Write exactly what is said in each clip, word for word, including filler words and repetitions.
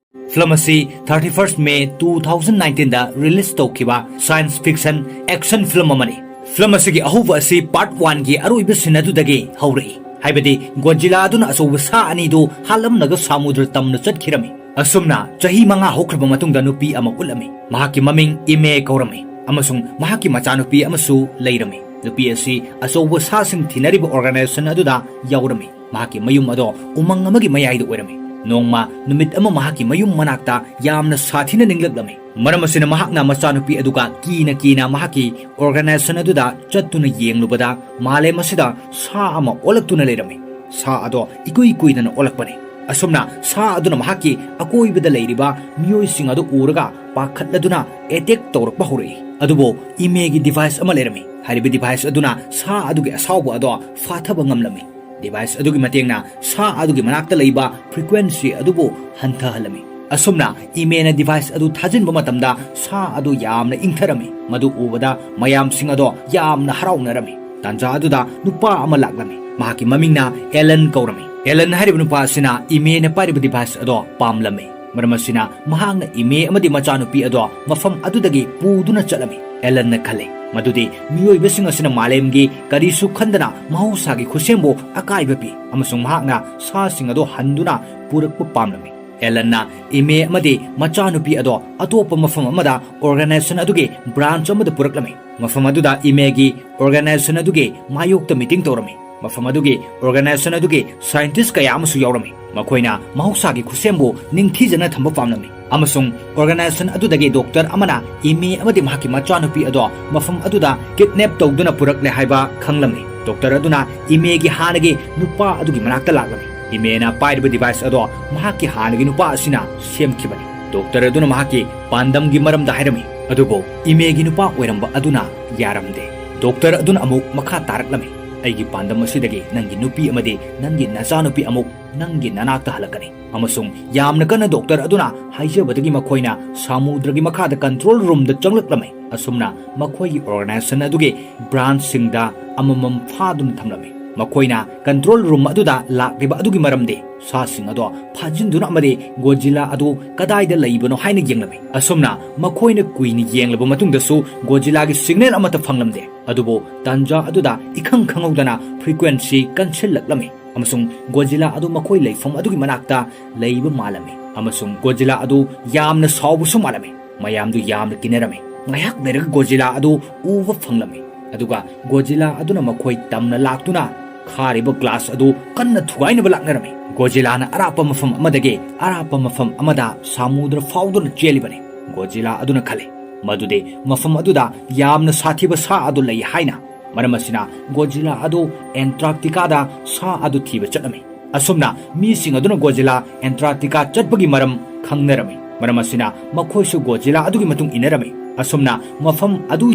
Film ꯑꯁꯤ thirty first May two thousand nineteen ꯗ release ꯇꯧꯈꯤꯕ science fiction action film ꯑꯃꯅꯤ꯫ Film ꯑꯁꯤꯒꯤ ꯑꯍꯧꯕ ꯑꯁꯤ ꯄꯥꯔꯠ ꯋꯥꯟꯒꯤ ꯑꯔꯣꯏꯕ ꯁꯤꯟ ꯑꯗꯨꯗꯒꯤ ꯍꯧꯔꯛꯏ, ꯍꯥꯏꯕꯗꯤ ꯒꯣꯖꯤꯂꯥ ꯑꯗꯨꯅ ꯑꯆꯧꯕ ꯁꯥ ꯑꯅꯤꯗꯨ ꯍꯥꯠꯂꯝꯂꯒ ꯁꯥꯃꯨꯗ꯭ꯔ ꯇꯝꯅ ꯆꯠꯈꯤꯔꯝꯃꯤ꯫ ꯑꯁꯨꯝꯅ ꯆꯍꯤ ꯃꯉꯥ ꯍꯧꯈ꯭ꯔꯕ ꯃꯇꯨꯡꯗ ꯅꯨꯄꯤ ꯑꯃ ꯎꯠꯂꯝꯃꯤ꯫ ꯃꯍꯥꯛꯀꯤ ꯃꯃꯤꯡ ꯏꯃꯦ ꯀꯧꯔꯝꯃꯤ ꯑꯃꯁꯨꯡ ꯃꯍꯥꯛꯀꯤ ꯃꯆꯥꯅꯨꯄꯤ ꯑꯃꯁꯨ ꯂꯩꯔꯝꯃꯤ꯫ ꯅꯨꯄꯤ ꯑꯁꯤ ꯑꯆꯧꯕ ꯁꯥꯁꯤꯡ ꯊꯤꯅꯔꯤꯕ ꯑꯣꯔꯒꯅꯥꯏꯖꯦꯁꯟ ꯑꯗꯨꯗ ꯌꯥꯎꯔꯝꯃꯤ꯫ ꯃꯍꯥꯛꯀꯤ ꯃꯌꯨꯝ ꯑꯗꯣ ꯎꯃꯪ ꯑꯃꯒꯤ ꯃꯌꯥꯏꯗ ꯑꯣꯏꯔꯝꯃꯤ꯫ ꯅꯣꯡꯃ ꯅꯨꯃꯤꯠ ꯑꯃ ꯃꯍꯥꯛꯀꯤ ꯃꯌꯨꯝ ꯃꯅꯥꯛꯇ ꯌꯥꯝꯅ ꯁꯥꯊꯤꯅ ꯅꯤꯡꯂꯛꯂꯝꯃꯤ꯫ ꯃꯔꯝ ꯑꯁꯤꯅ ꯃꯍꯥꯛꯅ ꯃꯆꯥꯅꯨꯄꯤ ꯑꯗꯨꯒ ꯀꯤꯅ ꯀꯤꯅ ꯃꯍꯥꯛꯀꯤ ꯑꯣꯔꯒꯅꯥꯏꯖꯦꯁꯟ ꯑꯗꯨꯗ ꯆꯠꯇꯨꯅ ꯌꯦꯡꯂꯨꯕꯗ ꯃꯥꯂꯦꯝ ꯑꯁꯤꯗ ꯁꯥ ꯑꯃ ꯑꯣꯜꯂꯛꯇꯨꯅ ꯂꯩꯔꯝꯃꯤ꯫ ꯁꯥ ꯑꯗꯣ ꯏꯀꯨꯏ ꯀꯨꯏꯗꯅ ꯑꯣꯜꯂꯛꯄꯅꯤ꯫ ꯑꯁꯨꯝꯅ ꯁꯥ ꯑꯗꯨꯅ ꯃꯍꯥꯛꯀꯤ ꯑꯀꯣꯏꯕꯗ ꯂꯩꯔꯤꯕ ꯃꯤꯑꯣꯏꯁꯤꯡ ꯑꯗꯨ ꯎꯔꯒ ꯄꯥꯈꯠꯂꯗꯨꯅ ꯑꯦꯇꯦꯛ ꯇꯧꯔꯛꯄ ꯍꯧꯔꯛꯏ꯫ ꯑꯗꯨꯕꯨ ꯏꯃꯦꯒꯤ ꯗꯤꯚꯥꯏꯁ ꯑꯃ ꯂꯩꯔꯝꯃꯤ꯫ ꯍꯥꯏꯔꯤꯕ ꯗꯤꯚꯥꯏꯁ ꯑꯗꯨꯅ ꯁꯥ ꯑꯗꯨꯒꯤ ꯑꯁꯥꯎꯕ ꯑꯗꯣ ꯐꯥꯊꯕ ꯉꯝꯂꯝꯃꯤ꯫ ꯗꯤꯚꯥꯏꯁ ꯑꯗꯨꯒꯤ ꯃꯇꯦꯡꯅ ꯁꯥ ꯑꯗꯨꯒꯤ ꯃꯅꯥꯛꯇ ꯂꯩꯕ ꯐ꯭ꯔꯤꯀ꯭ꯋꯦꯟꯁꯤ ꯑꯗꯨꯕꯨ ꯍꯟꯊꯍꯜꯂꯝꯃꯤ꯫ ꯑꯁꯨꯝꯅ ꯏꯃꯦꯅ ꯗꯤꯚꯥꯏꯁ ꯑꯗꯨ ꯊꯥꯖꯤꯟꯕ ꯃꯇꯝꯗ ꯁꯥ ꯑꯗꯨ ꯌꯥꯝꯅ ꯏꯪꯊꯔꯝꯃꯤ꯫ ꯃꯗꯨ ꯎꯕꯗ ꯃꯌꯥꯝꯁꯤꯡ ꯑꯗꯣ ꯌꯥꯝꯅ ꯍꯔꯥꯎꯅꯔꯝꯃꯤ꯫ ꯇꯥꯟꯖꯥ ꯑꯗꯨꯗ ꯅꯨꯄꯥ ꯑꯃ ꯂꯥꯛꯂꯝꯃꯤ꯫ ꯃꯍꯥꯛꯀꯤ ꯃꯃꯤꯡꯅ ꯑꯦꯂꯟ ꯀꯧꯔꯝꯃꯤ꯫ ꯑꯦꯂꯟ ꯍꯥꯏꯔꯤꯕ ꯅꯨꯄꯥ ꯑꯁꯤꯅ ꯏꯃꯦꯅ ꯄꯥꯏꯔꯤꯕ ꯗꯤꯚꯥꯏꯁ ꯑꯗꯣ ꯄꯥꯝꯂꯝꯃꯤ꯫ ꯃꯔꯝ ꯑꯁꯤꯅ ꯃꯍꯥꯛꯅ ꯏꯃꯦ ꯑꯃꯗꯤ ꯃꯆꯥꯅꯨꯄꯤ ꯑꯗꯣ ꯃꯐꯝ ꯑꯗꯨꯗꯒꯤ ꯄꯨꯗꯨꯅ ꯆꯠꯂꯝꯃꯤ꯫ ꯑꯦꯂꯟꯅ ꯈꯜꯂꯤ ꯃꯗꯨꯗꯤ ꯃꯤꯑꯣꯏꯕꯁꯤꯡ ꯑꯁꯤꯅ ꯃꯥꯂꯦꯝꯒꯤ ꯀꯔꯤꯁꯨ ꯈꯟꯗꯅ ꯃꯍꯧꯁꯥꯒꯤ ꯈꯨꯠꯁꯦꯝꯕꯨ ꯑꯀꯥꯏꯕ ꯄꯤ ꯑꯃꯁꯨꯡ ꯃꯍꯥꯛꯅ ꯁꯥꯁꯤꯡ ꯑꯗꯣ ꯍꯟꯗꯨꯅ ꯄꯨꯔꯛꯄ ꯄꯥꯝꯂꯝꯃꯤ꯫ ꯑꯦꯂꯟꯅ ꯏꯃꯦ ꯑꯃꯗꯤ ꯃꯆꯥꯅꯨꯄꯤ ꯑꯗꯣ ꯑꯇꯣꯞꯄ ꯃꯐꯝ ꯑꯃꯗ ꯑꯣꯔꯒꯅꯥꯏꯖꯦꯁꯟ ꯑꯗꯨꯒꯤ ꯕ꯭ꯔꯥꯟꯆ ꯑꯃꯗ ꯄꯨꯔꯛꯂꯝꯃꯤ꯫ ꯃꯐꯝ ꯑꯗꯨꯗ ꯏꯃꯦꯒꯤ ꯑꯣꯔꯒꯅꯥꯏꯖꯦꯁꯟ ꯑꯗꯨꯒꯤ ꯃꯥꯌꯣꯛꯇ ꯃꯤꯇꯤꯡ ꯇꯧꯔꯝꯃꯤ꯫ ꯃꯐꯝ ꯑꯗꯨꯒꯤ ꯑꯣꯔꯒꯅꯥꯏꯖꯦꯁꯟ ꯑꯗꯨꯒꯤ ꯁꯥꯏꯟꯇꯤꯁ ꯀꯌꯥ ꯑꯃꯁꯨ ꯌꯥꯎꯔꯝꯃꯤ꯫ ꯃꯈꯣꯏꯅ ꯃꯍꯧꯁꯥꯒꯤ ꯈꯨꯠꯁꯦꯝꯕꯨ ꯅꯤꯡꯊꯤꯖꯅ ꯊꯝꯕ ꯄꯥꯝꯂꯝꯃꯤ ꯑꯃꯁꯨꯡ ꯑꯣꯔꯒꯅꯥꯏꯖꯦꯁꯟ ꯑꯗꯨꯗꯒꯤ ꯗꯣꯛꯇꯔ ꯑꯃꯅ ꯏꯃꯦ ꯑꯃꯗꯤ ꯃꯍꯥꯛꯀꯤ ꯃꯆꯥꯅꯨꯄꯤ ꯑꯗꯣ ꯃꯐꯝ ꯑꯗꯨꯗ ꯀꯤꯗꯅꯦꯞ ꯇꯧꯗꯨꯅ ꯄꯨꯔꯛꯂꯦ ꯍꯥꯏꯕ ꯈꯪꯂꯝꯃꯤ꯫ ꯗꯣꯛꯇꯔ ꯑꯗꯨꯅ ꯏꯃꯦꯒꯤ ꯍꯥꯟꯅꯒꯤ ꯅꯨꯄꯥ ꯑꯗꯨꯒꯤ ꯃꯅꯥꯛꯇ ꯂꯥꯛꯂꯝꯃꯤ꯫ ꯏꯃꯦꯅ ꯄꯥꯏꯔꯤꯕ ꯗꯤꯚꯥꯏꯁ ꯑꯗꯣ ꯃꯍꯥꯛꯀꯤ ꯍꯥꯟꯅꯒꯤ ꯅꯨꯄꯥ ꯑꯁꯤꯅ ꯁꯦꯝꯈꯤꯕꯅꯤ꯫ ꯗꯣꯛꯇꯔ ꯑꯗꯨꯅ ꯃꯍꯥꯛꯀꯤ ꯄꯥꯟꯗꯝꯒꯤ ꯃꯔꯝꯗ ꯍꯥꯏꯔꯝꯃꯤ, ꯑꯗꯨꯕꯨ ꯏꯃꯦꯒꯤ ꯅꯨꯄꯥ ꯑꯣꯏꯔꯝꯕ ꯑꯗꯨꯅ ꯌꯥꯔꯝꯗꯦ꯫ ꯗꯣꯛꯇꯔ ꯑꯗꯨꯅ ꯑꯃꯨꯛ ꯃꯈꯥ ꯇꯥꯔꯛꯂꯝꯃꯤ, "ꯑꯩꯒꯤ ꯄꯥꯟꯗꯝ ꯑꯁꯤꯗꯒꯤ ꯅꯪꯒꯤ ꯅꯨꯄꯤ ꯑꯃꯗꯤ ꯅꯪꯒꯤ ꯅꯆꯥꯅꯨꯄꯤ ꯑꯃꯨꯛ ꯅꯪꯒꯤ ꯅꯅꯥꯛꯇ ꯍꯜꯂꯛꯀꯅꯤ"꯫ ꯑꯃꯁꯨꯡ ꯌꯥꯝꯅ ꯀꯟꯅ ꯗꯣꯛꯇꯔ ꯑꯗꯨꯅ ꯍꯥꯏꯖꯕꯗꯒꯤ ꯃꯈꯣꯏꯅ ꯁꯥꯃꯨꯗ꯭ꯔꯒꯤ ꯃꯈꯥꯗ ꯀꯟꯇ꯭ꯔꯣꯜ ꯔꯨꯝꯗ ꯆꯪꯂꯛꯂꯝꯃꯤ꯫ ꯑꯁꯨꯝꯅ ꯃꯈꯣꯏꯒꯤ ꯑꯣꯔꯒꯅꯥꯏꯖꯦꯁꯟ ꯑꯗꯨꯒꯤ ꯕ꯭ꯔꯥꯟꯆꯁꯤꯡꯗ ꯑꯃꯃꯝ ꯐꯥꯗꯨꯅ ꯊꯝꯂꯝꯃꯤ꯫ ꯃꯈꯣꯏꯅ control room ꯑꯗꯨꯗ ꯂꯥꯛꯂꯤꯕ ꯑꯗꯨꯒꯤ ꯃꯔꯝꯗꯤ ꯁꯥꯁꯤꯡ ꯑꯗꯣ ꯐꯥꯖꯤꯟꯗꯨꯅ ꯑꯃꯗꯤ ꯒꯣꯖꯤꯂꯥ ꯑꯗꯨ ꯀꯗꯥꯏꯗ ꯂꯩꯕꯅꯣ ꯍꯥꯏꯅ ꯌꯦꯡꯂꯝꯃꯤ꯫ ꯑꯁꯨꯝꯅ ꯃꯈꯣꯏꯅ ꯀꯨꯏꯅ ꯌꯦꯡꯂꯕ ꯃꯇꯨꯡꯗꯁꯨ ꯒꯣꯖꯤꯂꯥꯒꯤ signal ꯑꯃꯠꯇ ꯐꯪꯂꯝꯗꯦ꯫ ꯑꯗꯨꯕꯨ ꯇꯥꯟꯖꯥ ꯑꯗꯨꯗ ꯏꯈꯪ ꯈꯪꯍꯧꯗꯅ frequency ꯀꯟꯁꯤꯜꯂꯛꯂꯝꯃꯤ ꯑꯃꯁꯨꯡ ꯒꯣꯖꯤꯂꯥ ꯑꯗꯨ ꯃꯈꯣꯏ ꯂꯩꯐꯝ ꯑꯗꯨꯒꯤ ꯃꯅꯥꯛꯇ ꯂꯩꯕ ꯃꯥꯜꯂꯝꯃꯤ ꯑꯃꯁꯨꯡ ꯒꯣꯖꯤꯂꯥ ꯑꯗꯨ ꯌꯥꯝꯅ ꯁꯥꯎꯕꯁꯨ ꯃꯥꯜꯂꯝꯃꯤ꯫ ꯃꯌꯥꯝꯗꯨ ꯌꯥꯝꯅ ꯀꯤꯅꯔꯝꯃꯤ꯫ ꯉꯥꯏꯍꯥꯛ ꯂꯩꯔꯒ ꯒꯣꯖꯤꯂꯥ ꯑꯗꯨ ꯎꯕ ꯐꯪꯂꯝꯃꯤ꯫ ꯑꯗꯨꯒ ꯒꯣꯖꯤꯂꯥ ꯑꯗꯨꯅ ꯃꯈꯣꯏ ꯇꯝꯅ ꯂꯥꯛꯇꯨꯅ ꯈꯥꯔꯤꯕ glass ꯑꯗꯨ ꯀꯟꯅ ꯊꯨꯒꯥꯏꯅꯕ ꯂꯥꯛꯅꯔꯝꯃꯤ꯫ ꯒꯣꯖꯤꯂꯥꯅ ꯑꯔꯥꯞꯄ ꯃꯐꯝ ꯑꯃꯗꯒꯤ ꯑꯔꯥꯞꯄ ꯃꯐꯝ ꯑꯃꯗ ꯁꯥꯃꯨꯗ꯭ꯔ ꯐꯥꯎꯗꯨꯅ ꯆꯦꯜꯂꯤꯕꯅꯤ꯫ ꯒꯣꯖꯤꯂꯥ ꯑꯗꯨꯅ ꯈꯜꯂꯤ, ꯃꯗꯨꯗꯤ ꯃꯐꯝ ꯑꯗꯨꯗ ꯌꯥꯝꯅ ꯁꯥꯊꯤꯕ ꯁꯥ ꯑꯗꯨ ꯂꯩ ꯍꯥꯏꯅ꯫ ꯃꯔꯝ ꯑꯁꯤꯅ ꯒꯣꯖꯤꯂꯥ ꯑꯗꯨ Antarctica ꯗ ꯁꯥ ꯑꯗꯨ ꯊꯤꯕ ꯆꯠꯂꯝꯃꯤ꯫ ꯑꯁꯨꯝꯅ ꯃꯤꯁꯤꯡ ꯑꯗꯨꯅ ꯒꯣꯖꯤꯂꯥ Antarctica ꯆꯠꯄꯒꯤ ꯃꯔꯝ ꯈꯪꯅꯔꯝꯃꯤ꯫ ꯃꯔꯝ ꯑꯁꯤꯅ ꯃꯈꯣꯏꯁꯨ ꯒꯣꯖꯤꯂꯥ ꯑꯗꯨꯒꯤ ꯃꯇꯨꯡ ꯏꯟꯅꯔꯝꯃꯤ꯫ ꯑꯁꯨꯝꯅ ꯃꯐꯝ ꯑꯗꯨ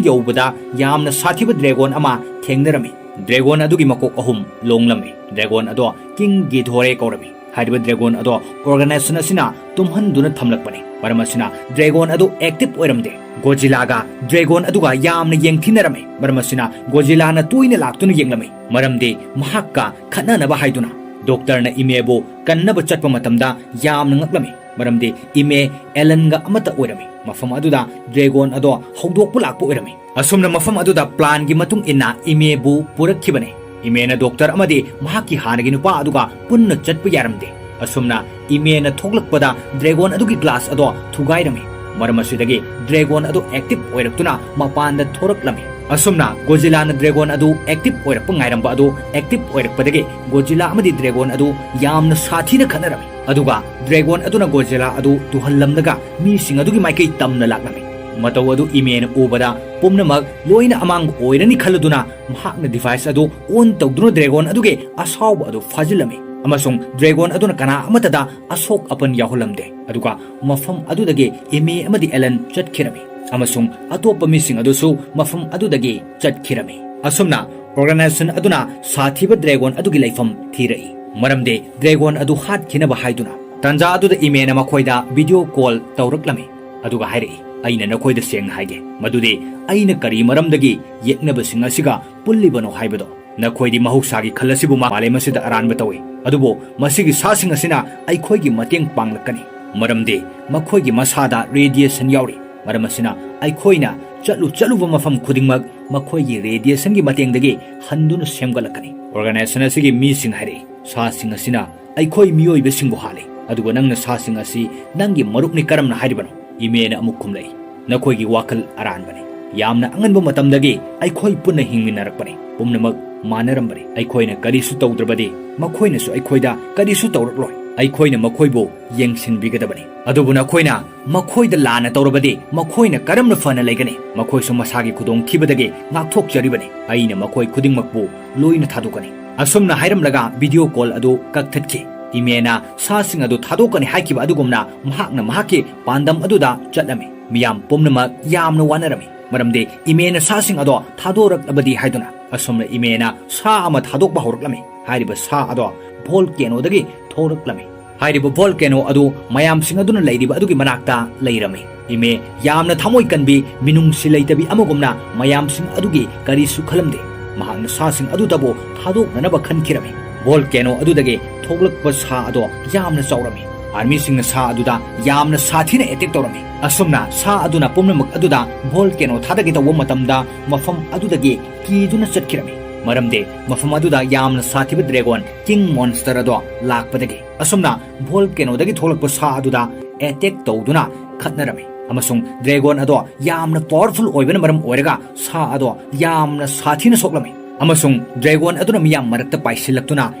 ꯌꯧꯕꯗ ꯌꯥꯝꯅ ꯁꯥꯊꯤꯕ dragon ꯑꯃ ꯊꯦꯡꯅꯔꯝꯃꯤ꯫ Dragon ꯑꯗꯨꯒꯤ ꯃꯀꯣꯛ ꯑꯍꯨꯝ ꯂꯣꯡꯂꯝꯃꯤ꯫ Dragon ꯑꯗꯣ King Ghidorah ꯀꯧꯔꯝꯃꯤ꯫ ꯍꯥꯏꯔꯤꯕ dragon ꯑꯗꯣ organization ꯑꯁꯤꯅ ꯇꯨꯝꯍꯟꯗꯨꯅ ꯊꯝꯂꯛꯄꯅꯤ꯫ ꯃꯔꯝ ꯑꯁꯤꯅ dragon ꯑꯗꯨ active ꯑꯣꯏꯔꯝꯗꯦ꯫ ꯒꯣꯖꯤꯂꯥꯒ dragon ꯑꯗꯨꯒ ꯌꯥꯝꯅ ꯌꯦꯡꯊꯤꯅꯔꯝꯃꯤ꯫ ꯃꯔꯝ ꯑꯁꯤꯅ ꯒꯣꯖꯤꯂꯥꯅ ꯇꯣꯏꯅ ꯂꯥꯛꯇꯨꯅ ꯌꯦꯡꯂꯝꯃꯤ꯫ ꯃꯔꯝꯗꯤ ꯃꯍꯥꯛꯀ ꯈꯠꯅꯅꯕ ꯍꯥꯏꯗꯨꯅ꯫ Doctor ꯅ ꯏꯃꯦꯕꯨ ꯀꯟꯅꯕ ꯆꯠꯄ ꯃꯇꯝꯗ ꯌꯥꯝꯅ ꯉꯛꯂꯝꯃꯤ꯫ ꯃꯔꯝꯗꯤ ꯏꯃꯦ Alan ꯒ ꯑꯃꯠꯇ ꯑꯣꯏꯔꯝꯃꯤ꯫ ꯃꯐꯝ ꯑꯗꯨꯗ dragon ꯑꯗꯣ ꯍꯧꯗꯣꯛꯄ ꯂꯥꯛꯄ ꯑꯣꯏꯔꯝꯃꯤ꯫ ꯑꯁꯨꯝꯅ ꯃꯐꯝ ꯑꯗꯨꯗ plan ꯒꯤ ꯃꯇꯨꯡ ꯏꯟꯅ ꯏꯃꯦꯕꯨ ꯄꯨꯔꯛꯈꯤꯕꯅꯤ꯫ ꯏꯃꯦꯅ doctor ꯑꯃꯗꯤ ꯃꯍꯥꯛꯀꯤ ꯍꯥꯟꯅꯒꯤ ꯅꯨꯄꯥ ꯑꯗꯨꯒ ꯄꯨꯟꯅ ꯆꯠꯄ ꯌꯥꯔꯝꯗꯦ꯫ ꯑꯁꯨꯝꯅ ꯏꯃꯦꯅ ꯊꯣꯛꯂꯛꯄꯗ dragon ꯑꯗꯨꯒꯤ glass ꯑꯗꯣ ꯊꯨꯒꯥꯏꯔꯝꯃꯤ꯫ ꯃꯔꯝ ꯑꯁꯤꯗꯒꯤ dragon ꯑꯗꯨ active ꯑꯣꯏꯔꯛꯇꯨꯅ ꯃꯄꯥꯟꯗ ꯊꯣꯔꯛꯂꯝꯃꯤ꯫ ꯑꯁꯨꯝꯅ ꯒꯣꯖꯤꯂꯥꯅ dragon ꯑꯗꯨ active ꯑꯣꯏꯔꯛꯄ ꯉꯥꯏꯔꯝꯕ ꯑꯗꯨ active ꯑꯣꯏꯔꯛꯄꯗꯒꯤ ꯒꯣꯖꯤꯂꯥ ꯑꯃꯗꯤ dragon ꯑꯗꯨ ꯌꯥꯝꯅ ꯁꯥꯊꯤꯅ ꯈꯠꯅꯔꯝꯃꯤ꯫ ꯑꯗꯨꯒ dragon ꯑꯗꯨꯅ ꯒꯣꯖꯤꯂꯥ ꯑꯗꯨ ꯇꯨꯍꯜꯂꯝꯂꯒ ꯃꯤꯁꯤꯡ ꯑꯗꯨꯒꯤ ꯃꯥꯏꯀꯩ ꯇꯝꯅ ꯂꯥꯛꯂꯝꯃꯤ꯫ ꯃꯇꯧ ꯑꯗꯨ ꯏꯃꯦꯅ ꯎꯕꯗ ꯄꯨꯝꯅꯃꯛ ꯂꯣꯏꯅ ꯑꯃꯥꯡꯕ ꯑꯣꯏꯔꯅꯤ ꯈꯜꯂꯗꯨꯅ ꯃꯍꯥꯛꯅ device ꯑꯗꯨ on ꯇꯧꯗꯨꯅ dragon ꯑꯗꯨꯒꯤ ꯑꯁꯥꯎꯕ ꯑꯗꯨ ꯐꯥꯖꯤꯜꯂꯝꯃꯤ ꯑꯃꯁꯨꯡ dragon ꯑꯗꯨꯅ ꯀꯅꯥ ꯑꯃꯠꯇꯗ ꯑꯁꯣꯛ ꯑꯄꯟ ꯌꯥꯎꯍꯜꯂꯝꯗꯦ꯫ ꯑꯗꯨꯒ ꯃꯐꯝ ꯑꯗꯨꯗꯒꯤ ꯏꯃꯦ ꯑꯃꯗꯤ Alan ꯆꯠꯈꯤꯔꯝꯃꯤ ꯑꯃꯁꯨꯡ ꯑꯇꯣꯞꯄ ꯃꯤꯁꯤꯡ ꯑꯗꯨꯁꯨ ꯃꯐꯝ ꯑꯗꯨꯗꯒꯤ ꯆꯠꯈꯤꯔꯝꯃꯤ꯫ ꯑꯁꯨꯝꯅ organization ꯑꯗꯨꯅ ꯁꯥꯊꯤꯕ dragon ꯑꯗꯨꯒꯤ ꯂꯩꯐꯝ ꯊꯤꯔꯛꯏ, ꯃꯔꯝꯗꯤ dragon ꯑꯗꯨ ꯍꯥꯠꯈꯤꯅꯕ ꯍꯥꯏꯗꯨꯅ꯫ ꯇꯥꯟꯖꯥ ꯑꯗꯨꯗ ꯏꯃꯦꯅ ꯃꯈꯣꯏꯗ video call ꯇꯧꯔꯛꯂꯝꯃꯤ, ꯑꯗꯨꯒ ꯍꯥꯏꯔꯛꯏ, "ꯑꯩꯅ ꯅꯈꯣꯏꯗ ꯁꯦꯡꯅ ꯍꯥꯏꯒꯦ, ꯃꯗꯨꯗꯤ ꯑꯩꯅ ꯀꯔꯤ ꯃꯔꯝꯗꯒꯤ ꯌꯦꯛꯅꯕꯁꯤꯡ ꯑꯁꯤꯒ ꯄꯨꯜꯂꯤꯕꯅꯣ ꯍꯥꯏꯕꯗꯣ꯫ ꯅꯈꯣꯏꯗꯤ ꯃꯍꯧꯁꯥꯒꯤ ꯈꯜ ꯑꯁꯤꯕꯨ ꯃꯥꯂꯦꯝ ꯑꯁꯤꯗ ꯑꯔꯥꯟꯕ ꯇꯧꯏ, ꯑꯗꯨꯕꯨ ꯃꯁꯤꯒꯤ ꯁꯥꯁꯤꯡ ꯑꯁꯤꯅ ꯑꯩꯈꯣꯏꯒꯤ ꯃꯇꯦꯡ ꯄꯥꯡꯂꯛꯀꯅꯤ, ꯃꯔꯝꯗꯤ ꯃꯈꯣꯏꯒꯤ ꯃꯁꯥꯗ ꯔꯦꯗꯤꯌꯦꯁꯟ ꯌꯥꯎꯔꯤ꯫ ꯃꯔꯝ ꯑꯁꯤꯅ ꯑꯩꯈꯣꯏꯅ ꯆꯠꯂꯨ ꯆꯠꯂꯨꯕ ꯃꯐꯝ ꯈꯨꯗꯤꯡꯃꯛ ꯃꯈꯣꯏꯒꯤ ꯔꯦꯗꯤꯌꯦꯁꯟꯒꯤ ꯃꯇꯦꯡꯗꯒꯤ ꯍꯟꯗꯨꯅ ꯁꯦꯝꯒꯠꯂꯛꯀꯅꯤ꯫ ꯑꯣꯔꯒꯅꯥꯏꯖꯦꯁꯟ ꯑꯁꯤꯒꯤ ꯃꯤꯁꯤꯡ ꯍꯥꯏꯔꯛꯏ, ꯁꯥꯁꯤꯡ ꯑꯁꯤꯅ ꯑꯩꯈꯣꯏ ꯃꯤꯑꯣꯏꯕꯁꯤꯡꯕꯨ ꯍꯥꯠꯂꯤ, ꯑꯗꯨꯒ ꯅꯪꯅ ꯁꯥꯁꯤꯡ ꯑꯁꯤ ꯅꯪꯒꯤ ꯃꯔꯨꯞꯅꯤ ꯀꯔꯝꯅ ꯍꯥꯏꯔꯤꯕꯅꯣ? ꯏꯃꯦꯅ ꯑꯃꯨꯛ ꯈꯨꯝꯂꯛꯏ, ꯅꯈꯣꯏꯒꯤ ꯋꯥꯈꯜ ꯑꯔꯥꯟꯕꯅꯤ꯫ ꯌꯥꯝꯅ ꯑꯉꯟꯕ ꯃꯇꯝꯗꯒꯤ ꯑꯩꯈꯣꯏ ꯄꯨꯟꯅ ꯍꯤꯡꯃꯤꯟꯅꯔꯛꯄꯅꯤ, ꯄꯨꯝꯅꯃꯛ ꯃꯥꯟꯅꯔꯝꯕꯅꯤ꯫ ꯑꯩꯈꯣꯏꯅ ꯀꯔꯤꯁꯨ ꯇꯧꯗ꯭ꯔꯕꯗꯤ ꯃꯈꯣꯏꯅꯁꯨ ꯑꯩꯈꯣꯏꯗ ꯀꯔꯤꯁꯨ ꯇꯧꯔꯛꯂꯣꯏ꯫ ꯑꯩꯈꯣꯏꯅ ꯃꯈꯣꯏꯕꯨ ꯌꯦꯡꯁꯤꯟꯕꯤꯒꯗꯕꯅꯤ꯫ ꯑꯗꯨꯕꯨ ꯅꯈꯣꯏꯅ ꯃꯈꯣꯏꯗ ꯂꯥꯟꯅ ꯇꯧꯔꯕꯗꯤ ꯃꯈꯣꯏꯅ ꯀꯔꯝꯅ ꯐꯅ ꯂꯩꯒꯅꯤ? ꯃꯈꯣꯏꯁꯨ ꯃꯁꯥꯒꯤ ꯈꯨꯗꯣꯡꯊꯤꯕꯗꯒꯤ ꯉꯥꯛꯊꯣꯛꯆꯔꯤꯕꯅꯤ꯫ ꯑꯩꯅ ꯃꯈꯣꯏ ꯈꯨꯗꯤꯡꯃꯛꯄꯨ ꯂꯣꯏꯅ ꯊꯥꯗꯣꯛꯀꯅꯤ꯫ ꯑꯁꯨꯝꯅ ꯍꯥꯏꯔꯝꯂꯒ ꯚꯤꯗꯤꯑꯣ ꯀꯣꯜ ꯑꯗꯨ ꯀꯛꯊꯠꯈꯤ꯫ ꯏꯃꯦꯅ ꯁꯥꯁꯤꯡ ꯑꯗꯨ ꯊꯥꯗꯣꯛꯀꯅꯤ ꯍꯥꯏꯈꯤꯕ ꯑꯗꯨꯒꯨꯝꯅ ꯃꯍꯥꯛꯅ ꯃꯍꯥꯛꯀꯤ ꯄꯥꯟꯗꯝ ꯑꯗꯨꯗ ꯆꯠꯂꯝꯃꯤ꯫ ꯃꯤꯌꯥꯝ ꯄꯨꯝꯅꯃꯛ ꯌꯥꯝꯅ ꯋꯥꯅꯔꯝꯃꯤ, ꯃꯔꯝꯗꯤ ꯏꯃꯦꯅ ꯁꯥꯁꯤꯡ ꯑꯗꯣ ꯊꯥꯗꯣꯔꯛꯂꯕꯗꯤ ꯍꯥꯏꯗꯨꯅ꯫ ꯑꯁꯨꯝꯅ ꯏꯃꯦꯅ ꯁꯥ ꯑꯃ ꯊꯥꯗꯣꯛꯄ ꯍꯧꯔꯛꯂꯝꯃꯤ꯫ ꯍꯥꯏꯔꯤꯕ ꯁꯥ ꯑꯗꯣ ꯚꯣꯜꯀꯦꯅꯣꯗꯒꯤ ꯊꯣꯛꯂꯛꯂꯝꯃꯤ꯫ ꯍꯥꯏꯔꯤꯕ ꯚꯣꯜꯀꯦꯅꯣ ꯑꯗꯨ ꯃꯌꯥꯝꯁꯤꯡ ꯑꯗꯨꯅ ꯂꯩꯔꯤꯕ ꯑꯗꯨꯒꯤ ꯃꯅꯥꯛꯇ ꯂꯩꯔꯝꯃꯤ꯫ ꯏꯃꯦ ꯌꯥꯝꯅ ꯊꯃꯣꯏ ꯀꯟꯕꯤ, ꯃꯤꯅꯨꯡꯁꯤ ꯂꯩꯇꯕꯤ ꯑꯃꯒꯨꯝꯅ ꯃꯌꯥꯝꯁꯤꯡ ꯑꯗꯨꯒꯤ ꯀꯔꯤꯁꯨ ꯈꯜꯂꯝꯗꯦ꯫ ꯃꯍꯥꯛꯅ ꯁꯥꯁꯤꯡ ꯑꯗꯨꯗꯕꯨ ꯊꯥꯗꯣꯛꯅꯅꯕ ꯈꯟꯈꯤꯔꯝꯃꯤ꯫ ꯚꯣꯜꯀꯦꯅꯣ ꯑꯗꯨꯗꯒꯤ ꯊꯣꯛꯂꯛꯄ ꯁꯥ ꯑꯗꯣ ꯌꯥꯝꯅ ꯆꯥꯎꯔꯝꯃꯤ꯫ ꯑꯥꯔꯃꯤꯁꯤꯡꯅ ꯁꯥ ꯑꯗꯨꯗ ꯌꯥꯝꯅ ꯁꯥꯊꯤꯅ ꯑꯦꯇꯦꯛ ꯇꯧꯔꯝꯃꯤ꯫ ꯑꯁꯨꯝꯅ ꯁꯥ ꯑꯗꯨꯅ ꯄꯨꯝꯅꯃꯛ ꯑꯗꯨꯗ ꯚꯣꯜꯀꯦꯅꯣ ꯊꯥꯗꯒꯦ ꯇꯧꯕ ꯃꯇꯝꯗ ꯃꯐꯝ ꯑꯗꯨꯗꯒꯤ ꯀꯤꯗꯨꯅ ꯆꯠꯈꯤꯔꯝꯃꯤ, ꯃꯔꯝꯗꯤ ꯃꯐꯝ ꯑꯗꯨꯗ ꯌꯥꯝꯅ ꯁꯥꯊꯤꯕ ꯗ꯭ꯔꯦꯒꯣꯟ ꯀꯤꯡ ꯃꯣꯟꯁꯇꯔ ꯑꯗꯣ ꯂꯥꯛꯄꯗꯒꯤ꯫ ꯑꯁꯨꯝꯅ ꯚꯣꯜꯀꯦꯅꯣꯗꯒꯤ ꯊꯣꯛꯂꯛꯄ ꯁꯥ ꯑꯗꯨꯗ ꯑꯦꯇꯦꯛ ꯇꯧꯗꯨꯅ ꯈꯠꯅꯔꯝꯃꯤ, ꯑꯃꯁꯨꯡ ꯗ꯭ꯔꯦꯒꯣꯟ ꯑꯗꯣ ꯌꯥꯝꯅ ꯄꯥꯋꯔꯐꯨꯜ ꯑꯣꯏꯕꯅ ꯃꯔꯝ ꯑꯣꯏꯔꯒ ꯁꯥ ꯑꯗꯣ ꯌꯥꯝꯅ ꯁꯥꯊꯤꯅ ꯁꯣꯛꯂꯝꯃꯤ꯫ ꯑꯃꯁꯨꯡ ꯗ꯭ꯔꯦꯒꯣꯟ ꯑꯗꯨꯅ ꯃꯤꯌꯥꯝ ꯃꯔꯛꯇ ꯄꯥꯏꯁꯤꯜꯂꯛꯇꯨꯅ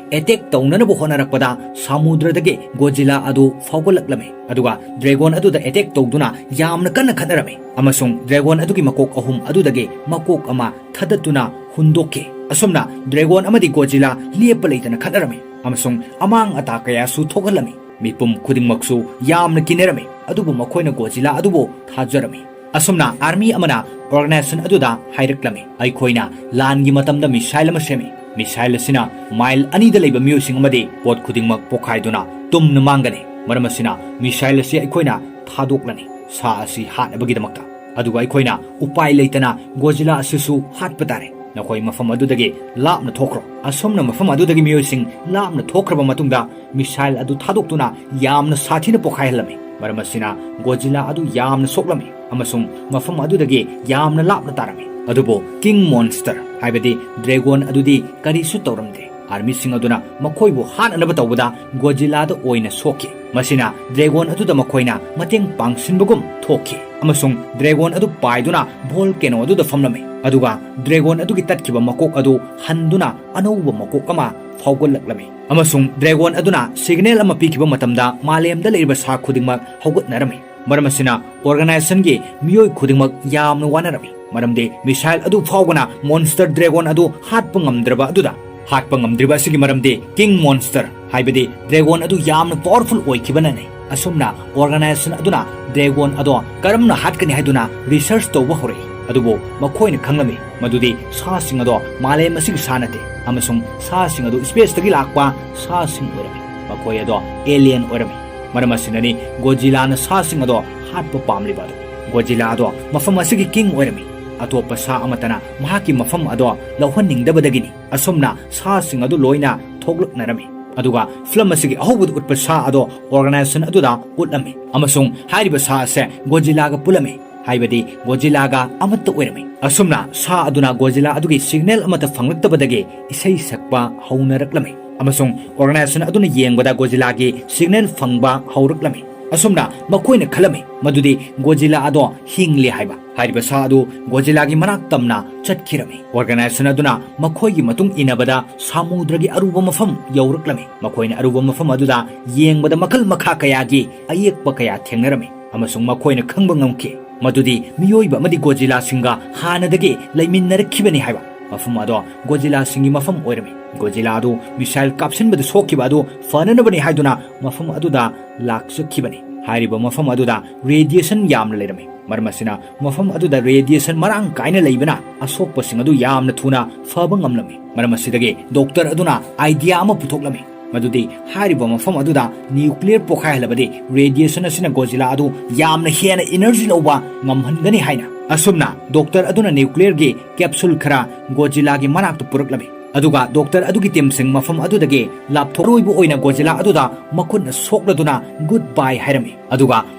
ꯑꯦꯇꯦꯛ ꯇꯧꯅꯅꯕ ꯍꯣꯠꯅꯔꯛꯄꯗ ꯁꯃꯨꯗ꯭ꯔꯗꯒꯤ ꯒꯣꯖꯤꯂꯥ ꯑꯗꯨ ꯐꯥꯎꯒꯠꯂꯛꯂꯝꯃꯤ, ꯑꯗꯨꯒ ꯗ꯭ꯔꯦꯒꯣꯟ ꯑꯗꯨꯗ ꯑꯦꯇꯦꯛ ꯇꯧꯗꯨꯅ ꯌꯥꯝꯅ ꯀꯟꯅ ꯈꯠꯅꯔꯝꯃꯤ꯫ ꯑꯃꯁꯨꯡ ꯗ꯭ꯔꯦꯒꯣꯟ ꯑꯗꯨꯒꯤ ꯃꯀꯣꯛ ꯑꯍꯨꯝ ꯑꯗꯨꯗꯒꯤ ꯃꯀꯣꯛ ꯑꯃ ꯊꯥꯗꯠꯇꯨꯅ ꯍꯨꯟꯗꯣꯛꯈꯤ꯫ ꯑꯁꯨꯝꯅ ꯗ꯭ꯔꯦꯒꯣꯟ ꯑꯃꯗꯤ ꯒꯣꯖꯤꯂꯥ ꯂꯦꯞꯄ ꯂꯩꯇꯅ ꯈꯠꯅꯔꯝꯃꯤ, ꯑꯃꯁꯨꯡ ꯑꯃꯥꯡ ꯑꯇꯥ ꯀꯌꯥꯁꯨ ꯊꯣꯛꯍꯜꯂꯝꯃꯤ꯫ ꯃꯤꯄꯨꯝ ꯈꯨꯗꯤꯡꯃꯛꯁꯨ ꯌꯥꯝꯅ ꯀꯤꯅꯔꯝꯃꯤ, ꯑꯗꯨꯕꯨ ꯃꯈꯣꯏꯅ ꯒꯣꯖꯤꯂꯥ ꯑꯗꯨꯕꯨ ꯊꯥꯖꯔꯝꯃꯤ꯫ ꯑꯁꯨꯝꯅ ꯑꯥꯔꯃꯤ ꯑꯃꯅ ꯑꯣꯔꯒꯅꯥꯏꯖꯦꯁꯟ ꯑꯗꯨꯗ ꯍꯥꯏꯔꯛꯂꯝꯃꯤ, "ꯑꯩꯈꯣꯏꯅ ꯂꯥꯟꯒꯤ ꯃꯇꯝꯗ ꯃꯤꯁꯥꯏꯜ ꯑꯃ ꯁꯦꯝꯃꯤ꯫ ꯃꯤꯁꯥꯏꯜ ꯑꯁꯤꯅ ꯃꯥꯏꯜ ꯑꯅꯤꯗ ꯂꯩꯕ ꯃꯤꯑꯣꯏꯁꯤꯡ ꯑꯃꯗꯤ ꯄꯣꯠ ꯈꯨꯗꯤꯡꯃꯛ ꯄꯣꯈꯥꯏꯗꯨꯅ ꯇꯨꯝꯅ ꯃꯥꯡꯒꯅꯤ꯫ ꯃꯔꯝ ꯑꯁꯤꯅ ꯃꯤꯁꯥꯏꯜ ꯑꯁꯤ ꯑꯩꯈꯣꯏꯅ ꯊꯥꯗꯣꯛꯂꯅꯤ, ꯁꯥ ꯑꯁꯤ ꯍꯥꯠꯅꯕꯒꯤꯗꯃꯛꯇ꯫ ꯑꯗꯨꯒ ꯑꯩꯈꯣꯏꯅ ꯎꯄꯥꯏ ꯂꯩꯇꯅ ꯒꯣꯖꯤꯂꯥ ꯑꯁꯤꯁꯨ ꯍꯥꯠꯄ ꯇꯥꯔꯦ"꯫ "ꯅꯈꯣꯏ ꯃꯐꯝ ꯑꯗꯨꯗꯒꯤ ꯂꯥꯞꯅ ꯊꯣꯛꯈ꯭ꯔꯣ"꯫ ꯑꯁꯨꯝꯅ ꯃꯐꯝ ꯑꯗꯨꯗꯒꯤ ꯃꯤꯑꯣꯏꯁꯤꯡ ꯂꯥꯞꯅ ꯊꯣꯛꯈ꯭ꯔꯕ ꯃꯇꯨꯡꯗ, ꯃꯤꯁꯥꯏꯜ ꯑꯗꯨ ꯊꯥꯗꯣꯛꯇꯨꯅ ꯌꯥꯝꯅ ꯁꯥꯊꯤꯅ ꯄꯣꯈꯥꯏꯍꯜꯂꯝꯃꯤ꯫ ꯃꯔꯝ ꯑꯁꯤꯅ ꯒꯣꯖꯤꯂꯥ ꯑꯗꯨ ꯌꯥꯝꯅ ꯁꯣꯛꯂꯝꯃꯤ ꯑꯃꯁꯨꯡ ꯃꯐꯝ ꯑꯗꯨꯗꯒꯤ ꯌꯥꯝꯅ ꯂꯥꯞꯅ ꯇꯥꯔꯝꯃꯤ꯫ ꯑꯗꯨꯕꯨ ꯀꯤꯡ ꯃꯣꯟꯁꯇꯔ, ꯍꯥꯏꯕꯗꯤ ꯗ꯭ꯔꯦꯒꯣꯟ ꯑꯗꯨꯗꯤ ꯀꯔꯤꯁꯨ ꯇꯧꯔꯝꯗꯦ꯫ ꯑꯥꯔꯃꯤꯁꯤꯡ ꯑꯗꯨꯅ ꯃꯈꯣꯏꯕꯨ ꯍꯥꯠꯅꯅꯕ ꯇꯧꯕꯗ ꯒꯣꯖꯤꯂꯥꯗ ꯑꯣꯏꯅ ꯁꯣꯛꯈꯤ꯫ ꯃꯁꯤꯅ ꯗ꯭ꯔꯦꯒꯣꯟ ꯑꯗꯨꯗ ꯃꯈꯣꯏꯅ ꯃꯇꯦꯡ ꯄꯥꯡꯁꯤꯟꯕꯒꯨꯝ ꯊꯣꯛꯈꯤ ꯑꯃꯁꯨꯡ ꯗ꯭ꯔꯦꯒꯣꯟ ꯑꯗꯨ ꯄꯥꯏꯗꯨꯅ ꯚꯣꯜꯀꯦꯅꯣ ꯑꯗꯨꯗ ꯐꯝꯂꯝꯃꯤ꯫ ꯑꯗꯨꯒ ꯗ꯭ꯔꯦꯒꯣꯟ ꯑꯗꯨꯒꯤ ꯇꯠꯈꯤꯕ ꯃꯀꯣꯛ ꯑꯗꯨ ꯍꯟꯗꯨꯅ ꯑꯅꯧꯕ ꯃꯀꯣꯛ ꯑꯃ ꯐꯥꯎꯒꯠꯂꯛꯂꯝꯃꯤ꯫ ꯑꯃꯁꯨꯡ ꯗ꯭ꯔꯦꯒꯣꯟ ꯑꯗꯨꯅ ꯁꯤꯒꯅꯦꯜ ꯑꯃ ꯄꯤꯈꯤꯕ ꯃꯇꯝꯗ ꯃꯥꯂꯦꯝꯗ ꯂꯩꯔꯤꯕ ꯁꯥ ꯈꯨꯗꯤꯡꯃꯛ ꯍꯧꯒꯠꯅꯔꯝꯃꯤ꯫ ꯃꯔꯝ ꯑꯁꯤꯅ ꯑꯣꯔꯒꯅꯥꯏꯖꯦꯁꯟꯒꯤ ꯃꯤꯑꯣꯏ ꯈꯨꯗꯤꯡꯃꯛ ꯌꯥꯝꯅ ꯋꯥꯅꯔꯝꯃꯤ, ꯃꯔꯝꯗꯤ ꯃꯤꯁꯥꯏꯜ ꯑꯗꯨ ꯐꯥꯎꯕꯅ ꯃꯣꯟꯁꯇꯔ ꯗ꯭ꯔꯦꯒꯣꯟ ꯑꯗꯨ ꯍꯥꯠꯄ ꯉꯝꯗ꯭ꯔꯕ ꯑꯗꯨꯗ꯫ ꯍꯥꯠꯄ ꯉꯝꯗ꯭ꯔꯤꯕ ꯑꯁꯤꯒꯤ ꯃꯔꯝꯗꯤ ꯀꯤꯡ ꯃꯣꯟꯁꯇꯔ, ꯍꯥꯏꯕꯗꯤ ꯗ꯭ꯔꯦꯒꯣꯟ ꯑꯗꯨ ꯌꯥꯝꯅ ꯄꯥꯋꯔꯐꯨꯜ ꯑꯣꯏꯈꯤꯕꯅꯅꯤ꯫ ꯑꯁꯨꯝꯅ ꯑꯣꯔꯒꯅꯥꯏꯖꯦꯁꯟ ꯑꯗꯨꯅ ꯗ꯭ꯔꯦꯒꯣꯟ ꯑꯗꯣ ꯀꯔꯝꯅ ꯍꯥꯠꯀꯅꯤ ꯍꯥꯏꯗꯨꯅ ꯔꯤꯁꯔꯆ ꯇꯧꯕ ꯍꯧꯔꯛꯏ꯫ ꯑꯗꯨꯕꯨ ꯃꯈꯣꯏꯅ ꯈꯪꯂꯝꯃꯤ ꯃꯗꯨꯗꯤ ꯁꯥꯁꯤꯡ ꯑꯗꯣ ꯃꯥꯂꯦꯝ ꯑꯁꯤꯒꯤ ꯁꯥ ꯅꯠꯇꯦ ꯑꯃꯁꯨꯡ ꯁꯥꯁꯤꯡ ꯑꯗꯨ ꯁ꯭ꯄꯦꯁꯇꯒꯤ ꯂꯥꯛꯄ ꯁꯥꯁꯤꯡ ꯑꯣꯏꯔꯝꯃꯤ꯫ ꯃꯈꯣꯏ ꯑꯗꯣ ꯑꯦꯂꯤꯌꯟ ꯑꯣꯏꯔꯝꯃꯤ꯫ ꯃꯔꯝ ꯑꯁꯤꯅꯅꯤ ꯒꯣꯖꯤꯂꯥꯅ ꯁꯥꯁꯤꯡ ꯑꯗꯣ ꯍꯥꯠꯄ ꯄꯥꯝꯂꯤꯕ ꯑꯗꯨ꯫ ꯒꯣꯖꯤꯂꯥ ꯑꯗꯣ ꯃꯐꯝ ꯑꯁꯤꯒꯤ ꯀꯤꯡ ꯑꯣꯏꯔꯝꯃꯤ꯫ ꯑꯇꯣꯞꯄ ꯁꯥ ꯑꯃꯠꯇꯅ ꯃꯍꯥꯛꯀꯤ ꯃꯐꯝ ꯑꯗꯣ ꯂꯧꯍꯟꯅꯤꯡꯗꯕꯗꯒꯤꯅꯤ꯫ ꯑꯁꯨꯝꯅ ꯁꯥꯁꯤꯡ ꯑꯗꯨ ꯂꯣꯏꯅ ꯊꯣꯛꯂꯛꯅꯔꯝꯃꯤ꯫ ꯑꯗꯨꯒ ꯐꯤꯂꯝ ꯑꯁꯤꯒꯤ ꯑꯍꯧꯕꯗ ꯎꯠꯄ ꯁꯥ ꯑꯗꯣ ꯑꯣꯔꯒꯅꯥꯏꯖꯦꯁꯟ ꯑꯗꯨꯗ ꯎꯠꯂꯝꯃꯤ ꯑꯃꯁꯨꯡ ꯍꯥꯏꯔꯤꯕ ꯁꯥ ꯑꯁꯦ ꯒꯣꯖꯤꯂꯥꯒ ꯄꯨꯜꯂꯝꯃꯤ, ꯍꯥꯏꯕꯗꯤ ꯒꯣꯖꯤꯂꯥꯒ ꯑꯃꯠꯇ ꯑꯣꯏꯔꯝꯃꯤ꯫ ꯑꯁꯨꯝꯅ ꯁꯥ ꯑꯗꯨꯅ ꯒꯣꯖꯤꯂꯥ ꯑꯗꯨꯒꯤ ꯁꯤꯒꯅꯦꯜ ꯑꯃꯠꯇ ꯐꯪꯂꯛꯇꯕꯗꯒꯤ ꯏꯁꯩ ꯁꯛꯄ ꯍꯧꯅꯔꯛꯂꯝꯃꯤ ꯑꯃꯁꯨꯡ ꯑꯣꯔꯒꯅꯥꯏꯖꯦꯁꯟ ꯑꯗꯨꯅ ꯌꯦꯡꯕꯗ ꯒꯣꯖꯤꯂꯥꯒꯤ ꯁꯤꯒꯅꯦꯜ ꯐꯪꯕ ꯍꯧꯔꯛꯂꯝꯃꯤ꯫ ꯑꯁꯨꯝꯅ ꯃꯈꯣꯏꯅ ꯈꯜꯂꯝꯃꯤ ꯃꯗꯨꯗꯤ ꯒꯣꯖꯤꯂꯥ ꯑꯗꯣ ꯍꯤꯡꯂꯤ ꯍꯥꯏꯕ꯫ ꯍꯥꯏꯔꯤꯕ ꯁꯥ ꯑꯗꯨ ꯒꯣꯖꯤꯂꯥꯒꯤ ꯃꯅꯥꯛ ꯇꯝꯅ ꯆꯠꯈꯤꯔꯝꯃꯤ꯫ ꯑꯣꯔꯒꯅꯥꯏꯖꯦꯁꯟ ꯑꯗꯨꯅ ꯃꯈꯣꯏꯒꯤ ꯃꯇꯨꯡ ꯏꯟꯅꯕꯗ ꯁꯥꯃꯨꯗ꯭ꯔꯒꯤ ꯑꯔꯨꯕ ꯃꯐꯝ ꯌꯧꯔꯛꯂꯝꯃꯤ꯫ ꯃꯈꯣꯏꯅ ꯑꯔꯨꯕ ꯃꯐꯝ ꯑꯗꯨꯗ ꯌꯦꯡꯕꯗ ꯃꯈꯜ ꯃꯈꯥ ꯀꯌꯥꯒꯤ ꯑꯌꯦꯛꯄ ꯀꯌꯥ ꯊꯦꯡꯅꯔꯝꯃꯤ ꯑꯃꯁꯨꯡ ꯃꯈꯣꯏꯅ ꯈꯪꯕ ꯉꯝꯈꯤ ꯃꯗꯨꯗꯤ ꯃꯤꯑꯣꯏꯕ ꯑꯃꯗꯤ ꯒꯣꯖꯤꯂꯥꯁꯤꯡꯒ ꯍꯥꯟꯅꯗꯒꯤ ꯂꯩꯃꯤꯟꯅꯔꯛꯈꯤꯕꯅꯤ ꯍꯥꯏꯕ꯫ ꯃꯐꯝ ꯑꯗꯣ ꯒꯣꯖꯤꯂꯥꯁꯤꯡꯒꯤ ꯃꯐꯝ ꯑꯣꯏꯔꯝꯃꯤ꯫ ꯒꯣꯖꯤꯂꯥ ꯑꯗꯨ ꯃꯤꯁꯥꯏꯜ ꯀꯥꯞꯁꯤꯟꯕꯗ ꯁꯣꯛꯈꯤꯕ ꯑꯗꯨ ꯐꯅꯅꯕꯅꯤ ꯍꯥꯏꯗꯨꯅ ꯃꯐꯝ ꯑꯗꯨꯗ ꯂꯥꯛꯆꯈꯤꯕꯅꯤ꯫ ꯍꯥꯏꯔꯤꯕ ꯃꯐꯝ ꯑꯗꯨꯗ ꯔꯦꯗꯤꯌꯦꯁꯟ ꯌꯥꯝꯅ ꯂꯩꯔꯝꯃꯤ꯫ ꯃꯔꯝ ꯑꯁꯤꯅ ꯃꯐꯝ ꯑꯗꯨꯗ ꯔꯦꯗꯤꯌꯦꯁꯟ ꯃꯔꯥꯡ ꯀꯥꯏꯅ ꯂꯩꯕꯅ ꯑꯁꯣꯛꯄꯁꯤꯡ ꯑꯗꯨ ꯌꯥꯝꯅ ꯊꯨꯅ ꯐꯕ ꯉꯝꯂꯝꯃꯤ꯫ ꯃꯔꯝ ꯑꯁꯤꯗꯒꯤ ꯗꯣꯛꯇꯔ ꯑꯗꯨꯅ ꯑꯥꯏꯗꯤꯌꯥ ꯑꯃ ꯄꯨꯊꯣꯛꯂꯝꯃꯤ ꯃꯗꯨꯗꯤ ꯍꯥꯏꯔꯤꯕ ꯃꯐꯝ ꯑꯗꯨꯗ ꯅ꯭ꯌꯨꯀ꯭ꯂꯤꯌꯔ ꯄꯣꯈꯥꯏꯍꯜꯂꯕꯗꯤ ꯔꯦꯗꯤꯌꯦꯁꯟ ꯑꯁꯤꯅ ꯒꯣꯖꯤꯂꯥ ꯑꯗꯨ ꯌꯥꯝꯅ ꯍꯦꯟꯅ ꯏꯅꯔꯖꯤ ꯂꯧꯕ ꯉꯝꯍꯟꯒꯅꯤ ꯍꯥꯏꯅ꯫ ꯑꯁꯨꯝꯅ ꯗꯣꯛꯇꯔ ꯑꯗꯨꯅ ꯅ꯭ꯌꯨꯀ꯭ꯂꯤꯌꯔꯒꯤ ꯀꯦꯞꯁꯨꯜ ꯈꯔ ꯒꯣꯖꯤꯂꯥꯒꯤ ꯃꯅꯥꯛꯇ ꯄꯨꯔꯛꯂꯝꯃꯤ꯫ ꯑꯗꯨꯒ ꯗꯣꯛꯇꯔ ꯑꯗꯨꯒꯤ ꯇꯤꯝꯁꯤꯡ ꯃꯐꯝ ꯑꯗꯨꯗꯒꯤ ꯂꯥꯞꯊꯣꯛ-, ꯑꯔꯣꯏꯕ ꯑꯣꯏꯅ ꯒꯣꯖꯤꯂꯥ ꯑꯗꯨꯗ ꯃꯈꯨꯠꯅ ꯁꯣꯛꯂꯗꯨꯅ ꯒꯨꯗ ꯕꯥꯏ ꯍꯥꯏꯔꯝꯃꯤ꯫ ꯑꯗꯨꯒ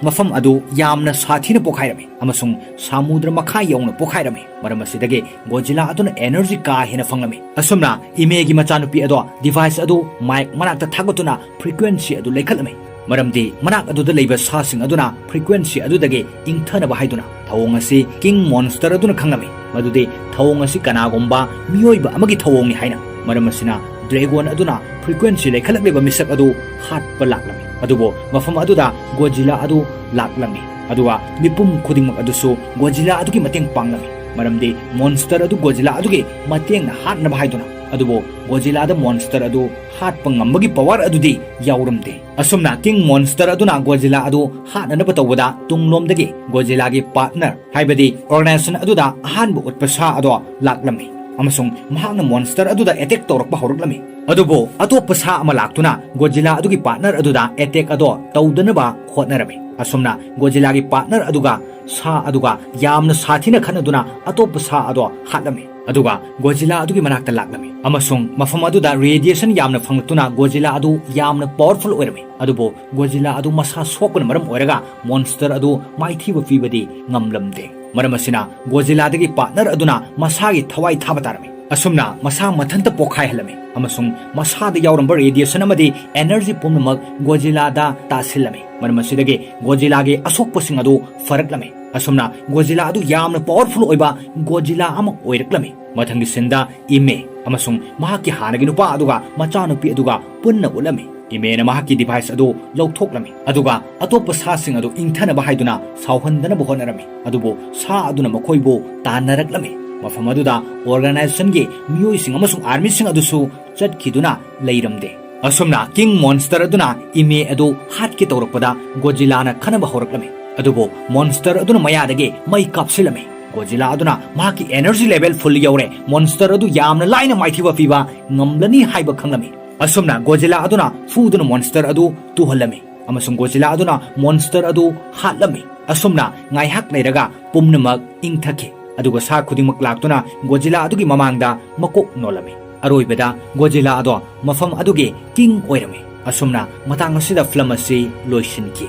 ꯃꯐꯝ ꯑꯗꯨ ꯌꯥꯝꯅ ꯁꯥꯊꯤꯅ ꯄꯣꯛꯈꯥꯏꯔꯝꯃꯤ ꯑꯃꯁꯨꯡ ꯁꯥꯃꯨꯗ꯭ꯔ ꯃꯈꯥ ꯌꯧꯅ ꯄꯣꯛꯈꯥꯏꯔꯝꯃꯤ꯫ ꯃꯔꯝ ꯑꯁꯤꯗꯒꯤ ꯒꯣꯖꯤꯂꯥ ꯑꯗꯨꯅ ꯑꯦꯅꯔꯖꯤ ꯀꯥ ꯍꯦꯟꯅ ꯐꯪꯂꯝꯃꯤ꯫ ꯑꯁꯨꯝꯅ ꯏꯃꯦꯒꯤ ꯃꯆꯥꯅꯨꯄꯤ ꯑꯗꯣ ꯗꯤꯚꯥꯏꯁ ꯑꯗꯨ ꯃꯥꯏꯛ ꯃꯅꯥꯛꯇ ꯊꯥꯒꯠꯇꯨꯅ ꯐ꯭ꯔꯤꯀ꯭ꯋꯦꯟꯁꯤ ꯑꯗꯨ ꯂꯩꯈꯠꯂꯝꯃꯤ꯫ ꯃꯔꯝꯗꯤ ꯃꯅꯥꯛ ꯑꯗꯨꯗ ꯂꯩꯕ ꯁꯥꯁꯤꯡ ꯑꯗꯨꯅ ꯐ꯭ꯔꯤꯀ꯭ꯋꯦꯟꯁꯤ ꯑꯗꯨꯗꯒꯤ ꯏꯪꯊꯅꯕ ꯍꯥꯏꯗꯨꯅ ꯊꯧꯑꯣꯡ ꯑꯁꯤ ꯀꯤꯡ ꯃꯣꯟꯁꯇꯔ ꯑꯗꯨꯅ ꯈꯪꯂꯝꯃꯤ, ꯃꯗꯨꯗꯤ ꯊꯧꯑꯣꯡ ꯑꯁꯤ ꯀꯅꯥꯒꯨꯝꯕ ꯃꯤꯑꯣꯏꯕ ꯑꯃꯒꯤ ꯊꯧꯑꯣꯡꯅꯤ ꯍꯥꯏꯅ꯫ ꯃꯔꯝ ꯑꯁꯤꯅ ꯗ꯭ꯔꯦꯒꯣꯟ ꯑꯗꯨꯅ ꯐ꯭ꯔꯤꯀ꯭ꯋꯦꯟꯁꯤ ꯂꯩꯈꯠꯂꯛꯂꯤꯕ ꯃꯤꯁꯛ ꯑꯗꯨ ꯍꯥꯠꯄ ꯂꯥꯛꯂꯝꯃꯤ꯫ ꯑꯗꯨꯕꯨ ꯃꯐꯝ ꯑꯗꯨꯗ ꯒꯣꯖꯤꯂꯥ ꯑꯗꯨ ꯂꯥꯛꯂꯝꯃꯤ꯫ ꯑꯗꯨꯒ ꯃꯤꯄꯨꯝ ꯈꯨꯗꯤꯡꯃꯛ ꯑꯗꯨꯁꯨ ꯒꯣꯖꯤꯂꯥ ꯑꯗꯨꯒꯤ ꯃꯇꯦꯡ ꯄꯥꯡꯂꯝꯃꯤ, ꯃꯔꯝꯗꯤ ꯃꯣꯟꯁꯇꯔ ꯑꯗꯨ ꯒꯣꯖꯤꯂꯥ ꯑꯗꯨꯒꯤ ꯃꯇꯦꯡꯅ ꯍꯥꯠꯅꯕ ꯍꯥꯏꯗꯨꯅ꯫ ꯑꯗꯨꯕꯨ ꯒꯣꯖꯤꯂꯥꯗ ꯃꯣꯟꯁꯇꯔ ꯑꯗꯨ ꯍꯥꯠꯄ ꯉꯝꯕꯒꯤ ꯄꯋꯥꯔ ꯑꯗꯨꯗꯤ ꯌꯥꯎꯔꯝꯗꯦ꯫ ꯑꯁꯨꯝꯅ ꯀꯤꯡ ꯃꯣꯟꯁꯇꯔ ꯑꯗꯨꯅ ꯒꯣꯖꯤꯂꯥ ꯑꯗꯨ ꯍꯥꯠꯅꯅꯕ ꯇꯧꯕꯗ ꯇꯨꯡꯂꯣꯝꯗꯒꯤ ꯒꯣꯖꯤꯂꯥꯒꯤ ꯄꯥꯔꯠꯅꯔ, ꯍꯥꯏꯕꯗꯤ ꯑꯣꯔꯒꯅꯥꯏꯖꯦꯁꯟ ꯑꯗꯨꯗ ꯑꯍꯥꯟꯕ ꯎꯠꯄ ꯁꯥ ꯑꯗꯣ ꯂꯥꯛꯂꯝꯃꯤ ꯑꯃꯁꯨꯡ ꯃꯍꯥꯛꯅ ꯃꯣꯟꯁꯇꯔ ꯑꯗꯨꯗ ꯑꯦꯇꯦꯛ ꯇꯧꯔꯛꯄ ꯍꯧꯔꯛꯂꯝꯃꯤ꯫ ꯑꯗꯨꯕꯨ ꯑꯇꯣꯞꯄ ꯁꯥ ꯑꯃ ꯂꯥꯛꯇꯨꯅ ꯒꯣꯖꯤꯂꯥ ꯑꯗꯨꯒꯤ ꯄꯥꯔꯠꯅꯔ ꯑꯗꯨꯗ ꯑꯦꯇꯦꯛ ꯑꯗꯣ ꯇꯧꯗꯅꯕ ꯍꯣꯠꯅꯔꯝꯃꯤ꯫ ꯑꯁꯨꯝꯅ ꯒꯣꯖꯤꯂꯥꯒꯤ ꯄꯥꯔꯠꯅꯔ ꯑꯗꯨꯒ ꯁꯥ ꯑꯗꯨꯒ ꯌꯥꯝꯅ ꯁꯥꯊꯤꯅ ꯈꯠꯅꯗꯨꯅ ꯑꯇꯣꯞꯄ ꯁꯥ ꯑꯗꯣ ꯍꯥꯠꯂꯝꯃꯤ꯫ ꯑꯗꯨꯒ ꯒꯣꯖꯤꯂꯥ ꯑꯗꯨꯒꯤ ꯃꯅꯥꯛꯇ ꯂꯥꯛꯂꯝꯃꯤ ꯑꯃꯁꯨꯡ ꯃꯐꯝ ꯑꯗꯨꯗ ꯔꯦꯗꯤꯌꯦꯁꯟ ꯌꯥꯝꯅ ꯐꯪꯂꯛꯇꯨꯅ ꯒꯣꯖꯤꯂꯥ ꯑꯗꯨ ꯌꯥꯝꯅ ꯄꯥꯋꯔꯐꯨꯜ ꯑꯣꯏꯔꯝꯃꯤ꯫ ꯑꯗꯨꯕꯨ ꯒꯣꯖꯤꯂꯥ ꯑꯗꯨ ꯃꯁꯥ ꯁꯣꯛꯄꯅ ꯃꯔꯝ ꯑꯣꯏꯔꯒ ꯃꯣꯟꯁꯇꯔ ꯑꯗꯨ ꯃꯥꯏꯊꯤꯕ ꯄꯤꯕꯗꯤ ꯉꯝꯂꯝꯗꯦ꯫ ꯃꯔꯝ ꯑꯁꯤꯅ ꯒꯣꯖꯤꯂꯥꯗꯒꯤ ꯄꯥꯔꯠꯅꯔ ꯑꯗꯨꯅ ꯃꯁꯥꯒꯤ ꯊꯋꯥꯏ ꯊꯥꯕ ꯇꯥꯔꯝꯃꯤ꯫ ꯑꯁꯨꯝꯅ ꯃꯁꯥ ꯃꯊꯟꯇ ꯄꯣꯛꯈꯥꯏꯍꯜꯂꯝꯃꯤ ꯑꯃꯁꯨꯡ ꯃꯁꯥꯗ ꯌꯥꯎꯔꯝꯕ ꯔꯦꯗꯤꯌꯦꯁꯟ ꯑꯃꯗꯤ ꯑꯦꯅꯔꯖꯤ ꯄꯨꯝꯅꯃꯛ ꯒꯣꯖꯤꯂꯥꯗ ꯇꯥꯁꯤꯜꯂꯝꯃꯤ꯫ ꯃꯔꯝ ꯑꯁꯤꯗꯒꯤ ꯒꯣꯖꯤꯂꯥꯒꯤ ꯑꯁꯣꯛꯄꯁꯤꯡ ꯑꯗꯨ ꯐꯔꯛꯂꯝꯃꯤ꯫ ꯑꯁꯨꯝꯅ ꯒꯣꯖꯤꯂꯥ ꯑꯗꯨ ꯌꯥꯝꯅ ꯄꯥꯋꯔꯐꯨꯜ ꯑꯣꯏꯕ ꯒꯣꯖꯤꯂꯥ ꯑꯃ ꯑꯣꯏꯔꯛꯂꯝꯃꯤ꯫ ꯃꯊꯪꯒꯤ ꯁꯤꯟꯗ ꯏꯃꯦ ꯑꯃꯁꯨꯡ ꯃꯍꯥꯛꯀꯤ ꯍꯥꯟꯅꯒꯤ ꯅꯨꯄꯥ ꯑꯗꯨꯒ ꯃꯆꯥꯅꯨꯄꯤ ꯑꯗꯨꯒ ꯄꯨꯟꯅ ꯎꯠꯂꯝꯃꯤ꯫ ꯏꯃꯦꯅ ꯃꯍꯥꯛꯀꯤ ꯗꯤꯚꯥꯏꯁ ꯑꯗꯨ ꯂꯧꯊꯣꯛꯂꯝꯃꯤ, ꯑꯗꯨꯒ ꯑꯇꯣꯞꯄ ꯁꯥꯁꯤꯡ ꯑꯗꯨ ꯏꯪꯊꯅꯕ ꯍꯥꯏꯗꯨꯅ ꯁꯥꯎꯍꯟꯗꯅꯕ ꯍꯣꯠꯅꯔꯝꯃꯤ꯫ ꯑꯗꯨꯕꯨ ꯁꯥ ꯑꯗꯨꯅ ꯃꯈꯣꯏꯕꯨ ꯇꯥꯟꯅꯔꯛꯂꯝꯃꯤ꯫ ꯃꯐꯝ ꯑꯗꯨꯗ ꯑꯣꯔꯒꯅꯥꯏꯖꯦꯁꯟꯒꯤ ꯃꯤꯑꯣꯏꯁꯤꯡ ꯑꯃꯁꯨꯡ ꯑꯥꯔꯃꯤꯁꯤꯡ ꯑꯗꯨꯁꯨ ꯆꯠꯈꯤꯗꯨꯅ ꯂꯩꯔꯝꯗꯦ꯫ ꯑꯁꯨꯝꯅ ꯀꯤꯡ ꯃꯣꯟꯁꯇꯔ ꯑꯗꯨꯅ ꯏꯃꯦ ꯑꯗꯨ ꯍꯥꯠꯀꯦ ꯇꯧꯔꯛꯄꯗ ꯒꯣꯖꯤꯂꯥꯅ ꯈꯠꯅꯕ ꯍꯧꯔꯛꯂꯝꯃꯤ꯫ ꯑꯗꯨꯕꯨ ꯃꯣꯟꯁꯇꯔ ꯑꯗꯨꯅ ꯃꯌꯥꯗꯒꯤ ꯃꯩ ꯀꯥꯞꯁꯤꯜꯂꯝꯃꯤ꯫ ꯒꯣꯖꯤꯂꯥ ꯑꯗꯨꯅ ꯃꯍꯥꯛꯀꯤ ꯑꯦꯅꯔꯖꯤ ꯂꯦꯚꯦꯜ ꯐꯨꯜ ꯌꯧꯔꯦ꯫ ꯃꯣꯟꯁꯇꯔ ꯑꯗꯨ ꯌꯥꯝꯅ ꯂꯥꯏꯅ ꯃꯥꯏꯊꯤꯕ ꯄꯤꯕ ꯉꯝꯂꯅꯤ ꯍꯥꯏꯕ ꯈꯪꯂꯝꯃꯤ꯫ ꯑꯁꯨꯝꯅ ꯒꯣꯖꯤꯂꯥ ꯑꯗꯨꯅ ꯐꯨꯗꯨꯅ ꯃꯣꯟꯁꯇꯔ ꯑꯗꯨ ꯇꯨꯍꯜꯂꯝꯃꯤ꯫ ꯑꯃꯁꯨꯡ ꯒꯣꯖꯤꯂꯥ ꯑꯗꯨꯅ ꯃꯣꯟꯁꯇꯔ ꯑꯗꯨ ꯍꯥꯠꯂꯝꯃꯤ꯫ ꯑꯁꯨꯝꯅ ꯉꯥꯏꯍꯥꯛ ꯂꯩꯔꯒ ꯄꯨꯝꯅꯃꯛ ꯏꯪꯊꯈꯤ, ꯑꯗꯨꯒ ꯁꯥ ꯈꯨꯗꯤꯡꯃꯛ ꯂꯥꯛꯇꯨꯅ ꯒꯣꯖꯤꯂꯥ ꯑꯗꯨꯒꯤ ꯃꯃꯥꯡꯗ ꯃꯀꯣꯛ ꯅꯣꯜꯂꯝꯃꯤ꯫ ꯑꯔꯣꯏꯕꯗ ꯒꯣꯖꯤꯂꯥ ꯑꯗꯣ ꯃꯐꯝ ꯑꯗꯨꯒꯤ ꯀꯤꯡ ꯑꯣꯏꯔꯝꯃꯤ꯫ ꯑꯁꯨꯝꯅ ꯃꯇꯥꯡ ꯑꯁꯤꯗ ꯐꯤꯂꯝ ꯑꯁꯤ ꯂꯣꯏꯁꯤꯟꯈꯤ꯫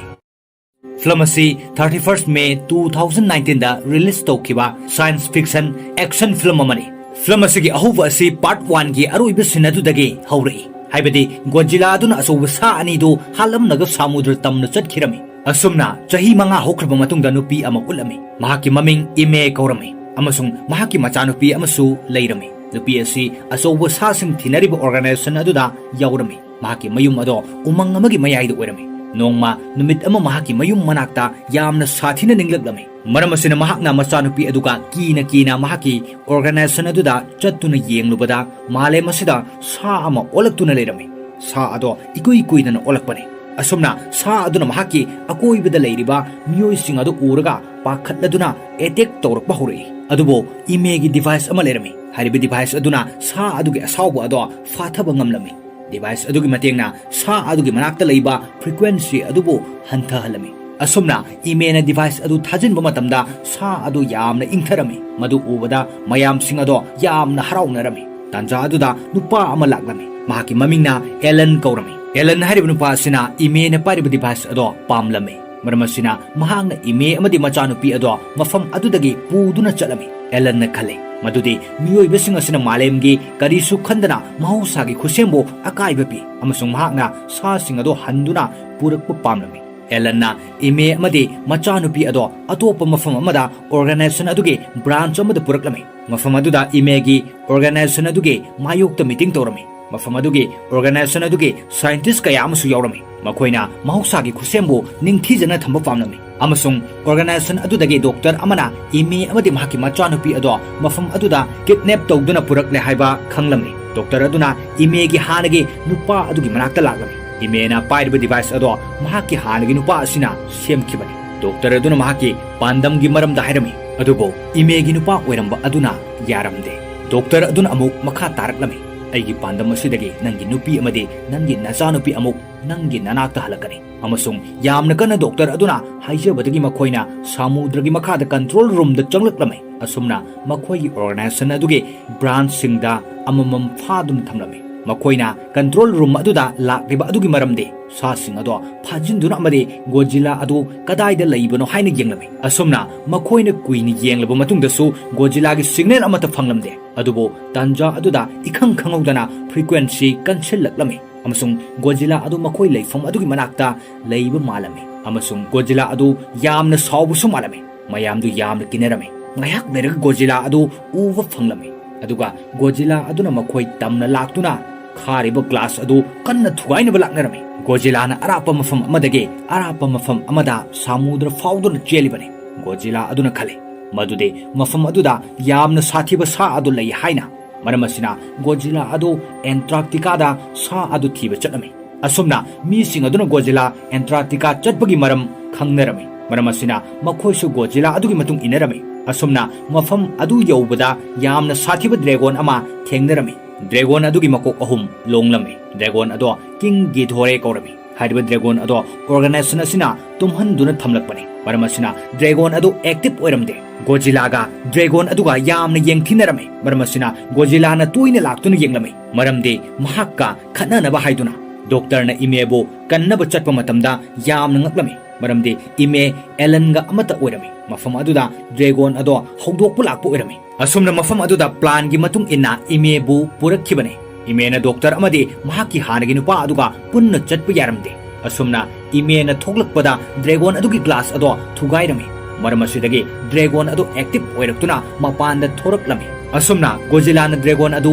ꯐꯤꯂꯝ ꯑꯁꯤ thirty first May two thousand nineteen ꯗ ꯔꯤꯂꯤꯖ ꯇꯧꯈꯤꯕ ꯁꯥꯏꯟꯁ ꯐꯤꯛꯁꯟ ꯑꯦꯛꯁꯟ ꯐꯤꯂꯝ ꯑꯃꯅꯤ꯫ ꯐꯤꯂꯝ ꯑꯁꯤꯒꯤ ꯑꯍꯧꯕ ꯑꯁꯤ ꯄꯥꯔꯠ ꯋꯥꯟꯒꯤ ꯑꯔꯣꯏꯕ ꯁꯤꯟ ꯑꯗꯨꯗꯒꯤ ꯍꯧꯔꯛꯏ, ꯍꯥꯏꯕꯗꯤ ꯒꯣꯖꯤꯂꯥ ꯑꯗꯨꯅ ꯑꯆꯧꯕ ꯁꯥ ꯑꯅꯤꯗꯨ ꯍꯥꯠꯂꯝꯂꯒ ꯁꯥꯃꯨꯗ꯭ꯔ ꯇꯝꯅ ꯆꯠꯈꯤꯔꯝꯃꯤ꯫ ꯑꯁꯨꯝꯅ ꯆꯍꯤ ꯃꯉꯥ ꯍꯧꯈ꯭ꯔꯕ ꯃꯇꯨꯡꯗ ꯅꯨꯄꯤ ꯑꯃ ꯎꯠꯂꯝꯃꯤ꯫ ꯃꯍꯥꯛꯀꯤ ꯃꯃꯤꯡ ꯏꯃꯦ ꯀꯧꯔꯝꯃꯤ, ꯑꯃꯁꯨꯡ ꯃꯍꯥꯛꯀꯤ ꯃꯆꯥꯅꯨꯄꯤ ꯑꯃꯁꯨ ꯂꯩꯔꯝꯃꯤ꯫ ꯅꯨꯄꯤ ꯑꯁꯤ ꯑꯆꯧꯕ ꯁꯥꯁꯤꯡ ꯊꯤꯅꯔꯤꯕ ꯑꯣꯔꯒꯅꯥꯏꯖꯦꯁꯟ ꯑꯗꯨꯗ ꯌꯥꯎꯔꯝꯃꯤ꯫ ꯃꯍꯥꯛꯀꯤ ꯃꯌꯨꯝ ꯑꯗꯣ ꯎꯃꯪ ꯑꯃꯒꯤ ꯃꯌꯥꯏꯗ ꯑꯣꯏꯔꯝꯃꯤ꯫ ꯅꯣꯡꯃ ꯅꯨꯃꯤꯠ ꯑꯃ ꯃꯍꯥꯛꯀꯤ ꯃꯌꯨꯝ ꯃꯅꯥꯛꯇ ꯌꯥꯝꯅ ꯁꯥꯊꯤꯅ ꯅꯤꯡꯂꯛꯂꯝꯃꯤ꯫ ꯃꯔꯝ ꯑꯁꯤꯅ ꯃꯍꯥꯛꯅ ꯃꯆꯥꯅꯨꯄꯤ ꯑꯗꯨꯒ ꯀꯤꯅ ꯀꯤꯅ ꯃꯍꯥꯛꯀꯤ ꯑꯣꯔꯒꯅꯥꯏꯖꯦꯁꯟ ꯑꯗꯨꯗ ꯆꯠꯇꯨꯅ ꯌꯦꯡꯂꯨꯕꯗ, ꯃꯥꯂꯦꯝ ꯑꯁꯤꯗ ꯁꯥ ꯑꯃ ꯑꯣꯜꯂꯛꯇꯨꯅ ꯂꯩꯔꯝꯃꯤ꯫ ꯁꯥ ꯑꯗꯣ ꯏꯀꯨꯏ ꯀꯨꯏꯗꯅ ꯑꯣꯜꯂꯛꯄꯅꯤ꯫ ꯑꯁꯨꯝꯅ ꯁꯥ ꯑꯗꯨꯅ ꯃꯍꯥꯛꯀꯤ ꯑꯀꯣꯏꯕꯗ ꯂꯩꯔꯤꯕ ꯃꯤꯑꯣꯏꯁꯤꯡ ꯑꯗꯨ ꯎꯔꯒ ꯄꯥꯈꯠꯂꯗꯨꯅ ꯑꯦꯇꯦꯛ ꯇꯧꯔꯛꯄ ꯍꯧꯔꯛꯏ꯫ ꯑꯗꯨꯕꯨ ꯏꯃꯦꯒꯤ ꯗꯤꯚꯥꯏꯁ ꯑꯃ ꯂꯩꯔꯝꯃꯤ꯫ ꯍꯥꯏꯔꯤꯕ ꯗꯤꯚꯥꯏꯁ ꯑꯗꯨꯅ ꯁꯥ ꯑꯗꯨꯒꯤ ꯑꯁꯥꯎꯕ ꯑꯗꯣ ꯐꯥꯊꯕ ꯉꯝꯂꯝꯃꯤ꯫ ꯗꯤꯚꯥꯏꯁ ꯑꯗꯨꯒꯤ ꯃꯇꯦꯡꯅ ꯁꯥ ꯑꯗꯨꯒꯤ ꯃꯅꯥꯛꯇ ꯂꯩꯕ ꯐ꯭ꯔꯤꯀ꯭ꯋꯦꯟꯁꯤ ꯑꯗꯨꯕꯨ ꯍꯟꯊꯍꯜꯂꯝꯃꯤ꯫ ꯑꯁꯨꯝꯅ ꯏꯃꯦꯅ ꯗꯤꯚꯥꯏꯁ ꯑꯗꯨ ꯊꯥꯖꯤꯟꯕ ꯃꯇꯝꯗ ꯁꯥ ꯑꯗꯨ ꯌꯥꯝꯅ ꯏꯪꯊꯔꯝꯃꯤ꯫ ꯃꯗꯨ ꯎꯕꯗ ꯃꯌꯥꯝꯁꯤꯡ ꯑꯗꯣ ꯌꯥꯝꯅ ꯍꯔꯥꯎꯅꯔꯝꯃꯤ꯫ ꯇꯥꯟꯖꯥ ꯑꯗꯨꯗ ꯅꯨꯄꯥ ꯑꯃ ꯂꯥꯛꯂꯝꯃꯤ꯫ ꯃꯍꯥꯛꯀꯤ ꯃꯃꯤꯡꯅ ꯑꯦꯂꯟ ꯀꯧꯔꯝꯃꯤ꯫ ꯑꯦꯂꯟ ꯍꯥꯏꯔꯤꯕ ꯅꯨꯄꯥ ꯑꯁꯤꯅ ꯏꯃꯦꯅ ꯄꯥꯏꯔꯤꯕ ꯗꯤꯚꯥꯏꯁ ꯑꯗꯣ ꯄꯥꯝꯂꯝꯃꯤ꯫ ꯃꯔꯝ ꯑꯁꯤꯅ ꯃꯍꯥꯛꯅ ꯏꯃꯦ ꯑꯃꯗꯤ ꯃꯆꯥꯅꯨꯄꯤ ꯑꯗꯣ ꯃꯐꯝ ꯑꯗꯨꯗꯒꯤ ꯄꯨꯗꯨꯅ ꯆꯠꯂꯝꯃꯤ꯫ ꯑꯦꯂꯟꯅ ꯈꯜꯂꯤ ꯃꯗꯨꯗꯤ ꯃꯤꯑꯣꯏꯕꯁꯤꯡ ꯑꯁꯤꯅ ꯃꯥꯂꯦꯝꯒꯤ ꯀꯔꯤꯁꯨ ꯈꯟꯗꯅ ꯃꯍꯧꯁꯥꯒꯤ ꯈꯨꯠꯁꯦꯝꯕꯨ ꯑꯀꯥꯏꯕ ꯄꯤ, ꯑꯃꯁꯨꯡ ꯃꯍꯥꯛꯅ ꯁꯥꯁꯤꯡ ꯑꯗꯣ ꯍꯟꯗꯨꯅ ꯄꯨꯔꯛꯄ ꯄꯥꯝꯂꯝꯃꯤ꯫ ꯑꯦꯂꯟꯅ ꯏꯃꯦ ꯑꯃꯗꯤ ꯃꯆꯥꯅꯨꯄꯤ ꯑꯗꯣ ꯑꯇꯣꯞꯄ ꯃꯐꯝ ꯑꯃꯗ ꯑꯣꯔꯒꯅꯥꯏꯖꯦꯁꯟ ꯑꯗꯨꯒꯤ ꯕ꯭ꯔꯥꯟꯆ ꯑꯃꯗ ꯄꯨꯔꯛꯂꯝꯃꯤ꯫ ꯃꯐꯝ ꯑꯗꯨꯗ ꯏꯃꯦꯒꯤ ꯑꯣꯔꯒꯅꯥꯏꯖꯦꯁꯟ ꯑꯗꯨꯒꯤ ꯃꯥꯌꯣꯛꯇ ꯃꯤꯇꯤꯡ ꯇꯧꯔꯝꯃꯤ꯫ ꯃꯐꯝ ꯑꯗꯨꯒꯤ ꯑꯣꯔꯒꯅꯥꯏꯖꯦꯁꯟ ꯑꯗꯨꯒꯤ ꯁꯥꯏꯟꯇꯤꯁ ꯀꯌꯥ ꯑꯃꯁꯨ ꯌꯥꯎꯔꯝꯃꯤ꯫ ꯃꯈꯣꯏꯅ ꯃꯍꯧꯁꯥꯒꯤ ꯈꯨꯠꯁꯦꯝꯕꯨ ꯅꯤꯡꯊꯤꯖꯅ ꯊꯝꯕ ꯄꯥꯝꯂꯝꯃꯤ, ꯑꯃꯁꯨꯡ ꯑꯣꯔꯒꯅꯥꯏꯖꯦꯁꯟ ꯑꯗꯨꯗꯒꯤ ꯗꯣꯛꯇꯔ ꯑꯃꯅ ꯏꯃꯦ ꯑꯃꯗꯤ ꯃꯍꯥꯛꯀꯤ ꯃꯆꯥꯅꯨꯄꯤ ꯑꯗꯣ ꯃꯐꯝ ꯑꯗꯨꯗ ꯀꯤꯗꯅꯦꯞ ꯇꯧꯗꯨꯅ ꯄꯨꯔꯛꯂꯦ ꯍꯥꯏꯕ ꯈꯪꯂꯝꯃꯤ꯫ ꯗꯣꯛꯇꯔ ꯑꯗꯨꯅ ꯏꯃꯦꯒꯤ ꯍꯥꯟꯅꯒꯤ ꯅꯨꯄꯥ ꯑꯗꯨꯒꯤ ꯃꯅꯥꯛꯇ ꯂꯥꯛꯂꯝꯃꯤ꯫ ꯏꯃꯦꯅ ꯄꯥꯏꯔꯤꯕ ꯗꯤꯚꯥꯏꯁ ꯑꯗꯣ ꯃꯍꯥꯛꯀꯤ ꯍꯥꯟꯅꯒꯤ ꯅꯨꯄꯥ ꯑꯁꯤꯅ ꯁꯦꯝꯈꯤꯕꯅꯤ꯫ ꯗꯣꯛꯇꯔ ꯑꯗꯨꯅ ꯃꯍꯥꯛꯀꯤ ꯄꯥꯟꯗꯝꯒꯤ ꯃꯔꯝꯗ ꯍꯥꯏꯔꯝꯃꯤ, ꯑꯗꯨꯕꯨ ꯏꯃꯦꯒꯤ ꯅꯨꯄꯥ ꯑꯣꯏꯔꯝꯕ ꯑꯗꯨꯅ ꯌꯥꯔꯝꯗꯦ꯫ ꯗꯣꯛꯇꯔ ꯑꯗꯨꯅ ꯑꯃꯨꯛ ꯃꯈꯥ ꯇꯥꯔꯛꯂꯝꯃꯤ, "ꯑꯩꯒꯤ ꯄꯥꯟꯗꯝ ꯑꯁꯤꯗꯒꯤ ꯅꯪꯒꯤ ꯅꯨꯄꯤ ꯑꯃꯗꯤ ꯅꯪꯒꯤ ꯅꯆꯥꯅꯨꯄꯤ ꯑꯃꯨꯛ ꯅꯪꯒꯤ ꯅꯅꯥꯛꯇ ꯍꯜꯂꯛꯀꯅꯤ꯫ ꯑꯃꯁꯨꯡ ꯌꯥꯝꯅ ꯀꯟꯅ ꯗꯣꯛꯇꯔ ꯑꯗꯨꯅ ꯍꯥꯏꯖꯕꯗꯒꯤ ꯃꯈꯣꯏꯅ ꯁꯥꯃꯨꯗ꯭ꯔꯒꯤ ꯃꯈꯥꯗ ꯀꯟꯇ꯭ꯔꯣꯜ ꯔꯨꯝꯗ ꯆꯪꯂꯛꯂꯝꯃꯤ꯫ ꯑꯁꯨꯝꯅ ꯃꯈꯣꯏꯒꯤ ꯑꯣꯔꯒꯅꯥꯏꯖꯦꯁꯟ ꯑꯗꯨꯒꯤ ꯕ꯭ꯔꯥꯟꯁꯁꯤꯡꯗ ꯑꯃꯃꯝ ꯐꯥꯗꯨꯅ ꯊꯝꯂꯝꯃꯤ꯫ ꯃꯈꯣꯏꯅ ꯀꯟꯇ꯭ꯔꯣꯜ ꯔꯨꯝ ꯑꯗꯨꯗ ꯂꯥꯛꯂꯤꯕ ꯑꯗꯨꯒꯤ ꯃꯔꯝꯗꯤ ꯁꯥꯁꯤꯡ ꯑꯗꯣ ꯐꯥꯖꯤꯟꯗꯨꯅ ꯑꯃꯗꯤ ꯒꯣꯖꯤꯂꯥ ꯑꯗꯨ ꯀꯗꯥꯏꯗ ꯂꯩꯕꯅꯣ ꯍꯥꯏꯅ ꯌꯦꯡꯂꯝꯃꯤ꯫ ꯑꯁꯨꯝꯅ ꯃꯈꯣꯏꯅ ꯀꯨꯏꯅ ꯌꯦꯡꯂꯕ ꯃꯇꯨꯡꯗꯁꯨ ꯒꯣꯖꯤꯂꯥꯒꯤ ꯁꯤꯒꯅꯦꯜ ꯑꯃꯠꯇ ꯐꯪꯂꯝꯗꯦ꯫ ꯑꯗꯨꯕꯨ ꯇꯥꯟꯖꯥ ꯑꯗꯨꯗ ꯏꯈꯪ ꯈꯪꯍꯧꯗꯅ ꯐ꯭ꯔꯤꯀ꯭ꯋꯦꯟꯁꯤ ꯀꯟꯁꯤꯜꯂꯛꯂꯝꯃꯤ ꯑꯃꯁꯨꯡ ꯒꯣꯖꯤꯂꯥ ꯑꯗꯨ ꯃꯈꯣꯏ ꯂꯩꯐꯝ ꯑꯗꯨꯒꯤ ꯃꯅꯥꯛꯇ ꯂꯩꯕ ꯃꯥꯜꯂꯝꯃꯤ꯫ ꯑꯃꯁꯨꯡ ꯒꯣꯖꯤꯂꯥ ꯑꯗꯨ ꯌꯥꯝꯅ ꯁꯥꯎꯕꯁꯨ ꯃꯥꯜꯂꯝꯃꯤ꯫ ꯃꯌꯥꯝꯗꯨ ꯌꯥꯝꯅ ꯀꯤꯅꯔꯝꯃꯤ꯫ ꯉꯥꯏꯍꯥꯛ ꯂꯩꯔꯒ ꯒꯣꯖꯤꯂꯥ ꯑꯗꯨ ꯎꯕ ꯐꯪꯂꯝꯃꯤ꯫ ꯑꯗꯨꯒ ꯒꯣꯖꯤꯂꯥ ꯑꯗꯨꯅ ꯃꯈꯣꯏ ꯇꯝꯅ ꯂꯥꯛꯇꯨꯅ ꯈꯥꯔꯤꯕ ꯒ꯭ꯂꯥꯁ ꯑꯗꯨ ꯀꯟꯅ ꯊꯨꯒꯥꯏꯅꯕ ꯂꯥꯛꯅꯔꯝꯃꯤ꯫ ꯒꯣꯖꯤꯂꯥꯅ ꯑꯔꯥꯞꯄ ꯃꯐꯝ ꯑꯃꯗꯒꯤ ꯑꯔꯥꯞꯄ ꯃꯐꯝ ꯑꯃꯗ ꯁꯥꯃꯨꯗ꯭ꯔ ꯐꯥꯎꯗꯨꯅ ꯆꯦꯜꯂꯤꯕꯅꯤ꯫ ꯒꯣꯖꯤꯂꯥ ꯑꯗꯨꯅ ꯈꯜꯂꯤ ꯃꯗꯨꯗꯤ ꯃꯐꯝ ꯑꯗꯨꯗ ꯌꯥꯝꯅ ꯁꯥꯊꯤꯕ ꯁꯥ ꯑꯗꯨ ꯂꯩ ꯍꯥꯏꯅ꯫ ꯃꯔꯝ ꯑꯁꯤꯅ ꯒꯣꯖꯤꯂꯥ ꯑꯗꯨ ꯑꯦꯟꯇꯥꯔꯛꯇꯤꯀꯥꯗ ꯁꯥ ꯑꯗꯨ ꯊꯤꯕ ꯆꯠꯂꯝꯃꯤ꯫ ꯑꯁꯨꯝꯅ ꯃꯤꯁꯤꯡ ꯑꯗꯨꯅ ꯒꯣꯖꯤꯂꯥ ꯑꯦꯟꯇꯥꯔꯛꯇꯤꯀꯥ ꯆꯠꯄꯒꯤ ꯃꯔꯝ ꯈꯪꯅꯔꯝꯃꯤ꯫ ꯃꯔꯝ ꯑꯁꯤꯅ ꯃꯈꯣꯏꯁꯨ ꯒꯣꯖꯤꯂꯥ ꯑꯗꯨꯒꯤ ꯃꯇꯨꯡ ꯏꯟꯅꯔꯝꯃꯤ꯫ ꯑꯁꯨꯝꯅ ꯃꯐꯝ ꯑꯗꯨ ꯌꯧꯕꯗ ꯌꯥꯝꯅ ꯁꯥꯊꯤꯕ ꯗ꯭ꯔꯦꯒꯣꯟ ꯑꯃ ꯊꯦꯡꯅꯔꯝꯃꯤ꯫ ꯗ꯭ꯔꯦꯒꯣꯟ ꯑꯗꯨꯒꯤ ꯃꯀꯣꯛ ꯑꯍꯨꯝ ꯂꯣꯡꯂꯝꯃꯤ꯫ ꯗ꯭ꯔꯦꯒꯣꯟ ꯑꯗꯣ ꯀꯤꯡ ꯒꯤꯗꯣꯔꯦ ꯀꯧꯔꯝꯃꯤ꯫ ꯍꯥꯏꯔꯤꯕ ꯗ꯭ꯔꯦꯒꯣꯟ ꯑꯗꯣ ꯑꯣꯔꯒꯅꯥꯏꯖꯦꯁꯟ ꯑꯁꯤꯅ ꯇꯨꯝꯍꯟꯗꯨꯅ ꯊꯝꯂꯛꯄꯅꯤ꯫ ꯃꯔꯝ ꯑꯁꯤꯅ ꯗ꯭ꯔꯦꯒꯣꯟ ꯑꯗꯨ ꯑꯦꯛꯇꯤꯚ ꯑꯣꯏꯔꯝꯗꯦ꯫ ꯒꯣꯖꯤꯂꯥꯒ ꯗ꯭ꯔꯦꯒꯣꯟ ꯑꯗꯨꯒ ꯌꯥꯝꯅ ꯌꯦꯡꯊꯤꯅꯔꯝꯃꯤ꯫ ꯃꯔꯝ ꯑꯁꯤꯅ ꯒꯣꯖꯤꯂꯥꯅ ꯇꯣꯏꯅ ꯂꯥꯛꯇꯨꯅ ꯌꯦꯡꯂꯝꯃꯤ꯫ ꯃꯔꯝꯗꯤ ꯃꯍꯥꯛꯀ ꯈꯠꯅꯅꯕ ꯍꯥꯏꯗꯨꯅ ꯗꯣꯛꯇꯔꯅ ꯏꯃꯦꯕꯨ ꯀꯟꯅꯕ ꯆꯠꯄ ꯃꯇꯝꯗ ꯌꯥꯝꯅ ꯉꯛꯂꯝꯃꯤ꯫ ꯃꯔꯝꯗꯤ ꯏꯃꯦ ꯑꯦꯂꯟꯒ ꯑꯃꯠꯇ ꯑꯣꯏꯔꯝꯃꯤ꯫ ꯃꯐꯝ ꯑꯗꯨꯗ ꯗ꯭ꯔꯦꯒꯣꯟ ꯑꯗꯣ ꯍꯧꯗꯣꯛꯄ ꯂꯥꯛꯄ ꯑꯣꯏꯔꯝꯃꯤ꯫ ꯑꯁꯨꯝꯅ ꯃꯐꯝ ꯑꯗꯨꯗ ꯄ꯭ꯂꯥꯟꯒꯤ ꯃꯇꯨꯡ ꯏꯟꯅ ꯏꯃꯦꯕꯨ ꯄꯨꯔꯛꯈꯤꯕꯅꯤ꯫ ꯏꯃꯦꯅ ꯗꯣꯛꯇꯔ ꯑꯃꯗꯤ ꯃꯍꯥꯛꯀꯤ ꯍꯥꯟꯅꯒꯤ ꯅꯨꯄꯥ ꯑꯗꯨꯒ ꯄꯨꯟꯅ ꯆꯠꯄ ꯌꯥꯔꯝꯗꯦ꯫ ꯑꯁꯨꯝꯅ ꯏꯃꯦꯅ ꯊꯣꯛꯂꯛꯄꯗ ꯗ꯭ꯔꯦꯒꯣꯟ ꯑꯗꯨꯒꯤ ꯒ꯭ꯂꯥꯁ ꯑꯗꯣ ꯊꯨꯒꯥꯏꯔꯝꯃꯤ꯫ ꯃꯔꯝ ꯑꯁꯤꯗꯒꯤ ꯗ꯭ꯔꯦꯒꯣꯟ ꯑꯗꯨ ꯑꯦꯛꯇꯤꯚ ꯑꯣꯏꯔꯛꯇꯨꯅ ꯃꯄꯥꯟꯗ ꯊꯣꯔꯛꯂꯝꯃꯤ꯫ ꯑꯁꯨꯝꯅ ꯒꯣꯖꯤꯂꯥꯅ ꯗ꯭ꯔꯦꯒꯣꯟ ꯑꯗꯨ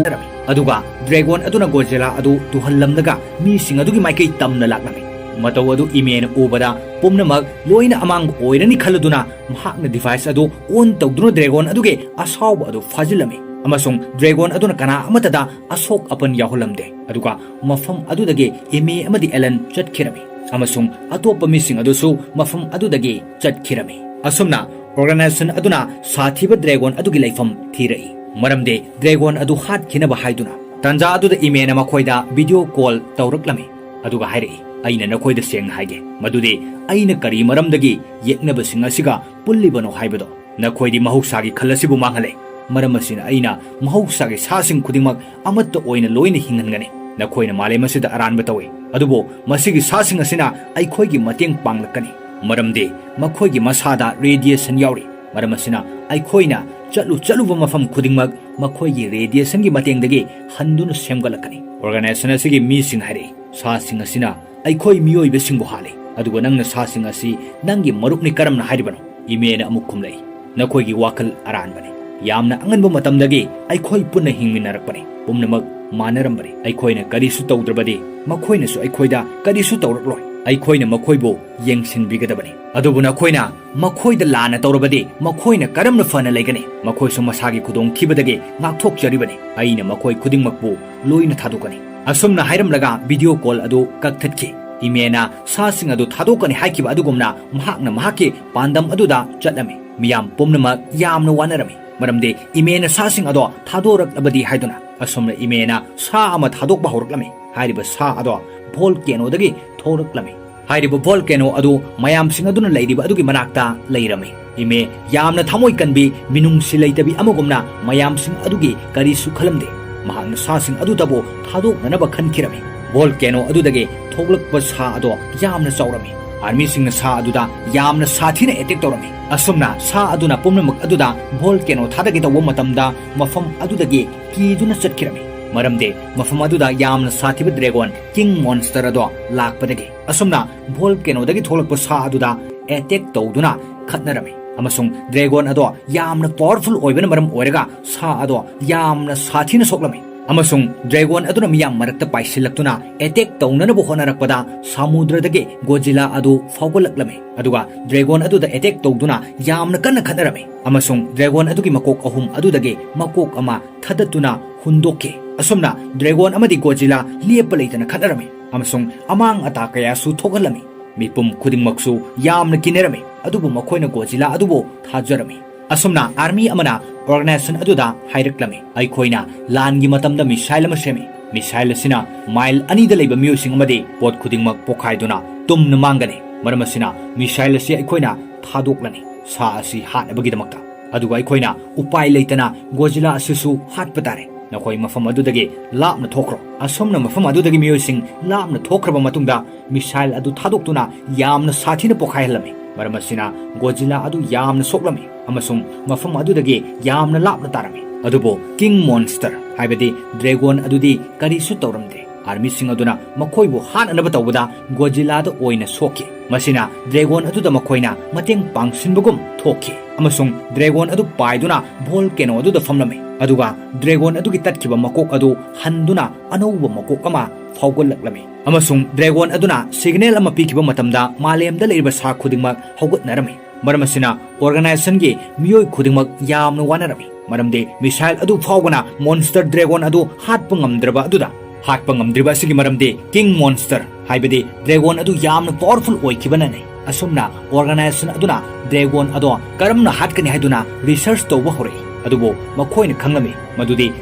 ꯑꯗꯨꯒ ꯗ꯭ꯔꯦꯒꯣꯟ ꯑꯗꯨꯅ ꯒꯣꯖꯤꯂꯥ ꯑꯗꯨ ꯇꯨꯍꯜꯂꯝꯂꯒ ꯃꯤꯁꯤꯡ ꯑꯗꯨꯒꯤ ꯃꯥꯏꯀꯩ ꯇꯝꯅ ꯂꯥꯛꯂꯝꯃꯤ꯫ ꯃꯇꯧ ꯑꯗꯨ ꯏꯃꯦꯅ ꯎꯕꯗ ꯄꯨꯝꯅꯃꯛ ꯂꯣꯏꯅ ꯑꯃꯥꯡꯕ ꯑꯣꯏꯔꯅꯤ ꯈꯜꯂꯗꯨꯅ ꯃꯍꯥꯛꯅ ꯗꯤꯚꯥꯏꯁ ꯑꯗꯨ ꯑꯣꯟ ꯇꯧꯗꯨꯅ ꯗ꯭ꯔꯦꯒꯣꯟ ꯑꯗꯨꯒꯤ ꯑꯁꯥꯎꯕ ꯑꯗꯨ ꯐꯥꯖꯤꯜꯂꯝꯃꯤ ꯑꯃꯁꯨꯡ ꯗ꯭ꯔꯦꯒꯣꯟ ꯑꯗꯨꯅ ꯀꯅꯥ ꯑꯃꯠꯇꯗ ꯑꯁꯣꯛ ꯑꯄꯟ ꯌꯥꯎꯍꯜꯂꯝꯗꯦ꯫ ꯑꯗꯨꯒ ꯃꯐꯝ ꯑꯗꯨꯗꯒꯤ ꯏꯃꯦ ꯑꯃꯗꯤ ꯑꯦꯂꯟ ꯆꯠꯈꯤꯔꯝꯃꯤ ꯑꯃꯁꯨꯡ ꯑꯇꯣꯞꯄ ꯃꯤꯁꯤꯡ ꯑꯗꯨꯁꯨ ꯃꯐꯝ ꯑꯗꯨꯗꯒꯤ ꯆꯠꯈꯤꯔꯝꯃꯤ꯫ ꯑꯁꯨꯝꯅ ꯑꯣꯔꯒꯅꯥꯏꯖꯦꯁꯟ ꯑꯗꯨꯅ ꯁꯥꯊꯤꯕ ꯗ꯭ꯔꯦꯒꯣꯟ ꯑꯗꯨꯒꯤ ꯂꯩꯐꯝ ꯊꯤꯔꯛꯏ꯫ ꯃꯔꯝꯗꯤ ꯗ꯭ꯔꯦꯒꯣꯟ ꯑꯗꯨ ꯍꯥꯠꯈꯤꯅꯕ ꯍꯥꯏꯗꯨꯅ꯫ ꯇꯥꯟꯖꯥ ꯑꯗꯨꯗ ꯏꯃꯦꯅ ꯃꯈꯣꯏꯗ ꯚꯤꯗꯤꯑꯣ ꯀꯣꯜ ꯇꯧꯔꯛꯂꯝꯃꯤ꯫ ꯑꯗꯨꯒ ꯍꯥꯏꯔꯛꯏ, "ꯑꯩꯅ ꯅꯈꯣꯏꯗ ꯁꯦꯡꯅ ꯍꯥꯏꯒꯦ, ꯃꯗꯨꯗꯤ ꯑꯩꯅ ꯀꯔꯤ ꯃꯔꯝꯗꯒꯤ ꯌꯦꯛꯅꯕꯁꯤꯡ ꯑꯁꯤꯒ ꯄꯨꯜꯂꯤꯕꯅꯣ ꯍꯥꯏꯕꯗꯣ꯫ ꯅꯈꯣꯏꯗꯤ ꯃꯍꯧꯁꯥꯒꯤ ꯈꯜ ꯑꯁꯤꯕꯨ ꯃꯥꯡꯍꯜꯂꯦ꯫ ꯃꯔꯝ ꯑꯁꯤꯅ ꯑꯩꯅ ꯃꯍꯧꯁꯥꯒꯤ ꯁꯥꯁꯤꯡ ꯈꯨꯗꯤꯡꯃꯛ ꯑꯃꯠꯇ ꯑꯣꯏꯅ ꯂꯣꯏꯅ ꯍꯤꯡꯍꯟꯒꯅꯤ꯫ ꯅꯈꯣꯏꯅ ꯃꯥꯂꯦꯝ ꯑꯁꯤꯗ ꯑꯔꯥꯟꯕ ꯇꯧꯏ, ꯑꯗꯨꯕꯨ ꯃꯁꯤꯒꯤ ꯁꯥꯁꯤꯡ ꯑꯁꯤꯅ ꯑꯩꯈꯣꯏꯒꯤ ꯃꯇꯦꯡ ꯄꯥꯡꯂꯛꯀꯅꯤ, ꯃꯔꯝꯗꯤ ꯃꯈꯣꯏꯒꯤ ꯃꯁꯥꯗ ꯔꯦꯗꯤꯌꯦꯁꯟ ꯌꯥꯎꯔꯤ꯫ ꯃꯔꯝ ꯑꯁꯤꯅ ꯑꯩꯈꯣꯏꯅ ꯆꯠꯂꯨ ꯆꯠꯂꯨꯕ ꯃꯐꯝ ꯈꯨꯗꯤꯡꯃꯛ ꯃꯈꯣꯏꯒꯤ ꯔꯦꯗꯤꯌꯦꯁꯟꯒꯤ ꯃꯇꯦꯡꯗꯒꯤ ꯍꯟꯗꯨꯅ ꯁꯦꯝꯒꯠꯂꯛꯀꯅꯤ꯫" ꯑꯣꯔꯒꯅꯥꯏꯖꯦꯁꯟ ꯑꯁꯤꯒꯤ ꯃꯤꯁꯤꯡ ꯍꯥꯏꯔꯛꯏ, "ꯁꯥꯁꯤꯡ ꯑꯁꯤꯅ ꯑꯩꯈꯣꯏ ꯃꯤꯑꯣꯏꯕꯁꯤꯡꯕꯨ ꯍꯥꯠꯂꯤ, ꯑꯗꯨꯒ ꯅꯪꯅ ꯁꯥꯁꯤꯡ ꯑꯁꯤ ꯅꯪꯒꯤ ꯃꯔꯨꯞꯅꯤ ꯀꯔꯝꯅ ꯍꯥꯏꯔꯤꯕꯅꯣ?" ꯏꯃꯦꯅ ꯑꯃꯨꯛ ꯈꯨꯝꯂꯛꯏ, "ꯅꯈꯣꯏꯒꯤ ꯋꯥꯈꯜ ꯑꯔꯥꯟꯕꯅꯤ꯫ ꯌꯥꯝꯅ ꯑꯉꯟꯕ ꯃꯇꯝꯗꯒꯤ ꯑꯩꯈꯣꯏ ꯄꯨꯟꯅ ꯍꯤꯡꯃꯤꯟꯅꯔꯛꯄꯅꯤ꯫ ꯄꯨꯝꯅꯃꯛ ꯃꯥꯟꯅꯔꯝꯕꯅꯤ꯫ ꯑꯩꯈꯣꯏꯅ ꯀꯔꯤꯁꯨ ꯇꯧꯗ꯭ꯔꯕꯗꯤ ꯃꯈꯣꯏꯅꯁꯨ ꯑꯩꯈꯣꯏꯗ ꯀꯔꯤꯁꯨ ꯇꯧꯔꯛꯂꯣꯏ꯫ ꯑꯩꯈꯣꯏꯅ ꯃꯈꯣꯏꯕꯨ ꯌꯦꯡꯁꯤꯟꯕꯤꯒꯗꯕꯅꯤ꯫ ꯑꯗꯨꯕꯨ ꯅꯈꯣꯏꯅ ꯃꯈꯣꯏꯗ ꯂꯥꯟꯅ ꯇꯧꯔꯕꯗꯤ ꯃꯈꯣꯏꯅ ꯀꯔꯝꯅ ꯐꯅ ꯂꯩꯒꯅꯤ? ꯃꯈꯣꯏꯁꯨ ꯃꯁꯥꯒꯤ ꯈꯨꯗꯣꯡꯊꯤꯕꯗꯒꯤ ꯉꯥꯛꯊꯣꯛꯆꯔꯤꯕꯅꯤ꯫ ꯑꯩꯅ ꯃꯈꯣꯏ ꯈꯨꯗꯤꯡꯃꯛꯄꯨ ꯂꯣꯏꯅ ꯊꯥꯗꯣꯛꯀꯅꯤ꯫" ꯑꯁꯨꯝꯅ ꯍꯥꯏꯔꯝꯂꯒ ꯚꯤꯗꯤꯑꯣ ꯀꯣꯜ ꯑꯗꯨ ꯀꯛꯊꯠꯈꯤ꯫ ꯏꯃꯦꯅ ꯁꯥꯁꯤꯡ ꯑꯗꯨ ꯊꯥꯗꯣꯛꯀꯅꯤ ꯍꯥꯏꯈꯤꯕ ꯑꯗꯨꯒꯨꯝꯅ ꯃꯍꯥꯛꯅ ꯃꯍꯥꯛꯀꯤ ꯄꯥꯟꯗꯝ ꯑꯗꯨꯗ ꯆꯠꯂꯝꯃꯤ꯫ ꯃꯤꯌꯥꯝ ꯄꯨꯝꯅꯃꯛ ꯌꯥꯝꯅ ꯋꯥꯅꯔꯝꯃꯤ, ꯃꯔꯝꯗꯤ ꯏꯃꯦꯅ ꯁꯥꯁꯤꯡ ꯑꯗꯣ ꯊꯥꯗꯣꯔꯛꯂꯕꯗꯤ ꯍꯥꯏꯗꯨꯅ꯫ ꯑꯁꯨꯝꯅ ꯏꯃꯦꯅ ꯁꯥ ꯑꯃ ꯊꯥꯗꯣꯛꯄ ꯍꯧꯔꯛꯂꯝꯃꯤ꯫ ꯍꯥꯏꯔꯤꯕ ꯁꯥ ꯑꯗꯣ ꯚꯣꯜꯀꯦꯅꯣꯗꯒꯤ ꯊꯣꯛꯂꯛꯂꯝꯃꯤ꯫ ꯍꯥꯏꯔꯤꯕ ꯚꯣꯜꯀꯦꯅꯣ ꯑꯗꯨ ꯃꯌꯥꯝꯁꯤꯡ ꯑꯗꯨꯅ ꯂꯩꯔꯤꯕ ꯑꯗꯨꯒꯤ ꯃꯅꯥꯛꯇ ꯂꯩꯔꯝꯃꯤ꯫ ꯏꯃꯦ ꯌꯥꯝꯅ ꯊꯃꯣꯏ ꯀꯟꯕꯤ, ꯃꯤꯅꯨꯡꯁꯤ ꯂꯩꯇꯕꯤ ꯑꯃꯒꯨꯝꯅ ꯃꯌꯥꯝꯁꯤꯡ ꯑꯗꯨꯒꯤ ꯀꯔꯤꯁꯨ ꯈꯜꯂꯝꯗꯦ꯫ ꯃꯍꯥꯛꯅ ꯁꯥꯁꯤꯡ ꯑꯗꯨꯗꯕꯨ ꯊꯥꯗꯣꯛꯅꯅꯕ ꯈꯟꯈꯤꯔꯝꯃꯤ꯫ ꯚꯣꯜꯀꯦꯅꯣ ꯑꯗꯨꯗꯒꯤ ꯊꯣꯛꯂꯛꯄ ꯁꯥ ꯑꯗꯣ ꯌꯥꯝꯅ ꯆꯥꯎꯔꯝꯃꯤ꯫ ꯑꯥꯔꯃꯤꯁꯤꯡꯅ ꯁꯥ ꯑꯗꯨꯗ ꯌꯥꯝꯅ ꯁꯥꯊꯤꯅ ꯑꯦꯇꯦꯛ ꯇꯧꯔꯝꯃꯤ꯫ ꯑꯁꯨꯝꯅ ꯁꯥ ꯑꯗꯨꯅ ꯄꯨꯝꯅꯃꯛ ꯑꯗꯨꯗ ꯚꯣꯜꯀꯦꯅꯣ ꯊꯥꯗꯒꯦ ꯇꯧꯕ ꯃꯇꯝꯗ ꯃꯐꯝ ꯑꯗꯨꯗꯒꯤ ꯀꯤꯗꯨꯅ ꯆꯠꯈꯤꯔꯝꯃꯤ, ꯃꯔꯝꯗꯤ ꯃꯐꯝ ꯑꯗꯨꯗ ꯌꯥꯝꯅ ꯁꯥꯊꯤꯕ ꯗ꯭ꯔꯦꯒꯣꯟ ꯀꯤꯡ ꯃꯣꯟꯁꯇꯔ ꯑꯗꯣ ꯂꯥꯛꯄꯗꯒꯤ꯫ ꯑꯁꯨꯝꯅ ꯚꯣꯜꯀꯦꯅꯣꯗꯒꯤ ꯊꯣꯛꯂꯛꯄ ꯁꯥ ꯑꯗꯨꯗ ꯑꯦꯇꯦꯛ ꯇꯧꯗꯨꯅ ꯈꯠꯅꯔꯝꯃꯤ, ꯑꯃꯁꯨꯡ ꯗ꯭ꯔꯦꯒꯣꯟ ꯑꯗꯣ ꯌꯥꯝꯅ ꯄꯥꯋꯔꯐꯨꯜ ꯑꯣꯏꯕꯅ ꯃꯔꯝ ꯑꯣꯏꯔꯒ ꯁꯥ ꯑꯗꯣ ꯌꯥꯝꯅ ꯁꯥꯊꯤꯅ ꯁꯣꯛꯂꯝꯃꯤ, ꯑꯃꯁꯨꯡ ꯗ꯭ꯔꯦꯒꯣꯟ ꯑꯗꯨꯅ ꯃꯤꯌꯥꯝ ꯃꯔꯛꯇ ꯄꯥꯏꯁꯤꯜꯂꯛꯇꯨꯅ ꯑꯦꯇꯦꯛ ꯇꯧꯅꯅꯕ ꯍꯣꯠꯅꯔꯛꯄꯗ ꯁꯃꯨꯗ꯭ꯔꯗꯒꯤ ꯒꯣꯖꯤꯂꯥ ꯑꯗꯨ ꯐꯥꯎꯒꯠꯂꯛꯂꯝꯃꯤ, ꯑꯗꯨꯒ ꯗ꯭ꯔꯦꯒꯣꯟ ꯑꯗꯨꯗ ꯑꯦꯇꯦꯛ ꯇꯧꯗꯨꯅ ꯌꯥꯝꯅ ꯀꯟꯅ ꯈꯠꯅꯔꯝꯃꯤ, ꯑꯃꯁꯨꯡ ꯗ꯭ꯔꯦꯒꯣꯟ ꯑꯗꯨꯒꯤ ꯃꯀꯣꯛ ꯑꯍꯨꯝ ꯑꯗꯨꯗꯒꯤ ꯃꯀꯣꯛ ꯑꯃ ꯊꯥꯗꯠꯇꯨꯅ ꯍꯨꯟꯗꯣꯛꯈꯤ꯫ ꯑꯁꯨꯝꯅ ꯗ꯭ꯔꯦꯒꯣꯟ ꯑꯃꯗꯤ ꯒꯣꯖꯤꯂꯥ ꯂꯦꯞꯄ ꯂꯩꯇꯅ ꯈꯠꯅꯔꯝꯃꯤ, ꯑꯃꯁꯨꯡ ꯑꯃꯥꯡ ꯑꯇꯥ ꯀꯌꯥꯁꯨ ꯊꯣꯛꯍꯜꯂꯝꯃꯤ꯫ ꯃꯤꯄꯨꯝ ꯈꯨꯗꯤꯡꯃꯛꯁꯨ ꯌꯥꯝꯅ ꯀꯤꯅꯔꯝꯃꯤ, ꯑꯗꯨꯕꯨ ꯃꯈꯣꯏꯅ ꯒꯣꯖꯤꯂꯥ ꯑꯗꯨꯕꯨ ꯊꯥꯖꯔꯝꯃꯤ꯫ ꯑꯁꯨꯝꯅ ꯑꯥꯔꯃꯤ ꯑꯃꯅ ꯑꯣꯔꯒꯅꯥꯏꯖꯦꯁꯟ ꯑꯗꯨꯗ ꯍꯥꯏꯔꯛꯂꯝꯃꯤ, "ꯑꯩꯈꯣꯏꯅ ꯂꯥꯟꯒꯤ ꯃꯇꯝꯗ ꯃꯤꯁꯥꯏꯜ ꯑꯃ ꯁꯦꯝꯃꯤ, Missile ꯑꯁꯤꯅ mile ꯑꯅꯤꯗ ꯂꯩꯕ ꯃꯤꯑꯣꯏꯁꯤꯡ ꯑꯃꯗꯤ ꯄꯣꯠ ꯈꯨꯗꯤꯡꯃꯛ ꯄꯣꯈꯥꯏꯗꯨꯅ ꯇꯨꯝꯅ ꯃꯥꯡꯒꯅꯤ꯫ ꯃꯔꯝ ꯑꯁꯤꯅ missile ꯑꯁꯤ ꯑꯩꯈꯣꯏꯅ ꯊꯥꯗꯣꯛꯂꯅꯤ, ꯁꯥ ꯑꯁꯤ ꯍꯥꯠꯅꯕꯒꯤꯗꯃꯛꯇ꯫ ꯑꯗꯨꯒ ꯑꯩꯈꯣꯏꯅ ꯎꯄꯥꯏ ꯂꯩꯇꯅ Godzilla ꯑꯁꯤꯁꯨ ꯍꯥꯠꯄ ꯇꯥꯔꯦ꯫ ꯅꯈꯣꯏ ꯃꯐꯝ ꯑꯗꯨꯗꯒꯤ ꯂꯥꯞꯅ ꯊꯣꯛꯈ꯭ꯔꯣ꯫ ꯑꯁꯨꯝꯅ ꯃꯐꯝ ꯑꯗꯨꯗꯒꯤ ꯃꯤꯑꯣꯏꯁꯤꯡ ꯂꯥꯞꯅ ꯊꯣꯛꯈ꯭ꯔꯕ ꯃꯇꯨꯡꯗ, missile ꯑꯗꯨ ꯊꯥꯗꯣꯛꯇꯨꯅ ꯌꯥꯝꯅ ꯁꯥꯊꯤꯅ ꯄꯣꯈꯥꯏꯍꯜꯂꯝꯃꯤ꯫ ꯃꯔꯝ ꯑꯁꯤꯅ Godzilla ꯑꯗꯨ ꯌꯥꯝꯅ ꯁꯣꯛꯂꯝꯃꯤ ꯑꯃꯁꯨꯡ ꯃꯐꯝ ꯑꯗꯨꯗꯒꯤ ꯌꯥꯝꯅ ꯂꯥꯞꯅ ꯇꯥꯔꯝꯃꯤ꯫ ꯑꯗꯨꯕꯨ King Monster, ꯍꯥꯏꯕꯗꯤ dragon ꯑꯗꯨꯗꯤ ꯀꯔꯤꯁꯨ ꯇꯧꯔꯝꯗꯦ꯫ Armyꯁꯤꯡ ꯑꯗꯨꯅ ꯃꯈꯣꯏꯕꯨ ꯍꯥꯠꯅꯅꯕ ꯇꯧꯕꯗ Godzillaꯗ ꯑꯣꯏꯅ ꯁꯣꯛꯈꯤ꯫ ꯃꯁꯤꯅ dragon ꯑꯗꯨꯗ ꯃꯈꯣꯏꯅ ꯃꯇꯦꯡ ꯄꯥꯡꯁꯤꯟꯕꯒꯨꯝ ꯊꯣꯛꯈꯤ, ꯑꯃꯁꯨꯡ dragon ꯑꯗꯨ ꯄꯥꯏꯗꯨꯅ volcano ꯑꯗꯨꯗ ꯐꯝꯂꯝꯃꯤ꯫ ꯑꯗꯨꯒ dragon ꯑꯗꯨꯒꯤ ꯇꯠꯈꯤꯕ ꯃꯀꯣꯛ ꯑꯗꯨ ꯍꯟꯗꯨꯅ ꯑꯅꯧꯕ ꯃꯀꯣꯛ ꯑꯃ ꯐꯥꯎꯒꯠꯂꯛꯂꯝꯃꯤ꯫ ꯑꯃꯁꯨꯡ dragon ꯑꯗꯨꯅ signal ꯑꯃ ꯄꯤꯈꯤꯕ ꯃꯇꯝꯗ, ꯃꯥꯂꯦꯝꯗ ꯂꯩꯔꯤꯕ ꯁꯥ ꯈꯨꯗꯤꯡꯃꯛ ꯍꯧꯒꯠꯅꯔꯝꯃꯤ꯫ ꯃꯔꯝ ꯑꯁꯤꯅ organizationꯒꯤ ꯃꯤꯑꯣꯏ ꯈꯨꯗꯤꯡꯃꯛ ꯌꯥꯝꯅ ꯋꯥꯅꯔꯝꯃꯤ, ꯃꯔꯝꯗꯤ missile ꯑꯗꯨ ꯐꯥꯎꯕꯅ monster dragon ꯑꯗꯨ ꯍꯥꯠꯄ ꯉꯝꯗ꯭ꯔꯕ ꯑꯗꯨꯗ꯫ ꯍꯥꯠꯄ ꯉꯝꯗ꯭ꯔꯤꯕ ꯑꯁꯤꯒꯤ ꯃꯔꯝꯗꯤ King Monster, ꯍꯥꯏꯕꯗꯤ dragon ꯑꯗꯨ ꯌꯥꯝꯅ powerful ꯑꯣꯏꯈꯤꯕꯅꯅꯤ꯫ ꯑꯁꯨꯝꯅ organization ꯑꯗꯨꯅ dragon ꯑꯗꯣ ꯀꯔꯝꯅ ꯍꯥꯠꯀꯅꯤ ꯍꯥꯏꯗꯨꯅ research ꯇꯧꯕ ꯍꯧꯔꯛꯏ꯫ ꯑꯗꯨꯕꯨ ꯃꯈꯣꯏꯅ ꯈꯪꯂꯝꯃꯤ ꯃꯗꯨꯗꯤ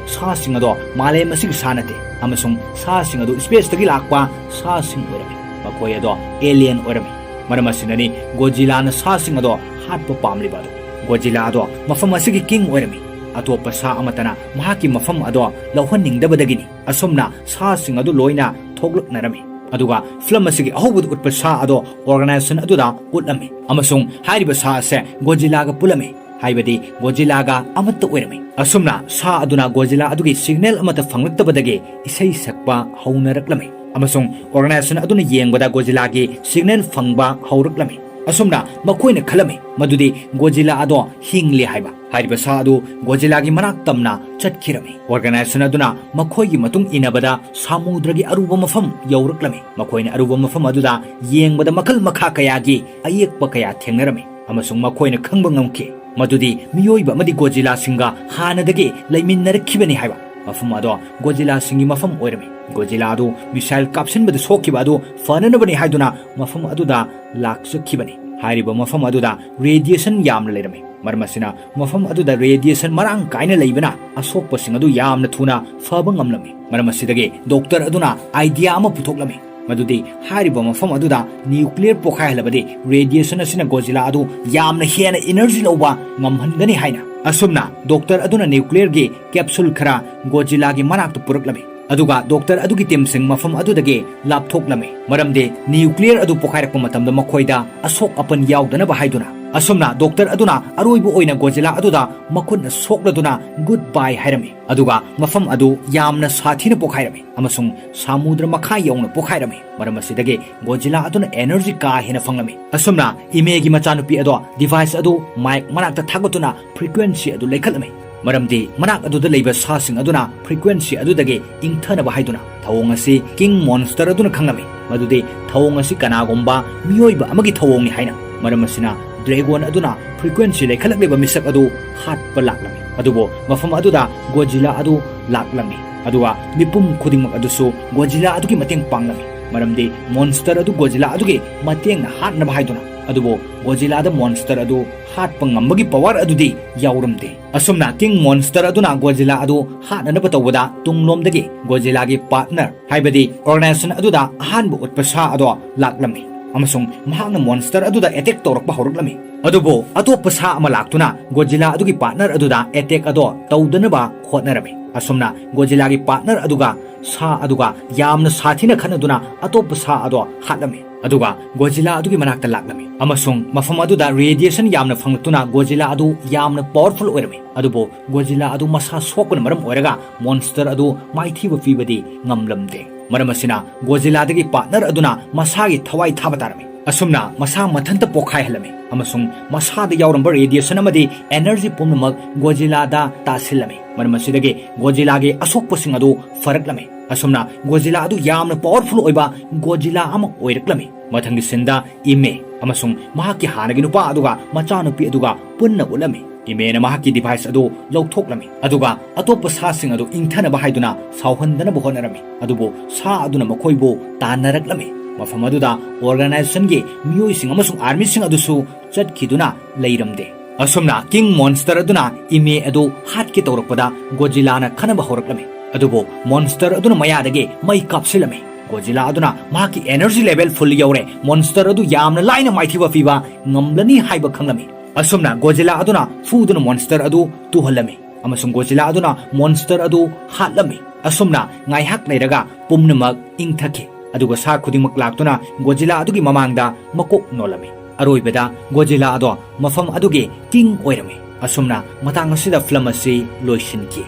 ꯁꯥꯁꯤꯡ ꯑꯗꯣ ꯃꯥꯂꯦꯝ ꯑꯁꯤꯒꯤ ꯁꯥ ꯅꯠꯇꯦ, ꯑꯃꯁꯨꯡ ꯁꯥꯁꯤꯡ ꯑꯗꯨ spaceꯇꯒꯤ ꯂꯥꯛꯄ ꯁꯥꯁꯤꯡ ꯑꯣꯏꯔꯝꯃꯤ꯫ ꯃꯈꯣꯏ ꯑꯗꯣ alien ꯑꯣꯏꯔꯝꯃꯤ꯫ ꯃꯔꯝ ꯑꯁꯤꯅꯅꯤ Godzillaꯅ ꯁꯥꯁꯤꯡ ꯑꯗꯣ ꯍꯥꯠꯄ ꯄꯥꯝꯂꯤꯕ ꯑꯗꯨ꯫ Godzilla ꯑꯗꯣ ꯃꯐꯝ ꯑꯁꯤꯒꯤ king ꯑꯣꯏꯔꯝꯃꯤ꯫ ꯑꯇꯣꯞꯄ ꯁꯥ ꯑꯃꯠꯇꯅ ꯃꯍꯥꯛꯀꯤ ꯃꯐꯝ ꯑꯗꯣ ꯂꯧꯍꯟꯅꯤꯡꯗꯕꯗꯒꯤꯅꯤ꯫ ꯑꯁꯨꯝꯅ ꯁꯥꯁꯤꯡ ꯑꯗꯨ ꯂꯣꯏꯅ ꯊꯣꯛꯂꯛꯅꯔꯝꯃꯤ꯫ ꯑꯗꯨꯒ film ꯑꯁꯤꯒꯤ ꯑꯍꯧꯕꯗ ꯎꯠꯄ ꯁꯥ ꯑꯗꯣ organization ꯑꯗꯨꯗ ꯎꯠꯂꯝꯃꯤ, ꯑꯃꯁꯨꯡ ꯍꯥꯏꯔꯤꯕ ꯁꯥ ꯑꯁꯦ Godzillaꯒ ꯄꯨꯜꯂꯝꯃꯤ, ꯍꯥꯏꯕꯗꯤ Godzillaꯒ ꯑꯃꯠꯇ ꯑꯣꯏꯔꯝꯃꯤ꯫ ꯑꯁꯨꯝꯅ ꯁꯥ ꯑꯗꯨꯅ Godzilla ꯑꯗꯨꯒꯤ signal ꯑꯃꯠꯇ ꯐꯪꯂꯛꯇꯕꯗꯒꯤ ꯏꯁꯩ ꯁꯛꯄ ꯍꯧꯅꯔꯛꯂꯝꯃꯤ, ꯑꯃꯁꯨꯡ organization ꯑꯗꯨꯅ ꯌꯦꯡꯕꯗ Godzillaꯒꯤ signal ꯐꯪꯕ ꯍꯧꯔꯛꯂꯝꯃꯤ꯫ ꯑꯁꯨꯝꯅ ꯃꯈꯣꯏꯅ ꯈꯜꯂꯝꯃꯤ ꯃꯗꯨꯗꯤ Godzilla ꯑꯗꯣ ꯍꯤꯡꯂꯦ ꯍꯥꯏꯕ꯫ ꯍꯥꯏꯔꯤꯕ ꯁꯥ ꯑꯗꯨ Godzillaꯒꯤ ꯃꯅꯥꯛ ꯇꯝꯅ ꯆꯠꯈꯤꯔꯝꯃꯤ꯫ Organization ꯑꯗꯨꯅ ꯃꯈꯣꯏꯒꯤ ꯃꯇꯨꯡ ꯏꯟꯅꯕꯗ ꯁꯃꯨꯗ꯭ꯔꯒꯤ ꯑꯔꯨꯕ ꯃꯐꯝ ꯌꯧꯔꯛꯂꯝꯃꯤ꯫ ꯃꯈꯣꯏꯅ ꯑꯔꯨꯕ ꯃꯐꯝ ꯑꯗꯨꯗ ꯌꯦꯡꯕꯗ ꯃꯈꯜ ꯃꯈꯥ ꯀꯌꯥꯒꯤ ꯑꯌꯦꯛꯄ ꯀꯌꯥ ꯊꯦꯡꯅꯔꯝꯃꯤ, ꯑꯃꯁꯨꯡ ꯃꯈꯣꯏꯅ ꯈꯪꯕ ꯉꯝꯈꯤ ꯃꯗꯨꯗꯤ ꯃꯤꯑꯣꯏꯕ ꯑꯃꯗꯤ Godzillaꯁꯤꯡꯒ ꯍꯥꯟꯅꯗꯒꯤ ꯂꯩꯃꯤꯟꯅꯔꯛꯈꯤꯕꯅꯤ ꯍꯥꯏꯕ꯫ ꯃꯐꯝ ꯑꯗꯣ Godzillaꯁꯤꯡꯒꯤ ꯃꯐꯝ ꯑꯣꯏꯔꯝꯃꯤ꯫ Godzilla ꯑꯗꯨ missile ꯀꯥꯞꯁꯤꯟꯕꯗ ꯁꯣꯛꯈꯤꯕ ꯑꯗꯨ ꯐꯅꯅꯕꯅꯤ ꯍꯥꯏꯗꯨꯅ ꯃꯐꯝ ꯑꯗꯨꯗ ꯂꯥꯛꯆꯈꯤꯕꯅꯤ꯫ ꯍꯥꯏꯔꯤꯕ ꯃꯐꯝ ꯑꯗꯨꯗ ꯔꯦꯗꯤꯌꯦꯁꯟ ꯌꯥꯝꯅ ꯂꯩꯔꯝꯃꯤ꯫ ꯃꯔꯝ ꯑꯁꯤꯅ ꯃꯐꯝ ꯑꯗꯨꯗ ꯔꯦꯗꯤꯌꯦꯁꯟ ꯃꯔꯥꯡ ꯀꯥꯏꯅ ꯂꯩꯕꯅ ꯑꯁꯣꯛꯄꯁꯤꯡ ꯑꯗꯨ ꯌꯥꯝꯅ ꯊꯨꯅ ꯐꯕ ꯉꯝꯂꯝꯃꯤ꯫ ꯃꯔꯝ ꯑꯁꯤꯗꯒꯤ ꯗꯣꯛꯇꯔ ꯑꯗꯨꯅ ꯑꯥꯏꯗꯤꯌꯥ ꯑꯃ ꯄꯨꯊꯣꯛꯂꯝꯃꯤ, ꯃꯗꯨꯗꯤ ꯍꯥꯏꯔꯤꯕ ꯃꯐꯝ ꯑꯗꯨꯗ ꯅ꯭ꯌꯨꯀ꯭ꯂꯤꯌꯔ ꯄꯣꯈꯥꯏꯍꯜꯂꯕꯗꯤ ꯔꯦꯗꯤꯌꯦꯁꯟ ꯑꯁꯤꯅ ꯒꯣꯖꯤꯂꯥ ꯑꯗꯨ ꯌꯥꯝꯅ ꯍꯦꯟꯅ ꯏꯅꯔꯖꯤ ꯂꯧꯕ ꯉꯝꯍꯟꯒꯅꯤ ꯍꯥꯏꯅ꯫ ꯑꯁꯨꯝꯅ ꯗꯣꯛꯇꯔ ꯑꯗꯨꯅ ꯅ꯭ꯌꯨꯀ꯭ꯂꯤꯌꯔꯒꯤ ꯀꯦꯞꯁꯨꯜ ꯈꯔ ꯒꯣꯖꯤꯂꯥꯒꯤ ꯃꯅꯥꯛꯇ ꯄꯨꯔꯛꯂꯝꯃꯤ꯫ ꯑꯗꯨꯒ ꯗꯣꯛꯇꯔ ꯑꯗꯨꯒꯤ ꯇꯤꯝꯁꯤꯡ ꯃꯐꯝ ꯑꯗꯨꯗꯒꯤ ꯂꯥꯞꯊꯣꯛꯂꯝꯃꯤ, ꯃꯔꯝꯗꯤ ꯅ꯭ꯌꯨꯀ꯭ꯂꯤꯌꯔ ꯑꯗꯨ ꯄꯣꯈꯥꯏꯔꯛꯄ ꯃꯇꯝꯗ ꯃꯈꯣꯏꯗ ꯑꯁꯣꯛ ꯑꯄꯟ ꯌꯥꯎꯗꯅꯕ ꯍꯥꯏꯗꯨꯅ꯫ ꯑꯁꯨꯝꯅ ꯗꯣꯛꯇꯔ ꯑꯗꯨꯅ ꯑꯔꯣꯏꯕ ꯑꯣꯏꯅ ꯒꯣꯖꯤꯂꯥ ꯑꯗꯨꯗ ꯃꯈꯨꯠꯅ ꯁꯣꯛꯂꯗꯨꯅ ꯒꯨꯗ ꯕꯥꯏ ꯍꯥꯏꯔꯝꯃꯤ꯫ ꯑꯗꯨꯒ ꯃꯐꯝ ꯑꯗꯨ ꯌꯥꯝꯅ ꯁꯥꯊꯤꯅ ꯄꯣꯈꯥꯏꯔꯝꯃꯤ ꯑꯃꯁꯨꯡ ꯁꯥꯃꯨꯗ꯭ꯔ ꯃꯈꯥ ꯌꯧꯅ ꯄꯣꯈꯥꯏꯔꯝꯃꯤ꯫ ꯃꯔꯝ ꯑꯁꯤꯗꯒꯤ ꯒꯣꯖꯤꯂꯥ ꯑꯗꯨꯅ ꯑꯦꯅꯔꯖꯤ ꯀꯥ ꯍꯦꯟꯅ ꯐꯪꯂꯝꯃꯤ꯫ ꯑꯁꯨꯝꯅ ꯏꯃꯦꯒꯤ ꯃꯆꯥꯅꯨꯄꯤ ꯑꯗꯣ ꯗꯤꯚꯥꯏꯁ ꯑꯗꯨ ꯃꯥꯏꯛ ꯃꯅꯥꯛꯇ ꯊꯥꯒꯠꯇꯨꯅ ꯐ꯭ꯔꯤꯀ꯭ꯋꯦꯟꯁꯤ ꯑꯗꯨ ꯂꯩꯈꯠꯂꯝꯃꯤ, ꯃꯔꯝꯗꯤ ꯃꯅꯥꯛ ꯑꯗꯨꯗ ꯂꯩꯕ ꯁꯥꯁꯤꯡ ꯑꯗꯨꯅ ꯐ꯭ꯔꯤꯀ꯭ꯋꯦꯟꯁꯤ ꯑꯗꯨꯗꯒꯤ ꯏꯪꯊꯅꯕ ꯍꯥꯏꯗꯨꯅ꯫ ꯊꯧꯑꯣꯡ ꯑꯁꯤ ꯀꯤꯡ ꯃꯣꯟꯁꯇꯔ ꯑꯗꯨꯅ ꯈꯪꯂꯝꯃꯤ, ꯃꯗꯨꯗꯤ ꯊꯧꯑꯣꯡ ꯑꯁꯤ ꯀꯅꯥꯒꯨꯝꯕ ꯃꯤꯑꯣꯏꯕ ꯑꯃꯒꯤ ꯊꯧꯑꯣꯡꯅꯤ ꯍꯥꯏꯅ꯫ ꯃꯔꯝ ꯑꯁꯤꯅ ꯗ꯭ꯔꯦꯒꯣꯟ ꯑꯗꯨꯅ ꯐ꯭ꯔꯤꯀ꯭ꯋꯦꯟꯁꯤ ꯂꯩꯈꯠꯂꯛꯂꯤꯕ ꯃꯤꯁꯛ ꯑꯗꯨ ꯍꯥꯠꯄ ꯂꯥꯛꯂꯝꯃꯤ꯫ ꯑꯗꯨꯕꯨ ꯃꯐꯝ ꯑꯗꯨꯗ ꯒꯣꯖꯤꯂꯥ ꯑꯗꯨ ꯂꯥꯛꯂꯝꯃꯤ, ꯑꯗꯨꯒ ꯃꯤꯄꯨꯝ ꯈꯨꯗꯤꯡꯃꯛ ꯑꯗꯨꯁꯨ ꯒꯣꯖꯤꯂꯥ ꯑꯗꯨꯒꯤ ꯃꯇꯦꯡ ꯄꯥꯡꯂꯝꯃꯤ, ꯃꯔꯝꯗꯤ ꯃꯣꯟꯁꯇꯔ ꯑꯗꯨ ꯒꯣꯖꯤꯂꯥ ꯑꯗꯨꯒꯤ ꯃꯇꯦꯡꯅ ꯍꯥꯠꯅꯕ ꯍꯥꯏꯗꯨꯅ꯫ ꯑꯗꯨꯕꯨ ꯒꯣꯖꯤꯂꯥꯗ ꯃꯣꯟꯁꯇꯔ ꯑꯗꯨ ꯍꯥꯠꯄ ꯉꯝꯕꯒꯤ ꯄꯋꯥꯔ ꯑꯗꯨꯗꯤ ꯌꯥꯎꯔꯝꯗꯦ꯫ ꯑꯁꯨꯝꯅ ꯀꯤꯡ ꯃꯣꯟꯁꯇꯔ ꯑꯗꯨꯅ ꯒꯣꯖꯤꯂꯥ ꯑꯗꯨ ꯍꯥꯠꯅꯅꯕ ꯇꯧꯕꯗ ꯇꯨꯡꯂꯣꯝꯗꯒꯤ ꯒꯣꯖꯤꯂꯥꯒꯤ ꯄꯥꯔꯠꯅꯔ, ꯍꯥꯏꯕꯗꯤ ꯑꯣꯔꯒꯅꯥꯏꯖꯦꯁꯟ ꯑꯗꯨꯗ ꯑꯍꯥꯟꯕ ꯎꯠꯄ ꯁꯥ ꯑꯗꯣ ꯂꯥꯛꯂꯝꯃꯤ, ꯑꯃꯁꯨꯡ ꯃꯍꯥꯛꯅ ꯃꯣꯟꯁꯇꯔ ꯑꯗꯨꯗ ꯑꯦꯇꯦꯛ ꯇꯧꯔꯛꯄ ꯍꯧꯔꯛꯂꯝꯃꯤ꯫ ꯑꯗꯨꯕꯨ ꯑꯇꯣꯞꯄ ꯁꯥ ꯑꯃ ꯂꯥꯛꯇꯨꯅ ꯒꯣꯖꯤꯂꯥ ꯑꯗꯨꯒꯤ ꯄꯥꯔꯠꯅꯔ ꯑꯗꯨꯗ ꯑꯦꯇꯦꯛ ꯑꯗꯣ ꯇꯧꯗꯅꯕ ꯍꯣꯠꯅꯔꯝꯃꯤ꯫ ꯑꯁꯨꯝꯅ ꯒꯣꯖꯤꯂꯥꯒꯤ ꯄꯥꯔꯠꯅꯔ ꯑꯗꯨꯒ ꯁꯥ ꯑꯗꯨꯒ ꯌꯥꯝꯅ ꯁꯥꯊꯤꯅ ꯈꯠꯅꯗꯨꯅ ꯑꯇꯣꯞꯄ ꯁꯥ ꯑꯗꯣ ꯍꯥꯠꯂꯝꯃꯤ꯫ ꯑꯗꯨꯒ ꯒꯣꯖꯤꯂꯥ ꯑꯗꯨꯒꯤ ꯃꯅꯥꯛꯇ ꯂꯥꯛꯂꯝꯃꯤ, ꯑꯃꯁꯨꯡ ꯃꯐꯝ ꯑꯗꯨꯗ ꯔꯦꯗꯤꯌꯦꯁꯟ ꯌꯥꯝꯅ ꯐꯪꯂꯛꯇꯨꯅ ꯒꯣꯖꯤꯂꯥ ꯑꯗꯨ ꯌꯥꯝꯅ ꯄꯥꯋꯔꯐꯨꯜ ꯑꯣꯏꯔꯝꯃꯤ꯫ ꯑꯗꯨꯕꯨ ꯒꯣꯖꯤꯂꯥ ꯑꯗꯨ ꯃꯁꯥ ꯁꯣꯛꯄꯅ ꯃꯔꯝ ꯑꯣꯏꯔꯒ ꯃꯣꯟꯁꯇꯔ ꯑꯗꯨ ꯃꯥꯏꯊꯤꯕ ꯄꯤꯕꯗꯤ ꯉꯝꯂꯝꯗꯦ꯫ ꯃꯔꯝ ꯑꯁꯤꯅ ꯒꯣꯖꯤꯂꯥꯗꯒꯤ ꯄꯥꯔꯠꯅꯔ ꯑꯗꯨꯅ ꯃꯁꯥꯒꯤ ꯊꯋꯥꯏ ꯊꯥꯕ ꯇꯥꯔꯝꯃꯤ꯫ ꯑꯁꯨꯝꯅ ꯃꯁꯥ ꯃꯊꯟꯇ ꯄꯣꯈꯥꯏꯍꯜꯂꯝꯃꯤ, ꯑꯃꯁꯨꯡ ꯃꯁꯥꯗ ꯌꯥꯎꯔꯝꯕ ꯔꯦꯗꯤꯌꯦꯁꯟ ꯑꯃꯗꯤ ꯑꯦꯅꯔꯖꯤ ꯄꯨꯝꯅꯃꯛ ꯒꯣꯖꯤꯂꯥꯗ ꯇꯥꯁꯤꯜꯂꯝꯃꯤ꯫ ꯃꯔꯝ ꯑꯁꯤꯗꯒꯤ ꯒꯣꯖꯤꯂꯥꯒꯤ ꯑꯁꯣꯛꯄꯁꯤꯡ ꯑꯗꯨ ꯐꯔꯛꯂꯝꯃꯤ꯫ ꯑꯁꯨꯝꯅ ꯒꯣꯖꯤꯂꯥ ꯑꯗꯨ ꯌꯥꯝꯅ ꯄꯥꯋꯔꯐꯨꯜ ꯑꯣꯏꯕ ꯒꯣꯖꯤꯂꯥ ꯑꯃ ꯑꯣꯏꯔꯛꯂꯝꯃꯤ꯫ ꯃꯊꯪꯒꯤ ꯁꯤꯟꯗ ꯏꯃꯦ ꯑꯃꯁꯨꯡ ꯃꯍꯥꯛꯀꯤ ꯍꯥꯟꯅꯒꯤ ꯅꯨꯄꯥ ꯑꯗꯨꯒ ꯃꯆꯥꯅꯨꯄꯤ ꯑꯗꯨꯒ ꯄꯨꯟꯅ ꯎꯠꯂꯝꯃꯤ꯫ ꯏꯃꯦꯅ ꯃꯍꯥꯛꯀꯤ ꯗꯤꯚꯥꯏꯁ ꯑꯗꯨ ꯂꯧꯊꯣꯛꯂꯝꯃꯤ, ꯑꯗꯨꯒ ꯑꯇꯣꯞꯄ ꯁꯥꯁꯤꯡ ꯑꯗꯨ ꯏꯪꯊꯅꯕ ꯍꯥꯏꯗꯨꯅ ꯁꯥꯎꯍꯟꯗꯅꯕ ꯍꯣꯠꯅꯔꯝꯃꯤ꯫ ꯑꯗꯨꯕꯨ ꯁꯥ ꯑꯗꯨꯅ ꯃꯈꯣꯏꯕꯨ ꯇꯥꯟꯅꯔꯛꯂꯝꯃꯤ꯫ ꯃꯐꯝ ꯑꯗꯨꯗ organization ꯒꯤ ꯃꯤꯑꯣꯏꯁꯤꯡ ꯑꯃꯁꯨꯡ army ꯁꯤꯡ ꯑꯗꯨꯁꯨ ꯆꯠꯈꯤꯗꯨꯅ ꯂꯩꯔꯝꯗꯦ꯫ ꯑꯁꯨꯝꯅ king monster ꯑꯗꯨꯅ ꯏꯃꯦ ꯑꯗꯨ ꯍꯥꯠꯀꯦ ꯇꯧꯔꯛꯄꯗ ꯒꯣꯖꯤꯂꯥꯅ ꯈꯟꯅꯕ ꯍꯧꯔꯛꯂꯝꯃꯤ꯫ ꯑꯗꯨꯕꯨ monster ꯑꯗꯨꯅ ꯃꯌꯥꯗꯒꯤ ꯃꯩ ꯀꯥꯞꯁꯤꯜꯂꯝꯃꯤ꯫ ꯒꯣꯖꯤꯂꯥ ꯑꯗꯨꯅ ꯃꯍꯥꯛꯀꯤ energy level full ꯌꯧꯔꯦ, monster ꯑꯗꯨ ꯌꯥꯝꯅ ꯂꯥꯏꯅ ꯃꯥꯏꯊꯤꯕ ꯄꯤꯕ ꯉꯝꯂꯅꯤ ꯍꯥꯏꯕ ꯈꯪꯂꯝꯃꯤ꯫ ꯑꯁꯨꯝꯅ ꯒꯣꯖꯤꯂꯥ ꯑꯗꯨꯅ ꯐꯨꯗꯨꯅ monster ꯑꯗꯨ ꯇꯨꯍꯜꯂꯝꯃꯤ ꯑꯃꯁꯨꯡ ꯒꯣꯖꯤꯂꯥ ꯑꯗꯨꯅ monster ꯑꯗꯨ ꯍꯥꯠꯂꯝꯃꯤ꯫ ꯑꯁꯨꯝꯅ ꯉꯥꯏꯍꯥꯛ ꯂꯩꯔꯒ ꯄꯨꯝꯅꯃꯛ ꯏꯪꯊꯈꯤ, ꯑꯗꯨꯒ ꯁꯥ ꯈꯨꯗꯤꯡꯃꯛ ꯂꯥꯛꯇꯨꯅ ꯒꯣꯖꯤꯂꯥ ꯑꯗꯨꯒꯤ ꯃꯃꯥꯡꯗ ꯃꯀꯣꯛ ꯅꯣꯜꯂꯝꯃꯤ꯫ ꯑꯔꯣꯏꯕꯗ ꯒꯣꯖꯤꯂꯥ ꯑꯗꯣ ꯃꯐꯝ ꯑꯗꯨꯒꯤ king ꯑꯣꯏꯔꯝꯃꯤ꯫ ꯑꯁꯨꯝꯅ ꯃꯇꯥꯡ ꯑꯁꯤꯗ film ꯑꯁꯤ ꯂꯣꯏꯁꯤꯟꯈꯤ꯫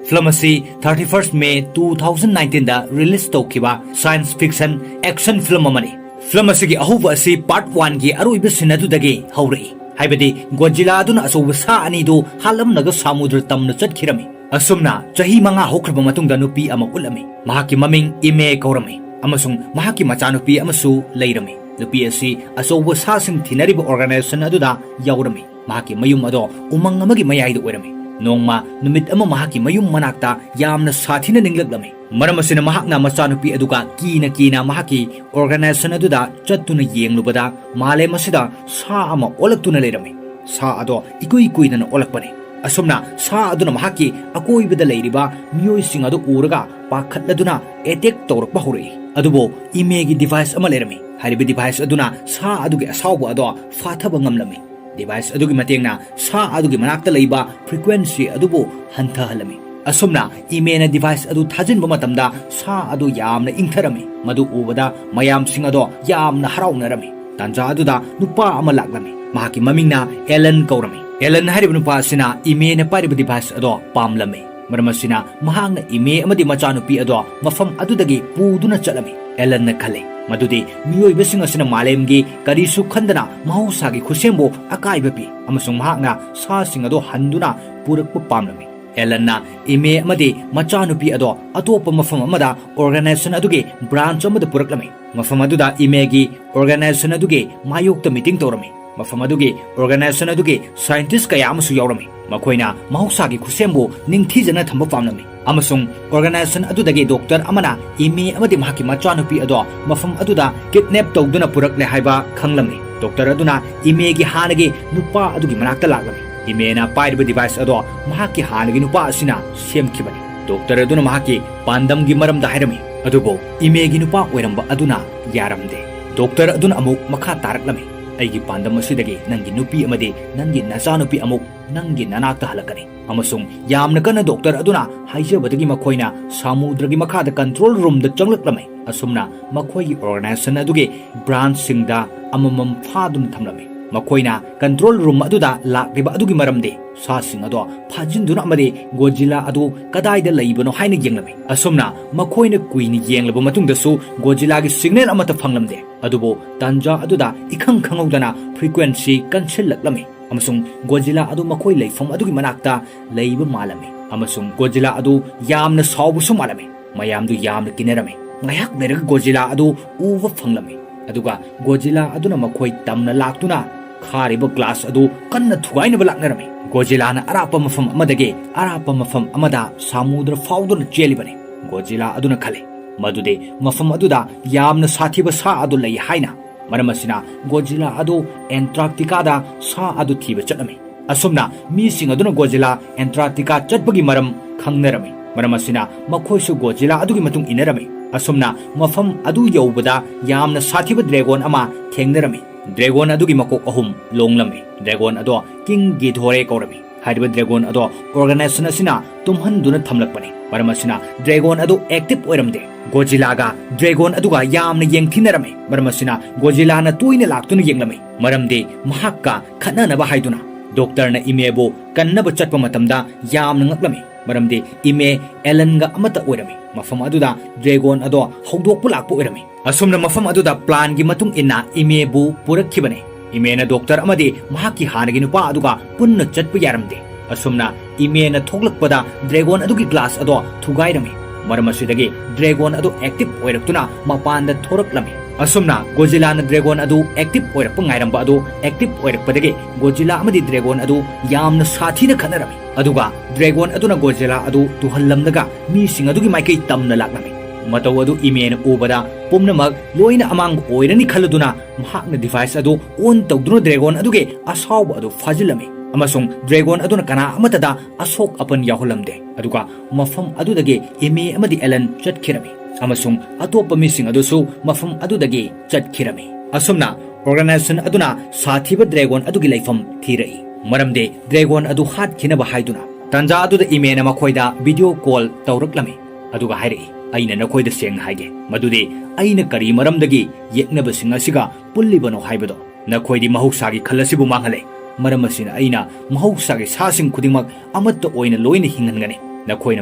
Film ꯑꯁꯤ thirty first May two thousand nineteen ꯗ release ꯇꯧꯈꯤꯕ science fiction action film ꯑꯃꯅꯤ꯫ Film ꯑꯁꯤꯒꯤ ꯑꯍꯧꯕ ꯑꯁꯤ part one ꯒꯤ ꯑꯔꯣꯏꯕ scene ꯑꯗꯨꯗꯒꯤ ꯍꯧꯔꯛꯏ, ꯍꯥꯏꯕꯗꯤ ꯒꯣꯖꯤꯂꯥ ꯑꯗꯨꯅ ꯑꯆꯧꯕ ꯁꯥ ꯑꯅꯤꯗꯨ ꯍꯥꯠꯂꯝꯂꯒ ꯁꯃꯨꯗ꯭ꯔ ꯇꯝꯅ ꯆꯠꯈꯤꯔꯝꯃꯤ꯫ ꯑꯁꯨꯝꯅ ꯆꯍꯤ ꯃꯉꯥ ꯍꯧꯈ꯭ꯔꯕ ꯃꯇꯨꯡꯗ ꯅꯨꯄꯤ ꯑꯃ ꯎꯠꯂꯝꯃꯤ꯫ ꯃꯍꯥꯛꯀꯤ ꯃꯃꯤꯡ ꯏꯃꯦ ꯀꯧꯔꯝꯃꯤ ꯑꯃꯁꯨꯡ ꯃꯍꯥꯛꯀꯤ ꯃꯆꯥꯅꯨꯄꯤ ꯑꯃꯁꯨ ꯂꯩꯔꯝꯃꯤ꯫ ꯅꯨꯄꯤ ꯑꯁꯤ ꯑꯆꯧꯕ ꯁꯥꯁꯤꯡ ꯊꯤꯅꯔꯤꯕ organization ꯑꯗꯨꯗ ꯌꯥꯎꯔꯝꯃꯤ꯫ ꯃꯍꯥꯛꯀꯤ ꯃꯌꯨꯝ ꯑꯗꯣ ꯎꯃꯪ ꯑꯃꯒꯤ ꯃꯌꯥꯏꯗ ꯑꯣꯏꯔꯝꯃꯤ꯫ ꯅꯣꯡꯃ ꯅꯨꯃꯤꯠ ꯑꯃ ꯃꯍꯥꯛꯀꯤ ꯃꯌꯨꯝ ꯃꯅꯥꯛꯇ ꯌꯥꯝꯅ ꯁꯥꯊꯤꯅ ꯅꯤꯡꯂꯛꯂꯝꯃꯤ꯫ ꯃꯔꯝ ꯑꯁꯤꯅ ꯃꯍꯥꯛꯅ ꯃꯆꯥꯅꯨꯄꯤ ꯑꯗꯨꯒ ꯀꯤꯅ ꯀꯤꯅ ꯃꯍꯥꯛꯀꯤ organization ꯑꯗꯨꯗ ꯆꯠꯇꯨꯅ ꯌꯦꯡꯂꯨꯕꯗ ꯃꯥꯂꯦꯝ ꯑꯁꯤꯗ ꯁꯥ ꯑꯃ ꯑꯣꯜꯂꯛꯇꯨꯅ ꯂꯩꯔꯝꯃꯤ꯫ ꯁꯥ ꯑꯗꯣ ꯏꯀꯨꯏ ꯀꯨꯏꯗꯅ ꯑꯣꯜꯂꯛꯄꯅꯤ꯫ ꯑꯁꯨꯝꯅ ꯁꯥ ꯑꯗꯨꯅ ꯃꯍꯥꯛꯀꯤ ꯑꯀꯣꯏꯕꯗ ꯂꯩꯔꯤꯕ ꯃꯤꯑꯣꯏꯁꯤꯡ ꯑꯗꯨ ꯎꯔꯒ ꯄꯥꯈꯠꯂꯗꯨꯅ attack ꯇꯧꯔꯛꯄ ꯍꯧꯔꯛꯏ꯫ ꯑꯗꯨꯕꯨ ꯏꯃꯦꯒꯤ device ꯑꯃ ꯂꯩꯔꯝꯃꯤ꯫ ꯍꯥꯏꯔꯤꯕ device ꯑꯗꯨꯅ ꯁꯥ ꯑꯗꯨꯒꯤ ꯑꯁꯥꯎꯕ ꯑꯗꯣ ꯐꯥꯊꯕ ꯉꯝꯂꯝꯃꯤ꯫ Device ꯑꯗꯨꯒꯤ ꯃꯇꯦꯡꯅ ꯁꯥ ꯑꯗꯨꯒꯤ ꯃꯅꯥꯛꯇ ꯂꯩꯕ frequency ꯑꯗꯨꯕꯨ ꯍꯟꯊꯍꯜꯂꯝꯃꯤ꯫ ꯑꯁꯨꯝꯅ ꯏꯃꯦꯅ device ꯑꯗꯨ ꯊꯥꯖꯤꯟꯕ ꯃꯇꯝꯗ ꯁꯥ ꯑꯗꯨ ꯌꯥꯝꯅ ꯏꯪꯊꯔꯝꯃꯤ꯫ ꯃꯗꯨ ꯎꯕꯗ ꯃꯌꯥꯝꯁꯤꯡ ꯑꯗꯣ ꯌꯥꯝꯅ ꯍꯔꯥꯎꯅꯔꯝꯃꯤ꯫ ꯇꯥꯟꯖꯥ ꯑꯗꯨꯗ ꯅꯨꯄꯥ ꯑꯃ ꯂꯥꯛꯂꯝꯃꯤ꯫ ꯃꯍꯥꯛꯀꯤ ꯃꯃꯤꯡꯅ ꯑꯦꯂꯟ ꯀꯧꯔꯝꯃꯤ꯫ ꯑꯦꯂꯟ ꯍꯥꯏꯔꯤꯕ ꯅꯨꯄꯥ ꯑꯁꯤꯅ ꯏꯃꯦꯅ ꯄꯥꯏꯔꯤꯕ device ꯑꯗꯣ ꯄꯥꯝꯂꯝꯃꯤ꯫ ꯃꯔꯝ ꯑꯁꯤꯅ ꯃꯍꯥꯛꯅ ꯏꯃꯦ ꯑꯃꯗꯤ ꯃꯆꯥꯅꯨꯄꯤ ꯑꯗꯣ ꯃꯐꯝ ꯑꯗꯨꯗꯒꯤ ꯄꯨꯗꯨꯅ ꯆꯠꯂꯝꯃꯤ꯫ ꯑꯦꯂꯟꯅ ꯈꯜꯂꯤ ꯃꯗꯨꯗꯤ ꯃꯤꯑꯣꯏꯕꯁꯤꯡ ꯑꯁꯤꯅ ꯃꯥꯂꯦꯝꯒꯤ ꯀꯔꯤꯁꯨ ꯈꯟꯗꯅ ꯃꯍꯧꯁꯥꯒꯤ ꯈꯨꯠꯁꯦꯝꯕꯨ ꯑꯀꯥꯏꯕ ꯄꯤ ꯑꯃꯁꯨꯡ ꯃꯍꯥꯛꯅ ꯁꯥꯁꯤꯡ ꯑꯗꯣ ꯍꯟꯗꯨꯅ ꯄꯨꯔꯛꯄ ꯄꯥꯝꯂꯝꯃꯤ꯫ ꯑꯦꯂꯟꯅ ꯏꯃꯦ ꯑꯃꯗꯤ ꯃꯆꯥꯅꯨꯄꯤ ꯑꯗꯣ ꯑꯇꯣꯞꯄ ꯃꯐꯝ ꯑꯃꯗ organization ꯑꯗꯨꯒꯤ branch ꯑꯃꯗ ꯄꯨꯔꯛꯂꯝꯃꯤ꯫ ꯃꯐꯝ ꯑꯗꯨꯗ ꯏꯃꯦꯒꯤ organization ꯑꯗꯨꯒꯤ ꯃꯥꯌꯣꯛꯇ meeting ꯇꯧꯔꯝꯃꯤ꯫ ꯃꯐꯝ ꯑꯗꯨꯒꯤ organization ꯑꯗꯨꯒꯤ scientist ꯀꯌꯥ ꯑꯃꯁꯨ ꯌꯥꯎꯔꯝꯃꯤ꯫ ꯃꯈꯣꯏꯅ ꯃꯍꯧꯁꯥꯒꯤ ꯈꯨꯠꯁꯦꯝꯕꯨ ꯅꯤꯡꯊꯤꯖꯅ ꯊꯝꯕ ꯄꯥꯝꯂꯝꯃꯤ꯫ ꯑꯃꯁꯨꯡ organization ꯑꯗꯨꯗꯒꯤ doctor ꯑꯃꯅ ꯏꯃꯦ ꯑꯃꯗꯤ ꯃꯍꯥꯛꯀꯤ ꯃꯆꯥꯅꯨꯄꯤ ꯑꯗꯣ ꯃꯐꯝ ꯑꯗꯨꯗ kidnap ꯇꯧꯗꯨꯅ ꯄꯨꯔꯛꯂꯦ ꯍꯥꯏꯕ ꯈꯪꯂꯝꯃꯤ꯫ Doctor ꯑꯗꯨꯅ ꯏꯃꯦꯒꯤ ꯍꯥꯟꯅꯒꯤ ꯅꯨꯄꯥ ꯑꯗꯨꯒꯤ ꯃꯅꯥꯛꯇ ꯂꯥꯛꯂꯝꯃꯤ꯫ ꯏꯃꯦꯅ ꯄꯥꯏꯔꯤꯕ device ꯑꯗꯣ ꯃꯍꯥꯛꯀꯤ ꯍꯥꯟꯅꯒꯤ ꯅꯨꯄꯥ ꯑꯁꯤꯅ ꯁꯦꯝꯈꯤꯕꯅꯤ꯫ Doctor ꯑꯗꯨꯅ ꯃꯍꯥꯛꯀꯤ ꯄꯥꯟꯗꯝꯒꯤ ꯃꯔꯝꯗ ꯍꯥꯏꯔꯝꯃꯤ, ꯑꯗꯨꯕꯨ ꯏꯃꯦꯒꯤ ꯅꯨꯄꯥ ꯑꯣꯏꯔꯝꯕ ꯑꯗꯨꯅ ꯌꯥꯔꯝꯗꯦ꯫ Doctor ꯑꯗꯨꯅ ꯑꯃꯨꯛ ꯃꯈꯥ ꯇꯥꯔꯛꯂꯝꯃꯤ, "ꯑꯩꯒꯤ ꯄꯥꯟꯗꯝ ꯑꯁꯤꯗꯒꯤ ꯅꯪꯒꯤ ꯅꯨꯄꯤ ꯑꯃꯗꯤ ꯅꯪꯒꯤ ꯅꯆꯥꯅꯨꯄꯤ ꯑꯃꯨꯛ ꯅꯪꯒꯤ ꯅꯅꯥꯛꯇ ꯍꯜꯂꯛꯀꯅꯤ"꯫ ꯑꯃꯁꯨꯡ ꯌꯥꯝꯅ ꯀꯟꯅ doctor ꯑꯗꯨꯅ ꯍꯥꯏꯖꯕꯗꯒꯤ ꯃꯈꯣꯏꯅ ꯁꯃꯨꯗ꯭ꯔꯒꯤ ꯃꯈꯥꯗ control roomꯗ ꯆꯪꯂꯛꯂꯝꯃꯤ꯫ ꯑꯁꯨꯝꯅ ꯃꯈꯣꯏꯒꯤ organization ꯑꯗꯨꯒꯤ branchꯁꯤꯡꯗ ꯑꯃꯃꯝ ꯐꯥꯗꯨꯅ ꯊꯝꯂꯝꯃꯤ꯫ ꯃꯈꯣꯏꯅ control room ꯑꯗꯨꯗ ꯂꯥꯛꯂꯤꯕ ꯑꯗꯨꯒꯤ ꯃꯔꯝꯗꯤ ꯁꯥꯁꯤꯡ ꯑꯗꯣ ꯐꯥꯖꯤꯟꯗꯨꯅ ꯑꯃꯗꯤ Godzilla ꯑꯗꯨ ꯀꯗꯥꯏꯗ ꯂꯩꯕꯅꯣ ꯍꯥꯏꯅ ꯌꯦꯡꯂꯝꯃꯤ꯫ ꯑꯁꯨꯝꯅ ꯃꯈꯣꯏꯅ ꯀꯨꯏꯅ ꯌꯦꯡꯂꯕ ꯃꯇꯨꯡꯗꯁꯨ Godzillaꯒꯤ signal ꯑꯃꯠꯇ ꯐꯪꯂꯝꯗꯦ꯫ ꯑꯗꯨꯕꯨ ꯇꯥꯟꯖꯥ ꯑꯗꯨꯗ ꯏꯈꯪ ꯈꯪꯍꯧꯗꯅ frequency ꯀꯟꯁꯤꯜꯂꯛꯂꯝꯃꯤ ꯑꯃꯁꯨꯡ Godzilla ꯑꯗꯨ ꯃꯈꯣꯏ ꯂꯩꯐꯝ ꯑꯗꯨꯒꯤ ꯃꯅꯥꯛꯇ ꯂꯩꯕ ꯃꯥꯜꯂꯝꯃꯤ ꯑꯃꯁꯨꯡ Godzilla ꯑꯗꯨ ꯌꯥꯝꯅ ꯁꯥꯎꯕꯁꯨ ꯃꯥꯜꯂꯝꯃꯤ꯫ ꯃꯌꯥꯝꯗꯨ ꯌꯥꯝꯅ ꯀꯤꯅꯔꯝꯃꯤ꯫ ꯉꯥꯏꯍꯥꯛ ꯂꯩꯔꯒ Godzilla ꯑꯗꯨ ꯎꯕ ꯐꯪꯂꯝꯃꯤ꯫ ꯑꯗꯨꯒ Godzilla ꯑꯗꯨꯅ ꯃꯈꯣꯏ ꯇꯝꯅ ꯂꯥꯛꯇꯨꯅ ꯈꯥꯔꯤꯕ glass ꯑꯗꯨ ꯀꯟꯅ ꯊꯨꯒꯥꯏꯅꯕ ꯂꯥꯛꯅꯔꯝꯃꯤ꯫ Godzillaꯅ ꯑꯔꯥꯞꯄ ꯃꯐꯝ ꯑꯃꯗꯒꯤ ꯑꯔꯥꯞꯄ ꯃꯐꯝ ꯑꯃꯗ ꯁꯃꯨꯗ꯭ꯔ ꯐꯥꯎꯗꯨꯅ ꯆꯦꯜꯂꯤꯕꯅꯤ꯫ Godzilla ꯑꯗꯨꯅ ꯈꯜꯂꯤ, ꯃꯗꯨꯗꯤ ꯃꯐꯝ ꯑꯗꯨꯗ ꯌꯥꯝꯅ ꯁꯥꯊꯤꯕ ꯁꯥ ꯑꯗꯨ ꯂꯩ ꯍꯥꯏꯅ꯫ ꯃꯔꯝ ꯑꯁꯤꯅ Godzilla ꯑꯗꯨ Antarcticaꯗ ꯁꯥ ꯑꯗꯨ ꯊꯤꯕ ꯆꯠꯂꯝꯃꯤ꯫ ꯑꯁꯨꯝꯅ ꯃꯤꯁꯤꯡ ꯑꯗꯨꯅ Godzilla Antarctica ꯆꯠꯄꯒꯤ ꯃꯔꯝ ꯈꯪꯅꯔꯝꯃꯤ꯫ ꯃꯔꯝ ꯑꯁꯤꯅ ꯃꯈꯣꯏꯁꯨ Godzilla ꯑꯗꯨꯒꯤ ꯃꯇꯨꯡ ꯏꯟꯅꯔꯝꯃꯤ꯫ ꯑꯁꯨꯝꯅ ꯃꯐꯝ ꯑꯗꯨ ꯌꯧꯕꯗ ꯌꯥꯝꯅ ꯁꯥꯊꯤꯕ dragon ꯑꯃ ꯊꯦꯡꯅꯔꯝꯃꯤ꯫ Dragon ꯑꯗꯨꯒꯤ ꯃꯀꯣꯛ ꯑꯍꯨꯝ ꯂꯣꯡꯂꯝꯃꯤ꯫ Dragon ꯑꯗꯣ King Ghidorah ꯀꯧꯔꯝꯃꯤ꯫ ꯍꯥꯏꯔꯤꯕ dragon ꯑꯗꯣ organization ꯑꯁꯤꯅ ꯇꯨꯝꯍꯟꯗꯨꯅ ꯊꯝꯂꯛꯄꯅꯤ꯫ ꯃꯔꯝ ꯑꯁꯤꯅ dragon ꯑꯗꯨ active ꯑꯣꯏꯔꯝꯗꯦ꯫ Godzillaꯒ dragon ꯑꯗꯨꯒ ꯌꯥꯝꯅ ꯌꯦꯡꯊꯤꯅꯔꯝꯃꯤ꯫ ꯃꯔꯝ ꯑꯁꯤꯅ Godzillaꯅ ꯇꯣꯏꯅ ꯂꯥꯛꯇꯨꯅ ꯌꯦꯡꯂꯝꯃꯤ꯫ ꯃꯔꯝꯗꯤ ꯃꯍꯥꯛꯀ ꯈꯠꯅꯅꯕ ꯍꯥꯏꯗꯨꯅ꯫ Doctorꯅ ꯏꯃꯦꯕꯨ ꯀꯟꯅꯕ ꯆꯠꯄ ꯃꯇꯝꯗ ꯌꯥꯝꯅ ꯉꯛꯂꯝꯃꯤ꯫ ꯃꯔꯝꯗꯤ ꯏꯃꯦ alienꯒ ꯑꯃꯠꯇ ꯑꯣꯏꯔꯝꯃꯤ꯫ ꯃꯐꯝ ꯑꯗꯨꯗ dragon ꯑꯗꯣ ꯍꯧꯗꯣꯛꯄ ꯂꯥꯛꯄ ꯑꯣꯏꯔꯝꯃꯤ꯫ ꯑꯁꯨꯝꯅ ꯃꯐꯝ ꯑꯗꯨꯗ planꯒꯤ ꯃꯇꯨꯡ ꯏꯟꯅ ꯏꯃꯦꯕꯨ ꯄꯨꯔꯛꯈꯤꯕꯅꯤ꯫ ꯏꯃꯦꯅ doctor ꯑꯃꯗꯤ ꯃꯍꯥꯛꯀꯤ ꯍꯥꯟꯅꯒꯤ ꯅꯨꯄꯥ ꯑꯗꯨꯒ ꯄꯨꯟꯅ ꯆꯠꯄ ꯌꯥꯔꯝꯗꯦ꯫ ꯑꯁꯨꯝꯅ ꯏꯃꯦꯅ ꯊꯣꯛꯂꯛꯄꯗ dragon ꯑꯗꯨꯒꯤ glass ꯑꯗꯣ ꯊꯨꯒꯥꯏꯔꯝꯃꯤ꯫ ꯃꯔꯝ ꯑꯁꯤꯗꯒꯤ dragon ꯑꯗꯨ active ꯑꯣꯏꯔꯛꯇꯨꯅ ꯃꯄꯥꯟꯗ ꯊꯣꯔꯛꯂꯝꯃꯤ꯫ ꯑꯁꯨꯝꯅ ꯒꯣꯖꯤꯂꯥꯅ ꯗ꯭ꯔꯦꯒꯣꯟ ꯑꯗꯨ ꯑꯦꯛꯇꯤꯚ ꯑꯣꯏꯔꯛꯄ ꯉꯥꯏꯔꯝꯕ ꯑꯗꯨ ꯑꯦꯛꯇꯤꯚ ꯑꯣꯏꯔꯛꯄꯗꯒꯤ ꯒꯣꯖꯤꯂꯥ ꯑꯃꯗꯤ ꯗ꯭ꯔꯦꯒꯣꯟ ꯑꯗꯨ ꯌꯥꯝꯅ ꯁꯥꯊꯤꯅ ꯈꯠꯅꯔꯝꯃꯤ꯫ ꯑꯗꯨꯒ ꯗ꯭ꯔꯦꯒꯣꯟ ꯑꯗꯨꯅ ꯒꯣꯖꯤꯂꯥ ꯑꯗꯨ ꯇꯨꯍꯜꯂꯝꯂꯒ ꯃꯤꯁꯤꯡ ꯑꯗꯨꯒꯤ ꯃꯥꯏꯀꯩ ꯇꯝꯅ ꯂꯥꯛꯂꯝꯃꯤ꯫ ꯃꯇꯧ ꯑꯗꯨ ꯏꯃꯦꯅ ꯎꯕꯗ ꯄꯨꯝꯅꯃꯛ ꯂꯣꯏꯅ ꯑꯃꯥꯡꯕ ꯑꯣꯏꯔꯅꯤ ꯈꯜꯂꯗꯨꯅ ꯃꯍꯥꯛꯅ ꯗꯤꯚꯥꯏꯁ ꯑꯗꯨ ꯑꯣꯟ ꯇꯧꯗꯨꯅ ꯗ꯭ꯔꯦꯒꯣꯟ ꯑꯗꯨꯒꯤ ꯑꯁꯥꯎꯕ ꯑꯗꯨ ꯐꯥꯖꯤꯜꯂꯝꯃꯤ ꯑꯃꯁꯨꯡ ꯗ꯭ꯔꯦꯒꯣꯟ ꯑꯗꯨꯅ ꯀꯅꯥ ꯑꯃꯠꯇꯗ ꯑꯁꯣꯛ ꯑꯄꯟ ꯌꯥꯎꯍꯜꯂꯝꯗꯦ꯫ ꯑꯗꯨꯒ ꯃꯐꯝ ꯑꯗꯨꯗꯒꯤ ꯏꯃꯦ ꯑꯃꯗꯤ ꯑꯦꯂꯟ ꯆꯠꯈꯤꯔꯝꯃꯤ ꯑꯃꯁꯨꯡ ꯑꯇꯣꯞꯄ ꯃꯤꯁꯤꯡ ꯑꯗꯨꯁꯨ ꯃꯐꯝ ꯑꯗꯨꯗꯒꯤ ꯆꯠꯈꯤꯔꯝꯃꯤ꯫ ꯑꯁꯨꯝꯅ ꯑꯣꯔꯒꯅꯥꯏꯖꯦꯁꯟ ꯑꯗꯨꯅ ꯁꯥꯊꯤꯕ ꯗ꯭ꯔꯦꯒꯣꯟ ꯑꯗꯨꯒꯤ ꯂꯩꯐꯝ ꯊꯤꯔꯛꯏ, ꯃꯔꯝꯗꯤ ꯗ꯭ꯔꯦꯒꯣꯟ ꯑꯗꯨ ꯍꯥꯠꯈꯤꯅꯕ ꯍꯥꯏꯗꯨꯅ꯫ ꯇꯥꯟꯖꯥ ꯑꯗꯨꯗ ꯏꯃꯦꯅ ꯃꯈꯣꯏꯗ ꯚꯤꯗꯤꯑꯣ ꯀꯣꯜ ꯇꯧꯔꯛꯂꯝꯃꯤ, ꯑꯗꯨꯒ ꯍꯥꯏꯔꯛꯏ, "ꯑꯩꯅ ꯅꯈꯣꯏꯗ ꯁꯦꯡꯅ ꯍꯥꯏꯒꯦ, ꯃꯗꯨꯗꯤ ꯑꯩꯅ ꯀꯔꯤ ꯃꯔꯝꯗꯒꯤ ꯌꯦꯛꯅꯕꯁꯤꯡ ꯑꯁꯤꯒ ꯄꯨꯜꯂꯤꯕꯅꯣ ꯍꯥꯏꯕꯗꯣ꯫ ꯅꯈꯣꯏꯗꯤ ꯃꯍꯧꯁꯥꯒꯤ ꯈꯜ ꯑꯁꯤꯕꯨ ꯃꯥꯡꯍꯜꯂꯦ꯫ ꯃꯔꯝ ꯑꯁꯤꯅ ꯑꯩꯅ ꯃꯍꯧꯁꯥꯒꯤ ꯁꯥꯁꯤꯡ ꯈꯨꯗꯤꯡꯃꯛ ꯑꯃꯠꯇ ꯑꯣꯏꯅ ꯂꯣꯏꯅ ꯍꯤꯡꯍꯟꯒꯅꯤ꯫ ꯅꯈꯣꯏꯅ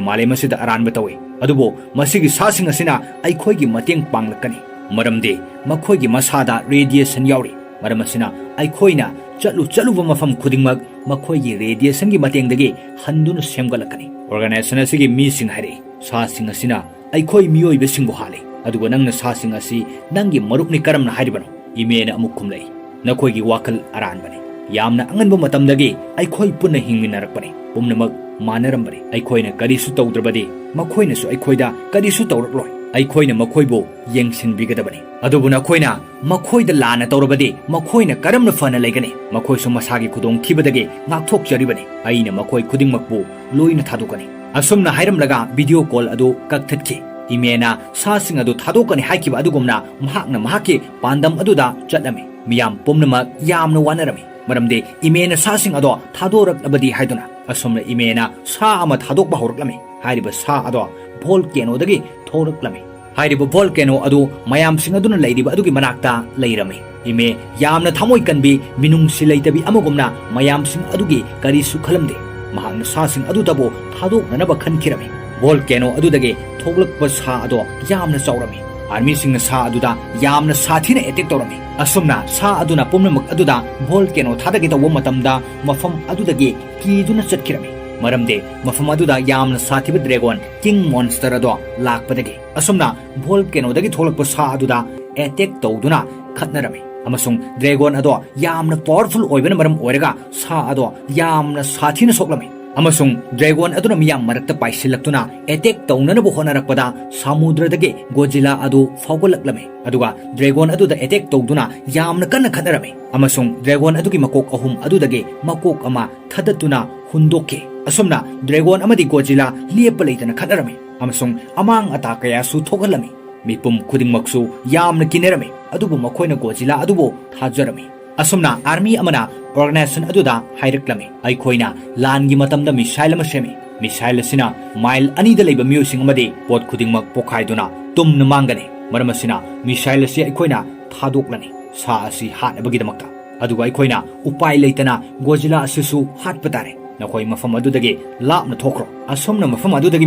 ꯃꯥꯂꯦꯝ ꯑꯁꯤꯗ ꯑꯔꯥꯟꯕ ꯇꯧꯏ, ꯑꯗꯨꯕꯨ ꯃꯁꯤꯒꯤ ꯁꯥꯁꯤꯡ ꯑꯁꯤꯅ ꯑꯩꯈꯣꯏꯒꯤ ꯃꯇꯦꯡ ꯄꯥꯡꯂꯛꯀꯅꯤ, ꯃꯔꯝꯗꯤ ꯃꯈꯣꯏꯒꯤ ꯃꯁꯥꯗ ꯔꯦꯗꯤꯌꯦꯁꯟ ꯌꯥꯎꯔꯤ꯫ ꯃꯔꯝ ꯑꯁꯤꯅ ꯑꯩꯈꯣꯏꯅ ꯆꯠꯂꯨ ꯆꯠꯂꯨꯕ ꯃꯐꯝ ꯈꯨꯗꯤꯡꯃꯛ ꯃꯈꯣꯏꯒꯤ ꯔꯦꯗꯤꯌꯦꯁꯟꯒꯤ ꯃꯇꯦꯡꯗꯒꯤ ꯍꯟꯗꯨꯅ ꯁꯦꯝꯒꯠꯂꯛꯀꯅꯤ꯫" ꯑꯣꯔꯒꯅꯥꯏꯖꯦꯁꯟ ꯑꯁꯤꯒꯤ ꯃꯤꯁꯤꯡ ꯍꯥꯏꯔꯛꯏ, "ꯁꯥꯁꯤꯡ ꯑꯁꯤꯅ ꯑꯩꯈꯣꯏ ꯃꯤꯑꯣꯏꯕꯁꯤꯡꯕꯨ ꯍꯥꯠꯂꯤ, ꯑꯗꯨꯒ ꯅꯪꯅ ꯁꯥꯁꯤꯡ ꯑꯁꯤ ꯅꯪꯒꯤ ꯃꯔꯨꯞꯅꯤ ꯀꯔꯝꯅ ꯍꯥꯏꯔꯤꯕꯅꯣ?" ꯏꯃꯦꯅ ꯑꯃꯨꯛ ꯈꯨꯝꯂꯛꯏ, "ꯅꯈꯣꯏꯒꯤ ꯋꯥꯈꯜ ꯑꯔꯥꯟꯕꯅꯤ꯫ ꯌꯥꯝꯅ ꯑꯉꯟꯕ ꯃꯇꯝꯗꯒꯤ ꯑꯩꯈꯣꯏ ꯄꯨꯟꯅ ꯍꯤꯡꯃꯤꯟꯅꯔꯛꯄꯅꯤ꯫ ꯄꯨꯝꯅꯃꯛ ꯃꯥꯟꯅꯔꯝꯕꯅꯤ꯫ ꯑꯩꯈꯣꯏꯅ ꯀꯔꯤꯁꯨ ꯇꯧꯗ꯭ꯔꯕꯗꯤ ꯃꯈꯣꯏꯅꯁꯨ ꯑꯩꯈꯣꯏꯗ ꯀꯔꯤꯁꯨ ꯇꯧꯔꯛꯂꯣꯏ꯫ ꯑꯩꯈꯣꯏꯅ ꯃꯈꯣꯏꯕꯨ ꯌꯦꯡꯁꯤꯟꯕꯤꯒꯗꯕꯅꯤ꯫ ꯑꯗꯨꯕꯨ ꯅꯈꯣꯏꯅ ꯃꯈꯣꯏꯗ ꯂꯥꯟꯅ ꯇꯧꯔꯕꯗꯤ ꯃꯈꯣꯏꯅ ꯀꯔꯝꯅ ꯐꯅ ꯂꯩꯒꯅꯤ? ꯃꯈꯣꯏꯁꯨ ꯃꯁꯥꯒꯤ ꯈꯨꯗꯣꯡꯊꯤꯕꯗꯒꯤ ꯉꯥꯛꯊꯣꯛꯆꯔꯤꯕꯅꯤ꯫ ꯑꯩꯅ ꯃꯈꯣꯏ ꯈꯨꯗꯤꯡꯃꯛꯄꯨ ꯂꯣꯏꯅ ꯊꯥꯗꯣꯛꯀꯅꯤ꯫" ꯑꯁꯨꯝꯅ ꯍꯥꯏꯔꯝꯂꯒ ꯚꯤꯗꯤꯑꯣ ꯀꯣꯜ ꯑꯗꯨ ꯀꯛꯊꯠꯈꯤ꯫ ꯏꯃꯦꯅ ꯁꯥꯁꯤꯡ ꯑꯗꯨ ꯊꯥꯗꯣꯛꯀꯅꯤ ꯍꯥꯏꯈꯤꯕ ꯑꯗꯨꯒꯨꯝꯅ ꯃꯍꯥꯛꯅ ꯃꯍꯥꯛꯀꯤ ꯄꯥꯟꯗꯝ ꯑꯗꯨꯗ ꯆꯠꯂꯝꯃꯤ꯫ ꯃꯤꯌꯥꯝ ꯄꯨꯝꯅꯃꯛ ꯌꯥꯝꯅ ꯋꯥꯅꯔꯝꯃꯤ, ꯃꯔꯝꯗꯤ ꯏꯃꯦꯅ ꯁꯥꯁꯤꯡ ꯑꯗꯣ ꯊꯥꯗꯣꯔꯛꯂꯕꯗꯤ ꯍꯥꯏꯗꯨꯅ꯫ ꯑꯁꯨꯝꯅ ꯏꯃꯦꯅ ꯁꯥ ꯑꯃ ꯊꯥꯗꯣꯛꯄ ꯍꯧꯔꯛꯂꯝꯃꯤ꯫ ꯍꯥꯏꯔꯤꯕ ꯁꯥ ꯑꯗꯣ ꯚꯣꯜꯀꯦꯅꯣꯗꯒꯤ ꯊꯣꯛꯂꯛꯂꯝꯃꯤ꯫ ꯍꯥꯏꯔꯤꯕ ꯚꯣꯜꯀꯦꯅꯣ ꯑꯗꯨ ꯃꯌꯥꯝꯁꯤꯡ ꯑꯗꯨꯅ ꯂꯩꯔꯤꯕ ꯑꯗꯨꯒꯤ ꯃꯅꯥꯛꯇ ꯂꯩꯔꯝꯃꯤ꯫ ꯏꯃꯦ ꯌꯥꯝꯅ ꯊꯃꯣꯏ ꯀꯟꯕꯤ, ꯃꯤꯅꯨꯡꯁꯤ ꯂꯩꯇꯕꯤ ꯑꯃꯒꯨꯝꯅ ꯃꯌꯥꯝꯁꯤꯡ ꯑꯗꯨꯒꯤ ꯀꯔꯤꯁꯨ ꯈꯜꯂꯝꯗꯦ꯫ ꯃꯍꯥꯛꯅ ꯁꯥꯁꯤꯡ ꯑꯗꯨꯗꯕꯨ ꯊꯥꯗꯣꯛꯅꯅꯕ ꯈꯟꯈꯤꯔꯝꯃꯤ꯫ ꯚꯣꯜꯀꯦꯅꯣ ꯑꯗꯨꯗꯒꯤ ꯊꯣꯛꯂꯛꯄ ꯁꯥ ꯑꯗꯣ ꯌꯥꯝꯅ ꯆꯥꯎꯔꯝꯃꯤ꯫ ꯑꯥꯔꯃꯤꯁꯤꯡꯅ ꯁꯥ ꯑꯗꯨꯗ ꯌꯥꯝꯅ ꯁꯥꯊꯤꯅ ꯑꯦꯇꯦꯛ ꯇꯧꯔꯝꯃꯤ꯫ ꯑꯁꯨꯝꯅ ꯁꯥ ꯑꯗꯨꯅ ꯄꯨꯝꯅꯃꯛ ꯑꯗꯨꯗ ꯚꯣꯜꯀꯦꯅꯣ ꯊꯥꯗꯒꯦ ꯇꯧꯕ ꯃꯇꯝꯗ ꯃꯐꯝ ꯑꯗꯨꯗꯒꯤ ꯀꯤꯗꯨꯅ ꯆꯠꯈꯤꯔꯝꯃꯤ, ꯃꯔꯝꯗꯤ ꯃꯐꯝ ꯑꯗꯨꯗ ꯌꯥꯝꯅ ꯁꯥꯊꯤꯕ ꯗ꯭ꯔꯦꯒꯣꯟ ꯀꯤꯡ ꯃꯣꯟꯁꯇꯔ ꯑꯗꯣ ꯂꯥꯛꯄꯗꯒꯤ꯫ ꯑꯁꯨꯝꯅ ꯚꯣꯜꯀꯦꯅꯣꯗꯒꯤ ꯊꯣꯛꯂꯛꯄ ꯁꯥ ꯑꯗꯨꯗ ꯑꯦꯇꯦꯛ ꯇꯧꯗꯨꯅ ꯈꯠꯅꯔꯝꯃꯤ꯫ ꯑꯃꯁꯨꯡ ꯗ꯭ꯔꯦꯒꯣꯟ ꯑꯗꯣ ꯌꯥꯝꯅ ꯄꯥꯋꯔꯐꯨꯜ ꯑꯣꯏꯕꯅ ꯃꯔꯝ ꯑꯣꯏꯔꯒ ꯁꯥ ꯑꯗꯣ ꯌꯥꯝꯅ ꯁꯥꯊꯤꯅ ꯁꯣꯛꯂꯝꯃꯤ꯫ ꯑꯃꯁꯨꯡ ꯗ꯭ꯔꯦꯒꯣꯟ ꯑꯗꯨꯅ ꯃꯤꯌꯥꯝ ꯃꯔꯛꯇ ꯄꯥꯏꯁꯤꯜꯂꯛꯇꯨꯅ ꯑꯦꯇꯦꯛ ꯇꯧꯅꯅꯕ ꯍꯣꯠꯅꯔꯛꯄꯗ ꯁꯃꯨꯗ꯭ꯔꯗꯒꯤ ꯒꯣꯖꯤꯂꯥ ꯑꯗꯨ ꯐꯥꯎꯒꯠꯂꯛꯂꯝꯃꯤ꯫ ꯑꯗꯨꯒ ꯗ꯭ꯔꯦꯒꯣꯟ ꯑꯗꯨꯗ ꯑꯦꯇꯦꯛ ꯇꯧꯗꯨꯅ ꯌꯥꯝꯅ ꯀꯟꯅ ꯈꯠꯅꯔꯝꯃꯤ꯫ ꯑꯃꯁꯨꯡ ꯗ꯭ꯔꯦꯒꯣꯟ ꯑꯗꯨꯒꯤ ꯃꯀꯣꯛ ꯑꯍꯨꯝ ꯑꯗꯨꯗꯒꯤ ꯃꯀꯣꯛ ꯑꯃ ꯊꯥꯗꯠꯇꯨꯅ ꯍꯨꯟꯗꯣꯛꯈꯤ꯫ ꯑꯁꯨꯝꯅ ꯗ꯭ꯔꯦꯒꯣꯟ ꯑꯃꯗꯤ ꯒꯣꯖꯤꯂꯥ ꯂꯦꯞꯄ ꯂꯩꯇꯅ ꯈꯠꯅꯔꯝꯃꯤ꯫ ꯑꯃꯁꯨꯡ ꯑꯃꯥꯡ ꯑꯇꯥ ꯀꯌꯥꯁꯨ ꯊꯣꯛꯍꯜꯂꯝꯃꯤ꯫ ꯃꯤꯄꯨꯝ ꯈꯨꯗꯤꯡꯃꯛꯁꯨ ꯌꯥꯝꯅ ꯀꯤꯅꯔꯝꯃꯤ꯫ ꯑꯗꯨꯕꯨ ꯃꯈꯣꯏꯅ ꯒꯣꯖꯤꯂꯥ ꯑꯗꯨꯕꯨ ꯊꯥꯖꯔꯝꯃꯤ꯫ ꯑꯁꯨꯝꯅ ꯑꯥꯔꯃꯤ ꯑꯃꯅ ꯑꯣꯔꯒꯅꯥꯏꯖꯦꯁꯟ ꯑꯗꯨꯗ ꯍꯥꯏꯔꯛꯂꯝꯃꯤ, "ꯑꯩꯈꯣꯏꯅ ꯂꯥꯟꯒꯤ ꯃꯇꯝꯗ ꯃꯤꯁꯥꯏꯜ ꯑꯃ ꯁꯦꯝꯃꯤ꯫ ꯃꯤꯁꯥꯏꯜ ꯑꯁꯤꯅ ꯃꯥꯏꯜ ꯑꯅꯤꯗ ꯂꯩꯕ ꯃꯤꯑꯣꯏꯁꯤꯡ ꯑꯃꯗꯤ ꯄꯣꯠ ꯈꯨꯗꯤꯡꯃꯛ ꯄꯣꯈꯥꯏꯗꯨꯅ ꯇꯨꯝꯅ ꯃꯥꯡꯒꯅꯤ꯫ ꯃꯔꯝ ꯑꯁꯤꯅ ꯃꯤꯁꯥꯏꯜ ꯑꯁꯤ ꯑꯩꯈꯣꯏꯅ ꯊꯥꯗꯣꯛꯂꯅꯤ, ꯁꯥ ꯑꯁꯤ ꯍꯥꯠꯅꯕꯒꯤꯗꯃꯛꯇ꯫ ꯑꯗꯨꯒ ꯑꯩꯈꯣꯏꯅ ꯎꯄꯥꯏ ꯂꯩꯇꯅ ꯒꯣꯖꯤꯂꯥ ꯑꯁꯤꯁꯨ ꯍꯥꯠꯄ ꯇꯥꯔꯦ꯫ ꯅꯈꯣꯏ ꯃꯐꯝ ꯑꯗꯨꯗꯒꯤ ꯂꯥꯞꯅ ꯊꯣꯛꯈ꯭ꯔꯣ꯫" ꯑꯁꯨꯝꯅ ꯃꯐꯝ ꯑꯗꯨꯗꯒꯤ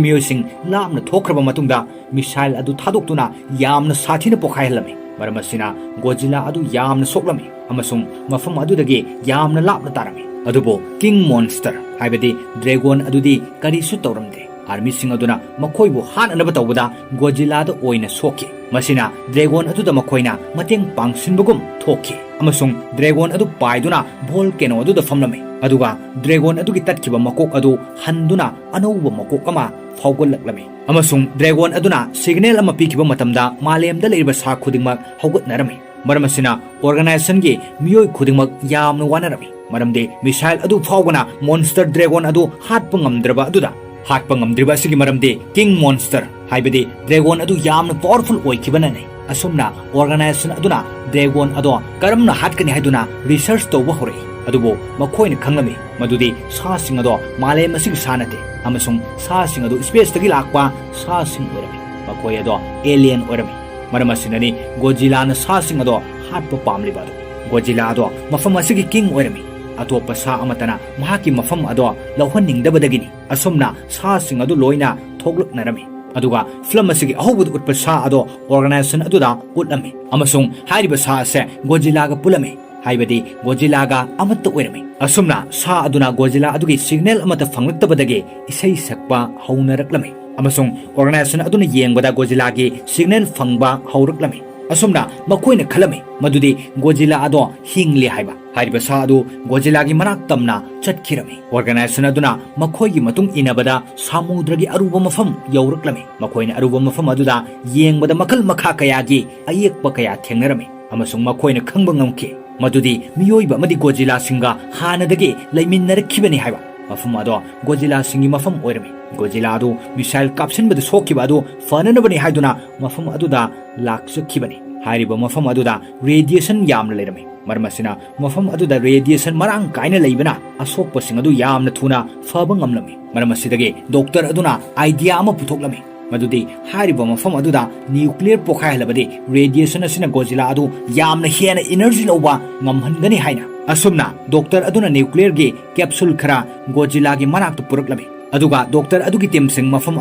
ꯃꯤꯑꯣꯏꯁꯤꯡ ꯂꯥꯞꯅ ꯊꯣꯛꯈ꯭ꯔꯕ ꯃꯇꯨꯡꯗ, ꯃꯤꯁꯥꯏꯜ ꯑꯗꯨ ꯊꯥꯗꯣꯛꯇꯨꯅ ꯌꯥꯝꯅ ꯁꯥꯊꯤꯅ ꯄꯣꯈꯥꯏꯍꯜꯂꯝꯃꯤ꯫ ꯃꯔꯝ ꯑꯁꯤꯅ ꯒꯣꯖꯤꯂꯥ ꯑꯗꯨ ꯌꯥꯝꯅ ꯁꯣꯛꯂꯝꯃꯤ ꯑꯃꯁꯨꯡ ꯃꯐꯝ ꯑꯗꯨꯗꯒꯤ ꯌꯥꯝꯅ ꯂꯥꯞꯅ ꯇꯥꯔꯝꯃꯤ꯫ ꯑꯗꯨꯕꯨ ꯀꯤꯡ ꯃꯣꯟꯁꯇꯔ, ꯍꯥꯏꯕꯗꯤ ꯗ꯭ꯔꯦꯒꯣꯟ ꯑꯗꯨꯗꯤ ꯀꯔꯤꯁꯨ ꯇꯧꯔꯝꯗꯦ꯫ ꯑꯥꯔꯃꯤꯁꯤꯡ ꯑꯗꯨꯅ ꯃꯈꯣꯏꯕꯨ ꯍꯥꯠꯅꯅꯕ ꯇꯧꯕꯗ ꯒꯣꯖꯤꯂꯥꯗ ꯑꯣꯏꯅ ꯁꯣꯛꯈꯤ꯫ ꯃꯁꯤꯅ ꯗ꯭ꯔꯦꯒꯣꯟ ꯑꯗꯨꯗ ꯃꯈꯣꯏꯅ ꯃꯇꯦꯡ ꯄꯥꯡꯁꯤꯟꯕꯒꯨꯝ ꯊꯣꯛꯈꯤ ꯑꯃꯁꯨꯡ ꯗ꯭ꯔꯦꯒꯣꯟ ꯑꯗꯨ ꯄꯥꯏꯗꯨꯅ ꯚꯣꯜꯀꯦꯅꯣ ꯑꯗꯨꯗ ꯐꯝꯂꯝꯃꯤ꯫ ꯑꯗꯨꯒ ꯗ꯭ꯔꯦꯒꯣꯟ ꯑꯗꯨꯒꯤ ꯇꯠꯈꯤꯕ ꯃꯀꯣꯛ ꯑꯗꯨ ꯍꯟꯗꯨꯅ ꯑꯅꯧꯕ ꯃꯀꯣꯛ ꯑꯃ ꯐꯥꯎꯒꯠꯂꯛꯂꯝꯃꯤ꯫ ꯑꯃꯁꯨꯡ ꯗ꯭ꯔꯦꯒꯣꯟ ꯑꯗꯨꯅ ꯁꯤꯒꯅꯦꯜ ꯑꯃ ꯄꯤꯈꯤꯕ ꯃꯇꯝꯗ ꯃꯥꯂꯦꯝꯗ ꯂꯩꯔꯤꯕ ꯁꯥ ꯈꯨꯗꯤꯡꯃꯛ ꯍꯧꯒꯠꯅꯔꯝꯃꯤ꯫ ꯃꯔꯝ ꯑꯁꯤꯅ ꯑꯣꯔꯒꯅꯥꯏꯖꯦꯁꯟꯒꯤ ꯃꯤꯑꯣꯏ ꯈꯨꯗꯤꯡꯃꯛ ꯌꯥꯝꯅ ꯋꯥꯅꯔꯝꯃꯤ, ꯃꯔꯝꯗꯤ ꯃꯤꯁꯥꯏꯜ ꯑꯗꯨ ꯐꯥꯎꯕꯅ ꯃꯣꯟꯁꯇꯔ ꯗ꯭ꯔꯦꯒꯣꯟ ꯑꯗꯨ ꯍꯥꯠꯄ ꯉꯝꯗ꯭ꯔꯕ ꯑꯗꯨꯗ, ꯍꯥꯠꯄ ꯉꯝꯗ꯭ꯔꯤꯕ ꯑꯁꯤꯒꯤ ꯃꯔꯝꯗꯤ ꯀꯤꯡ ꯃꯣꯟꯁꯇꯔ, ꯍꯥꯏꯕꯗꯤ ꯗ꯭ꯔꯦꯒꯣꯟ ꯑꯗꯨ ꯌꯥꯝꯅ ꯄꯥꯋꯔꯐꯨꯜ ꯑꯣꯏꯈꯤꯕꯅꯅꯤ꯫ ꯑꯁꯨꯝꯅ ꯑꯣꯔꯒꯅꯥꯏꯖꯦꯁꯟ ꯑꯗꯨꯅ ꯗ꯭ꯔꯦꯒꯣꯟ ꯑꯗꯣ ꯀꯔꯝꯅ ꯍꯥꯠꯀꯅꯤ ꯍꯥꯏꯗꯨꯅ ꯔꯤꯁꯔꯆ ꯇꯧꯕ ꯍꯧꯔꯛꯏ꯫ ꯑꯗꯨꯕꯨ ꯃꯈꯣꯏꯅ ꯈꯪꯂꯝꯃꯤ ꯃꯗꯨꯗꯤ ꯁꯥꯁꯤꯡ ꯑꯗꯣ ꯃꯥꯂꯦꯝ ꯑꯁꯤꯒꯤ ꯁꯥ ꯅꯠꯇꯦ, ꯑꯃꯁꯨꯡ ꯁꯥꯁꯤꯡ ꯑꯗꯨ ꯁ꯭ꯄꯦꯁꯇꯒꯤ ꯂꯥꯛꯄ ꯁꯥꯁꯤꯡ ꯑꯣꯏꯔꯝꯃꯤ꯫ ꯃꯈꯣꯏ ꯑꯗꯣ ꯑꯦꯂꯤꯌꯟ ꯑꯣꯏꯔꯝꯃꯤ꯫ ꯃꯔꯝ ꯑꯁꯤꯅꯅꯤ ꯒꯣꯖꯤꯂꯥꯅ ꯁꯥꯁꯤꯡ ꯑꯗꯣ ꯍꯥꯠꯄ ꯄꯥꯝꯂꯤꯕ ꯑꯗꯨ꯫ ꯒꯣꯖꯤꯂꯥ ꯑꯗꯣ ꯃꯐꯝ ꯑꯁꯤꯒꯤ ꯀꯤꯡ ꯑꯣꯏꯔꯝꯃꯤ꯫ ꯑꯇꯣꯞꯄ ꯁꯥ ꯑꯃꯠꯇꯅ ꯃꯍꯥꯛꯀꯤ ꯃꯐꯝ ꯑꯗꯣ ꯂꯧꯍꯟꯅꯤꯡꯗꯕꯗꯒꯤꯅꯤ꯫ ꯑꯁꯨꯝꯅ ꯁꯥꯁꯤꯡ ꯑꯗꯨ ꯂꯣꯏꯅ ꯊꯣꯛꯂꯛꯅꯔꯝꯃꯤ꯫ ꯑꯗꯨꯒ ꯐꯤꯂꯝ ꯑꯁꯤꯒꯤ ꯑꯍꯧꯕꯗ ꯎꯠꯄ ꯁꯥ ꯑꯗꯣ ꯑꯣꯔꯒꯅꯥꯏꯖꯦꯁꯟ ꯑꯗꯨꯗ ꯎꯠꯂꯝꯃꯤ, ꯑꯃꯁꯨꯡ ꯍꯥꯏꯔꯤꯕ ꯁꯥ ꯑꯁꯦ ꯒꯣꯖꯤꯂꯥꯒ ꯄꯨꯜꯂꯝꯃꯤ, ꯍꯥꯏꯕꯗꯤ ꯒꯣꯖꯤꯂꯥꯒ ꯑꯃꯠꯇ ꯑꯣꯏꯔꯝꯃꯤ꯫ ꯑꯁꯨꯝꯅ ꯁꯥ ꯑꯗꯨꯅ ꯒꯣꯖꯤꯂꯥ ꯑꯗꯨꯒꯤ ꯁꯤꯒꯅꯦꯜ ꯑꯃꯠꯇ ꯐꯪꯂꯛꯇꯕꯗꯒꯤ ꯏꯁꯩ ꯁꯛꯄ ꯍꯧꯅꯔꯛꯂꯝꯃꯤ, ꯑꯃꯁꯨꯡ ꯑꯣꯔꯒꯅꯥꯏꯖꯦꯁꯟ ꯑꯗꯨꯅ ꯌꯦꯡꯕꯗ ꯒꯣꯖꯤꯂꯥꯒꯤ ꯁꯤꯒꯅꯦꯜ ꯐꯪꯕ ꯍꯧꯔꯛꯂꯝꯃꯤ꯫ ꯑꯁꯨꯝꯅ ꯃꯈꯣꯏꯅ ꯈꯜꯂꯝꯃꯤ ꯃꯗꯨꯗꯤ ꯒꯣꯖꯤꯂꯥ ꯑꯗꯣ ꯍꯤꯡꯂꯦ ꯍꯥꯏꯕ꯫ ꯍꯥꯏꯔꯤꯕ ꯁꯥ ꯑꯗꯨ ꯒꯣꯖꯤꯂꯥꯒꯤ ꯃꯅꯥꯛ ꯇꯝꯅ ꯆꯠꯈꯤꯔꯝꯃꯤ꯫ ꯑꯣꯔꯒꯅꯥꯏꯖꯦꯁꯟ ꯑꯗꯨꯅ ꯃꯈꯣꯏꯒꯤ ꯃꯇꯨꯡ ꯏꯟꯅꯕꯗ ꯁꯥꯃꯨꯗ꯭ꯔꯒꯤ ꯑꯔꯨꯕ ꯃꯐꯝ ꯌꯧꯔꯛꯂꯝꯃꯤ꯫ ꯃꯈꯣꯏꯅ ꯑꯔꯨꯕ ꯃꯐꯝ ꯑꯗꯨꯗ ꯌꯦꯡꯕꯗ ꯃꯈꯜ ꯃꯈꯥ ꯀꯌꯥꯒꯤ ꯑꯌꯦꯛꯄ ꯀꯌꯥ ꯊꯦꯡꯅꯔꯝꯃꯤ ꯑꯃꯁꯨꯡ ꯃꯈꯣꯏꯅ ꯈꯪꯕ ꯉꯝꯈꯤ ꯃꯗꯨꯗꯤ ꯃꯤꯑꯣꯏꯕ ꯑꯃꯗꯤ ꯒꯣꯖꯤꯂꯥꯁꯤꯡꯒ ꯍꯥꯟꯅꯗꯒꯤ ꯂꯩꯃꯤꯟꯅꯔꯛꯈꯤꯕꯅꯤ ꯍꯥꯏꯕ꯫ ꯃꯐꯝ ꯑꯗꯣ ꯒꯣꯖꯤꯂꯥꯁꯤꯡꯒꯤ ꯃꯐꯝ ꯑꯣꯏꯔꯝꯃꯤ꯫ ꯒꯣꯖꯤꯂꯥ ꯑꯗꯨ ꯃꯤꯁꯥꯏꯜ ꯀꯥꯞꯁꯤꯟꯕꯗ ꯁꯣꯛꯈꯤꯕ ꯑꯗꯨ ꯐꯅꯅꯕꯅꯤ ꯍꯥꯏꯗꯨꯅ ꯃꯐꯝ ꯑꯗꯨꯗ ꯂꯥꯛꯆꯈꯤꯕꯅꯤ꯫ ꯍꯥꯏꯔꯤꯕ ꯃꯐꯝ ꯑꯗꯨꯗ ꯔꯦꯗꯤꯌꯦꯁꯟ ꯌꯥꯝꯅ ꯂꯩꯔꯝꯃꯤ꯫ ꯃꯔꯝ ꯑꯁꯤꯅ ꯃꯐꯝ ꯑꯗꯨꯗ ꯔꯦꯗꯤꯌꯦꯁꯟ ꯃꯔꯥꯡ ꯀꯥꯏꯅ ꯂꯩꯕꯅ ꯑꯁꯣꯛꯄꯁꯤꯡ ꯑꯗꯨ ꯌꯥꯝꯅ ꯊꯨꯅ ꯐꯕ ꯉꯝꯂꯝꯃꯤ꯫ ꯃꯔꯝ ꯑꯁꯤꯗꯒꯤ ꯗꯣꯛꯇꯔ ꯑꯗꯨꯅ ꯑꯥꯏꯗꯤꯌꯥ ꯑꯃ ꯄꯨꯊꯣꯛꯂꯝꯃꯤ ꯃꯗꯨꯗꯤ ꯍꯥꯏꯔꯤꯕ ꯃꯐꯝ ꯑꯗꯨꯗ ꯅ꯭ꯌꯨꯀ꯭ꯂꯤꯌꯔ ꯄꯣꯈꯥꯏꯍꯜꯂꯕꯗꯤ ꯔꯦꯗꯤꯌꯦꯁꯟ ꯑꯁꯤꯅ ꯒꯣꯖꯤꯂꯥ ꯑꯗꯨ ꯌꯥꯝꯅ ꯍꯦꯟꯅ ꯏꯅꯔꯖꯤ ꯂꯧꯕ ꯉꯝꯍꯟꯒꯅꯤ ꯍꯥꯏꯅ꯫ ꯑꯁꯨꯝꯅ ꯗꯣꯛꯇꯔ ꯑꯗꯨꯅ ꯅ꯭ꯌꯨꯀ꯭ꯂꯤꯌꯔꯒꯤ ꯀꯦꯞꯁꯨꯜ ꯈꯔ ꯒꯣꯖꯤꯂꯥꯒꯤ ꯃꯅꯥꯛꯇ ꯄꯨꯔꯛꯂꯝꯃꯤ꯫ ꯑꯗꯨꯒ ꯗꯣꯛꯇꯔ ꯑꯗꯨꯒꯤ ꯇꯤꯝꯁꯤꯡ ꯃꯐꯝ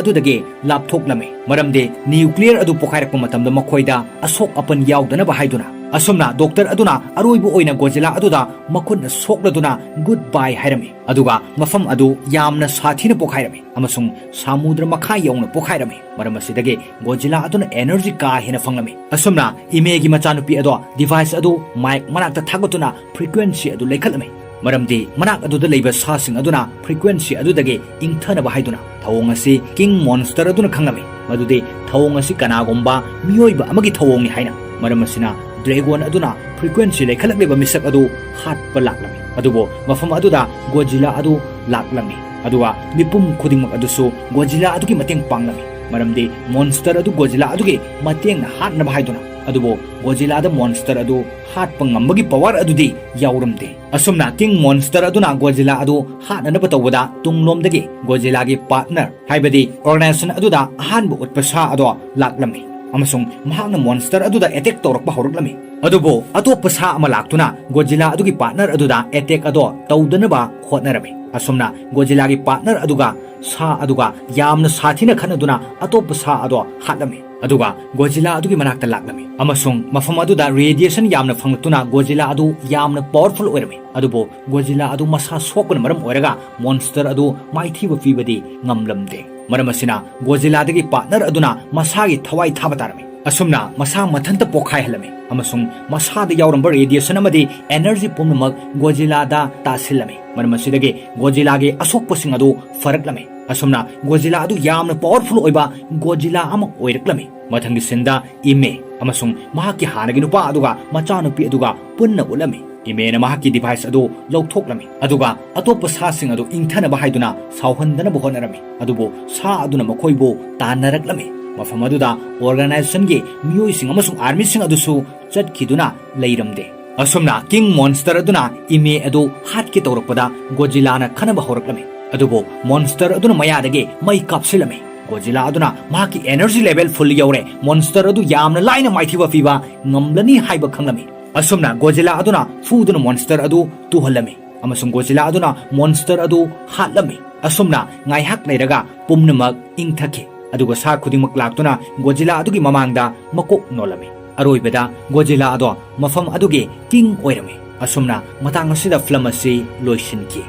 ꯑꯗꯨꯗꯒꯤ ꯂꯥꯞꯊꯣꯛꯂꯝꯃꯤ, ꯃꯔꯝꯗꯤ ꯅ꯭ꯌꯨꯀ꯭ꯂꯤꯌꯔ ꯑꯗꯨ ꯄꯣꯈꯥꯏꯔꯛꯄ ꯃꯇꯝꯗ ꯃꯈꯣꯏꯗ ꯑꯁꯣꯛ ꯑꯄꯟ ꯌꯥꯎꯗꯅꯕ ꯍꯥꯏꯗꯨꯅ꯫ ꯑꯁꯨꯝꯅ ꯗꯣꯛꯇꯔ ꯑꯗꯨꯅ ꯑꯔꯣꯏꯕ ꯑꯣꯏꯅ ꯒꯣꯖꯤꯂꯥ ꯑꯗꯨꯗ ꯃꯈꯨꯠꯅ ꯁꯣꯛꯂꯗꯨꯅ ꯒꯨꯗ ꯕꯥꯏ ꯍꯥꯏꯔꯝꯃꯤ, ꯑꯗꯨꯒ ꯃꯐꯝ ꯑꯗꯨ ꯌꯥꯝꯅ ꯁꯥꯊꯤꯅ ꯄꯣꯈꯥꯏꯔꯝꯃꯤ ꯑꯃꯁꯨꯡ ꯁꯥꯃꯨꯗ꯭ꯔ ꯃꯈꯥ ꯌꯧꯅ ꯄꯣꯈꯥꯏꯔꯝꯃꯤ꯫ ꯃꯔꯝ ꯑꯁꯤꯗꯒꯤ ꯒꯣꯖꯤꯂꯥ ꯑꯗꯨꯅ ꯑꯦꯅꯔꯖꯤ ꯀꯥ ꯍꯦꯟꯅ ꯐꯪꯂꯝꯃꯤ꯫ ꯑꯁꯨꯝꯅ ꯏꯃꯦꯒꯤ ꯃꯆꯥꯅꯨꯄꯤ ꯑꯗꯣ ꯗꯤꯚꯥꯏꯁ ꯑꯗꯨ ꯃꯥꯏꯛ ꯃꯅꯥꯛꯇ ꯊꯥꯒꯠꯇꯨꯅ ꯐ꯭ꯔꯤꯀ꯭ꯋꯦꯟꯁꯤ ꯑꯗꯨ ꯂꯩꯈꯠꯂꯝꯃꯤ, ꯃꯔꯝꯗꯤ ꯃꯅꯥꯛ ꯑꯗꯨꯗ ꯂꯩꯕ ꯁꯥꯁꯤꯡ ꯑꯗꯨꯅ ꯐ꯭ꯔꯤꯀ꯭ꯋꯦꯟꯁꯤ ꯑꯗꯨꯗꯒꯤ ꯏꯪꯊꯅꯕ ꯍꯥꯏꯗꯨꯅ꯫ ꯊꯧꯑꯣꯡ ꯑꯁꯤ ꯀꯤꯡ ꯃꯣꯟꯁꯇꯔ ꯑꯗꯨꯅ ꯈꯪꯂꯝꯃꯤ ꯃꯗꯨꯗꯤ ꯊꯧꯑꯣꯡ ꯑꯁꯤ ꯀꯅꯥꯒꯨꯝꯕ ꯃꯤꯑꯣꯏꯕ ꯑꯃꯒꯤ ꯊꯧꯑꯣꯡꯅꯤ ꯍꯥꯏꯅ꯫ ꯃꯔꯝ ꯑꯁꯤꯅ ꯗ꯭ꯔꯦꯒꯣꯟ ꯑꯗꯨꯅ ꯐ꯭ꯔꯤꯀ꯭ꯋꯦꯟꯁꯤ ꯂꯩꯈꯠꯂꯛꯂꯤꯕ ꯃꯤꯁꯛ ꯑꯗꯨ ꯍꯥꯠꯄ ꯂꯥꯛꯂꯝꯃꯤ꯫ ꯑꯗꯨꯕꯨ ꯃꯐꯝ ꯑꯗꯨꯗ ꯒꯣꯖꯤꯂꯥ ꯑꯗꯨ ꯂꯥꯛꯂꯝꯃꯤ, ꯑꯗꯨꯒ ꯃꯤꯄꯨꯝ ꯈꯨꯗꯤꯡꯃꯛ ꯑꯗꯨꯁꯨ ꯒꯣꯖꯤꯂꯥ ꯑꯗꯨꯒꯤ ꯃꯇꯦꯡ ꯄꯥꯡꯂꯝꯃꯤ, ꯃꯔꯝꯗꯤ ꯃꯣꯟꯁꯇꯔ ꯑꯗꯨ ꯒꯣꯖꯤꯂꯥ ꯑꯗꯨꯒꯤ ꯃꯇꯦꯡꯅ ꯍꯥꯠꯅꯕ ꯍꯥꯏꯗꯨꯅ꯫ ꯑꯗꯨꯕꯨ ꯒꯣꯖꯤꯂꯥꯗ ꯃꯣꯟꯁꯇꯔ ꯑꯗꯨ ꯍꯥꯠꯄ ꯉꯝꯕꯒꯤ ꯄꯋꯥꯔ ꯑꯗꯨꯗꯤ ꯌꯥꯎꯔꯝꯗꯦ꯫ ꯑꯁꯨꯝꯅ ꯀꯤꯡ ꯃꯣꯟꯁꯇꯔ ꯑꯗꯨꯅ ꯒꯣꯖꯤꯂꯥ ꯑꯗꯨ ꯍꯥꯠꯅꯅꯕ ꯇꯧꯕꯗ ꯇꯨꯡꯂꯣꯝꯗꯒꯤ ꯒꯣꯖꯤꯂꯥꯒꯤ ꯄꯥꯔꯠꯅꯔ, ꯍꯥꯏꯕꯗꯤ ꯑꯣꯔꯒꯅꯥꯏꯖꯦꯁꯟ ꯑꯗꯨꯗ ꯑꯍꯥꯟꯕ ꯎꯠꯄ ꯁꯥ ꯑꯗꯣ ꯂꯥꯛꯂꯝꯃꯤ ꯑꯃꯁꯨꯡ ꯃꯍꯥꯛꯅ ꯃꯣꯟꯁꯇꯔ ꯑꯗꯨꯗ ꯑꯦꯇꯦꯛ ꯇꯧꯔꯛꯄ ꯍꯧꯔꯛꯂꯝꯃꯤ꯫ ꯑꯗꯨꯕꯨ ꯑꯇꯣꯞꯄ ꯁꯥ ꯑꯃ ꯂꯥꯛꯇꯨꯅ ꯒꯣꯖꯤꯂꯥ ꯑꯗꯨꯒꯤ ꯄꯥꯔꯠꯅꯔ ꯑꯗꯨꯗ ꯑꯦꯇꯦꯛ ꯑꯗꯣ ꯇꯧꯗꯅꯕ ꯍꯣꯠꯅꯔꯝꯃꯤ꯫ ꯑꯁꯨꯝꯅ ꯒꯣꯖꯤꯂꯥꯒꯤ ꯄꯥꯔꯠꯅꯔ ꯑꯗꯨꯒ ꯁꯥ ꯑꯗꯨꯒ ꯌꯥꯝꯅ ꯁꯥꯊꯤꯅ ꯈꯠꯅꯗꯨꯅ ꯑꯇꯣꯞꯄ ꯁꯥ ꯑꯗꯣ ꯍꯥꯠꯂꯝꯃꯤ꯫ ꯑꯗꯨꯒ ꯒꯣꯖꯤꯂꯥ ꯑꯗꯨꯒꯤ ꯃꯅꯥꯛꯇ ꯂꯥꯛꯂꯝꯃꯤ ꯑꯃꯁꯨꯡ ꯃꯐꯝ ꯑꯗꯨꯗ ꯔꯦꯗꯤꯌꯦꯁꯟ ꯌꯥꯝꯅ ꯐꯪꯂꯛꯇꯨꯅ ꯒꯣꯖꯤꯂꯥ ꯑꯗꯨ ꯌꯥꯝꯅ ꯄꯥꯋꯔꯐꯨꯜ ꯑꯣꯏꯔꯝꯃꯤ꯫ ꯑꯗꯨꯕꯨ ꯒꯣꯖꯤꯂꯥ ꯑꯗꯨ ꯃꯁꯥ ꯁꯣꯛꯄꯅ ꯃꯔꯝ ꯑꯣꯏꯔꯒ ꯃꯣꯟꯁꯇꯔ ꯑꯗꯨ ꯃꯥꯏꯊꯤꯕ ꯄꯤꯕꯗꯤ ꯉꯝꯂꯝꯗꯦ꯫ ꯃꯔꯝ ꯑꯁꯤꯅ ꯒꯣꯖꯤꯂꯥꯗꯒꯤ ꯄꯥꯔꯠꯅꯔ ꯑꯗꯨꯅ ꯃꯁꯥꯒꯤ ꯊꯋꯥꯏ ꯊꯥꯕ ꯇꯥꯔꯝꯃꯤ꯫ ꯑꯁꯨꯝꯅ ꯃꯁꯥ ꯃꯊꯟꯇ ꯄꯣꯛꯈꯥꯏꯍꯜꯂꯝꯃꯤ ꯑꯃꯁꯨꯡ ꯃꯁꯥꯗ ꯌꯥꯎꯔꯝꯕ radiation ꯑꯃꯗꯤ energy ꯄꯨꯝꯅꯃꯛ ꯒꯣꯖꯤꯂꯥꯗ ꯇꯥꯁꯤꯜꯂꯝꯃꯤ꯫ ꯃꯔꯝ ꯑꯁꯤꯗꯒꯤ ꯒꯣꯖꯤꯂꯥꯒꯤ ꯑꯁꯣꯛꯄꯁꯤꯡ ꯑꯗꯨ ꯐꯔꯛꯂꯝꯃꯤ꯫ ꯑꯁꯨꯝꯅ ꯒꯣꯖꯤꯂꯥ ꯑꯗꯨ ꯌꯥꯝꯅ powerful ꯑꯣꯏꯕ ꯒꯣꯖꯤꯂꯥ ꯑꯃ ꯑꯣꯏꯔꯛꯂꯝꯃꯤ꯫ ꯃꯊꯪꯒꯤ sceneꯗ ꯏꯃꯦ ꯑꯃꯁꯨꯡ ꯃꯍꯥꯛꯀꯤ ꯍꯥꯟꯅꯒꯤ ꯅꯨꯄꯥ ꯑꯗꯨꯒ ꯃꯆꯥꯅꯨꯄꯤ ꯑꯗꯨꯒ ꯄꯨꯟꯅ ꯎꯠꯂꯝꯃꯤ꯫ ꯏꯃꯦꯅ ꯃꯍꯥꯛꯀꯤ device ꯑꯗꯨ ꯂꯧꯊꯣꯛꯂꯝꯃꯤ, ꯑꯗꯨꯒ ꯑꯇꯣꯞꯄ ꯁꯥꯁꯤꯡ ꯑꯗꯨ ꯏꯪꯊꯅꯕ ꯍꯥꯏꯗꯨꯅ ꯁꯥꯎꯍꯟꯗꯅꯕ ꯍꯣꯠꯅꯔꯝꯃꯤ꯫ ꯑꯗꯨꯕꯨ ꯁꯥ ꯑꯗꯨꯅ ꯃꯈꯣꯏꯕꯨ ꯇꯥꯟꯅꯔꯛꯂꯝꯃꯤ꯫ ꯃꯐꯝ ꯑꯗꯨꯗ organizationꯒꯤ ꯃꯤꯑꯣꯏꯁꯤꯡ ꯑꯃꯁꯨꯡ armyꯁꯤꯡ ꯑꯗꯨꯁꯨ ꯆꯠꯈꯤꯗꯨꯅ ꯂꯩꯔꯝꯗꯦ꯫ ꯑꯁꯨꯝꯅ king monster ꯑꯗꯨꯅ ꯏꯃꯦ ꯑꯗꯨ ꯍꯥꯠꯀꯦ ꯇꯧꯔꯛꯄꯗ ꯒꯣꯖꯤꯂꯥꯅ ꯈꯟꯅꯕ ꯍꯧꯔꯛꯂꯝꯃꯤ꯫ ꯑꯗꯨꯕꯨ monster ꯑꯗꯨꯅ ꯃꯌꯥꯗꯒꯤ ꯃꯩ ꯀꯥꯞꯁꯤꯜꯂꯝꯃꯤ꯫ ꯒꯣꯖꯤꯂꯥ ꯑꯗꯨꯅ ꯃꯍꯥꯛꯀꯤ energy level full ꯌꯧꯔꯦ, monster ꯑꯗꯨ ꯌꯥꯝꯅ ꯂꯥꯏꯅ ꯃꯥꯏꯊꯤꯕ ꯄꯤꯕ ꯉꯝꯂꯅꯤ ꯍꯥꯏꯕ ꯈꯪꯂꯝꯃꯤ꯫ ꯑꯁꯨꯝꯅ ꯒꯣꯖꯤꯂꯥ ꯑꯗꯨꯅ ꯐꯨꯗꯨꯅ monster ꯑꯗꯨ ꯇꯨꯍꯜꯂꯝꯃꯤ ꯑꯃꯁꯨꯡ ꯒꯣꯖꯤꯂꯥ ꯑꯗꯨꯅ monster ꯑꯗꯨ ꯍꯥꯠꯂꯝꯃꯤ꯫ ꯑꯁꯨꯝꯅ ꯉꯥꯏꯍꯥꯛ ꯂꯩꯔꯒ ꯄꯨꯝꯅꯃꯛ ꯏꯪꯊꯈꯤ, ꯑꯗꯨꯒ ꯁꯥ ꯈꯨꯗꯤꯡꯃꯛ ꯂꯥꯛꯇꯨꯅ ꯒꯣꯖꯤꯂꯥ ꯑꯗꯨꯒꯤ ꯃꯃꯥꯡꯗ ꯃꯀꯣꯛ ꯅꯣꯜꯂꯝꯃꯤ꯫ ꯑꯔꯣꯏꯕꯗ ꯒꯣꯖꯤꯂꯥ ꯑꯗꯣ ꯃꯐꯝ ꯑꯗꯨꯒꯤ king ꯑꯣꯏꯔꯝꯃꯤ꯫ ꯑꯁꯨꯝꯅ ꯃꯇꯥꯡ ꯑꯁꯤꯗ film ꯑꯁꯤ ꯂꯣꯏꯁꯤꯟꯈꯤ꯫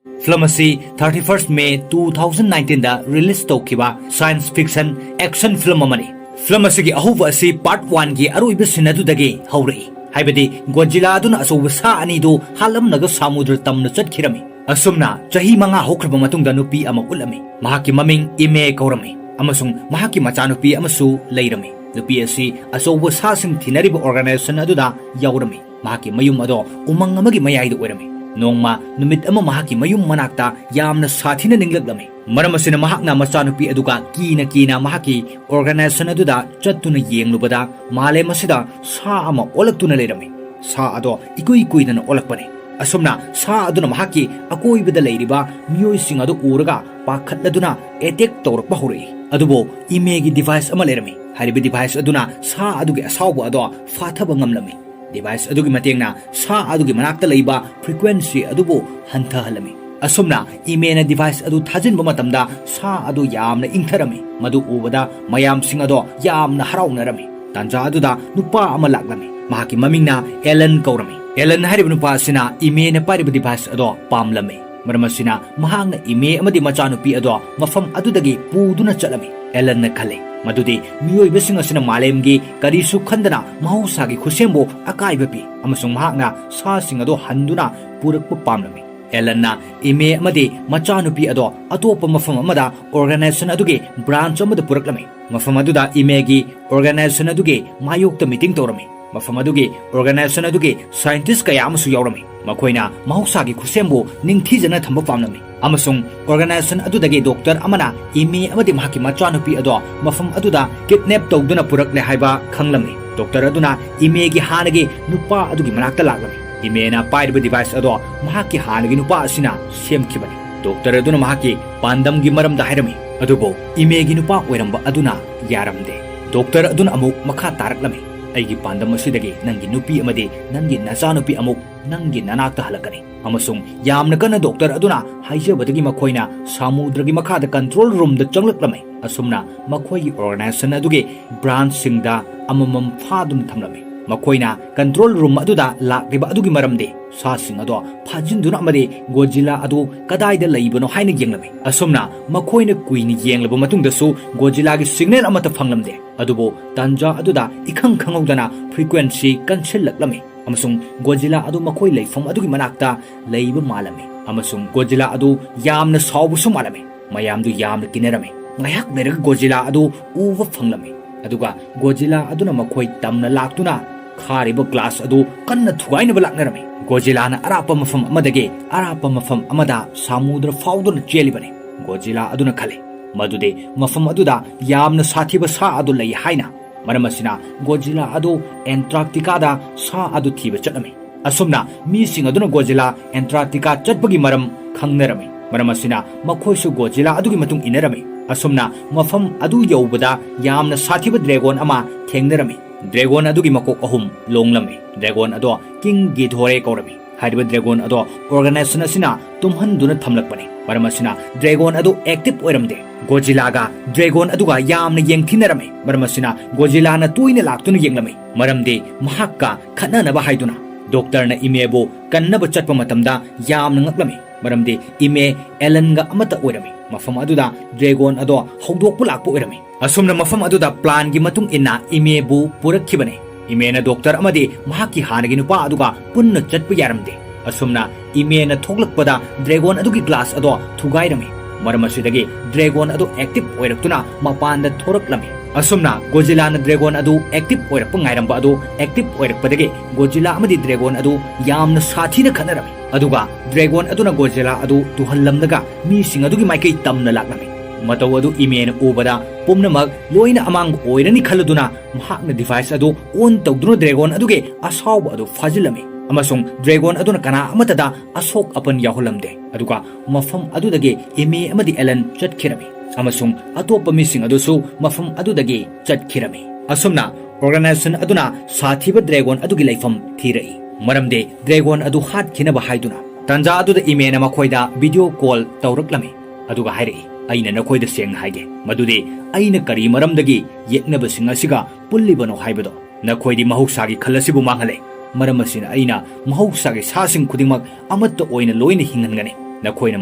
Film ꯑꯁꯤ thirty first May two thousand nineteenꯗ release ꯇꯧꯈꯤꯕ science fiction action film ꯑꯃꯅꯤ꯫ Film ꯑꯁꯤꯒꯤ ꯑꯍꯧꯕ ꯑꯁꯤ part oneꯒꯤ ꯑꯔꯣꯏꯕ scene ꯑꯗꯨꯗꯒꯤ ꯍꯧꯔꯛꯏ, ꯍꯥꯏꯕꯗꯤ ꯒꯣꯖꯤꯂꯥ ꯑꯗꯨꯅ ꯑꯆꯧꯕ ꯁꯥ ꯑꯅꯤꯗꯨ ꯍꯥꯠꯂꯝꯂꯒ ꯁꯃꯨꯗ꯭ꯔ ꯇꯝꯅ ꯆꯠꯈꯤꯔꯝꯃꯤ꯫ ꯑꯁꯨꯝꯅ ꯆꯍꯤ ꯃꯉꯥ ꯍꯧꯈ꯭ꯔꯕ ꯃꯇꯨꯡꯗ ꯅꯨꯄꯤ ꯑꯃ ꯎꯠꯂꯝꯃꯤ꯫ ꯃꯍꯥꯛꯀꯤ ꯃꯃꯤꯡ ꯏꯃꯦ ꯀꯧꯔꯝꯃꯤ ꯑꯃꯁꯨꯡ ꯃꯍꯥꯛꯀꯤ ꯃꯆꯥꯅꯨꯄꯤ ꯑꯃꯁꯨ ꯂꯩꯔꯝꯃꯤ꯫ ꯅꯨꯄꯤ ꯑꯁꯤ ꯑꯆꯧꯕ ꯁꯥꯁꯤꯡ ꯊꯤꯅꯔꯤꯕ organization ꯑꯗꯨꯗ ꯌꯥꯎꯔꯝꯃꯤ꯫ ꯃꯍꯥꯛꯀꯤ ꯃꯌꯨꯝ ꯑꯗꯣ ꯎꯃꯪ ꯑꯃꯒꯤ ꯃꯌꯥꯏꯗ ꯑꯣꯏꯔꯝꯃꯤ꯫ ꯅꯣꯡꯃ ꯅꯨꯃꯤꯠ ꯑꯃ ꯃꯍꯥꯛꯀꯤ ꯃꯌꯨꯝ ꯃꯅꯥꯛꯇ ꯌꯥꯝꯅ ꯁꯥꯊꯤꯅ ꯅꯤꯡꯂꯛꯂꯝꯃꯤ꯫ ꯃꯔꯝ ꯑꯁꯤꯅ ꯃꯍꯥꯛꯅ ꯃꯆꯥꯅꯨꯄꯤ ꯑꯗꯨꯒ ꯀꯤꯅ ꯀꯤꯅ ꯃꯍꯥꯛꯀꯤ organization ꯑꯗꯨꯗ ꯆꯠꯇꯨꯅ ꯌꯦꯡꯂꯨꯕꯗ ꯃꯥꯂꯦꯝ ꯑꯁꯤꯗ ꯁꯥ ꯑꯃ ꯑꯣꯜꯂꯛꯇꯨꯅ ꯂꯩꯔꯝꯃꯤ꯫ ꯁꯥ ꯑꯗꯣ ꯏꯀꯨꯏ ꯀꯨꯏꯗꯅ ꯑꯣꯜꯂꯛꯄꯅꯤ꯫ ꯑꯁꯨꯝꯅ ꯁꯥ ꯑꯗꯨꯅ ꯃꯍꯥꯛꯀꯤ ꯑꯀꯣꯏꯕꯗ ꯂꯩꯔꯤꯕ ꯃꯤꯑꯣꯏꯁꯤꯡ ꯑꯗꯨ ꯎꯔꯒ ꯄꯥꯈꯠꯂꯗꯨꯅ attack ꯇꯧꯔꯛꯄ ꯍꯧꯔꯛꯏ꯫ ꯑꯗꯨꯕꯨ ꯏꯃꯦꯒꯤ device ꯑꯃ ꯂꯩꯔꯝꯃꯤ꯫ ꯍꯥꯏꯔꯤꯕ device ꯑꯗꯨꯅ ꯁꯥ ꯑꯗꯨꯒꯤ ꯑꯁꯥꯎꯕ ꯑꯗꯣ ꯐꯥꯊꯕ ꯉꯝꯂꯝꯃꯤ꯫ Device ꯑꯗꯨꯒꯤ ꯃꯇꯦꯡꯅ ꯁꯥ ꯑꯗꯨꯒꯤ ꯃꯅꯥꯛꯇ ꯂꯩꯕ frequency ꯑꯗꯨꯕꯨ ꯍꯟꯊꯍꯜꯂꯝꯃꯤ꯫ ꯑꯁꯨꯝꯅ ꯏꯃꯦꯅ device ꯑꯗꯨ ꯊꯥꯖꯤꯟꯕ ꯃꯇꯝꯗ ꯁꯥ ꯑꯗꯨ ꯌꯥꯝꯅ ꯏꯪꯊꯔꯝꯃꯤ꯫ ꯃꯗꯨ ꯎꯕꯗ ꯃꯌꯥꯝꯁꯤꯡ ꯑꯗꯣ ꯌꯥꯝꯅ ꯍꯔꯥꯎꯅꯔꯝꯃꯤ꯫ ꯇꯥꯟꯖꯥ ꯑꯗꯨꯗ ꯅꯨꯄꯥ ꯑꯃ ꯂꯥꯛꯂꯝꯃꯤ꯫ ꯃꯍꯥꯛꯀꯤ ꯃꯃꯤꯡꯅ ꯑꯦꯂꯟ ꯀꯧꯔꯝꯃꯤ꯫ ꯑꯦꯂꯟ ꯍꯥꯏꯔꯤꯕ ꯅꯨꯄꯥ ꯑꯁꯤꯅ ꯏꯃꯦꯅ ꯄꯥꯏꯔꯤꯕ device ꯑꯗꯣ ꯄꯥꯝꯂꯝꯃꯤ꯫ ꯃꯔꯝ ꯑꯁꯤꯅ ꯃꯍꯥꯛꯅ ꯏꯃꯦ ꯑꯃꯗꯤ ꯃꯆꯥꯅꯨꯄꯤ ꯑꯗꯣ ꯃꯐꯝ ꯑꯗꯨꯗꯒꯤ ꯄꯨꯗꯨꯅ ꯆꯠꯂꯝꯃꯤ꯫ ꯑꯦꯂꯟꯅ ꯈꯜꯂꯤ, ꯃꯗꯨꯗꯤ ꯃꯤꯑꯣꯏꯕꯁꯤꯡ ꯑꯁꯤꯅ ꯃꯥꯂꯦꯝꯒꯤ ꯀꯔꯤꯁꯨ ꯈꯟꯗꯅ ꯃꯍꯧꯁꯥꯒꯤ ꯈꯨꯠꯁꯦꯝꯕꯨ ꯑꯀꯥꯏꯕ ꯄꯤ ꯑꯃꯁꯨꯡ ꯃꯍꯥꯛꯅ ꯁꯥꯁꯤꯡ ꯑꯗꯨ ꯍꯟꯗꯨꯅ ꯄꯨꯔꯛꯄ ꯄꯥꯝꯂꯝꯃꯤ꯫ ꯑꯦꯂꯟꯅ ꯏꯃꯦ ꯑꯃꯗꯤ ꯃꯆꯥꯅꯨꯄꯤ ꯑꯗꯣ ꯑꯇꯣꯞꯄ ꯃꯐꯝ ꯑꯃꯗ organization ꯑꯗꯨꯒꯤ branch ꯑꯃꯗ ꯄꯨꯔꯛꯂꯝꯃꯤ꯫ ꯃꯐꯝ ꯑꯗꯨꯗ ꯏꯃꯦꯒꯤ organization ꯑꯗꯨꯒꯤ ꯃꯥꯌꯣꯛꯇ meeting ꯇꯧꯔꯝꯃꯤ꯫ ꯃꯐꯝ ꯑꯗꯨꯒꯤ organization ꯑꯗꯨꯒꯤ scientist ꯀꯌꯥ ꯑꯃꯁꯨ ꯌꯥꯎꯔꯝꯃꯤ꯫ ꯃꯈꯣꯏꯅ ꯃꯍꯧꯁꯥꯒꯤ ꯈꯨꯠꯁꯦꯝꯕꯨ ꯅꯤꯡꯊꯤꯖꯅ ꯊꯝꯕ ꯄꯥꯝꯂꯝꯃꯤ꯫ ꯑꯃꯁꯨꯡ organization ꯑꯗꯨꯗꯒꯤ doctor ꯑꯃꯅ ꯏꯃꯦ ꯑꯃꯗꯤ ꯃꯍꯥꯛꯀꯤ ꯃꯆꯥꯅꯨꯄꯤ ꯑꯗꯣ ꯃꯐꯝ ꯑꯗꯨꯗ kidnap ꯇꯧꯗꯨꯅ ꯄꯨꯔꯛꯂꯦ ꯍꯥꯏꯕ ꯈꯪꯂꯝꯃꯤ꯫ Doctor ꯑꯗꯨꯅ ꯏꯃꯦꯒꯤ ꯍꯥꯟꯅꯒꯤ ꯅꯨꯄꯥ ꯑꯗꯨꯒꯤ ꯃꯅꯥꯛꯇ ꯂꯥꯛꯂꯝꯃꯤ꯫ ꯏꯃꯦꯅ ꯄꯥꯏꯔꯤꯕ device ꯑꯗꯣ ꯃꯍꯥꯛꯀꯤ ꯍꯥꯟꯅꯒꯤ ꯅꯨꯄꯥ ꯑꯁꯤꯅ ꯁꯦꯝꯈꯤꯕꯅꯤ꯫ Doctor ꯑꯗꯨꯅ ꯃꯍꯥꯛꯀꯤ ꯄꯥꯟꯗꯝꯒꯤ ꯃꯔꯝꯗ ꯍꯥꯏꯔꯝꯃꯤ, ꯑꯗꯨꯕꯨ ꯏꯃꯦꯒꯤ ꯅꯨꯄꯥ ꯑꯣꯏꯔꯝꯕ ꯑꯗꯨꯅ ꯌꯥꯔꯝꯗꯦ꯫ Doctor ꯑꯗꯨꯅ ꯑꯃꯨꯛ ꯃꯈꯥ ꯇꯥꯔꯛꯂꯝꯃꯤ, "ꯑꯩꯒꯤ ꯄꯥꯟꯗꯝ ꯑꯁꯤꯗꯒꯤ ꯅꯪꯒꯤ ꯅꯨꯄꯤ ꯑꯃꯗꯤ ꯅꯪꯒꯤ ꯅꯆꯥꯅꯨꯄꯤ ꯑꯃꯨꯛ ꯅꯪꯒꯤ ꯅꯅꯥꯛꯇ ꯍꯜꯂꯛꯀꯅꯤ"꯫ ꯑꯃꯁꯨꯡ ꯌꯥꯝꯅ ꯀꯟꯅ doctor ꯑꯗꯨꯅ ꯍꯥꯏꯖꯕꯗꯒꯤ ꯃꯈꯣꯏꯅ ꯁꯃꯨꯗ꯭ꯔꯒꯤ ꯃꯈꯥꯗ control roomꯗ ꯆꯪꯂꯛꯂꯝꯃꯤ꯫ ꯑꯁꯨꯝꯅ ꯃꯈꯣꯏꯒꯤ organization ꯑꯗꯨꯒꯤ branchꯁꯤꯡꯗ ꯑꯃꯃꯝ ꯐꯥꯗꯨꯅ ꯊꯝꯂꯝꯃꯤ꯫ ꯃꯈꯣꯏꯅ control room ꯑꯗꯨꯗ ꯂꯥꯛꯂꯤꯕ ꯑꯗꯨꯒꯤ ꯃꯔꯝꯗꯤ ꯁꯥꯁꯤꯡ ꯑꯗꯣ ꯐꯥꯖꯤꯟꯗꯨꯅ ꯑꯃꯗꯤ Godzilla ꯑꯗꯨ ꯀꯗꯥꯏꯗ ꯂꯩꯕꯅꯣ ꯍꯥꯏꯅ ꯌꯦꯡꯂꯝꯃꯤ꯫ ꯑꯁꯨꯝꯅ ꯃꯈꯣꯏꯅ ꯀꯨꯏꯅ ꯌꯦꯡꯂꯕ ꯃꯇꯨꯡꯗꯁꯨ Godzillaꯒꯤ signal ꯑꯃꯠꯇ ꯐꯪꯂꯝꯗꯦ꯫ ꯑꯗꯨꯕꯨ ꯇꯥꯟꯖꯥ ꯑꯗꯨꯗ ꯏꯈꯪ ꯈꯪꯍꯧꯗꯅ frequency ꯀꯟꯁꯤꯜꯂꯛꯂꯝꯃꯤ ꯑꯃꯁꯨꯡ Godzilla ꯑꯗꯨ ꯃꯈꯣꯏ ꯂꯩꯐꯝ ꯑꯗꯨꯒꯤ ꯃꯅꯥꯛꯇ ꯂꯩꯕ ꯃꯥꯜꯂꯝꯃꯤ ꯑꯃꯁꯨꯡ Godzilla ꯑꯗꯨ ꯌꯥꯝꯅ ꯁꯥꯎꯕꯁꯨ ꯃꯥꯜꯂꯝꯃꯤ꯫ ꯃꯌꯥꯝꯗꯨ ꯌꯥꯝꯅ ꯀꯤꯅꯔꯝꯃꯤ꯫ ꯉꯥꯏꯍꯥꯛ ꯂꯩꯔꯒ Godzilla ꯑꯗꯨ ꯎꯕ ꯐꯪꯂꯝꯃꯤ꯫ ꯑꯗꯨꯒ Godzilla ꯑꯗꯨꯅ ꯃꯈꯣꯏ ꯇꯝꯅ ꯂꯥꯛꯇꯨꯅ ꯈꯥꯔꯤꯕ glass ꯑꯗꯨ ꯀꯟꯅ ꯊꯨꯒꯥꯏꯅꯕ ꯂꯥꯛꯅꯔꯝꯃꯤ꯫ Godzillaꯅ ꯑꯔꯥꯞꯄ ꯃꯐꯝ ꯑꯃꯗꯒꯤ ꯑꯔꯥꯞꯄ ꯃꯐꯝ ꯑꯃꯗ ꯁꯃꯨꯗ꯭ꯔ ꯐꯥꯎꯗꯨꯅ ꯆꯦꯜꯂꯤꯕꯅꯤ꯫ Godzilla ꯑꯗꯨꯅ ꯈꯜꯂꯤ ꯃꯗꯨꯗꯤ ꯃꯐꯝ ꯑꯗꯨꯗ ꯌꯥꯝꯅ ꯁꯥꯊꯤꯕ ꯁꯥ ꯑꯗꯨ ꯂꯩ ꯍꯥꯏꯅ꯫ ꯃꯔꯝ ꯑꯁꯤꯅ Godzillaꯑꯗꯨ Antarcticaꯗ ꯁꯥ ꯑꯗꯨ ꯊꯤꯕ ꯆꯠꯂꯝꯃꯤ꯫ ꯑꯁꯨꯝꯅ ꯃꯤꯁꯤꯡ ꯑꯗꯨꯅ Godzilla Antarctica ꯆꯠꯄꯒꯤ ꯃꯔꯝ ꯈꯪꯅꯔꯝꯃꯤ꯫ ꯃꯔꯝ ꯑꯁꯤꯅ ꯃꯈꯣꯏꯁꯨ Godzilla ꯑꯗꯨꯒꯤ ꯃꯇꯨꯡ ꯏꯟꯅꯔꯝꯃꯤ꯫ ꯑꯁꯨꯝꯅ ꯃꯐꯝ ꯑꯗꯨ ꯌꯧꯕꯗ ꯌꯥꯝꯅ ꯁꯥꯊꯤꯕ dragon ꯑꯃ ꯊꯦꯡꯅꯔꯝꯃꯤ꯫ Dragon ꯑꯗꯨꯒꯤ ꯃꯀꯣꯛ ꯑꯍꯨꯝ ꯂꯣꯡꯂꯝꯃꯤ꯫ Dragon ꯑꯗꯣ King Ghidorah ꯀꯧꯔꯝꯃꯤ꯫ ꯍꯥꯏꯔꯤꯕ dragon ꯑꯗꯣ organization ꯑꯁꯤꯅ ꯇꯨꯝꯍꯟꯗꯨꯅ ꯊꯝꯂꯛꯄꯅꯤ꯫ ꯃꯔꯝ ꯑꯁꯤꯅ dragon ꯑꯗꯨ active ꯑꯣꯏꯔꯝꯗꯦ꯫ Godzillaꯒ dragon ꯑꯗꯨꯒ ꯌꯥꯝꯅ ꯌꯦꯡꯊꯤꯅꯔꯝꯃꯤ꯫ ꯃꯔꯝ ꯑꯁꯤꯅ Godzillaꯅ ꯇꯣꯏꯅ ꯂꯥꯛꯇꯨꯅ ꯌꯦꯡꯂꯝꯃꯤ꯫ ꯃꯔꯝꯗꯤ ꯃꯍꯥꯛꯀ ꯈꯠꯅꯅꯕ ꯍꯥꯏꯗꯨꯅ꯫ ꯗꯣꯛꯇꯔꯅ ꯏꯃꯦꯕꯨ ꯀꯟꯅꯕ ꯆꯠꯄ ꯃꯇꯝꯗ ꯌꯥꯝꯅ ꯉꯛꯂꯝꯃꯤ, ꯃꯔꯝꯗꯤ ꯏꯃꯦ ꯑꯦꯂꯟꯒ ꯑꯃꯠꯇ ꯑꯣꯏꯔꯝꯃꯤ꯫ ꯃꯐꯝ ꯑꯗꯨꯗ ꯗ꯭ꯔꯦꯒꯣꯟ ꯑꯗꯣ ꯍꯧꯗꯣꯛꯄ ꯂꯥꯛꯄ ꯑꯣꯏꯔꯝꯃꯤ꯫ ꯑꯁꯨꯝꯅ ꯃꯐꯝ ꯑꯗꯨꯗ ꯄ꯭ꯂꯥꯟꯒꯤ ꯃꯇꯨꯡ ꯏꯟꯅ ꯏꯃꯦꯕꯨ ꯄꯨꯔꯛꯈꯤꯕꯅꯤ꯫ ꯏꯃꯦꯅ ꯗꯣꯛꯇꯔ ꯑꯃꯗꯤ ꯃꯍꯥꯛꯀꯤ ꯍꯥꯟꯅꯒꯤ ꯅꯨꯄꯥ ꯑꯗꯨꯒ ꯄꯨꯟꯅ ꯆꯠꯄ ꯌꯥꯔꯝꯗꯦ꯫ ꯑꯁꯨꯝꯅ ꯏꯃꯦꯅ ꯊꯣꯛꯂꯛꯄꯗ ꯗ꯭ꯔꯦꯒꯣꯟ ꯑꯗꯨꯒꯤ ꯒ꯭ꯂꯥꯁ ꯑꯗꯣ ꯊꯨꯒꯥꯏꯔꯝꯃꯤ꯫ ꯃꯔꯝ ꯑꯁꯤꯗꯒꯤ ꯗ꯭ꯔꯦꯒꯣꯟ ꯑꯗꯨ ꯑꯦꯛꯇꯤꯚ ꯑꯣꯏꯔꯛꯇꯨꯅ ꯃꯄꯥꯟꯗ ꯊꯣꯔꯛꯂꯝꯃꯤ꯫ ꯑꯁꯨꯝꯅ ꯒꯣꯖꯤꯂꯥꯅ ꯗ꯭ꯔꯦꯒꯣꯟ ꯑꯗꯨ ꯑꯦꯛꯇꯤꯚ ꯑꯣꯏꯔꯛꯄ ꯉꯥꯏꯔꯝꯕ ꯑꯗꯨ ꯑꯦꯛꯇꯤꯚ ꯑꯣꯏꯔꯛꯄꯗꯒꯤ ꯒꯣꯖꯤꯂꯥ ꯑꯃꯗꯤ ꯗ꯭ꯔꯦꯒꯣꯟ ꯑꯗꯨ ꯌꯥꯝꯅ ꯁꯥꯊꯤꯅ ꯈꯠꯅꯔꯝꯃꯤ꯫ ꯑꯗꯨꯒ ꯗ꯭ꯔꯦꯒꯣꯟ ꯑꯗꯨꯅ ꯒꯣꯖꯤꯂꯥ ꯑꯗꯨ ꯇꯨꯍꯜꯂꯝꯂꯒ ꯃꯤꯁꯤꯡ ꯑꯗꯨꯒꯤ ꯃꯥꯏꯀꯩ ꯇꯝꯅ ꯂꯥꯛꯂꯝꯃꯤ꯫ ꯃꯇꯧ ꯑꯗꯨ ꯏꯃꯦꯅ ꯎꯕꯗ ꯄꯨꯝꯅꯃꯛ ꯂꯣꯏꯅ ꯑꯃꯥꯡꯕ ꯑꯣꯏꯔꯅꯤ ꯈꯜꯂꯗꯨꯅ ꯃꯍꯥꯛꯅ ꯗꯤꯚꯥꯏꯁ ꯑꯗꯨ ꯑꯣꯟ ꯇꯧꯗꯨꯅ ꯗ꯭ꯔꯦꯒꯣꯟ ꯑꯗꯨꯒꯤ ꯑꯁꯥꯎꯕ ꯑꯗꯨ ꯐꯥꯖꯤꯜꯂꯝꯃꯤ, ꯑꯃꯁꯨꯡ ꯗ꯭ꯔꯦꯒꯣꯟ ꯑꯗꯨꯅ ꯀꯅꯥ ꯑꯃꯠꯇꯗ ꯑꯁꯣꯛ ꯑꯄꯟ ꯌꯥꯎꯍꯜꯂꯝꯗꯦ꯫ ꯑꯗꯨꯒ ꯃꯐꯝ ꯑꯗꯨꯗꯒꯤ ꯏꯃꯦ ꯑꯃꯗꯤ ꯑꯦꯂꯟ ꯆꯠꯈꯤꯔꯝꯃꯤ, ꯑꯃꯁꯨꯡ ꯑꯇꯣꯞꯄ ꯃꯤꯁꯤꯡ ꯑꯗꯨꯁꯨ ꯃꯐꯝ ꯑꯗꯨꯗꯒꯤ ꯆꯠꯈꯤꯔꯝꯃꯤ꯫ ꯑꯁꯨꯝꯅ ꯑꯣꯔꯒꯅꯥꯏꯖꯦꯁꯟ ꯑꯗꯨꯅ ꯁꯥꯊꯤꯕ ꯗ꯭ꯔꯦꯒꯣꯟ ꯑꯗꯨꯒꯤ ꯂꯩꯐꯝ ꯊꯤꯔꯛꯏ, ꯃꯔꯝꯗꯤ ꯗ꯭ꯔꯦꯒꯣꯟ ꯑꯗꯨ ꯍꯥꯠꯈꯤꯅꯕ ꯍꯥꯏꯗꯨꯅ꯫ ꯇꯥꯟꯖꯥ ꯑꯗꯨꯗ ꯏꯃꯦꯅ ꯃꯈꯣꯏꯗ ꯚꯤꯗꯤꯑꯣ ꯀꯣꯜ ꯇꯧꯔꯛꯂꯝꯃꯤ, ꯑꯗꯨꯒ ꯍꯥꯏꯔꯛꯏ, "ꯑꯩꯅ ꯅꯈꯣꯏꯗ ꯁꯦꯡꯅ ꯍꯥꯏꯒꯦ, ꯃꯗꯨꯗꯤ ꯑꯩꯅ ꯀꯔꯤ ꯃꯔꯝꯗꯒꯤ ꯌꯦꯛꯅꯕꯁꯤꯡ ꯑꯁꯤꯒ ꯄꯨꯜꯂꯤꯕꯅꯣ ꯍꯥꯏꯕꯗꯣ꯫ ꯅꯈꯣꯏꯗꯤ ꯃꯍꯧꯁꯥꯒꯤ ꯈꯜ ꯑꯁꯤꯕꯨ ꯃꯥꯡꯍꯜꯂꯦ꯫ ꯃꯔꯝ ꯑꯁꯤꯅ ꯑꯩꯅ ꯃꯍꯧꯁꯥꯒꯤ ꯁꯥꯁꯤꯡ ꯈꯨꯗꯤꯡꯃꯛ ꯑꯃꯠꯇ ꯑꯣꯏꯅ ꯂꯣꯏꯅ ꯍꯤꯡꯍꯟꯒꯅꯤ꯫ ꯅꯈꯣꯏꯅ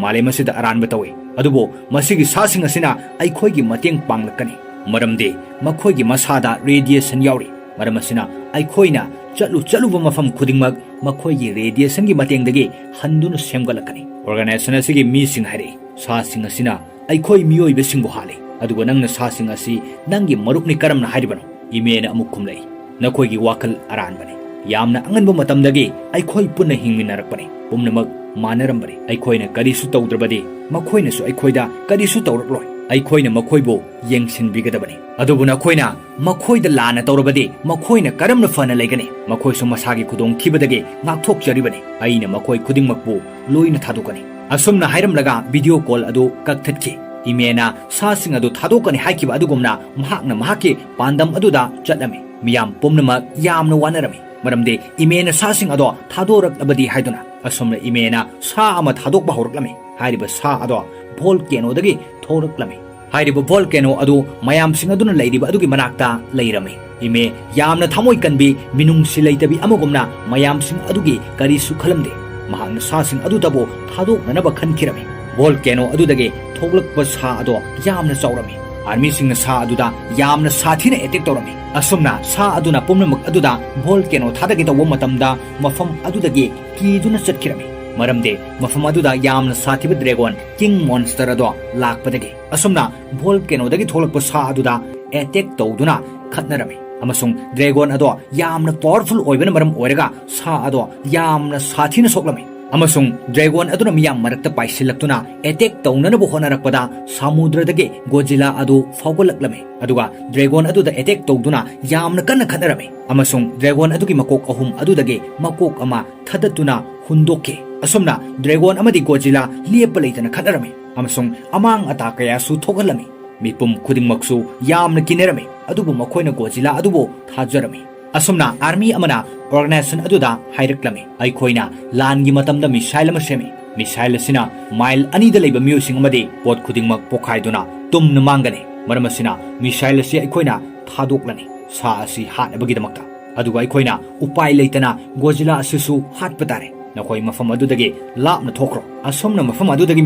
ꯃꯥꯂꯦꯝ ꯑꯁꯤꯗ ꯑꯔꯥꯟꯕ ꯇꯧꯏ, ꯑꯗꯨꯕꯨ ꯃꯁꯤꯒꯤ ꯁꯥꯁꯤꯡ ꯑꯁꯤꯅ ꯑꯩꯈꯣꯏꯒꯤ ꯃꯇꯦꯡ ꯄꯥꯡꯂꯛꯀꯅꯤ, ꯃꯔꯝꯗꯤ ꯃꯈꯣꯏꯒꯤ ꯃꯁꯥꯗ ꯔꯦꯗꯤꯌꯦꯁꯟ ꯌꯥꯎꯔꯤ꯫ ꯃꯔꯝ ꯑꯁꯤꯅ ꯑꯩꯈꯣꯏꯅ ꯆꯠꯂꯨ ꯆꯠꯂꯨꯕ ꯃꯐꯝ ꯈꯨꯗꯤꯡꯃꯛ ꯃꯈꯣꯏꯒꯤ ꯔꯦꯗꯤꯌꯦꯁꯟꯒꯤ ꯃꯇꯦꯡꯗꯒꯤ ꯍꯟꯗꯨꯅ ꯁꯦꯝꯒꯠꯂꯛꯀꯅꯤ꯫" ꯑꯣꯔꯒꯅꯥꯏꯖꯦꯁꯟ ꯑꯁꯤꯒꯤ ꯃꯤꯁꯤꯡ ꯍꯥꯏꯔꯛꯏ, "ꯁꯥꯁꯤꯡ ꯑꯁꯤꯅ ꯑꯩꯈꯣꯏ ꯃꯤꯑꯣꯏꯕꯁꯤꯡꯕꯨ ꯍꯥꯠꯂꯤ, ꯑꯗꯨꯒ ꯅꯪꯅ ꯁꯥꯁꯤꯡ ꯑꯁꯤ ꯅꯪꯒꯤ ꯃꯔꯨꯞꯅꯤ ꯀꯔꯝꯅ ꯍꯥꯏꯔꯤꯕꯅꯣ?" ꯏꯃꯦꯅ ꯑꯃꯨꯛ ꯈꯨꯝꯂꯛꯏ, "ꯅꯈꯣꯏꯒꯤ ꯋꯥꯈꯜ ꯑꯔꯥꯟꯕꯅꯤ꯫ ꯌꯥꯝꯅ ꯑꯉꯟꯕ ꯃꯇꯝꯗꯒꯤ ꯑꯩꯈꯣꯏ ꯄꯨꯟꯅ ꯍꯤꯡꯃꯤꯟꯅꯔꯛꯄꯅꯤ꯫ ꯄꯨꯝꯅꯃꯛ ꯃꯥꯟꯅꯔꯝꯕꯅꯤ꯫ ꯑꯩꯈꯣꯏꯅ ꯀꯔꯤꯁꯨ ꯇꯧꯗ꯭ꯔꯕꯗꯤ ꯃꯈꯣꯏꯅꯁꯨ ꯑꯩꯈꯣꯏꯗ ꯀꯔꯤꯁꯨ ꯇꯧꯔꯛꯂꯣꯏ꯫ ꯑꯩꯈꯣꯏꯅ ꯃꯈꯣꯏꯕꯨ ꯌꯦꯡꯁꯤꯟꯕꯤꯒꯗꯕꯅꯤ꯫ ꯑꯗꯨꯕꯨ ꯅꯈꯣꯏꯅ ꯃꯈꯣꯏꯗ ꯂꯥꯟꯅ ꯇꯧꯔꯕꯗꯤ ꯃꯈꯣꯏꯅ ꯀꯔꯝꯅ ꯐꯅ ꯂꯩꯒꯅꯤ? ꯃꯈꯣꯏꯁꯨ ꯃꯁꯥꯒꯤ ꯈꯨꯗꯣꯡꯊꯤꯕꯗꯒꯤ ꯉꯥꯛꯊꯣꯛꯆꯔꯤꯕꯅꯤ꯫ ꯑꯩꯅ ꯃꯈꯣꯏ ꯈꯨꯗꯤꯡꯃꯛꯄꯨ ꯂꯣꯏꯅ ꯊꯥꯗꯣꯛꯀꯅꯤ꯫" ꯑꯁꯨꯝꯅ ꯍꯥꯏꯔꯝꯂꯒ ꯚꯤꯗꯤꯑꯣ ꯀꯣꯜ ꯑꯗꯨ ꯀꯛꯊꯠꯈꯤ꯫ ꯏꯃꯦꯅ ꯁꯥꯁꯤꯡ ꯑꯗꯨ ꯊꯥꯗꯣꯛꯀꯅꯤ ꯍꯥꯏꯈꯤꯕ ꯑꯗꯨꯒꯨꯝꯅ ꯃꯍꯥꯛꯅ ꯃꯍꯥꯛꯀꯤ ꯄꯥꯟꯗꯝ ꯑꯗꯨꯗ ꯆꯠꯂꯝꯃꯤ꯫ ꯃꯤꯌꯥꯝ ꯄꯨꯝꯅꯃꯛ ꯌꯥꯝꯅ ꯋꯥꯅꯔꯝꯃꯤ, ꯃꯔꯝꯗꯤ ꯏꯃꯦꯅ ꯁꯥꯁꯤꯡ ꯑꯗꯣ ꯊꯥꯗꯣꯔꯛꯂꯕꯗꯤ ꯍꯥꯏꯗꯨꯅ꯫ ꯑꯁꯨꯝꯅ ꯏꯃꯦꯅ ꯁꯥ ꯑꯃ ꯊꯥꯗꯣꯛꯄ ꯍꯧꯔꯛꯂꯝꯃꯤ꯫ ꯍꯥꯏꯔꯤꯕ ꯁꯥ ꯑꯗꯣ ꯚꯣꯜꯀꯦꯅꯣꯗꯒꯤ ꯊꯣꯔꯛꯂꯝꯃꯤ꯫ ꯍꯥꯏꯔꯤꯕ ꯚꯣꯜꯀꯦꯅꯣ ꯑꯗꯨ ꯃꯌꯥꯝꯁꯤꯡ ꯑꯗꯨꯅ ꯂꯩꯔꯤꯕ ꯑꯗꯨꯒꯤ ꯃꯅꯥꯛꯇ ꯂꯩꯔꯝꯃꯤ꯫ ꯏꯃꯦ ꯌꯥꯝꯅ ꯊꯃꯣꯏ ꯀꯟꯕꯤ, ꯃꯤꯅꯨꯡꯁꯤ ꯂꯩꯇꯕꯤ ꯑꯃꯒꯨꯝꯅ ꯃꯌꯥꯝꯁꯤꯡ ꯑꯗꯨꯒꯤ ꯀꯔꯤꯁꯨ ꯈꯜꯂꯝꯗꯦ꯫ ꯃꯍꯥꯛꯅ ꯁꯥꯁꯤꯡ ꯑꯗꯨꯗꯕꯨ ꯊꯥꯗꯣꯛꯅꯅꯕ ꯈꯟꯈꯤꯔꯝꯃꯤ꯫ ꯚꯣꯜꯀꯦꯅꯣ ꯑꯗꯨꯗꯒꯤ ꯊꯣꯛꯂꯛꯄ ꯁꯥ ꯑꯗꯣ ꯌꯥꯝꯅ ꯆꯥꯎꯔꯝꯃꯤ꯫ ꯑꯥꯔꯃꯤꯁꯤꯡꯅ ꯁꯥ ꯑꯗꯨꯗ ꯌꯥꯝꯅ ꯁꯥꯊꯤꯅ ꯑꯦꯇꯦꯛ ꯇꯧꯔꯝꯃꯤ꯫ ꯑꯁꯨꯝꯅ ꯁꯥ ꯑꯗꯨꯅ ꯄꯨꯝꯅꯃꯛ ꯑꯗꯨꯗ ꯚꯣꯜꯀꯦꯅꯣ ꯊꯥꯗꯒꯦ ꯇꯧꯕ ꯃꯇꯝꯗ ꯃꯐꯝ ꯑꯗꯨꯗꯒꯤ ꯀꯤꯗꯨꯅ ꯆꯠꯈꯤꯔꯝꯃꯤ꯫ ꯃꯔꯝꯗꯤ ꯃꯐꯝ ꯑꯗꯨꯗ ꯌꯥꯝꯅ ꯁꯥꯊꯤꯕ ꯗ꯭ꯔꯦꯒꯣꯟ ꯀꯤꯡ ꯃꯣꯟꯁꯇꯔ ꯑꯗꯣ ꯂꯥꯛꯄꯗꯒꯤ꯫ ꯑꯁꯨꯝꯅ ꯚꯣꯜꯀꯦꯅꯣꯗꯒꯤ ꯊꯣꯛꯂꯛꯄ ꯁꯥ ꯑꯗꯨꯗ ꯑꯦꯇꯦꯛ ꯇꯧꯗꯨꯅ ꯈꯠꯅꯔꯝꯃꯤ꯫ ꯑꯃꯁꯨꯡ ꯗ꯭ꯔꯦꯒꯣꯟ ꯑꯗꯣ ꯌꯥꯝꯅ ꯄꯥꯋꯔꯐꯨꯜ ꯑꯣꯏꯕꯅ ꯃꯔꯝ ꯑꯣꯏꯔꯒ ꯁꯥ ꯑꯗꯣ ꯌꯥꯝꯅ ꯁꯥꯊꯤꯅ ꯁꯣꯛꯂꯝꯃꯤ꯫ ꯑꯃꯁꯨꯡ ꯗ꯭ꯔꯦꯒꯣꯟ ꯑꯗꯨꯅ ꯃꯤꯌꯥꯝ ꯃꯔꯛꯇ ꯄꯥꯏꯁꯤꯜꯂꯛꯇꯨꯅ ꯑꯦꯇꯦꯛ ꯇꯧꯅꯅꯕ ꯍꯣꯠꯅꯔꯛꯄꯗ ꯁꯃꯨꯗ꯭ꯔꯗꯒꯤ ꯒꯣꯖꯤꯂꯥ ꯑꯗꯨ ꯐꯥꯎꯒꯠꯂꯛꯂꯝꯃꯤ꯫ ꯑꯗꯨꯒ ꯗ꯭ꯔꯦꯒꯣꯟ ꯑꯗꯨꯗ ꯑꯦꯇꯦꯛ ꯇꯧꯗꯨꯅ ꯌꯥꯝꯅ ꯀꯟꯅ ꯈꯠꯅꯔꯝꯃꯤ꯫ ꯑꯃꯁꯨꯡ ꯗ꯭ꯔꯦꯒꯣꯟ ꯑꯗꯨꯒꯤ ꯃꯀꯣꯛ ꯑꯍꯨꯝ ꯑꯗꯨꯗꯒꯤ ꯃꯀꯣꯛ ꯑꯃ ꯊꯥꯗꯠꯇꯨꯅ ꯍꯨꯟꯗꯣꯛꯈꯤ꯫ ꯑꯁꯨꯝꯅ ꯗ꯭ꯔꯦꯒꯣꯟ ꯑꯃꯗꯤ ꯒꯣꯖꯤꯂꯥ ꯂꯦꯞꯄ ꯂꯩꯇꯅ ꯈꯠꯅꯔꯝꯃꯤ꯫ ꯑꯃꯁꯨꯡ ꯑꯃꯥꯡ ꯑꯇꯥ ꯀꯌꯥꯁꯨ ꯊꯣꯛꯍꯜꯂꯝꯃꯤ꯫ ꯃꯤꯄꯨꯝ ꯈꯨꯗꯤꯡꯃꯛꯁꯨ ꯌꯥꯝꯅ ꯀꯤꯅꯔꯝꯃꯤ꯫ ꯑꯗꯨꯕꯨ ꯃꯈꯣꯏꯅ ꯒꯣꯖꯤꯂꯥ ꯑꯗꯨꯕꯨ ꯊꯥꯖꯔꯝꯃꯤ꯫ ꯑꯁꯨꯝꯅ ꯑꯥꯔꯃꯤ ꯑꯃꯅ ꯑꯣꯔꯒꯅꯥꯏꯖꯦꯁꯟ ꯑꯗꯨꯗ ꯍꯥꯏꯔꯛꯂꯝꯃꯤ, "ꯑꯩꯈꯣꯏꯅ ꯂꯥꯟꯒꯤ ꯃꯇꯝꯗ ꯃꯤꯁꯥꯏꯜ ꯑꯃ ꯁꯦꯝꯃꯤ꯫ ꯃꯤꯁꯥꯏꯜ ꯑꯁꯤꯅ ꯃꯥꯏꯜ ꯑꯅꯤꯗ ꯂꯩꯕ ꯃꯤꯑꯣꯏꯁꯤꯡ ꯑꯃꯗꯤ ꯄꯣꯠ ꯈꯨꯗꯤꯡꯃꯛ ꯄꯣꯈꯥꯏꯗꯨꯅ ꯇꯨꯝꯅ ꯃꯥꯡꯒꯅꯤ꯫ ꯃꯔꯝ ꯑꯁꯤꯅ ꯃꯤꯁꯥꯏꯜ ꯑꯁꯤ ꯑꯩꯈꯣꯏꯅ ꯊꯥꯗꯣꯛꯂꯅꯤ ꯁꯥ ꯑꯁꯤ ꯍꯥꯠꯅꯕꯒꯤꯗꯃꯛꯇ꯫ ꯑꯗꯨꯒ ꯑꯩꯈꯣꯏꯅ ꯎꯄꯥꯏ ꯂꯩꯇꯅ ꯒꯣꯖꯤꯂꯥ ꯑꯁꯤꯁꯨ ꯍꯥꯠꯄ ꯇꯥꯔꯦ꯫ ꯅꯈꯣꯏ ꯃꯐꯝ ꯑꯗꯨꯗꯒꯤ ꯂꯥꯞꯅ ꯊꯣꯛꯈ꯭ꯔꯣ꯫" ꯑꯁꯨꯝꯅ ꯃꯐꯝ ꯑꯗꯨꯗꯒꯤ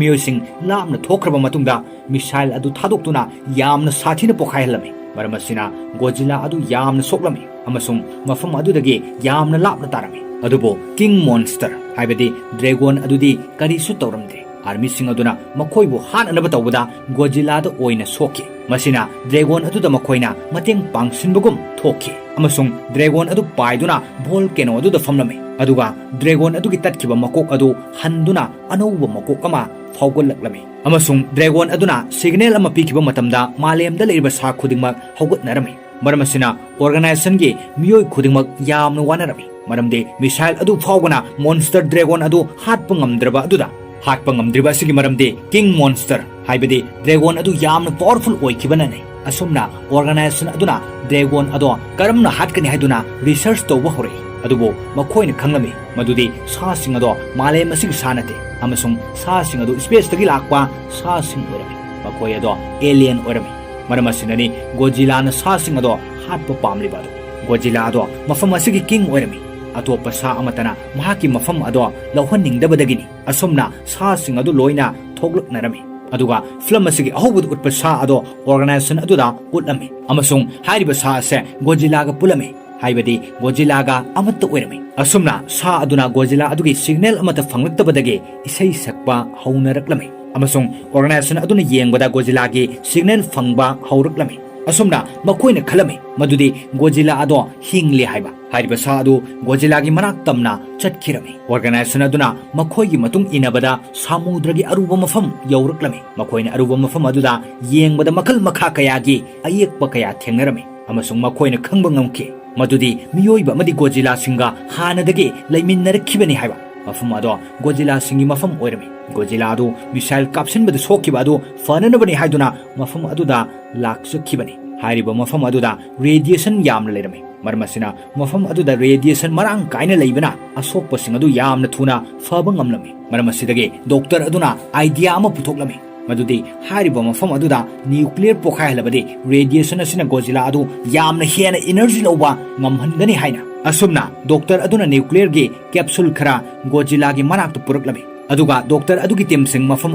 ꯃꯤꯑꯣꯏꯁꯤꯡ ꯂꯥꯞꯅ ꯊꯣꯛꯈ꯭ꯔꯕ ꯃꯇꯨꯡꯗ ꯃꯤꯁꯥꯏꯜ ꯑꯗꯨ ꯊꯥꯗꯣꯛꯇꯨꯅ ꯌꯥꯝꯅ ꯁꯥꯊꯤꯅ ꯄꯣꯈꯥꯏꯍꯜꯂꯝꯃꯤ꯫ ꯃꯔꯝ ꯑꯁꯤꯅ ꯒꯣꯖꯤꯂꯥ ꯑꯗꯨ ꯌꯥꯝꯅ ꯁꯣꯛꯂꯝꯃꯤ ꯑꯃꯁꯨꯡ ꯃꯐꯝ ꯑꯗꯨꯗꯒꯤ ꯌꯥꯝꯅ ꯂꯥꯞꯅ ꯇꯥꯔꯝꯃꯤ꯫ ꯑꯗꯨꯕꯨ ꯀꯤꯡ ꯃꯣꯟꯁꯇꯔ, ꯍꯥꯏꯕꯗꯤ ꯗ꯭ꯔꯦꯒꯣꯟ ꯑꯗꯨꯗꯤ ꯀꯔꯤꯁꯨ ꯇꯧꯔꯝꯗꯦ꯫ ꯑꯥꯔꯃꯤꯁꯤꯡ ꯑꯗꯨꯅ ꯃꯈꯣꯏꯕꯨ ꯍꯥꯠꯅꯅꯕ ꯇꯧꯕꯗ ꯒꯣꯖꯤꯂꯥꯗ ꯑꯣꯏꯅ ꯁꯣꯛꯈꯤ꯫ ꯃꯁꯤꯅ ꯗ꯭ꯔꯦꯒꯣꯟ ꯑꯗꯨꯗ ꯃꯈꯣꯏꯅ ꯃꯇꯦꯡ ꯄꯥꯡꯁꯤꯟꯕꯒꯨꯝ ꯊꯣꯛꯈꯤ꯫ ꯑꯃꯁꯨꯡ ꯗ꯭ꯔꯦꯒꯣꯟ ꯑꯗꯨ ꯄꯥꯏꯗꯨꯅ ꯚꯣꯜꯀꯦꯅꯣ ꯑꯗꯨꯗ ꯐꯝꯂꯝꯃꯤ꯫ ꯑꯗꯨꯒ ꯗ꯭ꯔꯦꯒꯣꯟ ꯑꯗꯨꯒꯤ ꯇꯠꯈꯤꯕ ꯃꯀꯣꯛ ꯑꯗꯨ ꯍꯟꯗꯨꯅ ꯑꯅꯧꯕ ꯃꯀꯣꯛ ꯑꯃ ꯐꯥꯎꯒꯠꯂꯛꯂꯝꯃꯤ꯫ ꯑꯃꯁꯨꯡ ꯗ꯭ꯔꯦꯒꯣꯟ ꯑꯗꯨꯅ ꯁꯤꯒꯅꯦꯜ ꯑꯃ ꯄꯤꯈꯤꯕ ꯃꯇꯝꯗ ꯃꯥꯂꯦꯝꯗ ꯂꯩꯔꯤꯕ ꯁꯥ ꯈꯨꯗꯤꯡꯃꯛ ꯍꯧꯒꯠꯅꯔꯝꯃꯤ꯫ ꯃꯔꯝ ꯑꯁꯤꯅ ꯑꯣꯔꯒꯅꯥꯏꯖꯦꯁꯟꯒꯤ ꯃꯤꯑꯣꯏ ꯈꯨꯗꯤꯡꯃꯛ ꯌꯥꯝꯅ ꯋꯥꯅꯔꯝꯃꯤ, ꯃꯔꯝꯗꯤ ꯃꯤꯁꯥꯏꯜ ꯑꯗꯨ ꯐꯥꯎꯕꯅ ꯃꯣꯟꯁꯇꯔ ꯗ꯭ꯔꯦꯒꯣꯟ ꯑꯗꯨ ꯍꯥꯠꯄ ꯉꯝꯗ꯭ꯔꯕ ꯑꯗꯨꯗ꯫ ꯍꯥꯠꯄ ꯉꯝꯗ꯭ꯔꯤꯕ ꯑꯁꯤꯒꯤ ꯃꯔꯝꯗꯤ ꯀꯤꯡ ꯃꯣꯟꯁꯇꯔ, ꯍꯥꯏꯕꯗꯤ ꯗ꯭ꯔꯦꯒꯣꯟ ꯑꯗꯨ ꯌꯥꯝꯅ ꯄꯥꯋꯔꯐꯨꯜ ꯑꯣꯏꯈꯤꯕꯅꯅꯤ꯫ ꯑꯁꯨꯝꯅ ꯑꯣꯔꯒꯅꯥꯏꯖꯦꯁꯟ ꯑꯗꯨꯅ ꯗ꯭ꯔꯦꯒꯣꯟ ꯑꯗꯣ ꯀꯔꯝꯅ ꯍꯥꯠꯀꯅꯤ ꯍꯥꯏꯗꯨꯅ ꯔꯤꯁꯔꯆ ꯇꯧꯕ ꯍꯧꯔꯛꯏ꯫ ꯑꯗꯨꯕꯨ ꯃꯈꯣꯏꯅ ꯈꯪꯂꯝꯃꯤ ꯃꯗꯨꯗꯤ ꯁꯥꯁꯤꯡ ꯑꯗꯣ ꯃꯥꯂꯦꯝ ꯑꯁꯤꯒꯤ ꯁꯥ ꯅꯠꯇꯦ, ꯑꯃꯁꯨꯡ ꯁꯥꯁꯤꯡ ꯑꯗꯨ ꯁ꯭ꯄꯦꯁꯇꯒꯤ ꯂꯥꯛꯄ ꯁꯥꯁꯤꯡ ꯑꯣꯏꯔꯝꯃꯤ꯫ ꯃꯈꯣꯏ ꯑꯗꯣ ꯑꯦꯂꯤꯌꯟ ꯑꯣꯏꯔꯝꯃꯤ꯫ ꯃꯔꯝ ꯑꯁꯤꯅꯅꯤ ꯒꯣꯖꯤꯂꯥꯅ ꯁꯥꯁꯤꯡ ꯑꯗꯣ ꯍꯥꯠꯄ ꯄꯥꯝꯂꯤꯕ ꯑꯗꯣ꯫ ꯒꯣꯖꯤꯂꯥ ꯑꯗꯣ ꯃꯐꯝ ꯑꯁꯤꯒꯤ ꯀꯤꯡ ꯑꯣꯏꯔꯝꯃꯤ꯫ ꯑꯇꯣꯞꯄ ꯁꯥ ꯑꯃꯠꯇꯅ ꯃꯍꯥꯛꯀꯤ ꯃꯐꯝ ꯑꯗꯣ ꯂꯧꯍꯟꯅꯤꯡꯗꯕꯗꯒꯤꯅꯤ꯫ ꯑꯁꯨꯝꯅ ꯁꯥꯁꯤꯡ ꯑꯗꯨ ꯂꯣꯏꯅ ꯊꯣꯛꯂꯛꯅꯔꯝꯃꯤ꯫ ꯑꯗꯨꯒ ꯐꯤꯂꯝ ꯑꯁꯤꯒꯤ ꯑꯍꯧꯕꯗ ꯎꯠꯄ ꯁꯥ ꯑꯗꯣ ꯑꯣꯔꯒꯅꯥꯏꯖꯦꯁꯟ ꯑꯗꯨꯗ ꯎꯠꯂꯝꯃꯤ, ꯑꯃꯁꯨꯡ ꯍꯥꯏꯔꯤꯕ ꯁꯥ ꯑꯁꯦ ꯒꯣꯖꯤꯂꯥꯒ ꯄꯨꯜꯂꯝꯃꯤ, ꯍꯥꯏꯕꯗꯤ ꯒꯣꯖꯤꯂꯥꯒ ꯑꯃꯠꯇ ꯑꯣꯏꯔꯝꯃꯤ꯫ ꯑꯁꯨꯝꯅ ꯁꯥ ꯑꯗꯨꯅ ꯒꯣꯖꯤꯂꯥ ꯑꯗꯨꯒꯤ ꯁꯤꯒꯅꯦꯜ ꯑꯃꯠꯇ ꯐꯪꯂꯛꯇꯕꯗꯒꯤ ꯏꯁꯩ ꯁꯛꯄ ꯍꯧꯅꯔꯛꯂꯝꯃꯤ, ꯑꯃꯁꯨꯡ ꯑꯣꯔꯒꯅꯥꯏꯖꯦꯁꯟ ꯑꯗꯨꯅ ꯌꯦꯡꯕꯗ ꯒꯣꯖꯤꯂꯥꯒꯤ ꯁꯤꯒꯅꯦꯜ ꯐꯪꯕ ꯍꯧꯔꯛꯂꯝꯃꯤ꯫ ꯑꯁꯨꯝꯅ ꯃꯈꯣꯏꯅ ꯈꯜꯂꯝꯃꯤ ꯃꯗꯨꯗꯤ ꯒꯣꯖꯤꯂꯥ ꯑꯗꯣ ꯍꯤꯡꯂꯦ ꯍꯥꯏꯕ꯫ ꯍꯥꯏꯔꯤꯕ ꯁꯥ ꯑꯗꯨ ꯒꯣꯖꯤꯂꯥꯒꯤ ꯃꯅꯥꯛ ꯇꯝꯅ ꯆꯠꯈꯤꯔꯝꯃꯤ꯫ ꯑꯣꯔꯒꯅꯥꯏꯖꯦꯁꯟ ꯑꯗꯨꯅ ꯃꯈꯣꯏꯒꯤ ꯃꯇꯨꯡ ꯏꯟꯅꯕꯗ ꯁꯥꯃꯨꯗ꯭ꯔꯒꯤ ꯑꯔꯨꯕ ꯃꯐꯝ ꯌꯧꯔꯛꯂꯝꯃꯤ꯫ ꯃꯈꯣꯏꯅ ꯑꯔꯨꯕ ꯃꯐꯝ ꯑꯗꯨꯗ ꯌꯦꯡꯕꯗ ꯃꯈꯜ ꯃꯈꯥ ꯀꯌꯥꯒꯤ ꯑꯌꯦꯛꯄ ꯀꯌꯥ ꯊꯦꯡꯅꯔꯝꯃꯤ, ꯑꯃꯁꯨꯡ ꯃꯈꯣꯏꯅ ꯈꯪꯕ ꯉꯝꯈꯤ ꯃꯗꯨꯗꯤ ꯃꯤꯑꯣꯏꯕ ꯑꯃꯗꯤ ꯒꯣꯖꯤꯂꯥꯁꯤꯡꯒ ꯍꯥꯟꯅꯗꯒꯤ ꯂꯩꯃꯤꯟꯅꯔꯛꯈꯤꯕꯅꯤ ꯍꯥꯏꯕ꯫ ꯃꯐꯝ ꯑꯗꯣ ꯒꯣꯖꯤꯂꯥꯁꯤꯡꯒꯤ ꯃꯐꯝ ꯑꯣꯏꯔꯝꯃꯤ꯫ ꯒꯣꯖꯤꯂꯥ ꯑꯗꯨ ꯃꯤꯁꯥꯏꯜ ꯀꯥꯞꯁꯤꯟꯕꯗ ꯁꯣꯛꯈꯤꯕ ꯑꯗꯨ ꯐꯅꯅꯕꯅꯤ ꯍꯥꯏꯗꯨꯅ ꯃꯐꯝ ꯑꯗꯨꯗ ꯂꯥꯛꯆꯈꯤꯕꯅꯤ꯫ ꯍꯥꯏꯔꯤꯕ ꯃꯐꯝ ꯑꯗꯨꯗ ꯔꯦꯗꯤꯌꯦꯁꯟ ꯌꯥꯝꯅ ꯂꯩꯔꯝꯃꯤ꯫ ꯃꯔꯝ ꯑꯁꯤꯅ ꯃꯐꯝ ꯑꯗꯨꯗ ꯔꯦꯗꯤꯌꯦꯁꯟ ꯃꯔꯥꯡ ꯀꯥꯏꯅ ꯂꯩꯕꯅ ꯑꯁꯣꯛꯄꯁꯤꯡ ꯑꯗꯨ ꯌꯥꯝꯅ ꯊꯨꯅ ꯐꯕ ꯉꯝꯂꯝꯃꯤ꯫ ꯃꯔꯝ ꯑꯁꯤꯗꯒꯤ ꯗꯣꯛꯇꯔ ꯑꯗꯨꯅ ꯑꯥꯏꯗꯤꯌꯥ ꯑꯃ ꯄꯨꯊꯣꯛꯂꯝꯃꯤ, ꯃꯗꯨꯗꯤ ꯍꯥꯏꯔꯤꯕ ꯃꯐꯝ ꯑꯗꯨꯗ ꯅ꯭ꯌꯨꯀ꯭ꯂꯤꯌꯔ ꯄꯣꯈꯥꯏꯍꯜꯂꯕꯗꯤ ꯔꯦꯗꯤꯌꯦꯁꯟ ꯑꯁꯤꯅ ꯒꯣꯖꯤꯂꯥ ꯑꯗꯨ ꯌꯥꯝꯅ ꯍꯦꯟꯅ ꯏꯅꯔꯖꯤ ꯂꯧꯕ ꯉꯝꯍꯟꯒꯅꯤ ꯍꯥꯏꯅ꯫ ꯑꯁꯨꯝꯅ ꯗꯣꯛꯇꯔ ꯑꯗꯨꯅ ꯅ꯭ꯌꯨꯀ꯭ꯂꯤꯌꯔꯒꯤ ꯀꯦꯞꯁꯨꯜ ꯈꯔ ꯒꯣꯖꯤꯂꯥꯒꯤ ꯃꯅꯥꯛꯇ ꯄꯨꯔꯛꯂꯝꯃꯤ꯫ ꯑꯗꯨꯒ ꯗꯣꯛꯇꯔ ꯑꯗꯨꯒꯤ ꯇꯤꯝꯁꯤꯡ ꯃꯐꯝ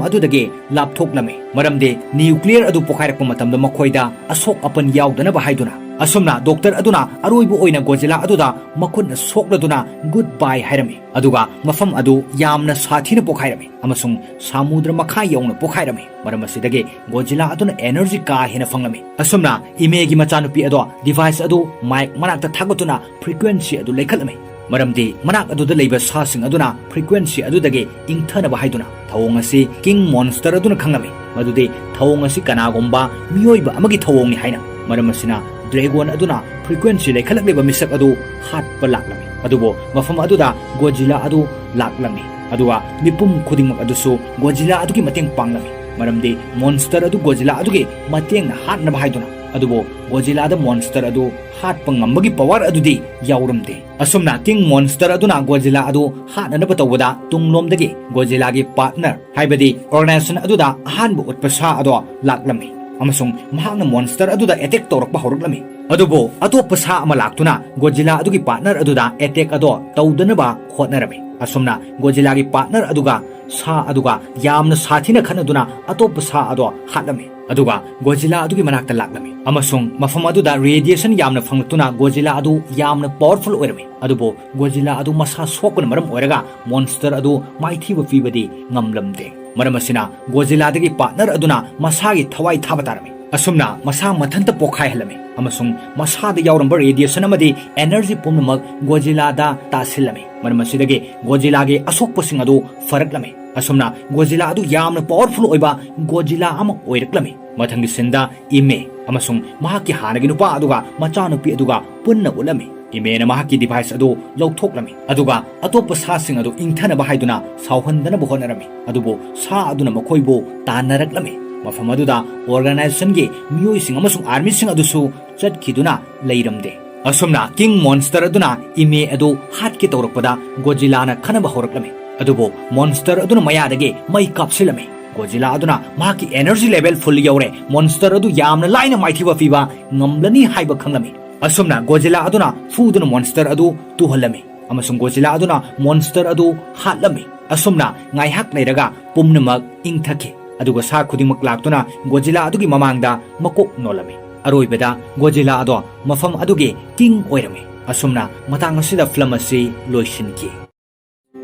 ꯑꯗꯨꯗꯒꯤ ꯂꯥꯞꯊꯣꯛꯂꯝꯃꯤ, ꯃꯔꯝꯗꯤ ꯅ꯭ꯌꯨꯀ꯭ꯂꯤꯌꯔ ꯑꯗꯨ ꯄꯣꯈꯥꯏꯔꯛꯄ ꯃꯇꯝꯗ ꯃꯈꯣꯏꯗ ꯑꯁꯣꯛ ꯑꯄꯟ ꯌꯥꯎꯗꯅꯕ ꯍꯥꯏꯗꯨꯅ꯫ ꯑꯁꯨꯝꯅ ꯗꯣꯛꯇꯔ ꯑꯗꯨꯅ ꯑꯔꯣꯏꯕ ꯑꯣꯏꯅ ꯒꯣꯖꯤꯂꯥ ꯑꯗꯨꯗ ꯃꯈꯨꯠꯅ ꯁꯣꯛꯂꯗꯨꯅ ꯒꯨꯗ ꯕꯥꯏ ꯍꯥꯏꯔꯝꯃꯤ꯫ ꯑꯗꯨꯒ ꯃꯐꯝ ꯑꯗꯨ ꯌꯥꯝꯅ ꯁꯥꯊꯤꯅ ꯄꯣꯈꯥꯏꯔꯝꯃꯤ, ꯑꯃꯁꯨꯡ ꯁꯥꯃꯨꯗ꯭ꯔ ꯃꯈꯥ ꯌꯧꯅ ꯄꯣꯈꯥꯏꯔꯝꯃꯤ꯫ ꯃꯔꯝ ꯑꯁꯤꯗꯒꯤ ꯒꯣꯖꯤꯂꯥ ꯑꯗꯨꯅ ꯑꯦꯅꯔꯖꯤ ꯀꯥ ꯍꯦꯟꯅ ꯐꯪꯂꯝꯃꯤ꯫ ꯑꯁꯨꯝꯅ ꯏꯃꯦꯒꯤ ꯃꯆꯥꯅꯨꯄꯤ ꯑꯗꯣ ꯗꯤꯚꯥꯏꯁ ꯑꯗꯨ ꯃꯥꯏꯛ ꯃꯅꯥꯛꯇ ꯊꯥꯒꯠꯇꯨꯅ ꯐ꯭ꯔꯤꯀ꯭ꯋꯦꯟꯁꯤ ꯑꯗꯨ ꯂꯩꯈꯠꯂꯝꯃꯤ, ꯃꯔꯝꯗꯤ ꯃꯅꯥꯛ ꯑꯗꯨꯗ ꯂꯩꯕ ꯁꯥꯁꯤꯡ ꯑꯗꯨꯅ ꯐ꯭ꯔꯤꯀ꯭ꯋꯦꯟꯁꯤ ꯑꯗꯨꯗꯒꯤ ꯏꯪꯊꯅꯕ ꯍꯥꯏꯗꯨꯅ꯫ ꯊꯧꯑꯣꯡ ꯑꯁꯤ ꯀꯤꯡ ꯃꯣꯟꯁꯇꯔ ꯑꯗꯨꯅ ꯈꯪꯂꯝꯃꯤ ꯃꯗꯨꯗꯤ ꯊꯧꯑꯣꯡ ꯑꯁꯤ ꯀꯅꯥꯒꯨꯝꯕ ꯃꯤꯑꯣꯏꯕ ꯑꯃꯒꯤ ꯊꯧꯑꯣꯡꯅꯤ ꯍꯥꯏꯅ꯫ ꯃꯔꯝ ꯑꯁꯤꯅ ꯗ꯭ꯔꯦꯒꯣꯟ ꯑꯗꯨꯅ ꯐ꯭ꯔꯤꯀ꯭ꯋꯦꯟꯁꯤ ꯂꯩꯈꯠꯂꯛꯂꯤꯕ ꯃꯤꯁꯛ ꯑꯗꯨ ꯍꯥꯠꯄ ꯂꯥꯛꯂꯝꯃꯤ꯫ ꯑꯗꯨꯕꯨ ꯃꯐꯝ ꯑꯗꯨꯗ ꯒꯣꯖꯤꯂꯥ ꯑꯗꯨ ꯂꯥꯛꯂꯝꯃꯤ, ꯑꯗꯨꯒ ꯃꯤꯄꯨꯝ ꯈꯨꯗꯤꯡꯃꯛ ꯑꯗꯨꯁꯨ ꯒꯣꯖꯤꯂꯥ ꯑꯗꯨꯒꯤ ꯃꯇꯦꯡ ꯄꯥꯡꯂꯝꯃꯤ, ꯃꯔꯝꯗꯤ ꯃꯣꯟꯁꯇꯔ ꯑꯗꯨ ꯒꯣꯖꯤꯂꯥ ꯑꯗꯨꯒꯤ ꯃꯇꯦꯡꯅ ꯍꯥꯠꯅꯕ ꯍꯥꯏꯗꯨꯅ꯫ ꯑꯗꯨꯕꯨ ꯒꯣꯖꯤꯂꯥꯗ ꯃꯣꯟꯁꯇꯔ ꯑꯗꯨ ꯍꯥꯠꯄ ꯉꯝꯕꯒꯤ ꯄꯋꯥꯔ ꯑꯗꯨꯗꯤ ꯌꯥꯎꯔꯝꯗꯦ꯫ ꯑꯁꯨꯝꯅ ꯀꯤꯡ ꯃꯣꯟꯁꯇꯔ ꯑꯗꯨꯅ ꯒꯣꯖꯤꯂꯥ ꯑꯗꯨ ꯍꯥꯠꯅꯅꯕ ꯇꯧꯕꯗ ꯇꯨꯡꯂꯣꯝꯗꯒꯤ ꯒꯣꯖꯤꯂꯥꯒꯤ ꯄꯥꯔꯠꯅꯔ, ꯍꯥꯏꯕꯗꯤ ꯑꯣꯔꯒꯅꯥꯏꯖꯦꯁꯟ ꯑꯗꯨꯗ ꯑꯍꯥꯟꯕ ꯎꯠꯄ ꯁꯥ ꯑꯗꯣ ꯂꯥꯛꯂꯝꯃꯤ꯫ ꯑꯃꯁꯨꯡ ꯃꯍꯥꯛꯅ monster ꯑꯗꯨꯗ attack ꯇꯧꯔꯛꯄ ꯍꯧꯔꯛꯂꯝꯃꯤ꯫ ꯑꯗꯨꯕꯨ ꯑꯇꯣꯞꯄ ꯁꯥ ꯑꯃ ꯂꯥꯛꯇꯨꯅ Godzilla ꯑꯗꯨꯒꯤ partner ꯑꯗꯨꯗ attack ꯑꯗꯣ ꯇꯧꯗꯅꯕ ꯍꯣꯠꯅꯔꯝꯃꯤ꯫ ꯑꯁꯨꯝꯅ Godzillaꯒꯤ partner ꯑꯗꯨꯒ ꯁꯥ ꯑꯗꯨꯒ ꯌꯥꯝꯅ ꯁꯥꯊꯤꯅ ꯈꯠꯅꯗꯨꯅ ꯑꯇꯣꯞꯄ ꯁꯥ ꯑꯗꯣ ꯍꯥꯠꯂꯝꯃꯤ꯫ ꯑꯗꯨꯒ Godzilla ꯑꯗꯨꯒꯤ ꯃꯅꯥꯛꯇ ꯂꯥꯛꯂꯝꯃꯤ ꯑꯃꯁꯨꯡ ꯃꯐꯝ ꯑꯗꯨꯗ radiation ꯌꯥꯝꯅ ꯐꯪꯂꯛꯇꯨꯅ Godzilla ꯑꯗꯨ ꯌꯥꯝꯅ powerful ꯑꯣꯏꯔꯝꯃꯤ꯫ ꯑꯗꯨꯕꯨ Godzilla ꯑꯗꯨ ꯃꯁꯥ ꯁꯣꯛꯄꯅ ꯃꯔꯝ ꯑꯣꯏꯔꯒ monster ꯑꯗꯨ ꯃꯥꯏꯊꯤꯕ ꯄꯤꯕꯗꯤ ꯉꯝꯂꯝꯗꯦ꯫ ꯃꯔꯝ ꯑꯁꯤꯅ Godzillaꯗꯒꯤ partner ꯑꯗꯨꯅ ꯃꯁꯥꯒꯤ ꯊꯋꯥꯏ ꯊꯥꯕ ꯇꯥꯔꯝꯃꯤ꯫ ꯑꯁꯨꯝꯅ ꯃꯁꯥ ꯃꯊꯟꯇ ꯄꯣꯛꯈꯥꯏꯍꯜꯂꯝꯃꯤ ꯑꯃꯁꯨꯡ ꯃꯁꯥꯗ ꯌꯥꯎꯔꯝꯕ radiation ꯑꯃꯗꯤ energy ꯄꯨꯝꯅꯃꯛ Godzillaꯗ ꯇꯥꯁꯤꯜꯂꯝꯃꯤ꯫ ꯃꯔꯝ ꯑꯁꯤꯗꯒꯤ Godzillaꯒꯤ ꯑꯁꯣꯛꯄꯁꯤꯡ ꯑꯗꯨ ꯐꯔꯛꯂꯝꯃꯤ꯫ ꯑꯁꯨꯝꯅ Godzilla ꯑꯗꯨ ꯌꯥꯝꯅ powerful ꯑꯣꯏꯕ Godzilla ꯑꯃ ꯑꯣꯏꯔꯛꯂꯝꯃꯤ꯫ ꯃꯊꯪꯒꯤ sceneꯗ ꯏꯃꯦ ꯑꯃꯁꯨꯡ ꯃꯍꯥꯛꯀꯤ ꯍꯥꯟꯅꯒꯤ ꯅꯨꯄꯥ ꯑꯗꯨꯒ ꯃꯆꯥꯅꯨꯄꯤ ꯑꯗꯨꯒ ꯄꯨꯟꯅ ꯎꯠꯂꯝꯃꯤ꯫ ꯏꯃꯦꯅ ꯃꯍꯥꯛꯀꯤ device ꯑꯗꯨ ꯂꯧꯊꯣꯛꯂꯝꯃꯤ, ꯑꯗꯨꯒ ꯑꯇꯣꯞꯄ ꯁꯥꯁꯤꯡ ꯑꯗꯨ ꯏꯪꯊꯅꯕ ꯍꯥꯏꯗꯨꯅ ꯁꯥꯎꯍꯟꯗꯅꯕ ꯍꯣꯠꯅꯔꯝꯃꯤ꯫ ꯑꯗꯨꯕꯨ ꯁꯥ ꯑꯗꯨꯅ ꯃꯈꯣꯏꯕꯨ ꯇꯥꯟꯅꯔꯛꯂꯝꯃꯤ꯫ ꯃꯐꯝ ꯑꯗꯨꯗ organizationꯒꯤ ꯃꯤꯑꯣꯏꯁꯤꯡ ꯑꯃꯁꯨꯡ armyꯁꯤꯡ ꯑꯗꯨꯁꯨ ꯆꯠꯈꯤꯗꯨꯅ ꯂꯩꯔꯝꯗꯦ꯫ ꯑꯁꯨꯝꯅ King Monster ꯑꯗꯨꯅ ꯏꯃꯦ ꯑꯗꯨ ꯍꯥꯠꯀꯦ ꯇꯧꯔꯛꯄꯗ Godzillaꯅ ꯈꯠꯅꯕ ꯍꯧꯔꯛꯂꯝꯃꯤ꯫ ꯑꯗꯨꯕꯨ monster ꯑꯗꯨꯅ ꯃꯌꯥꯗꯒꯤ ꯃꯩ ꯀꯥꯞꯁꯤꯜꯂꯝꯃꯤ꯫ Godzilla ꯑꯗꯨꯅ ꯃꯍꯥꯛꯀꯤ energy level full ꯌꯧꯔꯦ, monster ꯑꯗꯨ ꯌꯥꯝꯅ ꯂꯥꯏꯅ ꯃꯥꯏꯊꯤꯕ ꯄꯤꯕ ꯉꯝꯂꯅꯤ ꯍꯥꯏꯕ ꯈꯪꯂꯝꯃꯤ꯫ ꯑꯁꯨꯝꯅ Godzilla ꯑꯗꯨꯅ ꯐꯨꯗꯨꯅ monster ꯑꯗꯨ ꯇꯨꯍꯜꯂꯝꯃꯤ ꯑꯃꯁꯨꯡ Godzilla ꯑꯗꯨꯅ monster ꯑꯗꯨ ꯍꯥꯠꯂꯝꯃꯤ꯫ ꯑꯁꯨꯝꯅ ꯉꯥꯏꯍꯥꯛ ꯂꯩꯔꯒ ꯄꯨꯝꯅꯃꯛ ꯏꯪꯊꯈꯤ, ꯑꯗꯨꯒ ꯁꯥ ꯈꯨꯗꯤꯡꯃꯛ ꯂꯥꯛꯇꯨꯅ Godzilla ꯑꯗꯨꯒꯤ ꯃꯃꯥꯡꯗ ꯃꯀꯣꯛ ꯅꯣꯜꯂꯝꯃꯤ꯫ ꯑꯔꯣꯏꯕꯗ Godzilla ꯑꯗꯣ ꯃꯐꯝ ꯑꯗꯨꯒꯤ king ꯑꯣꯏꯔꯝꯃꯤ꯫ ꯑꯁꯨꯝꯅ ꯃꯇꯥꯡ ꯑꯁꯤꯗ film ꯑꯁꯤ ꯂꯣꯏꯁꯤꯟꯈꯤ꯫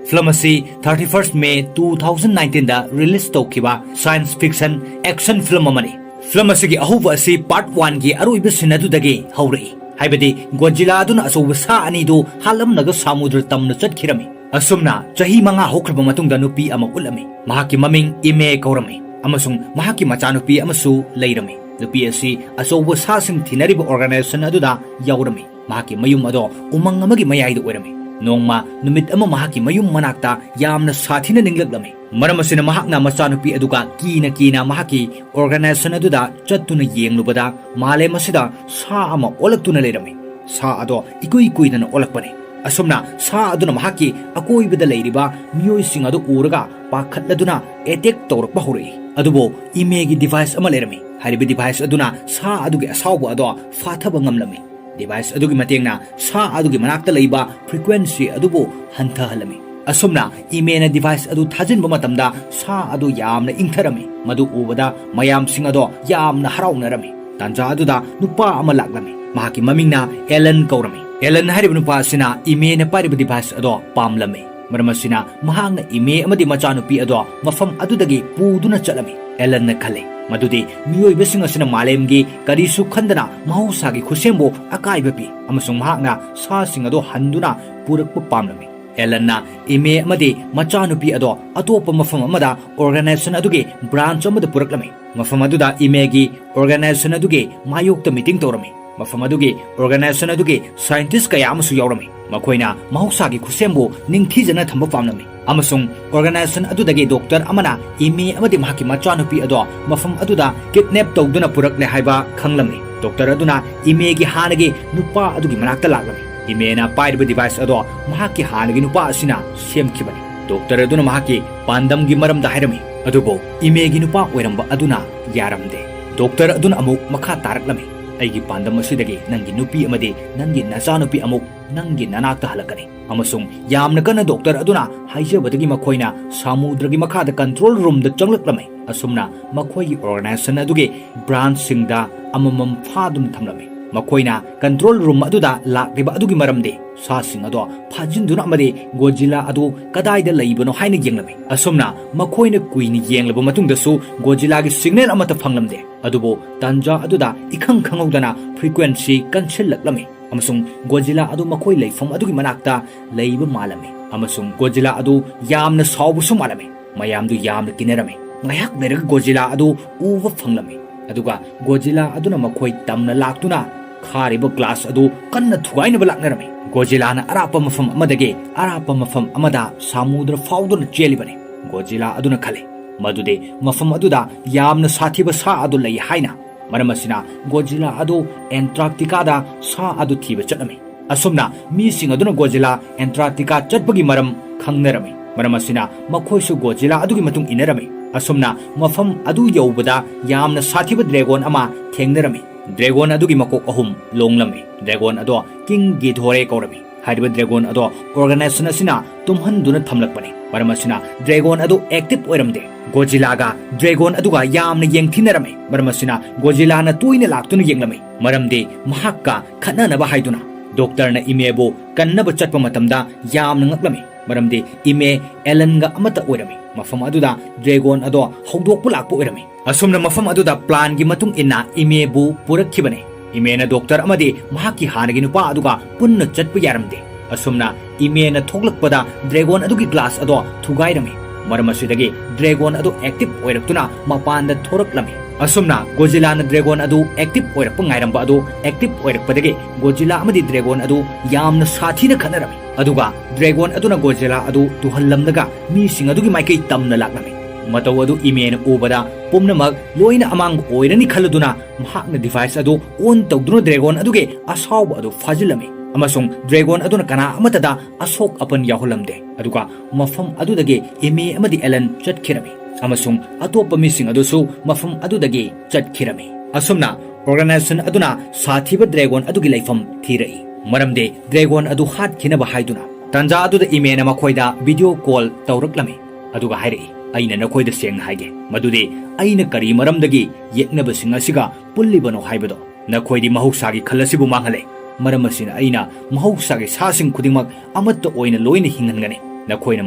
Film ꯑꯁꯤ thirty first May two thousand nineteen ꯗ release ꯇꯧꯈꯤꯕ science fiction action film ꯑꯃꯅꯤ꯫ Film ꯑꯁꯤꯒꯤ ꯑꯍꯧꯕ ꯑꯁꯤ part one ꯒꯤ ꯑꯔꯣꯏꯕ scene ꯑꯗꯨꯗꯒꯤ ꯍꯧꯔꯛꯏ, ꯍꯥꯏꯕꯗꯤ Godzilla ꯑꯗꯨꯅ ꯑꯆꯧꯕ ꯁꯥ ꯑꯅꯤꯗꯨ ꯍꯥꯠꯂꯝꯂꯒ ꯁꯃꯨꯗ꯭ꯔ ꯇꯝꯅ ꯆꯠꯈꯤꯔꯝꯃꯤ꯫ ꯑꯁꯨꯝꯅ ꯆꯍꯤ ꯃꯉꯥ ꯍꯧꯈ꯭ꯔꯕ ꯃꯇꯨꯡꯗ ꯅꯨꯄꯤ ꯑꯃ ꯎꯠꯂꯝꯃꯤ꯫ ꯃꯍꯥꯛꯀꯤ ꯃꯃꯤꯡ ꯏꯃꯦ ꯀꯧꯔꯝꯃꯤ ꯑꯃꯁꯨꯡ ꯃꯍꯥꯛꯀꯤ ꯃꯆꯥꯅꯨꯄꯤ ꯑꯃꯁꯨ ꯂꯩꯔꯝꯃꯤ꯫ ꯅꯨꯄꯤ ꯑꯁꯤ ꯑꯆꯧꯕ ꯁꯥꯁꯤꯡ ꯊꯤꯅꯔꯤꯕ organization ꯑꯗꯨꯗ ꯌꯥꯎꯔꯝꯃꯤ꯫ ꯃꯍꯥꯛꯀꯤ ꯃꯌꯨꯝ ꯑꯗꯣ ꯎꯃꯪ ꯑꯃꯒꯤ ꯃꯌꯥꯏꯗ ꯑꯣꯏꯔꯝꯃꯤ꯫ ꯅꯣꯡꯃ ꯅꯨꯃꯤꯠ ꯑꯃ ꯃꯍꯥꯛꯀꯤ ꯃꯌꯨꯝ ꯃꯅꯥꯛꯇ ꯌꯥꯝꯅ ꯁꯥꯊꯤꯅ ꯅꯤꯡꯂꯛꯂꯝꯃꯤ꯫ ꯃꯔꯝ ꯑꯁꯤꯅ ꯃꯍꯥꯛꯅ ꯃꯆꯥꯅꯨꯄꯤ ꯑꯗꯨꯒ ꯀꯤꯅ ꯀꯤꯅ ꯃꯍꯥꯛꯀꯤ organization ꯑꯗꯨꯗ ꯆꯠꯇꯨꯅ ꯌꯦꯡꯂꯨꯕꯗ ꯃꯥꯂꯦꯝ ꯑꯁꯤꯗ ꯁꯥ ꯑꯃ ꯑꯣꯜꯂꯛꯇꯨꯅ ꯂꯩꯔꯝꯃꯤ꯫ ꯁꯥ ꯑꯗꯣ ꯏꯀꯨꯏ ꯀꯨꯏꯗꯅ ꯑꯣꯜꯂꯛꯄꯅꯤ꯫ ꯑꯁꯨꯝꯅ ꯁꯥ ꯑꯗꯨꯅ ꯃꯍꯥꯛꯀꯤ ꯑꯀꯣꯏꯕꯗ ꯂꯩꯔꯤꯕ ꯃꯤꯑꯣꯏꯁꯤꯡ ꯑꯗꯨ ꯎꯔꯒ ꯄꯥꯈꯠꯂꯗꯨꯅ attack ꯇꯧꯔꯛꯄ ꯍꯧꯔꯛꯏ꯫ ꯑꯗꯨꯕꯨ ꯏꯃꯦꯒꯤ device ꯑꯃ ꯂꯩꯔꯝꯃꯤ꯫ ꯍꯥꯏꯔꯤꯕ device ꯑꯗꯨꯅ ꯁꯥ ꯑꯗꯨꯒꯤ ꯑꯁꯥꯎꯕ ꯑꯗꯣ ꯐꯥꯊꯕ ꯉꯝꯂꯝꯃꯤ꯫ Device ꯑꯗꯨꯒꯤ ꯃꯇꯦꯡꯅ ꯁꯥ ꯑꯗꯨꯒꯤ ꯃꯅꯥꯛꯇ ꯂꯩꯕ frequency ꯑꯗꯨꯕꯨ ꯍꯟꯊꯍꯜꯂꯝꯃꯤ꯫ ꯑꯁꯨꯝꯅ ꯏꯃꯦꯅ device ꯑꯗꯨ ꯊꯥꯖꯤꯟꯕ ꯃꯇꯝꯗ ꯁꯥ ꯑꯗꯨ ꯌꯥꯝꯅ ꯏꯪꯊꯔꯝꯃꯤ꯫ ꯃꯗꯨ ꯎꯕꯗ ꯃꯌꯥꯝꯁꯤꯡ ꯑꯗꯣ ꯌꯥꯝꯅ ꯍꯔꯥꯎꯅꯔꯝꯃꯤ꯫ ꯇꯥꯟꯖꯥ ꯑꯗꯨꯗ ꯅꯨꯄꯥ ꯑꯃ ꯂꯥꯛꯂꯝꯃꯤ꯫ ꯃꯍꯥꯛꯀꯤ ꯃꯃꯤꯡꯅ ꯑꯦꯂꯟ ꯀꯧꯔꯝꯃꯤ꯫ ꯑꯦꯂꯟ ꯍꯥꯏꯔꯤꯕ ꯅꯨꯄꯥ ꯑꯁꯤꯅ ꯏꯃꯦꯅ ꯄꯥꯏꯔꯤꯕ device ꯑꯗꯣ ꯄꯥꯝꯂꯝꯃꯤ꯫ ꯃꯔꯝ ꯑꯁꯤꯅ ꯃꯍꯥꯛꯅ ꯏꯃꯦ ꯑꯃꯗꯤ ꯃꯆꯥꯅꯨꯄꯤ ꯑꯗꯣ ꯃꯐꯝ ꯑꯗꯨꯗꯒꯤ ꯄꯨꯗꯨꯅ ꯆꯠꯂꯝꯃꯤ꯫ ꯑꯦꯂꯟꯅ ꯈꯜꯂꯤ ꯃꯗꯨꯗꯤ ꯃꯤꯑꯣꯏꯕꯁꯤꯡ ꯑꯁꯤꯅ ꯃꯥꯂꯦꯝꯒꯤ ꯀꯔꯤꯁꯨ ꯈꯟꯗꯅ ꯃꯍꯧꯁꯥꯒꯤ ꯈꯨꯠꯁꯦꯝꯕꯨ ꯑꯀꯥꯏꯕ ꯄꯤ ꯑꯃꯁꯨꯡ ꯃꯍꯥꯛꯅ ꯁꯥꯁꯤꯡ ꯑꯗꯣ ꯍꯟꯗꯨꯅ ꯄꯨꯔꯛꯄ ꯄꯥꯝꯂꯝꯃꯤ꯫ ꯑꯦꯂꯟꯅ ꯏꯃꯦ ꯑꯃꯗꯤ ꯃꯆꯥꯅꯨꯄꯤ ꯑꯗꯣ ꯑꯇꯣꯞꯄ ꯃꯐꯝ ꯑꯃꯗ organization ꯑꯗꯨꯒꯤ branch ꯑꯃꯗ ꯄꯨꯔꯛꯂꯝꯃꯤ꯫ ꯃꯐꯝ ꯑꯗꯨꯗ ꯏꯃꯦꯒꯤ organization ꯑꯗꯨꯒꯤ ꯃꯥꯌꯣꯛꯇ meeting ꯇꯧꯔꯝꯃꯤ꯫ ꯃꯐꯝ ꯑꯗꯨꯒꯤ organization ꯑꯗꯨꯒꯤ scientist ꯀꯌꯥ ꯑꯃꯁꯨ ꯌꯥꯎꯔꯝꯃꯤ꯫ ꯃꯈꯣꯏꯅ ꯃꯍꯧꯁꯥꯒꯤ ꯈꯨꯠꯁꯦꯝꯕꯨ ꯅꯤꯡꯊꯤꯖꯅ ꯊꯝꯕ ꯄꯥꯝꯂꯝꯃꯤ꯫ ꯑꯃꯁꯨꯡ organization ꯑꯗꯨꯗꯒꯤ doctor ꯑꯃꯅ ꯏꯃꯦ ꯑꯃꯗꯤ ꯃꯍꯥꯛꯀꯤ ꯃꯆꯥꯅꯨꯄꯤ ꯑꯗꯣ ꯃꯐꯝ ꯑꯗꯨꯗ kidnap ꯇꯧꯗꯨꯅ ꯄꯨꯔꯛꯂꯦ ꯍꯥꯏꯕ ꯈꯪꯂꯝꯃꯤ꯫ Doctor ꯑꯗꯨꯅ ꯏꯃꯦꯒꯤ ꯍꯥꯟꯅꯒꯤ ꯅꯨꯄꯥ ꯑꯗꯨꯒꯤ ꯃꯅꯥꯛꯇ ꯂꯥꯛꯂꯝꯃꯤ꯫ ꯏꯃꯦꯅ ꯄꯥꯏꯔꯤꯕ device ꯑꯗꯣ ꯃꯍꯥꯛꯀꯤ ꯍꯥꯟꯅꯒꯤ ꯅꯨꯄꯥ ꯑꯁꯤꯅ ꯁꯦꯝꯈꯤꯕꯅꯤ꯫ Doctor ꯑꯗꯨꯅ ꯃꯍꯥꯛꯀꯤ ꯄꯥꯟꯗꯝꯒꯤ ꯃꯔꯝꯗ ꯍꯥꯏꯔꯝꯃꯤ, ꯑꯗꯨꯕꯨ ꯏꯃꯦꯒꯤ ꯅꯨꯄꯥ ꯑꯣꯏꯔꯝꯕ ꯑꯗꯨꯅ ꯌꯥꯔꯝꯗꯦ꯫ Doctor ꯑꯗꯨꯅ ꯑꯃꯨꯛ ꯃꯈꯥ ꯇꯥꯔꯛꯂꯝꯃꯤ, "ꯑꯩꯒꯤ ꯄꯥꯟꯗꯝ ꯑꯁꯤꯗꯒꯤ ꯅꯪꯒꯤ ꯅꯨꯄꯤ ꯑꯃꯗꯤ ꯅꯪꯒꯤ ꯅꯆꯥꯅꯨꯄꯤ ꯑꯃꯨꯛ ꯅꯪꯒꯤ ꯅꯅꯥꯛꯇ ꯍꯜꯂꯛꯀꯅꯤ"꯫ ꯑꯃꯁꯨꯡ ꯌꯥꯝꯅ ꯀꯟꯅ doctor ꯑꯗꯨꯅ ꯍꯥꯏꯖꯕꯗꯒꯤ ꯃꯈꯣꯏꯅ ꯁꯃꯨꯗ꯭ꯔꯒꯤ ꯃꯈꯥꯗ control roomꯗ ꯆꯪꯂꯛꯂꯝꯃꯤ꯫ ꯑꯁꯨꯝꯅ ꯃꯈꯣꯏꯒꯤ organization ꯑꯗꯨꯒꯤ branchꯁꯤꯡꯗ ꯑꯃꯃꯝ ꯐꯥꯗꯨꯅ ꯊꯝꯂꯝꯃꯤ꯫ ꯃꯈꯣꯏꯅ control room ꯑꯗꯨꯗ ꯂꯥꯛꯂꯤꯕ ꯑꯗꯨꯒꯤ ꯃꯔꯝꯗꯤ ꯁꯥꯁꯤꯡ ꯑꯗꯣ ꯐꯥꯖꯤꯟꯗꯨꯅ ꯑꯃꯗꯤ Godzilla ꯑꯗꯨ ꯀꯗꯥꯏꯗ ꯂꯩꯕꯅꯣ ꯍꯥꯏꯅ ꯌꯦꯡꯂꯝꯃꯤ꯫ ꯑꯁꯨꯝꯅ ꯃꯈꯣꯏꯅ ꯀꯨꯏꯅ ꯌꯦꯡꯂꯕ ꯃꯇꯨꯡꯗꯁꯨ Godzillaꯒꯤ signal ꯑꯃꯠꯇ ꯐꯪꯂꯝꯗꯦ꯫ ꯑꯗꯨꯕꯨ ꯇꯥꯟꯖꯥ ꯑꯗꯨꯗ ꯏꯈꯪ ꯈꯪꯍꯧꯗꯅ frequency ꯀꯟꯁꯤꯜꯂꯛꯂꯝꯃꯤ ꯑꯃꯁꯨꯡ Godzilla ꯑꯗꯨ ꯃꯈꯣꯏ ꯂꯩꯐꯝ ꯑꯗꯨꯒꯤ ꯃꯅꯥꯛꯇ ꯂꯩꯕ ꯃꯥꯜꯂꯝꯃꯤ ꯑꯃꯁꯨꯡ Godzilla ꯑꯗꯨ ꯌꯥꯝꯅ ꯁꯥꯎꯕꯁꯨ ꯃꯥꯜꯂꯝꯃꯤ꯫ ꯃꯌꯥꯝꯗꯨ ꯌꯥꯝꯅ ꯀꯤꯅꯔꯝꯃꯤ꯫ ꯉꯥꯏꯍꯥꯛ ꯂꯩꯔꯒ Godzilla ꯑꯗꯨ ꯎꯕ ꯐꯪꯂꯝꯃꯤ꯫ ꯑꯗꯨꯒ Godzilla ꯑꯗꯨꯅ ꯃꯈꯣꯏ ꯇꯝꯅ ꯂꯥꯛꯇꯨꯅ ꯈꯥꯔꯤꯕ glass ꯑꯗꯨ ꯀꯟꯅ ꯊꯨꯒꯥꯏꯅꯕ ꯂꯥꯛꯅꯔꯝꯃꯤ꯫ Godzillaꯅ ꯑꯔꯥꯞꯄ ꯃꯐꯝ ꯑꯃꯗꯒꯤ ꯑꯔꯥꯞꯄ ꯃꯐꯝ ꯑꯃꯗ ꯁꯃꯨꯗ꯭ꯔ ꯐꯥꯎꯗꯨꯅ ꯆꯦꯜꯂꯤꯕꯅꯤ꯫ Godzilla ꯑꯗꯨꯅ ꯈꯜꯂꯤ ꯃꯗꯨꯗꯤ ꯃꯐꯝ ꯑꯗꯨꯗ ꯌꯥꯝꯅ ꯁꯥꯊꯤꯕ ꯁꯥ ꯑꯗꯨ ꯂꯩ ꯍꯥꯏꯅ꯫ ꯃꯔꯝ ꯑꯁꯤꯅ Godzilla ꯑꯗꯨ Antarcticaꯗ ꯁꯥ ꯑꯗꯨ ꯊꯤꯕ ꯆꯠꯂꯝꯃꯤ꯫ ꯑꯁꯨꯝꯅ ꯃꯤꯁꯤꯡ ꯑꯗꯨꯅ Godzilla Antarctica ꯆꯠꯄꯒꯤ ꯃꯔꯝ ꯈꯪꯅꯔꯝꯃꯤ꯫ ꯃꯔꯝ ꯑꯁꯤꯅ ꯃꯈꯣꯏꯁꯨ Godzilla ꯑꯗꯨꯒꯤ ꯃꯇꯨꯡ ꯏꯟꯅꯔꯝꯃꯤ꯫ ꯑꯁꯨꯝꯅ ꯃꯐꯝ ꯑꯗꯨ ꯌꯧꯕꯗ ꯌꯥꯝꯅ ꯁꯥꯊꯤꯕ ꯗ꯭ꯔꯦꯒꯣꯟ ꯑꯃ ꯊꯦꯡꯅꯔꯝꯃꯤ꯫ ꯗ꯭ꯔꯦꯒꯣꯟ ꯑꯗꯨꯒꯤ ꯃꯀꯣꯛ ꯑꯍꯨꯝ ꯂꯣꯡꯂꯝꯃꯤ꯫ ꯗ꯭ꯔꯦꯒꯣꯟ ꯑꯗꯣ ꯀꯤꯡ ꯒꯤꯗꯣꯔꯦ ꯀꯧꯔꯝꯃꯤ꯫ ꯍꯥꯏꯔꯤꯕ ꯗ꯭ꯔꯦꯒꯣꯟ ꯑꯗꯣ ꯑꯣꯔꯒꯅꯥꯏꯖꯦꯁꯟ ꯑꯁꯤꯅ ꯇꯨꯝꯍꯟꯗꯨꯅ ꯊꯝꯂꯛꯄꯅꯤ꯫ ꯃꯔꯝ ꯑꯁꯤꯅ ꯗ꯭ꯔꯦꯒꯣꯟ ꯑꯗꯨ ꯑꯦꯛꯇꯤꯚ ꯑꯣꯏꯔꯝꯗꯦ꯫ ꯒꯣꯖꯤꯂꯥꯒ ꯗ꯭ꯔꯦꯒꯣꯟ ꯑꯗꯨꯒ ꯌꯥꯝꯅ ꯌꯦꯡꯊꯤꯅꯔꯝꯃꯤ꯫ ꯃꯔꯝ ꯑꯁꯤꯅ ꯒꯣꯖꯤꯂꯥꯅ ꯇꯣꯏꯅ ꯂꯥꯛꯇꯨꯅ ꯌꯦꯡꯂꯝꯃꯤ꯫ ꯃꯔꯝꯗꯤ ꯃꯍꯥꯛꯀ ꯈꯠꯅꯅꯕ ꯍꯥꯏꯗꯨꯅ ꯗꯣꯛꯇꯔꯅ ꯏꯃꯦꯕꯨ ꯀꯟꯅꯕ ꯆꯠꯄ ꯃꯇꯝꯗ ꯌꯥꯝꯅ ꯉꯛꯂꯝꯃꯤ꯫ ꯃꯔꯝꯗꯤ ꯏꯃꯦ ꯑꯦꯂꯟꯒ ꯑꯃꯠꯇ ꯑꯣꯏꯔꯝꯃꯤ꯫ ꯃꯐꯝ ꯑꯗꯨꯗ ꯗ꯭ꯔꯦꯒꯣꯟ ꯑꯗꯣ ꯍꯧꯗꯣꯛꯄ ꯂꯥꯛꯄ ꯑꯣꯏꯔꯝꯃꯤ꯫ ꯑꯁꯨꯝꯅ ꯃꯐꯝ ꯑꯗꯨꯗ ꯄ꯭ꯂꯥꯟꯒꯤ ꯃꯇꯨꯡ ꯏꯟꯅ ꯏꯃꯦꯕꯨ ꯄꯨꯔꯛꯈꯤꯕꯅꯤ꯫ ꯏꯃꯦꯅ ꯗꯣꯛꯇꯔ ꯑꯃꯗꯤ ꯃꯍꯥꯛꯀꯤ ꯍꯥꯟꯅꯒꯤ ꯅꯨꯄꯥ ꯑꯗꯨꯒ ꯄꯨꯟꯅ ꯆꯠꯄ ꯌꯥꯔꯝꯗꯦ꯫ ꯑꯁꯨꯝꯅ ꯏꯃꯦꯅ ꯊꯣꯛꯂꯛꯄꯗ ꯗ꯭ꯔꯦꯒꯣꯟ ꯑꯗꯨꯒꯤ ꯒ꯭ꯂꯥꯁ ꯑꯗꯣ ꯊꯨꯒꯥꯏꯔꯝꯃꯤ꯫ ꯃꯔꯝ ꯑꯁꯤꯗꯒꯤ ꯗ꯭ꯔꯦꯒꯣꯟ ꯑꯗꯨ ꯑꯦꯛꯇꯤꯚ ꯑꯣꯏꯔꯛꯇꯨꯅ ꯃꯄꯥꯟꯗ ꯊꯣꯔꯛꯂꯝꯃꯤ꯫ ꯑꯁꯨꯝꯅ ꯒꯣꯖꯤꯂꯥꯅ ꯗ꯭ꯔꯦꯒꯣꯟ ꯑꯗꯨ ꯑꯦꯛꯇꯤꯚ ꯑꯣꯏꯔꯛꯄ ꯉꯥꯏꯔꯝꯕ ꯑꯗꯨ ꯑꯦꯛꯇꯤꯚ ꯑꯣꯏꯔꯛꯄꯗꯒꯤ ꯒꯣꯖꯤꯂꯥ ꯑꯃꯗꯤ ꯗ꯭ꯔꯦꯒꯣꯟ ꯑꯗꯨ ꯌꯥꯝꯅ ꯁꯥꯊꯤꯅ ꯈꯠꯅꯔꯝꯃꯤ꯫ ꯑꯗꯨꯒ ꯗ꯭ꯔꯦꯒꯣꯟ ꯑꯗꯨꯅ ꯒꯣꯖꯤꯂꯥ ꯑꯗꯨ ꯇꯨꯍꯜꯂꯝꯂꯒ ꯃꯤꯁꯤꯡ ꯑꯗꯨꯒꯤ ꯃꯥꯏꯀꯩ ꯇꯝꯅ ꯂꯥꯛꯂꯝꯃꯤ꯫ ꯃꯇꯧ ꯑꯗꯨ ꯏꯃꯦꯅ ꯎꯕꯗ ꯄꯨꯝꯅꯃꯛ ꯂꯣꯏꯅ ꯑꯃꯥꯡꯕ ꯑꯣꯏꯔꯅꯤ ꯈꯜꯂꯗꯨꯅ ꯃꯍꯥꯛꯅ ꯗꯤꯚꯥꯏꯁ ꯑꯗꯨ ꯑꯣꯟ ꯇꯧꯗꯨꯅ ꯗ꯭ꯔꯦꯒꯣꯟ ꯑꯗꯨꯒꯤ ꯑꯁꯥꯎꯕ ꯑꯗꯨ ꯐꯥꯖꯤꯜꯂꯝꯃꯤ ꯑꯃꯁꯨꯡ ꯗ꯭ꯔꯦꯒꯣꯟ ꯑꯗꯨꯅ ꯀꯅꯥ ꯑꯃꯠꯇꯗ ꯑꯁꯣꯛ ꯑꯄꯟ ꯌꯥꯎꯍꯜꯂꯝꯗꯦ꯫ ꯑꯗꯨꯒ ꯃꯐꯝ ꯑꯗꯨꯗꯒꯤ ꯏꯃꯦ ꯑꯃꯗꯤ ꯑꯦꯂꯟ ꯆꯠꯈꯤꯔꯝꯃꯤ ꯑꯃꯁꯨꯡ ꯑꯇꯣꯞꯄ ꯃꯤꯁꯤꯡ ꯑꯗꯨꯁꯨ ꯃꯐꯝ ꯑꯗꯨꯗꯒꯤ ꯆꯠꯈꯤꯔꯝꯃꯤ꯫ ꯑꯁꯨꯝꯅ ꯑꯣꯔꯒꯅꯥꯏꯖꯦꯁꯟ ꯑꯗꯨꯅ ꯁꯥꯊꯤꯕ ꯗ꯭ꯔꯦꯒꯣꯟ ꯑꯗꯨꯒꯤ ꯂꯩꯐꯝ ꯊꯤꯔꯛꯏ꯫ ꯃꯔꯝꯗꯤ ꯗ꯭ꯔꯦꯒꯣꯟ ꯑꯗꯨ ꯍꯥꯠꯈꯤꯅꯕ ꯍꯥꯏꯗꯨꯅ꯫ ꯇꯥꯟꯖꯥ ꯑꯗꯨꯗ ꯏꯃꯦꯅ ꯃꯈꯣꯏꯗ ꯚꯤꯗꯤꯑꯣ ꯀꯣꯜ ꯇꯧꯔꯛꯂꯝꯃꯤ꯫ ꯑꯗꯨꯒ ꯍꯥꯏꯔꯛꯏ, "ꯑꯩꯅ ꯅꯈꯣꯏꯗ ꯁꯦꯡꯅ ꯍꯥꯏꯒꯦ, ꯃꯗꯨꯗꯤ ꯑꯩꯅ ꯀꯔꯤ ꯃꯔꯝꯗꯒꯤ ꯌꯦꯛꯅꯕꯁꯤꯡ ꯑꯁꯤꯒ ꯄꯨꯜꯂꯤꯕꯅꯣ ꯍꯥꯏꯕꯗꯣ꯫ ꯅꯈꯣꯏꯗꯤ ꯃꯍꯧꯁꯥꯒꯤ ꯈꯜ ꯑꯁꯤꯕꯨ ꯃꯥꯡꯍꯜꯂꯦ꯫ ꯃꯔꯝ ꯑꯁꯤꯅ ꯑꯩꯅ ꯃꯍꯧꯁꯥꯒꯤ ꯁꯥꯁꯤꯡ ꯈꯨꯗꯤꯡꯃꯛ ꯑꯃꯠꯇ ꯑꯣꯏꯅ ꯂꯣꯏꯅ ꯍꯤꯡꯍꯟꯒꯅꯤ꯫ ꯅꯈꯣꯏꯅ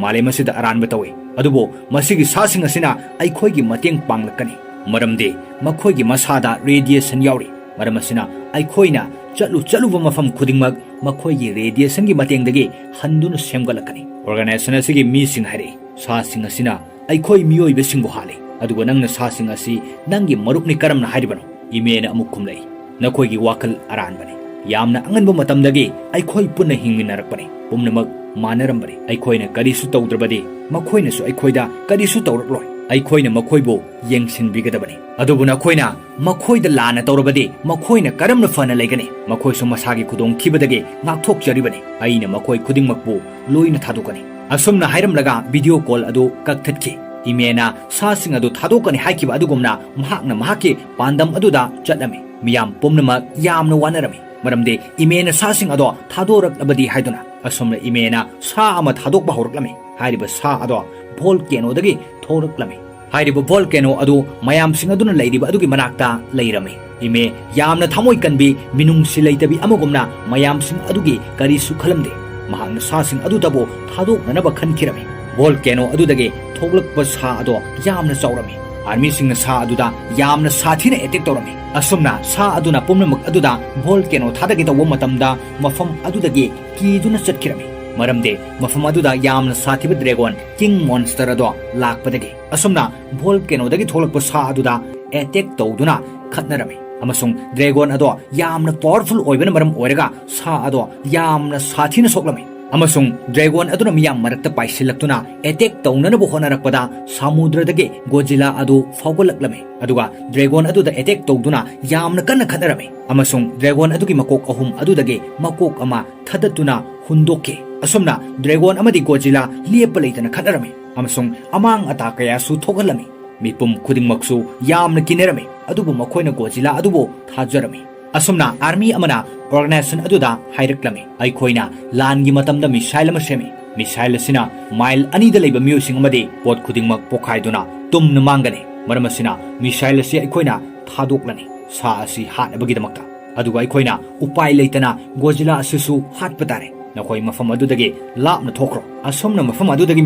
ꯃꯥꯂꯦꯝ ꯑꯁꯤꯗ ꯑꯔꯥꯟꯕ ꯇꯧꯏ, ꯑꯗꯨꯕꯨ ꯃꯁꯤꯒꯤ ꯁꯥꯁꯤꯡ ꯑꯁꯤꯅ ꯑꯩꯈꯣꯏꯒꯤ ꯃꯇꯦꯡ ꯄꯥꯡꯂꯛꯀꯅꯤ, ꯃꯔꯝꯗꯤ ꯃꯈꯣꯏꯒꯤ ꯃꯁꯥꯗ ꯔꯦꯗꯤꯌꯦꯁꯟ ꯌꯥꯎꯔꯤ꯫ ꯃꯔꯝ ꯑꯁꯤꯅ ꯑꯩꯈꯣꯏꯅ ꯆꯠꯂꯨ ꯆꯠꯂꯨꯕ ꯃꯐꯝ ꯈꯨꯗꯤꯡꯃꯛ ꯃꯈꯣꯏꯒꯤ ꯔꯦꯗꯤꯌꯦꯁꯟꯒꯤ ꯃꯇꯦꯡꯗꯒꯤ ꯍꯟꯗꯨꯅ ꯁꯦꯝꯒꯠꯂꯛꯀꯅꯤ꯫" ꯑꯣꯔꯒꯅꯥꯏꯖꯦꯁꯟ ꯑꯁꯤꯒꯤ ꯃꯤꯁꯤꯡ ꯍꯥꯏꯔꯛꯏ, "ꯁꯥꯁꯤꯡ ꯑꯁꯤꯅ ꯑꯩꯈꯣꯏ ꯃꯤꯑꯣꯏꯕꯁꯤꯡꯕꯨ ꯍꯥꯠꯂꯤ, ꯑꯗꯨꯒ ꯅꯪꯅ ꯁꯥꯁꯤꯡ ꯑꯁꯤ ꯅꯪꯒꯤ ꯃꯔꯨꯞꯅꯤ ꯀꯔꯝꯅ ꯍꯥꯏꯔꯤꯕꯅꯣ?" ꯏꯃꯦꯅ ꯑꯃꯨꯛ ꯈꯨꯝꯂꯛꯏ, "ꯅꯈꯣꯏꯒꯤ ꯋꯥꯈꯜ ꯑꯔꯥꯟꯕꯅꯤ꯫ ꯌꯥꯝꯅ ꯑꯉꯟꯕ ꯃꯇꯝꯗꯒꯤ ꯑꯩꯈꯣꯏ ꯄꯨꯟꯅ ꯍꯤꯡꯃꯤꯟꯅꯔꯛꯄꯅꯤ꯫ ꯄꯨꯝꯅꯃꯛ ꯃꯥꯟꯅꯔꯝꯕꯅꯤ꯫ ꯑꯩꯈꯣꯏꯅ ꯀꯔꯤꯁꯨ ꯇꯧꯗ꯭ꯔꯕꯗꯤ ꯃꯈꯣꯏꯅꯁꯨ ꯑꯩꯈꯣꯏꯗ ꯀꯔꯤꯁꯨ ꯇꯧꯔꯛꯂꯣꯏ꯫ ꯑꯩꯈꯣꯏꯅ ꯃꯈꯣꯏꯕꯨ ꯌꯦꯡꯁꯤꯟꯕꯤꯒꯗꯕꯅꯤ꯫ ꯑꯗꯨꯕꯨ ꯅꯈꯣꯏꯅ ꯃꯈꯣꯏꯗ ꯂꯥꯟꯅ ꯇꯧꯔꯕꯗꯤ ꯃꯈꯣꯏꯅ ꯀꯔꯝꯅ ꯐꯅ ꯂꯩꯒꯅꯤ? ꯃꯈꯣꯏꯁꯨ ꯃꯁꯥꯒꯤ ꯈꯨꯗꯣꯡꯊꯤꯕꯗꯒꯤ ꯉꯥꯛꯊꯣꯛꯆꯔꯤꯕꯅꯤ꯫ ꯑꯩꯅ ꯃꯈꯣꯏ ꯈꯨꯗꯤꯡꯃꯛꯄꯨ ꯂꯣꯏꯅ ꯊꯥꯗꯣꯛꯀꯅꯤ꯫" ꯑꯁꯨꯝꯅ ꯍꯥꯏꯔꯝꯂꯒ ꯚꯤꯗꯤꯑꯣ ꯀꯣꯜ ꯑꯗꯨ ꯀꯛꯊꯠꯈꯤ꯫ ꯏꯃꯦꯅ ꯁꯥꯁꯤꯡ ꯑꯗꯨ ꯊꯥꯗꯣꯛꯀꯅꯤ ꯍꯥꯏꯈꯤꯕ ꯑꯗꯨꯒꯨꯝꯅ ꯃꯍꯥꯛꯅ ꯃꯍꯥꯛꯀꯤ ꯄꯥꯟꯗꯝ ꯑꯗꯨꯗ ꯆꯠꯂꯝꯃꯤ꯫ ꯃꯤꯌꯥꯝ ꯄꯨꯝꯅꯃꯛ ꯌꯥꯝꯅ ꯋꯥꯅꯔꯝꯃꯤ, ꯃꯔꯝꯗꯤ ꯏꯃꯦꯅ ꯁꯥꯁꯤꯡ ꯑꯗꯣ ꯊꯥꯗꯣꯔꯛꯂꯕꯗꯤ ꯍꯥꯏꯗꯨꯅ꯫ ꯑꯁꯨꯝꯅ ꯏꯃꯦꯅ ꯁꯥ ꯑꯃ ꯊꯥꯗꯣꯛꯄ ꯍꯧꯔꯛꯂꯝꯃꯤ꯫ ꯍꯥꯏꯔꯤꯕ ꯁꯥ ꯑꯗꯣ ꯚꯣꯜꯀꯦꯅꯣꯗꯒꯤ ꯊꯣꯛꯂꯛꯂꯝꯃꯤ꯫ ꯍꯥꯏꯔꯤꯕ ꯚꯣꯜꯀꯦꯅꯣ ꯑꯗꯨ ꯃꯌꯥꯝꯁꯤꯡ ꯑꯗꯨꯅ ꯂꯩꯔꯤꯕ ꯑꯗꯨꯒꯤ ꯃꯅꯥꯛꯇ ꯂꯩꯔꯝꯃꯤ꯫ ꯏꯃꯦ ꯌꯥꯝꯅ ꯊꯃꯣꯏ ꯀꯟꯕꯤ, ꯃꯤꯅꯨꯡꯁꯤ ꯂꯩꯇꯕꯤ ꯑꯃꯒꯨꯝꯅ ꯃꯌꯥꯝꯁꯤꯡ ꯑꯗꯨꯒꯤ ꯀꯔꯤꯁꯨ ꯈꯜꯂꯝꯗꯦ꯫ ꯃꯍꯥꯛꯅ ꯁꯥꯁꯤꯡ ꯑꯗꯨꯗꯕꯨ ꯊꯥꯗꯣꯛꯅꯅꯕ ꯈꯟꯈꯤꯔꯝꯃꯤ꯫ ꯚꯣꯜꯀꯦꯅꯣ ꯑꯗꯨꯗꯒꯤ ꯊꯣꯛꯂꯛꯄ ꯁꯥ ꯑꯗꯣ ꯌꯥꯝꯅ ꯆꯥꯎꯔꯝꯃꯤ꯫ ꯑꯥꯔꯃꯤꯁꯤꯡꯅ ꯁꯥ ꯑꯗꯨꯗ ꯌꯥꯝꯅ ꯁꯥꯊꯤꯅ ꯑꯦꯇꯦꯛ ꯇꯧꯔꯝꯃꯤ꯫ ꯑꯁꯨꯝꯅ ꯁꯥ ꯑꯗꯨꯅ ꯄꯨꯝꯅꯃꯛ ꯑꯗꯨꯗ ꯚꯣꯜꯀꯦꯅꯣ ꯊꯥꯗꯒꯦ ꯇꯧꯕ ꯃꯇꯝꯗ ꯃꯐꯝ ꯑꯗꯨꯗꯒꯤ ꯀꯤꯗꯨꯅ ꯆꯠꯈꯤꯔꯝꯃꯤ, ꯃꯔꯝꯗꯤ ꯃꯐꯝ ꯑꯗꯨꯗ ꯌꯥꯝꯅ ꯁꯥꯊꯤꯕ ꯗ꯭ꯔꯦꯒꯣꯟ ꯀꯤꯡ ꯃꯣꯟꯁꯇꯔ ꯑꯗꯣ ꯂꯥꯛꯄꯗꯒꯤ꯫ ꯑꯁꯨꯝꯅ ꯚꯣꯜꯀꯦꯅꯣꯗꯒꯤ ꯊꯣꯛꯂꯛꯄ ꯁꯥ ꯑꯗꯨꯗ ꯑꯦꯇꯦꯛ ꯇꯧꯗꯨꯅ ꯈꯠꯅꯔꯝꯃꯤ, ꯑꯃꯁꯨꯡ ꯗ꯭ꯔꯦꯒꯣꯟ ꯑꯗꯣ ꯌꯥꯝꯅ ꯄꯥꯋꯔꯐꯨꯜ ꯑꯣꯏꯕꯅ ꯃꯔꯝ ꯑꯣꯏꯔꯒ ꯁꯥ ꯑꯗꯣ ꯌꯥꯝꯅ ꯁꯥꯊꯤꯅ ꯁꯣꯛꯂꯝꯃꯤ꯫ ꯑꯃꯁꯨꯡ ꯗ꯭ꯔꯦꯒꯣꯟ ꯑꯗꯨꯅ ꯃꯤꯌꯥꯝ ꯃꯔꯛꯇ ꯄꯥꯏꯁꯤꯜꯂꯛꯇꯨꯅ ꯑꯦꯇꯦꯛ ꯇꯧꯅꯅꯕ ꯍꯣꯠꯅꯔꯛꯄꯗ ꯁꯃꯨꯗ꯭ꯔꯗꯒꯤ ꯒꯣꯖꯤꯂꯥ ꯑꯗꯨ ꯐꯥꯎꯒꯠꯂꯛꯂꯝꯃꯤ, ꯑꯗꯨꯒ ꯗ꯭ꯔꯦꯒꯣꯟ ꯑꯗꯨꯗ ꯑꯦꯇꯦꯛ ꯇꯧꯗꯨꯅ ꯌꯥꯝꯅ ꯀꯟꯅ ꯈꯠꯅꯔꯝꯃꯤ, ꯑꯃꯁꯨꯡ ꯗ꯭ꯔꯦꯒꯣꯟ ꯑꯗꯨꯒꯤ ꯃꯀꯣꯛ ꯑꯍꯨꯝ ꯑꯗꯨꯗꯒꯤ ꯃꯀꯣꯛ ꯑꯃ ꯊꯥꯗꯠꯇꯨꯅ ꯍꯨꯟꯗꯣꯛꯈꯤ꯫ ꯑꯁꯨꯝꯅ ꯗ꯭ꯔꯦꯒꯣꯟ ꯑꯃꯗꯤ ꯒꯣꯖꯤꯂꯥ ꯂꯦꯞꯄ ꯂꯩꯇꯅ ꯈꯠꯅꯔꯝꯃꯤ, ꯑꯃꯁꯨꯡ ꯑꯃꯥꯡ ꯑꯇꯥ ꯀꯌꯥꯁꯨ ꯊꯣꯛꯍꯜꯂꯝꯃꯤ꯫ ꯃꯤꯄꯨꯝ ꯈꯨꯗꯤꯡꯃꯛꯁꯨ ꯌꯥꯝꯅ ꯀꯤꯅꯔꯝꯃꯤ, ꯑꯗꯨꯕꯨ ꯃꯈꯣꯏꯅ ꯒꯣꯖꯤꯂꯥ ꯑꯗꯨꯕꯨ ꯊꯥꯖꯔꯝꯃꯤ꯫ ꯑꯁꯨꯝꯅ ꯑꯥꯔꯃꯤ ꯑꯃꯅ ꯑꯣꯔꯒꯅꯥꯏꯖꯦꯁꯟ ꯑꯗꯨꯗ ꯍꯥꯏꯔꯛꯂꯝꯃꯤ, "ꯑꯩꯈꯣꯏꯅ ꯂꯥꯟꯒꯤ ꯃꯇꯝꯗ ꯃꯤꯁꯥꯏꯜ ꯑꯃ ꯁꯦꯝꯃꯤ꯫ ꯃꯤꯁꯥꯏꯜ ꯑꯁꯤꯅ ꯃꯥꯏꯜ ꯑꯅꯤꯗ ꯂꯩꯕ ꯃꯤꯑꯣꯏꯁꯤꯡ ꯑꯃꯗꯤ ꯄꯣꯠ ꯈꯨꯗꯤꯡꯃꯛ ꯄꯣꯈꯥꯏꯗꯨꯅ ꯇꯨꯝꯅ ꯃꯥꯡꯒꯅꯤ꯫ ꯃꯔꯝ ꯑꯁꯤꯅ ꯃꯤꯁꯥꯏꯜ ꯑꯁꯤ ꯑꯩꯈꯣꯏꯅ ꯊꯥꯗꯣꯛꯂꯅꯤ, ꯁꯥ ꯑꯁꯤ ꯍꯥꯠꯅꯕꯒꯤꯗꯃꯛꯇ꯫ ꯑꯗꯨꯒ ꯑꯩꯈꯣꯏꯅ ꯎꯄꯥꯏ ꯂꯩꯇꯅ ꯒꯣꯖꯤꯂꯥ ꯑꯁꯤꯁꯨ ꯍꯥꯠꯄ ꯇꯥꯔꯦ꯫ ꯅꯈꯣꯏ ꯃꯐꯝ ꯑꯗꯨꯗꯒꯤ ꯂꯥꯞꯅ ꯊꯣꯛꯈ꯭ꯔꯣ꯫" ꯑꯁꯨꯝꯅ ꯃꯐꯝ ꯑꯗꯨꯗꯒꯤ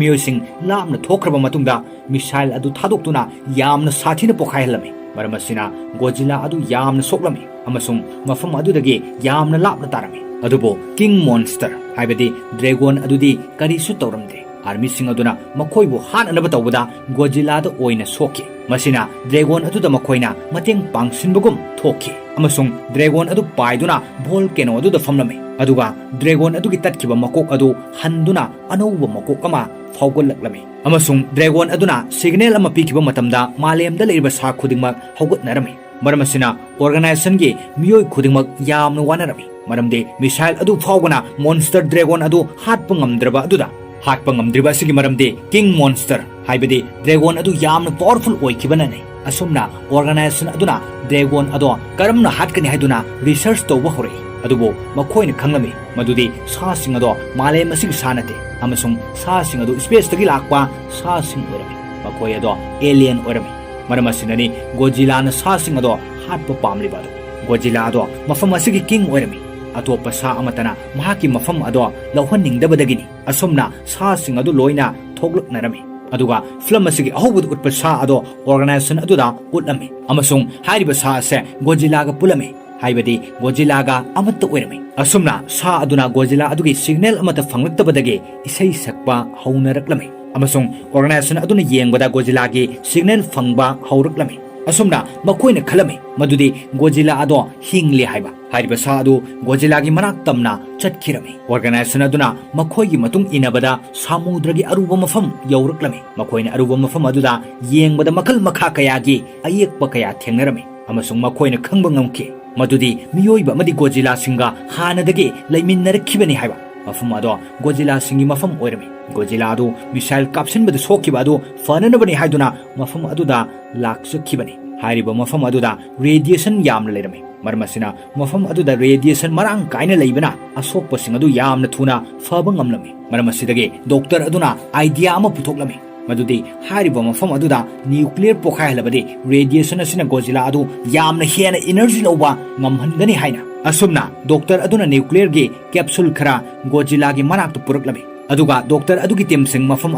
ꯃꯤꯑꯣꯏꯁꯤꯡ ꯂꯥꯞꯅ ꯊꯣꯛꯈ꯭ꯔꯕ ꯃꯇꯨꯡꯗ, ꯃꯤꯁꯥꯏꯜ ꯑꯗꯨ ꯊꯥꯗꯣꯛꯇꯨꯅ ꯌꯥꯝꯅ ꯁꯥꯊꯤꯅ ꯄꯣꯈꯥꯏꯍꯜꯂꯝꯃꯤ꯫ ꯃꯔꯝ ꯑꯁꯤꯅ ꯒꯣꯖꯤꯂꯥ ꯑꯗꯨ ꯌꯥꯝꯅ ꯁꯣꯛꯂꯝꯃꯤ ꯑꯃꯁꯨꯡ ꯃꯐꯝ ꯑꯗꯨꯗꯒꯤ ꯌꯥꯝꯅ ꯂꯥꯞꯅ ꯇꯥꯔꯝꯃꯤ꯫ ꯑꯗꯨꯕꯨ ꯀꯤꯡ ꯃꯣꯟꯁꯇꯔ, ꯍꯥꯏꯕꯗꯤ ꯗ꯭ꯔꯦꯒꯣꯟ ꯑꯗꯨꯗꯤ ꯀꯔꯤꯁꯨ ꯇꯧꯔꯝꯗꯦ꯫ ꯑꯥꯔꯃꯤꯁꯤꯡ ꯑꯗꯨꯅ ꯃꯈꯣꯏꯕꯨ ꯍꯥꯠꯅꯅꯕ ꯇꯧꯕꯗ ꯒꯣꯖꯤꯂꯥꯗ ꯑꯣꯏꯅ ꯁꯣꯛꯈꯤ꯫ ꯃꯁꯤꯅ ꯗ꯭ꯔꯦꯒꯣꯟ ꯑꯗꯨꯗ ꯃꯈꯣꯏꯅ ꯃꯇꯦꯡ ꯄꯥꯡꯁꯤꯟꯕꯒꯨꯝ ꯊꯣꯛꯈꯤ, ꯑꯃꯁꯨꯡ ꯗ꯭ꯔꯦꯒꯣꯟ ꯑꯗꯨ ꯄꯥꯏꯗꯨꯅ ꯚꯣꯜꯀꯦꯅꯣ ꯑꯗꯨꯗ ꯐꯝꯂꯝꯃꯤ꯫ ꯑꯗꯨꯒ ꯗ꯭ꯔꯦꯒꯣꯟ ꯑꯗꯨꯒꯤ ꯇꯠꯈꯤꯕ ꯃꯀꯣꯛ ꯑꯗꯨ ꯍꯟꯗꯨꯅ ꯑꯅꯧꯕ ꯃꯀꯣꯛ ꯑꯃ ꯐꯥꯎꯒꯠꯂꯛꯂꯝꯃꯤ꯫ ꯑꯃꯁꯨꯡ ꯗ꯭ꯔꯦꯒꯣꯟ ꯑꯗꯨꯅ ꯁꯤꯒꯅꯦꯜ ꯑꯃ ꯄꯤꯈꯤꯕ ꯃꯇꯝꯗ ꯃꯥꯂꯦꯝꯗ ꯂꯩꯔꯤꯕ ꯁꯥ ꯈꯨꯗꯤꯡꯃꯛ ꯍꯧꯒꯠꯅꯔꯝꯃꯤ꯫ ꯃꯔꯝ ꯑꯁꯤꯅ ꯑꯣꯔꯒꯅꯥꯏꯖꯦꯁꯟꯒꯤ ꯃꯤꯑꯣꯏ ꯈꯨꯗꯤꯡꯃꯛ ꯌꯥꯝꯅ ꯋꯥꯅꯔꯝꯃꯤ, ꯃꯔꯝꯗꯤ ꯃꯤꯁꯥꯏꯜ ꯑꯗꯨ ꯐꯥꯎꯕꯅ ꯃꯣꯟꯁꯇꯔ ꯗ꯭ꯔꯦꯒꯣꯟ ꯑꯗꯨ ꯍꯥꯠꯄ ꯉꯝꯗ꯭ꯔꯕ ꯑꯗꯨꯗ ꯍꯥꯠꯄ ꯉꯝꯗ꯭ꯔꯤꯕ ꯑꯁꯤꯒꯤ ꯃꯔꯝꯗꯤ ꯀꯤꯡ ꯃꯣꯟꯁꯇꯔ ꯍꯥꯏꯕꯗꯤ ꯗ꯭ꯔꯦꯒꯣꯟ ꯑꯗꯨ ꯌꯥꯝꯅ ꯄꯥꯋꯔꯐꯨꯜ ꯑꯣꯏꯈꯤꯕꯅꯅꯤ꯫ ꯑꯁꯨꯝꯅ ꯑꯣꯔꯒꯅꯥꯏꯖꯦꯁꯟ ꯑꯗꯨꯅ ꯗ꯭ꯔꯦꯒꯣꯟ ꯑꯗꯣ ꯀꯔꯝꯅ ꯍꯥꯠꯀꯅꯤ ꯍꯥꯏꯗꯨꯅ ꯔꯤꯁꯔꯆ ꯇꯧꯕ ꯍꯧꯔꯛꯏ꯫ ꯑꯗꯨꯕꯨ ꯃꯈꯣꯏꯅ ꯈꯪꯂꯝꯃꯤ ꯃꯗꯨꯗꯤ ꯁꯥꯁꯤꯡ ꯑꯗꯣ ꯃꯥꯂꯦꯝ ꯑꯁꯤꯒꯤ ꯁꯥ ꯅꯠꯇꯦ, ꯑꯃꯁꯨꯡ ꯁꯥꯁꯤꯡ ꯑꯗꯨ ꯁ꯭ꯄꯦꯁꯇꯒꯤ ꯂꯥꯛꯄ ꯁꯥꯁꯤꯡ ꯑꯣꯏꯔꯝꯃꯤ꯫ ꯃꯈꯣꯏ ꯑꯗꯣ ꯑꯦꯂꯤꯌꯟ ꯑꯣꯏꯔꯝꯃꯤ꯫ ꯃꯔꯝ ꯑꯁꯤꯅꯅꯤ ꯒꯣꯖꯤꯂꯥꯅ ꯁꯥꯁꯤꯡ ꯑꯗꯣ ꯍꯥꯠꯄ ꯄꯥꯝꯂꯤꯕ ꯑꯗꯨ꯫ ꯒꯣꯖꯤꯂꯥ ꯑꯗꯣ ꯃꯐꯝ ꯑꯁꯤꯒꯤ ꯀꯤꯡ ꯑꯣꯏꯔꯝꯃꯤ꯫ ꯑꯇꯣꯞꯄ ꯁꯥ ꯑꯃꯠꯇꯅ ꯃꯍꯥꯛꯀꯤ ꯃꯐꯝ ꯑꯗꯣ ꯂꯧꯍꯟꯅꯤꯡꯗꯕꯗꯒꯤꯅꯤ꯫ ꯑꯁꯨꯝꯅ ꯁꯥꯁꯤꯡ ꯑꯗꯨ ꯂꯣꯏꯅ ꯊꯣꯛꯂꯛꯅꯔꯝꯃꯤ꯫ ꯑꯗꯨꯒ ꯐꯤꯂꯝ ꯑꯁꯤꯒꯤ ꯑꯍꯧꯕꯗ ꯎꯠꯄ ꯁꯥ ꯑꯗꯣ ꯑꯣꯔꯒꯅꯥꯏꯖꯦꯁꯟ ꯑꯗꯨꯗ ꯎꯠꯂꯝꯃꯤ, ꯑꯃꯁꯨꯡ ꯍꯥꯏꯔꯤꯕ ꯁꯥ ꯑꯁꯦ ꯒꯣꯖꯤꯂꯥꯒ ꯄꯨꯜꯂꯝꯃꯤ, ꯍꯥꯏꯕꯗꯤ ꯒꯣꯖꯤꯂꯥꯒ ꯑꯃꯠꯇ ꯑꯣꯏꯔꯝꯃꯤ꯫ ꯑꯁꯨꯝꯅ ꯁꯥ ꯑꯗꯨꯅ ꯒꯣꯖꯤꯂꯥ ꯑꯗꯨꯒꯤ ꯁꯤꯒꯅꯦꯜ ꯑꯃꯠꯇ ꯐꯪꯂꯛꯇꯕꯗꯒꯤ ꯏꯁꯩ ꯁꯛꯄ ꯍꯧꯅꯔꯛꯂꯝꯃꯤ, ꯑꯃꯁꯨꯡ ꯑꯣꯔꯒꯅꯥꯏꯖꯦꯁꯟ ꯑꯗꯨꯅ ꯌꯦꯡꯕꯗ ꯒꯣꯖꯤꯂꯥꯒꯤ ꯁꯤꯒꯅꯦꯜ ꯐꯪꯕ ꯍꯧꯔꯛꯂꯝꯃꯤ꯫ ꯑꯁꯨꯝꯅ ꯃꯈꯣꯏꯅ ꯈꯜꯂꯝꯃꯤ ꯃꯗꯨꯗꯤ ꯒꯣꯖꯤꯂꯥ ꯑꯗꯣ ꯍꯤꯡꯂꯦ ꯍꯥꯏꯕ꯫ ꯍꯥꯏꯔꯤꯕ ꯁꯥ ꯑꯗꯨ ꯒꯣꯖꯤꯂꯥꯒꯤ ꯃꯅꯥꯛ ꯇꯝꯅ ꯆꯠꯈꯤꯔꯝꯃꯤ꯫ ꯑꯣꯔꯒꯅꯥꯏꯖꯦꯁꯟ ꯑꯗꯨꯅ ꯃꯈꯣꯏꯒꯤ ꯃꯇꯨꯡ ꯏꯟꯅꯕꯗ ꯁꯥꯃꯨꯗ꯭ꯔꯒꯤ ꯑꯔꯨꯕ ꯃꯐꯝ ꯌꯧꯔꯛꯂꯝꯃꯤ꯫ ꯃꯈꯣꯏꯅ ꯑꯔꯨꯕ ꯃꯐꯝ ꯑꯗꯨꯗ ꯌꯦꯡꯕꯗ ꯃꯈꯜ ꯃꯈꯥ ꯀꯌꯥꯒꯤ ꯑꯌꯦꯛꯄ ꯀꯌꯥ ꯊꯦꯡꯅꯔꯝꯃꯤ, ꯑꯃꯁꯨꯡ ꯃꯈꯣꯏꯅ ꯈꯪꯕ ꯉꯝꯈꯤ ꯃꯗꯨꯗꯤ ꯃꯤꯑꯣꯏꯕ ꯑꯃꯗꯤ ꯒꯣꯖꯤꯂꯥꯁꯤꯡꯒ ꯍꯥꯟꯅꯗꯒꯤ ꯂꯩꯃꯤꯟꯅꯔꯛꯈꯤꯕꯅꯤ ꯍꯥꯏꯕ꯫ ꯃꯐꯝ ꯑꯗꯣ ꯒꯣꯖꯤꯂꯥꯁꯤꯡꯒꯤ ꯃꯐꯝ ꯑꯣꯏꯔꯝꯃꯤ꯫ ꯒꯣꯖꯤꯂꯥ ꯑꯗꯨ ꯃꯤꯁꯥꯏꯜ ꯀꯥꯞꯁꯤꯟꯕꯗ ꯁꯣꯛꯈꯤꯕ ꯑꯗꯨ ꯐꯅꯅꯕꯅꯤ ꯍꯥꯏꯗꯨꯅ ꯃꯐꯝ ꯑꯗꯨꯗ ꯂꯥꯛꯆꯈꯤꯕꯅꯤ꯫ ꯍꯥꯏꯔꯤꯕ ꯃꯐꯝ ꯑꯗꯨꯗ ꯔꯦꯗꯤꯌꯦꯁꯟ ꯌꯥꯝꯅ ꯂꯩꯔꯝꯃꯤ꯫ ꯃꯔꯝ ꯑꯁꯤꯅ ꯃꯐꯝ ꯑꯗꯨꯗ ꯔꯦꯗꯤꯌꯦꯁꯟ ꯃꯔꯥꯡ ꯀꯥꯏꯅ ꯂꯩꯕꯅ ꯑꯁꯣꯛꯄꯁꯤꯡ ꯑꯗꯨ ꯌꯥꯝꯅ ꯊꯨꯅ ꯐꯕ ꯉꯝꯂꯝꯃꯤ꯫ ꯃꯔꯝ ꯑꯁꯤꯗꯒꯤ ꯗꯣꯛꯇꯔ ꯑꯗꯨꯅ ꯑꯥꯏꯗꯤꯌꯥ ꯑꯃ ꯄꯨꯊꯣꯛꯂꯝꯃꯤ ꯃꯗꯨꯗꯤ ꯍꯥꯏꯔꯤꯕ ꯃꯐꯝ ꯑꯗꯨꯗ ꯅ꯭ꯌꯨꯀ꯭ꯂꯤꯌꯔ ꯄꯣꯈꯥꯏꯍꯜꯂꯕꯗꯤ ꯔꯦꯗꯤꯌꯦꯁꯟ ꯑꯁꯤꯅ ꯒꯣꯖꯤꯂꯥ ꯑꯗꯨ ꯌꯥꯝꯅ ꯍꯦꯟꯅ ꯏꯅꯔꯖꯤ ꯂꯧꯕ ꯉꯝꯍꯟꯒꯅꯤ ꯍꯥꯏꯅ꯫ ꯑꯁꯨꯝꯅ ꯗꯣꯛꯇꯔ ꯑꯗꯨꯅ ꯅ꯭ꯌꯨꯀ꯭ꯂꯤꯌꯔꯒꯤ ꯀꯦꯞꯁꯨꯜ ꯈꯔ ꯒꯣꯖꯤꯂꯥꯒꯤ ꯃꯅꯥꯛꯇ ꯄꯨꯔꯛꯂꯝꯃꯤ꯫ ꯑꯗꯨꯒ ꯗꯣꯛꯇꯔ ꯑꯗꯨꯒꯤ ꯇꯤꯝꯁꯤꯡ ꯃꯐꯝ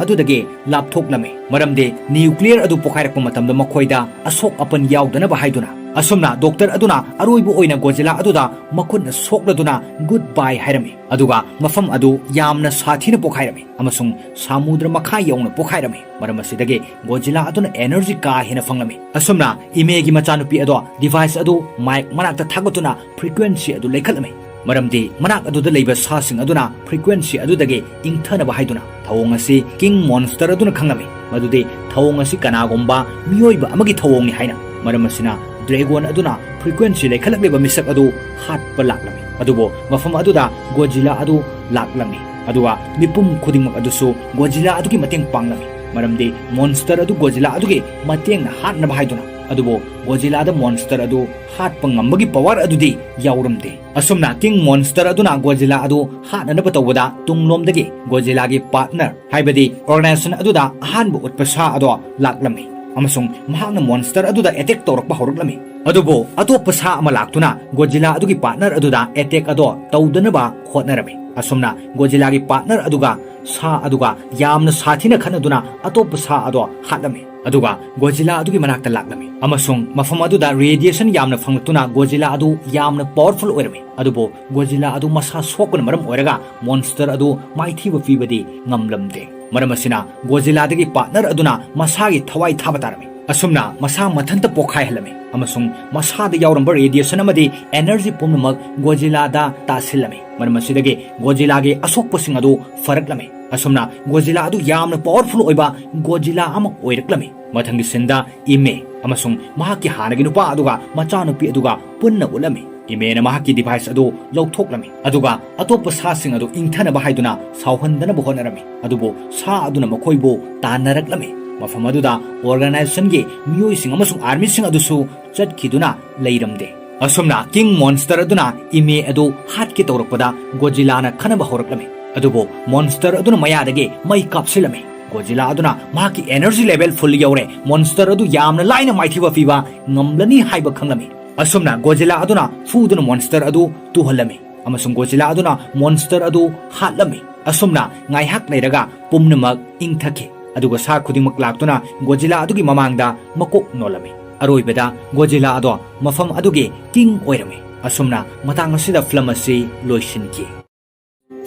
ꯑꯗꯨꯗꯒꯤ ꯂꯥꯞꯊꯣꯛꯂꯝꯃꯤ, ꯃꯔꯝꯗꯤ ꯅ꯭ꯌꯨꯀ꯭ꯂꯤꯌꯔ ꯑꯗꯨ ꯄꯣꯈꯥꯏꯔꯛꯄ ꯃꯇꯝꯗ ꯃꯈꯣꯏꯗ ꯑꯁꯣꯛ ꯑꯄꯟ ꯌꯥꯎꯗꯅꯕ ꯍꯥꯏꯗꯨꯅ꯫ ꯑꯁꯨꯝꯅ ꯗꯣꯛꯇꯔ ꯑꯗꯨꯅ ꯑꯔꯣꯏꯕ ꯑꯣꯏꯅ ꯒꯣꯖꯤꯂꯥ ꯑꯗꯨꯗ ꯃꯈꯨꯠꯅ ꯁꯣꯛꯂꯗꯨꯅ ꯒꯨꯗ ꯕꯥꯏ ꯍꯥꯏꯔꯝꯃꯤ, ꯑꯗꯨꯒ ꯃꯐꯝ ꯑꯗꯨ ꯌꯥꯝꯅ ꯁꯥꯊꯤꯅ ꯄꯣꯈꯥꯏꯔꯝꯃꯤ ꯑꯃꯁꯨꯡ ꯁꯥꯃꯨꯗ꯭ꯔ ꯃꯈꯥ ꯌꯧꯅ ꯄꯣꯈꯥꯏꯔꯝꯃꯤ꯫ ꯃꯔꯝ ꯑꯁꯤꯗꯒꯤ ꯒꯣꯖꯤꯂꯥ ꯑꯗꯨꯅ ꯑꯦꯅꯔꯖꯤ ꯀꯥ ꯍꯦꯟꯅ ꯐꯪꯂꯝꯃꯤ꯫ ꯑꯁꯨꯝꯅ ꯏꯃꯦꯒꯤ ꯃꯆꯥꯅꯨꯄꯤ ꯑꯗꯣ ꯗꯤꯚꯥꯏꯁ ꯑꯗꯨ ꯃꯥꯏꯛ ꯃꯅꯥꯛꯇ ꯊꯥꯒꯠꯇꯨꯅ ꯐ꯭ꯔꯤꯀ꯭ꯋꯦꯟꯁꯤ ꯑꯗꯨ ꯂꯩꯈꯠꯂꯝꯃꯤ, ꯃꯔꯝꯗꯤ ꯃꯅꯥꯛ ꯑꯗꯨꯗ ꯂꯩꯕ ꯁꯥꯁꯤꯡ ꯑꯗꯨꯅ ꯐ꯭ꯔꯤꯀ꯭ꯋꯦꯟꯁꯤ ꯑꯗꯨꯗꯒꯤ ꯏꯪꯊꯅꯕ ꯍꯥꯏꯗꯨꯅ꯫ ꯊꯧꯑꯣꯡ ꯑꯁꯤ ꯀꯤꯡ ꯃꯣꯟꯁꯇꯔ ꯑꯗꯨꯅ ꯈꯪꯂꯝꯃꯤ ꯃꯗꯨꯗꯤ ꯊꯧꯑꯣꯡ ꯑꯁꯤ ꯀꯅꯥꯒꯨꯝꯕ ꯃꯤꯑꯣꯏꯕ ꯑꯃꯒꯤ ꯊꯧꯑꯣꯡꯅꯤ ꯍꯥꯏꯅ꯫ ꯃꯔꯝ ꯑꯁꯤꯅ ꯗ꯭ꯔꯦꯒꯣꯟ ꯑꯗꯨꯅ ꯐ꯭ꯔꯤꯀ꯭ꯋꯦꯟꯁꯤ ꯂꯩꯈꯠꯂꯛꯂꯤꯕ ꯃꯤꯁꯛ ꯑꯗꯨ ꯍꯥꯠꯄ ꯂꯥꯛꯂꯝꯃꯤ꯫ ꯑꯗꯨꯕꯨ ꯃꯐꯝ ꯑꯗꯨꯗ ꯒꯣꯖꯤꯂꯥ ꯑꯗꯨ ꯂꯥꯛꯂꯝꯃꯤ꯫ ꯑꯗꯨꯒ ꯃꯤꯄꯨꯝ ꯈꯨꯗꯤꯡꯃꯛ ꯑꯗꯨꯁꯨ ꯒꯣꯖꯤꯂꯥ ꯑꯗꯨꯒꯤ ꯃꯇꯦꯡ ꯄꯥꯡꯂꯝꯃꯤ꯫ ꯃꯔꯝꯗꯤ ꯃꯣꯟꯁꯇꯔ ꯑꯗꯨ ꯒꯣꯖꯤꯂꯥ ꯑꯗꯨꯒꯤ ꯃꯇꯦꯡꯅ ꯍꯥꯠꯅꯕ ꯍꯥꯏꯗꯨꯅ꯫ ꯑꯗꯨꯕꯨ ꯒꯣꯖꯤꯂꯥꯗ ꯃꯣꯟꯁꯇꯔ ꯑꯗꯨ ꯍꯥꯠꯄ ꯉꯝꯕꯒꯤ ꯄꯋꯥꯔ ꯑꯗꯨꯗꯤ ꯌꯥꯎꯔꯝꯗꯦ꯫ ꯑꯁꯨꯝꯅ ꯀꯤꯡ ꯃꯣꯟꯁꯇꯔ ꯑꯗꯨꯅ ꯒꯣꯖꯤꯂꯥ ꯑꯗꯨ ꯍꯥꯠꯅꯅꯕ ꯇꯧꯕꯗ ꯇꯨꯡꯂꯣꯝꯗꯒꯤ ꯒꯣꯖꯤꯂꯥꯒꯤ ꯄꯥꯔꯠꯅꯔ, ꯍꯥꯏꯕꯗꯤ ꯑꯣꯔꯒꯅꯥꯏꯖꯦꯁꯟ ꯑꯗꯨꯗ ꯑꯍꯥꯟꯕ ꯎꯠꯄ ꯁꯥ ꯑꯗꯣ ꯂꯥꯛꯂꯝꯃꯤ ꯑꯃꯁꯨꯡ ꯃꯍꯥꯛꯅ ꯃꯣꯟꯁꯇꯔ ꯑꯗꯨꯗ ꯑꯦꯇꯦꯛ ꯇꯧꯔꯛꯄ ꯍꯧꯔꯛꯂꯝꯃꯤ꯫ ꯑꯗꯨꯕꯨ ꯑꯇꯣꯞꯄ ꯁꯥ ꯑꯃ ꯂꯥꯛꯇꯨꯅ ꯒꯣꯖꯤꯂꯥ ꯑꯗꯨꯒꯤ ꯄꯥꯔꯠꯅꯔ ꯑꯗꯨꯗ ꯑꯦꯇꯦꯛ ꯑꯗꯣ ꯇꯧꯗꯅꯕ ꯍꯣꯠꯅꯔꯝꯃꯤ꯫ ꯑꯁꯨꯝꯅ ꯒꯣꯖꯤꯂꯥꯒꯤ ꯄꯥꯔꯠꯅꯔ ꯑꯗꯨꯒ ꯁꯥ ꯑꯗꯨꯒ ꯌꯥꯝꯅ ꯁꯥꯊꯤꯅ ꯈꯠꯅꯗꯨꯅ ꯑꯇꯣꯞꯄ ꯁꯥ ꯑꯗꯣ ꯍꯥꯠꯂꯝꯃꯤ꯫ ꯑꯗꯨꯒ ꯒꯣꯖꯤꯂꯥ ꯑꯗꯨꯒꯤ ꯃꯅꯥꯛꯇ ꯂꯥꯛꯂꯝꯃꯤ ꯑꯃꯁꯨꯡ ꯃꯐꯝ ꯑꯗꯨꯗ ꯔꯦꯗꯤꯌꯦꯁꯟ ꯌꯥꯝꯅ ꯐꯪꯂꯛꯇꯨꯅ ꯒꯣꯖꯤꯂꯥ ꯑꯗꯨ ꯌꯥꯝꯅ ꯄꯋꯥꯔꯐꯨꯜ ꯑꯣꯏꯔꯝꯃꯤ꯫ ꯑꯗꯨꯕꯨ ꯒꯣꯖꯤꯂꯥ ꯑꯗꯨ ꯃꯁꯥ ꯁꯣꯛꯄꯅ ꯃꯔꯝ ꯑꯣꯏꯔꯒ ꯃꯣꯟꯁꯇꯔ ꯑꯗꯨ ꯃꯥꯏꯊꯤꯕ ꯄꯤꯕꯗꯤ ꯉꯝꯂꯝꯗꯦ꯫ ꯃꯔꯝ ꯑꯁꯤꯅ ꯒꯣꯖꯤꯂꯥꯗꯒꯤ ꯄꯥꯔꯠꯅꯔ ꯑꯗꯨꯅ ꯃꯁꯥꯒꯤ ꯊꯋꯥꯏ ꯊꯥꯕ ꯇꯥꯔꯝꯃꯤ꯫ ꯑꯁꯨꯝꯅ ꯃꯁꯥ ꯃꯊꯟꯇ ꯄꯣꯛꯈꯥꯏꯍꯜꯂꯝꯃꯤ ꯑꯃꯁꯨꯡ ꯃꯁꯥꯗ ꯌꯥꯎꯔꯝꯕ ꯔꯦꯗꯤꯌꯦꯁꯟ ꯑꯃꯗꯤ ꯑꯦꯅꯔꯖꯤ ꯄꯨꯝꯅꯃꯛ ꯒꯣꯖꯤꯂꯥꯗ ꯇꯥꯁꯤꯜꯂꯝꯃꯤ꯫ ꯃꯔꯝ ꯑꯁꯤꯗꯒꯤ ꯒꯣꯖꯤꯂꯥꯒꯤ ꯑꯁꯣꯛꯄꯁꯤꯡ ꯑꯗꯨ ꯐꯔꯛꯂꯝꯃꯤ꯫ ꯑꯁꯨꯝꯅ ꯒꯣꯖꯤꯂꯥ ꯑꯗꯨ ꯌꯥꯝꯅ ꯄꯋꯥꯔꯐꯨꯜ ꯑꯣꯏꯕ ꯒꯣꯖꯤꯂꯥ ꯑꯃ ꯑꯣꯏꯔꯛꯂꯝꯃꯤ꯫ ꯃꯊꯪꯒꯤ ꯁꯤꯟꯗ ꯏꯃꯦ ꯑꯃꯁꯨꯡ ꯃꯍꯥꯛꯀꯤ ꯍꯥꯟꯅꯒꯤ ꯅꯨꯄꯥ ꯑꯗꯨꯒ ꯃꯆꯥꯅꯨꯄꯤ ꯑꯗꯨꯒ ꯄꯨꯟꯅ ꯎꯠꯂꯝꯃꯤ꯫ ꯏꯃꯦꯅ ꯃꯍꯥꯛꯀꯤ ꯗꯤꯚꯥꯏꯁ ꯑꯗꯨ ꯂꯧꯊꯣꯛꯂꯝꯃꯤ, ꯑꯗꯨꯒ ꯑꯇꯣꯞꯄ ꯁꯥꯁꯤꯡ ꯑꯗꯨ ꯏꯪꯊꯅꯕ ꯍꯥꯏꯗꯨꯅ ꯁꯥꯎꯍꯟꯗꯅꯕ ꯍꯣꯠꯅꯔꯝꯃꯤ꯫ ꯑꯗꯨꯕꯨ ꯁꯥ ꯑꯗꯨꯅ ꯃꯈꯣꯏꯕꯨ ꯇꯥꯟꯅꯔꯛꯂꯝꯃꯤ꯫ ꯃꯐꯝ ꯑꯗꯨꯗ ꯑꯣꯔꯒꯅꯥꯏꯖꯦꯁꯟꯒꯤ ꯃꯤꯑꯣꯏꯁꯤꯡ ꯑꯃꯁꯨꯡ ꯑꯥꯔꯃꯤꯁꯤꯡ ꯑꯗꯨꯁꯨ ꯆꯠꯈꯤꯗꯨꯅ ꯂꯩꯔꯝꯗꯦ꯫ ꯑꯁꯨꯝꯅ ꯀꯤꯡ ꯃꯣꯟꯁꯇꯔ ꯑꯗꯨꯅ ꯏꯃꯦ ꯑꯗꯨ ꯍꯥꯠꯀꯦ ꯇꯧꯔꯛꯄꯗ ꯒꯣꯖꯤꯂꯥꯅ ꯈꯠꯅꯕ ꯍꯧꯔꯛꯂꯝꯃꯤ꯫ ꯑꯗꯨꯕꯨ ꯃꯣꯟꯁꯇꯔ ꯑꯗꯨꯅ ꯃꯌꯥꯗꯒꯤ ꯃꯩ ꯀꯥꯞꯁꯤꯜꯂꯝꯃꯤ꯫ ꯒꯣꯖꯤꯂꯥ ꯑꯗꯨꯅ ꯃꯍꯥꯛꯀꯤ ꯑꯦꯅꯔꯖꯤ ꯂꯦꯚꯦꯜ ꯐꯨꯜ ꯌꯧꯔꯦ, ꯃꯣꯟꯁꯇꯔ ꯑꯗꯨ ꯌꯥꯝꯅ ꯂꯥꯏꯅ ꯃꯥꯏꯊꯤꯕ ꯄꯤꯕ ꯉꯝꯂꯅꯤ ꯍꯥꯏꯕ ꯈꯪꯂꯝꯃꯤ꯫ ꯑꯁꯨꯝꯅ ꯒꯣꯖꯤꯂꯥ ꯑꯗꯨꯅ ꯐꯨꯗꯨꯅ ꯃꯣꯟꯁꯇꯔ ꯑꯗꯨ ꯇꯨꯍꯜꯂꯝꯃꯤ ꯑꯃꯁꯨꯡ ꯒꯣꯖꯤꯂꯥ ꯑꯗꯨꯅ ꯃꯣꯟꯁꯇꯔ ꯑꯗꯨ ꯍꯥꯠꯂꯝꯃꯤ꯫ ꯑꯁꯨꯝꯅ ꯉꯥꯏꯍꯥꯛ ꯂꯩꯔꯒ ꯄꯨꯝꯅꯃꯛ ꯏꯪꯊꯈꯤ, ꯑꯗꯨꯒ ꯁꯥ ꯈꯨꯗꯤꯡꯃꯛ ꯂꯥꯛꯇꯨꯅ ꯒꯣꯖꯤꯂꯥ ꯑꯗꯨꯒꯤ ꯃꯃꯥꯡꯗ ꯃꯀꯣꯛ ꯅꯣꯜꯂꯝꯃꯤ꯫ ꯑꯔꯣꯏꯕꯗ ꯒꯣꯖꯤꯂꯥ ꯑꯗꯣ ꯃꯐꯝ ꯑꯗꯨꯒꯤ ꯀꯤꯡ ꯑꯣꯏꯔꯝꯃꯤ꯫ ꯑꯁꯨꯝꯅ ꯃꯇꯥꯡ ꯑꯁꯤꯗ ꯐꯤꯂꯝ ꯑꯁꯤ ꯂꯣꯏꯁꯤꯟꯈꯤ꯫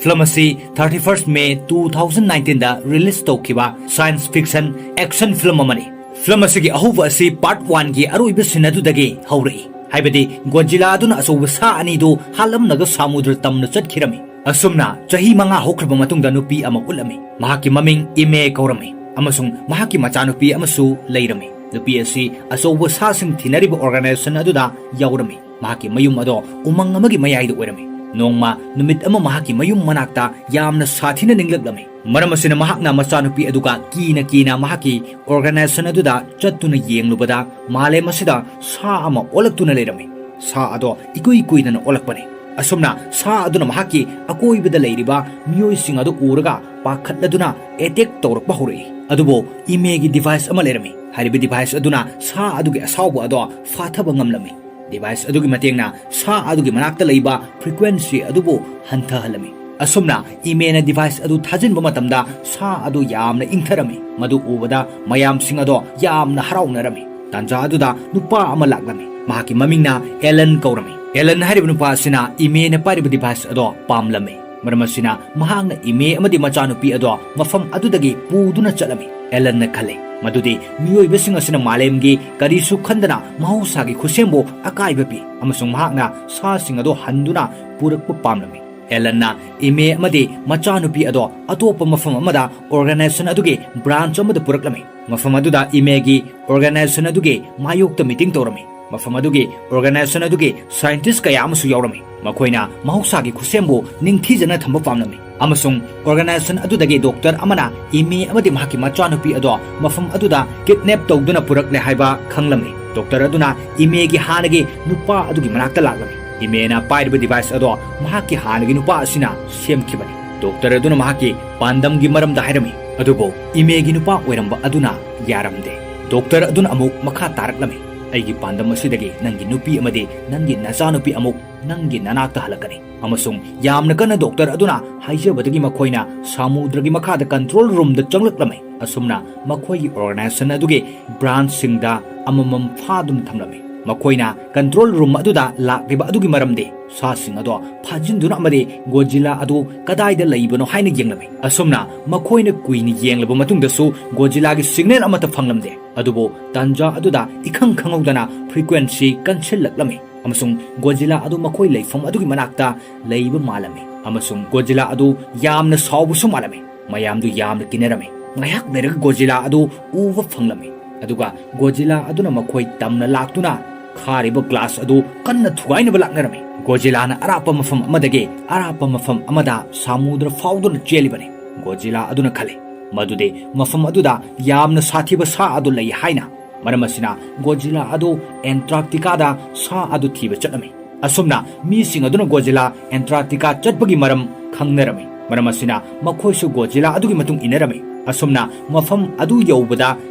ꯐꯤꯂꯝ ꯑꯁꯤ thirty first May two thousand nineteen ꯗ ꯔꯤꯂꯤꯖ ꯇꯧꯈꯤꯕ ꯁꯥꯏꯟꯁ ꯐꯤꯛꯁꯟ ꯑꯦꯛꯁꯟ ꯐꯤꯂꯝ ꯑꯃꯅꯤ꯫ ꯐꯤꯂꯝ ꯑꯁꯤꯒꯤ ꯑꯍꯧꯕ ꯑꯁꯤ ꯄꯥꯔꯠ ꯋꯥꯟꯒꯤ ꯑꯔꯣꯏꯕ ꯁꯤꯟ ꯑꯗꯨꯗꯒꯤ ꯍꯧꯔꯛꯏ, ꯍꯥꯏꯕꯗꯤ ꯒꯣꯖꯤꯂꯥ ꯑꯗꯨꯅ ꯑꯆꯧꯕ ꯁꯥ ꯑꯅꯤꯗꯨ ꯍꯥꯠꯂꯝꯂꯒ ꯁꯥꯃꯨꯗ꯭ꯔ ꯇꯝꯅ ꯆꯠꯈꯤꯔꯝꯃꯤ꯫ ꯑꯁꯨꯝꯅ ꯆꯍꯤ ꯃꯉꯥ ꯍꯧꯈ꯭ꯔꯕ ꯃꯇꯨꯡꯗ ꯅꯨꯄꯤ ꯑꯃ ꯎꯠꯂꯝꯃꯤ꯫ ꯃꯍꯥꯛꯀꯤ ꯃꯃꯤꯡ ꯏꯃꯦ ꯀꯧꯔꯝꯃꯤ ꯑꯃꯁꯨꯡ ꯃꯍꯥꯛꯀꯤ ꯃꯆꯥꯅꯨꯄꯤ ꯑꯃꯁꯨ ꯂꯩꯔꯝꯃꯤ꯫ ꯅꯨꯄꯤ ꯑꯁꯤ ꯑꯆꯧꯕ ꯁꯥꯁꯤꯡ ꯊꯤꯅꯔꯤꯕ ꯑꯣꯔꯒꯅꯥꯏꯖꯦꯁꯟ ꯑꯗꯨꯗ ꯌꯥꯎꯔꯝꯃꯤ꯫ ꯃꯍꯥꯛꯀꯤ ꯃꯌꯨꯝ ꯑꯗꯣ ꯎꯃꯪ ꯑꯃꯒꯤ ꯃꯌꯥꯏꯗ ꯑꯣꯏꯔꯝꯃꯤ꯫ ꯅꯣꯡꯃ ꯅꯨꯃꯤꯠ ꯑꯃ ꯃꯍꯥꯛꯀꯤ ꯃꯌꯨꯝ ꯃꯅꯥꯛꯇ ꯌꯥꯝꯅ ꯁꯥꯊꯤꯅ ꯅꯤꯡꯂꯛꯂꯝꯃꯤ꯫ ꯃꯔꯝ ꯑꯁꯤꯅ ꯃꯍꯥꯛꯅ ꯃꯆꯥꯅꯨꯄꯤ ꯑꯗꯨꯒ ꯀꯤꯅ ꯀꯤꯅ ꯃꯍꯥꯛꯀꯤ organization ꯑꯗꯨꯗ ꯆꯠꯇꯨꯅ ꯌꯦꯡꯂꯨꯕꯗ ꯃꯥꯂꯦꯝ ꯑꯁꯤꯗ ꯁꯥ ꯑꯃ ꯑꯣꯜꯂꯛꯇꯨꯅ ꯂꯩꯔꯝꯃꯤ꯫ ꯁꯥ ꯑꯗꯣ ꯏꯀꯨꯏ ꯀꯨꯏꯗꯅ ꯑꯣꯜꯂꯛꯄꯅꯤ꯫ ꯑꯁꯨꯝꯅ ꯁꯥ ꯑꯗꯨꯅ ꯃꯍꯥꯛꯀꯤ ꯑꯀꯣꯏꯕꯗ ꯂꯩꯔꯤꯕ ꯃꯤꯑꯣꯏꯁꯤꯡ ꯑꯗꯨ ꯎꯔꯒ ꯄꯥꯈꯠꯂꯗꯨꯅ attack ꯇꯧꯔꯛꯄ ꯍꯧꯔꯛꯏ꯫ ꯑꯗꯨꯕꯨ ꯏꯃꯦꯒꯤ device ꯑꯃ ꯂꯩꯔꯝꯃꯤ꯫ ꯍꯥꯏꯔꯤꯕ device ꯑꯗꯨꯅ ꯁꯥ ꯑꯗꯨꯒꯤ ꯑꯁꯥꯎꯕ ꯑꯗꯣ ꯐꯥꯊꯕ ꯉꯝꯂꯝꯃꯤ꯫ Device ꯑꯗꯨꯒꯤ ꯃꯇꯦꯡꯅ ꯁꯥ ꯑꯗꯨꯒꯤ ꯃꯅꯥꯛꯇ ꯂꯩꯕ frequency ꯑꯗꯨꯕꯨ ꯍꯟꯊꯍꯜꯂꯝꯃꯤ꯫ ꯑꯁꯨꯝꯅ ꯏꯃꯦꯅ device ꯑꯗꯨ ꯊꯥꯖꯤꯟꯕ ꯃꯇꯝꯗ ꯁꯥ ꯑꯗꯨ ꯌꯥꯝꯅ ꯏꯪꯊꯔꯝꯃꯤ꯫ ꯃꯗꯨ ꯎꯕꯗ ꯃꯌꯥꯝꯁꯤꯡ ꯑꯗꯣ ꯌꯥꯝꯅ ꯍꯔꯥꯎꯅꯔꯝꯃꯤ꯫ ꯇꯥꯟꯖꯥ ꯑꯗꯨꯗ ꯅꯨꯄꯥ ꯑꯃ ꯂꯥꯛꯂꯝꯃꯤ꯫ ꯃꯍꯥꯛꯀꯤ ꯃꯃꯤꯡꯅ ꯑꯦꯂꯟ ꯀꯧꯔꯝꯃꯤ꯫ ꯑꯦꯂꯟ ꯍꯥꯏꯔꯤꯕ ꯅꯨꯄꯥ ꯑꯁꯤꯅ ꯏꯃꯦꯅ ꯄꯥꯏꯔꯤꯕ device ꯑꯗꯣ ꯄꯥꯝꯂꯝꯃꯤ꯫ ꯃꯔꯝ ꯑꯁꯤꯅ ꯃꯍꯥꯛꯅ ꯏꯃꯦ ꯑꯃꯗꯤ ꯃꯆꯥꯅꯨꯄꯤ ꯑꯗꯣ ꯃꯐꯝ ꯑꯗꯨꯗꯒꯤ ꯄꯨꯗꯨꯅ ꯆꯠꯂꯝꯃꯤ꯫ ꯑꯦꯂꯟꯅ ꯈꯜꯂꯤ ꯃꯗꯨꯗꯤ ꯃꯤꯑꯣꯏꯕꯁꯤꯡ ꯑꯁꯤꯅ ꯃꯥꯂꯦꯝꯒꯤ ꯀꯔꯤꯁꯨ ꯈꯟꯗꯅ ꯃꯍꯧꯁꯥꯒꯤ ꯈꯨꯠꯁꯦꯝꯕꯨ ꯑꯀꯥꯏꯕ ꯄꯤ ꯑꯃꯁꯨꯡ ꯃꯍꯥꯛꯅ ꯁꯥꯁꯤꯡ ꯑꯗꯨ ꯍꯟꯗꯨꯅ ꯄꯨꯔꯛꯄ ꯄꯥꯝꯂꯝꯃꯤ꯫ ꯑꯦꯂꯟꯅ ꯏꯃꯦ ꯑꯃꯗꯤ ꯃꯆꯥꯅꯨꯄꯤ ꯑꯗꯣ ꯑꯇꯣꯞꯄ ꯃꯐꯝ ꯑꯃꯗ organization ꯑꯗꯨꯒꯤ branch ꯑꯃꯗ ꯄꯨꯔꯛꯂꯝꯃꯤ꯫ ꯃꯐꯝ ꯑꯗꯨꯗ ꯏꯃꯦꯒꯤ organization ꯑꯗꯨꯒꯤ ꯃꯥꯌꯣꯛꯇ meeting ꯇꯧꯔꯝꯃꯤ꯫ ꯃꯐꯝ ꯑꯗꯨꯒꯤ organization ꯑꯗꯨꯒꯤ scientist ꯀꯌꯥ ꯑꯃꯁꯨ ꯌꯥꯎꯔꯝꯃꯤ꯫ ꯃꯈꯣꯏꯅ ꯃꯍꯧꯁꯥꯒꯤ ꯈꯨꯠꯁꯦꯝꯕꯨ ꯅꯤꯡꯊꯤꯖꯅ ꯊꯝꯕ ꯄꯥꯝꯂꯝꯃꯤ ꯑꯃꯁꯨꯡ organization ꯑꯗꯨꯗꯒꯤ doctor ꯑꯃꯅ ꯏꯃꯦ ꯑꯃꯗꯤ ꯃꯍꯥꯛꯀꯤ ꯃꯆꯥꯅꯨꯄꯤ ꯑꯗꯣ ꯃꯐꯝ ꯑꯗꯨꯗ kidnap ꯇꯧꯗꯨꯅ ꯄꯨꯔꯛꯂꯦ ꯍꯥꯏꯕ ꯈꯪꯂꯝꯃꯤ꯫ Doctor ꯑꯗꯨꯅ ꯏꯃꯦꯒꯤ ꯍꯥꯟꯅꯒꯤ ꯅꯨꯄꯥ ꯑꯗꯨꯒꯤ ꯃꯅꯥꯛꯇ ꯂꯥꯛꯂꯝꯃꯤ꯫ ꯏꯃꯦꯅ ꯄꯥꯏꯔꯤꯕ device ꯑꯗꯣ ꯃꯍꯥꯛꯀꯤ ꯍꯥꯟꯅꯒꯤ ꯅꯨꯄꯥ ꯑꯁꯤꯅ ꯁꯦꯝꯈꯤꯕꯅꯤ꯫ Doctor ꯑꯗꯨꯅ ꯃꯍꯥꯛꯀꯤ ꯄꯥꯟꯗꯝꯒꯤ ꯃꯔꯝꯗ ꯍꯥꯏꯔꯝꯃꯤ, ꯑꯗꯨꯕꯨ ꯏꯃꯦꯒꯤ ꯅꯨꯄꯥ ꯑꯣꯏꯔꯝꯕ ꯑꯗꯨꯅ ꯌꯥꯔꯝꯗꯦ꯫ Doctor ꯑꯗꯨꯅ ꯑꯃꯨꯛ ꯃꯈꯥ ꯇꯥꯔꯛꯂꯝꯃꯤ, "ꯑꯩꯒꯤ ꯄꯥꯟꯗꯝ ꯑꯁꯤꯗꯒꯤ ꯅꯪꯒꯤ ꯅꯨꯄꯤ ꯑꯃꯗꯤ ꯅꯪꯒꯤ ꯅꯆꯥꯅꯨꯄꯤ ꯑꯃꯨꯛ ꯅꯪꯒꯤ ꯅꯅꯥꯛꯇ ꯍꯜꯂꯛꯀꯅꯤ"꯫ ꯑꯃꯁꯨꯡ ꯌꯥꯝꯅ ꯀꯟꯅ doctor ꯑꯗꯨꯅ ꯍꯥꯏꯖꯕꯗꯒꯤ ꯃꯈꯣꯏꯅ ꯁꯃꯨꯗ꯭ꯔꯒꯤ ꯃꯈꯥꯗ control roomꯗ ꯆꯪꯂꯛꯂꯝꯃꯤ꯫ ꯑꯁꯨꯝꯅ ꯃꯈꯣꯏꯒꯤ organization ꯑꯗꯨꯒꯤ branchꯁꯤꯡꯗ ꯑꯃꯃꯝ ꯐꯥꯗꯨꯅ ꯊꯝꯂꯝꯃꯤ꯫ ꯃꯈꯣꯏꯅ control room ꯑꯗꯨꯗ ꯂꯥꯛꯂꯤꯕ ꯑꯗꯨꯒꯤ ꯃꯔꯝꯗꯤ ꯁꯥꯁꯤꯡ ꯑꯗꯣ ꯐꯥꯖꯤꯟꯗꯨꯅ ꯑꯃꯗꯤ Godzilla ꯑꯗꯨ ꯀꯗꯥꯏꯗ ꯂꯩꯕꯅꯣ ꯍꯥꯏꯅ ꯌꯦꯡꯂꯝꯃꯤ꯫ ꯑꯁꯨꯝꯅ ꯃꯈꯣꯏꯅ ꯀꯨꯏꯅ ꯌꯦꯡꯂꯕ ꯃꯇꯨꯡꯗꯁꯨ Godzillaꯒꯤ signal ꯑꯃꯠꯇ ꯐꯪꯂꯝꯗꯦ꯫ ꯑꯗꯨꯕꯨ ꯇꯥꯟꯖꯥ ꯑꯗꯨꯗ ꯏꯈꯪ ꯈꯪꯍꯧꯗꯅ frequency ꯀꯟꯁꯤꯜꯂꯛꯂꯝꯃꯤ ꯑꯃꯁꯨꯡ Godzilla ꯑꯗꯨ ꯃꯈꯣꯏ ꯂꯩꯐꯝ ꯑꯗꯨꯒꯤ ꯃꯅꯥꯛꯇ ꯂꯩꯕ ꯃꯥꯜꯂꯝꯃꯤ ꯑꯃꯁꯨꯡ Godzilla ꯑꯗꯨ ꯌꯥꯝꯅ ꯁꯥꯎꯕꯁꯨ ꯃꯥꯜꯂꯝꯃꯤ꯫ ꯃꯌꯥꯝꯗꯨ ꯌꯥꯝꯅ ꯀꯤꯅꯔꯝꯃꯤ꯫ ꯉꯥꯏꯍꯥꯛ ꯂꯩꯔꯒ Godzilla ꯑꯗꯨ ꯎꯕ ꯐꯪꯂꯝꯃꯤ꯫ ꯑꯗꯨꯒ Godzilla ꯑꯗꯨꯅ ꯃꯈꯣꯏ ꯇꯝꯅ ꯂꯥꯛꯇꯨꯅ ꯈꯥꯔꯤꯕ ꯒ꯭ꯂꯥꯁ ꯑꯗꯨ ꯀꯟꯅ ꯊꯨꯒꯥꯏꯅꯕ ꯂꯥꯛꯅꯔꯝꯃꯤ꯫ ꯒꯣꯖꯤꯂꯥꯅ ꯑꯔꯥꯞꯄ ꯃꯐꯝ ꯑꯃꯗꯒꯤ ꯑꯔꯥꯞꯄ ꯃꯐꯝ ꯑꯃꯗ ꯁꯥꯃꯨꯗ꯭ꯔ ꯐꯥꯎꯗꯨꯅ ꯆꯦꯜꯂꯤꯕꯅꯤ꯫ ꯒꯣꯖꯤꯂꯥ ꯑꯗꯨꯅ ꯈꯜꯂꯤ ꯃꯗꯨꯗꯤ ꯃꯐꯝ ꯑꯗꯨꯗ ꯌꯥꯝꯅ ꯁꯥꯊꯤꯕ ꯁꯥ ꯑꯗꯨ ꯂꯩ ꯍꯥꯏꯅ꯫ ꯃꯔꯝ ꯑꯁꯤꯅ ꯒꯣꯖꯤꯂꯥ ꯑꯗꯨ ꯑꯦꯟꯇꯥꯔꯛꯇꯤꯀꯥꯗ ꯁꯥ ꯑꯗꯨ ꯊꯤꯕ ꯆꯠꯂꯝꯃꯤ꯫ ꯑꯁꯨꯝꯅ ꯃꯤꯁꯤꯡ ꯑꯗꯨꯅ ꯒꯣꯖꯤꯂꯥ ꯑꯦꯟꯇꯥꯔꯛꯇꯤꯀꯥ ꯆꯠꯄꯒꯤ ꯃꯔꯝ ꯈꯪꯅꯔꯝꯃꯤ꯫ ꯃꯔꯝ ꯑꯁꯤꯅ ꯃꯈꯣꯏꯁꯨ ꯒꯣꯖꯤꯂꯥ ꯑꯗꯨꯒꯤ ꯃꯇꯨꯡ ꯏꯟꯅꯔꯝꯃꯤ꯫ ꯑꯁꯨꯝꯅ ꯃꯐꯝ ꯑꯗꯨ ꯌꯧꯕꯗ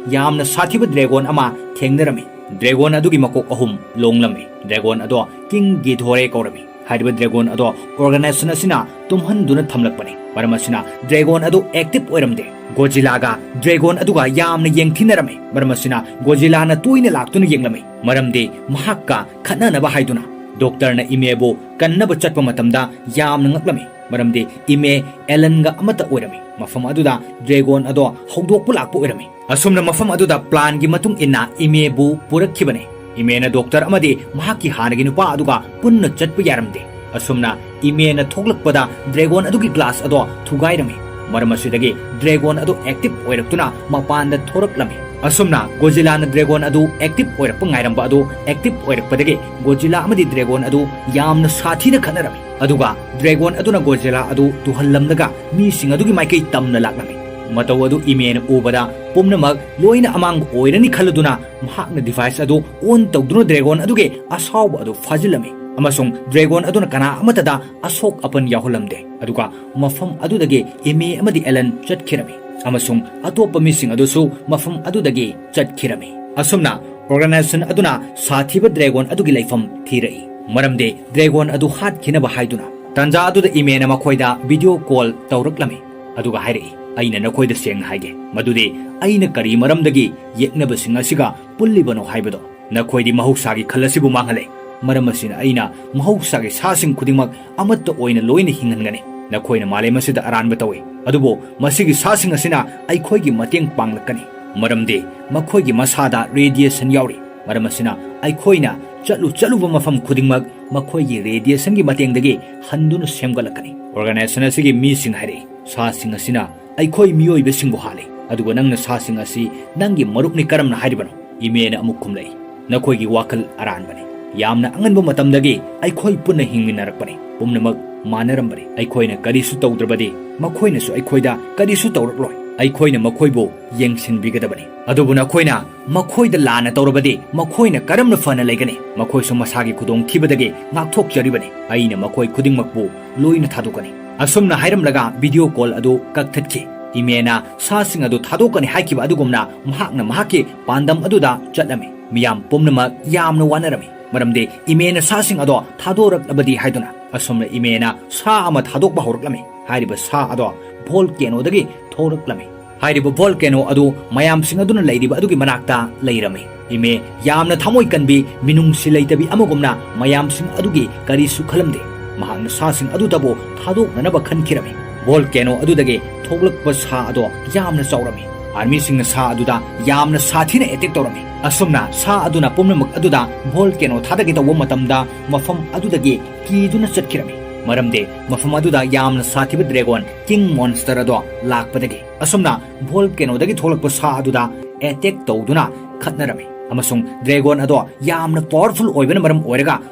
ꯌꯥꯝꯅ ꯁꯥꯊꯤꯕ ꯗ꯭ꯔꯦꯒꯣꯟ ꯑꯃ ꯊꯦꯡꯅꯔꯝꯃꯤ꯫ ꯗ꯭ꯔꯦꯒꯣꯟ ꯑꯗꯨꯒꯤ ꯃꯀꯣꯛ ꯑꯍꯨꯝ ꯂꯣꯡꯂꯝꯃꯤ꯫ ꯗ꯭ꯔꯦꯒꯣꯟ ꯑꯗꯣ ꯀꯤꯡ ꯒꯤꯗꯣꯔꯦ ꯀꯧꯔꯝꯃꯤ꯫ ꯍꯥꯏꯔꯤꯕ ꯗ꯭ꯔꯦꯒꯣꯟ ꯑꯗꯣ ꯑꯣꯔꯒꯅꯥꯏꯖꯦꯁꯟ ꯑꯁꯤꯅ ꯇꯨꯝꯍꯟꯗꯨꯅ ꯊꯝꯂꯛꯄꯅꯤ꯫ ꯃꯔꯝ ꯑꯁꯤꯅ ꯗ꯭ꯔꯦꯒꯣꯟ ꯑꯗꯨ ꯑꯦꯛꯇꯤꯚ ꯑꯣꯏꯔꯝꯗꯦ꯫ ꯒꯣꯖꯤꯂꯥꯒ ꯗ꯭ꯔꯦꯒꯣꯟ ꯑꯗꯨꯒ ꯌꯥꯝꯅ ꯌꯦꯡꯊꯤꯅꯔꯝꯃꯤ꯫ ꯃꯔꯝ ꯑꯁꯤꯅ ꯒꯣꯖꯤꯂꯥꯅ ꯇꯣꯏꯅ ꯂꯥꯛꯇꯨꯅ ꯌꯦꯡꯂꯝꯃꯤ꯫ ꯃꯔꯝꯗꯤ ꯃꯍꯥꯛꯀ ꯈꯠꯅꯅꯕ ꯍꯥꯏꯗꯨꯅ ꯗꯣꯛꯇꯔꯅ ꯏꯃꯦꯕꯨ ꯀꯟꯅꯕ ꯆꯠꯄ ꯃꯇꯝꯗ ꯌꯥꯝꯅ ꯉꯛꯂꯝꯃꯤ꯫ ꯃꯔꯝꯗꯤ ꯏꯃꯦ ꯑꯦꯂꯟꯒ ꯑꯃꯠꯇ ꯑꯣꯏꯔꯝꯃꯤ꯫ ꯃꯐꯝ ꯑꯗꯨꯗ ꯗ꯭ꯔꯦꯒꯣꯟ ꯑꯗꯣ ꯍꯧꯗꯣꯛꯄ ꯂꯥꯛꯄ ꯑꯣꯏꯔꯝꯃꯤ꯫ ꯑꯁꯨꯝꯅ ꯃꯐꯝ ꯑꯗꯨꯗ ꯄ꯭ꯂꯥꯟꯒꯤ ꯃꯇꯨꯡ ꯏꯟꯅ ꯏꯃꯦꯕꯨ ꯄꯨꯔꯛꯈꯤꯕꯅꯤ꯫ ꯏꯃꯦꯅ ꯗꯣꯛꯇꯔ ꯑꯃꯗꯤ ꯃꯍꯥꯛꯀꯤ ꯍꯥꯟꯅꯒꯤ ꯅꯨꯄꯥ ꯑꯗꯨꯒ ꯄꯨꯟꯅ ꯆꯠꯄ ꯌꯥꯔꯝꯗꯦ꯫ ꯑꯁꯨꯝꯅ ꯏꯃꯦꯅ ꯊꯣꯛꯂꯛꯄꯗ ꯗ꯭ꯔꯦꯒꯣꯟ ꯑꯗꯨꯒꯤ ꯒ꯭ꯂꯥꯁ ꯑꯗꯣ ꯊꯨꯒꯥꯏꯔꯝꯃꯤ꯫ ꯃꯔꯝ ꯑꯁꯤꯗꯒꯤ ꯗ꯭ꯔꯦꯒꯣꯟ ꯑꯗꯨ ꯑꯦꯛꯇꯤꯚ ꯑꯣꯏꯔꯛꯇꯨꯅ ꯃꯄꯥꯟꯗ ꯊꯣꯔꯛꯂꯝꯃꯤ꯫ ꯑꯁꯨꯝꯅ ꯒꯣꯖꯤꯂꯥꯅ ꯗ꯭ꯔꯦꯒꯣꯟ ꯑꯗꯨ ꯑꯦꯛꯇꯤꯚ ꯑꯣꯏꯔꯛꯄ ꯉꯥꯏꯔꯝꯕ ꯑꯗꯨ ꯑꯦꯛꯇꯤꯚ ꯑꯣꯏꯔꯛꯄꯗꯒꯤ ꯒꯣꯖꯤꯂꯥ ꯑꯃꯗꯤ ꯗ꯭ꯔꯦꯒꯣꯟ ꯑꯗꯨ ꯌꯥꯝꯅ ꯁꯥꯊꯤꯅ ꯈꯠꯅꯔꯝꯃꯤ꯫ ꯑꯗꯨꯒ ꯗ꯭ꯔꯦꯒꯣꯟ ꯑꯗꯨꯅ ꯒꯣꯖꯤꯂꯥ ꯑꯗꯨ ꯇꯨꯍꯜꯂꯝꯂꯒ ꯃꯤꯁꯤꯡ ꯑꯗꯨꯒꯤ ꯃꯥꯏꯀꯩ ꯇꯝꯅ ꯂꯥꯛꯂꯝꯃꯤ꯫ ꯃꯇꯧ ꯑꯗꯨ ꯏꯃꯦꯅ ꯎꯕꯗ ꯄꯨꯝꯅꯃꯛ ꯂꯣꯏꯅ ꯑꯃꯥꯡꯕ ꯑꯣꯏꯔꯅꯤ ꯈꯜꯂꯗꯨꯅ ꯃꯍꯥꯛꯅ ꯗꯤꯚꯥꯏꯁ ꯑꯗꯨ ꯑꯣꯟ ꯇꯧꯗꯨꯅ ꯗ꯭ꯔꯦꯒꯣꯟ ꯑꯗꯨꯒꯤ ꯑꯁꯥꯎꯕ ꯑꯗꯨ ꯐꯥꯖꯤꯜꯂꯝꯃꯤ꯫ ꯑꯃꯁꯨꯡ ꯗ꯭ꯔꯦꯒꯣꯟ ꯑꯗꯨꯅ ꯀꯅꯥ ꯑꯃꯠꯇꯗ ꯑꯁꯣꯛ ꯑꯄꯟ ꯌꯥꯎꯍꯜꯂꯝꯗꯦ꯫ ꯑꯗꯨꯒ ꯃꯐꯝ ꯑꯗꯨꯗꯒꯤ ꯏꯃꯦ ꯑꯃꯗꯤ ꯑꯦꯂꯟ ꯆꯠꯈꯤꯔꯝꯃꯤ꯫ ꯑꯃꯁꯨꯡ ꯑꯇꯣꯞꯄ ꯃꯤꯁꯤꯡ ꯑꯗꯨꯁꯨ ꯃꯐꯝ ꯑꯗꯨꯗꯒꯤ ꯆꯠꯈꯤꯔꯝꯃꯤ꯫ ꯑꯁꯨꯝꯅ ꯑꯣꯔꯒꯅꯥꯏꯖꯦꯁꯟ ꯑꯗꯨꯅ ꯁꯥꯊꯤꯕ ꯗ꯭ꯔꯦꯒꯣꯟ ꯑꯗꯨꯒꯤ ꯂꯩꯐꯝ ꯊꯤꯔꯛꯏ꯫ ꯃꯔꯝꯗꯤ ꯗ꯭ꯔꯦꯒꯣꯟ ꯑꯗꯨ ꯍꯥꯠꯈꯤꯅꯕ ꯍꯥꯏꯗꯨꯅ꯫ ꯇꯥꯟꯖꯥ ꯑꯗꯨꯗ ꯏꯃꯦꯅ ꯃꯈꯣꯏꯗ ꯚꯤꯗꯤꯑꯣ ꯀꯣꯜ ꯇꯧꯔꯛꯂꯝꯃꯤ꯫ ꯑꯗꯨꯒ ꯍꯥꯏꯔꯛꯏ, "ꯑꯩꯅ ꯅꯈꯣꯏꯗ ꯁꯦꯡꯅ ꯍꯥꯏꯒꯦ ꯃꯗꯨꯗꯤ ꯑꯩꯅ ꯀꯔꯤ ꯃꯔꯝꯗꯒꯤ ꯌꯦꯛꯅꯕꯁꯤꯡ ꯑꯁꯤꯒ ꯄꯨꯜꯂꯤꯕꯅꯣ ꯍꯥꯏꯕꯗꯣ꯫ ꯅꯈꯣꯏꯗꯤ ꯃꯍꯧꯁꯥꯒꯤ ꯈꯜ ꯑꯁꯤꯕꯨ ꯃꯥꯡꯍꯜꯂꯦ꯫ ꯃꯔꯝ ꯑꯁꯤꯅ ꯑꯩꯅ ꯃꯍꯧꯁꯥꯒꯤ ꯁꯥꯁꯤꯡ ꯈꯨꯗꯤꯡꯃꯛ ꯑꯃꯠꯇ ꯑꯣꯏꯅ ꯂꯣꯏꯅ ꯍꯤꯡꯍꯟꯒꯅꯤ꯫ ꯅꯈꯣꯏꯅ ꯃꯥꯂꯦꯝ ꯑꯁꯤꯗ ꯑꯔꯥꯟꯕ ꯇꯧꯏ, ꯑꯗꯨꯕꯨ ꯃꯁꯤꯒꯤ ꯁꯥꯁꯤꯡ ꯑꯁꯤꯅ ꯑꯩꯈꯣꯏꯒꯤ ꯃꯇꯦꯡ ꯄꯥꯡꯂꯛꯀꯅꯤ꯫ ꯃꯔꯝꯗꯤ ꯃꯈꯣꯏꯒꯤ ꯃꯁꯥꯗ ꯔꯦꯗꯤꯌꯦꯁꯟ ꯌꯥꯎꯔꯤ꯫ ꯃꯔꯝ ꯑꯁꯤꯅ ꯑꯩꯈꯣꯏꯅ ꯆꯠꯂꯨ ꯆꯠꯂꯨꯕ ꯃꯐꯝ ꯈꯨꯗꯤꯡꯃꯛ ꯃꯈꯣꯏꯒꯤ ꯔꯦꯗꯤꯌꯦꯁꯟꯒꯤ ꯃꯇꯦꯡꯗꯒꯤ ꯍꯟꯗꯨꯅ ꯁꯦꯝꯒꯠꯂꯛꯀꯅꯤ꯫" ꯑꯣꯔꯒꯅꯥꯏꯖꯦꯁꯟ ꯑꯁꯤꯒꯤ ꯃꯤꯁꯤꯡ ꯍꯥꯏꯔꯛꯏ, "ꯁꯥꯁꯤꯡ ꯑꯁꯤꯅ ꯑꯩꯈꯣꯏ ꯃꯤꯑꯣꯏꯕꯁꯤꯡꯕꯨ ꯍꯥꯠꯂꯤ, ꯑꯗꯨꯒ ꯅꯪꯅ ꯁꯥꯁꯤꯡ ꯑꯁꯤ ꯅꯪꯒꯤ ꯃꯔꯨꯞꯅꯤ ꯀꯔꯝꯅ ꯍꯥꯏꯔꯤꯕꯅꯣ?" ꯏꯃꯦꯅ ꯑꯃꯨꯛ ꯈꯨꯝꯂꯛꯏ, ꯅꯈꯣꯏꯒꯤ ꯋꯥꯈꯜ ꯑꯔꯥꯟꯕꯅꯤ꯫ ꯌꯥꯝꯅ ꯑꯉꯟꯕ ꯃꯇꯝꯗꯒꯤ ꯑꯩꯈꯣꯏ ꯄꯨꯟꯅ ꯍꯤꯡꯃꯤꯟꯅꯔꯛꯄꯅꯤ꯫ ꯄꯨꯝꯅꯃꯛ ꯃꯥꯟꯅꯔꯝꯕꯅꯤ꯫ ꯑꯩꯈꯣꯏꯅ ꯀꯔꯤꯁꯨ ꯇꯧꯗ꯭ꯔꯕꯗꯤ ꯃꯈꯣꯏꯅꯁꯨ ꯑꯩꯈꯣꯏꯗ ꯀꯔꯤꯁꯨ ꯇꯧꯔꯛꯂꯣꯏ꯫ ꯑꯩꯈꯣꯏꯅ ꯃꯈꯣꯏꯕꯨ ꯌꯦꯡꯁꯤꯟꯕꯤꯒꯗꯕꯅꯤ꯫ ꯑꯗꯨꯕꯨ ꯅꯈꯣꯏꯅ ꯃꯈꯣꯏꯗ ꯂꯥꯟꯅ ꯇꯧꯔꯕꯗꯤ ꯃꯈꯣꯏꯅ ꯀꯔꯝꯅ ꯐꯅ ꯂꯩꯒꯅꯤ? ꯃꯈꯣꯏꯁꯨ ꯃꯁꯥꯒꯤ ꯈꯨꯗꯣꯡꯊꯤꯕꯗꯒꯤ ꯉꯥꯛꯊꯣꯛꯆꯔꯤꯕꯅꯤ꯫ ꯑꯩꯅ ꯃꯈꯣꯏ ꯈꯨꯗꯤꯡꯃꯛꯄꯨ ꯂꯣꯏꯅ ꯊꯥꯗꯣꯛꯀꯅꯤ꯫ ꯑꯁꯨꯝꯅ ꯍꯥꯏꯔꯝꯂꯒ ꯚꯤꯗꯤꯑꯣ ꯀꯣꯜ ꯑꯗꯨ ꯀꯛꯊꯠꯈꯤ꯫ ꯏꯃꯦꯅ ꯁꯥꯁꯤꯡ ꯑꯗꯨ ꯊꯥꯗꯣꯛꯀꯅꯤ ꯍꯥꯏꯈꯤꯕ ꯑꯗꯨꯒꯨꯝꯅ ꯃꯍꯥꯛꯅ ꯃꯍꯥꯛꯀꯤ ꯄꯥꯟꯗꯝ ꯑꯗꯨꯗ ꯆꯠꯂꯝꯃꯤ꯫ ꯃꯤꯌꯥꯝ ꯄꯨꯝꯅꯃꯛ ꯌꯥꯝꯅ ꯋꯥꯅꯔꯝꯃꯤ, ꯃꯔꯝꯗꯤ ꯏꯃꯦꯅ ꯁꯥꯁꯤꯡ ꯑꯗꯣ ꯊꯥꯗꯣꯔꯛꯂꯕꯗꯤ ꯍꯥꯏꯗꯨꯅ꯫ ꯑꯁꯨꯝꯅ ꯏꯃꯦꯅ ꯁꯥ ꯑꯃ ꯊꯥꯗꯣꯛꯄ ꯍꯧꯔꯛꯂꯝꯃꯤ꯫ ꯍꯥꯏꯔꯤꯕ ꯁꯥ ꯑꯗꯣ ꯚꯣꯜꯀꯦꯅꯣꯗꯒꯤ ꯊꯣꯛꯂꯛꯂꯝꯃꯤ꯫ ꯍꯥꯏꯔꯤꯕ ꯚꯣꯜꯀꯦꯅꯣ ꯑꯗꯨ ꯃꯌꯥꯝꯁꯤꯡ ꯑꯗꯨꯅ ꯂꯩꯔꯤꯕ ꯑꯗꯨꯒꯤ ꯃꯅꯥꯛꯇ ꯂꯩꯔꯝꯃꯤ꯫ ꯏꯃꯦ ꯌꯥꯝꯅ ꯊꯃꯣꯏ ꯀꯟꯕꯤ, ꯃꯤꯅꯨꯡꯁꯤ ꯂꯩꯇꯕꯤ ꯑꯃꯒꯨꯝꯅ ꯃꯌꯥꯝꯁꯤꯡ ꯑꯗꯨꯒꯤ ꯀꯔꯤꯁꯨ ꯈꯜꯂꯝꯗꯦ꯫ ꯃꯍꯥꯛꯅ ꯁꯥꯁꯤꯡ ꯑꯗꯨꯗꯕꯨ ꯊꯥꯗꯣꯛꯅꯅꯕ ꯈꯟꯈꯤꯔꯝꯃꯤ꯫ ꯚꯣꯜꯀꯦꯅꯣ ꯑꯗꯨꯗꯒꯤ ꯊꯣꯛꯂꯛꯄ ꯁꯥ ꯑꯗꯣ ꯌꯥꯝꯅ ꯆꯥꯎꯔꯝꯃꯤ꯫ ꯑꯥꯔꯃꯤꯁꯤꯡꯅ ꯁꯥ ꯑꯗꯨꯗ ꯌꯥꯝꯅ ꯁꯥꯊꯤꯅ ꯑꯦꯇꯦꯛ ꯇꯧꯔꯝꯃꯤ꯫ ꯑꯁꯨꯝꯅ ꯁꯥ ꯑꯗꯨꯅ ꯄꯨꯝꯅꯃꯛ ꯑꯗꯨꯗ ꯚꯣꯜꯀꯦꯅꯣ ꯊꯥꯗꯒꯦ ꯇꯧꯕ ꯃꯇꯝꯗ ꯃꯐꯝ ꯑꯗꯨꯗꯒꯤ ꯀꯤꯗꯨꯅ ꯆꯠꯈꯤꯔꯝꯃꯤ, ꯃꯔꯝꯗꯤ ꯃꯐꯝ ꯑꯗꯨꯗ ꯌꯥꯝꯅ ꯁꯥꯊꯤꯕ ꯗ꯭ꯔꯦꯒꯣꯟ ꯀꯤꯡ ꯃꯣꯟꯁꯇꯔ ꯑꯗꯣ ꯂꯥꯛꯄꯗꯒꯤ꯫ ꯑꯁꯨꯝꯅ ꯚꯣꯜꯀꯦꯅꯣꯗꯒꯤ ꯊꯣꯛꯂꯛꯄ ꯁꯥ ꯑꯗꯨꯗ ꯑꯦꯇꯦꯛ ꯇꯧꯗꯨꯅ ꯈꯠꯅꯔꯝꯃꯤ, ꯑꯃꯁꯨꯡ ꯗ꯭ꯔꯦꯒꯣꯟ ꯑꯗꯣ ꯌꯥꯝꯅ ꯄꯥꯋꯔꯐꯨꯜ ꯑꯣꯏꯕꯅ ꯃꯔꯝ ꯑꯣꯏꯔꯒ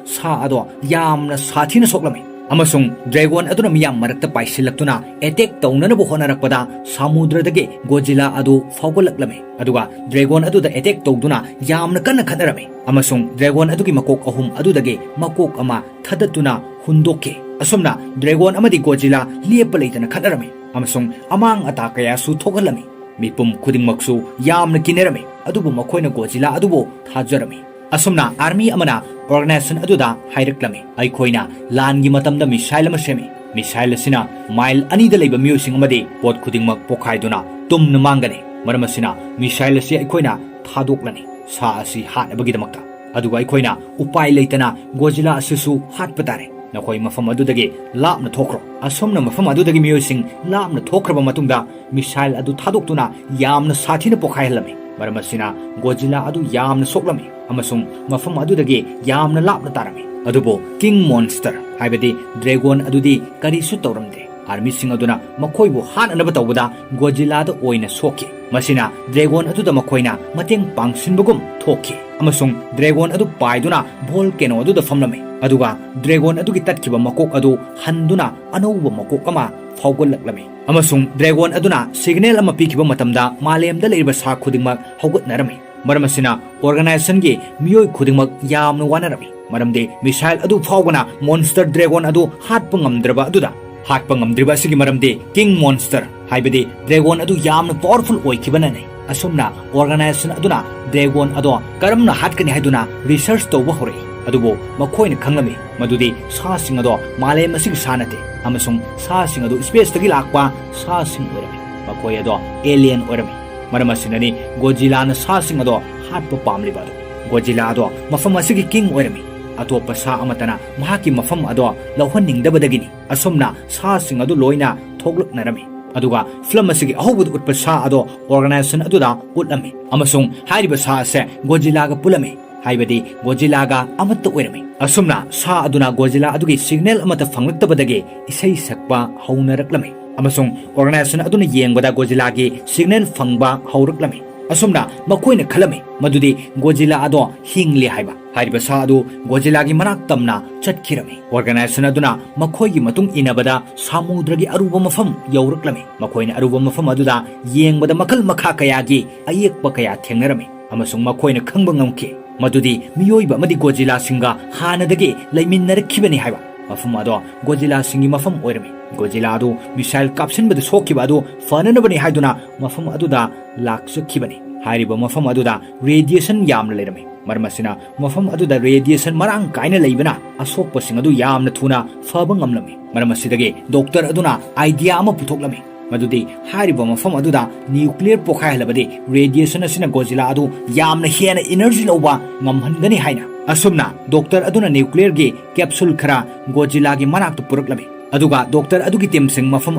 ꯁꯥ ꯑꯗꯣ ꯌꯥꯝꯅ ꯁꯥꯊꯤꯅ ꯁꯣꯛꯂꯝꯃꯤ꯫ ꯑꯃꯁꯨꯡ ꯗ꯭ꯔꯦꯒꯣꯟ ꯑꯗꯨꯅ ꯃꯤꯌꯥꯝ ꯃꯔꯛꯇ ꯄꯥꯏꯁꯤꯜꯂꯛꯇꯨꯅ ꯑꯦꯇꯦꯛ ꯇꯧꯅꯅꯕ ꯍꯣꯠꯅꯔꯛꯄꯗ ꯁꯃꯨꯗ꯭ꯔꯗꯒꯤ ꯒꯣꯖꯤꯂꯥ ꯑꯗꯨ ꯐꯥꯎꯒꯠꯂꯛꯂꯝꯃꯤ, ꯑꯗꯨꯒ ꯗ꯭ꯔꯦꯒꯣꯟ ꯑꯗꯨꯗ ꯑꯦꯇꯦꯛ ꯇꯧꯗꯨꯅ ꯌꯥꯝꯅ ꯀꯟꯅ ꯈꯠꯅꯔꯝꯃꯤ꯫ ꯑꯃꯁꯨꯡ ꯗ꯭ꯔꯦꯒꯣꯟ ꯑꯗꯨꯒꯤ ꯃꯀꯣꯛ ꯑꯍꯨꯝ ꯑꯗꯨꯗꯒꯤ ꯃꯀꯣꯛ ꯑꯃ ꯊꯥꯗꯠꯇꯨꯅ ꯍꯨꯟꯗꯣꯛꯈꯤ꯫ ꯑꯁꯨꯝꯅ ꯗ꯭ꯔꯦꯒꯣꯟ ꯑꯃꯗꯤ ꯒꯣꯖꯤꯂꯥ ꯂꯦꯞꯄ ꯂꯩꯇꯅ ꯈꯠꯅꯔꯝꯃꯤ, ꯑꯃꯁꯨꯡ ꯑꯃꯥꯡ ꯑꯇꯥ ꯀꯌꯥꯁꯨ ꯊꯣꯛꯍꯜꯂꯝꯃꯤ꯫ ꯃꯤꯄꯨꯝ ꯈꯨꯗꯤꯡꯃꯛꯁꯨ ꯌꯥꯝꯅ ꯀꯤꯅꯔꯝꯃꯤ, ꯑꯗꯨꯕꯨ ꯃꯈꯣꯏꯅ ꯒꯣꯖꯤꯂꯥ ꯑꯗꯨꯕꯨ ꯊꯥꯖꯔꯝꯃꯤ꯫ ꯑꯁꯨꯝꯅ ꯑꯥꯔꯃꯤ ꯑꯃꯅ ꯑꯣꯔꯒꯅꯥꯏꯖꯦꯁꯟ ꯑꯗꯨꯗ ꯍꯥꯏꯔꯛꯂꯝꯃꯤ, "ꯑꯩꯈꯣꯏꯅ ꯂꯥꯟꯒꯤ ꯃꯇꯝꯗ ꯃꯤꯁꯥꯏꯜ ꯑꯃ ꯁꯦꯝꯃꯤ꯫ ꯃꯤꯁꯥꯏꯜ ꯑꯁꯤꯅ ꯃꯥꯏꯜ ꯑꯅꯤꯗ ꯂꯩꯕ ꯃꯤꯑꯣꯏꯁꯤꯡ ꯑꯃꯗꯤ ꯄꯣꯠ ꯈꯨꯗꯤꯡꯃꯛ ꯄꯣꯈꯥꯏꯗꯨꯅ ꯇꯨꯝꯅ ꯃꯥꯡꯒꯅꯤ꯫ ꯃꯔꯝ ꯑꯁꯤꯅ ꯃꯤꯁꯥꯏꯜ ꯑꯁꯤ ꯑꯩꯈꯣꯏꯅ ꯊꯥꯗꯣꯛꯂꯅꯤ, ꯁꯥ ꯑꯁꯤ ꯍꯥꯠꯅꯕꯒꯤꯗꯃꯛꯇ꯫ ꯑꯗꯨꯒ ꯑꯩꯈꯣꯏꯅ ꯎꯄꯥꯏ ꯂꯩꯇꯅ ꯒꯣꯖꯤꯂꯥ ꯑꯁꯤꯁꯨ ꯍꯥꯠꯄ ꯇꯥꯔꯦ꯫ ꯅꯈꯣꯏ ꯃꯐꯝ ꯑꯗꯨꯗꯒꯤ ꯂꯥꯞꯅ ꯊꯣꯛꯈ꯭ꯔꯣ꯫" ꯑꯁꯨꯝꯅ ꯃꯐꯝ ꯑꯗꯨꯗꯒꯤ ꯃꯤꯑꯣꯏꯁꯤꯡ ꯂꯥꯞꯅ ꯊꯣꯛꯈ꯭ꯔꯕ ꯃꯇꯨꯡꯗ, ꯃꯤꯁꯥꯏꯜ ꯑꯗꯨ ꯊꯥꯗꯣꯛꯇꯨꯅ ꯌꯥꯝꯅ ꯁꯥꯊꯤꯅ ꯄꯣꯈꯥꯏꯍꯜꯂꯝꯃꯤ꯫ ꯃꯔꯝ ꯑꯁꯤꯅ ꯒꯣꯖꯤꯂꯥ ꯑꯗꯨ ꯌꯥꯝꯅ ꯁꯣꯛꯂꯝꯃꯤ ꯑꯃꯁꯨꯡ ꯃꯐꯝ ꯑꯗꯨꯗꯒꯤ ꯌꯥꯝꯅ ꯂꯥꯞꯅ ꯇꯥꯔꯝꯃꯤ꯫ ꯑꯗꯨꯕꯨ ꯀꯤꯡ ꯃꯣꯟꯁꯇꯔ, ꯍꯥꯏꯕꯗꯤ ꯗ꯭ꯔꯦꯒꯣꯟ ꯑꯗꯨꯗꯤ ꯀꯔꯤꯁꯨ ꯇꯧꯔꯝꯗꯦ꯫ ꯑꯥꯔꯃꯤꯁꯤꯡ ꯑꯗꯨꯅ ꯃꯈꯣꯏꯕꯨ ꯍꯥꯠꯅꯅꯕ ꯇꯧꯕꯗ ꯒꯣꯖꯤꯂꯥꯗ ꯑꯣꯏꯅ ꯁꯣꯛꯈꯤ꯫ ꯃꯁꯤꯅ ꯗ꯭ꯔꯦꯒꯣꯟ ꯑꯗꯨꯗ ꯃꯈꯣꯏꯅ ꯃꯇꯦꯡ ꯄꯥꯡꯁꯤꯟꯕꯒꯨꯝ ꯊꯣꯛꯈꯤ, ꯑꯃꯁꯨꯡ ꯗ꯭ꯔꯦꯒꯣꯟ ꯑꯗꯨ ꯄꯥꯏꯗꯨꯅ ꯚꯣꯜꯀꯦꯅꯣ ꯑꯗꯨꯗ ꯐꯝꯂꯝꯃꯤ꯫ ꯑꯗꯨꯒ ꯗ꯭ꯔꯦꯒꯣꯟ ꯑꯗꯨꯒꯤ ꯇꯠꯈꯤꯕ ꯃꯀꯣꯛ ꯑꯗꯨ ꯍꯟꯗꯨꯅ ꯑꯅꯧꯕ ꯃꯀꯣꯛ ꯑꯃ ꯐꯥꯎꯒꯠꯂꯛꯂꯝꯃꯤ꯫ ꯑꯃꯁꯨꯡ ꯗ꯭ꯔꯦꯒꯣꯟ ꯑꯗꯨꯅ ꯁꯤꯒꯅꯦꯜ ꯑꯃ ꯄꯤꯈꯤꯕ ꯃꯇꯝꯗ ꯃꯥꯂꯦꯝꯗ ꯂꯩꯔꯤꯕ ꯁꯥ ꯈꯨꯗꯤꯡꯃꯛ ꯍꯧꯒꯠꯅꯔꯝꯃꯤ꯫ ꯃꯔꯝ ꯑꯁꯤꯅ ꯑꯣꯔꯒꯅꯥꯏꯖꯦꯁꯟꯒꯤ ꯃꯤꯑꯣꯏ ꯈꯨꯗꯤꯡꯃꯛ ꯌꯥꯝꯅ ꯋꯥꯅꯔꯝꯃꯤ, ꯃꯔꯝꯗꯤ ꯃꯤꯁꯥꯏꯜ ꯑꯗꯨ ꯐꯥꯎꯕꯅ ꯃꯣꯟꯁꯇꯔ ꯗ꯭ꯔꯦꯒꯣꯟ ꯑꯗꯨ ꯍꯥꯠꯄ ꯉꯝꯗ꯭ꯔꯕ ꯑꯗꯨꯗ, ꯍꯥꯠꯄ ꯉꯝꯗ꯭ꯔꯤꯕ ꯑꯁꯤꯒꯤ ꯃꯔꯝꯗꯤ ꯀꯤꯡ ꯃꯣꯟꯁꯇꯔ, ꯍꯥꯏꯕꯗꯤ ꯗ꯭ꯔꯦꯒꯣꯟ ꯑꯗꯨ ꯌꯥꯝꯅ ꯄꯥꯋꯔꯐꯨꯜ ꯑꯣꯏꯈꯤꯕꯅꯅꯤ꯫ ꯑꯁꯨꯝꯅ ꯑꯣꯔꯒꯅꯥꯏꯖꯦꯁꯟ ꯑꯗꯨꯅ ꯗ꯭ꯔꯦꯒꯣꯟ ꯑꯗꯣ ꯀꯔꯝꯅ ꯍꯥꯠꯀꯅꯤ ꯍꯥꯏꯗꯨꯅ ꯔꯤꯁꯔꯆ ꯇꯧꯕ ꯍꯧꯔꯛꯏ꯫ ꯑꯗꯨꯕꯨ ꯃꯈꯣꯏꯅ ꯈꯪꯂꯝꯃꯤ ꯃꯗꯨꯗꯤ ꯁꯥꯁꯤꯡ ꯑꯗꯣ ꯃꯥꯂꯦꯝ ꯑꯁꯤꯒꯤ ꯁꯥ ꯅꯠꯇꯦ, ꯑꯃꯁꯨꯡ ꯁꯥꯁꯤꯡ ꯑꯗꯨ ꯁ꯭ꯄꯦꯁꯇꯒꯤ ꯂꯥꯛꯄ ꯁꯥꯁꯤꯡ ꯑꯣꯏꯔꯝꯃꯤ꯫ ꯃꯈꯣꯏ ꯑꯗꯣ ꯑꯦꯂꯤꯌꯟ ꯑꯣꯏꯔꯝꯃꯤ꯫ ꯃꯔꯝ ꯑꯁꯤꯅꯅꯤ ꯒꯣꯖꯤꯂꯥꯅ ꯁꯥꯁꯤꯡ ꯑꯗꯣ ꯍꯥꯠꯄ ꯄꯥꯝꯂꯤꯕ ꯑꯗꯨ꯫ ꯒꯣꯖꯤꯂꯥ ꯑꯗꯣ ꯃꯐꯝ ꯑꯁꯤꯒꯤ ꯀꯤꯡ ꯑꯣꯏꯔꯝꯃꯤ꯫ ꯑꯇꯣꯞꯄ ꯁꯥ ꯑꯃꯠꯇꯅ ꯃꯍꯥꯛꯀꯤ ꯃꯐꯝ ꯑꯗꯣ ꯂꯧꯍꯟꯅꯤꯡꯗꯕꯗꯒꯤꯅꯤ꯫ ꯑꯁꯨꯝꯅ ꯁꯥꯁꯤꯡ ꯑꯗꯨ ꯂꯣꯏꯅ ꯊꯣꯛꯂꯛꯅꯔꯝꯃꯤ꯫ ꯑꯗꯨꯒ ꯐꯤꯂꯝ ꯑꯁꯤꯒꯤ ꯑꯍꯧꯕꯗ ꯎꯠꯄ ꯁꯥ ꯑꯗꯣ ꯑꯣꯔꯒꯅꯥꯏꯖꯦꯁꯟ ꯑꯗꯨꯗ ꯎꯠꯂꯝꯃꯤ, ꯑꯃꯁꯨꯡ ꯍꯥꯏꯔꯤꯕ ꯁꯥ ꯑꯁꯦ ꯒꯣꯖꯤꯂꯥꯒ ꯄꯨꯜꯂꯝꯃꯤ, ꯍꯥꯏꯕꯗꯤ ꯒꯣꯖꯤꯂꯥꯒ ꯑꯃꯠꯇ ꯑꯣꯏꯔꯝꯃꯤ꯫ ꯑꯁꯨꯝꯅ ꯁꯥ ꯑꯗꯨꯅ ꯒꯣꯖꯤꯂꯥ ꯑꯗꯨꯒꯤ ꯁꯤꯒꯅꯦꯜ ꯑꯃꯠꯇ ꯐꯪꯂꯛꯇꯕꯗꯒꯤ ꯏꯁꯩ ꯁꯛꯄ ꯍꯧꯅꯔꯛꯂꯝꯃꯤ, ꯑꯃꯁꯨꯡ ꯑꯣꯔꯒꯅꯥꯏꯖꯦꯁꯟ ꯑꯗꯨꯅ ꯌꯦꯡꯕꯗ ꯒꯣꯖꯤꯂꯥꯒꯤ ꯁꯤꯒꯅꯦꯜ ꯐꯪꯕ ꯍꯧꯔꯛꯂꯝꯃꯤ꯫ ꯑꯁꯨꯝꯅ ꯃꯈꯣꯏꯅ ꯈꯜꯂꯝꯃꯤ ꯃꯗꯨꯗꯤ ꯒꯣꯖꯤꯂꯥ ꯑꯗꯣ ꯍꯤꯡꯂꯦ ꯍꯥꯏꯕ꯫ ꯍꯥꯏꯔꯤꯕ ꯁꯥ ꯑꯗꯨ ꯒꯣꯖꯤꯂꯥꯒꯤ ꯃꯅꯥꯛ ꯇꯝꯅ ꯆꯠꯈꯤꯔꯝꯃꯤ꯫ ꯑꯣꯔꯒꯅꯥꯏꯖꯦꯁꯟ ꯑꯗꯨꯅ ꯃꯈꯣꯏꯒꯤ ꯃꯇꯨꯡ ꯏꯟꯅꯕꯗ ꯁꯥꯃꯨꯗ꯭ꯔꯒꯤ ꯑꯔꯨꯕ ꯃꯐꯝ ꯌꯧꯔꯛꯂꯝꯃꯤ꯫ ꯃꯈꯣꯏꯅ ꯑꯔꯨꯕ ꯃꯐꯝ ꯑꯗꯨꯗ ꯌꯦꯡꯕꯗ ꯃꯈꯜ ꯃꯈꯥ ꯀꯌꯥꯒꯤ ꯑꯌꯦꯛꯄ ꯀꯌꯥ ꯊꯦꯡꯅꯔꯝꯃꯤ, ꯑꯃꯁꯨꯡ ꯃꯈꯣꯏꯅ ꯈꯪꯕ ꯉꯝꯈꯤ ꯃꯗꯨꯗꯤ ꯃꯤꯑꯣꯏꯕ ꯑꯃꯗꯤ ꯒꯣꯖꯤꯂꯥꯁꯤꯡꯒ ꯍꯥꯟꯅꯗꯒꯤ ꯂꯩꯃꯤꯟꯅꯔꯛꯈꯤꯕꯅꯤ ꯍꯥꯏꯕ꯫ ꯃꯐꯝ ꯑꯗꯣ ꯒꯣꯖꯤꯂꯥꯁꯤꯡꯒꯤ ꯃꯐꯝ ꯑꯣꯏꯔꯝꯃꯤ꯫ ꯒꯣꯖꯤꯂꯥ ꯑꯗꯨ ꯃꯤꯁꯥꯏꯜ ꯀꯥꯞꯁꯤꯟꯕꯗ ꯁꯣꯛꯈꯤꯕ ꯑꯗꯨ ꯐꯅꯅꯕꯅꯤ ꯍꯥꯏꯗꯨꯅ ꯃꯐꯝ ꯑꯗꯨꯗ ꯂꯥꯛꯆꯈꯤꯕꯅꯤ꯫ ꯍꯥꯏꯔꯤꯕ ꯃꯐꯝ ꯑꯗꯨꯗ ꯔꯦꯗꯤꯌꯦꯁꯟ ꯌꯥꯝꯅ ꯂꯩꯔꯝꯃꯤ꯫ ꯃꯔꯝ ꯑꯁꯤꯅ ꯃꯐꯝ ꯑꯗꯨꯗ ꯔꯦꯗꯤꯌꯦꯁꯟ ꯃꯔꯥꯡ ꯀꯥꯏꯅ ꯂꯩꯕꯅ ꯑꯁꯣꯛꯄꯁꯤꯡ ꯑꯗꯨ ꯌꯥꯝꯅ ꯊꯨꯅ ꯐꯕ ꯉꯝꯂꯝꯃꯤ꯫ ꯃꯔꯝ ꯑꯁꯤꯗꯒꯤ ꯗꯣꯛꯇꯔ ꯑꯗꯨꯅ ꯑꯥꯏꯗꯤꯌꯥ ꯑꯃ ꯄꯨꯊꯣꯛꯂꯝꯃꯤ, ꯃꯗꯨꯗꯤ ꯍꯥꯏꯔꯤꯕ ꯃꯐꯝ ꯑꯗꯨꯗ ꯅ꯭ꯌꯨꯀ꯭ꯂꯤꯌꯔ ꯄꯣꯈꯥꯏꯍꯜꯂꯕꯗꯤ ꯔꯦꯗꯤꯌꯦꯁꯟ ꯑꯁꯤꯅ ꯒꯣꯖꯤꯂꯥ ꯑꯗꯨ ꯌꯥꯝꯅ ꯍꯦꯟꯅ ꯏꯅꯔꯖꯤ ꯂꯧꯕ ꯉꯝꯍꯟꯒꯅꯤ ꯍꯥꯏꯅ꯫ ꯑꯁꯨꯝꯅ ꯗꯣꯛꯇꯔ ꯑꯗꯨꯅ ꯅ꯭ꯌꯨꯀ꯭ꯂꯤꯌꯔꯒꯤ ꯀꯦꯞꯁꯨꯜ ꯈꯔ ꯒꯣꯖꯤꯂꯥꯒꯤ ꯃꯅꯥꯛꯇ ꯄꯨꯔꯛꯂꯝꯃꯤ, ꯑꯗꯨꯒ ꯗꯣꯛꯇꯔ ꯑꯗꯨꯒꯤ ꯇꯤꯝꯁꯤꯡ ꯃꯐꯝ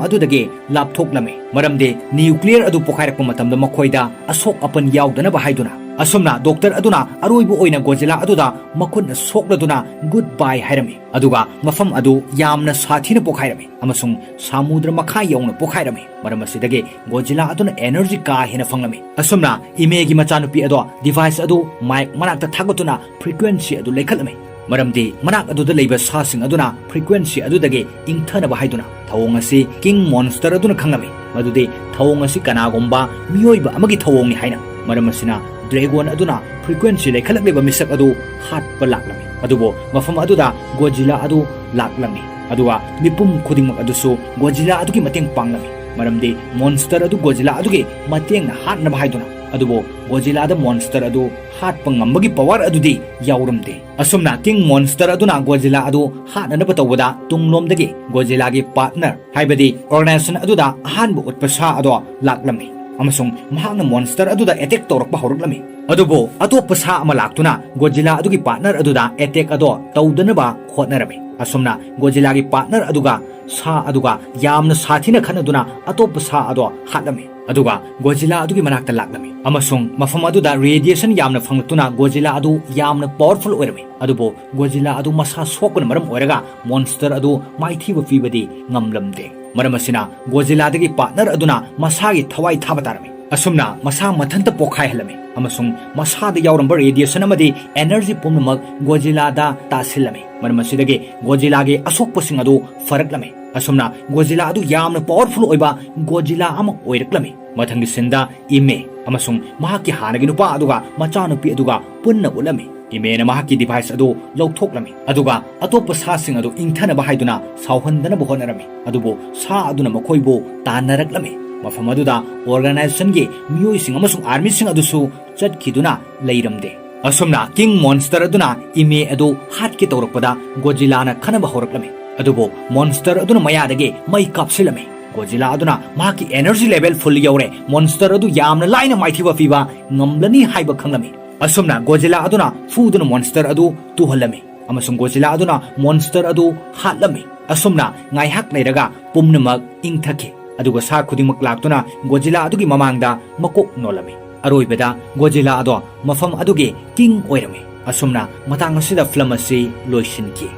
ꯑꯗꯨꯗꯒꯤ ꯂꯥꯞꯊꯣꯛꯂꯝꯃꯤ, ꯃꯔꯝꯗꯤ ꯅ꯭ꯌꯨꯀ꯭ꯂꯤꯌꯔ ꯑꯗꯨ ꯄꯣꯈꯥꯏꯔꯛꯄ ꯃꯇꯝꯗ ꯃꯈꯣꯏꯗ ꯑꯁꯣꯛ ꯑꯄꯟ ꯌꯥꯎꯗꯅꯕ ꯍꯥꯏꯗꯨꯅ꯫ ꯑꯁꯨꯝꯅ ꯗꯣꯛꯇꯔ ꯑꯗꯨꯅ ꯑꯔꯣꯏꯕ ꯑꯣꯏꯅ ꯒꯣꯖꯤꯂꯥ ꯑꯗꯨꯗ ꯃꯈꯨꯠꯅ ꯁꯣꯛꯂꯗꯨꯅ good bye ꯍꯥꯏꯔꯝꯃꯤ꯫ ꯑꯗꯨꯒ ꯃꯐꯝ ꯑꯗꯨ ꯌꯥꯝꯅ ꯁꯥꯊꯤꯅ ꯄꯣꯛꯈꯥꯏꯔꯝꯃꯤ ꯑꯃꯁꯨꯡ ꯁꯥꯃꯨꯗ꯭ꯔ ꯃꯈꯥ ꯌꯧꯅ ꯄꯣꯛꯈꯥꯏꯔꯝꯃꯤ꯫ ꯃꯔꯝ ꯑꯁꯤꯗꯒꯤ ꯒꯣꯖꯤꯂꯥ ꯑꯗꯨꯅ energy ꯀꯥ ꯍꯦꯟꯅ ꯐꯪꯂꯝꯃꯤ꯫ ꯑꯁꯨꯝꯅ ꯏꯃꯦꯒꯤ ꯃꯆꯥꯅꯨꯄꯤ ꯑꯗꯣ device ꯑꯗꯨ mic ꯃꯅꯥꯛꯇ ꯊꯥꯒꯠꯇꯨꯅ frequency ꯑꯗꯨ ꯂꯩꯈꯠꯂꯝꯃꯤ꯫ ꯃꯔꯝꯗꯤ ꯃꯅꯥꯛ ꯑꯗꯨꯗ ꯂꯩꯕ ꯁꯥꯁꯤꯡ ꯑꯗꯨꯅ frequency ꯑꯗꯨꯗꯒꯤ ꯏꯪꯊꯅꯕ ꯍꯥꯏꯗꯨꯅ ꯊꯧꯑꯣꯡ ꯑꯁꯤ king monster ꯑꯗꯨꯅ ꯈꯪꯂꯝꯃꯤ꯫ ꯃꯗꯨꯗꯤ ꯊꯧꯑꯣꯡ ꯑꯁꯤ ꯀꯅꯥꯒꯨꯝꯕ ꯃꯤꯑꯣꯏꯕ ꯑꯃꯒꯤ ꯊꯧꯑꯣꯡꯅꯤ ꯍꯥꯏꯅ꯫ ꯃꯔꯝ ꯑꯁꯤꯅ dragon ꯑꯗꯨꯅ frequency ꯂꯩꯈꯠꯂꯛꯂꯤꯕ ꯃꯤꯁꯛ ꯑꯗꯨ ꯍꯥꯠꯄ ꯂꯥꯛꯂꯝꯃꯤ꯫ ꯑꯗꯨꯕꯨ ꯃꯐꯝ ꯑꯗꯨꯗ ꯒꯣꯖꯤꯂꯥ ꯑꯗꯨ ꯂꯥꯛꯂꯝꯃꯤ꯫ ꯑꯗꯨꯒ ꯃꯤꯄꯨꯝ ꯈꯨꯗꯤꯡꯃꯛ ꯑꯗꯨꯁꯨ ꯒꯣꯖꯤꯂꯥ ꯑꯗꯨꯒꯤ ꯃꯇꯦꯡ ꯄꯥꯡꯂꯝꯃꯤ꯫ ꯃꯔꯝꯗꯤ monster ꯑꯗꯨ ꯒꯣꯖꯤꯂꯥ ꯑꯗꯨꯒꯤ ꯃꯇꯦꯡꯅ ꯍꯥꯠꯅꯕ ꯍꯥꯏꯗꯨꯅ꯫ ꯑꯗꯨꯕꯨ ꯒꯣꯖꯤꯂꯥꯗ monster ꯑꯗꯨ ꯍꯥꯠꯄ ꯉꯝꯕꯒꯤ power ꯑꯗꯨꯗꯤ ꯌꯥꯎꯔꯝꯗꯦ꯫ ꯑꯁꯨꯝꯅ king monster ꯑꯗꯨꯅ ꯒꯣꯖꯤꯂꯥ ꯑꯗꯨ ꯍꯥꯠꯅꯅꯕ ꯇꯧꯕꯗ ꯇꯨꯡꯂꯣꯝꯗꯒꯤ ꯒꯣꯖꯤꯂꯥꯒꯤ partner, ꯍꯥꯏꯕꯗꯤ organization ꯑꯗꯨꯗ ꯑꯍꯥꯟꯕ ꯎꯠꯄ ꯁꯥ ꯑꯗꯣ ꯂꯥꯛꯂꯝꯃꯤ ꯑꯃꯁꯨꯡ ꯃꯍꯥꯛꯅ monster ꯑꯗꯨꯗ attack ꯇꯧꯔꯛꯄ ꯍꯧꯔꯛꯂꯝꯃꯤ꯫ ꯑꯗꯨꯕꯨ ꯑꯇꯣꯞꯄ ꯁꯥ ꯑꯃ ꯂꯥꯛꯇꯨꯅ ꯒꯣꯖꯤꯂꯥ ꯑꯗꯨꯒꯤ partner ꯑꯗꯨꯗ attack ꯑꯗꯣ ꯇꯧꯗꯅꯕ ꯍꯣꯠꯅꯔꯝꯃꯤ꯫ ꯑꯁꯨꯝꯅ ꯒꯣꯖꯤꯂꯥꯒꯤ partner ꯑꯗꯨꯒ ꯁꯥ ꯑꯗꯨꯒ ꯌꯥꯝꯅ ꯁꯥꯊꯤꯅ ꯈꯠꯅꯗꯨꯅ ꯑꯇꯣꯞꯄ ꯁꯥ ꯑꯗꯣ ꯍꯥꯠꯂꯝꯃꯤ꯫ ꯑꯗꯨꯒ ꯒꯣꯖꯤꯂꯥ ꯑꯗꯨꯒꯤ ꯃꯅꯥꯛꯇ ꯂꯥꯛꯂꯝꯃꯤ ꯑꯃꯁꯨꯡ ꯃꯐꯝ ꯑꯗꯨꯗ radiation ꯌꯥꯝꯅ ꯐꯪꯂꯛꯇꯨꯅ ꯒꯣꯖꯤꯂꯥ ꯑꯗꯨ ꯌꯥꯝꯅ powerful ꯑꯣꯏꯔꯝꯃꯤ꯫ ꯑꯗꯨꯕꯨ ꯒꯣꯖꯤꯂꯥ ꯑꯗꯨ ꯃꯁꯥ ꯁꯣꯛꯄꯅ ꯃꯔꯝ ꯑꯣꯏꯔꯒ monster ꯑꯗꯨ ꯃꯥꯏꯊꯤꯕ ꯄꯤꯕꯗꯤ ꯉꯝꯂꯝꯗꯦ꯫ ꯃꯔꯝ ꯑꯁꯤꯅ ꯒꯣꯖꯤꯂꯥꯗꯒꯤ partner ꯑꯗꯨꯅ ꯃꯁꯥꯒꯤ ꯊꯋꯥꯏ ꯊꯥꯕ ꯇꯥꯔꯝꯃꯤ ꯑꯁꯨꯝꯅ ꯃꯁꯥ ꯃꯊꯟꯇ ꯄꯣꯛꯈꯥꯏꯍꯜꯂꯝꯃꯤ ꯑꯃꯁꯨꯡ ꯃꯁꯥꯗ ꯌꯥꯎꯔꯝꯕ radiation ꯑꯃꯗꯤ energy ꯄꯨꯝꯅꯃꯛ ꯒꯣꯖꯤꯂꯥꯗ ꯇꯥꯁꯤꯜꯂꯝꯃꯤ꯫ ꯃꯔꯝ ꯑꯁꯤꯗꯒꯤ ꯒꯣꯖꯤꯂꯥꯒꯤ ꯑꯁꯣꯛꯄꯁꯤꯡ ꯑꯗꯨ ꯐꯔꯛꯂꯝꯃꯤ꯫ ꯑꯁꯨꯝꯅ ꯒꯣꯖꯤꯂꯥ ꯑꯗꯨ ꯌꯥꯝꯅ powerful ꯑꯣꯏꯕ ꯒꯣꯖꯤꯂꯥ ꯑꯃ ꯑꯣꯏꯔꯛꯂꯝꯃꯤ꯫ ꯃꯊꯪꯒꯤ sceneꯗ ꯏꯃꯦ ꯑꯃꯁꯨꯡ ꯃꯍꯥꯛꯀꯤ ꯍꯥꯟꯅꯒꯤ ꯅꯨꯄꯥ ꯑꯗꯨꯒ ꯃꯆꯥꯅꯨꯄꯤ ꯑꯗꯨꯒ ꯄꯨꯟꯅ ꯎꯠꯂꯝꯃꯤ꯫ ꯏꯃꯦꯅ ꯃꯍꯥꯛꯀꯤ device ꯑꯗꯨ ꯂꯧꯊꯣꯛꯂꯝꯃꯤ, ꯑꯗꯨꯒ ꯑꯇꯣꯞꯄ ꯁꯥꯁꯤꯡ ꯑꯗꯨ ꯏꯪꯊꯅꯕ ꯍꯥꯏꯗꯨꯅ ꯁꯥꯎꯍꯟꯗꯅꯕ ꯍꯣꯠꯅꯔꯝꯃꯤ꯫ ꯑꯗꯨꯕꯨ ꯁꯥ ꯑꯗꯨꯅ ꯃꯈꯣꯏꯕꯨ ꯇꯥꯟꯅꯔꯛꯂꯝꯃꯤ꯫ ꯃꯐꯝ ꯑꯗꯨꯗ organizationꯒꯤ ꯃꯤꯑꯣꯏꯁꯤꯡ ꯑꯃꯁꯨꯡ armyꯁꯤꯡ ꯑꯗꯨꯁꯨ ꯆꯠꯈꯤꯗꯨꯅ ꯂꯩꯔꯝꯗꯦ꯫ ꯑꯁꯨꯝꯅ king monster ꯑꯗꯨꯅ ꯏꯃꯦ ꯑꯗꯨ ꯍꯥꯠꯀꯦ ꯇꯧꯔꯛꯄꯗ ꯒꯣꯖꯤꯂꯥꯅ ꯈꯟꯅꯕ ꯍꯧꯔꯛꯂꯝꯃꯤ꯫ ꯑꯗꯨꯕꯨ monster ꯑꯗꯨꯅ ꯃꯌꯥꯗꯒꯤ ꯃꯩ ꯀꯥꯞꯁꯤꯜꯂꯝꯃꯤ꯫ ꯒꯣꯖꯤꯂꯥ ꯑꯗꯨꯅ ꯃꯍꯥꯛꯀꯤ energy level full ꯌꯧꯔꯦ, monster ꯑꯗꯨ ꯌꯥꯝꯅ ꯂꯥꯏꯅ ꯃꯥꯏꯊꯤꯕ ꯄꯤꯕ ꯉꯝꯂꯅꯤ ꯍꯥꯏꯕ ꯈꯪꯂꯝꯃꯤ꯫ ꯑꯁꯨꯝꯅ ꯒꯣꯖꯤꯂꯥ ꯑꯗꯨꯅ ꯐꯨꯗꯨꯅ monster ꯑꯗꯨ ꯇꯨꯍꯜꯂꯝꯃꯤ ꯑꯃꯁꯨꯡ ꯒꯣꯖꯤꯂꯥ ꯑꯗꯨꯅ monster ꯑꯗꯨ ꯍꯥꯠꯂꯝꯃꯤ꯫ ꯑꯁꯨꯝꯅ ꯉꯥꯏꯍꯥꯛ ꯂꯩꯔꯒ ꯄꯨꯝꯅꯃꯛ ꯏꯪꯊꯈꯤ, ꯑꯗꯨꯒ ꯁꯥ ꯈꯨꯗꯤꯡꯃꯛ ꯂꯥꯛꯇꯨꯅ ꯒꯣꯖꯤꯂꯥ ꯑꯗꯨꯒꯤ ꯃꯃꯥꯡꯗ ꯃꯀꯣꯛ ꯅꯣꯜꯂꯝꯃꯤ꯫ ꯑꯔꯣꯏꯕꯗ ꯒꯣꯖꯤꯂꯥ ꯑꯗꯣ ꯃꯐꯝ ꯑꯗꯨꯒꯤ ꯀꯤꯡ ꯑꯣꯏꯔꯝꯃꯤ꯫ ꯑꯁꯨꯝꯅ ꯃꯇꯥꯡ ꯑꯁꯤꯗ ꯐꯤꯂꯝ ꯑꯁꯤ ꯂꯣꯏꯁꯤꯟꯈꯤ꯫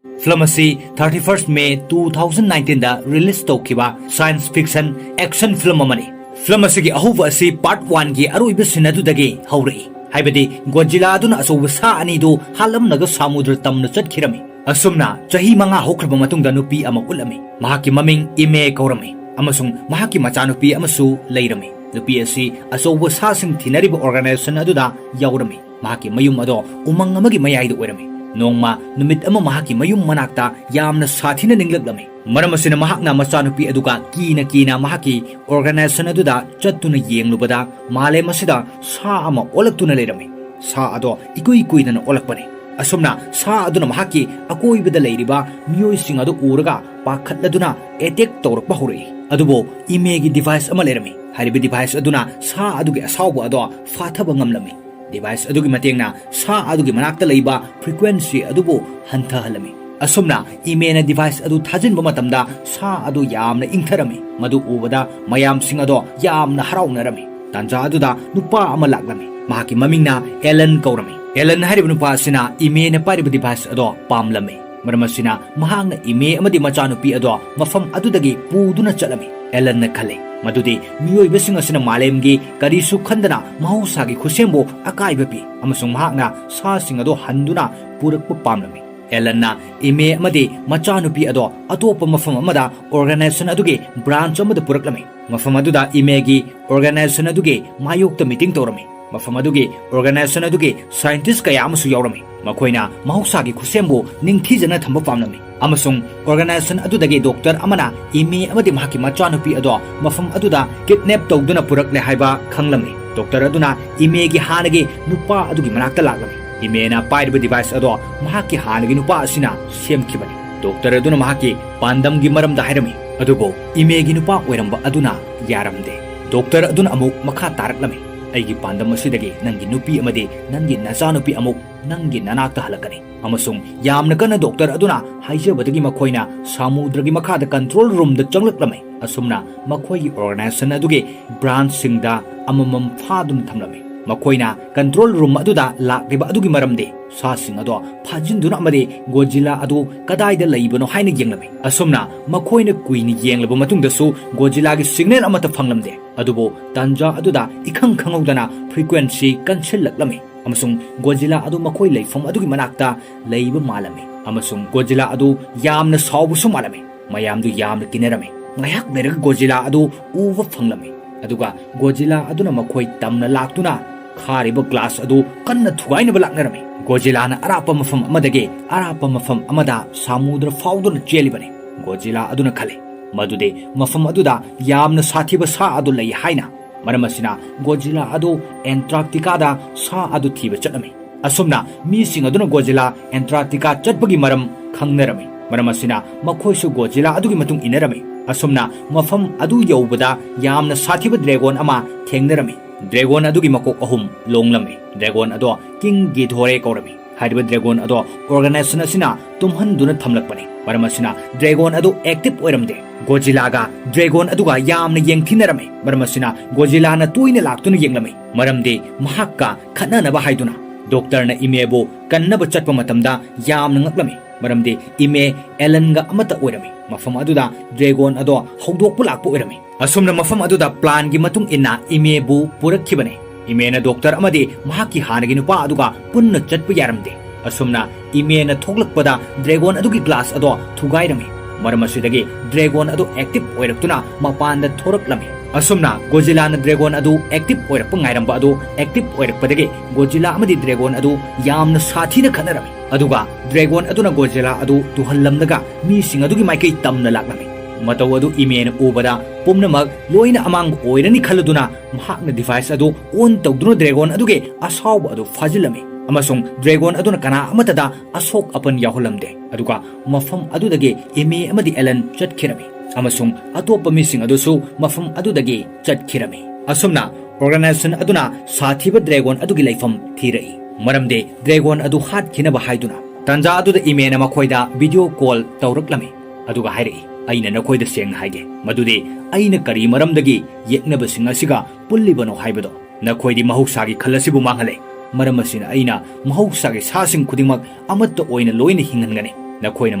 ꯐꯤꯂꯝ ꯑꯁꯤ thirty first May two thousand nineteen ꯗ ꯔꯤꯂꯤꯖ ꯇꯧꯈꯤꯕ ꯁꯥꯏꯟꯁ ꯐꯤꯛꯁꯟ ꯑꯦꯛꯁꯟ ꯐꯤꯂꯝ ꯑꯃꯅꯤ꯫ ꯐꯤꯂꯝ ꯑꯁꯤꯒꯤ ꯑꯍꯧꯕ ꯑꯁꯤ ꯄꯥꯔꯠ ꯋꯥꯟꯒꯤ ꯑꯔꯣꯏꯕ ꯁꯤꯟ ꯑꯗꯨꯗꯒꯤ ꯍꯧꯔꯛꯏ, ꯍꯥꯏꯕꯗꯤ ꯒꯣꯖꯤꯂꯥ ꯑꯗꯨꯅ ꯑꯆꯧꯕ ꯁꯥ ꯑꯅꯤꯗꯨ ꯍꯥꯠꯂꯝꯂꯒ ꯁꯥꯃꯨꯗ꯭ꯔ ꯇꯝꯅ ꯆꯠꯈꯤꯔꯝꯃꯤ꯫ ꯑꯁꯨꯝꯅ ꯆꯍꯤ ꯃꯉꯥ ꯍꯧꯈ꯭ꯔꯕ ꯃꯇꯨꯡꯗ ꯅꯨꯄꯤ ꯑꯃ ꯎꯠꯂꯝꯃꯤ꯫ ꯃꯍꯥꯛꯀꯤ ꯃꯃꯤꯡ ꯏꯃꯦ ꯀꯧꯔꯝꯃꯤ ꯑꯃꯁꯨꯡ ꯃꯍꯥꯛꯀꯤ ꯃꯆꯥꯅꯨꯄꯤ ꯑꯃꯁꯨ ꯂꯩꯔꯝꯃꯤ꯫ ꯅꯨꯄꯤ ꯑꯁꯤ ꯑꯆꯧꯕ ꯁꯥꯁꯤꯡ ꯊꯤꯅꯔꯤꯕ ꯑꯣꯔꯒꯅꯥꯏꯖꯦꯁꯟ ꯑꯗꯨꯗ ꯌꯥꯎꯔꯝꯃꯤ꯫ ꯃꯍꯥꯛꯀꯤ ꯃꯌꯨꯝ ꯑꯗꯣ ꯎꯃꯪ ꯑꯃꯒꯤ ꯃꯌꯥꯏꯗ ꯑꯣꯏꯔꯝꯃꯤ꯫ ꯅꯣꯡꯃ ꯅꯨꯃꯤꯠ ꯑꯃ ꯃꯍꯥꯛꯀꯤ ꯃꯌꯨꯝ ꯃꯅꯥꯛꯇ ꯌꯥꯝꯅ ꯁꯥꯊꯤꯅ ꯅꯤꯡꯂꯛꯂꯝꯃꯤ꯫ ꯃꯔꯝ ꯑꯁꯤꯅ ꯃꯍꯥꯛꯅ ꯃꯆꯥꯅꯨꯄꯤ ꯑꯗꯨꯒ ꯀꯤꯅ ꯀꯤꯅ ꯃꯍꯥꯛꯀꯤ ꯑꯣꯔꯒꯅꯥꯏꯖꯦꯁꯟ ꯑꯗꯨꯗ ꯆꯠꯇꯨꯅ ꯌꯦꯡꯂꯨꯕꯗ ꯃꯥꯂꯦꯝ ꯑꯁꯤꯗ ꯁꯥ ꯑꯃ ꯑꯣꯜꯂꯛꯇꯨꯅ ꯂꯩꯔꯝꯃꯤ꯫ ꯁꯥ ꯑꯗꯣ ꯏꯀꯨꯏ ꯀꯨꯏꯗꯅ ꯑꯣꯜꯂꯛꯄꯅꯤ꯫ ꯑꯁꯨꯝꯅ ꯁꯥ ꯑꯗꯨꯅ ꯃꯍꯥꯛꯀꯤ ꯑꯀꯣꯏꯕꯗ ꯂꯩꯔꯤꯕ ꯃꯤꯑꯣꯏꯁꯤꯡ ꯑꯗꯨ ꯎꯔꯒ ꯄꯥꯈꯠꯂꯗꯨꯅ ꯑꯦꯇꯦꯛ ꯇꯧꯔꯛꯄ ꯍꯧꯔꯛꯏ꯫ ꯑꯗꯨꯕꯨ ꯏꯃꯦꯒꯤ ꯗꯤꯚꯥꯏꯁ ꯑꯃ ꯂꯩꯔꯝꯃꯤ꯫ ꯍꯥꯏꯔꯤꯕ ꯗꯤꯚꯥꯏꯁ ꯑꯗꯨꯅ ꯁꯥ ꯑꯗꯨꯒꯤ ꯑꯁꯥꯎꯕ ꯑꯗꯣ ꯐꯥꯊꯕ ꯉꯝꯂꯝꯃꯤ꯫ ꯗꯤꯚꯥꯏꯁ ꯑꯗꯨꯒꯤ ꯃꯇꯦꯡꯅ ꯁꯥ ꯑꯗꯨꯒꯤ ꯃꯅꯥꯛꯇ ꯂꯩꯕ ꯐ꯭ꯔꯤꯀ꯭ꯋꯦꯟꯁꯤ ꯑꯗꯨꯕꯨ ꯍꯟꯊꯍꯜꯂꯝꯃꯤ꯫ ꯑꯁꯨꯝꯅ ꯏꯃꯦꯅ ꯗꯤꯚꯥꯏꯁ ꯑꯗꯨ ꯊꯥꯖꯤꯟꯕ ꯃꯇꯝꯗ ꯁꯥ ꯑꯗꯨ ꯌꯥꯝꯅ ꯏꯪꯊꯔꯝꯃꯤ꯫ ꯃꯗꯨ ꯎꯕꯗ ꯃꯌꯥꯝꯁꯤꯡ ꯑꯗꯣ ꯌꯥꯝꯅ ꯍꯔꯥꯎꯅꯔꯝꯃꯤ꯫ ꯇꯥꯟꯖꯥ ꯑꯗꯨꯗ ꯅꯨꯄꯥ ꯑꯃ ꯂꯥꯛꯂꯝꯃꯤ꯫ ꯃꯍꯥꯛꯀꯤ ꯃꯃꯤꯡꯅ ꯑꯦꯂꯟ ꯀꯧꯔꯝꯃꯤ꯫ ꯑꯦꯂꯟ ꯍꯥꯏꯔꯤꯕ ꯅꯨꯄꯥ ꯑꯁꯤꯅ ꯏꯃꯦꯅ ꯄꯥꯏꯔꯤꯕ ꯗꯤꯚꯥꯏꯁ ꯑꯗꯣ ꯄꯥꯝꯂꯝꯃꯤ꯫ ꯃꯔꯝ ꯑꯁꯤꯅ ꯃꯍꯥꯛꯅ ꯏꯃꯦ ꯑꯃꯗꯤ ꯃꯆꯥꯅꯨꯄꯤ ꯑꯗꯣ ꯃꯐꯝ ꯑꯗꯨꯗꯒꯤ ꯄꯨꯗꯨꯅ ꯆꯠꯂꯝꯃꯤ꯫ ꯑꯦꯂꯟꯅ ꯈꯜꯂꯤ ꯃꯗꯨꯗꯤ ꯃꯤꯑꯣꯏꯕꯁꯤꯡ ꯑꯁꯤꯅ ꯃꯥꯂꯦꯝꯒꯤ ꯀꯔꯤꯁꯨ ꯈꯟꯗꯅ ꯃꯍꯧꯁꯥꯒꯤ ꯈꯨꯠꯁꯦꯝꯕꯨ ꯑꯀꯥꯏꯕ ꯄꯤ ꯑꯃꯁꯨꯡ ꯃꯍꯥꯛꯅ ꯁꯥꯁꯤꯡ ꯑꯗꯣ ꯍꯟꯗꯨꯅ ꯄꯨꯔꯛꯄ ꯄꯥꯝꯂꯝꯃꯤ꯫ ꯑꯦꯂꯟꯅ ꯏꯃꯦ ꯑꯃꯗꯤ ꯃꯆꯥꯅꯨꯄꯤ ꯑꯗꯣ ꯑꯇꯣꯞꯄ ꯃꯐꯝ ꯑꯃꯗ ꯑꯣꯔꯒꯅꯥꯏꯖꯦꯁꯟ ꯑꯗꯨꯒꯤ ꯕ꯭ꯔꯥꯟꯆ ꯑꯃꯗ ꯄꯨꯔꯛꯂꯝꯃꯤ꯫ ꯃꯐꯝ ꯑꯗꯨꯗ ꯏꯃꯦꯒꯤ ꯑꯣꯔꯒꯅꯥꯏꯖꯦꯁꯟ ꯑꯗꯨꯒꯤ ꯃꯥꯌꯣꯛꯇ ꯃꯤꯇꯤꯡ ꯇꯧꯔꯝꯃꯤ꯫ ꯃꯐꯝ ꯑꯗꯨꯒꯤ ꯑꯣꯔꯒꯅꯥꯏꯖꯦꯁꯟ ꯑꯗꯨꯒꯤ ꯁꯥꯏꯟꯇꯤꯁ ꯀꯌꯥ ꯑꯃꯁꯨ ꯌꯥꯎꯔꯝꯃꯤ꯫ ꯃꯈꯣꯏꯅ ꯃꯍꯧꯁꯥꯒꯤ ꯈꯨꯠꯁꯦꯝꯕꯨ ꯅꯤꯡꯊꯤꯖꯅ ꯊꯝꯕ ꯄꯥꯝꯂꯝꯃꯤ ꯑꯃꯁꯨꯡ ꯑꯣꯔꯒꯅꯥꯏꯖꯦꯁꯟ ꯑꯗꯨꯗꯒꯤ ꯗꯣꯛꯇꯔ ꯑꯃꯅ ꯏꯃꯦ ꯑꯃꯗꯤ ꯃꯍꯥꯛꯀꯤ ꯃꯆꯥꯅꯨꯄꯤ ꯑꯗꯣ ꯃꯐꯝ ꯑꯗꯨꯗ ꯀꯤꯗꯅꯦꯞ ꯇꯧꯗꯨꯅ ꯄꯨꯔꯛꯂꯦ ꯍꯥꯏꯕ ꯈꯪꯂꯝꯃꯤ꯫ ꯗꯣꯛꯇꯔ ꯑꯗꯨꯅ ꯏꯃꯦꯒꯤ ꯍꯥꯟꯅꯒꯤ ꯅꯨꯄꯥ ꯑꯗꯨꯒꯤ ꯃꯅꯥꯛꯇ ꯂꯥꯛꯂꯝꯃꯤ꯫ ꯏꯃꯦꯅ ꯄꯥꯏꯔꯤꯕ ꯗꯤꯚꯥꯏꯁ ꯑꯗꯣ ꯃꯍꯥꯛꯀꯤ ꯍꯥꯟꯅꯒꯤ ꯅꯨꯄꯥ ꯑꯁꯤꯅ ꯁꯦꯝꯈꯤꯕꯅꯤ꯫ ꯗꯣꯛꯇꯔ ꯑꯗꯨꯅ ꯃꯍꯥꯛꯀꯤ ꯄꯥꯟꯗꯝꯒꯤ ꯃꯔꯝꯗ ꯍꯥꯏꯔꯝꯃꯤ, ꯑꯗꯨꯕꯨ ꯏꯃꯦꯒꯤ ꯅꯨꯄꯥ ꯑꯣꯏꯔꯝꯕ ꯑꯗꯨꯅ ꯌꯥꯔꯝꯗꯦ꯫ ꯗꯣꯛꯇꯔ ꯑꯗꯨꯅ ꯑꯃꯨꯛ ꯃꯈꯥ ꯇꯥꯔꯛꯂꯝꯃꯤ, "ꯑꯩꯒꯤ ꯄꯥꯟꯗꯝ ꯑꯁꯤꯗꯒꯤ ꯅꯪꯒꯤ ꯅꯨꯄꯤ ꯑꯃꯗꯤ ꯅꯪꯒꯤ ꯅꯆꯥꯅꯨꯄꯤ ꯑꯃꯨꯛ ꯅꯪꯒꯤ ꯅꯅꯥꯛꯇ ꯍꯜꯂꯛꯀꯅꯤ"꯫ ꯑꯃꯁꯨꯡ ꯌꯥꯝꯅ ꯀꯟꯅ ꯗꯣꯛꯇꯔ ꯑꯗꯨꯅ ꯍꯥꯏꯖꯕꯗꯒꯤ ꯃꯈꯣꯏꯅ ꯁꯃꯨꯗ꯭ꯔꯒꯤ ꯃꯈꯥꯗ ꯀꯟꯇ꯭ꯔꯣꯜ ꯔꯨꯝꯗ ꯆꯪꯂꯛꯂꯝꯃꯤ꯫ ꯑꯁꯨꯝꯅ ꯃꯈꯣꯏꯒꯤ organization ꯑꯗꯨꯒꯤ branchꯁꯤꯡꯗ ꯑꯃꯃꯝ ꯐꯥꯗꯨꯅ ꯊꯝꯂꯝꯃꯤ꯫ ꯃꯈꯣꯏꯅ control room ꯑꯗꯨꯗ ꯂꯥꯛꯂꯤꯕ ꯑꯗꯨꯒꯤ ꯃꯔꯝꯗꯤ ꯁꯥꯁꯤꯡ ꯑꯗꯣ ꯐꯥꯖꯤꯟꯗꯨꯅ ꯑꯃꯗꯤ Godzilla ꯑꯗꯨ ꯀꯗꯥꯏꯗ ꯂꯩꯕꯅꯣ ꯍꯥꯏꯅ ꯌꯦꯡꯂꯝꯃꯤ꯫ ꯑꯁꯨꯝꯅ ꯃꯈꯣꯏꯅ ꯀꯨꯏꯅ ꯌꯦꯡꯂꯕ ꯃꯇꯨꯡꯗꯁꯨ Godzillaꯒꯤ signal ꯑꯃꯠꯇ ꯐꯪꯂꯝꯗꯦ꯫ ꯑꯗꯨꯕꯨ ꯇꯥꯟꯖꯥ ꯑꯗꯨꯗ ꯏꯈꯪ ꯈꯪꯍꯧꯗꯅ frequency ꯀꯟꯁꯤꯜꯂꯛꯂꯝꯃꯤ ꯑꯃꯁꯨꯡ Godzilla ꯑꯗꯨ ꯃꯈꯣꯏ ꯂꯩꯐꯝ ꯑꯗꯨꯒꯤ ꯃꯅꯥꯛꯇ ꯂꯩꯕ ꯃꯥꯜꯂꯝꯃꯤ ꯑꯃꯁꯨꯡ Godzilla ꯑꯗꯨ ꯌꯥꯝꯅ ꯁꯥꯎꯕꯁꯨ ꯃꯥꯜꯂꯝꯃꯤ꯫ ꯃꯌꯥꯝꯗꯨ ꯌꯥꯝꯅ ꯀꯤꯅꯔꯝꯃꯤ꯫ ꯉꯥꯏꯍꯥꯛ ꯂꯩꯔꯒ Godzilla ꯑꯗꯨ ꯎꯕ ꯐꯪꯂꯝꯃꯤ꯫ ꯑꯗꯨꯒ Godzilla ꯑꯗꯨꯅ ꯃꯈꯣꯏ ꯇꯝꯅ ꯂꯥꯛꯇꯨꯅ ꯈꯥꯔꯤꯕ glass ꯑꯗꯨ ꯀꯟꯅ ꯊꯨꯒꯥꯏꯅꯕ ꯂꯥꯛꯅꯔꯝꯃꯤ꯫ Godzillaꯅ ꯑꯔꯥꯞꯄ ꯃꯐꯝ ꯑꯃꯗꯒꯤ ꯑꯔꯥꯞꯄ ꯃꯐꯝ ꯑꯃꯗ ꯁꯃꯨꯗ꯭ꯔ ꯐꯥꯎꯗꯨꯅ ꯆꯦꯜꯂꯤꯕꯅꯤ꯫ Godzilla ꯑꯗꯨꯅ ꯈꯜꯂꯤ ꯃꯗꯨꯗꯤ ꯃꯐꯝ ꯑꯗꯨꯗ ꯌꯥꯝꯅ ꯁꯥꯊꯤꯕ ꯁꯥ ꯑꯗꯨ ꯂꯩ ꯍꯥꯏꯅ꯫ ꯃꯔꯝ ꯑꯁꯤꯅ Godzilla ꯑꯗꯨ Antarcticaꯗ ꯁꯥ ꯑꯗꯨ ꯊꯤꯕ ꯆꯠꯂꯝꯃꯤ꯫ ꯑꯁꯨꯝꯅ ꯃꯤꯁꯤꯡ ꯑꯗꯨꯅ Godzilla Antarctica ꯆꯠꯄꯒꯤ ꯃꯔꯝ ꯈꯪꯅꯔꯝꯃꯤ꯫ ꯃꯔꯝ ꯑꯁꯤꯅ ꯃꯈꯣꯏꯁꯨ Godzilla ꯑꯗꯨꯒꯤ ꯃꯇꯨꯡ ꯏꯟꯅꯔꯝꯃꯤ꯫ ꯑꯁꯨꯝꯅ ꯃꯐꯝ ꯑꯗꯨ ꯌꯧꯕꯗ ꯌꯥꯝꯅ ꯁꯥꯊꯤꯕ dragon ꯑꯃ ꯊꯦꯡꯅꯔꯝꯃꯤ꯫ Dragon ꯑꯗꯨꯒꯤ ꯃꯀꯣꯛ ꯑꯍꯨꯝ ꯂꯣꯡꯂꯝꯃꯤ꯫ Dragon ꯑꯗꯣ King Ghidorah ꯀꯧꯔꯝꯃꯤ꯫ ꯍꯥꯏꯔꯤꯕ dragon ꯑꯗꯣ organization ꯑꯁꯤꯅ ꯇꯨꯝꯍꯟꯗꯨꯅ ꯊꯝꯂꯛꯄꯅꯤ꯫ ꯃꯔꯝ ꯑꯁꯤꯅ dragon ꯑꯗꯨ active ꯑꯣꯏꯔꯝꯗꯦ꯫ Godzillaꯒ dragon ꯑꯗꯨꯒ ꯌꯥꯝꯅ ꯌꯦꯡꯊꯤꯅꯔꯝꯃꯤ꯫ ꯃꯔꯝ ꯑꯁꯤꯅ Godzillaꯅ ꯇꯣꯏꯅ ꯂꯥꯛꯇꯨꯅ ꯌꯦꯡꯂꯝꯃꯤ꯫ ꯃꯔꯝꯗꯤ ꯃꯍꯥꯛꯀ ꯈꯠꯅꯅꯕ ꯍꯥꯏꯗꯨꯅ꯫ Doctorꯅ ꯏꯃꯦꯕꯨ ꯀꯟꯅꯕ ꯆꯠꯄ ꯃꯇꯝꯗ ꯌꯥꯝꯅ ꯉꯛꯂꯝꯃꯤ꯫ ꯃꯔꯝꯗꯤ ꯏꯃꯦ Alanꯒ ꯑꯃꯠꯇ ꯑꯣꯏꯔꯝꯃꯤ꯫ ꯃꯐꯝ ꯑꯗꯨꯗ dragon ꯑꯗꯣ ꯍꯧꯗꯣꯛꯄ ꯂꯥꯛꯄ ꯑꯣꯏꯔꯝꯃꯤ꯫ ꯑꯁꯨꯝꯅ ꯃꯐꯝ ꯑꯗꯨꯗ planꯒꯤ ꯃꯇꯨꯡ ꯏꯟꯅ ꯏꯃꯦꯕꯨ ꯄꯨꯔꯛꯈꯤꯕꯅꯤ꯫ ꯏꯃꯦꯅ doctor ꯑꯃꯗꯤ ꯃꯍꯥꯛꯀꯤ ꯍꯥꯟꯅꯒꯤ ꯅꯨꯄꯥ ꯑꯗꯨꯒ ꯄꯨꯟꯅ ꯆꯠꯄ ꯌꯥꯔꯝꯗꯦ꯫ ꯑꯁꯨꯝꯅ ꯏꯃꯦꯅ ꯊꯣꯛꯂꯛꯄꯗ dragon ꯑꯗꯨꯒꯤ glass ꯑꯗꯣ ꯊꯨꯒꯥꯏꯔꯝꯃꯤ꯫ ꯃꯔꯝ ꯑꯁꯤꯗꯒꯤ dragon ꯑꯗꯨ active ꯑꯣꯏꯔꯛꯇꯨꯅ ꯃꯄꯥꯟꯗ ꯊꯣꯔꯛꯂꯝꯃꯤ꯫ ꯑꯁꯨꯝꯅ Godzillaꯅ dragon ꯑꯗꯨ active ꯑꯣꯏꯔꯛꯄ ꯉꯥꯏꯔꯝꯕ ꯑꯗꯨ active ꯑꯣꯏꯔꯛꯄꯗꯒꯤ Godzilla ꯑꯃꯗꯤ dragon ꯑꯗꯨ ꯌꯥꯝꯅ ꯁꯥꯊꯤꯅ ꯈꯠꯅꯔꯝꯃꯤ꯫ ꯑꯗꯨꯒ dragon ꯑꯗꯨꯅ Godzilla ꯑꯗꯨ ꯇꯨꯍꯜꯂꯝꯂꯒ ꯃꯤꯁꯤꯡ ꯑꯗꯨꯒꯤ ꯃꯥꯏꯀꯩ ꯇꯝꯅ ꯂꯥꯛꯂꯝꯃꯤ꯫ ꯃꯇꯧ ꯑꯗꯨ ꯏꯃꯦꯅ ꯎꯕꯗ ꯄꯨꯝꯅꯃꯛ ꯂꯣꯏꯅ ꯑꯃꯥꯡꯕ ꯑꯣꯏꯔꯅꯤ ꯈꯜꯂꯗꯨꯅ ꯃꯍꯥꯛꯅ device ꯑꯗꯨ on ꯇꯧꯗꯨꯅ dragon ꯑꯗꯨꯒꯤ ꯑꯁꯥꯎꯕ ꯑꯗꯨ ꯐꯥꯖꯤꯜꯂꯝꯃꯤ ꯑꯃꯁꯨꯡ dragon ꯑꯗꯨꯅ ꯀꯅꯥ ꯑꯃꯠꯇꯗ ꯑꯁꯣꯛ ꯑꯄꯟ ꯌꯥꯎꯍꯜꯂꯝꯗꯦ꯫ ꯑꯗꯨꯒ ꯃꯐꯝ ꯑꯗꯨꯗꯒꯤ ꯏꯃꯦ ꯑꯃꯗꯤ Alan ꯆꯠꯈꯤꯔꯝꯃꯤ ꯑꯃꯁꯨꯡ ꯑꯇꯣꯞꯄ ꯃꯤꯁꯤꯡ ꯑꯗꯨꯁꯨ ꯃꯐꯝ ꯑꯗꯨꯗꯒꯤ ꯆꯠꯈꯤꯔꯝꯃꯤ꯫ ꯑꯁꯨꯝꯅ organization ꯑꯗꯨꯅ ꯁꯥꯊꯤꯕ dragon ꯑꯗꯨꯒꯤ ꯂꯩꯐꯝ ꯊꯤꯔꯛꯏ꯫ ꯃꯔꯝꯗꯤ dragon ꯑꯗꯨ ꯍꯥꯠꯈꯤꯅꯕ ꯍꯥꯏꯗꯨꯅ꯫ ꯇꯥꯟꯖꯥ ꯑꯗꯨꯗ ꯏꯃꯦꯅ ꯃꯈꯣꯏꯗ video call ꯇꯧꯔꯛꯂꯝꯃꯤ ꯑꯗꯨꯒ ꯍꯥꯏꯔꯛꯏ, ꯑꯩꯅ ꯅꯈꯣꯏꯗ ꯁꯦꯡꯅ ꯍꯥꯏꯒꯦ, ꯃꯗꯨꯗꯤ ꯑꯩꯅ ꯀꯔꯤ ꯃꯔꯝꯗꯒꯤ ꯌꯦꯛꯅꯕꯁꯤꯡ ꯑꯁꯤꯒ ꯄꯨꯜꯂꯤꯕꯅꯣ ꯍꯥꯏꯕꯗꯣ꯫ ꯅꯈꯣꯏꯗꯤ ꯃꯍꯧꯁꯥꯒꯤ ꯈꯜ ꯑꯁꯤꯕꯨ ꯃꯥꯡꯍꯜꯂꯦ꯫ ꯃꯔꯝ ꯑꯁꯤꯅ ꯑꯩꯅ ꯃꯍꯧꯁꯥꯒꯤ ꯁꯥꯁꯤꯡ ꯈꯨꯗꯤꯡꯃꯛ ꯑꯃꯠꯇ ꯑꯣꯏꯅ ꯂꯣꯏꯅ ꯍꯤꯡꯍꯟꯒꯅꯤ꯫ ꯅꯈꯣꯏꯅ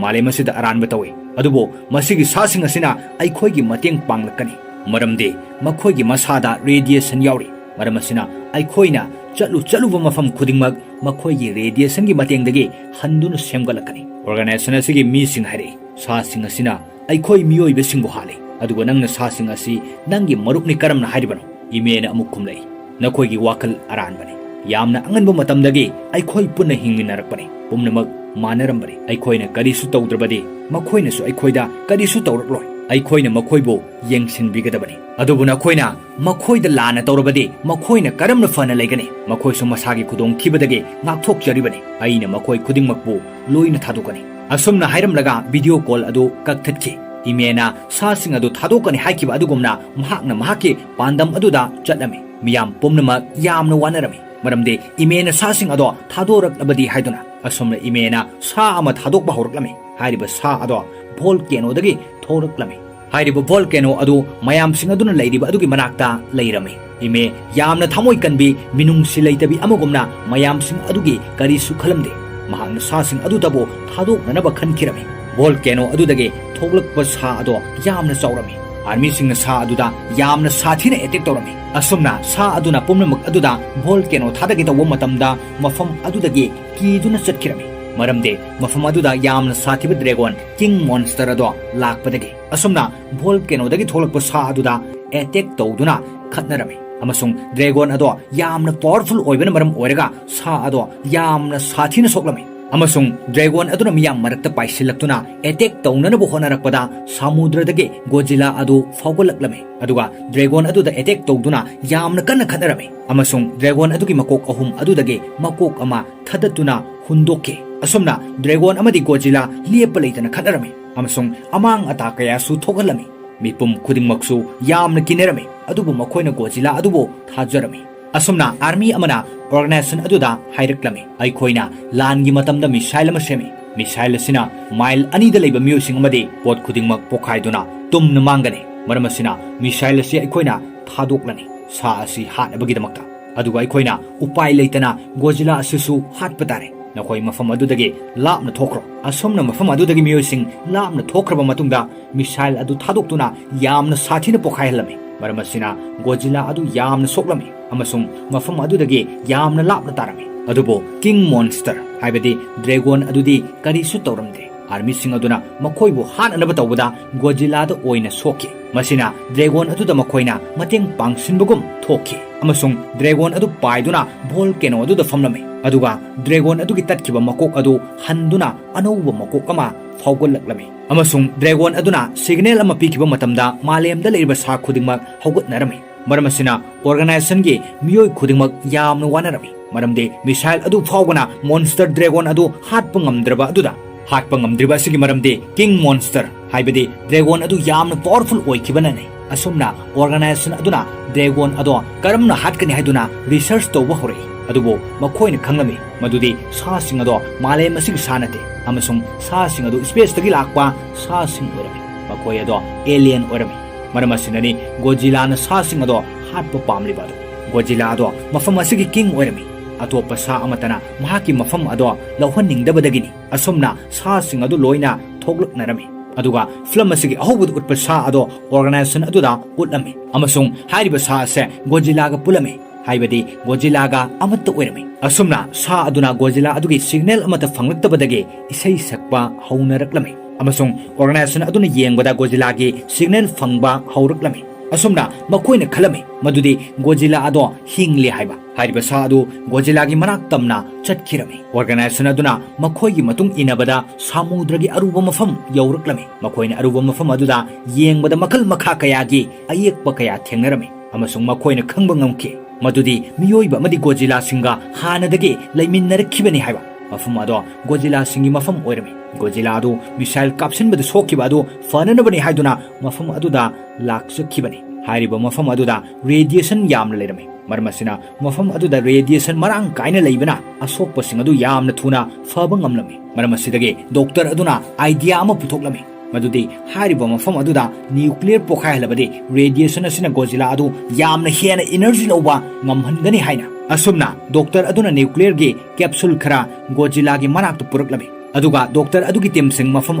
ꯃꯥꯂꯦꯝ ꯑꯁꯤꯗ ꯑꯔꯥꯟꯕ ꯇꯧꯏ, ꯑꯗꯨꯕꯨ ꯃꯁꯤꯒꯤ ꯁꯥꯁꯤꯡ ꯑꯁꯤꯅ ꯑꯩꯈꯣꯏꯒꯤ ꯃꯇꯦꯡ ꯄꯥꯡꯂꯛꯀꯅꯤ, ꯃꯔꯝꯗꯤ ꯃꯈꯣꯏꯒꯤ ꯃꯁꯥꯗ ꯔꯦꯗꯤꯌꯦꯁꯟ ꯌꯥꯎꯔꯤ꯫ ꯃꯔꯝ ꯑꯁꯤꯅ ꯑꯩꯈꯣꯏꯅ ꯆꯠꯂꯨ ꯆꯠꯂꯨꯕ ꯃꯐꯝ ꯈꯨꯗꯤꯡꯃꯛ ꯃꯈꯣꯏꯒꯤ ꯔꯦꯗꯤꯌꯦꯁꯟꯒꯤ ꯃꯇꯦꯡꯗꯒꯤ ꯍꯟꯗꯨꯅ ꯁꯦꯝꯒꯠꯂꯛꯀꯅꯤ꯫ ꯑꯣꯔꯒꯅꯥꯏꯖꯦꯁꯟ ꯑꯁꯤꯒꯤ ꯃꯤꯁꯤꯡ ꯍꯥꯏꯔꯛꯏ, ꯁꯥꯁꯤꯡ ꯑꯁꯤꯅ ꯑꯩꯈꯣꯏ ꯃꯤꯑꯣꯏꯕꯁꯤꯡꯕꯨ ꯍꯥꯠꯂꯤ, ꯑꯗꯨꯒ ꯅꯪꯅ ꯁꯥꯁꯤꯡ ꯑꯁꯤ ꯅꯪꯒꯤ ꯃꯔꯨꯞꯅꯤ ꯀꯔꯝꯅ ꯍꯥꯏꯔꯤꯕꯅꯣ? ꯏꯃꯦꯅ ꯑꯃꯨꯛ ꯈꯨꯝꯂꯛꯏ, ꯅꯈꯣꯏꯒꯤ ꯋꯥꯈꯜ ꯑꯔꯥꯟꯕꯅꯤ꯫ ꯌꯥꯝꯅ ꯑꯉꯟꯕ ꯃꯇꯝꯗꯒꯤ ꯑꯩꯈꯣꯏ ꯄꯨꯟꯅ ꯍꯤꯡꯃꯤꯟꯅꯔꯛꯄꯅꯤ꯫ ꯄꯨꯝꯅꯃꯛ ꯃꯥꯟꯅꯔꯝꯕꯅꯤ꯫ ꯑꯩꯈꯣꯏꯅ ꯀꯔꯤꯁꯨ ꯇꯧꯗ꯭ꯔꯕꯗꯤ ꯃꯈꯣꯏꯅꯁꯨ ꯑꯩꯈꯣꯏꯗ ꯀꯔꯤꯁꯨ ꯇꯧꯔꯛꯂꯣꯏ꯫ ꯑꯩꯈꯣꯏꯅ ꯃꯈꯣꯏꯕꯨ ꯌꯦꯡꯁꯤꯟꯕꯤꯒꯗꯕꯅꯤ꯫ ꯑꯗꯨꯕꯨ ꯅꯈꯣꯏꯅ ꯃꯈꯣꯏꯗ ꯂꯥꯟꯅ ꯇꯧꯔꯕꯗꯤ ꯃꯈꯣꯏꯅ ꯀꯔꯝꯅ ꯐꯅ ꯂꯩꯒꯅꯤ? ꯃꯈꯣꯏꯁꯨ ꯃꯁꯥꯒꯤ ꯈꯨꯗꯣꯡꯊꯤꯕꯗꯒꯤ ꯉꯥꯛꯊꯣꯛꯆꯔꯤꯕꯅꯤ꯫ ꯑꯩꯅ ꯃꯈꯣꯏ ꯈꯨꯗꯤꯡꯃꯛꯄꯨ ꯂꯣꯏꯅ ꯊꯥꯗꯣꯛꯀꯅꯤ꯫ ꯑꯁꯨꯝꯅ ꯍꯥꯏꯔꯝꯂꯒ ꯚꯤꯗꯤꯑꯣ ꯀꯣꯜ ꯑꯗꯨ ꯀꯛꯊꯠꯈꯤ꯫ ꯏꯃꯦꯅ ꯁꯥꯁꯤꯡ ꯑꯗꯨ ꯊꯥꯗꯣꯛꯀꯅꯤ ꯍꯥꯏꯈꯤꯕ ꯑꯗꯨꯒꯨꯝꯅ ꯃꯍꯥꯛꯅ ꯃꯍꯥꯛꯀꯤ ꯄꯥꯟꯗꯝ ꯑꯗꯨꯗ ꯆꯠꯂꯝꯃꯤ꯫ ꯃꯤꯌꯥꯝ ꯄꯨꯝꯅꯃꯛ ꯌꯥꯝꯅ ꯋꯥꯅꯔꯝꯃꯤ, ꯃꯔꯝꯗꯤ ꯏꯃꯦꯅ ꯁꯥꯁꯤꯡ ꯑꯗꯣ ꯊꯥꯗꯣꯔꯛꯂꯕꯗꯤ ꯍꯥꯏꯗꯨꯅ꯫ ꯑꯁꯨꯝꯅ ꯏꯃꯦꯅ ꯁꯥ ꯑꯃ ꯊꯥꯗꯣꯛꯄ ꯍꯧꯔꯛꯂꯝꯃꯤ꯫ ꯍꯥꯏꯔꯤꯕ ꯁꯥ ꯑꯗꯣ ꯚꯣꯜꯀꯦꯅꯣꯗꯒꯤ ꯊꯣꯛꯂꯛꯂꯝꯃꯤ꯫ ꯍꯥꯏꯔꯤꯕ ꯚꯣꯜꯀꯦꯅꯣ ꯑꯗꯨ ꯃꯌꯥꯝꯁꯤꯡ ꯑꯗꯨꯅ ꯂꯩꯔꯤꯕ ꯑꯗꯨꯒꯤ ꯃꯅꯥꯛꯇ ꯂꯩꯔꯝꯃꯤ꯫ ꯏꯃꯦ ꯌꯥꯝꯅ ꯊꯃꯣꯏ ꯀꯟꯕꯤ, ꯃꯤꯅꯨꯡꯁꯤ ꯂꯩꯇꯕꯤ ꯑꯃꯒꯨꯝꯅ ꯃꯌꯥꯝꯁꯤꯡ ꯑꯗꯨꯒꯤ ꯀꯔꯤꯁꯨ ꯈꯜꯂꯝꯗꯦ꯫ ꯃꯍꯥꯛꯅ ꯁꯥꯁꯤꯡ ꯑꯗꯨꯗꯕꯨ ꯊꯥꯗꯣꯛꯅꯅꯕ ꯈꯟꯈꯤꯔꯝꯃꯤ꯫ ꯚꯣꯜꯀꯦꯅꯣ ꯑꯗꯨꯗꯒꯤ ꯊꯣꯛꯂꯛꯄ ꯁꯥ ꯑꯗꯣ ꯌꯥꯝꯅ ꯆꯥꯎꯔꯝꯃꯤ꯫ ꯑꯥꯔꯃꯤꯁꯤꯡꯅ ꯁꯥ ꯑꯗꯨꯗ ꯌꯥꯝꯅ ꯁꯥꯊꯤꯅ ꯑꯦꯇꯦꯛ ꯇꯧꯔꯝꯃꯤ꯫ ꯑꯁꯨꯝꯅ ꯁꯥ ꯑꯗꯨꯅ ꯄꯨꯝꯅꯃꯛ ꯑꯗꯨꯗ ꯚꯣꯜꯀꯦꯅꯣ ꯊꯥꯗꯒꯦ ꯇꯧꯕ ꯃꯇꯝꯗ ꯃꯐꯝ ꯑꯗꯨꯗꯒꯤ ꯀꯤꯗꯨꯅ ꯆꯠꯈꯤꯔꯝꯃꯤ, ꯃꯔꯝꯗꯤ ꯃꯐꯝ ꯑꯗꯨꯗ ꯌꯥꯝꯅ ꯁꯥꯊꯤꯕ ꯗ꯭ꯔꯦꯒꯣꯟ ꯀꯤꯡ ꯃꯣꯟꯁꯇꯔ ꯑꯗꯣ ꯂꯥꯛꯄꯗꯒꯤ꯫ ꯑꯁꯨꯝꯅ ꯚꯣꯜꯀꯦꯅꯣꯗꯒꯤ ꯊꯣꯛꯂꯛꯄ ꯁꯥ ꯑꯗꯨꯗ ꯑꯦꯇꯦꯛ ꯇꯧꯗꯨꯅ ꯈꯠꯅꯔꯝꯃꯤ, ꯑꯃꯁꯨꯡ ꯗ꯭ꯔꯦꯒꯣꯟ ꯑꯗꯣ ꯌꯥꯝꯅ ꯄꯥꯋꯔꯐꯨꯜ ꯑꯣꯏꯕꯅ ꯃꯔꯝ ꯑꯣꯏꯔꯒ ꯁꯥ ꯑꯗꯣ ꯌꯥꯝꯅ ꯁꯥꯊꯤꯅ ꯁꯣꯛꯂꯝꯃꯤ꯫ ꯑꯃꯁꯨꯡ ꯗ꯭ꯔꯦꯒꯣꯟ ꯑꯗꯨꯅ ꯃꯤꯌꯥꯝ ꯃꯔꯛꯇ ꯄꯥꯏꯁꯤꯜꯂꯛꯇꯨꯅ ꯑꯦꯇꯦꯛ ꯇꯧꯅꯅꯕ ꯍꯣꯠꯅꯔꯛꯄꯗ ꯁꯃꯨꯗ꯭ꯔꯗꯒꯤ ꯒꯣꯖꯤꯂꯥ ꯑꯗꯨ ꯐꯥꯎꯒꯠꯂꯛꯂꯝꯃꯤ, ꯑꯗꯨꯒ ꯗ꯭ꯔꯦꯒꯣꯟ ꯑꯗꯨꯗ ꯑꯦꯇꯦꯛ ꯇꯧꯗꯨꯅ ꯌꯥꯝꯅ ꯀꯟꯅ ꯈꯠꯅꯔꯝꯃꯤ, ꯑꯃꯁꯨꯡ ꯗ꯭ꯔꯦꯒꯣꯟ ꯑꯗꯨꯒꯤ ꯃꯀꯣꯛ ꯑꯍꯨꯝ ꯑꯗꯨꯗꯒꯤ ꯃꯀꯣꯛ ꯑꯃ ꯊꯥꯗꯠꯇꯨꯅ ꯍꯨꯟꯗꯣꯛꯈꯤ꯫ ꯑꯁꯨꯝꯅ ꯗ꯭ꯔꯦꯒꯣꯟ ꯑꯃꯗꯤ ꯒꯣꯖꯤꯂꯥ ꯂꯦꯞꯄ ꯂꯩꯇꯅ ꯈꯠꯅꯔꯝꯃꯤ, ꯑꯃꯁꯨꯡ ꯑꯃꯥꯡ ꯑꯇꯥ ꯀꯌꯥꯁꯨ ꯊꯣꯛꯍꯜꯂꯝꯃꯤ꯫ ꯃꯤꯄꯨꯝ ꯈꯨꯗꯤꯡꯃꯛꯁꯨ ꯌꯥꯝꯅ ꯀꯤꯅꯔꯝꯃꯤ, ꯑꯗꯨꯕꯨ ꯃꯈꯣꯏꯅ ꯒꯣꯖꯤꯂꯥ ꯑꯗꯨꯕꯨ ꯊꯥꯖꯔꯝꯃꯤ꯫ ꯑꯁꯨꯝꯅ ꯑꯥꯔꯃꯤ ꯑꯃꯅ ꯑꯣꯔꯒꯅꯥꯏꯖꯦꯁꯟ ꯑꯗꯨꯗ ꯍꯥꯏꯔꯛꯂꯝꯃꯤ, ꯑꯩꯈꯣꯏꯅ ꯂꯥꯟꯒꯤ ꯃꯇꯝꯗ ꯃꯤꯁꯥꯏꯜ ꯑꯃ ꯁꯦꯝꯃꯤ, Missile ꯑꯁꯤꯅ mile ꯑꯅꯤꯗ ꯂꯩꯕ ꯃꯤꯑꯣꯏꯁꯤꯡ ꯑꯃꯗꯤ ꯄꯣꯠ ꯈꯨꯗꯤꯡꯃꯛ ꯄꯣꯈꯥꯏꯗꯨꯅ ꯇꯨꯝꯅ ꯃꯥꯡꯒꯅꯤ꯫ ꯃꯔꯝ ꯑꯁꯤꯅ missile ꯑꯁꯤ ꯑꯩꯈꯣꯏꯅ ꯊꯥꯗꯣꯛꯂꯅꯤ, ꯁꯥ ꯑꯁꯤ ꯍꯥꯠꯅꯕꯒꯤꯗꯃꯛꯇ꯫ ꯑꯗꯨꯒ ꯑꯩꯈꯣꯏꯅ ꯎꯄꯥꯏ ꯂꯩꯇꯅ Godzilla ꯑꯁꯤꯁꯨ ꯍꯥꯠꯄ ꯇꯥꯔꯦ꯫ ꯅꯈꯣꯏ ꯃꯐꯝ ꯑꯗꯨꯗꯒꯤ ꯂꯥꯞꯅ ꯊꯣꯛꯈ꯭ꯔꯣ꯫ ꯑꯁꯨꯝꯅ ꯃꯐꯝ ꯑꯗꯨꯗꯒꯤ ꯃꯤꯑꯣꯏꯁꯤꯡ ꯂꯥꯞꯅ ꯊꯣꯛꯈ꯭ꯔꯕ ꯃꯇꯨꯡꯗ, missile ꯑꯗꯨ ꯊꯥꯗꯣꯛꯇꯨꯅ ꯌꯥꯝꯅ ꯁꯥꯊꯤꯅ ꯄꯣꯈꯥꯏꯍꯜꯂꯝꯃꯤ꯫ ꯃꯔꯝ ꯑꯁꯤꯅ Godzilla ꯑꯗꯨ ꯌꯥꯝꯅ ꯁꯣꯛꯂꯝꯃꯤ ꯑꯃꯁꯨꯡ ꯃꯐꯝ ꯑꯗꯨꯗꯒꯤ ꯌꯥꯝꯅ ꯂꯥꯞꯅ ꯇꯥꯔꯝꯃꯤ꯫ ꯑꯗꯨꯕꯨ King Monster, ꯍꯥꯏꯕꯗꯤ dragon ꯑꯗꯨꯗꯤ ꯀꯔꯤꯁꯨ ꯇꯧꯔꯝꯗꯦ꯫ Armyꯁꯤꯡ ꯑꯗꯨꯅ ꯃꯈꯣꯏꯕꯨ ꯍꯥꯠꯅꯅꯕ ꯇꯧꯕꯗ Godzillaꯗ ꯑꯣꯏꯅ ꯁꯣꯛꯈꯤ꯫ ꯃꯁꯤꯅ dragon ꯑꯗꯨꯗ ꯃꯈꯣꯏꯅ ꯃꯇꯦꯡ ꯄꯥꯡꯁꯤꯟꯕꯒꯨꯝ ꯊꯣꯛꯈꯤ ꯑꯃꯁꯨꯡ dragon ꯑꯗꯨ ꯄꯥꯏꯗꯨꯅ volcano ꯑꯗꯨꯗ ꯐꯝꯂꯝꯃꯤ꯫ ꯑꯗꯨꯒ dragon ꯑꯗꯨꯒꯤ ꯇꯠꯈꯤꯕ ꯃꯀꯣꯛ ꯑꯗꯨ ꯍꯟꯗꯨꯅ ꯑꯅꯧꯕ ꯃꯀꯣꯛ ꯑꯃ ꯐꯥꯎꯒꯠꯂꯛꯂꯝꯃꯤ꯫ ꯑꯃꯁꯨꯡ dragon ꯑꯗꯨꯅ signal ꯑꯃ ꯄꯤꯈꯤꯕ ꯃꯇꯝꯗ ꯃꯥꯂꯦꯝꯗ ꯂꯩꯔꯤꯕ ꯁꯥ ꯈꯨꯗꯤꯡꯃꯛ ꯍꯧꯒꯠꯅꯔꯝꯃꯤ꯫ ꯃꯔꯝ ꯑꯁꯤꯅ organizationꯒꯤ ꯃꯤꯑꯣꯏ ꯈꯨꯗꯤꯡꯃꯛ ꯌꯥꯝꯅ ꯋꯥꯅꯔꯝꯃꯤ, ꯃꯔꯝꯗꯤ missile ꯑꯗꯨ ꯐꯥꯎꯕꯅ monster dragon ꯑꯗꯨ ꯍꯥꯠꯄ ꯉꯝꯗ꯭ꯔꯕ ꯑꯗꯨꯗ꯫ ꯍꯥꯠꯄ ꯉꯝꯗ꯭ꯔꯤꯕ ꯑꯁꯤꯒꯤ ꯃꯔꯝꯗꯤ King Monster, ꯍꯥꯏꯕꯗꯤ dragon ꯑꯗꯨ ꯌꯥꯝꯅ powerful ꯑꯣꯏꯈꯤꯕꯅꯅꯤ꯫ ꯑꯁꯨꯝꯅ organization ꯑꯗꯨꯅ dragon ꯑꯗꯣ ꯀꯔꯝꯅ ꯍꯥꯠꯀꯅꯤ ꯍꯥꯏꯗꯨꯅ research ꯇꯧꯕ ꯍꯧꯔꯛꯏ꯫ ꯑꯗꯨꯕꯨ ꯃꯈꯣꯏꯅ ꯈꯪꯂꯝꯃꯤ ꯃꯗꯨꯗꯤ ꯁꯥꯁꯤꯡ ꯑꯗꯣ ꯃꯥꯂꯦꯝ ꯑꯁꯤꯒꯤ ꯁꯥ ꯅꯠꯇꯦ, ꯑꯃꯁꯨꯡ ꯁꯥꯁꯤꯡ ꯑꯗꯨ spaceꯇꯒꯤ ꯂꯥꯛꯄ ꯁꯥꯁꯤꯡ ꯑꯣꯏꯔꯝꯃꯤ꯫ ꯃꯈꯣꯏ ꯑꯗꯣ alien ꯑꯣꯏꯔꯝꯃꯤ꯫ ꯃꯔꯝ ꯑꯁꯤꯅꯅꯤ Godzillaꯅ ꯁꯥꯁꯤꯡ ꯑꯗꯣ ꯍꯥꯠꯄ ꯄꯥꯝꯂꯤꯕ ꯑꯗꯨ꯫ Godzilla ꯑꯗꯣ ꯃꯐꯝ ꯑꯁꯤꯒꯤ king ꯑꯣꯏꯔꯝꯃꯤ꯫ ꯑꯇꯣꯞꯄ ꯁꯥ ꯑꯃꯠꯇꯅ ꯃꯍꯥꯛꯀꯤ ꯃꯐꯝ ꯑꯗꯣ ꯂꯧꯍꯟꯅꯤꯡꯗꯕꯗꯒꯤꯅꯤ꯫ ꯑꯁꯨꯝꯅ ꯁꯥꯁꯤꯡ ꯑꯗꯨ ꯂꯣꯏꯅ ꯊꯣꯛꯂꯛꯅꯔꯝꯃꯤ꯫ ꯑꯗꯨꯒ film ꯑꯁꯤꯒꯤ ꯑꯍꯧꯕꯗ ꯎꯠꯄ ꯁꯥ ꯑꯗꯣ organization ꯑꯗꯨꯗ ꯎꯠꯂꯝꯃꯤ, ꯑꯃꯁꯨꯡ ꯍꯥꯏꯔꯤꯕ ꯁꯥ ꯑꯁꯦ Godzillaꯒ ꯄꯨꯜꯂꯝꯃꯤ, ꯍꯥꯏꯕꯗꯤ Godzillaꯒ ꯑꯃꯠꯇ ꯑꯣꯏꯔꯝꯃꯤ꯫ ꯑꯁꯨꯝꯅ ꯁꯥ ꯑꯗꯨꯅ Godzilla ꯑꯗꯨꯒꯤ signal ꯑꯃꯠꯇ ꯐꯪꯂꯛꯇꯕꯗꯒꯤ ꯏꯁꯩ ꯁꯛꯄ ꯍꯧꯅꯔꯛꯂꯝꯃꯤ, ꯑꯃꯁꯨꯡ organization ꯑꯗꯨꯅ ꯌꯦꯡꯕꯗ Godzillaꯒꯤ signal ꯐꯪꯕ ꯍꯧꯔꯛꯂꯝꯃꯤ꯫ ꯑꯁꯨꯝꯅ ꯃꯈꯣꯏꯅ ꯈꯜꯂꯝꯃꯤ ꯃꯗꯨꯗꯤ Godzilla ꯑꯗꯣ ꯍꯤꯡꯂꯦ ꯍꯥꯏꯕ꯫ ꯍꯥꯏꯔꯤꯕ ꯁꯥ ꯑꯗꯨ Godzillaꯒꯤ ꯃꯅꯥꯛ ꯇꯝꯅ ꯆꯠꯈꯤꯔꯝꯃꯤ꯫ Organization ꯑꯗꯨꯅ ꯃꯈꯣꯏꯒꯤ ꯃꯇꯨꯡ ꯏꯟꯅꯕꯗ ꯁꯃꯨꯗ꯭ꯔꯒꯤ ꯑꯔꯨꯕ ꯃꯐꯝ ꯌꯧꯔꯛꯂꯝꯃꯤ꯫ ꯃꯈꯣꯏꯅ ꯑꯔꯨꯕ ꯃꯐꯝ ꯑꯗꯨꯗ ꯌꯦꯡꯕꯗ ꯃꯈꯜ ꯃꯈꯥ ꯀꯌꯥꯒꯤ ꯑꯌꯦꯛꯄ ꯀꯌꯥ ꯊꯦꯡꯅꯔꯝꯃꯤ, ꯑꯃꯁꯨꯡ ꯃꯈꯣꯏꯅ ꯈꯪꯕ ꯉꯝꯈꯤ ꯃꯗꯨꯗꯤ ꯃꯤꯑꯣꯏꯕ ꯑꯃꯗꯤ Godzillaꯁꯤꯡꯒ ꯍꯥꯟꯅꯗꯒꯤ ꯂꯩꯃꯤꯟꯅꯔꯛꯈꯤꯕꯅꯤ ꯍꯥꯏꯕ꯫ ꯃꯐꯝ ꯑꯗꯣ Godzillaꯁꯤꯡꯒꯤ ꯃꯐꯝ ꯑꯣꯏꯔꯝꯃꯤ꯫ Godzilla ꯑꯗꯨ missile ꯀꯥꯞꯁꯤꯟꯕꯗ ꯁꯣꯛꯈꯤꯕ ꯑꯗꯨ ꯐꯅꯅꯕꯅꯤ ꯍꯥꯏꯗꯨꯅ ꯃꯐꯝ ꯑꯗꯨꯗ ꯂꯥꯛꯆꯈꯤꯕꯅꯤ꯫ ꯍꯥꯏꯔꯤꯕ ꯃꯐꯝ ꯑꯗꯨꯗ radiation ꯌꯥꯝꯅ ꯂꯩꯔꯝꯃꯤ꯫ ꯃꯔꯝ ꯑꯁꯤꯅ ꯃꯐꯝ ꯑꯗꯨꯗ radiation ꯃꯔꯥꯡ ꯀꯥꯏꯅ ꯂꯩꯕꯅ ꯑꯁꯣꯛꯄꯁꯤꯡ ꯑꯗꯨ ꯌꯥꯝꯅ ꯊꯨꯅ ꯐꯕ ꯉꯝꯂꯝꯃꯤ꯫ ꯃꯔꯝ ꯑꯁꯤꯗꯒꯤ doctor ꯑꯗꯨꯅ idea ꯑꯃ ꯄꯨꯊꯣꯛꯂꯝꯃꯤ, ꯃꯗꯨꯗꯤ ꯍꯥꯏꯔꯤꯕ ꯃꯐꯝ ꯑꯗꯨꯗ nuclear ꯄꯣꯈꯥꯏꯍꯜꯂꯕꯗꯤ radiation ꯑꯁꯤꯅ Godzilla ꯑꯗꯨ ꯌꯥꯝꯅ ꯍꯦꯟꯅ energy ꯂꯧꯕ ꯉꯝꯍꯟꯒꯅꯤ ꯍꯥꯏꯅ꯫ ꯑꯁꯨꯝꯅ doctor ꯑꯗꯨꯅ nuclearꯒꯤ capsule ꯈꯔ Godzillaꯒꯤ ꯃꯅꯥꯛꯇ ꯄꯨꯔꯛꯂꯝꯃꯤ꯫ ꯑꯗꯨꯒ doctor ꯑꯗꯨꯒꯤ teamꯁꯤꯡ ꯃꯐꯝ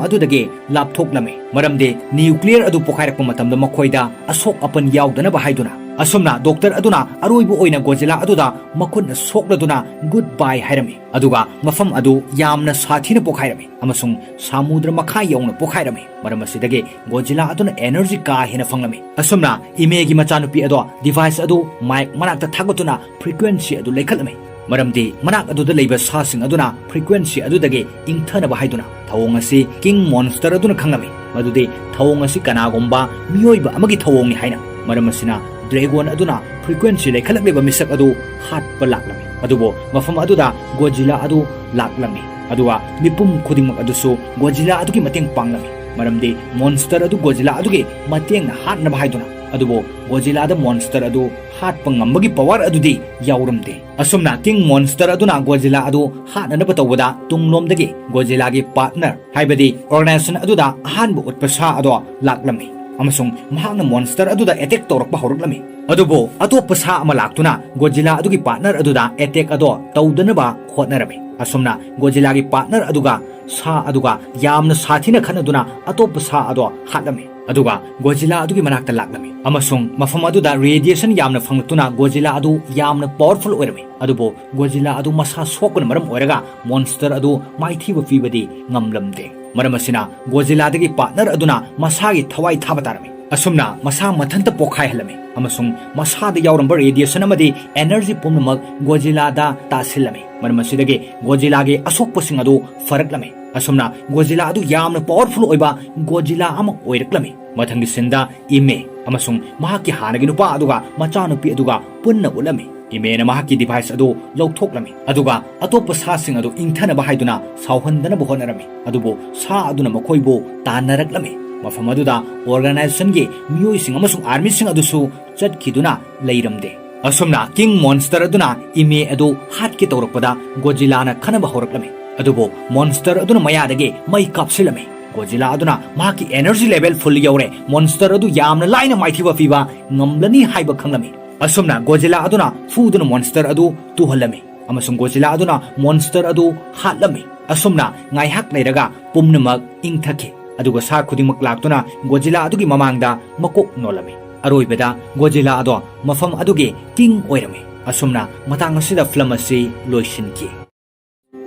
ꯑꯗꯨꯗꯒꯤ ꯂꯥꯞꯊꯣꯛꯂꯝꯃꯤ, ꯃꯔꯝꯗꯤ nuclear ꯑꯗꯨ ꯄꯣꯈꯥꯏꯔꯛꯄ ꯃꯇꯝꯗ ꯃꯈꯣꯏꯗ ꯑꯁꯣꯛ ꯑꯄꯟ ꯌꯥꯎꯗꯅꯕ ꯍꯥꯏꯗꯨꯅ꯫ ꯑꯁꯨꯝꯅ doctor ꯑꯗꯨꯅ ꯑꯔꯣꯏꯕ ꯑꯣꯏꯅ Godzilla ꯑꯗꯨꯗ ꯃꯈꯨꯠꯅ ꯁꯣꯛꯂꯗꯨꯅ good bye ꯍꯥꯏꯔꯝꯃꯤ꯫ ꯑꯗꯨꯒ ꯃꯐꯝ ꯑꯗꯨ ꯌꯥꯝꯅ ꯁꯥꯊꯤꯅ ꯄꯣꯈꯥꯏꯔꯝꯃꯤ ꯑꯃꯁꯨꯡ ꯁꯥꯃꯨꯗ꯭ꯔ ꯃꯈꯥ ꯌꯧꯅ ꯄꯣꯈꯥꯏꯔꯝꯃꯤ꯫ ꯃꯔꯝ ꯑꯁꯤꯗꯒꯤ Godzilla ꯑꯗꯨꯅ energy ꯀꯥ ꯍꯦꯟꯅ ꯐꯪꯂꯝꯃꯤ꯫ ꯑꯁꯨꯝꯅ ꯏꯃꯦꯒꯤ ꯃꯆꯥꯅꯨꯄꯤ ꯑꯗꯣ device ꯑꯗꯨ mic ꯃꯅꯥꯛꯇ ꯊꯥꯒꯠꯇꯨꯅ frequency ꯑꯗꯨ ꯂꯩꯈꯠꯂꯝꯃꯤ, ꯃꯔꯝꯗꯤ ꯃꯅꯥꯛ ꯑꯗꯨꯗ ꯂꯩꯕ ꯁꯥꯁꯤꯡ ꯑꯗꯨꯅ frequency ꯑꯗꯨꯗꯒꯤ ꯏꯪꯊꯅꯕ ꯍꯥꯏꯗꯨꯅ꯫ ꯊꯧꯑꯣꯡ ꯑꯁꯤ King Monster ꯑꯗꯨꯅ ꯈꯪꯂꯝꯃꯤ, ꯃꯗꯨꯗꯤ ꯊꯧꯑꯣꯡ ꯑꯁꯤ ꯀꯅꯥꯒꯨꯝꯕ ꯃꯤꯑꯣꯏꯕ ꯑꯃꯒꯤ ꯊꯧꯑꯣꯡꯅꯤ ꯍꯥꯏꯅ꯫ ꯃꯔꯝ ꯑꯁꯤꯅ dragon ꯑꯗꯨꯅ frequency ꯂꯩꯈꯠꯂꯛꯂꯤꯕ ꯃꯤꯁꯛ ꯑꯗꯨ ꯍꯥꯠꯄ ꯂꯥꯛꯂꯝꯃꯤ꯫ ꯑꯗꯨꯕꯨ ꯃꯐꯝ ꯑꯗꯨꯗ Godzilla ꯑꯗꯨ ꯂꯥꯛꯂꯝꯃꯤ, ꯑꯗꯨꯒ ꯃꯤꯄꯨꯝ ꯈꯨꯗꯤꯡꯃꯛ ꯑꯗꯨꯁꯨ Godzilla ꯑꯗꯨꯒꯤ ꯃꯇꯦꯡ ꯄꯥꯡꯂꯝꯃꯤ, ꯃꯔꯝꯗꯤ monster ꯑꯗꯨ Godzilla ꯑꯗꯨꯒꯤ ꯃꯇꯦꯡꯅ ꯍꯥꯠꯅꯕ ꯍꯥꯏꯗꯨꯅ꯫ ꯑꯗꯨꯕꯨ Godzillaꯗ monster ꯑꯗꯨ ꯍꯥꯠꯄ ꯉꯝꯕꯒꯤ power ꯑꯗꯨꯗꯤ ꯌꯥꯎꯔꯝꯗꯦ꯫ ꯑꯁꯨꯝꯅ King Monster ꯑꯗꯨꯅ Godzilla ꯑꯗꯨ ꯍꯥꯠꯅꯅꯕ ꯇꯧꯕꯗ ꯇꯨꯡꯂꯣꯝꯗꯒꯤ Godzillaꯒꯤ partner, ꯍꯥꯏꯕꯗꯤ organization ꯑꯗꯨꯗ ꯑꯍꯥꯟꯕ ꯎꯠꯄ ꯁꯥ ꯑꯗꯣ ꯂꯥꯛꯂꯝꯃꯤ ꯑꯃꯁꯨꯡ ꯃꯍꯥꯛꯅ monster ꯑꯗꯨꯗ attack ꯇꯧꯔꯛꯄ ꯍꯧꯔꯛꯂꯝꯃꯤ꯫ ꯑꯗꯨꯕꯨ ꯑꯇꯣꯞꯄ ꯁꯥ ꯑꯃ ꯂꯥꯛꯇꯨꯅ Godzilla ꯑꯗꯨꯒꯤ partner ꯑꯗꯨꯗ attack ꯑꯗꯣ ꯇꯧꯗꯅꯕ ꯍꯣꯠꯅꯔꯝꯃꯤ꯫ ꯑꯁꯨꯝꯅ Godzillaꯒꯤ partner ꯑꯗꯨꯒ ꯁꯥ ꯑꯗꯨꯒ ꯌꯥꯝꯅ ꯁꯥꯊꯤꯅ ꯈꯠꯅꯗꯨꯅ ꯑꯇꯣꯞꯄ ꯁꯥ ꯑꯗꯣ ꯍꯥꯠꯂꯝꯃꯤ꯫ ꯑꯗꯨꯒ Godzilla ꯑꯗꯨꯒꯤ ꯃꯅꯥꯛꯇ ꯂꯥꯛꯂꯝꯃꯤ ꯑꯃꯁꯨꯡ ꯃꯐꯝ ꯑꯗꯨꯗ radiation ꯌꯥꯝꯅ ꯐꯪꯂꯛꯇꯨꯅ Godzilla ꯑꯗꯨ ꯌꯥꯝꯅ powerful ꯑꯣꯏꯔꯝꯃꯤ꯫ ꯑꯗꯨꯕꯨ Godzilla ꯑꯗꯨ ꯃꯁꯥ ꯁꯣꯛꯄꯅ ꯃꯔꯝ ꯑꯣꯏꯔꯒ monster ꯑꯗꯨ ꯃꯥꯏꯊꯤꯕ ꯄꯤꯕꯗꯤ ꯉꯝꯂꯝꯗꯦ꯫ ꯃꯔꯝ ꯑꯁꯤꯅ Godzillaꯗꯒꯤ partner ꯑꯗꯨꯅ ꯃꯁꯥꯒꯤ ꯊꯋꯥꯏ ꯊꯥꯕ ꯇꯥꯔꯝꯃꯤ꯫ ꯑꯁꯨꯝꯅ ꯃꯁꯥ ꯃꯊꯟꯇ ꯄꯣꯛꯈꯥꯏꯍꯜꯂꯝꯃꯤ ꯑꯃꯁꯨꯡ ꯃꯁꯥꯗ ꯌꯥꯎꯔꯝꯕ radiation ꯑꯃꯗꯤ energy ꯄꯨꯝꯅꯃꯛ Godzillaꯗ ꯇꯥꯁꯤꯜꯂꯝꯃꯤ꯫ ꯃꯔꯝ ꯑꯁꯤꯗꯒꯤ Godzillaꯒꯤ ꯑꯁꯣꯛꯄꯁꯤꯡ ꯑꯗꯨ ꯐꯔꯛꯂꯝꯃꯤ꯫ ꯑꯁꯨꯝꯅ Godzilla ꯑꯗꯨ ꯌꯥꯝꯅ powerful ꯑꯣꯏꯕ Godzilla ꯑꯃ ꯑꯣꯏꯔꯛꯂꯝꯃꯤ꯫ ꯃꯊꯪꯒꯤ sceneꯗ ꯏꯃꯦ ꯑꯃꯁꯨꯡ ꯃꯍꯥꯛꯀꯤ ꯍꯥꯟꯅꯒꯤ ꯅꯨꯄꯥ ꯑꯗꯨꯒ ꯃꯆꯥꯅꯨꯄꯤ ꯑꯗꯨꯒ ꯄꯨꯟꯅ ꯎꯠꯂꯝꯃꯤ꯫ ꯏꯃꯦꯅ ꯃꯍꯥꯛꯀꯤ device ꯑꯗꯨ ꯂꯧꯊꯣꯛꯂꯝꯃꯤ, ꯑꯗꯨꯒ ꯑꯇꯣꯞꯄ ꯁꯥꯁꯤꯡ ꯑꯗꯨ ꯏꯪꯊꯅꯕ ꯍꯥꯏꯗꯨꯅ ꯁꯥꯎꯍꯟꯗꯅꯕ ꯍꯣꯠꯅꯔꯝꯃꯤ꯫ ꯑꯗꯨꯕꯨ ꯁꯥ ꯑꯗꯨꯅ ꯃꯈꯣꯏꯕꯨ ꯇꯥꯟꯅꯔꯛꯂꯝꯃꯤ꯫ ꯃꯐꯝ ꯑꯗꯨꯗ organizationꯒꯤ ꯃꯤꯑꯣꯏꯁꯤꯡ ꯑꯃꯁꯨꯡ armyꯁꯤꯡ ꯑꯗꯨꯁꯨ ꯆꯠꯈꯤꯗꯨꯅ ꯂꯩꯔꯝꯗꯦ꯫ ꯑꯁꯨꯝꯅ ꯀꯤꯡ ꯃꯣꯟꯁꯇꯔ ꯑꯗꯨꯅ ꯏꯃꯦ ꯑꯗꯨ ꯍꯥꯠꯀꯦ ꯇꯧꯔꯛꯄꯗ ꯒꯣꯖꯤꯂꯥꯅ ꯈꯟꯅꯕ ꯍꯧꯔꯛꯂꯝꯃꯤ꯫ ꯑꯗꯨꯕꯨ ꯃꯣꯟꯁꯇꯔ ꯑꯗꯨꯅ ꯃꯌꯥꯗꯒꯤ ꯃꯩ ꯀꯥꯞꯁꯤꯜꯂꯝꯃꯤ꯫ ꯒꯣꯖꯤꯂꯥ ꯑꯗꯨꯅ ꯃꯍꯥꯛꯀꯤ energy level full ꯌꯧꯔꯦ, ꯃꯣꯟꯁꯇꯔ ꯑꯗꯨ ꯌꯥꯝꯅ ꯂꯥꯏꯅ ꯃꯥꯏꯊꯤꯕ ꯄꯤꯕ ꯉꯝꯂꯅꯤ ꯍꯥꯏꯕ ꯈꯪꯂꯝꯃꯤ꯫ ꯑꯁꯨꯝꯅ ꯒꯣꯖꯤꯂꯥ ꯑꯗꯨꯅ ꯐꯨꯗꯨꯅ ꯃꯣꯟꯁꯇꯔ ꯑꯗꯨ ꯇꯨꯍꯜꯂꯝꯃꯤ ꯑꯃꯁꯨꯡ ꯒꯣꯖꯤꯂꯥ ꯑꯗꯨꯅ ꯃꯣꯟꯁꯇꯔ ꯑꯗꯨ ꯍꯥꯠꯂꯝꯃꯤ꯫ ꯑꯁꯨꯝꯅ ꯉꯥꯏꯍꯥꯛ ꯂꯩꯔꯒ ꯄꯨꯝꯅꯃꯛ ꯏꯪꯊꯈꯤ, ꯑꯗꯨꯒ ꯁꯥ ꯈꯨꯗꯤꯡꯃꯛ ꯂꯥꯛꯇꯨꯅ ꯒꯣꯖꯤꯂꯥ ꯑꯗꯨꯒꯤ ꯃꯃꯥꯡꯗ ꯃꯀꯣꯛ ꯅꯣꯜꯂꯝꯃꯤ꯫ ꯑꯔꯣꯏꯕꯗ ꯒꯣꯖꯤꯂꯥ ꯑꯗꯣ ꯃꯐꯝ ꯑꯗꯨꯒꯤ ꯀꯤꯡ ꯑꯣꯏꯔꯝꯃꯤ꯫ ꯑꯁꯨꯝꯅ ꯃꯇꯥꯡ ꯑꯁꯤꯗ ꯐꯤꯂꯝ ꯑꯁꯤ ꯂꯣꯏꯁꯤꯟꯈꯤ꯫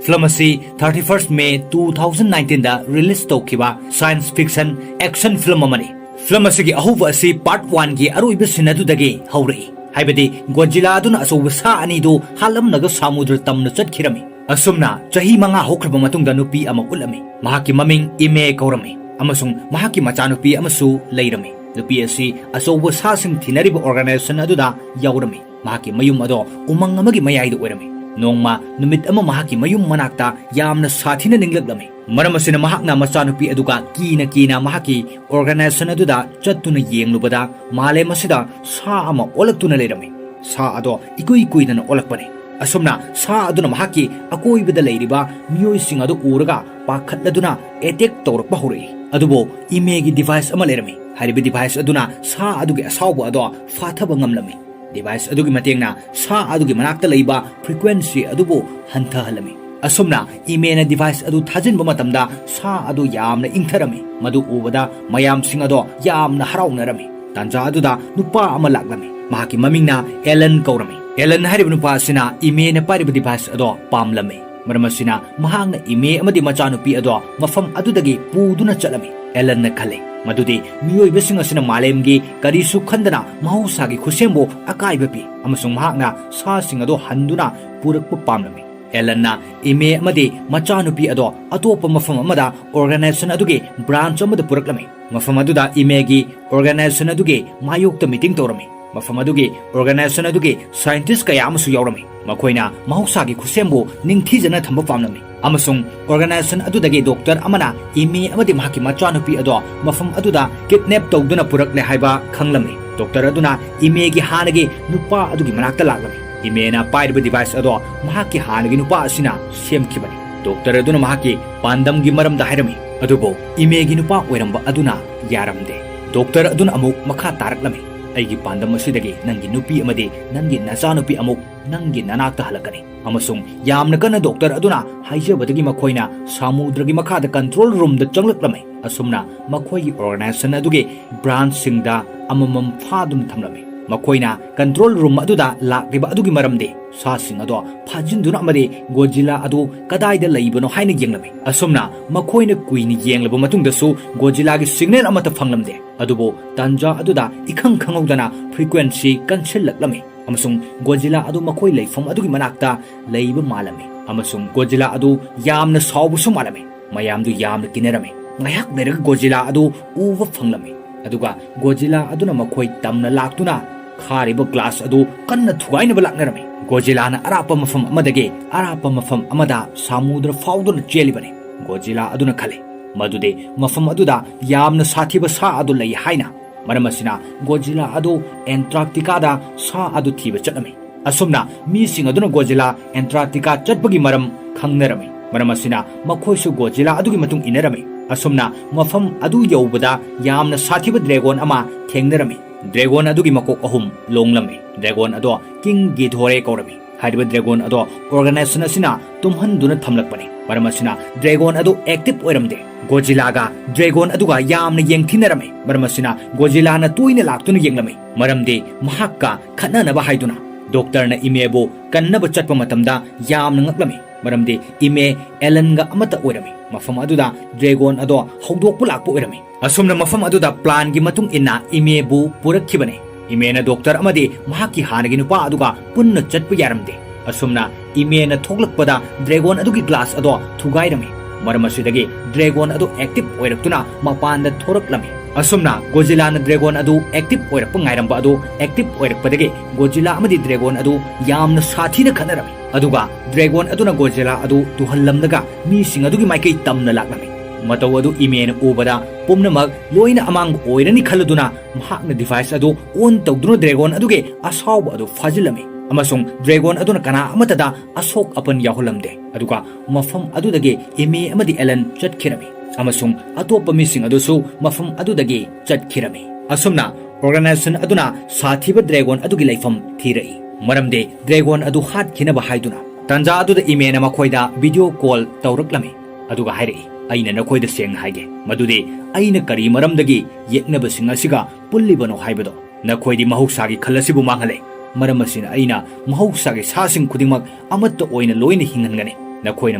ꯐꯤꯂꯝ ꯑꯁꯤ thirty first May two thousand nineteen ꯗ release ꯇꯧꯈꯤꯕ science fiction action film ꯑꯃꯅꯤ꯫ ꯐꯤꯂꯝ ꯑꯁꯤꯒꯤ ꯑꯍꯧꯕ ꯑꯁꯤ part one ꯒꯤ ꯑꯔꯣꯏꯕ scene ꯑꯗꯨꯗꯒꯤ ꯍꯧꯔꯛꯏ, ꯍꯥꯏꯕꯗꯤ ꯒꯣꯖꯤꯂꯥ ꯑꯗꯨꯅ ꯑꯆꯧꯕ ꯁꯥ ꯑꯅꯤꯗꯨ ꯍꯥꯠꯂꯝꯂꯒ ꯁꯃꯨꯗ꯭ꯔ ꯇꯝꯅ ꯆꯠꯈꯤꯔꯝꯃꯤ꯫ ꯑꯁꯨꯝꯅ ꯆꯍꯤ ꯃꯉꯥ ꯍꯧꯈ꯭ꯔꯕ ꯃꯇꯨꯡꯗ ꯅꯨꯄꯤ ꯑꯃ ꯎꯠꯂꯝꯃꯤ꯫ ꯃꯍꯥꯛꯀꯤ ꯃꯃꯤꯡ ꯏꯃꯦ ꯀꯧꯔꯝꯃꯤ ꯑꯃꯁꯨꯡ ꯃꯍꯥꯛꯀꯤ ꯃꯆꯥꯅꯨꯄꯤ ꯑꯃꯁꯨ ꯂꯩꯔꯝꯃꯤ꯫ ꯅꯨꯄꯤ ꯑꯁꯤ ꯑꯆꯧꯕ ꯁꯥꯁꯤꯡ ꯊꯤꯅꯔꯤꯕ organization ꯑꯗꯨꯗ ꯌꯥꯎꯔꯝꯃꯤ꯫ ꯃꯍꯥꯛꯀꯤ ꯃꯌꯨꯝ ꯑꯗꯣ ꯎꯃꯪ ꯑꯃꯒꯤ ꯃꯌꯥꯏꯗ ꯑꯣꯏꯔꯝꯃꯤ꯫ ꯅꯣꯡꯃ ꯅꯨꯃꯤꯠ ꯑꯃ ꯃꯍꯥꯛꯀꯤ ꯃꯌꯨꯝ ꯃꯅꯥꯛꯇ ꯌꯥꯝꯅ ꯁꯥꯊꯤꯅ ꯅꯤꯡꯂꯛꯂꯝꯃꯤ꯫ ꯃꯔꯝ ꯑꯁꯤꯅ ꯃꯍꯥꯛꯅ ꯃꯆꯥꯅꯨꯄꯤ ꯑꯗꯨꯒ ꯀꯤꯅ ꯀꯤꯅ ꯃꯍꯥꯛꯀꯤ organization ꯑꯗꯨꯗ ꯆꯠꯇꯨꯅ ꯌꯦꯡꯂꯨꯕꯗ ꯃꯥꯂꯦꯝ ꯑꯁꯤꯗ ꯁꯥ ꯑꯃ ꯑꯣꯜꯂꯛꯇꯨꯅ ꯂꯩꯔꯝꯃꯤ꯫ ꯁꯥ ꯑꯗꯣ ꯏꯀꯨꯏ ꯀꯨꯏꯗꯅ ꯑꯣꯜꯂꯛꯄꯅꯤ꯫ ꯑꯁꯨꯝꯅ ꯁꯥ ꯑꯗꯨꯅ ꯃꯍꯥꯛꯀꯤ ꯑꯀꯣꯏꯕꯗ ꯂꯩꯔꯤꯕ ꯃꯤꯑꯣꯏꯁꯤꯡ ꯑꯗꯨ ꯎꯔꯒ ꯄꯥꯈꯠꯂꯗꯨꯅ attack ꯇꯧꯔꯛꯄ ꯍꯧꯔꯛꯏ꯫ ꯑꯗꯨꯕꯨ ꯏꯃꯦꯒꯤ device ꯑꯃ ꯂꯩꯔꯝꯃꯤ꯫ ꯍꯥꯏꯔꯤꯕ device ꯑꯗꯨꯅ ꯁꯥ ꯑꯗꯨꯒꯤ ꯑꯁꯥꯎꯕ ꯑꯗꯣ ꯐꯥꯊꯕ ꯉꯝꯂꯝꯃꯤ꯫ Device ꯑꯗꯨꯒꯤ ꯃꯇꯦꯡꯅ ꯁꯥ ꯑꯗꯨꯒꯤ ꯃꯅꯥꯛꯇ ꯂꯩꯕ frequency ꯑꯗꯨꯕꯨ ꯍꯟꯊꯍꯜꯂꯝꯃꯤ꯫ ꯑꯁꯨꯝꯅ ꯏꯃꯦꯅ device ꯑꯗꯨ ꯊꯥꯖꯤꯟꯕ ꯃꯇꯝꯗ ꯁꯥ ꯑꯗꯨ ꯌꯥꯝꯅ ꯏꯪꯊꯔꯝꯃꯤ꯫ ꯃꯗꯨ ꯎꯕꯗ ꯃꯌꯥꯝꯁꯤꯡ ꯑꯗꯣ ꯌꯥꯝꯅ ꯍꯔꯥꯎꯅꯔꯝꯃꯤ꯫ ꯇꯥꯟꯖꯥ ꯑꯗꯨꯗ ꯅꯨꯄꯥ ꯑꯃ ꯂꯥꯛꯂꯝꯃꯤ꯫ ꯃꯍꯥꯛꯀꯤ ꯃꯃꯤꯡꯅ ꯑꯦꯂꯟ ꯀꯧꯔꯝꯃꯤ꯫ ꯑꯦꯂꯟ ꯍꯥꯏꯔꯤꯕ ꯅꯨꯄꯥ ꯑꯁꯤꯅ ꯏꯃꯦꯅ ꯄꯥꯏꯔꯤꯕ device ꯑꯗꯣ ꯄꯥꯝꯂꯝꯃꯤ꯫ ꯃꯔꯝ ꯑꯁꯤꯅ ꯃꯍꯥꯛꯅ ꯏꯃꯦ ꯑꯃꯗꯤ ꯃꯆꯥꯅꯨꯄꯤ ꯑꯗꯣ ꯃꯐꯝ ꯑꯗꯨꯗꯒꯤ ꯄꯨꯗꯨꯅ ꯆꯠꯂꯝꯃꯤ꯫ ꯑꯦꯂꯟꯅ ꯈꯜꯂꯤ ꯃꯗꯨꯗꯤ ꯃꯤꯑꯣꯏꯕꯁꯤꯡ ꯑꯁꯤꯅ ꯃꯥꯂꯦꯝꯒꯤ ꯀꯔꯤꯁꯨ ꯈꯟꯗꯅ ꯃꯍꯧꯁꯥꯒꯤ ꯈꯨꯠꯁꯦꯝꯕꯨ ꯑꯀꯥꯏꯕ ꯄꯤ ꯑꯃꯁꯨꯡ ꯃꯍꯥꯛꯅ ꯁꯥꯁꯤꯡ ꯑꯗꯣ ꯍꯟꯗꯨꯅ ꯄꯨꯔꯛꯄ ꯄꯥꯝꯂꯝꯃꯤ꯫ ꯑꯦꯂꯟꯅ ꯏꯃꯦ ꯑꯃꯗꯤ ꯃꯆꯥꯅꯨꯄꯤ ꯑꯗꯣ ꯑꯇꯣꯞꯄ ꯃꯐꯝ ꯑꯃꯗ organization ꯑꯗꯨꯒꯤ branch ꯑꯃꯗ ꯄꯨꯔꯛꯂꯝꯃꯤ꯫ ꯃꯐꯝ ꯑꯗꯨꯗ ꯏꯃꯦꯒꯤ organization ꯑꯗꯨꯒꯤ ꯃꯥꯌꯣꯛꯇ meeting ꯇꯧꯔꯝꯃꯤ꯫ ꯃꯐꯝ ꯑꯗꯨꯒꯤ organization ꯑꯗꯨꯒꯤ scientist ꯀꯌꯥ ꯑꯃꯁꯨ ꯌꯥꯎꯔꯝꯃꯤ꯫ ꯃꯈꯣꯏꯅ ꯃꯍꯧꯁꯥꯒꯤ ꯈꯨꯠꯁꯦꯝꯕꯨ ꯅꯤꯡꯊꯤꯖꯅ ꯊꯝꯕ ꯄꯥꯝꯂꯝꯃꯤ꯫ ꯑꯃꯁꯨꯡ organization ꯑꯗꯨꯗꯒꯤ doctor ꯑꯃꯅ ꯏꯃꯦ ꯑꯃꯗꯤ ꯃꯍꯥꯛꯀꯤ ꯃꯆꯥꯅꯨꯄꯤ ꯑꯗꯣ ꯃꯐꯝ ꯑꯗꯨꯗ kidnap ꯇꯧꯗꯨꯅ ꯄꯨꯔꯛꯂꯦ ꯍꯥꯏꯕ ꯈꯪꯂꯝꯃꯤ꯫ Doctor ꯑꯗꯨꯅ ꯏꯃꯦꯒꯤ ꯍꯥꯟꯅꯒꯤ ꯅꯨꯄꯥ ꯑꯗꯨꯒꯤ ꯃꯅꯥꯛꯇ ꯂꯥꯛꯂꯝꯃꯤ꯫ ꯏꯃꯦꯅ ꯄꯥꯏꯔꯤꯕ device ꯑꯗꯣ ꯃꯍꯥꯛꯀꯤ ꯍꯥꯟꯅꯒꯤ ꯅꯨꯄꯥ ꯑꯁꯤꯅ ꯁꯦꯝꯈꯤꯕꯅꯤ꯫ Doctor ꯑꯗꯨꯅ ꯃꯍꯥꯛꯀꯤ ꯄꯥꯟꯗꯝꯒꯤ ꯃꯔꯝꯗ ꯍꯥꯏꯔꯝꯃꯤ, ꯑꯗꯨꯕꯨ ꯏꯃꯦꯒꯤ ꯅꯨꯄꯥ ꯑꯣꯏꯔꯝꯕ ꯑꯗꯨꯅ ꯌꯥꯔꯝꯗꯦ꯫ Doctor ꯑꯗꯨꯅ ꯑꯃꯨꯛ ꯃꯈꯥ ꯇꯥꯔꯛꯂꯝꯃꯤ, "ꯑꯩꯒꯤ ꯄꯥꯟꯗꯝ ꯑꯁꯤꯗꯒꯤ ꯅꯪꯒꯤ ꯅꯨꯄꯤ ꯑꯃꯗꯤ ꯅꯪꯒꯤ ꯅꯆꯥꯅꯨꯄꯤ ꯑꯃꯨꯛ ꯅꯪꯒꯤ ꯅꯅꯥꯛꯇ ꯍꯜꯂꯛꯀꯅꯤ"꯫ ꯑꯃꯁꯨꯡ ꯌꯥꯝꯅ ꯀꯟꯅ doctor ꯑꯗꯨꯅ ꯍꯥꯏꯖꯕꯗꯒꯤ ꯃꯈꯣꯏꯅ ꯁꯃꯨꯗ꯭ꯔꯒꯤ ꯃꯈꯥꯗ control roomꯗ ꯆꯪꯂꯛꯂꯝꯃꯤ꯫ ꯑꯁꯨꯝꯅ ꯃꯈꯣꯏꯒꯤ organization ꯑꯗꯨꯒꯤ branchꯁꯤꯡꯗ ꯑꯃꯃꯝ ꯐꯥꯗꯨꯅ ꯊꯝꯂꯝꯃꯤ꯫ ꯃꯈꯣꯏꯅ control room ꯑꯗꯨꯗ ꯂꯥꯛꯂꯤꯕ ꯑꯗꯨꯒꯤ ꯃꯔꯝꯗꯤ ꯁꯥꯁꯤꯡ ꯑꯗꯣ ꯐꯥꯖꯤꯟꯗꯨꯅ ꯑꯃꯗꯤ Godzilla ꯑꯗꯨ ꯀꯗꯥꯏꯗ ꯂꯩꯕꯅꯣ ꯍꯥꯏꯅ ꯌꯦꯡꯂꯝꯃꯤ꯫ ꯑꯁꯨꯝꯅ ꯃꯈꯣꯏꯅ ꯀꯨꯏꯅ ꯌꯦꯡꯂꯕ ꯃꯇꯨꯡꯗꯁꯨ Godzillaꯒꯤ signal ꯑꯃꯠꯇ ꯐꯪꯂꯝꯗꯦ꯫ ꯑꯗꯨꯕꯨ ꯇꯥꯟꯖꯥ ꯑꯗꯨꯗ ꯏꯈꯪ ꯈꯪꯍꯧꯗꯅ frequency ꯀꯟꯁꯤꯜꯂꯛꯂꯝꯃꯤ꯫ ꯑꯃꯁꯨꯡ Godzilla ꯑꯗꯨ ꯃꯈꯣꯏ ꯂꯩꯐꯝ ꯑꯗꯨꯒꯤ ꯃꯅꯥꯛꯇ ꯂꯩꯕ ꯃꯥꯜꯂꯝꯃꯤ꯫ ꯑꯃꯁꯨꯡ Godzilla ꯑꯗꯨ ꯌꯥꯝꯅ ꯁꯥꯎꯕꯁꯨ ꯃꯥꯜꯂꯝꯃꯤ꯫ ꯃꯌꯥꯝꯗꯨ ꯌꯥꯝꯅ ꯀꯤꯅꯔꯝꯃꯤ꯫ ꯉꯥꯏꯍꯥꯛ ꯂꯩꯔꯒ Godzilla ꯑꯗꯨ ꯎꯕ ꯐꯪꯂꯝꯃꯤ꯫ ꯑꯗꯨꯒ Godzilla ꯑꯗꯨꯅ ꯃꯈꯣꯏ ꯇꯝꯅ ꯂꯥꯛꯇꯨꯅ ꯈꯥꯔꯤꯕ glass ꯑꯗꯨ ꯀꯟꯅ ꯊꯨꯒꯥꯏꯅꯕ ꯂꯥꯛꯅꯔꯝꯃꯤ꯫ Godzillaꯅ ꯑꯔꯥꯞꯄ ꯃꯐꯝ ꯑꯃꯗꯒꯤ ꯑꯔꯥꯞꯄ ꯃꯐꯝ ꯑꯃꯗ ꯁꯃꯨꯗ꯭ꯔ ꯐꯥꯎꯗꯨꯅ ꯆꯦꯜꯂꯤꯕꯅꯤ꯫ Godziilla ꯑꯗꯨꯅ ꯈꯜꯂꯤ, ꯃꯗꯨꯗꯤ ꯃꯐꯝ ꯑꯗꯨꯗ ꯌꯥꯝꯅ ꯁꯥꯊꯤꯕ ꯁꯥ ꯑꯗꯨ ꯂꯩ ꯍꯥꯏꯅ꯫ ꯃꯔꯝ ꯑꯁꯤꯅ Godzilla ꯑꯗꯨ Antarcticaꯗ ꯁꯥ ꯑꯗꯨ ꯊꯤꯕ ꯆꯠꯂꯝꯃꯤ꯫ ꯑꯁꯨꯝꯅ ꯃꯤꯁꯤꯡ ꯑꯗꯨꯅ Godzilla Antarctica ꯆꯠꯄꯒꯤ ꯃꯔꯝ ꯈꯪꯅꯔꯝꯃꯤ꯫ ꯃꯔꯝ ꯑꯁꯤꯅ ꯃꯈꯣꯏꯁꯨ Godzilla ꯑꯗꯨꯒꯤ ꯃꯇꯨꯡ ꯏꯟꯅꯔꯝꯃꯤ꯫ ꯑꯁꯨꯝꯅ ꯃꯐꯝ ꯑꯗꯨ ꯌꯧꯕꯗ ꯌꯥꯝꯅ ꯁꯥꯊꯤꯕ dragon ꯑꯃ ꯊꯦꯡꯅꯔꯝꯃꯤ꯫ Dragon ꯑꯗꯨꯒꯤ ꯃꯀꯣꯛ ꯑꯍꯨꯝ ꯂꯣꯡꯂꯝꯃꯤ꯫ Dragon ꯑꯗꯣ King Ghidorah ꯀꯧꯔꯝꯃꯤ꯫ ꯍꯥꯏꯔꯤꯕ dragon ꯑꯗꯣ organization ꯑꯁꯤꯅ ꯇꯨꯝꯍꯟꯗꯨꯅ ꯊꯝꯂꯛꯄꯅꯤ꯫ ꯃꯔꯝ ꯑꯁꯤꯅ dragon ꯑꯗꯨ active ꯑꯣꯏꯔꯝꯗꯦ꯫ Godzillaꯒ dragon ꯑꯗꯨꯒ ꯌꯥꯝꯅ ꯌꯦꯡꯊꯤꯅꯔꯝꯃꯤ꯫ ꯃꯔꯝ ꯑꯁꯤꯅ Godzillaꯅ ꯇꯣꯏꯅ ꯂꯥꯛꯇꯨꯅ ꯌꯦꯡꯂꯝꯃꯤ꯫ ꯃꯔꯝꯗꯤ ꯃꯍꯥꯛꯀ ꯈꯠꯅꯅꯕ ꯍꯥꯏꯗꯨꯅ꯫ Doctorꯅ ꯏꯃꯦꯕꯨ ꯀꯟꯅꯕ ꯆꯠꯄ ꯃꯇꯝꯗ ꯌꯥꯝꯅ ꯉꯛꯂꯝꯃꯤ꯫ ꯃꯔꯝꯗꯤ ꯏꯃꯦ alienꯒ ꯑꯃꯠꯇ ꯑꯣꯏꯔꯝꯃꯤ꯫ ꯃꯐꯝ ꯑꯗꯨꯗ dragon ꯑꯗꯣ ꯍꯧꯗꯣꯛꯄ ꯂꯥꯛꯄ ꯑꯣꯏꯔꯝꯃꯤ꯫ ꯑꯁꯨꯝꯅ ꯃꯐꯝ ꯑꯗꯨꯗ planꯒꯤ ꯃꯇꯨꯡ ꯏꯟꯅ ꯏꯃꯦꯕꯨ ꯄꯨꯔꯛꯈꯤꯕꯅꯤ꯫ ꯏꯃꯦꯅ doctor ꯑꯃꯗꯤ ꯃꯍꯥꯛꯀꯤ ꯍꯥꯟꯅꯒꯤ ꯅꯨꯄꯥ ꯑꯗꯨꯒ ꯄꯨꯟꯅ ꯆꯠꯄ ꯌꯥꯔꯝꯗꯦ꯫ ꯑꯁꯨꯝꯅ ꯏꯃꯦꯅ ꯊꯣꯛꯂꯛꯄꯗ dragon ꯑꯗꯨꯒꯤ glass ꯑꯗꯣ ꯊꯨꯒꯥꯏꯔꯝꯃꯤ꯫ ꯃꯔꯝ ꯑꯁꯤꯗꯒꯤ dragon ꯑꯗꯨ active ꯑꯣꯏꯔꯛꯇꯨꯅ ꯃꯄꯥꯟꯗ ꯊꯣꯔꯛꯂꯝꯃꯤ꯫ ꯑꯁꯨꯝꯅ ꯒꯣꯖꯤꯂꯥꯅ ꯗ꯭ꯔꯦꯒꯣꯟ ꯑꯗꯨ ꯑꯦꯛꯇꯤꯚ ꯑꯣꯏꯔꯛꯄ ꯉꯥꯏꯔꯝꯕ ꯑꯗꯨ ꯑꯦꯛꯇꯤꯚ ꯑꯣꯏꯔꯛꯄꯗꯒꯤ ꯒꯣꯖꯤꯂꯥ ꯑꯃꯗꯤ ꯗ꯭ꯔꯦꯒꯣꯟ ꯑꯗꯨ ꯌꯥꯝꯅ ꯁꯥꯊꯤꯅ ꯈꯠꯅꯔꯝꯃꯤ꯫ ꯑꯗꯨꯒ ꯗ꯭ꯔꯦꯒꯣꯟ ꯑꯗꯨꯅ ꯒꯣꯖꯤꯂꯥ ꯑꯗꯨ ꯇꯨꯍꯜꯂꯝꯂꯒ ꯃꯤꯁꯤꯡ ꯑꯗꯨꯒꯤ ꯃꯥꯏꯀꯩ ꯇꯝꯅ ꯂꯥꯛꯂꯝꯃꯤ꯫ ꯃꯇꯧ ꯑꯗꯨ ꯏꯃꯦꯅ ꯎꯕꯗ ꯄꯨꯝꯅꯃꯛ ꯂꯣꯏꯅ ꯑꯃꯥꯡꯕ ꯑꯣꯏꯔꯅꯤ ꯈꯜꯂꯗꯨꯅ ꯃꯍꯥꯛꯅ ꯗꯤꯚꯥꯏꯁ ꯑꯗꯨ ꯑꯣꯟ ꯇꯧꯗꯨꯅ ꯗ꯭ꯔꯦꯒꯣꯟ ꯑꯗꯨꯒꯤ ꯑꯁꯥꯎꯕ ꯑꯗꯨ ꯐꯥꯖꯤꯜꯂꯝꯃꯤ ꯑꯃꯁꯨꯡ ꯗ꯭ꯔꯦꯒꯣꯟ ꯑꯗꯨꯅ ꯀꯅꯥ ꯑꯃꯠꯇꯗ ꯑꯁꯣꯛ ꯑꯄꯟ ꯌꯥꯎꯍꯜꯂꯝꯗꯦ꯫ ꯑꯗꯨꯒ ꯃꯐꯝ ꯑꯗꯨꯗꯒꯤ ꯏꯃꯦ ꯑꯃꯗꯤ ꯑꯦꯂꯟ ꯆꯠꯈꯤꯔꯝꯃꯤ ꯑꯃꯁꯨꯡ ꯑꯇꯣꯞꯄ ꯃꯤꯁꯤꯡ ꯑꯗꯨꯁꯨ ꯃꯐꯝ ꯑꯗꯨꯗꯒꯤ ꯆꯠꯈꯤꯔꯝꯃꯤ꯫ ꯑꯁꯨꯝꯅ ꯑꯣꯔꯒꯅꯥꯏꯖꯦꯁꯟ ꯑꯗꯨꯅ ꯁꯥꯊꯤꯕ ꯗ꯭ꯔꯦꯒꯣꯟ ꯑꯗꯨꯒꯤ ꯂꯩꯐꯝ ꯊꯤꯔꯛꯏ, ꯃꯔꯝꯗꯤ ꯗ꯭ꯔꯦꯒꯣꯟ ꯑꯗꯨ ꯍꯥꯠꯈꯤꯅꯕ ꯍꯥꯏꯗꯨꯅ꯫ ꯇꯥꯟꯖꯥ ꯑꯗꯨꯗ ꯏꯃꯦꯅ ꯃꯈꯣꯏꯗ ꯚꯤꯗꯤꯑꯣ ꯀꯣꯜ ꯇꯧꯔꯛꯂꯝꯃꯤ, ꯑꯗꯨꯒ ꯍꯥꯏꯔꯛꯏ, "ꯑꯩꯅ ꯅꯈꯣꯏꯗ ꯁꯦꯡꯅ ꯍꯥꯏꯒꯦ, ꯃꯗꯨꯗꯤ ꯑꯩꯅ ꯀꯔꯤ ꯃꯔꯝꯗꯒꯤ ꯌꯦꯛꯅꯕꯁꯤꯡ ꯑꯁꯤꯒ ꯄꯨꯜꯂꯤꯕꯅꯣ ꯍꯥꯏꯕꯗꯣ꯫ ꯅꯈꯣꯏꯗꯤ ꯃꯍꯧꯁꯥꯒꯤ ꯈꯜ ꯑꯁꯤꯕꯨ ꯃꯥꯡꯍꯜꯂꯦ꯫ ꯃꯔꯝ ꯑꯁꯤꯅ ꯑꯩꯅ ꯃꯍꯧꯁꯥꯒꯤ ꯁꯥꯁꯤꯡ ꯈꯨꯗꯤꯡꯃꯛ ꯑꯃꯠꯇ ꯑꯣꯏꯅ ꯂꯣꯏꯅ ꯍꯤꯡꯍꯟꯒꯅꯤ꯫ ꯅꯈꯣꯏꯅ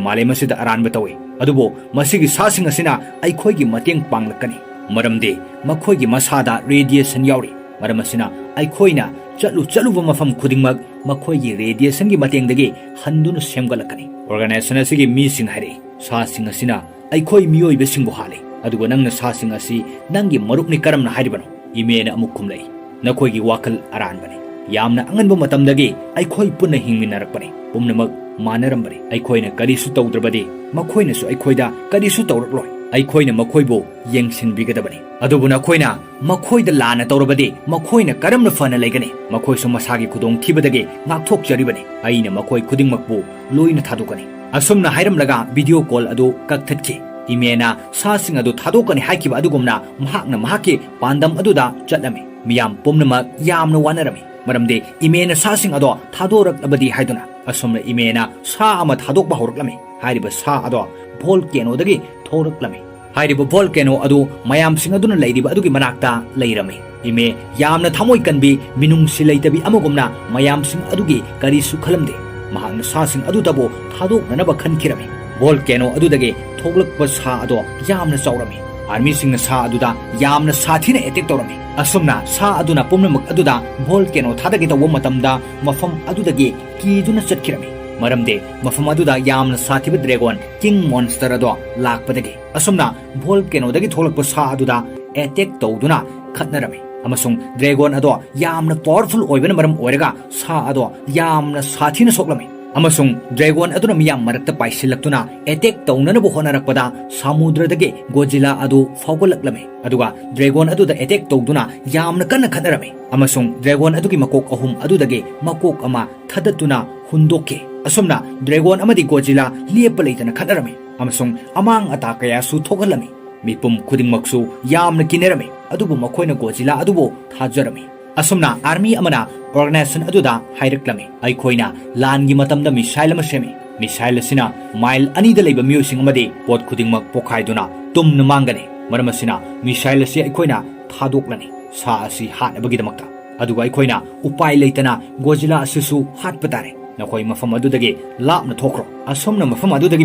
ꯃꯥꯂꯦꯝ ꯑꯁꯤꯗ ꯑꯔꯥꯟꯕ ꯇꯧꯏ, ꯑꯗꯨꯕꯨ ꯃꯁꯤꯒꯤ ꯁꯥꯁꯤꯡ ꯑꯁꯤꯅ ꯑꯩꯈꯣꯏꯒꯤ ꯃꯇꯦꯡ ꯄꯥꯡꯂꯛꯀꯅꯤ, ꯃꯔꯝꯗꯤ ꯃꯈꯣꯏꯒꯤ ꯃꯁꯥꯗ ꯔꯦꯗꯤꯌꯦꯁꯟ ꯌꯥꯎꯔꯤ꯫ ꯃꯔꯝ ꯑꯁꯤꯅ ꯑꯩꯈꯣꯏꯅ ꯆꯠꯂꯨ ꯆꯠꯂꯨꯕ ꯃꯐꯝ ꯈꯨꯗꯤꯡꯃꯛ ꯃꯈꯣꯏꯒꯤ ꯔꯦꯗꯤꯌꯦꯁꯟꯒꯤ ꯃꯇꯦꯡꯗꯒꯤ ꯍꯟꯗꯨꯅ ꯁꯦꯝꯒꯠꯂꯛꯀꯅꯤ꯫" ꯑꯣꯔꯒꯅꯥꯏꯖꯦꯁꯟ ꯑꯁꯤꯒꯤ ꯃꯤꯁꯤꯡ ꯍꯥꯏꯔꯛꯏ, "ꯁꯥꯁꯤꯡ ꯑꯁꯤꯅ ꯑꯩꯈꯣꯏ ꯃꯤꯑꯣꯏꯕꯁꯤꯡꯕꯨ ꯍꯥꯠꯂꯤ, ꯑꯗꯨꯒ ꯅꯪꯅ ꯁꯥꯁꯤꯡ ꯑꯁꯤ ꯅꯪꯒꯤ ꯃꯔꯨꯞꯅꯤ ꯀꯔꯝꯅ ꯍꯥꯏꯔꯤꯕꯅꯣ?" ꯏꯃꯦꯅ ꯑꯃꯨꯛ ꯈꯨꯝꯂꯛꯏ, "ꯅꯈꯣꯏꯒꯤ ꯋꯥꯈꯜ ꯑꯔꯥꯟꯕꯅꯤ꯫ ꯌꯥꯝꯅ ꯑꯉꯟꯕ ꯃꯇꯝꯗꯒꯤ ꯑꯩꯈꯣꯏ ꯄꯨꯟꯅ ꯍꯤꯡꯃꯤꯟꯅꯔꯛꯄꯅꯤ꯫ ꯄꯨꯝꯅꯃꯛ ꯃꯥꯟꯅꯔꯝꯕꯅꯤ꯫ ꯑꯩꯈꯣꯏꯅ ꯀꯔꯤꯁꯨ ꯇꯧꯗ꯭ꯔꯕꯗꯤ ꯃꯈꯣꯏꯅꯁꯨ ꯑꯩꯈꯣꯏꯗ ꯀꯔꯤꯁꯨ ꯇꯧꯔꯛꯂꯣꯏ꯫ ꯑꯩꯈꯣꯏꯅ ꯃꯈꯣꯏꯕꯨ ꯌꯦꯡꯁꯤꯟꯕꯤꯒꯗꯕꯅꯤ꯫ ꯑꯗꯨꯕꯨ ꯅꯈꯣꯏꯅ ꯃꯈꯣꯏꯗ ꯂꯥꯟꯅ ꯇꯧꯔꯕꯗꯤ ꯃꯈꯣꯏꯅ ꯀꯔꯝꯅ ꯐꯅ ꯂꯩꯒꯅꯤ? ꯃꯈꯣꯏꯁꯨ ꯃꯁꯥꯒꯤ ꯈꯨꯗꯣꯡꯊꯤꯕꯗꯒꯤ ꯉꯥꯛꯊꯣꯛꯆꯔꯤꯕꯅꯤ꯫ ꯑꯩꯅ ꯃꯈꯣꯏ ꯈꯨꯗꯤꯡꯃꯛꯄꯨ ꯂꯣꯏꯅ ꯊꯥꯗꯣꯛꯀꯅꯤ꯫" ꯑꯁꯨꯝꯅ ꯍꯥꯏꯔꯝꯂꯒ ꯚꯤꯗꯤꯑꯣ ꯀꯣꯜ ꯑꯗꯨ ꯀꯛꯊꯠꯈꯤ꯫ ꯏꯃꯦꯅ ꯁꯥꯁꯤꯡ ꯑꯗꯨ ꯊꯥꯗꯣꯛꯀꯅꯤ ꯍꯥꯏꯈꯤꯕ ꯑꯗꯨꯒꯨꯝꯅ ꯃꯍꯥꯛꯅ ꯃꯍꯥꯛꯀꯤ ꯄꯥꯟꯗꯝ ꯑꯗꯨꯗ ꯆꯠꯂꯝꯃꯤ꯫ ꯃꯤꯌꯥꯝ ꯄꯨꯝꯅꯃꯛ ꯌꯥꯝꯅ ꯋꯥꯅꯔꯝꯃꯤ, ꯃꯔꯝꯗꯤ ꯏꯃꯦꯅ ꯁꯥꯁꯤꯡ ꯑꯗꯣ ꯊꯥꯗꯣꯔꯛꯂꯕꯗꯤ ꯍꯥꯏꯗꯨꯅ꯫ ꯑꯁꯨꯝꯅ ꯏꯃꯦꯅ ꯁꯥ ꯑꯃ ꯊꯥꯗꯣꯛꯄ ꯍꯧꯔꯛꯂꯝꯃꯤ꯫ ꯍꯥꯏꯔꯤꯕ ꯁꯥ ꯑꯗꯣ ꯚꯣꯜꯀꯦꯅꯣꯗꯒꯤ ꯊꯣꯛꯂꯛꯂꯝꯃꯤ꯫ ꯍꯥꯏꯔꯤꯕ ꯚꯣꯜꯀꯦꯅꯣ ꯑꯗꯨ ꯃꯌꯥꯝꯁꯤꯡ ꯑꯗꯨꯅ ꯂꯩꯔꯤꯕ ꯑꯗꯨꯒꯤ ꯃꯅꯥꯛꯇ ꯂꯩꯔꯝꯃꯤ꯫ ꯏꯃꯦ ꯌꯥꯝꯅ ꯊꯃꯣꯏ ꯀꯟꯕꯤ, ꯃꯤꯅꯨꯡꯁꯤ ꯂꯩꯇꯕꯤ ꯑꯃꯒꯨꯝꯅ ꯃꯌꯥꯝꯁꯤꯡ ꯑꯗꯨꯒꯤ ꯀꯔꯤꯁꯨ ꯈꯜꯂꯝꯗꯦ꯫ ꯃꯍꯥꯛꯅ ꯁꯥꯁꯤꯡ ꯑꯗꯨꯗꯕꯨ ꯊꯥꯗꯣꯛꯅꯅꯕ ꯈꯟꯈꯤꯔꯝꯃꯤ꯫ ꯚꯣꯜꯀꯦꯅꯣ ꯑꯗꯨꯗꯒꯤ ꯊꯣꯛꯂꯛꯄ ꯁꯥ ꯑꯗꯣ ꯌꯥꯝꯅ ꯆꯥꯎꯔꯝꯃꯤ꯫ ꯑꯥꯔꯃꯤꯁꯤꯡꯅ ꯁꯥ ꯑꯗꯨꯗ ꯌꯥꯝꯅ ꯁꯥꯊꯤꯅ ꯑꯦꯇꯦꯛ ꯇꯧꯔꯝꯃꯤ꯫ ꯑꯁꯨꯝꯅ ꯁꯥ ꯑꯗꯨꯅ ꯄꯨꯝꯅꯃꯛ ꯑꯗꯨꯗ ꯚꯣꯜꯀꯦꯅꯣ ꯊꯥꯗꯒꯦ ꯇꯧꯕ ꯃꯇꯝꯗ ꯃꯐꯝ ꯑꯗꯨꯗꯒꯤ ꯀꯤꯗꯨꯅ ꯆꯠꯈꯤꯔꯝꯃꯤ, ꯃꯔꯝꯗꯤ ꯃꯐꯝ ꯑꯗꯨꯗ ꯌꯥꯝꯅ ꯁꯥꯊꯤꯕ ꯗ꯭ꯔꯦꯒꯣꯟ ꯀꯤꯡ ꯃꯣꯟꯁꯇꯔ ꯑꯗꯣ ꯂꯥꯛꯄꯗꯒꯤ꯫ ꯑꯁꯨꯝꯅ ꯚꯣꯜꯀꯦꯅꯣꯗꯒꯤ ꯊꯣꯛꯂꯛꯄ ꯁꯥ ꯑꯗꯨꯗ ꯑꯦꯇꯦꯛ ꯇꯧꯗꯨꯅ ꯈꯠꯅꯔꯝꯃꯤ꯫ ꯑꯃꯁꯨꯡ ꯗ꯭ꯔꯦꯒꯣꯟ ꯑꯗꯣ ꯌꯥꯝꯅ ꯄꯥꯋꯔꯐꯨꯜ ꯑꯣꯏꯕꯅ ꯃꯔꯝ ꯑꯣꯏꯔꯒ ꯁꯥ ꯑꯗꯣ ꯌꯥꯝꯅ ꯁꯥꯊꯤꯅ ꯁꯣꯛꯂꯝꯃꯤ꯫ ꯑꯃꯁꯨꯡ ꯗ꯭ꯔꯦꯒꯣꯟ ꯑꯗꯨꯅ ꯃꯤꯌꯥꯝ ꯃꯔꯛꯇ ꯄꯥꯏꯁꯤꯜꯂꯛꯇꯨꯅ ꯑꯦꯇꯦꯛ ꯇꯧꯅꯅꯕ ꯍꯣꯠꯅꯔꯛꯄꯗ ꯁꯃꯨꯗ꯭ꯔꯗꯒꯤ ꯒꯣꯖꯤꯂꯥ ꯑꯗꯨ ꯐꯥꯎꯒꯠꯂꯛꯂꯝꯃꯤ꯫ ꯑꯗꯨꯒ ꯗ꯭ꯔꯦꯒꯣꯟ ꯑꯗꯨꯗ ꯑꯦꯇꯦꯛ ꯇꯧꯗꯨꯅ ꯌꯥꯝꯅ ꯀꯟꯅ ꯈꯠꯅꯔꯝꯃꯤ꯫ ꯑꯃꯁꯨꯡ ꯗ꯭ꯔꯦꯒꯣꯟ ꯑꯗꯨꯒꯤ ꯃꯀꯣꯛ ꯑꯍꯨꯝ ꯑꯗꯨꯗꯒꯤ ꯃꯀꯣꯛ ꯑꯃ ꯊꯥꯗꯠꯇꯨꯅ ꯍꯨꯟꯗꯣꯛꯈꯤ꯫ ꯑꯁꯨꯝꯅ ꯗ꯭ꯔꯦꯒꯣꯟ ꯑꯃꯗꯤ ꯒꯣꯖꯤꯂꯥ ꯂꯦꯞꯄ ꯂꯩꯇꯅ ꯈꯠꯅꯔꯝꯃꯤ꯫ ꯑꯃꯁꯨꯡ ꯑꯃꯥꯡ ꯑꯇꯥ ꯀꯌꯥꯁꯨ ꯊꯣꯛꯍꯜꯂꯝꯃꯤ꯫ ꯃꯤꯄꯨꯝ ꯈꯨꯗꯤꯡꯃꯛꯁꯨ ꯌꯥꯝꯅ ꯀꯤꯅꯔꯝꯃꯤ꯫ ꯑꯗꯨꯕꯨ ꯃꯈꯣꯏꯅ ꯒꯣꯖꯤꯂꯥ ꯑꯗꯨꯕꯨ ꯊꯥꯖꯔꯝꯃꯤ꯫ ꯑꯁꯨꯝꯅ ꯑꯥꯔꯃꯤ ꯑꯃꯅ ꯑꯣꯔꯒꯅꯥꯏꯖꯦꯁꯟ ꯑꯗꯨꯗ ꯍꯥꯏꯔꯛꯂꯝꯃꯤ, "ꯑꯩꯈꯣꯏꯅ ꯂꯥꯟꯒꯤ ꯃꯇꯝꯗ ꯃꯤꯁꯥꯏꯜ ꯑꯃ ꯁꯦꯝꯃꯤ꯫ ꯃꯤꯁꯥꯏꯜ ꯑꯁꯤꯅ ꯃꯥꯏꯜ ꯑꯅꯤꯗ ꯂꯩꯕ ꯃꯤꯑꯣꯏꯁꯤꯡ ꯑꯃꯗꯤ ꯄꯣꯠ ꯈꯨꯗꯤꯡꯃꯛ ꯄꯣꯈꯥꯏꯗꯨꯅ ꯇꯨꯝꯅ ꯃꯥꯡꯒꯅꯤ꯫ ꯃꯔꯝ ꯑꯁꯤꯅ ꯃꯤꯁꯥꯏꯜ ꯑꯁꯤ ꯑꯩꯈꯣꯏꯅ ꯊꯥꯗꯣꯛꯂꯅꯤ, ꯁꯥ ꯑꯁꯤ ꯍꯥꯠꯅꯕꯒꯤꯗꯃꯛꯇ꯫ ꯑꯗꯨꯒ ꯑꯩꯈꯣꯏꯅ ꯎꯄꯥꯏ ꯂꯩꯇꯅ ꯒꯣꯖꯤꯂꯥ ꯑꯁꯤꯁꯨ ꯍꯥꯠꯄ ꯇꯥꯔꯦ꯫ ꯅꯈꯣꯏ ꯃꯐꯝ ꯑꯗꯨꯗꯒꯤ ꯂꯥꯞꯅ ꯊꯣꯛꯈ꯭ꯔꯣ꯫" ꯑꯁꯨꯝꯅ ꯃꯐꯝ ꯑꯗꯨꯗꯒꯤ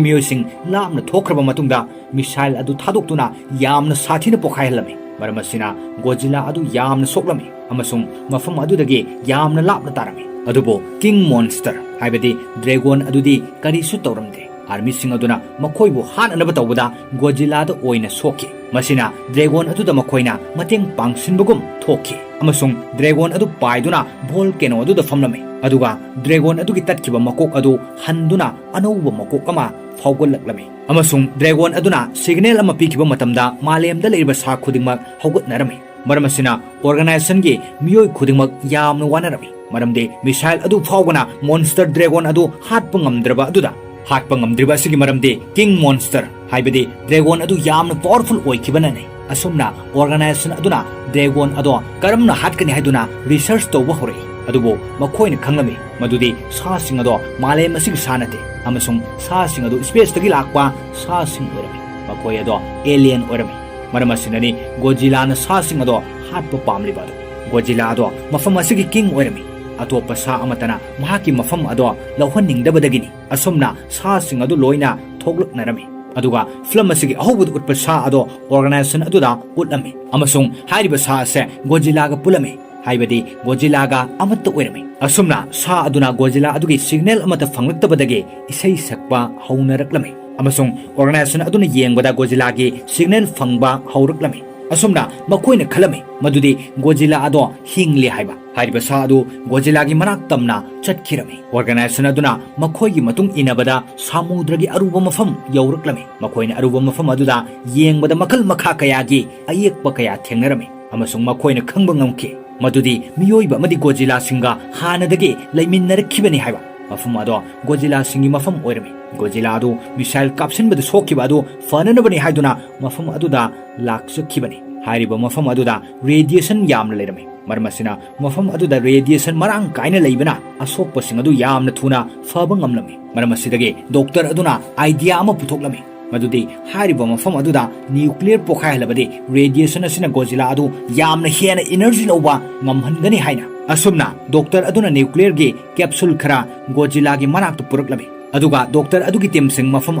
ꯃꯤꯑꯣꯏꯁꯤꯡ ꯂꯥꯞꯅ ꯊꯣꯛꯈ꯭ꯔꯕ ꯃꯇꯨꯡꯗ, ꯃꯤꯁꯥꯏꯜ ꯑꯗꯨ ꯊꯥꯗꯣꯛꯇꯨꯅ ꯌꯥꯝꯅ ꯁꯥꯊꯤꯅ ꯄꯣꯈꯥꯏꯍꯜꯂꯝꯃꯤ꯫ ꯃꯔꯝ ꯑꯁꯤꯅ ꯒꯣꯖꯤꯂꯥ ꯑꯗꯨ ꯌꯥꯝꯅ ꯁꯣꯛꯂꯝꯃꯤ ꯑꯃꯁꯨꯡ ꯃꯐꯝ ꯑꯗꯨꯗꯒꯤ ꯌꯥꯝꯅ ꯂꯥꯞꯅ ꯇꯥꯔꯝꯃꯤ꯫ ꯑꯗꯨꯕꯨ ꯀꯤꯡ ꯃꯣꯟꯁꯇꯔ, ꯍꯥꯏꯕꯗꯤ ꯗ꯭ꯔꯦꯒꯣꯟ ꯑꯗꯨꯗꯤ ꯀꯔꯤꯁꯨ ꯇꯧꯔꯝꯗꯦ꯫ ꯑꯥꯔꯃꯤꯁꯤꯡ ꯑꯗꯨꯅ ꯃꯈꯣꯏꯕꯨ ꯍꯥꯠꯅꯅꯕ ꯇꯧꯕꯗ ꯒꯣꯖꯤꯂꯥꯗ ꯑꯣꯏꯅ ꯁꯣꯛꯈꯤ꯫ ꯃꯁꯤꯅ ꯗ꯭ꯔꯦꯒꯣꯟ ꯑꯗꯨꯗ ꯃꯈꯣꯏꯅ ꯃꯇꯦꯡ ꯄꯥꯡꯁꯤꯟꯕꯒꯨꯝ ꯊꯣꯛꯈꯤ ꯑꯃꯁꯨꯡ ꯗ꯭ꯔꯦꯒꯣꯟ ꯑꯗꯨ ꯄꯥꯏꯗꯨꯅ ꯚꯣꯜꯀꯦꯅꯣ ꯑꯗꯨꯗ ꯐꯝꯂꯝꯃꯤ꯫ ꯑꯗꯨꯒ ꯗ꯭ꯔꯦꯒꯣꯟ ꯑꯗꯨꯒꯤ ꯇꯠꯈꯤꯕ ꯃꯀꯣꯛ ꯑꯗꯨ ꯍꯟꯗꯨꯅ ꯑꯅꯧꯕ ꯃꯀꯣꯛ ꯑꯃ ꯐꯥꯎꯒꯠꯂꯛꯂꯝꯃꯤ꯫ ꯑꯃꯁꯨꯡ ꯗ꯭ꯔꯦꯒꯣꯟ ꯑꯗꯨꯅ ꯁꯤꯒꯅꯦꯜ ꯑꯃ ꯄꯤꯈꯤꯕ ꯃꯇꯝꯗ ꯃꯥꯂꯦꯝꯗ ꯂꯩꯔꯤꯕ ꯁꯥ ꯈꯨꯗꯤꯡꯃꯛ ꯍꯧꯒꯠꯅꯔꯝꯃꯤ꯫ ꯃꯔꯝ ꯑꯁꯤꯅ ꯑꯣꯔꯒꯅꯥꯏꯖꯦꯁꯟꯒꯤ ꯃꯤꯑꯣꯏ ꯈꯨꯗꯤꯡꯃꯛ ꯌꯥꯝꯅ ꯋꯥꯅꯔꯝꯃꯤ, ꯃꯔꯝꯗꯤ ꯃꯤꯁꯥꯏꯜ ꯑꯗꯨ ꯐꯥꯎꯕꯅ ꯃꯣꯟꯁꯇꯔ ꯗ꯭ꯔꯦꯒꯣꯟ ꯑꯗꯨ ꯍꯥꯠꯄ ꯉꯝꯗ꯭ꯔꯕ ꯑꯗꯨꯗ, ꯍꯥꯠꯄ ꯉꯝꯗ꯭ꯔꯤꯕ ꯑꯁꯤꯒꯤ ꯃꯔꯝꯗꯤ ꯀꯤꯡ ꯃꯣꯟꯁꯇꯔ, ꯍꯥꯏꯕꯗꯤ ꯗ꯭ꯔꯦꯒꯣꯟ ꯑꯗꯨ ꯌꯥꯝꯅ ꯄꯥꯋꯔꯐꯨꯜ ꯑꯣꯏꯈꯤꯕꯅꯅꯤ꯫ ꯑꯁꯨꯝꯅ ꯑꯣꯔꯒꯅꯥꯏꯖꯦꯁꯟ ꯑꯗꯨꯅ ꯗ꯭ꯔꯦꯒꯣꯟ ꯑꯗꯣ ꯀꯔꯝꯅ ꯍꯥꯠꯀꯅꯤ ꯍꯥꯏꯗꯨꯅ ꯔꯤꯁꯔꯆ ꯇꯧꯕ ꯍꯧꯔꯛꯏ꯫ ꯑꯗꯨꯕꯨ ꯃꯈꯣꯏꯅ ꯈꯪꯂꯝꯃꯤ ꯃꯗꯨꯗꯤ ꯁꯥꯁꯤꯡ ꯑꯗꯣ ꯃꯥꯂꯦꯝ ꯑꯁꯤꯒꯤ ꯁꯥ ꯅꯠꯇꯦ, ꯑꯃꯁꯨꯡ ꯁꯥꯁꯤꯡ ꯑꯗꯨ ꯁ꯭ꯄꯦꯁꯇꯒꯤ ꯂꯥꯛꯄ ꯁꯥꯁꯤꯡ ꯑꯣꯏꯔꯝꯃꯤ꯫ ꯃꯈꯣꯏ ꯑꯗꯣ ꯑꯦꯂꯤꯌꯟ ꯑꯣꯏꯔꯝꯃꯤ꯫ ꯃꯔꯝ ꯑꯁꯤꯅꯅꯤ ꯒꯣꯖꯤꯂꯥꯅ ꯁꯥꯁꯤꯡ ꯑꯗꯣ ꯍꯥꯠꯄ ꯄꯥꯝꯂꯤꯕ ꯑꯗꯨ꯫ ꯒꯣꯖꯤꯂꯥ ꯑꯗꯣ ꯃꯐꯝ ꯑꯁꯤꯒꯤ ꯀꯤꯡ ꯑꯣꯏꯔꯝꯃꯤ꯫ ꯑꯇꯣꯞꯄ ꯁꯥ ꯑꯃꯠꯇꯅ ꯃꯍꯥꯛꯀꯤ ꯃꯐꯝ ꯑꯗꯣ ꯂꯧꯍꯟꯅꯤꯡꯗꯕꯗꯒꯤꯅꯤ꯫ ꯑꯁꯨꯝꯅ ꯁꯥꯁꯤꯡ ꯑꯗꯨ ꯂꯣꯏꯅ ꯊꯣꯛꯂꯛꯅꯔꯝꯃꯤ꯫ ꯑꯗꯨꯒ ꯐꯤꯂꯝ ꯑꯁꯤꯒꯤ ꯑꯍꯧꯕꯗ ꯎꯠꯄ ꯁꯥ ꯑꯗꯣ ꯑꯣꯔꯒꯅꯥꯏꯖꯦꯁꯟ ꯑꯗꯨꯗ ꯎꯠꯂꯝꯃꯤ, ꯑꯃꯁꯨꯡ ꯍꯥꯏꯔꯤꯕ ꯁꯥ ꯑꯁꯦ ꯒꯣꯖꯤꯂꯥꯒ ꯄꯨꯜꯂꯝꯃꯤ, ꯍꯥꯏꯕꯗꯤ ꯒꯣꯖꯤꯂꯥꯒ ꯑꯃꯠꯇ ꯑꯣꯏꯔꯝꯃꯤ꯫ ꯑꯁꯨꯝꯅ ꯁꯥ ꯑꯗꯨꯅ ꯒꯣꯖꯤꯂꯥ ꯑꯗꯨꯒꯤ ꯁꯤꯒꯅꯦꯜ ꯑꯃꯠꯇ ꯐꯪꯂꯛꯇꯕꯗꯒꯤ ꯏꯁꯩ ꯁꯛꯄ ꯍꯧꯅꯔꯛꯂꯝꯃꯤ, ꯑꯃꯁꯨꯡ ꯑꯣꯔꯒꯅꯥꯏꯖꯦꯁꯟ ꯑꯗꯨꯅ ꯌꯦꯡꯕꯗ ꯒꯣꯖꯤꯂꯥꯒꯤ ꯁꯤꯒꯅꯦꯜ ꯐꯪꯕ ꯍꯧꯔꯛꯂꯝꯃꯤ꯫ ꯑꯁꯨꯝꯅ ꯃꯈꯣꯏꯅ ꯈꯜꯂꯝꯃꯤ ꯃꯗꯨꯗꯤ ꯒꯣꯖꯤꯂꯥ ꯑꯗꯣ ꯍꯤꯡꯂꯦ ꯍꯥꯏꯕ꯫ ꯍꯥꯏꯔꯤꯕ ꯁꯥ ꯑꯗꯨ ꯒꯣꯖꯤꯂꯥꯒꯤ ꯃꯅꯥꯛ ꯇꯝꯅ ꯆꯠꯈꯤꯔꯝꯃꯤ꯫ ꯑꯣꯔꯒꯅꯥꯏꯖꯦꯁꯟ ꯑꯗꯨꯅ ꯃꯈꯣꯏꯒꯤ ꯃꯇꯨꯡ ꯏꯟꯅꯕꯗ ꯁꯥꯃꯨꯗ꯭ꯔꯒꯤ ꯑꯔꯨꯕ ꯃꯐꯝ ꯌꯧꯔꯛꯂꯝꯃꯤ꯫ ꯃꯈꯣꯏꯅ ꯑꯔꯨꯕ ꯃꯐꯝ ꯑꯗꯨꯗ ꯌꯦꯡꯕꯗ ꯃꯈꯜ ꯃꯈꯥ ꯀꯌꯥꯒꯤ ꯑꯌꯦꯛꯄ ꯀꯌꯥ ꯊꯦꯡꯅꯔꯝꯃꯤ ꯑꯃꯁꯨꯡ ꯃꯈꯣꯏꯅ ꯈꯪꯕ ꯉꯝꯈꯤ ꯃꯗꯨꯗꯤ ꯃꯤꯑꯣꯏꯕ ꯑꯃꯗꯤ ꯒꯣꯖꯤꯂꯥꯁꯤꯡꯒ ꯍꯥꯟꯅꯗꯒꯤ ꯂꯩꯃꯤꯟꯅꯔꯛꯈꯤꯕꯅꯤ ꯍꯥꯏꯕ꯫ ꯃꯐꯝ ꯑꯗꯣ ꯒꯣꯖꯤꯂꯥꯁꯤꯡꯒꯤ ꯃꯐꯝ ꯑꯣꯏꯔꯝꯃꯤ꯫ ꯒꯣꯖꯤꯂꯥ ꯑꯗꯨ ꯃꯤꯁꯥꯏꯜ ꯀꯥꯞꯁꯤꯟꯕꯗ ꯁꯣꯛꯈꯤꯕ ꯑꯗꯨ ꯐꯅꯅꯕꯅꯤ ꯍꯥꯏꯗꯨꯅ ꯃꯐꯝ ꯑꯗꯨꯗ ꯂꯥꯛꯆꯈꯤꯕꯅꯤ꯫ ꯍꯥꯏꯔꯤꯕ ꯃꯐꯝ ꯑꯗꯨꯗ ꯔꯦꯗꯤꯌꯦꯁꯟ ꯌꯥꯝꯅ ꯂꯩꯔꯝꯃꯤ꯫ ꯃꯔꯝ ꯑꯁꯤꯅ ꯃꯐꯝ ꯑꯗꯨꯗ ꯔꯦꯗꯤꯌꯦꯁꯟ ꯃꯔꯥꯡ ꯀꯥꯏꯅ ꯂꯩꯕꯅ ꯑꯁꯣꯛꯄꯁꯤꯡ ꯑꯗꯨ ꯌꯥꯝꯅ ꯊꯨꯅ ꯐꯕ ꯉꯝꯂꯝꯃꯤ꯫ ꯃꯔꯝ ꯑꯁꯤꯗꯒꯤ ꯗꯣꯛꯇꯔ ꯑꯗꯨꯅ ꯑꯥꯏꯗꯤꯌꯥ ꯑꯃ ꯄꯨꯊꯣꯛꯂꯝꯃꯤ ꯃꯗꯨꯗꯤ ꯍꯥꯏꯔꯤꯕ ꯃꯐꯝ ꯑꯗꯨꯗ ꯅ꯭ꯌꯨꯀ꯭ꯂꯤꯌꯔ ꯄꯣꯈꯥꯏꯍꯜꯂꯕꯗꯤ ꯔꯦꯗꯤꯌꯦꯁꯟ ꯑꯁꯤꯅ ꯒꯣꯖꯤꯂꯥ ꯑꯗꯨ ꯌꯥꯝꯅ ꯍꯦꯟꯅ ꯏꯅꯔꯖꯤ ꯂꯧꯕ ꯉꯝꯍꯟꯒꯅꯤ ꯍꯥꯏꯅ꯫ ꯑꯁꯨꯝꯅ ꯗꯣꯛꯇꯔ ꯑꯗꯨꯅ ꯅ꯭ꯌꯨꯀ꯭ꯂꯤꯌꯔꯒꯤ ꯀꯦꯞꯁꯨꯜ ꯈꯔ ꯒꯣꯖꯤꯂꯥꯒꯤ ꯃꯅꯥꯛꯇ ꯄꯨꯔꯛꯂꯝꯃꯤ꯫ ꯑꯗꯨꯒ ꯗꯣꯛꯇꯔ ꯑꯗꯨꯒꯤ ꯇꯤꯝꯁꯤꯡ ꯃꯐꯝ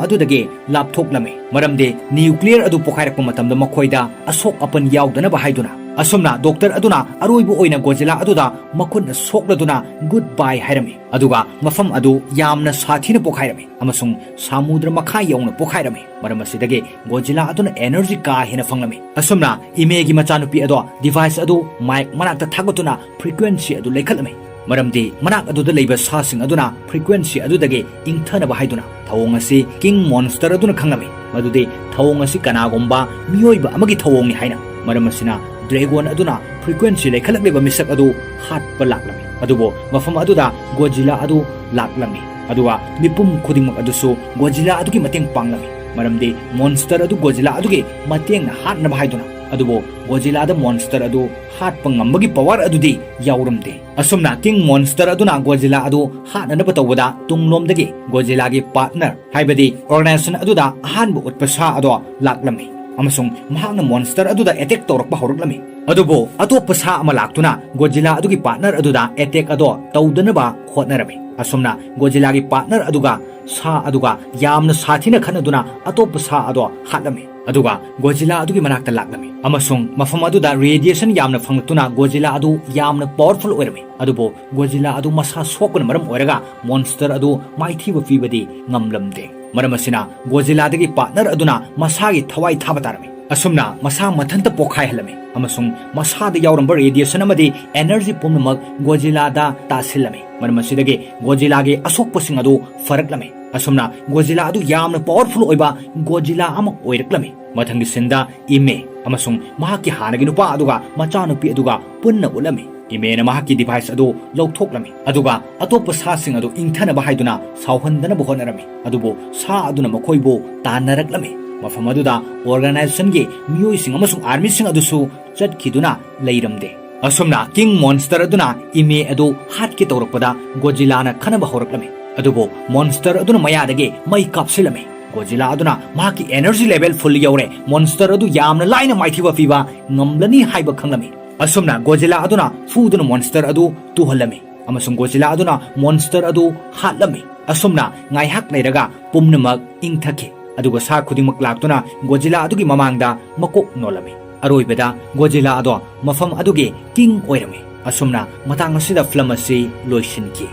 ꯑꯗꯨꯗꯒꯤ ꯂꯥꯞꯊꯣꯛꯂꯝꯃꯤ, ꯃꯔꯝꯗꯤ ꯅ꯭ꯌꯨꯀ꯭ꯂꯤꯌꯔ ꯑꯗꯨ ꯄꯣꯈꯥꯏꯔꯛꯄ ꯃꯇꯝꯗ ꯃꯈꯣꯏꯗ ꯑꯁꯣꯛ ꯑꯄꯟ ꯌꯥꯎꯗꯅꯕ ꯍꯥꯏꯗꯨꯅ꯫ ꯑꯁꯨꯝꯅ ꯗꯣꯛꯇꯔ ꯑꯗꯨꯅ ꯑꯔꯣꯏꯕ ꯑꯣꯏꯅ ꯒꯣꯖꯤꯂꯥ ꯑꯗꯨꯗ ꯃꯈꯨꯠꯅ ꯁꯣꯛꯂꯗꯨꯅ ꯒꯨꯗ ꯕꯥꯏ ꯍꯥꯏꯔꯝꯃꯤ꯫ ꯑꯗꯨꯒ ꯃꯐꯝ ꯑꯗꯨ ꯌꯥꯝꯅ ꯁꯥꯊꯤꯅ ꯄꯣꯈꯥꯏꯔꯝꯃꯤ ꯑꯃꯁꯨꯡ ꯁꯥꯃꯨꯗ꯭ꯔ ꯃꯈꯥ ꯌꯧꯅ ꯄꯣꯈꯥꯏꯔꯝꯃꯤ꯫ ꯃꯔꯝ ꯑꯁꯤꯗꯒꯤ ꯒꯣꯖꯤꯂꯥ ꯑꯗꯨꯅ ꯑꯦꯅꯔꯖꯤ ꯀꯥ ꯍꯦꯟꯅ ꯐꯪꯂꯝꯃꯤ꯫ ꯑꯁꯨꯝꯅ ꯏꯃꯦꯒꯤ ꯃꯆꯥꯅꯨꯄꯤ ꯑꯗꯣ ꯗꯤꯚꯥꯏꯁ ꯑꯗꯨ ꯃꯥꯏꯛ ꯃꯅꯥꯛꯇ ꯊꯥꯒꯠꯇꯨꯅ ꯐ꯭ꯔꯤꯀ꯭ꯋꯦꯟꯁꯤ ꯑꯗꯨ ꯂꯩꯈꯠꯂꯝꯃꯤ, ꯃꯔꯝꯗꯤ ꯃꯅꯥꯛ ꯑꯗꯨꯗ ꯂꯩꯕ ꯁꯥꯁꯤꯡ ꯑꯗꯨꯅ ꯐ꯭ꯔꯤꯀ꯭ꯋꯦꯟꯁꯤ ꯑꯗꯨꯗꯒꯤ ꯏꯪꯊꯅꯕ ꯍꯥꯏꯗꯨꯅ꯫ ꯊꯧꯑꯣꯡ ꯑꯁꯤ ꯀꯤꯡ ꯃꯣꯟꯁꯇꯔ ꯑꯗꯨꯅ ꯈꯪꯂꯝꯃꯤ ꯃꯗꯨꯗꯤ ꯊꯧꯑꯣꯡ ꯑꯁꯤ ꯀꯅꯥꯒꯨꯝꯕ ꯃꯤꯑꯣꯏꯕ ꯑꯃꯒꯤ ꯊꯧꯑꯣꯡꯅꯤ ꯍꯥꯏꯅ꯫ ꯃꯔꯝ ꯑꯁꯤꯅ ꯗ꯭ꯔꯦꯒꯣꯟ ꯑꯗꯨꯅ ꯐ꯭ꯔꯤꯀ꯭ꯋꯦꯟꯁꯤ ꯂꯩꯈꯠꯂꯛꯂꯤꯕ ꯃꯤꯁꯛ ꯑꯗꯨ ꯍꯥꯠꯄ ꯂꯥꯛꯂꯝꯃꯤ꯫ ꯑꯗꯨꯕꯨ ꯃꯐꯝ ꯑꯗꯨꯗ ꯒꯣꯖꯤꯂꯥ ꯑꯗꯨ ꯂꯥꯛꯂꯝꯃꯤ, ꯑꯗꯨꯒ ꯃꯤꯄꯨꯝ ꯈꯨꯗꯤꯡꯃꯛ ꯑꯗꯨꯁꯨ ꯒꯣꯖꯤꯂꯥ ꯑꯗꯨꯒꯤ ꯃꯇꯦꯡ ꯄꯥꯡꯂꯝꯃꯤ, ꯃꯔꯝꯗꯤ ꯃꯣꯟꯁꯇꯔ ꯑꯗꯨ ꯒꯣꯖꯤꯂꯥ ꯑꯗꯨꯒꯤ ꯃꯇꯦꯡꯅ ꯍꯥꯠꯅꯕ ꯍꯥꯏꯗꯨꯅ꯫ ꯑꯗꯨꯕꯨ ꯒꯣꯖꯤꯂꯥꯗ ꯃꯣꯟꯁꯇꯔ ꯑꯗꯨ ꯍꯥꯠꯄ ꯉꯝꯕꯒꯤ ꯄꯋꯥꯔ ꯑꯗꯨꯗꯤ ꯌꯥꯎꯔꯝꯗꯦ꯫ ꯑꯁꯨꯝꯅ ꯀꯤꯡ ꯃꯣꯟꯁꯇꯔ ꯑꯗꯨꯅ ꯒꯣꯖꯤꯂꯥ ꯑꯗꯨ ꯍꯥꯠꯅꯅꯕ ꯇꯧꯕꯗ ꯇꯨꯡꯂꯣꯝꯗꯒꯤ ꯒꯣꯖꯤꯂꯥꯒꯤ ꯄꯥꯔꯠꯅꯔ, ꯍꯥꯏꯕꯗꯤ ꯑꯣꯔꯒꯅꯥꯏꯖꯦꯁꯟ ꯑꯗꯨꯗ ꯑꯍꯥꯟꯕ ꯎꯠꯄ ꯁꯥ ꯑꯗꯣ ꯂꯥꯛꯂꯝꯃꯤ ꯑꯃꯁꯨꯡ ꯃꯍꯥꯛꯅ ꯃꯣꯟꯁꯇꯔ ꯑꯗꯨꯗ ꯑꯦꯇꯦꯛ ꯇꯧꯔꯛꯄ ꯍꯧꯔꯛꯂꯝꯃꯤ꯫ ꯑꯗꯨꯕꯨ ꯑꯇꯣꯞꯄ ꯁꯥ ꯑꯃ ꯂꯥꯛꯇꯨꯅ ꯒꯣꯖꯤꯂꯥ ꯑꯗꯨꯒꯤ ꯄꯥꯔꯠꯅꯔ ꯑꯗꯨꯗ ꯑꯦꯇꯦꯛ ꯑꯗꯣ ꯇꯧꯗꯅꯕ ꯍꯣꯠꯅꯔꯝꯃꯤ꯫ ꯑꯁꯨꯝꯅ ꯒꯣꯖꯤꯂꯥꯒꯤ ꯄꯥꯔꯠꯅꯔ ꯑꯗꯨꯒ ꯁꯥ ꯑꯗꯨꯒ ꯌꯥꯝꯅ ꯁꯥꯊꯤꯅ ꯈꯠꯅꯗꯨꯅ ꯑꯇꯣꯞꯄ ꯁꯥ ꯑꯗꯣ ꯍꯥꯠꯂꯝꯃꯤ꯫ ꯑꯗꯨꯒ ꯒꯣꯖꯤꯂꯥ ꯑꯗꯨꯒꯤ ꯃꯅꯥꯛꯇ ꯂꯥꯛꯂꯝꯃꯤ ꯑꯃꯁꯨꯡ ꯃꯐꯝ ꯑꯗꯨꯗ ꯔꯦꯗꯤꯌꯦꯁꯟ ꯌꯥꯝꯅ ꯐꯪꯂꯛꯇꯨꯅ ꯒꯣꯖꯤꯂꯥ ꯑꯗꯨ ꯌꯥꯝꯅ ꯄꯥꯋꯔꯐꯨꯜ ꯑꯣꯏꯔꯝꯃꯤ꯫ ꯑꯗꯨꯕꯨ ꯒꯣꯖꯤꯂꯥ ꯑꯗꯨ ꯃꯁꯥ ꯁꯣꯛꯄꯅ ꯃꯔꯝ ꯑꯣꯏꯔꯒ ꯃꯣꯟꯁꯇꯔ ꯑꯗꯨ ꯃꯥꯏꯊꯤꯕ ꯄꯤꯕꯗꯤ ꯉꯝꯂꯝꯗꯦ꯫ ꯃꯔꯝ ꯑꯁꯤꯅ ꯒꯣꯖꯤꯂꯥꯗꯒꯤ ꯄꯥꯔꯠꯅꯔ ꯑꯗꯨꯅ ꯃꯁꯥꯒꯤ ꯊꯋꯥꯏ ꯊꯥꯕ ꯇꯥꯔꯝꯃꯤ꯫ ꯑꯁꯨꯝꯅ ꯃꯁꯥ ꯃꯊꯟꯇ ꯄꯣꯛꯈꯥꯏꯍꯜꯂꯝꯃꯤ ꯑꯃꯁꯨꯡ ꯃꯁꯥꯗ ꯌꯥꯎꯔꯝꯕ radiation ꯑꯃꯗꯤ energy ꯄꯨꯝꯅꯃꯛ ꯒꯣꯖꯤꯂꯥꯗ ꯇꯥꯁꯤꯜꯂꯝꯃꯤ꯫ ꯃꯔꯝ ꯑꯁꯤꯗꯒꯤ ꯒꯣꯖꯤꯂꯥꯒꯤ ꯑꯁꯣꯛꯄꯁꯤꯡ ꯑꯗꯨ ꯐꯔꯛꯂꯝꯃꯤ꯫ ꯑꯁꯨꯝꯅ ꯒꯣꯖꯤꯂꯥ ꯑꯗꯨ ꯌꯥꯝꯅ powerful ꯑꯣꯏꯕ ꯒꯣꯖꯤꯂꯥ ꯑꯃ ꯑꯣꯏꯔꯛꯂꯝꯃꯤ꯫ ꯃꯊꯪꯒꯤ sceneꯗ ꯏꯃꯦ ꯑꯃꯁꯨꯡ ꯃꯍꯥꯛꯀꯤ ꯍꯥꯟꯅꯒꯤ ꯅꯨꯄꯥ ꯑꯗꯨꯒ ꯃꯆꯥꯅꯨꯄꯤ ꯑꯗꯨꯒ ꯄꯨꯟꯅ ꯎꯠꯂꯝꯃꯤ꯫ ꯏꯃꯦꯅ ꯃꯍꯥꯛꯀꯤ device ꯑꯗꯨ ꯂꯧꯊꯣꯛꯂꯝꯃꯤ, ꯑꯗꯨꯒ ꯑꯇꯣꯞꯄ ꯁꯥꯁꯤꯡ ꯑꯗꯨ ꯏꯪꯊꯅꯕ ꯍꯥꯏꯗꯨꯅ ꯁꯥꯎꯍꯟꯗꯅꯕ ꯍꯣꯠꯅꯔꯝꯃꯤ꯫ ꯑꯗꯨꯕꯨ ꯁꯥ ꯑꯗꯨꯅ ꯃꯈꯣꯏꯕꯨ ꯇꯥꯟꯅꯔꯛꯂꯝꯃꯤ꯫ ꯃꯐꯝ ꯑꯗꯨꯗ organizationꯒꯤ ꯃꯤꯑꯣꯏꯁꯤꯡ ꯑꯃꯁꯨꯡ armyꯁꯤꯡ ꯑꯗꯨꯁꯨ ꯆꯠꯈꯤꯗꯨꯅ ꯂꯩꯔꯝꯗꯦ꯫ ꯑꯁꯨꯝꯅ king monster ꯑꯗꯨꯅ ꯏꯃꯦ ꯑꯗꯨ ꯍꯥꯠꯀꯦ ꯇꯧꯔꯛꯄꯗ ꯒꯣꯖꯤꯂꯥꯅ ꯈꯟꯅꯕ ꯍꯧꯔꯛꯂꯝꯃꯤ꯫ ꯑꯗꯨꯕꯨ monster ꯑꯗꯨꯅ ꯃꯌꯥꯗꯒꯤ ꯃꯩ ꯀꯥꯞꯁꯤꯜꯂꯝꯃꯤ꯫ ꯒꯣꯖꯤꯂꯥ ꯑꯗꯨꯅ ꯃꯍꯥꯛꯀꯤ energy level full ꯌꯧꯔꯦ, monster ꯑꯗꯨ ꯌꯥꯝꯅ ꯂꯥꯏꯅ ꯃꯥꯏꯊꯤꯕ ꯄꯤꯕ ꯉꯝꯂꯅꯤ ꯍꯥꯏꯕ ꯈꯪꯂꯝꯃꯤ꯫ ꯑꯁꯨꯝꯅ ꯒꯣꯖꯤꯂꯥ ꯑꯗꯨꯅ ꯐꯨꯗꯨꯅ monster ꯑꯗꯨ ꯇꯨꯍꯜꯂꯝꯃꯤ ꯑꯃꯁꯨꯡ ꯒꯣꯖꯤꯂꯥ ꯑꯗꯨꯅ monster ꯑꯗꯨ ꯍꯥꯠꯂꯝꯃꯤ꯫ ꯑꯁꯨꯝꯅ ꯉꯥꯏꯍꯥꯛ ꯂꯩꯔꯒ ꯄꯨꯝꯅꯃꯛ ꯏꯪꯊꯈꯤ, ꯑꯗꯨꯒ ꯁꯥ ꯈꯨꯗꯤꯡꯃꯛ ꯂꯥꯛꯇꯨꯅ ꯒꯣꯖꯤꯂꯥ ꯑꯗꯨꯒꯤ ꯃꯃꯥꯡꯗ ꯃꯀꯣꯛ ꯅꯣꯜꯂꯝꯃꯤ꯫ ꯑꯔꯣꯏꯕꯗ ꯒꯣꯖꯤꯂꯥ ꯑꯗꯣ ꯃꯐꯝ ꯑꯗꯨꯒꯤ king ꯑꯣꯏꯔꯝꯃꯤ꯫ ꯑꯁꯨꯝꯅ ꯃꯇꯥꯡ ꯑꯁꯤꯗ film ꯑꯁꯤ ꯂꯣꯏꯁꯤꯟꯈꯤ꯫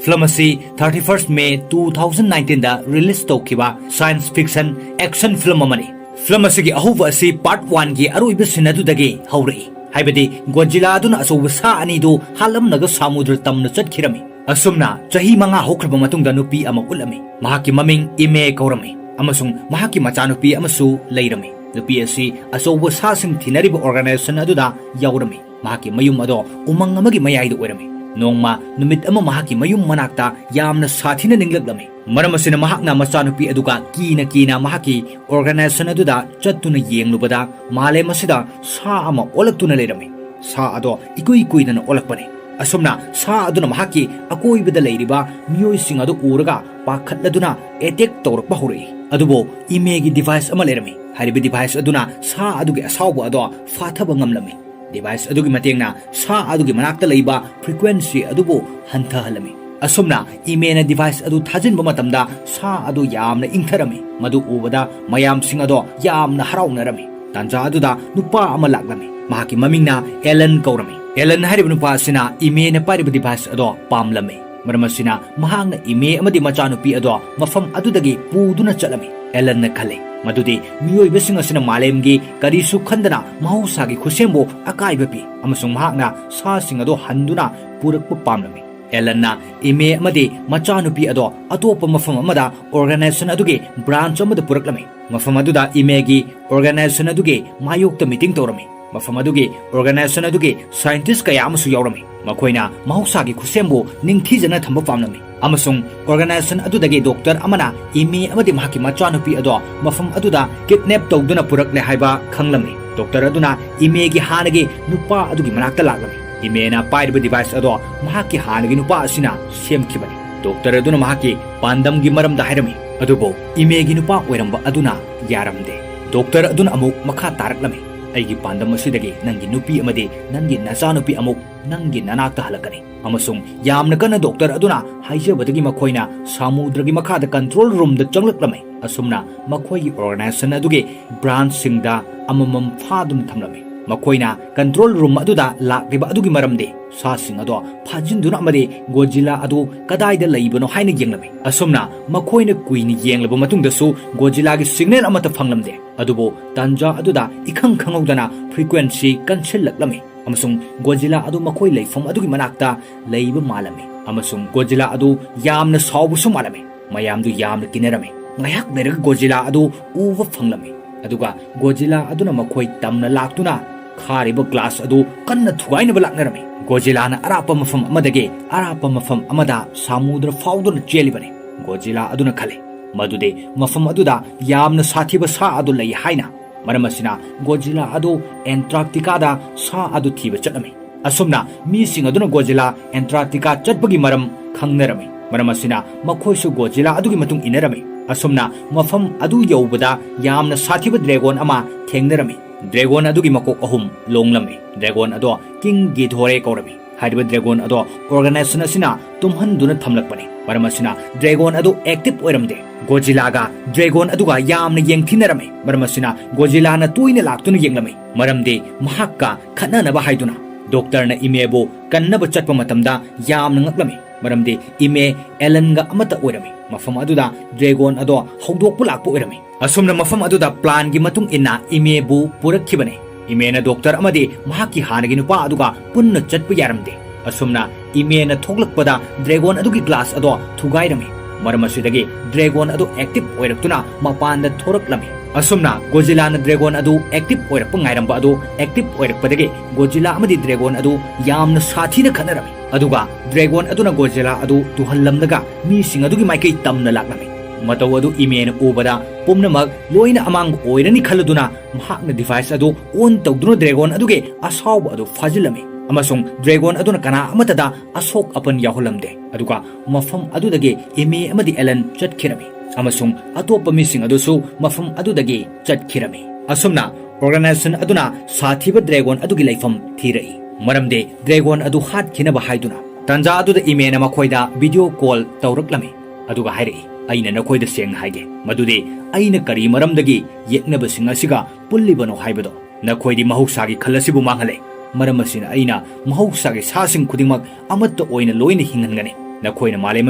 Film ꯑꯁꯤ thirty first May two thousand nineteenꯗ release ꯇꯧꯈꯤꯕ science fiction action film ꯑꯃꯅꯤ꯫ Film ꯑꯁꯤꯒꯤ ꯑꯍꯧꯕ ꯑꯁꯤ part oneꯒꯤ ꯑꯔꯣꯏꯕ scene ꯑꯗꯨꯗꯒꯤ ꯍꯧꯔꯛꯏ, ꯍꯥꯏꯕꯗꯤ ꯒꯣꯖꯤꯂꯥ ꯑꯗꯨꯅ ꯑꯆꯧꯕ ꯁꯥ ꯑꯅꯤꯗꯨ ꯍꯥꯠꯂꯝꯂꯒ ꯁꯥꯃꯨꯗ꯭ꯔ ꯇꯝꯅ ꯆꯠꯈꯤꯔꯝꯃꯤ꯫ ꯑꯁꯨꯝꯅ ꯆꯍꯤ ꯃꯉꯥ ꯍꯧꯈ꯭ꯔꯕ ꯃꯇꯨꯡꯗ ꯅꯨꯄꯤ ꯑꯃ ꯎꯠꯂꯝꯃꯤ꯫ ꯃꯍꯥꯛꯀꯤ ꯃꯃꯤꯡ ꯏꯃꯦ ꯀꯧꯔꯝꯃꯤ ꯑꯃꯁꯨꯡ ꯃꯍꯥꯛꯀꯤ ꯃꯆꯥꯅꯨꯄꯤ ꯑꯃꯁꯨ ꯂꯩꯔꯝꯃꯤ꯫ ꯅꯨꯄꯤ ꯑꯁꯤ ꯑꯆꯧꯕ ꯁꯥꯁꯤꯡ ꯊꯤꯅꯔꯤꯕ organization ꯑꯗꯨꯗ ꯌꯥꯎꯔꯝꯃꯤ꯫ ꯃꯍꯥꯛꯀꯤ ꯃꯌꯨꯝ ꯑꯗꯣ ꯎꯃꯪ ꯑꯃꯒꯤ ꯃꯌꯥꯏꯗ ꯑꯣꯏꯔꯝꯃꯤ꯫ ꯅꯣꯡꯃ ꯅꯨꯃꯤꯠ ꯑꯃ ꯃꯍꯥꯛꯀꯤ ꯃꯌꯨꯝ ꯃꯅꯥꯛꯇ ꯌꯥꯝꯅ ꯁꯥꯊꯤꯅ ꯅꯤꯡꯂꯛꯂꯝꯃꯤ꯫ ꯃꯔꯝ ꯑꯁꯤꯅ ꯃꯍꯥꯛꯅ ꯃꯆꯥꯅꯨꯄꯤ ꯑꯗꯨꯒ ꯀꯤꯅ ꯀꯤꯅ ꯃꯍꯥꯛꯀꯤ organization ꯑꯗꯨꯗ ꯆꯠꯇꯨꯅ ꯌꯦꯡꯂꯨꯕꯗ ꯃꯥꯂꯦꯝ ꯑꯁꯤꯗ ꯁꯥ ꯑꯃ ꯑꯣꯜꯂꯛꯇꯨꯅ ꯂꯩꯔꯝꯃꯤ꯫ ꯁꯥ ꯑꯗꯣ ꯏꯀꯨꯏ ꯀꯨꯏꯗꯅ ꯑꯣꯜꯂꯛꯄꯅꯤ꯫ ꯑꯁꯨꯝꯅ ꯁꯥ ꯑꯗꯨꯅ ꯃꯍꯥꯛꯀꯤ ꯑꯀꯣꯏꯕꯗ ꯂꯩꯔꯤꯕ ꯃꯤꯑꯣꯏꯁꯤꯡ ꯑꯗꯨ ꯎꯔꯒ ꯄꯥꯈꯠꯂꯗꯨꯅ attack ꯇꯧꯔꯛꯄ ꯍꯧꯔꯛꯏ꯫ ꯑꯗꯨꯕꯨ ꯏꯃꯦꯒꯤ device ꯑꯃ ꯂꯩꯔꯝꯃꯤ꯫ ꯍꯥꯏꯔꯤꯕ device ꯑꯗꯨꯅ ꯁꯥ ꯑꯗꯨꯒꯤ ꯑꯁꯥꯎꯕ ꯑꯗꯣ ꯐꯥꯊꯕ ꯉꯝꯂꯝꯃꯤ꯫ Device ꯑꯗꯨꯒꯤ ꯃꯇꯦꯡꯅ ꯁꯥ ꯑꯗꯨꯒꯤ ꯃꯅꯥꯛꯇ ꯂꯩꯕ frequency ꯑꯗꯨꯕꯨ ꯍꯟꯊꯍꯜꯂꯝꯃꯤ꯫ ꯑꯁꯨꯝꯅ ꯏꯃꯦꯅ device ꯑꯗꯨ ꯊꯥꯖꯤꯟꯕ ꯃꯇꯝꯗ ꯁꯥ ꯑꯗꯨ ꯌꯥꯝꯅ ꯏꯪꯊꯔꯝꯃꯤ꯫ ꯃꯗꯨ ꯎꯕꯗ ꯃꯌꯥꯝꯁꯤꯡ ꯑꯗꯣ ꯌꯥꯝꯅ ꯍꯔꯥꯎꯅꯔꯝꯃꯤ꯫ ꯇꯥꯟꯖꯥ ꯑꯗꯨꯗ ꯅꯨꯄꯥ ꯑꯃ ꯂꯥꯛꯂꯝꯃꯤ꯫ ꯃꯍꯥꯛꯀꯤ ꯃꯃꯤꯡꯅ ꯑꯦꯂꯟ ꯀꯧꯔꯝꯃꯤ꯫ ꯑꯦꯂꯟ ꯍꯥꯏꯔꯤꯕ ꯅꯨꯄꯥ ꯑꯁꯤꯅ ꯏꯃꯦꯅ ꯄꯥꯏꯔꯤꯕ device ꯑꯗꯣ ꯄꯥꯝꯂꯝꯃꯤ꯫ ꯃꯔꯝ ꯑꯁꯤꯅ ꯃꯍꯥꯛꯅ ꯏꯃꯦ ꯑꯃꯗꯤ ꯃꯆꯥꯅꯨꯄꯤ ꯑꯗꯣ ꯃꯐꯝ ꯑꯗꯨꯗꯒꯤ ꯄꯨꯗꯨꯅ ꯆꯠꯂꯝꯃꯤ꯫ ꯑꯦꯂꯟꯅ ꯈꯜꯂꯤ ꯃꯗꯨꯗꯤ ꯃꯤꯑꯣꯏꯕꯁꯤꯡ ꯑꯁꯤꯅ ꯃꯥꯂꯦꯝꯒꯤ ꯀꯔꯤꯁꯨ ꯈꯟꯗꯅ ꯃꯍꯧꯁꯥꯒꯤ ꯈꯨꯠꯁꯦꯝꯕꯨ ꯑꯀꯥꯏꯕ ꯄꯤ ꯑꯃꯁꯨꯡ ꯃꯍꯥꯛꯅ ꯁꯥꯁꯤꯡ ꯑꯗꯣ ꯍꯟꯗꯨꯅ ꯄꯨꯔꯛꯄ ꯄꯥꯝꯂꯝꯃꯤ꯫ ꯑꯦꯂꯟꯅ ꯏꯃꯦ ꯑꯃꯗꯤ ꯃꯆꯥꯅꯨꯄꯤ ꯑꯗꯣ ꯑꯇꯣꯞꯄ ꯃꯐꯝ ꯑꯃꯗ organization ꯑꯗꯨꯒꯤ branch ꯑꯃꯗ ꯄꯨꯔꯛꯂꯝꯃꯤ꯫ ꯃꯐꯝ ꯑꯗꯨꯗ ꯏꯃꯦꯒꯤ organization ꯑꯗꯨꯒꯤ ꯃꯥꯌꯣꯛꯇ meeting ꯇꯧꯔꯝꯃꯤ꯫ ꯃꯐꯝ ꯑꯗꯨꯒꯤ organization ꯑꯗꯨꯒꯤ scientist ꯀꯌꯥ ꯑꯃꯁꯨ ꯌꯥꯎꯔꯝꯃꯤ꯫ ꯃꯈꯣꯏꯅ ꯃꯍꯧꯁꯥꯒꯤ ꯈꯨꯠꯁꯦꯝꯕꯨ ꯅꯤꯡꯊꯤꯖꯅ ꯊꯝꯕ ꯄꯥꯝꯂꯝꯃꯤ ꯑꯃꯁꯨꯡ organization ꯑꯗꯨꯗꯒꯤ doctor ꯑꯃꯅ ꯏꯃꯦ ꯑꯃꯗꯤ ꯃꯍꯥꯛꯀꯤ ꯃꯆꯥꯅꯨꯄꯤ ꯑꯗꯣ ꯃꯐꯝ ꯑꯗꯨꯗ kidnap ꯇꯧꯗꯨꯅ ꯄꯨꯔꯛꯂꯦ ꯍꯥꯏꯕ ꯈꯪꯂꯝꯃꯤ꯫ Doctor ꯑꯗꯨꯅ ꯏꯃꯦꯒꯤ ꯍꯥꯟꯅꯒꯤ ꯅꯨꯄꯥ ꯑꯗꯨꯒꯤ ꯃꯅꯥꯛꯇ ꯂꯥꯛꯂꯝꯃꯤ꯫ ꯏꯃꯦꯅ ꯄꯥꯏꯔꯤꯕ device ꯑꯗꯣ ꯃꯍꯥꯛꯀꯤ ꯍꯥꯟꯅꯒꯤ ꯅꯨꯄꯥ ꯑꯁꯤꯅ ꯁꯦꯝꯈꯤꯕꯅꯤ꯫ Doctor ꯑꯗꯨꯅ ꯃꯍꯥꯛꯀꯤ ꯄꯥꯟꯗꯝꯒꯤ ꯃꯔꯝꯗ ꯍꯥꯏꯔꯝꯃꯤ, ꯑꯗꯨꯕꯨ ꯏꯃꯦꯒꯤ ꯅꯨꯄꯥ ꯑꯣꯏꯔꯝꯕ ꯑꯗꯨꯅ ꯌꯥꯔꯝꯗꯦ꯫ Doctor ꯑꯗꯨꯅ ꯑꯃꯨꯛ ꯃꯈꯥ ꯇꯥꯔꯛꯂꯝꯃꯤ, "ꯑꯩꯒꯤ ꯄꯥꯟꯗꯝ ꯑꯁꯤꯗꯒꯤ ꯅꯪꯒꯤ ꯅꯨꯄꯤ ꯑꯃꯗꯤ ꯅꯪꯒꯤ ꯅꯆꯥꯅꯨꯄꯤ ꯑꯃꯨꯛ ꯅꯪꯒꯤ ꯅꯅꯥꯛꯇ ꯍꯜꯂꯛꯀꯅꯤ꯫" ꯑꯃꯁꯨꯡ ꯌꯥꯝꯅ ꯀꯟꯅ doctor ꯑꯗꯨꯅ ꯍꯥꯏꯖꯕꯗꯒꯤ ꯃꯈꯣꯏꯅ ꯁꯃꯨꯗ꯭ꯔꯒꯤ ꯃꯈꯥꯗ control roomꯗ ꯆꯪꯂꯛꯂꯝꯃꯤ꯫ ꯑꯁꯨꯝꯅ ꯃꯈꯣꯏꯒꯤ organization ꯑꯗꯨꯒꯤ branchꯁꯤꯡꯗ ꯑꯃꯃꯝ ꯐꯥꯗꯨꯅ ꯊꯝꯂꯝꯃꯤ꯫ ꯃꯈꯣꯏꯅ control room ꯑꯗꯨꯗ ꯂꯥꯛꯂꯤꯕ ꯑꯗꯨꯒꯤ ꯃꯔꯝꯗꯤ ꯁꯥꯁꯤꯡ ꯑꯗꯣ ꯐꯥꯖꯤꯟꯗꯨꯅ ꯑꯃꯗꯤ Godzilla ꯑꯗꯨ ꯀꯗꯥꯏꯗ ꯂꯩꯕꯅꯣ ꯍꯥꯏꯅ ꯌꯦꯡꯂꯝꯃꯤ꯫ ꯑꯁꯨꯝꯅ ꯃꯈꯣꯏꯅ ꯀꯨꯏꯅ ꯌꯦꯡꯂꯕ ꯃꯇꯨꯡꯗꯁꯨ Godzillaꯒꯤ signal ꯑꯃꯠꯇ ꯐꯪꯂꯝꯗꯦ꯫ ꯑꯗꯨꯕꯨ ꯇꯥꯟꯖꯥ ꯑꯗꯨꯗ ꯏꯈꯪ ꯈꯪꯍꯧꯗꯅ frequency ꯀꯟꯁꯤꯜꯂꯛꯂꯝꯃꯤ ꯑꯃꯁꯨꯡ Godzilla ꯑꯗꯨ ꯃꯈꯣꯏ ꯂꯩꯐꯝ ꯑꯗꯨꯒꯤ ꯃꯅꯥꯛꯇ ꯂꯩꯕ ꯃꯥꯜꯂꯝꯃꯤ ꯑꯃꯁꯨꯡ Godzilla ꯑꯗꯨ ꯌꯥꯝꯅ ꯁꯥꯎꯕꯁꯨ ꯃꯥꯜꯂꯝꯃꯤ꯫ ꯃꯌꯥꯝꯗꯨ ꯌꯥꯝꯅ ꯀꯤꯅꯔꯝꯃꯤ꯫ ꯉꯥꯏꯍꯥꯛ ꯂꯩꯔꯒ Godzilla ꯑꯗꯨ ꯎꯕ ꯐꯪꯂꯝꯃꯤ, ꯑꯗꯨꯒ Godzilla ꯑꯗꯨꯅ ꯃꯈꯣꯏ ꯇꯝꯅ ꯂꯥꯛꯇꯨꯅ ꯈꯥꯔꯤꯕ glass ꯑꯗꯨ ꯀꯟꯅ ꯊꯨꯒꯥꯏꯅꯕ ꯂꯥꯛꯅꯔꯝꯃꯤ꯫ Godzillaꯅ ꯑꯔꯥꯞꯄ ꯃꯐꯝ ꯑꯃꯗꯒꯤ ꯑꯔꯥꯞꯄ ꯃꯐꯝ ꯑꯃꯗ ꯁꯃꯨꯗ꯭ꯔ ꯐꯥꯎꯗꯨꯅ ꯆꯦꯜꯂꯤꯕꯅꯤ꯫ Godzilla ꯑꯗꯨꯅ ꯈꯜꯂꯤ ꯃꯗꯨꯗꯤ ꯃꯐꯝ ꯑꯗꯨꯗ ꯌꯥꯝꯅ ꯁꯥꯊꯤꯕ ꯁꯥ ꯑꯗꯨ ꯂꯩ ꯍꯥꯏꯅ꯫ ꯃꯔꯝ ꯑꯁꯤꯅ Godzilla ꯑꯗꯨ Antarcticaꯗ ꯁꯥ ꯑꯗꯨ ꯊꯤꯕ ꯆꯠꯂꯝꯃꯤ꯫ ꯑꯁꯨꯝꯅ ꯃꯤꯁꯤꯡ ꯑꯗꯨꯅ Godzilla Antarctica ꯆꯠꯄꯒꯤ ꯃꯔꯝ ꯈꯪꯅꯔꯝꯃꯤ꯫ ꯃꯔꯝ ꯑꯁꯤꯅ ꯃꯈꯣꯏꯁꯨ Godzilla ꯑꯗꯨꯒꯤ ꯃꯇꯨꯡ ꯏꯟꯅꯔꯝꯃꯤ꯫ ꯑꯁꯨꯝꯅ ꯃꯐꯝ ꯑꯗꯨ ꯌꯧꯕꯗ ꯌꯥꯝꯅ ꯁꯥꯊꯤꯕ dragon ꯑꯃ ꯊꯦꯡꯅꯔꯝꯃꯤ꯫ Dragon ꯑꯗꯨꯒꯤ ꯃꯀꯣꯛ ꯑꯍꯨꯝ ꯂꯣꯡꯂꯝꯃꯤ꯫ Dragon ꯑꯗꯣ King Ghidorah ꯀꯧꯔꯝꯃꯤ꯫ ꯍꯥꯏꯔꯤꯕ dragon ꯑꯗꯣ organization ꯑꯁꯤꯅ ꯇꯨꯝꯍꯟꯗꯨꯅ ꯊꯝꯂꯛꯄꯅꯤ꯫ ꯃꯔꯝ ꯑꯁꯤꯅ dragon ꯑꯗꯨ active ꯑꯣꯏꯔꯝꯗꯦ꯫ Godzillaꯒ dragon ꯑꯗꯨꯒ ꯌꯥꯝꯅ ꯌꯦꯡꯊꯤꯅꯔꯝꯃꯤ꯫ ꯃꯔꯝ ꯑꯁꯤꯅ Godzillaꯅ ꯇꯣꯏꯅ ꯂꯥꯛꯇꯨꯅ ꯌꯦꯡꯂꯝꯃꯤ, ꯃꯔꯝꯗꯤ ꯃꯍꯥꯛꯀ ꯈꯠꯅꯅꯕ ꯍꯥꯏꯗꯨꯅ꯫ Doctorꯅ ꯏꯃꯦꯕꯨ ꯀꯟꯅꯕ ꯆꯠꯄ ꯃꯇꯝꯗ ꯌꯥꯝꯅ ꯉꯛꯂꯝꯃꯤ꯫ ꯃꯔꯝꯗꯤ ꯏꯃꯦ ꯑꯦꯂꯟꯒ ꯑꯃꯠꯇ ꯑꯣꯏꯔꯝꯃꯤ꯫ ꯃꯐꯝ ꯑꯗꯨꯗ ꯗ꯭ꯔꯦꯒꯣꯟ ꯑꯗꯣ ꯍꯧꯗꯣꯛꯄ ꯂꯥꯛꯄ ꯑꯣꯏꯔꯝꯃꯤ꯫ ꯑꯁꯨꯝꯅ ꯃꯐꯝ ꯑꯗꯨꯗ ꯄ꯭ꯂꯥꯟꯒꯤ ꯃꯇꯨꯡ ꯏꯟꯅ ꯏꯃꯦꯕꯨ ꯄꯨꯔꯛꯈꯤꯕꯅꯤ꯫ ꯏꯃꯦꯅ ꯗꯣꯛꯇꯔ ꯑꯃꯗꯤ ꯃꯍꯥꯛꯀꯤ ꯍꯥꯟꯅꯒꯤ ꯅꯨꯄꯥ ꯑꯗꯨꯒ ꯄꯨꯟꯅ ꯆꯠꯄ ꯌꯥꯔꯝꯗꯦ꯫ ꯑꯁꯨꯝꯅ ꯏꯃꯦꯅ ꯊꯣꯛꯂꯛꯄꯗ ꯗ꯭ꯔꯦꯒꯣꯟ ꯑꯗꯨꯒꯤ ꯒ꯭ꯂꯥꯁ ꯑꯗꯣ ꯊꯨꯒꯥꯏꯔꯝꯃꯤ꯫ ꯃꯔꯝ ꯑꯁꯤꯗꯒꯤ ꯗ꯭ꯔꯦꯒꯣꯟ ꯑꯗꯨ ꯑꯦꯛꯇꯤꯚ ꯑꯣꯏꯔꯛꯇꯨꯅ ꯃꯄꯥꯟꯗ ꯊꯣꯔꯛꯂꯝꯃꯤ꯫ ꯑꯁꯨꯝꯅ ꯒꯣꯖꯤꯂꯥꯅ ꯗ꯭ꯔꯦꯒꯣꯟ ꯑꯗꯨ ꯑꯦꯛꯇꯤꯚ ꯑꯣꯏꯔꯛꯄ ꯉꯥꯏꯔꯝꯕ ꯑꯗꯨ ꯑꯦꯛꯇꯤꯚ ꯑꯣꯏꯔꯛꯄꯗꯒꯤ ꯒꯣꯖꯤꯂꯥ ꯑꯃꯗꯤ ꯗ꯭ꯔꯦꯒꯣꯟ ꯑꯗꯨ ꯌꯥꯝꯅ ꯁꯥꯊꯤꯅ ꯈꯠꯅꯔꯝꯃꯤ꯫ ꯑꯗꯨꯒ ꯗ꯭ꯔꯦꯒꯣꯟ ꯑꯗꯨꯅ ꯒꯣꯖꯤꯂꯥ ꯑꯗꯨ ꯇꯨꯍꯜꯂꯝꯂꯒ ꯃꯤꯁꯤꯡ ꯑꯗꯨꯒꯤ ꯃꯥꯏꯀꯩ ꯇꯝꯅ ꯂꯥꯛꯂꯝꯃꯤ꯫ ꯃꯇꯧ ꯑꯗꯨ ꯏꯃꯦꯅ ꯎꯕꯗ ꯄꯨꯝꯅꯃꯛ ꯂꯣꯏꯅ ꯑꯃꯥꯡꯕ ꯑꯣꯏꯔꯅꯤ ꯈꯜꯂꯗꯨꯅ ꯃꯍꯥꯛꯅ ꯗꯤꯚꯥꯏꯁ ꯑꯗꯨ ꯑꯣꯟ ꯇꯧꯗꯨꯅ ꯗ꯭ꯔꯦꯒꯣꯟ ꯑꯗꯨꯒꯤ ꯑꯁꯥꯎꯕ ꯑꯗꯨ ꯐꯥꯖꯤꯜꯂꯝꯃꯤ ꯑꯃꯁꯨꯡ ꯗ꯭ꯔꯦꯒꯣꯟ ꯑꯗꯨꯅ ꯀꯅꯥ ꯑꯃꯠꯇꯗ ꯑꯁꯣꯛ ꯑꯄꯟ ꯌꯥꯎꯍꯜꯂꯝꯗꯦ꯫ ꯑꯗꯨꯒ ꯃꯐꯝ ꯑꯗꯨꯗꯒꯤ ꯏꯃꯦ ꯑꯃꯗꯤ ꯑꯦꯂꯟ ꯆꯠꯈꯤꯔꯝꯃꯤ ꯑꯃꯁꯨꯡ ꯑꯇꯣꯞꯄ ꯃꯤꯁꯤꯡ ꯑꯗꯨꯁꯨ ꯃꯐꯝ ꯑꯗꯨꯗꯒꯤ ꯆꯠꯈꯤꯔꯝꯃꯤ꯫ ꯑꯁꯨꯝꯅ ꯑꯣꯔꯒꯅꯥꯏꯖꯦꯁꯟ ꯑꯗꯨꯅ ꯁꯥꯊꯤꯕ ꯗ꯭ꯔꯦꯒꯣꯟ ꯑꯗꯨꯒꯤ ꯂꯩꯐꯝ ꯊꯤꯔꯛꯏ, ꯃꯔꯝꯗꯤ ꯗ꯭ꯔꯦꯒꯣꯟ ꯑꯗꯨ ꯍꯥꯠꯈꯤꯅꯕ ꯍꯥꯏꯗꯨꯅ꯫ ꯇꯥꯟꯖꯥ ꯑꯗꯨꯗ ꯏꯃꯦꯅ ꯃꯈꯣꯏꯗ ꯚꯤꯗꯤꯑꯣ ꯀꯣꯜ ꯇꯧꯔꯛꯂꯝꯃꯤ ꯑꯗꯨꯒ ꯍꯥꯏꯔꯛꯏ, "ꯑꯩꯅ ꯅꯈꯣꯏꯗ ꯁꯦꯡꯅ ꯍꯥꯏꯒꯦ, ꯃꯗꯨꯗꯤ ꯑꯩꯅ ꯀꯔꯤ ꯃꯔꯝꯗꯒꯤ ꯌꯦꯛꯅꯕꯁꯤꯡ ꯑꯁꯤꯒ ꯄꯨꯜꯂꯤꯕꯅꯣ ꯍꯥꯏꯕꯗꯣ꯫ ꯅꯈꯣꯏꯗꯤ ꯃꯍꯧꯁꯥꯒꯤ ꯈꯜ ꯑꯁꯤꯕꯨ ꯃꯥꯡꯍꯜꯂꯦ꯫ ꯃꯔꯝ ꯑꯁꯤꯅ ꯑꯩꯅ ꯃꯍꯧꯁꯥꯒꯤ ꯁꯥꯁꯤꯡ ꯈꯨꯗꯤꯡꯃꯛ ꯑꯃꯠꯇ ꯑꯣꯏꯅ ꯂꯣꯏꯅ ꯍꯤꯡꯍꯟꯒꯅꯤ꯫ ꯅꯈꯣꯏꯅ ꯃꯥꯂꯦꯝ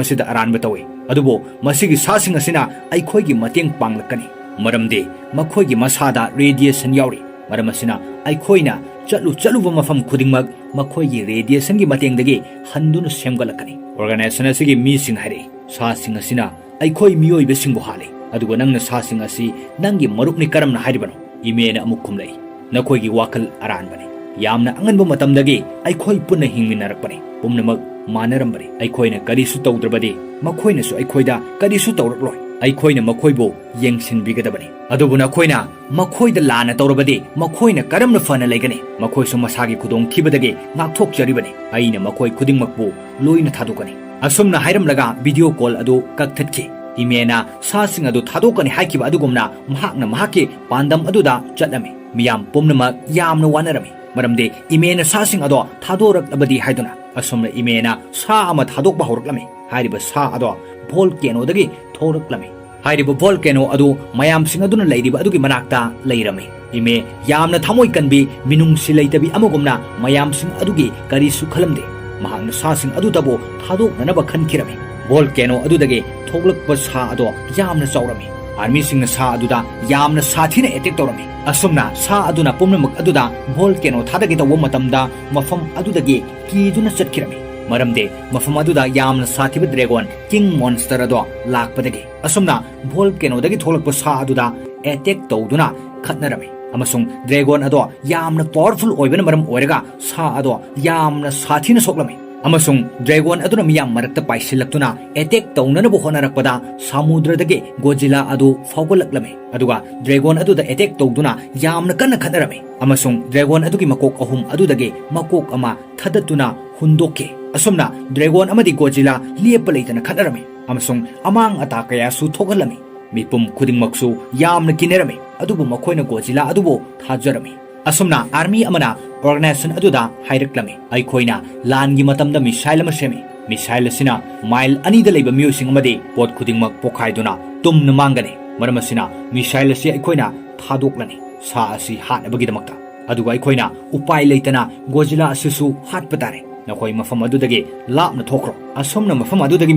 ꯑꯁꯤꯗ ꯑꯔꯥꯟꯕ ꯇꯧꯏ, ꯑꯗꯨꯕꯨ ꯃꯁꯤꯒꯤ ꯁꯥꯁꯤꯡ ꯑꯁꯤꯅ ꯑꯩꯈꯣꯏꯒꯤ ꯃꯇꯦꯡ ꯄꯥꯡꯂꯛꯀꯅꯤ, ꯃꯔꯝꯗꯤ ꯃꯈꯣꯏꯒꯤ ꯃꯁꯥꯗ ꯔꯦꯗꯤꯌꯦꯁꯟ ꯌꯥꯎꯔꯤ꯫ ꯃꯔꯝ ꯑꯁꯤꯅ ꯑꯩꯈꯣꯏꯅ ꯆꯠꯂꯨ ꯆꯠꯂꯨꯕ ꯃꯐꯝ ꯈꯨꯗꯤꯡꯃꯛ ꯃꯈꯣꯏꯒꯤ ꯔꯦꯗꯤꯌꯦꯁꯟꯒꯤ ꯃꯇꯦꯡꯗꯒꯤ ꯍꯟꯗꯨꯅ ꯁꯦꯝꯒꯠꯂꯛꯀꯅꯤ꯫" ꯑꯣꯔꯒꯅꯥꯏꯖꯦꯁꯟ ꯑꯁꯤꯒꯤ ꯃꯤꯁꯤꯡ ꯍꯥꯏꯔꯛꯏ, "ꯁꯥꯁꯤꯡ ꯑꯁꯤꯅ ꯑꯩꯈꯣꯏ ꯃꯤꯑꯣꯏꯕꯁꯤꯡꯕꯨ ꯍꯥꯠꯂꯤ, ꯑꯗꯨꯒ ꯅꯪꯅ ꯁꯥꯁꯤꯡ ꯑꯁꯤ ꯅꯪꯒꯤ ꯃꯔꯨꯞꯅꯤ ꯀꯔꯝꯅ ꯍꯥꯏꯔꯤꯕꯅꯣ?" ꯏꯃꯦꯅ ꯑꯃꯨꯛ ꯈꯨꯝꯂꯛꯏ, "ꯅꯈꯣꯏꯒꯤ ꯋꯥꯈꯜ ꯑꯔꯥꯟꯕꯅꯤ꯫ ꯌꯥꯝꯅ ꯑꯉꯟꯕ ꯃꯇꯝꯗꯒꯤ ꯑꯩꯈꯣꯏ ꯄꯨꯟꯅ ꯍꯤꯡꯃꯤꯟꯅꯔꯛꯄꯅꯤ꯫ ꯄꯨꯝꯅꯃꯛ ꯃꯥꯟꯅꯔꯝꯕꯅꯤ꯫ ꯑꯩꯈꯣꯏꯅ ꯀꯔꯤꯁꯨ ꯇꯧꯗ꯭ꯔꯕꯗꯤ ꯃꯈꯣꯏꯅꯁꯨ ꯑꯩꯈꯣꯏꯗ ꯀꯔꯤꯁꯨ ꯇꯧꯔꯛꯂꯣꯏ꯫ ꯑꯩꯈꯣꯏꯅ ꯃꯈꯣꯏꯕꯨ ꯌꯦꯡꯁꯤꯟꯕꯤꯒꯗꯕꯅꯤ꯫ ꯑꯗꯨꯕꯨ ꯅꯈꯣꯏꯅ ꯃꯈꯣꯏꯗ ꯂꯥꯟꯅ ꯇꯧꯔꯕꯗꯤ ꯃꯈꯣꯏꯅ ꯀꯔꯝꯅ ꯐꯅ ꯂꯩꯒꯅꯤ? ꯃꯈꯣꯏꯁꯨ ꯃꯁꯥꯒꯤ ꯈꯨꯗꯣꯡꯊꯤꯕꯗꯒꯤ ꯉꯥꯛꯊꯣꯛꯆꯔꯤꯕꯅꯤ꯫ ꯑꯩꯅ ꯃꯈꯣꯏ ꯈꯨꯗꯤꯡꯃꯛꯄꯨ ꯂꯣꯏꯅ ꯊꯥꯗꯣꯛꯀꯅꯤ꯫" ꯑꯁꯨꯝꯅ ꯍꯥꯏꯔꯝꯂꯒ ꯚꯤꯗꯤꯑꯣ ꯀꯣꯜ ꯑꯗꯨ ꯀꯛꯊꯠꯈꯤ꯫ ꯏꯃꯦꯅ ꯁꯥꯁꯤꯡ ꯑꯗꯨ ꯊꯥꯗꯣꯛꯀꯅꯤ ꯍꯥꯏꯈꯤꯕ ꯑꯗꯨꯒꯨꯝꯅ ꯃꯍꯥꯛꯅ ꯃꯍꯥꯛꯀꯤ ꯄꯥꯟꯗꯝ ꯑꯗꯨꯗ ꯆꯠꯂꯝꯃꯤ꯫ ꯃꯤꯌꯥꯝ ꯄꯨꯝꯅꯃꯛ ꯌꯥꯝꯅ ꯋꯥꯅꯔꯝꯃꯤ, ꯃꯔꯝꯗꯤ ꯏꯃꯦꯅ ꯁꯥꯁꯤꯡ ꯑꯗꯣ ꯊꯥꯗꯣꯔꯛꯂꯕꯗꯤ ꯍꯥꯏꯗꯨꯅ꯫ ꯑꯁꯨꯝꯅ ꯏꯃꯦꯅ ꯁꯥ ꯑꯃ ꯊꯥꯗꯣꯛꯄ ꯍꯧꯔꯛꯂꯝꯃꯤ꯫ ꯍꯥꯏꯔꯤꯕ ꯁꯥ ꯑꯗꯣ ꯚꯣꯜꯀꯦꯅꯣꯗꯒꯤ ꯊꯣꯔꯛꯂꯝꯃꯤ꯫ ꯍꯥꯏꯔꯤꯕ ꯚꯣꯜꯀꯦꯅꯣ ꯑꯗꯨ ꯃꯌꯥꯝꯁꯤꯡ ꯑꯗꯨꯅ ꯂꯩꯔꯤꯕ ꯑꯗꯨꯒꯤ ꯃꯅꯥꯛꯇ ꯂꯩꯔꯝꯃꯤ꯫ ꯏꯃꯦ ꯌꯥꯝꯅ ꯊꯃꯣꯏ ꯀꯟꯕꯤ, ꯃꯤꯅꯨꯡꯁꯤ ꯂꯩꯇꯕꯤ ꯑꯃꯒꯨꯝꯅ ꯃꯌꯥꯝꯁꯤꯡ ꯑꯗꯨꯒꯤ ꯀꯔꯤꯁꯨ ꯈꯜꯂꯝꯗꯦ꯫ ꯃꯍꯥꯛꯅ ꯁꯥꯁꯤꯡ ꯑꯗꯨꯗꯕꯨ ꯊꯥꯗꯣꯛꯅꯅꯕ ꯈꯟꯈꯤꯔꯝꯃꯤ꯫ ꯚꯣꯜꯀꯦꯅꯣ ꯑꯗꯨꯗꯒꯤ ꯊꯣꯛꯂꯛꯄ ꯁꯥ ꯑꯗꯣ ꯌꯥꯝꯅ ꯆꯥꯎꯔꯝꯃꯤ꯫ ꯑꯥꯔꯃꯤꯁꯤꯡꯅ ꯁꯥ ꯑꯗꯨꯗ ꯌꯥꯝꯅ ꯁꯥꯊꯤꯅ ꯑꯦꯇꯦꯛ ꯇꯧꯔꯝꯃꯤ꯫ ꯑꯁꯨꯝꯅ ꯁꯥ ꯑꯗꯨꯅ ꯄꯨꯝꯅꯃꯛ ꯑꯗꯨꯗ ꯚꯣꯜꯀꯦꯅꯣ ꯊꯥꯗꯒꯦ ꯇꯧꯕ ꯃꯇꯝꯗ ꯃꯐꯝ ꯑꯗꯨꯗꯒꯤ ꯀꯤꯗꯨꯅ ꯆꯠꯈꯤꯔꯝꯃꯤ꯫ ꯃꯔꯝꯗꯤ ꯃꯐꯝ ꯑꯗꯨꯗ ꯌꯥꯝꯅ ꯁꯥꯊꯤꯕ ꯗ꯭ꯔꯦꯒꯣꯟ ꯀꯤꯡ ꯃꯣꯟꯁꯇꯔ ꯑꯗꯣ ꯂꯥꯛꯄꯗꯒꯤ꯫ ꯑꯁꯨꯝꯅ ꯚꯣꯜꯀꯦꯅꯣꯗꯒꯤ ꯊꯣꯛꯂꯛꯄ ꯁꯥ ꯑꯗꯨꯗ ꯑꯦꯇꯦꯛ ꯇꯧꯗꯨꯅ ꯈꯠꯅꯔꯝꯃꯤ꯫ ꯑꯃꯁꯨꯡ ꯗ꯭ꯔꯦꯒꯣꯟ ꯑꯗꯣ ꯌꯥꯝꯅ ꯄꯥꯋꯔꯐꯨꯜ ꯑꯣꯏꯕꯅ ꯃꯔꯝ ꯑꯣꯏꯔꯒ ꯁꯥ ꯑꯗꯣ ꯌꯥꯝꯅ ꯁꯥꯊꯤꯅ ꯁꯣꯛꯂꯝꯃꯤ꯫ ꯑꯃꯁꯨꯡ ꯗ꯭ꯔꯦꯒꯣꯟ ꯑꯗꯨꯅ ꯃꯤꯌꯥꯝ ꯃꯔꯛꯇ ꯄꯥꯏꯁꯤꯜꯂꯛꯇꯨꯅ ꯑꯦꯇꯦꯛ ꯇꯧꯅꯅꯕ ꯍꯣꯠꯅꯔꯛꯄꯗ ꯁꯃꯨꯗ꯭ꯔꯗꯒꯤ ꯒꯣꯖꯤꯂꯥ ꯑꯗꯨ ꯐꯥꯎꯒꯠꯂꯛꯂꯝꯃꯤ꯫ ꯑꯗꯨꯒ ꯗ꯭ꯔꯦꯒꯣꯟ ꯑꯗꯨꯗ ꯑꯦꯇꯦꯛ ꯇꯧꯗꯨꯅ ꯌꯥꯝꯅ ꯀꯟꯅ ꯈꯠꯅꯔꯝꯃꯤ꯫ ꯑꯃꯁꯨꯡ ꯗ꯭ꯔꯦꯒꯣꯟ ꯑꯗꯨꯒꯤ ꯃꯀꯣꯛ ꯑꯍꯨꯝ ꯑꯗꯨꯗꯒꯤ ꯃꯀꯣꯛ ꯑꯃ ꯊꯥꯗꯠꯇꯨꯅ ꯍꯨꯟꯗꯣꯛꯈꯤ꯫ ꯑꯁꯨꯝꯅ ꯗ꯭ꯔꯦꯒꯣꯟ ꯑꯃꯗꯤ ꯒꯣꯖꯤꯂꯥ ꯂꯦꯞꯄ ꯂꯩꯇꯅ ꯈꯠꯅꯔꯝꯃꯤ꯫ ꯑꯃꯁꯨꯡ ꯑꯃꯥꯡ ꯑꯇꯥ ꯀꯌꯥꯁꯨ ꯊꯣꯛꯍꯜꯂꯝꯃꯤ꯫ ꯃꯤꯄꯨꯝ ꯈꯨꯗꯤꯡꯃꯛꯁꯨ ꯌꯥꯝꯅ ꯀꯤꯅꯔꯝꯃꯤ, ꯑꯗꯨꯕꯨ ꯃꯈꯣꯏꯅ ꯒꯣꯖꯤꯂꯥ ꯑꯗꯨꯕꯨ ꯊꯥꯖꯔꯝꯃꯤ꯫ ꯑꯁꯨꯝꯅ ꯑꯥꯔꯃꯤ ꯑꯃꯅ ꯑꯣꯔꯒꯅꯥꯏꯖꯦꯁꯟ ꯑꯗꯨꯗ ꯍꯥꯏꯔꯛꯂꯝꯃꯤ, "ꯑꯩꯈꯣꯏꯅ ꯂꯥꯟꯒꯤ ꯃꯇꯝꯗ ꯃꯤꯁꯥꯏꯜ ꯑꯃ ꯁꯦꯝꯃꯤ꯫ ꯃꯤꯁꯥꯏꯜ ꯑꯁꯤꯅ ꯃꯥꯏꯜ ꯑꯅꯤꯗ ꯂꯩꯕ ꯃꯤꯑꯣꯏꯁꯤꯡ ꯑꯃꯗꯤ ꯄꯣꯠ ꯈꯨꯗꯤꯡꯃꯛ ꯄꯣꯈꯥꯏꯗꯨꯅ ꯇꯨꯝꯅ ꯃꯥꯡꯒꯅꯤ꯫ ꯃꯔꯝ ꯑꯁꯤꯅ ꯃꯤꯁꯥꯏꯜ ꯑꯁꯤ ꯑꯩꯈꯣꯏꯅ ꯊꯥꯗꯣꯛꯂꯅꯤ꯫ ꯁꯥ ꯑꯁꯤ ꯍꯥꯠꯅꯕꯒꯤꯗꯃꯛꯇ꯫ ꯑꯗꯨꯒ ꯑꯩꯈꯣꯏꯅ ꯎꯄꯥꯏ ꯂꯩꯇꯅ ꯒꯣꯖꯤꯂꯥ ꯑꯁꯤꯁꯨ ꯍꯥꯠꯄ ꯇꯥꯔꯦ꯫ ꯅꯈꯣꯏ ꯃꯐꯝ ꯑꯗꯨꯗꯒꯤ ꯂꯥꯞꯅ ꯊꯣꯛꯈ꯭ꯔꯣ꯫" ꯑꯁꯨꯝꯅ ꯃꯐꯝ ꯑꯗꯨꯗꯒꯤ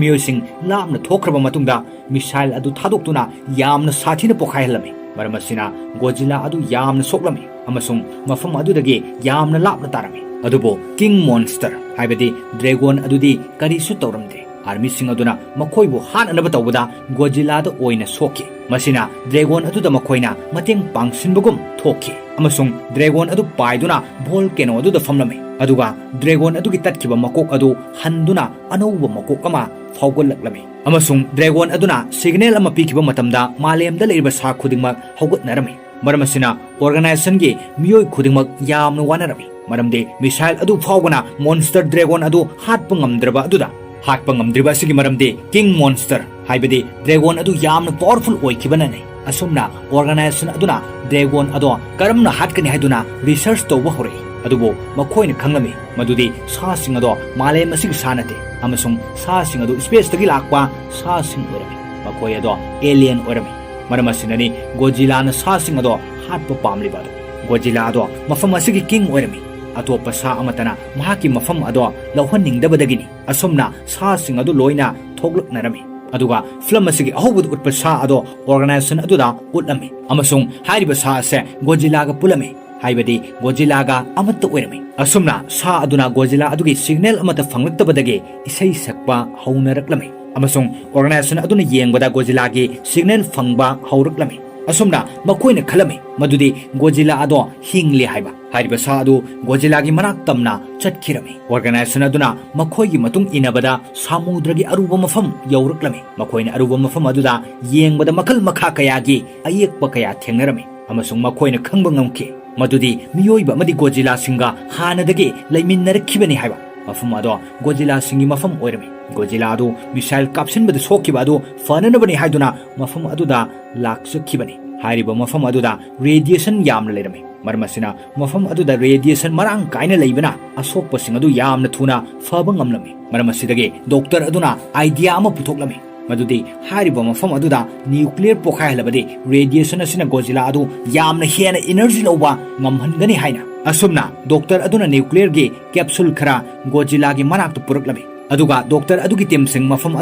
ꯃꯤꯑꯣꯏꯁꯤꯡ ꯂꯥꯞꯅ ꯊꯣꯛꯈ꯭ꯔꯕ ꯃꯇꯨꯡꯗ, ꯃꯤꯁꯥꯏꯜ ꯑꯗꯨ ꯊꯥꯗꯣꯛꯇꯨꯅ ꯌꯥꯝꯅ ꯁꯥꯊꯤꯅ ꯄꯣꯈꯥꯏꯍꯜꯂꯝꯃꯤ꯫ ꯃꯔꯝ ꯑꯁꯤꯅ ꯒꯣꯖꯤꯂꯥ ꯑꯗꯨ ꯌꯥꯝꯅ ꯁꯣꯛꯂꯝꯃꯤ ꯑꯃꯁꯨꯡ ꯃꯐꯝ ꯑꯗꯨꯗꯒꯤ ꯌꯥꯝꯅ ꯂꯥꯞꯅ ꯇꯥꯔꯝꯃꯤ꯫ ꯑꯗꯨꯕꯨ ꯀꯤꯡ ꯃꯣꯟꯁꯇꯔ, ꯍꯥꯏꯕꯗꯤ ꯗ꯭ꯔꯦꯒꯣꯟ ꯑꯗꯨꯗꯤ ꯀꯔꯤꯁꯨ ꯇꯧꯔꯝꯗꯦ꯫ ꯑꯥꯔꯃꯤꯁꯤꯡ ꯑꯗꯨꯅ ꯃꯈꯣꯏꯕꯨ ꯍꯥꯠꯅꯅꯕ ꯇꯧꯕꯗ ꯒꯣꯖꯤꯂꯥꯗ ꯑꯣꯏꯅ ꯁꯣꯛꯈꯤ꯫ ꯃꯁꯤꯅ ꯗ꯭ꯔꯦꯒꯣꯟ ꯑꯗꯨꯗ ꯃꯈꯣꯏꯅ ꯃꯇꯦꯡ ꯄꯥꯡꯁꯤꯟꯕꯒꯨꯝ ꯊꯣꯛꯈꯤ꯫ ꯑꯃꯁꯨꯡ ꯗ꯭ꯔꯦꯒꯣꯟ ꯑꯗꯨ ꯄꯥꯏꯗꯨꯅ ꯚꯣꯜꯀꯦꯅꯣ ꯑꯗꯨꯗ ꯐꯝꯂꯝꯃꯤ꯫ ꯑꯗꯨꯒ ꯗ꯭ꯔꯦꯒꯣꯟ ꯑꯗꯨꯒꯤ ꯇꯠꯈꯤꯕ ꯃꯀꯣꯛ ꯑꯗꯨ ꯍꯟꯗꯨꯅ ꯑꯅꯧꯕ ꯃꯀꯣꯛ ꯑꯃ ꯐꯥꯎꯒꯠꯂꯛꯂꯝꯃꯤ꯫ ꯑꯃꯁꯨꯡ ꯗ꯭ꯔꯦꯒꯣꯟ ꯑꯗꯨꯅ ꯁꯤꯒꯅꯦꯜ ꯑꯃ ꯄꯤꯈꯤꯕ ꯃꯇꯝꯗ ꯃꯥꯂꯦꯝꯗ ꯂꯩꯔꯤꯕ ꯁꯥ ꯈꯨꯗꯤꯡꯃꯛ ꯍꯧꯒꯠꯅꯔꯝꯃꯤ꯫ ꯃꯔꯝ ꯑꯁꯤꯅ ꯑꯣꯔꯒꯅꯥꯏꯖꯦꯁꯟꯒꯤ ꯃꯤꯑꯣꯏ ꯈꯨꯗꯤꯡꯃꯛ ꯌꯥꯝꯅ ꯋꯥꯅꯔꯝꯃꯤ, ꯃꯔꯝꯗꯤ ꯃꯤꯁꯥꯏꯜ ꯑꯗꯨ ꯐꯥꯎꯕꯅ ꯃꯣꯟꯁꯇꯔ ꯗ꯭ꯔꯦꯒꯣꯟ ꯑꯗꯨ ꯍꯥꯠꯄ ꯉꯝꯗ꯭ꯔꯕ ꯑꯗꯨꯗ꯫ ꯍꯥꯠꯄ ꯉꯝꯗ꯭ꯔꯤꯕ ꯑꯁꯤꯒꯤ ꯃꯔꯝꯗꯤ ꯀꯤꯡ ꯃꯣꯟꯁꯇꯔ, ꯍꯥꯏꯕꯗꯤ ꯗ꯭ꯔꯦꯒꯣꯟ ꯑꯗꯨ ꯌꯥꯝꯅ ꯄꯥꯋꯔꯐꯨꯜ ꯑꯣꯏꯈꯤꯕꯅꯅꯤ꯫ ꯑꯁꯨꯝꯅ ꯑꯣꯔꯒꯅꯥꯏꯖꯦꯁꯟ ꯑꯗꯨꯅ ꯗ꯭ꯔꯦꯒꯣꯟ ꯑꯗꯣ ꯀꯔꯝꯅ ꯍꯥꯠꯀꯅꯤ ꯍꯥꯏꯗꯨꯅ ꯔꯤꯁꯔꯆ ꯇꯧꯕ ꯍꯧꯔꯛꯏ꯫ ꯑꯗꯨꯕꯨ ꯃꯈꯣꯏꯅ ꯈꯪꯂꯝꯃꯤ ꯃꯗꯨꯗꯤ ꯁꯥꯁꯤꯡ ꯑꯗꯣ ꯃꯥꯂꯦꯝ ꯑꯁꯤꯒꯤ ꯁꯥ ꯅꯠꯇꯦ, ꯑꯃꯁꯨꯡ ꯁꯥꯁꯤꯡ ꯑꯗꯨ ꯁ꯭ꯄꯦꯁꯇꯒꯤ ꯂꯥꯛꯄ ꯁꯥꯁꯤꯡ ꯑꯣꯏꯔꯝꯃꯤ꯫ ꯃꯈꯣꯏ ꯑꯗꯣ ꯑꯦꯂꯤꯌꯟ ꯑꯣꯏꯔꯝꯃꯤ꯫ ꯃꯔꯝ ꯑꯁꯤꯅꯅꯤ ꯒꯣꯖꯤꯂꯥꯅ ꯁꯥꯁꯤꯡ ꯑꯗꯣ ꯍꯥꯠꯄ ꯄꯥꯝꯂꯤꯕ ꯑꯗꯨ꯫ ꯒꯣꯖꯤꯂꯥ ꯑꯗꯣ ꯃꯐꯝ ꯑꯁꯤꯒꯤ ꯀꯤꯡ ꯑꯣꯏꯔꯝꯃꯤ꯫ ꯑꯇꯣꯞꯄ ꯁꯥ ꯑꯃꯠꯇꯅ ꯃꯍꯥꯛꯀꯤ ꯃꯐꯝ ꯑꯗꯣ ꯂꯧꯍꯟꯅꯤꯡꯗꯕꯗꯒꯤꯅꯤ꯫ ꯑꯁꯨꯝꯅ ꯁꯥꯁꯤꯡ ꯑꯗꯨ ꯂꯣꯏꯅ ꯊꯣꯛꯂꯛꯅꯔꯝꯃꯤ꯫ ꯑꯗꯨꯒ ꯐꯤꯂꯝ ꯑꯁꯤꯒꯤ ꯑꯍꯧꯕꯗ ꯎꯠꯄ ꯁꯥ ꯑꯗꯣ organization ꯑꯗꯨꯗ ꯎꯠꯂꯝꯃꯤ, ꯑꯃꯁꯨꯡ ꯍꯥꯏꯔꯤꯕ ꯁꯥ ꯑꯁꯦ ꯒꯣꯖꯤꯂꯥꯒ ꯄꯨꯜꯂꯝꯃꯤ, ꯍꯥꯏꯕꯗꯤ ꯒꯣꯖꯤꯂꯥꯒ ꯑꯃꯠꯇ ꯑꯣꯏꯔꯝꯃꯤ꯫ ꯑꯁꯨꯝꯅ ꯁꯥ ꯑꯗꯨꯅ ꯒꯣꯖꯤꯂꯥ ꯑꯗꯨꯒꯤ signal ꯑꯃꯠꯇ ꯐꯪꯂꯛꯇꯕꯗꯒꯤ ꯏꯁꯩ ꯁꯛꯄ ꯍꯧꯅꯔꯛꯂꯝꯃꯤ, ꯑꯃꯁꯨꯡ organization ꯑꯗꯨꯅ ꯌꯦꯡꯕꯗ ꯒꯣꯖꯤꯂꯥꯒꯤ signal ꯐꯪꯕ ꯍꯧꯔꯛꯂꯝꯃꯤ꯫ ꯑꯁꯨꯝꯅ ꯃꯈꯣꯏꯅ ꯈꯜꯂꯝꯃꯤ ꯃꯗꯨꯗꯤ ꯒꯣꯖꯤꯂꯥ ꯑꯗꯣ ꯍꯤꯡꯂꯦ ꯍꯥꯏꯕ꯫ ꯍꯥꯏꯔꯤꯕ ꯁꯥ ꯑꯗꯨ ꯒꯣꯖꯤꯂꯥꯒꯤ ꯃꯅꯥꯛ ꯇꯝꯅ ꯆꯠꯈꯤꯔꯝꯃꯤ꯫ Organization ꯑꯗꯨꯅ ꯃꯈꯣꯏꯒꯤ ꯃꯇꯨꯡ ꯏꯟꯅꯕꯗ ꯁꯥꯃꯨꯗ꯭ꯔꯒꯤ ꯑꯔꯨꯕ ꯃꯐꯝ ꯌꯧꯔꯛꯂꯝꯃꯤ꯫ ꯃꯈꯣꯏꯅ ꯑꯔꯨꯕ ꯃꯐꯝ ꯑꯗꯨꯗ ꯌꯦꯡꯕꯗ ꯃꯈꯜ ꯃꯈꯥ ꯀꯌꯥꯒꯤ ꯑꯌꯦꯛꯄ ꯀꯌꯥ ꯊꯦꯡꯅꯔꯝꯃꯤ, ꯑꯃꯁꯨꯡ ꯃꯈꯣꯏꯅ ꯈꯪꯕ ꯉꯝꯈꯤ ꯃꯗꯨꯗꯤ ꯃꯤꯑꯣꯏꯕ ꯑꯃꯗꯤ ꯒꯣꯖꯤꯂꯥꯁꯤꯡꯒ ꯍꯥꯟꯅꯗꯒꯤ ꯂꯩꯃꯤꯟꯅꯔꯛꯈꯤꯕꯅꯤ ꯍꯥꯏꯕ꯫ ꯃꯐꯝ ꯑꯗꯣ ꯒꯣꯖꯤꯂꯥꯁꯤꯡꯒꯤ ꯃꯐꯝ ꯑꯣꯏꯔꯝꯃꯤ꯫ ꯒꯣꯖꯤꯂꯥ ꯑꯗꯨ missile ꯀꯥꯞꯁꯤꯟꯕꯗ ꯁꯣꯛꯈꯤꯕ ꯑꯗꯨ ꯐꯅꯅꯕꯅꯤ ꯍꯥꯏꯗꯨꯅ ꯃꯐꯝ ꯑꯗꯨꯗ ꯂꯥꯛꯆꯈꯤꯕꯅꯤ꯫ ꯍꯥꯏꯔꯤꯕ ꯃꯐꯝ ꯑꯗꯨꯗ radiation ꯌꯥꯝꯅ ꯂꯩꯔꯝꯃꯤ꯫ ꯃꯔꯝ ꯑꯁꯤꯅ ꯃꯐꯝ ꯑꯗꯨꯗ radiation ꯃꯔꯥꯡ ꯀꯥꯏꯅ ꯂꯩꯕꯅ ꯑꯁꯣꯛꯄꯁꯤꯡ ꯑꯗꯨ ꯌꯥꯝꯅ ꯊꯨꯅ ꯐꯕ ꯉꯝꯂꯝꯃꯤ꯫ ꯃꯔꯝ ꯑꯁꯤꯗꯒꯤ doctor ꯑꯗꯨꯅ idea ꯑꯃ ꯄꯨꯊꯣꯛꯂꯝꯃꯤ, ꯃꯗꯨꯗꯤ ꯍꯥꯏꯔꯤꯕ ꯃꯐꯝ ꯑꯗꯨꯗ nuclear ꯄꯣꯈꯥꯏꯍꯜꯂꯕꯗꯤ radiation ꯑꯁꯤꯅ ꯒꯣꯖꯤꯂꯥ ꯑꯗꯨ ꯌꯥꯝꯅ ꯍꯦꯟꯅ energy ꯂꯧꯕ ꯉꯝꯍꯟꯒꯅꯤ ꯍꯥꯏꯅ꯫ ꯑꯁꯨꯝꯅ doctor ꯑꯗꯨꯅ nuclearꯒꯤ capsule ꯈꯔ ꯒꯣꯖꯤꯂꯥꯒꯤ ꯃꯅꯥꯛꯇ ꯄꯨꯔꯛꯂꯝꯃꯤ꯫ ꯑꯗꯨꯒ doctor ꯑꯗꯨꯒꯤ teamꯁꯤꯡ ꯃꯐꯝ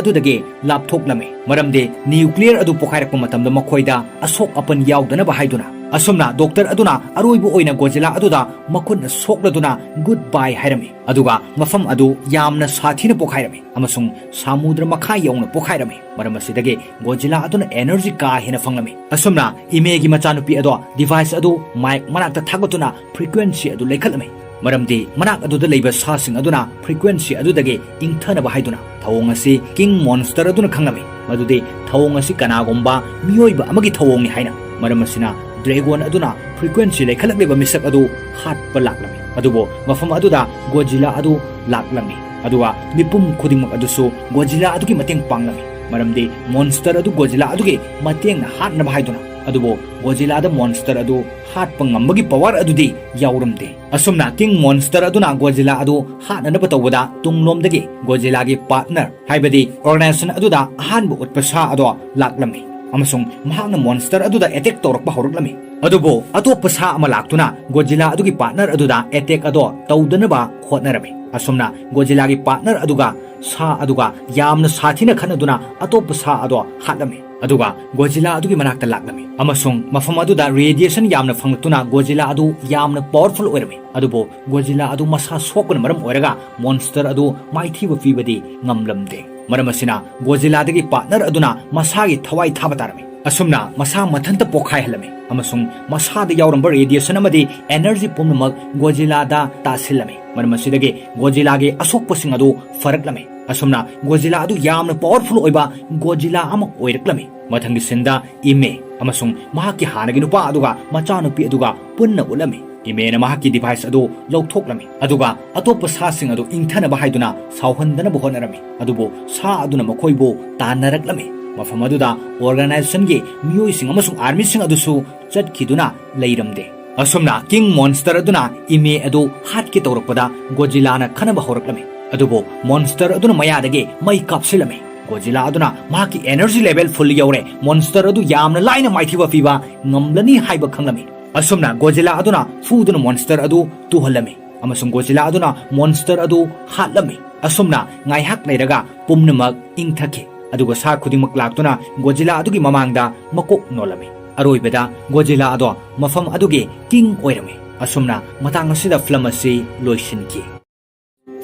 ꯑꯗꯨꯗꯒꯤ ꯂꯥꯞꯊꯣꯛꯂꯝꯃꯤ, ꯃꯔꯝꯗꯤ nuclear ꯑꯗꯨ ꯄꯣꯈꯥꯏꯔꯛꯄ ꯃꯇꯝꯗ ꯃꯈꯣꯏꯗ ꯑꯁꯣꯛ ꯑꯄꯟ ꯌꯥꯎꯗꯅꯕ ꯍꯥꯏꯗꯨꯅ꯫ ꯑꯁꯨꯝꯅ doctor ꯑꯗꯨꯅ ꯑꯔꯣꯏꯕ ꯑꯣꯏꯅ ꯒꯣꯖꯤꯂꯥ ꯑꯗꯨꯗ ꯃꯈꯨꯠꯅ ꯁꯣꯛꯂꯗꯨꯅ good bye ꯍꯥꯏꯔꯝꯃꯤ꯫ ꯑꯗꯨꯒ ꯃꯐꯝ ꯑꯗꯨ ꯌꯥꯝꯅ ꯁꯥꯊꯤꯅ ꯄꯣꯈꯥꯏꯔꯝꯃꯤ, ꯑꯃꯁꯨꯡ ꯁꯥꯃꯨꯗ꯭ꯔ ꯃꯈꯥ ꯌꯧꯅ ꯄꯣꯈꯥꯏꯔꯝꯃꯤ꯫ ꯃꯔꯝ ꯑꯁꯤꯗꯒꯤ ꯒꯣꯖꯤꯂꯥ ꯑꯗꯨꯅ energy ꯀꯥ ꯍꯦꯟꯅ ꯐꯪꯂꯝꯃꯤ꯫ ꯑꯁꯨꯝꯅ ꯏꯃꯦꯒꯤ ꯃꯆꯥꯅꯨꯄꯤ ꯑꯗꯣ device ꯑꯗꯨ ꯃꯥꯏꯛ ꯃꯅꯥꯛꯇ ꯊꯥꯒꯠꯇꯨꯅ frequency ꯑꯗꯨ ꯂꯩꯈꯠꯂꯝꯃꯤ, ꯃꯔꯝꯗꯤ ꯃꯅꯥꯛ ꯑꯗꯨꯗ ꯂꯩꯕ ꯁꯥꯁꯤꯡ ꯑꯗꯨꯅ frequency ꯑꯗꯨꯗꯒꯤ ꯏꯪꯊꯅꯕ ꯍꯥꯏꯗꯨꯅ꯫ ꯊꯧꯑꯣꯡ ꯑꯁꯤ king monster ꯑꯗꯨꯅ ꯈꯪꯂꯝꯃꯤ ꯃꯗꯨꯗꯤ ꯊꯧꯑꯣꯡ ꯑꯁꯤ ꯀꯅꯥꯒꯨꯝꯕ ꯃꯤꯑꯣꯏꯕ ꯑꯃꯒꯤ ꯊꯧꯑꯣꯡꯅꯤ ꯍꯥꯏꯅ꯫ ꯃꯔꯝ ꯑꯁꯤꯅ dragon ꯑꯗꯨꯅ frequency ꯂꯩꯈꯠꯂꯛꯂꯤꯕ ꯃꯤꯁꯛ ꯑꯗꯨ ꯍꯥꯠꯄ ꯂꯥꯛꯂꯝꯃꯤ꯫ ꯑꯗꯨꯕꯨ ꯃꯐꯝ ꯑꯗꯨꯗ ꯒꯣꯖꯤꯂꯥ ꯑꯗꯨ ꯂꯥꯛꯂꯝꯃꯤ, ꯑꯗꯨꯒ ꯃꯤꯄꯨꯝ ꯈꯨꯗꯤꯡꯃꯛ ꯑꯗꯨꯁꯨ ꯒꯣꯖꯤꯂꯥ ꯑꯗꯨꯒꯤ ꯃꯇꯦꯡ ꯄꯥꯡꯂꯝꯃꯤ, ꯃꯔꯝꯗꯤ monster ꯑꯗꯨ ꯒꯣꯖꯤꯂꯥ ꯑꯗꯨꯒꯤ ꯃꯇꯦꯡꯅ ꯍꯥꯠꯅꯕ ꯍꯥꯏꯗꯨꯅ꯫ ꯑꯗꯨꯕꯨ ꯒꯣꯖꯤꯂꯥꯗ monster ꯑꯗꯨ ꯍꯥꯠꯄ ꯉꯝꯕꯒꯤ power ꯑꯗꯨꯗꯤ ꯌꯥꯎꯔꯝꯗꯦ꯫ ꯑꯁꯨꯝꯅ king monster ꯑꯗꯨꯅ ꯒꯣꯖꯤꯂꯥ ꯑꯗꯨ ꯍꯥꯠꯅꯅꯕ ꯇꯧꯕꯗ ꯇꯨꯡꯂꯣꯝꯗꯒꯤ ꯒꯣꯖꯤꯂꯥꯒꯤ partner, ꯍꯥꯏꯕꯗꯤ organization ꯑꯗꯨꯗ ꯑꯍꯥꯟꯕ ꯎꯠꯄ ꯁꯥ ꯑꯗꯣ ꯂꯥꯛꯂꯝꯃꯤ, ꯑꯃꯁꯨꯡ ꯃꯍꯥꯛꯅ monster ꯑꯗꯨꯗ attack ꯇꯧꯔꯛꯄ ꯍꯧꯔꯛꯂꯝꯃꯤ꯫ ꯑꯗꯨꯕꯨ ꯑꯇꯣꯞꯄ ꯁꯥ ꯑꯃ ꯂꯥꯛꯇꯨꯅ ꯒꯣꯖꯤꯂꯥ ꯑꯗꯨꯒꯤ ꯄꯥꯔꯠꯅꯔ ꯑꯗꯨꯗ ꯑꯦꯇꯦꯛ ꯑꯗꯣ ꯇꯧꯗꯅꯕ ꯍꯣꯠꯅꯔꯝꯃꯤ꯫ ꯑꯁꯨꯝꯅ ꯒꯣꯖꯤꯂꯥꯒꯤ ꯄꯥꯔꯠꯅꯔ ꯑꯗꯨꯒ ꯁꯥ ꯑꯗꯨꯒ ꯌꯥꯝꯅ ꯁꯥꯊꯤꯅ ꯈꯠꯅꯗꯨꯅ ꯑꯇꯣꯞꯄ ꯁꯥ ꯑꯗꯣ ꯍꯥꯠꯂꯝꯃꯤ꯫ ꯑꯗꯨꯒ ꯒꯣꯖꯤꯂꯥ ꯑꯗꯨꯒꯤ ꯃꯅꯥꯛꯇ ꯂꯥꯛꯂꯝꯃꯤ ꯑꯃꯁꯨꯡ ꯃꯐꯝ ꯑꯗꯨꯗ ꯔꯦꯗꯤꯌꯦꯁꯟ ꯌꯥꯝꯅ ꯐꯪꯂꯛꯇꯨꯅ ꯒꯣꯖꯤꯂꯥ ꯑꯗꯨ ꯌꯥꯝꯅ ꯄꯥꯋꯔꯐꯨꯜ ꯑꯣꯏꯔꯝꯃꯤ꯫ ꯑꯗꯨꯕꯨ ꯒꯣꯖꯤꯂꯥ ꯑꯗꯨ ꯃꯁꯥ ꯁꯣꯛꯄꯅ ꯃꯔꯝ ꯑꯣꯏꯔꯒ ꯃꯣꯟꯁꯇꯔ ꯑꯗꯨ ꯃꯥꯏꯊꯤꯕ ꯄꯤꯕꯗꯤ ꯉꯝꯂꯝꯗꯦ꯫ ꯃꯔꯝ ꯑꯁꯤꯅ ꯒꯣꯖꯤꯂꯥꯗꯒꯤ ꯄꯥꯔꯠꯅꯔ ꯑꯗꯨꯅ ꯃꯁꯥꯒꯤ ꯊꯋꯥꯏ ꯊꯥꯕ ꯇꯥꯔꯝꯃꯤ꯫ ꯑꯁꯨꯝꯅ ꯃꯁꯥ ꯃꯊꯟꯇ ꯄꯣꯛꯈꯥꯏꯍꯜꯂꯝꯃꯤ ꯑꯃꯁꯨꯡ ꯃꯁꯥꯗ ꯌꯥꯎꯔꯝꯕ ꯔꯦꯗꯤꯌꯦꯁꯟ ꯑꯃꯗꯤ ꯑꯦꯅꯔꯖꯤ ꯄꯨꯝꯅꯃꯛ ꯒꯣꯖꯤꯂꯥꯗ ꯇꯥꯁꯤꯜꯂꯝꯃꯤ꯫ ꯃꯔꯝ ꯑꯁꯤꯗꯒꯤ ꯒꯣꯖꯤꯂꯥꯒꯤ ꯑꯁꯣꯛꯄꯁꯤꯡ ꯑꯗꯨ ꯐꯔꯛꯂꯝꯃꯤ꯫ ꯑꯁꯨꯝꯅ ꯒꯣꯖꯤꯂꯥ ꯑꯗꯨ ꯌꯥꯝꯅ ꯄꯥꯋꯔꯐꯨꯜ ꯑꯣꯏꯕ ꯒꯣꯖꯤꯂꯥ ꯑꯃ ꯑꯣꯏꯔꯛꯂꯝꯃꯤ꯫ ꯃꯊꯪꯒꯤ ꯁꯤꯟꯗ ꯏꯃꯦ ꯑꯃꯁꯨꯡ ꯃꯍꯥꯛꯀꯤ ꯍꯥꯟꯅꯒꯤ ꯅꯨꯄꯥ ꯑꯗꯨꯒ ꯃꯆꯥꯅꯨꯄꯤ ꯑꯗꯨꯒ ꯄꯨꯟꯅ ꯎꯠꯂꯝꯃꯤ꯫ ꯏꯃꯦꯅ ꯃꯍꯥꯛꯀꯤ ꯗꯤꯚꯥꯏꯁ ꯑꯗꯨ ꯂꯧꯊꯣꯛꯂꯝꯃꯤ, ꯑꯗꯨꯒ ꯑꯇꯣꯞꯄ ꯁꯥꯁꯤꯡ ꯑꯗꯨ ꯏꯪꯊꯅꯕ ꯍꯥꯏꯗꯨꯅ ꯁꯥꯎꯍꯟꯗꯅꯕ ꯍꯣꯠꯅꯔꯝꯃꯤ꯫ ꯑꯗꯨꯕꯨ ꯁꯥ ꯑꯗꯨꯅ ꯃꯈꯣꯏꯕꯨ ꯇꯥꯟꯅꯔꯛꯂꯝꯃꯤ꯫ ꯃꯐꯝ ꯑꯗꯨꯗ ꯑꯣꯔꯒꯅꯥꯏꯖꯦꯁꯟꯒꯤ ꯃꯤꯑꯣꯏꯁꯤꯡ ꯑꯃꯁꯨꯡ ꯑꯥꯔꯃꯤꯁꯤꯡ ꯑꯗꯨꯁꯨ ꯆꯠꯈꯤꯗꯨꯅ ꯂꯩꯔꯝꯗꯦ꯫ ꯑꯁꯨꯝꯅ ꯀꯤꯡ ꯃꯣꯟꯁꯇꯔ ꯑꯗꯨꯅ ꯏꯃꯦ ꯑꯗꯨ ꯍꯥꯠꯀꯦ ꯇꯧꯔꯛꯄꯗ ꯒꯣꯖꯤꯂꯥꯅ ꯈꯟꯅꯕ ꯍꯧꯔꯛꯂꯝꯃꯤ꯫ ꯑꯗꯨꯕꯨ ꯃꯣꯟꯁꯇꯔ ꯑꯗꯨꯅ ꯃꯌꯥꯗꯒꯤ ꯃꯩ ꯀꯥꯞꯁꯤꯜꯂꯝꯃꯤ꯫ ꯒꯣꯖꯤꯂꯥ ꯑꯗꯨꯅ ꯃꯍꯥꯛꯀꯤ ꯑꯦꯅꯔꯖꯤ ꯂꯦꯚꯦꯜ ꯐꯨꯜ ꯌꯧꯔꯦ, ꯃꯣꯟꯁꯇꯔ ꯑꯗꯨ ꯌꯥꯝꯅ ꯂꯥꯏꯅ ꯃꯥꯏꯊꯤꯕ ꯄꯤꯕ ꯉꯝꯂꯅꯤ ꯍꯥꯏꯕ ꯈꯪꯂꯝꯃꯤ꯫ ꯑꯁꯨꯝꯅ ꯒꯣꯖꯤꯂꯥ ꯑꯗꯨꯅ ꯐꯨꯗꯨꯅ ꯃꯣꯟꯁꯇꯔ ꯑꯗꯨ ꯇꯨꯍꯜꯂꯝꯃꯤ ꯑꯃꯁꯨꯡ ꯒꯣꯖꯤꯂꯥ ꯑꯗꯨꯅ ꯃꯣꯟꯁꯇꯔ ꯑꯗꯨ ꯍꯥꯠꯂꯝꯃꯤ꯫ ꯑꯁꯨꯝꯅ ꯉꯥꯏꯍꯥꯛ ꯂꯩꯔꯒ ꯄꯨꯝꯅꯃꯛ ꯏꯪꯊꯈꯤ, ꯑꯗꯨꯒ ꯁꯥ ꯈꯨꯗꯤꯡꯃꯛ ꯂꯥꯛꯇꯨꯅ ꯒꯣꯖꯤꯂꯥ ꯑꯗꯨꯒꯤ ꯃꯃꯥꯡꯗ ꯃꯀꯣꯛ ꯅꯣꯜꯂꯝꯃꯤ꯫ ꯑꯔꯣꯏꯕꯗ ꯒꯣꯖꯤꯂꯥ ꯑꯗꯣ ꯃꯐꯝ ꯑꯗꯨꯒꯤ ꯀꯤꯡ ꯑꯣꯏꯔꯝꯃꯤ꯫ ꯑꯁꯨꯝꯅ ꯃꯇꯥꯡ ꯑꯁꯤꯗ ꯐꯤꯂꯝ ꯑꯁꯤ ꯂꯣꯏꯁꯤꯟꯈꯤ꯫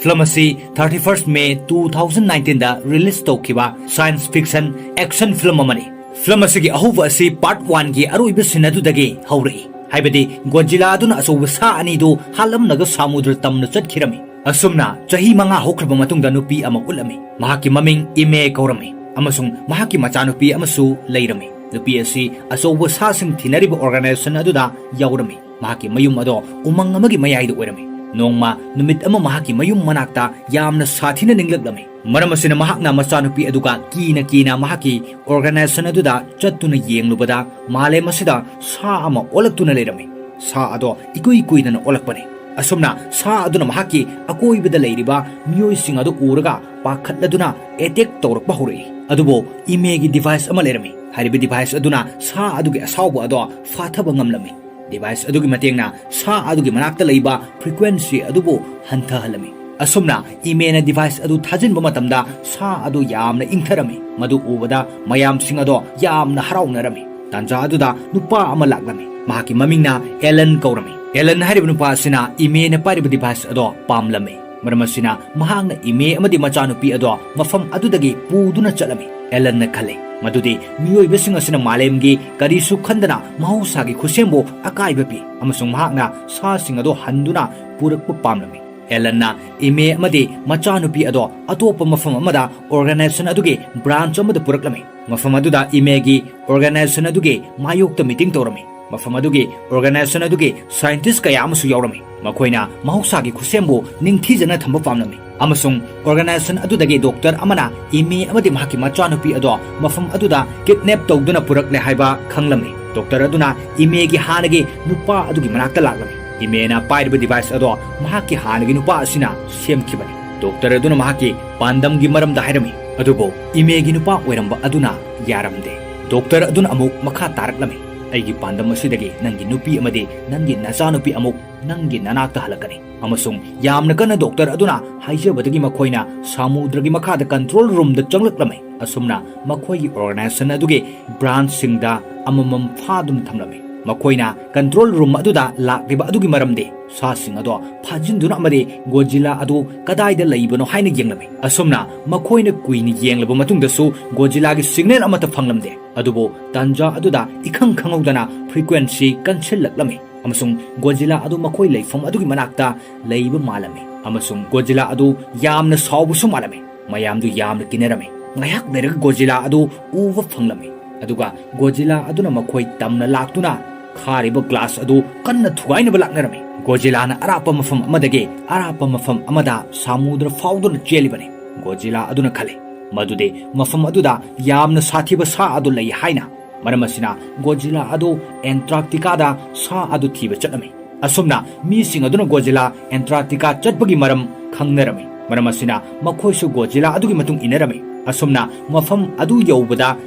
ꯐꯤꯂꯝ ꯑꯁꯤ thirty first May two thousand nineteen ꯗ ꯔꯤꯂꯤꯖ ꯇꯧꯈꯤꯕ ꯁꯥꯏꯟꯁ ꯐꯤꯛꯁꯟ ꯑꯦꯛꯁꯟ ꯐꯤꯂꯝ ꯑꯃꯅꯤ꯫ ꯐꯤꯂꯝ ꯑꯁꯤꯒꯤ ꯑꯍꯧꯕ ꯑꯁꯤ ꯄꯥꯔꯠ ꯋꯥꯟꯒꯤ ꯑꯔꯣꯏꯕ ꯁꯤꯟ ꯑꯗꯨꯗꯒꯤ ꯍꯧꯔꯛꯏ, ꯍꯥꯏꯕꯗꯤ ꯒꯣꯖꯤꯂꯥ ꯑꯗꯨꯅ ꯑꯆꯧꯕ ꯁꯥ ꯑꯅꯤꯗꯨ ꯍꯥꯠꯂꯝꯂꯒ ꯁꯥꯃꯨꯗ꯭ꯔ ꯇꯝꯅ ꯆꯠꯈꯤꯔꯝꯃꯤ꯫ ꯑꯁꯨꯝꯅ ꯆꯍꯤ ꯃꯉꯥ ꯍꯧꯈ꯭ꯔꯕ ꯃꯇꯨꯡꯗ ꯅꯨꯄꯤ ꯑꯃ ꯎꯠꯂꯝꯃꯤ꯫ ꯃꯍꯥꯛꯀꯤ ꯃꯃꯤꯡ ꯏꯃꯦ ꯀꯧꯔꯝꯃꯤ ꯑꯃꯁꯨꯡ ꯃꯍꯥꯛꯀꯤ ꯃꯆꯥꯅꯨꯄꯤ ꯑꯃꯁꯨ ꯂꯩꯔꯝꯃꯤ꯫ ꯅꯨꯄꯤ ꯑꯁꯤ ꯑꯆꯧꯕ ꯁꯥꯁꯤꯡ ꯊꯤꯅꯔꯤꯕ ꯑꯣꯔꯒꯅꯥꯏꯖꯦꯁꯟ ꯑꯗꯨꯗ ꯌꯥꯎꯔꯝꯃꯤ꯫ ꯃꯍꯥꯛꯀꯤ ꯃꯌꯨꯝ ꯑꯗꯣ ꯎꯃꯪ ꯑꯃꯒꯤ ꯃꯌꯥꯏꯗ ꯑꯣꯏꯔꯝꯃꯤ꯫ ꯅꯣꯡꯃ ꯅꯨꯃꯤꯠ ꯑꯃ ꯃꯍꯥꯛꯀꯤ ꯃꯌꯨꯝ ꯃꯅꯥꯛꯇ ꯌꯥꯝꯅ ꯁꯥꯊꯤꯅ ꯅꯤꯡꯂꯛꯂꯝꯃꯤ꯫ ꯃꯔꯝ ꯑꯁꯤꯅ ꯃꯍꯥꯛꯅ ꯃꯆꯥꯅꯨꯄꯤ ꯑꯗꯨꯒ ꯀꯤꯅ ꯀꯤꯅ ꯃꯍꯥꯛꯀꯤ ꯑꯣꯔꯒꯅꯥꯏꯖꯦꯁꯟ ꯑꯗꯨꯗ ꯆꯠꯇꯨꯅ ꯌꯦꯡꯂꯨꯕꯗ ꯃꯥꯂꯦꯝ ꯑꯁꯤꯗ ꯁꯥ ꯑꯃ ꯑꯣꯜꯂꯛꯇꯨꯅ ꯂꯩꯔꯝꯃꯤ꯫ ꯁꯥ ꯑꯗꯣ ꯏꯀꯨꯏ ꯀꯨꯏꯗꯅ ꯑꯣꯜꯂꯛꯄꯅꯤ꯫ ꯑꯁꯨꯝꯅ ꯁꯥ ꯑꯗꯨꯅ ꯃꯍꯥꯛꯀꯤ ꯑꯀꯣꯏꯕꯗ ꯂꯩꯔꯤꯕ ꯃꯤꯑꯣꯏꯁꯤꯡ ꯑꯗꯨ ꯎꯔꯒ ꯄꯥꯈꯠꯂꯗꯨꯅ ꯑꯦꯇꯦꯛ ꯇꯧꯔꯛꯄ ꯍꯧꯔꯛꯏ꯫ ꯑꯗꯨꯕꯨ ꯏꯃꯦꯒꯤ ꯗꯤꯚꯥꯏꯁ ꯑꯃ ꯂꯩꯔꯝꯃꯤ꯫ ꯍꯥꯏꯔꯤꯕ device ꯑꯗꯨꯅ ꯁꯥ ꯑꯗꯨꯒꯤ ꯑꯁꯥꯎꯕ ꯑꯗꯣ ꯐꯥꯊꯕ ꯉꯝꯂꯝꯃꯤ꯫ Device ꯑꯗꯨꯒꯤ ꯃꯇꯦꯡꯅ ꯁꯥ ꯑꯗꯨꯒꯤ ꯃꯅꯥꯛꯇ ꯂꯩꯕ frequency ꯑꯗꯨꯕꯨ ꯍꯟꯊꯍꯜꯂꯝꯃꯤ꯫ ꯑꯁꯨꯝꯅ ꯏꯃꯦꯅ device ꯑꯗꯨ ꯊꯥꯖꯤꯟꯕ ꯃꯇꯝꯗ ꯁꯥ ꯑꯗꯨ ꯌꯥꯝꯅ ꯏꯪꯊꯔꯝꯃꯤ꯫ ꯃꯗꯨ ꯎꯕꯗ ꯃꯌꯥꯝꯁꯤꯡ ꯑꯗꯣ ꯌꯥꯝꯅ ꯍꯔꯥꯎꯅꯔꯝꯃꯤ꯫ ꯇꯥꯟꯖꯥ ꯑꯗꯨꯗ ꯅꯨꯄꯥ ꯑꯃ ꯂꯥꯛꯂꯝꯃꯤ꯫ ꯃꯍꯥꯛꯀꯤ ꯃꯃꯤꯡꯅ ꯑꯦꯂꯟ ꯀꯧꯔꯝꯃꯤ꯫ ꯑꯦꯂꯟ ꯍꯥꯏꯔꯤꯕ ꯅꯨꯄꯥ ꯑꯁꯤꯅ ꯏꯃꯦꯅ ꯄꯥꯏꯔꯤꯕ device ꯑꯗꯣ ꯄꯥꯝꯂꯝꯃꯤ꯫ ꯃꯔꯝ ꯑꯁꯤꯅ ꯃꯍꯥꯛꯅ ꯏꯃꯦ ꯑꯃꯗꯤ ꯃꯆꯥꯅꯨꯄꯤ ꯑꯗꯣ ꯃꯐꯝ ꯑꯗꯨꯗꯒꯤ ꯄꯨꯗꯨꯅ ꯆꯠꯂꯝꯃꯤ꯫ ꯑꯦꯂꯟꯅ ꯈꯜꯂꯤ ꯃꯗꯨꯗꯤ ꯃꯤꯑꯣꯏꯕꯁꯤꯡ ꯑꯁꯤꯅ ꯃꯥꯂꯦꯝꯒꯤ ꯀꯔꯤꯁꯨ ꯈꯟꯗꯅ ꯃꯍꯧꯁꯥꯒꯤ ꯈꯨꯠꯁꯦꯝꯕꯨ ꯑꯀꯥꯏꯕ ꯄꯤ ꯑꯃꯁꯨꯡ ꯃꯍꯥꯛꯅ ꯁꯥꯁꯤꯡ ꯑꯗꯣ ꯍꯟꯗꯨꯅ ꯄꯨꯔꯛꯄ ꯄꯥꯝꯂꯝꯃꯤ꯫ ꯑꯦꯂꯟꯅ ꯏꯃꯦ ꯑꯃꯗꯤ ꯃꯆꯥꯅꯨꯄꯤ ꯑꯗꯣ ꯑꯇꯣꯞꯄ ꯃꯐꯝ ꯑꯃꯗ organization ꯑꯗꯨꯒꯤ branch ꯑꯃꯗ ꯄꯨꯔꯛꯂꯝꯃꯤ꯫ ꯃꯐꯝ ꯑꯗꯨꯗ ꯏꯃꯦꯒꯤ organization ꯑꯗꯨꯒꯤ ꯃꯥꯌꯣꯛꯇ meeting ꯇꯧꯔꯝꯃꯤ꯫ ꯃꯐꯝ ꯑꯗꯨꯒꯤ organization ꯑꯗꯨꯒꯤ scientist ꯀꯌꯥ ꯑꯃꯁꯨ ꯌꯥꯎꯔꯝꯃꯤ꯫ ꯃꯈꯣꯏꯅ ꯃꯍꯧꯁꯥꯒꯤ ꯈꯨꯠꯁꯦꯝꯕꯨ ꯅꯤꯡꯊꯤꯖꯅ ꯊꯝꯕ ꯄꯥꯝꯂꯝꯃꯤ ꯑꯃꯁꯨꯡ organization ꯑꯗꯨꯗꯒꯤ doctor ꯑꯃꯅ ꯏꯃꯦ ꯑꯃꯗꯤ ꯃꯍꯥꯛꯀꯤ ꯃꯆꯥꯅꯨꯄꯤ ꯑꯗꯣ ꯃꯐꯝ ꯑꯗꯨꯗ kidnap ꯇꯧꯗꯨꯅ ꯄꯨꯔꯛꯂꯦ ꯍꯥꯏꯕ ꯈꯪꯂꯝꯃꯤ꯫ Doctor ꯑꯗꯨꯅ ꯏꯃꯦꯒꯤ ꯍꯥꯟꯅꯒꯤ ꯅꯨꯄꯥ ꯑꯗꯨꯒꯤ ꯃꯅꯥꯛꯇ ꯂꯥꯛꯂꯝꯃꯤ꯫ ꯏꯃꯦꯅ ꯄꯥꯏꯔꯤꯕ device ꯑꯗꯣ ꯃꯍꯥꯛꯀꯤ ꯍꯥꯟꯅꯒꯤ ꯅꯨꯄꯥ ꯑꯁꯤꯅ ꯁꯦꯝꯈꯤꯕꯅꯤ꯫ Doctor ꯑꯗꯨꯅ ꯃꯍꯥꯛꯀꯤ ꯄꯥꯟꯗꯝꯒꯤ ꯃꯔꯝꯗ ꯍꯥꯏꯔꯝꯃꯤ, ꯑꯗꯨꯕꯨ ꯏꯃꯦꯒꯤ ꯅꯨꯄꯥ ꯑꯣꯏꯔꯝꯕ ꯑꯗꯨꯅ ꯌꯥꯔꯝꯗꯦ꯫ Doctor ꯑꯗꯨꯅ ꯑꯃꯨꯛ ꯃꯈꯥ ꯇꯥꯔꯛꯂꯝꯃꯤ, "ꯑꯩꯒꯤ ꯄꯥꯟꯗꯝ ꯑꯁꯤꯗꯒꯤ ꯅꯪꯒꯤ ꯅꯨꯄꯤ ꯑꯃꯗꯤ ꯅꯪꯒꯤ ꯅꯆꯥꯅꯨꯄꯤ ꯑꯃꯨꯛ ꯅꯪꯒꯤ ꯅꯅꯥꯛꯇ ꯍꯜꯂꯛꯀꯅꯤ"꯫ ꯑꯃꯁꯨꯡ ꯌꯥꯝꯅ ꯀꯟꯅ doctor ꯑꯗꯨꯅ ꯍꯥꯏꯖꯕꯗꯒꯤ ꯃꯈꯣꯏꯅ ꯁꯃꯨꯗ꯭ꯔꯒꯤ ꯃꯈꯥꯗ control roomꯗ ꯆꯪꯂꯛꯂꯝꯃꯤ꯫ ꯑꯁꯨꯝꯅ ꯃꯈꯣꯏꯒꯤ organization ꯑꯗꯨꯒꯤ branchꯁꯤꯡꯗ ꯑꯃꯃꯝ ꯐꯥꯗꯨꯅ ꯊꯝꯂꯝꯃꯤ꯫ ꯃꯈꯣꯏꯅ control room ꯑꯗꯨꯗ ꯂꯥꯛꯂꯤꯕ ꯑꯗꯨꯒꯤ ꯃꯔꯝꯗꯤ ꯁꯥꯁꯤꯡ ꯑꯗꯣ ꯐꯥꯖꯤꯟꯗꯨꯅ ꯑꯃꯗꯤ Godzilla ꯑꯗꯨ ꯀꯗꯥꯏꯗ ꯂꯩꯕꯅꯣ ꯍꯥꯏꯅ ꯌꯦꯡꯂꯝꯃꯤ꯫ ꯑꯁꯨꯝꯅ ꯃꯈꯣꯏꯅ ꯀꯨꯏꯅ ꯌꯦꯡꯂꯕ ꯃꯇꯨꯡꯗꯁꯨ Godzillaꯒꯤ signal ꯑꯃꯠꯇ ꯐꯪꯂꯝꯗꯦ꯫ ꯑꯗꯨꯕꯨ ꯇꯥꯟꯖꯥ ꯑꯗꯨꯗ ꯏꯈꯪ ꯈꯪꯍꯧꯗꯅ frequency ꯀꯟꯁꯤꯜꯂꯛꯂꯝꯃꯤ ꯑꯃꯁꯨꯡ Godzilla ꯑꯗꯨ ꯃꯈꯣꯏ ꯂꯩꯐꯝ ꯑꯗꯨꯒꯤ ꯃꯅꯥꯛꯇ ꯂꯩꯕ ꯃꯥꯜꯂꯝꯃꯤ ꯑꯃꯁꯨꯡ Godzilla ꯑꯗꯨ ꯌꯥꯝꯅ ꯁꯥꯎꯕꯁꯨ ꯃꯥꯜꯂꯝꯃꯤ꯫ ꯃꯌꯥꯝꯗꯨ ꯌꯥꯝꯅ ꯀꯤꯅꯔꯝꯃꯤ꯫ ꯉꯥꯏꯍꯥꯛ ꯂꯩꯔꯒ Godzilla ꯑꯗꯨ ꯎꯕ ꯐꯪꯂꯝꯃꯤ꯫ ꯑꯗꯨꯒ Godzilla ꯑꯗꯨꯅ ꯃꯈꯣꯏ ꯇꯝꯅ ꯂꯥꯛꯇꯨꯅ ꯈꯥꯔꯤꯕ glass ꯑꯗꯨ ꯀꯟꯅ ꯊꯨꯒꯥꯏꯅꯕ ꯂꯥꯛꯅꯔꯝꯃꯤ꯫ Godzillaꯅ ꯑꯔꯥꯞꯄ ꯃꯐꯝ ꯑꯃꯗꯒꯤ ꯑꯔꯥꯞꯄ ꯃꯐꯝ ꯑꯃꯗ ꯁꯃꯨꯗ꯭ꯔ ꯐꯥꯎꯗꯨꯅ ꯆꯦꯜꯂꯤꯕꯅꯤ꯫ Godzilla ꯑꯗꯨꯅ ꯈꯜꯂꯤ ꯃꯗꯨꯗꯤ ꯃꯐꯝ ꯑꯗꯨꯗ ꯌꯥꯝꯅ ꯁꯥꯊꯤꯕ ꯁꯥ ꯑꯗꯨ ꯂꯩ ꯍꯥꯏꯅ꯫ ꯃꯔꯝ ꯑꯁꯤꯅ Godzilla ꯑꯗꯨ Antarcticaꯗ ꯁꯥ ꯑꯗꯨ ꯊꯤꯕ ꯆꯠꯂꯝꯃꯤ꯫ ꯑꯁꯨꯝꯅ ꯃꯤꯁꯤꯡ ꯑꯗꯨꯅ Godzilla Antarctica ꯆꯠꯄꯒꯤ ꯃꯔꯝ ꯈꯪꯅꯔꯝꯃꯤ꯫ ꯃꯔꯝ ꯑꯁꯤꯅ ꯃꯈꯣꯏꯁꯨ Godzilla ꯑꯗꯨꯒꯤ ꯃꯇꯨꯡ ꯏꯟꯅꯔꯝꯃꯤ꯫ ꯑꯁꯨꯝꯅ ꯃꯐꯝ ꯑꯗꯨ ꯌꯧꯕꯗ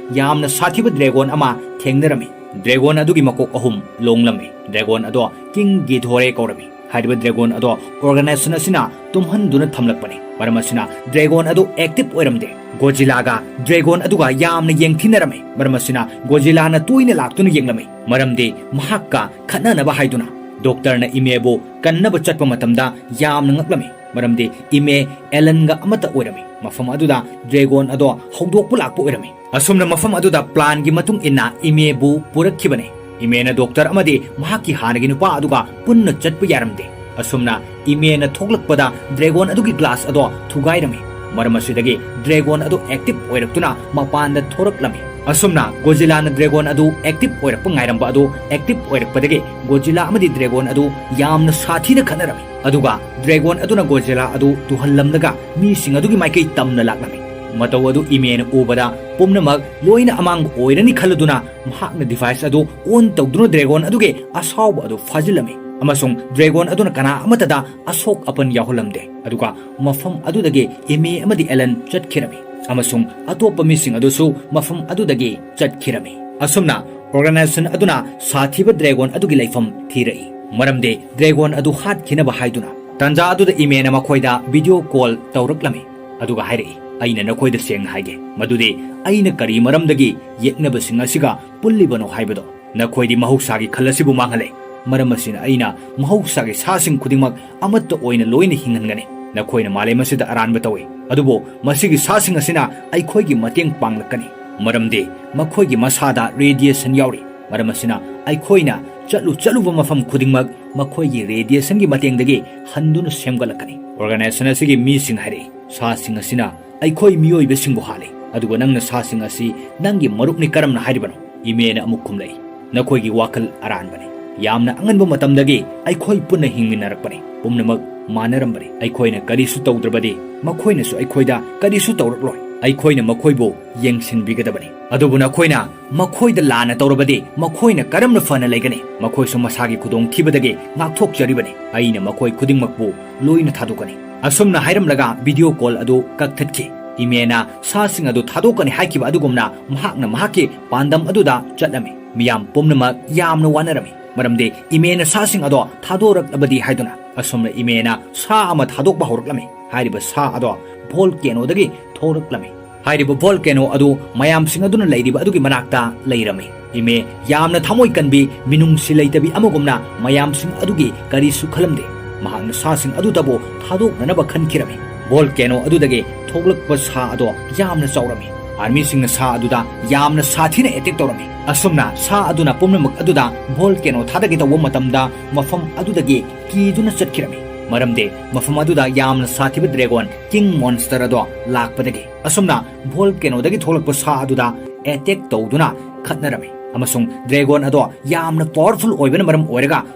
ꯌꯥꯝꯅ ꯁꯥꯊꯤꯕ ꯗ꯭ꯔꯦꯒꯣꯟ ꯑꯃ ꯊꯦꯡꯅꯔꯝꯃꯤ꯫ ꯗ꯭ꯔꯦꯒꯣꯟ ꯑꯗꯨꯒꯤ ꯃꯀꯣꯛ ꯑꯍꯨꯝ ꯂꯣꯡꯂꯝꯃꯤ꯫ ꯗ꯭ꯔꯦꯒꯣꯟ ꯑꯗꯣ ꯀꯤꯡ ꯒꯤꯗꯣꯔꯦ ꯀꯧꯔꯝꯃꯤ꯫ ꯍꯥꯏꯔꯤꯕ ꯗ꯭ꯔꯦꯒꯣꯟ ꯑꯗꯣ ꯑꯣꯔꯒꯅꯥꯏꯖꯦꯁꯟ ꯑꯁꯤꯅ ꯇꯨꯝꯍꯟꯗꯨꯅ ꯊꯝꯂꯛꯄꯅꯤ꯫ ꯃꯔꯝ ꯑꯁꯤꯅ ꯗ꯭ꯔꯦꯒꯣꯟ ꯑꯗꯨ ꯑꯦꯛꯇꯤꯚ ꯑꯣꯏꯔꯝꯗꯦ꯫ ꯒꯣꯖꯤꯂꯥꯒ ꯗ꯭ꯔꯦꯒꯣꯟ ꯑꯗꯨꯒ ꯌꯥꯝꯅ ꯌꯦꯡꯊꯤꯅꯔꯝꯃꯤ꯫ ꯃꯔꯝ ꯑꯁꯤꯅ ꯒꯣꯖꯤꯂꯥꯅ ꯇꯣꯏꯅ ꯂꯥꯛꯇꯨꯅ ꯌꯦꯡꯂꯝꯃꯤ꯫ ꯃꯔꯝꯗꯤ ꯃꯍꯥꯛꯀ ꯈꯠꯅꯅꯕ ꯍꯥꯏꯗꯨꯅ ꯗꯣꯛꯇꯔꯅ ꯏꯃꯦꯕꯨ ꯀꯟꯅꯕ ꯆꯠꯄ ꯃꯇꯝꯗ ꯌꯥꯝꯅ ꯉꯛꯂꯝꯃꯤ꯫ ꯃꯔꯝꯗꯤ ꯏꯃꯦ ꯑꯦꯂꯟꯒ ꯑꯃꯠꯇ ꯑꯣꯏꯔꯝꯃꯤ꯫ ꯃꯐꯝ ꯑꯗꯨꯗ ꯗ꯭ꯔꯦꯒꯣꯟ ꯑꯗꯣ ꯍꯧꯗꯣꯛꯄ ꯂꯥꯛꯄ ꯑꯣꯏꯔꯝꯃꯤ꯫ ꯑꯁꯨꯝꯅ ꯃꯐꯝ ꯑꯗꯨꯗ ꯄ꯭ꯂꯥꯟꯒꯤ ꯃꯇꯨꯡ ꯏꯟꯅ ꯏꯃꯦꯕꯨ ꯄꯨꯔꯛꯈꯤꯕꯅꯤ꯫ ꯏꯃꯦꯅ ꯗꯣꯛꯇꯔ ꯑꯃꯗꯤ ꯃꯍꯥꯛꯀꯤ ꯍꯥꯟꯅꯒꯤ ꯅꯨꯄꯥ ꯑꯗꯨꯒ ꯄꯨꯟꯅ ꯆꯠꯄ ꯌꯥꯔꯝꯗꯦ꯫ ꯑꯁꯨꯝꯅ ꯏꯃꯦꯅ ꯊꯣꯛꯂꯛꯄꯗ ꯗ꯭ꯔꯦꯒꯣꯟ ꯑꯗꯨꯒꯤ ꯒ꯭ꯂꯥꯁ ꯑꯗꯣ ꯊꯨꯒꯥꯏꯔꯝꯃꯤ꯫ ꯃꯔꯝ ꯑꯁꯤꯗꯒꯤ ꯗ꯭ꯔꯦꯒꯣꯟ ꯑꯗꯨ ꯑꯦꯛꯇꯤꯚ ꯑꯣꯏꯔꯛꯇꯨꯅ ꯃꯄꯥꯟꯗ ꯊꯣꯔꯛꯂꯝꯃꯤ꯫ ꯑꯁꯨꯝꯅ ꯒꯣꯖꯤꯂꯥꯅ ꯗ꯭ꯔꯦꯒꯣꯟ ꯑꯗꯨ ꯑꯦꯛꯇꯤꯚ ꯑꯣꯏꯔꯛꯄ ꯉꯥꯏꯔꯝꯕ ꯑꯗꯨ ꯑꯦꯛꯇꯤꯚ ꯑꯣꯏꯔꯛꯄꯗꯒꯤ ꯒꯣꯖꯤꯂꯥ ꯑꯃꯗꯤ ꯗ꯭ꯔꯦꯒꯣꯟ ꯑꯗꯨ ꯌꯥꯝꯅ ꯁꯥꯊꯤꯅ ꯈꯠꯅꯔꯝꯃꯤ꯫ ꯑꯗꯨꯒ ꯗ꯭ꯔꯦꯒꯣꯟ ꯑꯗꯨꯅ ꯒꯣꯖꯤꯂꯥ ꯑꯗꯨ ꯇꯨꯍꯜꯂꯝꯂꯒ ꯃꯤꯁꯤꯡ ꯑꯗꯨꯒꯤ ꯃꯥꯏꯀꯩ ꯇꯝꯅ ꯂꯥꯛꯂꯝꯃꯤ꯫ ꯃꯇꯧ ꯑꯗꯨ ꯏꯃꯦꯅ ꯎꯕꯗ ꯄꯨꯝꯅꯃꯛ ꯂꯣꯏꯅ ꯑꯃꯥꯡꯕ ꯑꯣꯏꯔꯅꯤ ꯈꯜꯂꯗꯨꯅ ꯃꯍꯥꯛꯅ ꯗꯤꯚꯥꯏꯁ ꯑꯗꯨ ꯑꯣꯟ ꯇꯧꯗꯨꯅ ꯗ꯭ꯔꯦꯒꯣꯟ ꯑꯗꯨꯒꯤ ꯑꯁꯥꯎꯕ ꯑꯗꯨ ꯐꯥꯖꯤꯜꯂꯝꯃꯤ꯫ ꯑꯃꯁꯨꯡ ꯗ꯭ꯔꯦꯒꯣꯟ ꯑꯗꯨꯅ ꯀꯅꯥ ꯑꯃꯠꯇꯗ ꯑꯁꯣꯛ ꯑꯄꯟ ꯌꯥꯎꯍꯜꯂꯝꯗꯦ꯫ ꯑꯗꯨꯒ ꯃꯐꯝ ꯑꯗꯨꯗꯒꯤ ꯏꯃꯦ ꯑꯃꯗꯤ ꯑꯦꯂꯟ ꯆꯠꯈꯤꯔꯝꯃꯤ꯫ ꯑꯃꯁꯨꯡ ꯑꯇꯣꯞꯄ ꯃꯤꯁꯤꯡ ꯑꯗꯨꯁꯨ ꯃꯐꯝ ꯑꯗꯨꯗꯒꯤ ꯆꯠꯈꯤꯔꯝꯃꯤ꯫ ꯑꯁꯨꯝꯅ ꯑꯣꯔꯒꯅꯥꯏꯖꯦꯁꯟ ꯑꯗꯨꯅ ꯁꯥꯊꯤꯕ ꯗ꯭ꯔꯦꯒꯣꯟ ꯑꯗꯨꯒꯤ ꯂꯩꯐꯝ ꯊꯤꯔꯛꯏ꯫ ꯃꯔꯝꯗꯤ ꯗ꯭ꯔꯦꯒꯣꯟ ꯑꯗꯨ ꯍꯥꯠꯈꯤꯅꯕ ꯍꯥꯏꯗꯨꯅ꯫ ꯇꯥꯟꯖꯥ ꯑꯗꯨꯗ ꯏꯃꯦꯅ ꯃꯈꯣꯏꯗ ꯚꯤꯗꯤꯑꯣ ꯀꯣꯜ ꯇꯧꯔꯛꯂꯝꯃꯤ꯫ ꯑꯗꯨꯒ ꯍꯥꯏꯔꯛꯏ, "ꯑꯩꯅ ꯅꯈꯣꯏꯗ ꯁꯦꯡꯅ ꯍꯥꯏꯒꯦ, ꯃꯗꯨꯗꯤ ꯑꯩꯅ ꯀꯔꯤ ꯃꯔꯝꯗꯒꯤ ꯌꯦꯛꯅꯕꯁꯤꯡ ꯑꯁꯤꯒ ꯄꯨꯜꯂꯤꯕꯅꯣ ꯍꯥꯏꯕꯗꯣ꯫ ꯅꯈꯣꯏꯗꯤ ꯃꯍꯧꯁꯥꯒꯤ ꯈꯜ ꯑꯁꯤꯕꯨ ꯃꯥꯡꯍꯜꯂꯦ꯫ ꯃꯔꯝ ꯑꯁꯤꯅ ꯑꯩꯅ ꯃꯍꯧꯁꯥꯒꯤ ꯁꯥꯁꯤꯡ ꯈꯨꯗꯤꯡꯃꯛ ꯑꯃꯠꯇ ꯑꯣꯏꯅ ꯂꯣꯏꯅ ꯍꯤꯡꯍꯟꯒꯅꯤ꯫ ꯅꯈꯣꯏꯅ ꯃꯥꯂꯦꯝ ꯑꯁꯤꯗ ꯑꯔꯥꯟꯕ ꯇꯧꯏ, ꯑꯗꯨꯕꯨ ꯃꯁꯤꯒꯤ ꯁꯥꯁꯤꯡ ꯑꯁꯤꯅ ꯑꯩꯈꯣꯏꯒꯤ ꯃꯇꯦꯡ ꯄꯥꯡꯂꯛꯀꯅꯤ, ꯃꯔꯝꯗꯤ ꯃꯈꯣꯏꯒꯤ ꯃꯁꯥꯗ ꯔꯦꯗꯤꯌꯦꯁꯟ ꯌꯥꯎꯔꯤ꯫ ꯃꯔꯝ ꯑꯁꯤꯅ ꯑꯩꯈꯣꯏꯅ ꯆꯠꯂꯨ ꯆꯠꯂꯨꯕ ꯃꯐꯝ ꯈꯨꯗꯤꯡꯃꯛ ꯃꯈꯣꯏꯒꯤ ꯔꯦꯗꯤꯌꯦꯁꯟꯒꯤ ꯃꯇꯦꯡꯗꯒꯤ ꯍꯟꯗꯨꯅ ꯁꯦꯝꯒꯠꯂꯛꯀꯅꯤ꯫" ꯑꯣꯔꯒꯅꯥꯏꯖꯦꯁꯟ ꯑꯁꯤꯒꯤ ꯃꯤꯁꯤꯡ ꯍꯥꯏꯔꯛꯏ, "ꯁꯥꯁꯤꯡ ꯑꯁꯤꯅ ꯑꯩꯈꯣꯏ ꯃꯤꯑꯣꯏꯕꯁꯤꯡꯕꯨ ꯍꯥꯠꯂꯤ, ꯑꯗꯨꯒ ꯅꯪꯅ ꯁꯥꯁꯤꯡ ꯑꯁꯤ ꯅꯪꯒꯤ ꯃꯔꯨꯞꯅꯤ ꯀꯔꯝꯅ ꯍꯥꯏꯔꯤꯕꯅꯣ?" ꯏꯃꯦꯅ ꯑꯃꯨꯛ ꯈꯨꯝꯂꯛꯏ, "ꯅꯈꯣꯏꯒꯤ ꯋꯥꯈꯜ ꯑꯔꯥꯟꯕꯅꯤ꯫ ꯌꯥꯝꯅ ꯑꯉꯟꯕ ꯃꯇꯝꯗꯒꯤ ꯑꯩꯈꯣꯏ ꯄꯨꯟꯅ ꯍꯤꯡꯃꯤꯟꯅꯔꯛꯄꯅꯤ꯫ ꯄꯨꯝꯅꯃꯛ ꯃꯥꯟꯅꯔꯝꯕꯅꯤ꯫ ꯑꯩꯈꯣꯏꯅ ꯀꯔꯤꯁꯨ ꯇꯧꯗ꯭ꯔꯕꯗꯤ ꯃꯈꯣꯏꯅꯁꯨ ꯑꯩꯈꯣꯏꯗ ꯀꯔꯤꯁꯨ ꯇꯧꯔꯛꯂꯣꯏ꯫ ꯑꯩꯈꯣꯏꯅ ꯃꯈꯣꯏꯕꯨ ꯌꯦꯡꯁꯤꯟꯕꯤꯒꯗꯕꯅꯤ꯫ ꯑꯗꯨꯕꯨ ꯅꯈꯣꯏꯅ ꯃꯈꯣꯏꯗ ꯂꯥꯟꯅ ꯇꯧꯔꯕꯗꯤ ꯃꯈꯣꯏꯅ ꯀꯔꯝꯅ ꯐꯅ ꯂꯩꯒꯅꯤ? ꯃꯈꯣꯏꯁꯨ ꯃꯁꯥꯒꯤ ꯈꯨꯗꯣꯡꯊꯤꯕꯗꯒꯤ ꯉꯥꯛꯊꯣꯛꯆꯔꯤꯕꯅꯤ꯫ ꯑꯩꯅ ꯃꯈꯣꯏ ꯈꯨꯗꯤꯡꯃꯛꯄꯨ ꯂꯣꯏꯅ ꯊꯥꯗꯣꯛꯀꯅꯤ꯫" ꯑꯁꯨꯝꯅ ꯍꯥꯏꯔꯝꯂꯒ ꯚꯤꯗꯤꯑꯣ ꯀꯣꯜ ꯑꯗꯨ ꯀꯛꯊꯠꯈꯤ꯫ ꯏꯃꯦꯅ ꯁꯥꯁꯤꯡ ꯑꯗꯨ ꯊꯥꯗꯣꯛꯀꯅꯤ ꯍꯥꯏꯈꯤꯕ ꯑꯗꯨꯒꯨꯝꯅ ꯃꯍꯥꯛꯅ ꯃꯍꯥꯛꯀꯤ ꯄꯥꯟꯗꯝ ꯑꯗꯨꯗ ꯆꯠꯂꯝꯃꯤ꯫ ꯃꯤꯌꯥꯝ ꯄꯨꯝꯅꯃꯛ ꯌꯥꯝꯅ ꯋꯥꯅꯔꯝꯃꯤ, ꯃꯔꯝꯗꯤ ꯏꯃꯦꯅ ꯁꯥꯁꯤꯡ ꯑꯗꯣ ꯊꯥꯗꯣꯔꯛꯂꯕꯗꯤ ꯍꯥꯏꯗꯨꯅ꯫ ꯑꯁꯨꯝꯅ ꯏꯃꯦꯅ ꯁꯥ ꯑꯃ ꯊꯥꯗꯣꯛꯄ ꯍꯧꯔꯛꯂꯝꯃꯤ꯫ ꯍꯥꯏꯔꯤꯕ ꯁꯥ ꯑꯗꯣ ꯚꯣꯜꯀꯦꯅꯣꯗꯒꯤ ꯊꯣꯛꯂꯛꯂꯝꯃꯤ꯫ ꯍꯥꯏꯔꯤꯕ ꯚꯣꯜꯀꯦꯅꯣ ꯑꯗꯨ ꯃꯌꯥꯝꯁꯤꯡ ꯑꯗꯨꯅ ꯂꯩꯔꯤꯕ ꯑꯗꯨꯒꯤ ꯃꯅꯥꯛꯇ ꯂꯩꯔꯝꯃꯤ꯫ ꯏꯃꯦ ꯌꯥꯝꯅ ꯊꯃꯣꯏ ꯀꯟꯕꯤ, ꯃꯤꯅꯨꯡꯁꯤ ꯂꯩꯇꯕꯤ ꯑꯃꯒꯨꯝꯅ ꯃꯌꯥꯝꯁꯤꯡ ꯑꯗꯨꯒꯤ ꯀꯔꯤꯁꯨ ꯈꯜꯂꯝꯗꯦ꯫ ꯃꯍꯥꯛꯅ ꯁꯥꯁꯤꯡ ꯑꯗꯨꯗꯕꯨ ꯊꯥꯗꯣꯛꯅꯅꯕ ꯈꯟꯈꯤꯔꯝꯃꯤ꯫ ꯚꯣꯜꯀꯦꯅꯣ ꯑꯗꯨꯗꯒꯤ ꯊꯣꯛꯂꯛꯄ ꯁꯥ ꯑꯗꯣ ꯌꯥꯝꯅ ꯆꯥꯎꯔꯝꯃꯤ꯫ ꯑꯥꯔꯃꯤꯁꯤꯡꯅ ꯁꯥ ꯑꯗꯨꯗ ꯌꯥꯝꯅ ꯁꯥꯊꯤꯅ ꯑꯦꯇꯦꯛ ꯇꯧꯔꯝꯃꯤ꯫ ꯑꯁꯨꯝꯅ ꯁꯥ ꯑꯗꯨꯅ ꯄꯨꯝꯅꯃꯛ ꯑꯗꯨꯗ ꯚꯣꯜꯀꯦꯅꯣ ꯊꯥꯗꯒꯦ ꯇꯧꯕ ꯃꯇꯝꯗ ꯃꯐꯝ ꯑꯗꯨꯗꯒꯤ ꯀꯤꯗꯨꯅ ꯆꯠꯈꯤꯔꯝꯃꯤ, ꯃꯔꯝꯗꯤ ꯃꯐꯝ ꯑꯗꯨꯗ ꯌꯥꯝꯅ ꯁꯥꯊꯤꯕ ꯗ꯭ꯔꯦꯒꯣꯟ ꯀꯤꯡ ꯃꯣꯟꯁꯇꯔ ꯑꯗꯣ ꯂꯥꯛꯄꯗꯒꯤ꯫ ꯑꯁꯨꯝꯅ ꯚꯣꯜꯀꯦꯅꯣꯗꯒꯤ ꯊꯣꯛꯂꯛꯄ ꯁꯥ ꯑꯗꯨꯗ ꯑꯦꯇꯦꯛ ꯇꯧꯗꯨꯅ ꯈꯠꯅꯔꯝꯃꯤ, ꯑꯃꯁꯨꯡ ꯗ꯭ꯔꯦꯒꯣꯟ ꯑꯗꯣ ꯌꯥꯝꯅ ꯄꯥꯋꯔꯐꯨꯜ ꯑꯣꯏꯕꯅ ꯃꯔꯝ ꯑꯣꯏꯔꯒ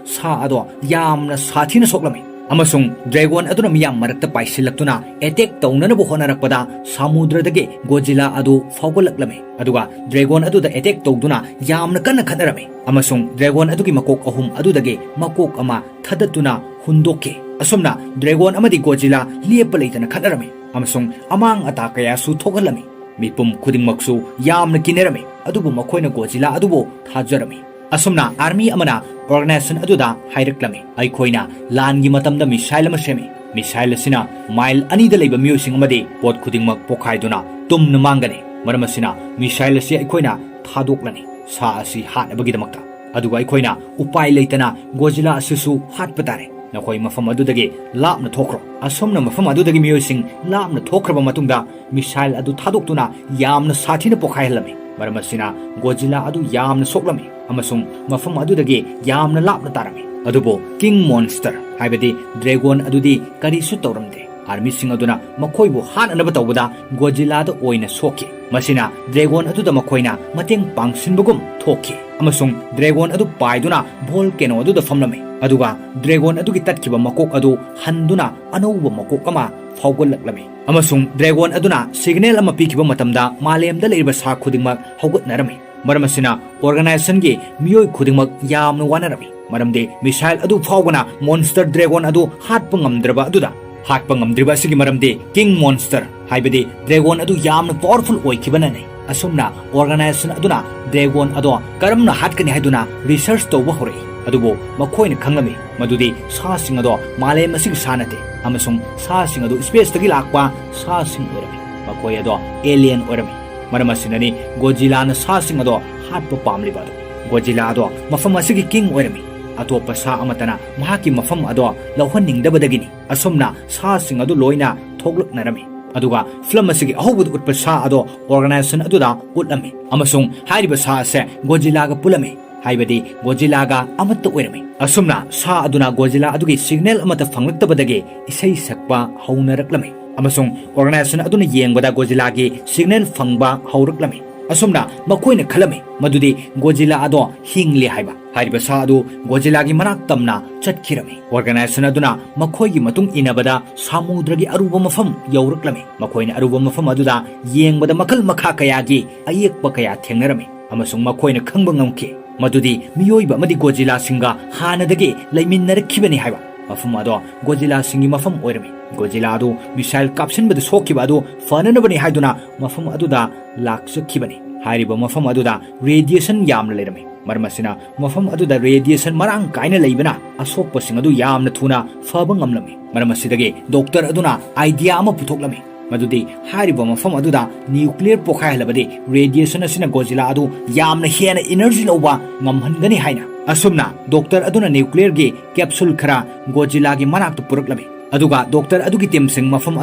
ꯁꯥ ꯑꯗꯣ ꯌꯥꯝꯅ ꯁꯥꯊꯤꯅ ꯁꯣꯛꯂꯝꯃꯤ꯫ ꯑꯃꯁꯨꯡ ꯗ꯭ꯔꯦꯒꯣꯟ ꯑꯗꯨꯅ ꯃꯤꯌꯥꯝ ꯃꯔꯛꯇ ꯄꯥꯏꯁꯤꯜꯂꯛꯇꯨꯅ ꯑꯦꯇꯦꯛ ꯇꯧꯅꯅꯕ ꯍꯣꯠꯅꯔꯛꯄꯗ ꯁꯃꯨꯗ꯭ꯔꯗꯒꯤ ꯒꯣꯖꯤꯂꯥ ꯑꯗꯨ ꯐꯥꯎꯒꯠꯂꯛꯂꯝꯃꯤ, ꯑꯗꯨꯒ ꯗ꯭ꯔꯦꯒꯣꯟ ꯑꯗꯨꯗ ꯑꯦꯇꯦꯛ ꯇꯧꯗꯨꯅ ꯌꯥꯝꯅ ꯀꯟꯅ ꯈꯠꯅꯔꯝꯃꯤ, ꯑꯃꯁꯨꯡ ꯗ꯭ꯔꯦꯒꯣꯟ ꯑꯗꯨꯒꯤ ꯃꯀꯣꯛ ꯑꯍꯨꯝ ꯑꯗꯨꯗꯒꯤ ꯃꯀꯣꯛ ꯑꯃ ꯊꯥꯗꯠꯇꯨꯅ ꯍꯨꯟꯗꯣꯛꯈꯤ꯫ ꯑꯁꯨꯝꯅ ꯗ꯭ꯔꯦꯒꯣꯟ ꯑꯃꯗꯤ ꯒꯣꯖꯤꯂꯥ ꯂꯦꯞꯄ ꯂꯩꯇꯅ ꯈꯠꯅꯔꯝꯃꯤ, ꯑꯃꯁꯨꯡ ꯑꯃꯥꯡ ꯑꯇꯥ ꯀꯌꯥꯁꯨ ꯊꯣꯛꯍꯜꯂꯝꯃꯤ꯫ ꯃꯤꯄꯨꯝ ꯈꯨꯗꯤꯡꯃꯛꯁꯨ ꯌꯥꯝꯅ ꯀꯤꯅꯔꯝꯃꯤ, ꯑꯗꯨꯕꯨ ꯃꯈꯣꯏꯅ ꯒꯣꯖꯤꯂꯥ ꯑꯗꯨꯕꯨ ꯊꯥꯖꯔꯝꯃꯤ꯫ ꯑꯁꯨꯝꯅ ꯑꯥꯔꯃꯤ ꯑꯃꯅ ꯑꯣꯔꯒꯅꯥꯏꯖꯦꯁꯟ ꯑꯗꯨꯗ ꯍꯥꯏꯔꯛꯂꯝꯃꯤ, "ꯑꯩꯈꯣꯏꯅ ꯂꯥꯟꯒꯤ ꯃꯇꯝꯗ ꯃꯤꯁꯥꯏꯜ ꯑꯃ ꯁꯦꯝꯃꯤ꯫ ꯃꯤꯁꯥꯏꯜ ꯑꯁꯤꯅ ꯃꯥꯏꯜ ꯑꯅꯤꯗ ꯂꯩꯕ ꯃꯤꯑꯣꯏꯁꯤꯡ ꯑꯃꯗꯤ ꯄꯣꯠ ꯈꯨꯗꯤꯡꯃꯛ ꯄꯣꯈꯥꯏꯗꯨꯅ ꯇꯨꯝꯅ ꯃꯥꯡꯒꯅꯤ꯫ ꯃꯔꯝ ꯑꯁꯤꯅ ꯃꯤꯁꯥꯏꯜ ꯑꯁꯤ ꯑꯩꯈꯣꯏꯅ ꯊꯥꯗꯣꯛꯂꯅꯤ, ꯁꯥ ꯑꯁꯤ ꯍꯥꯠꯅꯕꯒꯤꯗꯃꯛꯇ꯫ ꯑꯗꯨꯒ ꯑꯩꯈꯣꯏꯅ ꯎꯄꯥꯏ ꯂꯩꯇꯅ ꯒꯣꯖꯤꯂꯥ ꯑꯁꯤꯁꯨ ꯍꯥꯠꯄ ꯇꯥꯔꯦ꯫ ꯅꯈꯣꯏ ꯃꯐꯝ ꯑꯗꯨꯗꯒꯤ ꯂꯥꯞꯅ ꯊꯣꯛꯈ꯭ꯔꯣ꯫" ꯑꯁꯨꯝꯅ ꯃꯐꯝ ꯑꯗꯨꯗꯒꯤ ꯃꯤꯑꯣꯏꯁꯤꯡ ꯂꯥꯞꯅ ꯊꯣꯛꯈ꯭ꯔꯕ ꯃꯇꯨꯡꯗ, ꯃꯤꯁꯥꯏꯜ ꯑꯗꯨ ꯊꯥꯗꯣꯛꯇꯨꯅ ꯌꯥꯝꯅ ꯁꯥꯊꯤꯅ ꯄꯣꯈꯥꯏꯍꯜꯂꯝꯃꯤ꯫ ꯃꯔꯝ ꯑꯁꯤꯅ ꯒꯣꯖꯤꯂꯥ ꯑꯗꯨ ꯌꯥꯝꯅ ꯁꯣꯛꯂꯝꯃꯤ ꯑꯃꯁꯨꯡ ꯃꯐꯝ ꯑꯗꯨꯗꯒꯤ ꯌꯥꯝꯅ ꯂꯥꯞꯅ ꯇꯥꯔꯝꯃꯤ꯫ ꯑꯗꯨꯕꯨ ꯀꯤꯡ ꯃꯣꯟꯁꯇꯔ, ꯍꯥꯏꯕꯗꯤ ꯗ꯭ꯔꯦꯒꯣꯟ ꯑꯗꯨꯗꯤ ꯀꯔꯤꯁꯨ ꯇꯧꯔꯝꯗꯦ꯫ ꯑꯥꯔꯃꯤꯁꯤꯡ ꯑꯗꯨꯅ ꯃꯈꯣꯏꯕꯨ ꯍꯥꯠꯅꯅꯕ ꯇꯧꯕꯗ ꯒꯣꯖꯤꯂꯥꯗ ꯑꯣꯏꯅ ꯁꯣꯛꯈꯤ꯫ ꯃꯁꯤꯅ ꯗ꯭ꯔꯦꯒꯣꯟ ꯑꯗꯨꯗ ꯃꯈꯣꯏꯅ ꯃꯇꯦꯡ ꯄꯥꯡꯁꯤꯟꯕꯒꯨꯝ ꯊꯣꯛꯈꯤ, ꯑꯃꯁꯨꯡ ꯗ꯭ꯔꯦꯒꯣꯟ ꯑꯗꯨ ꯄꯥꯏꯗꯨꯅ ꯚꯣꯜꯀꯦꯅꯣ ꯑꯗꯨꯗ ꯐꯝꯂꯝꯃꯤ꯫ ꯑꯗꯨꯒ ꯗ꯭ꯔꯦꯒꯣꯟ ꯑꯗꯨꯒꯤ ꯇꯠꯈꯤꯕ ꯃꯀꯣꯛ ꯑꯗꯨ ꯍꯟꯗꯨꯅ ꯑꯅꯧꯕ ꯃꯀꯣꯛ ꯑꯃ ꯐꯥꯎꯒꯠꯂꯛꯂꯝꯃꯤ, ꯑꯃꯁꯨꯡ ꯗ꯭ꯔꯦꯒꯣꯟ ꯑꯗꯨꯅ ꯁꯤꯒꯅꯦꯜ ꯑꯃ ꯄꯤꯈꯤꯕ ꯃꯇꯝꯗ ꯃꯥꯂꯦꯝꯗ ꯂꯩꯔꯤꯕ ꯁꯥ ꯈꯨꯗꯤꯡꯃꯛ ꯍꯧꯒꯠꯅꯔꯝꯃꯤ꯫ ꯃꯔꯝ ꯑꯁꯤꯅ ꯑꯣꯔꯒꯅꯥꯏꯖꯦꯁꯟꯒꯤ ꯃꯤꯑꯣꯏ ꯈꯨꯗꯤꯡꯃꯛ ꯌꯥꯝꯅ ꯋꯥꯅꯔꯝꯃꯤ, ꯃꯔꯝꯗꯤ ꯃꯤꯁꯥꯏꯜ ꯑꯗꯨ ꯐꯥꯎꯕꯅ ꯃꯣꯟꯁꯇꯔ ꯗ꯭ꯔꯦꯒꯣꯟ ꯑꯗꯨ ꯍꯥꯠꯄ ꯉꯝꯗ꯭ꯔꯕ ꯑꯗꯨꯗ꯫ ꯍꯥꯠꯄ ꯉꯝꯗ꯭ꯔꯤꯕ ꯑꯁꯤꯒꯤ ꯃꯔꯝꯗꯤ ꯀꯤꯡ ꯃꯣꯟꯁꯇꯔ, ꯍꯥꯏꯕꯗꯤ ꯗ꯭ꯔꯦꯒꯣꯟ ꯑꯗꯨ ꯌꯥꯝꯅ ꯄꯥꯋꯔꯐꯨꯜ ꯑꯣꯏꯈꯤꯕꯅꯅꯤ꯫ ꯑꯁꯨꯝꯅ ꯑꯣꯔꯒꯅꯥꯏꯖꯦꯁꯟ ꯑꯗꯨꯅ ꯗ꯭ꯔꯦꯒꯣꯟ ꯑꯗꯣ ꯀꯔꯝꯅ ꯍꯥꯠꯀꯅꯤ ꯍꯥꯏꯗꯨꯅ ꯔꯤꯁꯔꯆ ꯇꯧꯕ ꯍꯧꯔꯛꯏ꯫ ꯑꯗꯨꯕꯨ ꯃꯈꯣꯏꯅ ꯈꯪꯂꯝꯃꯤ ꯃꯗꯨꯗꯤ ꯁꯥꯁꯤꯡ ꯑꯗꯣ ꯃꯥꯂꯦꯝ ꯑꯁꯤꯒꯤ ꯁꯥ ꯅꯠꯇꯦ, ꯑꯃꯁꯨꯡ ꯁꯥꯁꯤꯡ ꯑꯗꯨ ꯁ꯭ꯄꯦꯁꯇꯒꯤ ꯂꯥꯛꯄ ꯁꯥꯁꯤꯡ ꯑꯣꯏꯔꯝꯃꯤ꯫ ꯃꯈꯣꯏ ꯑꯗꯣ ꯑꯦꯂꯤꯌꯟ ꯑꯣꯏꯔꯝꯃꯤ꯫ ꯃꯔꯝ ꯑꯁꯤꯅꯅꯤ ꯒꯣꯖꯤꯂꯥꯅ ꯁꯥꯁꯤꯡ ꯑꯗꯣ ꯍꯥꯠꯄ ꯄꯥꯝꯂꯤꯕ ꯑꯗꯨ꯫ ꯒꯣꯖꯤꯂꯥ ꯑꯗꯣ ꯃꯐꯝ ꯑꯁꯤꯒꯤ ꯀꯤꯡ ꯑꯣꯏꯔꯝꯃꯤ꯫ ꯑꯇꯣꯞꯄ ꯁꯥ ꯑꯃꯠꯇꯅ ꯃꯍꯥꯛꯀꯤ ꯃꯐꯝ ꯑꯗꯣ ꯂꯧꯍꯟꯅꯤꯡꯗꯕꯗꯒꯤꯅꯤ꯫ ꯑꯁꯨꯝꯅ ꯁꯥꯁꯤꯡ ꯑꯗꯨ ꯂꯣꯏꯅ ꯊꯣꯛꯂꯛꯅꯔꯝꯃꯤ꯫ ꯑꯗꯨꯒ ꯐꯤꯂꯝ ꯑꯁꯤꯒꯤ ꯑꯍꯧꯕꯗ ꯎꯠꯄ ꯁꯥ ꯑꯗꯣ ꯑꯣꯔꯒꯅꯥꯏꯖꯦꯁꯟ ꯑꯗꯨꯗ ꯎꯠꯂꯝꯃꯤ, ꯑꯃꯁꯨꯡ ꯍꯥꯏꯔꯤꯕ ꯁꯥ ꯑꯁꯦ ꯒꯣꯖꯤꯂꯥꯒ ꯄꯨꯜꯂꯝꯃꯤ, ꯍꯥꯏꯕꯗꯤ ꯒꯣꯖꯤꯂꯥꯒ ꯑꯃꯠꯇ ꯑꯣꯏꯔꯝꯃꯤ꯫ ꯑꯁꯨꯝꯅ ꯁꯥ ꯑꯗꯨꯅ ꯒꯣꯖꯤꯂꯥ ꯑꯗꯨꯒꯤ ꯁꯤꯒꯅꯦꯜ ꯑꯃꯠꯇ ꯐꯪꯂꯛꯇꯕꯗꯒꯤ ꯏꯁꯩ ꯁꯛꯄ ꯍꯧꯅꯔꯛꯂꯝꯃꯤ, ꯑꯃꯁꯨꯡ ꯑꯣꯔꯒꯅꯥꯏꯖꯦꯁꯟ ꯑꯗꯨꯅ ꯌꯦꯡꯕꯗ ꯒꯣꯖꯤꯂꯥꯒꯤ ꯁꯤꯒꯅꯦꯜ ꯐꯪꯕ ꯍꯧꯔꯛꯂꯝꯃꯤ꯫ ꯑꯁꯨꯝꯅ ꯃꯈꯣꯏꯅ ꯈꯜꯂꯝꯃꯤ ꯃꯗꯨꯗꯤ ꯒꯣꯖꯤꯂꯥ ꯑꯗꯣ ꯍꯤꯡꯂꯦ ꯍꯥꯏꯕ꯫ ꯍꯥꯏꯔꯤꯕ ꯁꯥ ꯑꯗꯨ ꯒꯣꯖꯤꯂꯥꯒꯤ ꯃꯅꯥꯛ ꯇꯝꯅ ꯆꯠꯈꯤꯔꯝꯃꯤ꯫ ꯑꯣꯔꯒꯅꯥꯏꯖꯦꯁꯟ ꯑꯗꯨꯅ ꯃꯈꯣꯏꯒꯤ ꯃꯇꯨꯡ ꯏꯟꯅꯕꯗ ꯁꯥꯃꯨꯗ꯭ꯔꯒꯤ ꯑꯔꯨꯕ ꯃꯐꯝ ꯌꯧꯔꯛꯂꯝꯃꯤ꯫ ꯃꯈꯣꯏꯅ ꯑꯔꯨꯕ ꯃꯐꯝ ꯑꯗꯨꯗ ꯌꯦꯡꯕꯗ ꯃꯈꯜ ꯃꯈꯥ ꯀꯌꯥꯒꯤ ꯑꯌꯦꯛꯄ ꯀꯌꯥ ꯊꯦꯡꯅꯔꯝꯃꯤ, ꯑꯃꯁꯨꯡ ꯃꯈꯣꯏꯅ ꯈꯪꯕ ꯉꯝꯈꯤ ꯃꯗꯨꯗꯤ ꯃꯤꯑꯣꯏꯕ ꯑꯃꯗꯤ ꯒꯣꯖꯤꯂꯥꯁꯤꯡꯒ ꯍꯥꯟꯅꯗꯒꯤ ꯂꯩꯃꯤꯟꯅꯔꯛꯈꯤꯕꯅꯤ ꯍꯥꯏꯕ꯫ ꯃꯐꯝ ꯑꯗꯣ ꯒꯣꯖꯤꯂꯥꯁꯤꯡꯒꯤ ꯃꯐꯝ ꯑꯣꯏꯔꯝꯃꯤ꯫ ꯒꯣꯖꯤꯂꯥ ꯑꯗꯨ ꯃꯤꯁꯥꯏꯜ ꯀꯥꯞꯁꯤꯟꯕꯗ ꯁꯣꯛꯈꯤꯕ ꯑꯗꯨ ꯐꯅꯅꯕꯅꯤ ꯍꯥꯏꯗꯨꯅ ꯃꯐꯝ ꯑꯗꯨꯗ ꯂꯥꯛꯆꯈꯤꯕꯅꯤ꯫ ꯍꯥꯏꯔꯤꯕ ꯃꯐꯝ ꯑꯗꯨꯗ ꯔꯦꯗꯤꯌꯦꯁꯟ ꯌꯥꯝꯅ ꯂꯩꯔꯝꯃꯤ꯫ ꯃꯔꯝ ꯑꯁꯤꯅ ꯃꯐꯝ ꯑꯗꯨꯗ ꯔꯦꯗꯤꯌꯦꯁꯟ ꯃꯔꯥꯡ ꯀꯥꯏꯅ ꯂꯩꯕꯅ ꯑꯁꯣꯛꯄꯁꯤꯡ ꯑꯗꯨ ꯌꯥꯝꯅ ꯊꯨꯅ ꯐꯕ ꯉꯝꯂꯝꯃꯤ꯫ ꯃꯔꯝ ꯑꯁꯤꯗꯒꯤ ꯗꯣꯛꯇꯔ ꯑꯗꯨꯅ ꯑꯥꯏꯗꯤꯌꯥ ꯑꯃ ꯄꯨꯊꯣꯛꯂꯝꯃꯤ ꯃꯗꯨꯗꯤ ꯍꯥꯏꯔꯤꯕ ꯃꯐꯝ ꯑꯗꯨꯗ ꯅ꯭ꯌꯨꯀ꯭ꯂꯤꯌꯔ ꯄꯣꯈꯥꯏꯍꯜꯂꯕꯗꯤ ꯔꯦꯗꯤꯌꯦꯁꯟ ꯑꯁꯤꯅ ꯒꯣꯖꯤꯂꯥ ꯑꯗꯨ ꯌꯥꯝꯅ ꯍꯦꯟꯅ ꯏꯅꯔꯖꯤ ꯂꯧꯕ ꯉꯝꯍꯟꯒꯅꯤ ꯍꯥꯏꯅ꯫ ꯑꯁꯨꯝꯅ ꯗꯣꯛꯇꯔ ꯑꯗꯨꯅ ꯅ꯭ꯌꯨꯀ꯭ꯂꯤꯌꯔꯒꯤ ꯀꯦꯞꯁꯨꯜ ꯈꯔ ꯒꯣꯖꯤꯂꯥꯒꯤ ꯃꯅꯥꯛꯇ ꯄꯨꯔꯛꯂꯝꯃꯤ꯫ ꯑꯗꯨꯒ ꯗꯣꯛꯇꯔ ꯑꯗꯨꯒꯤ ꯇꯤꯝꯁꯤꯡ ꯃꯐꯝ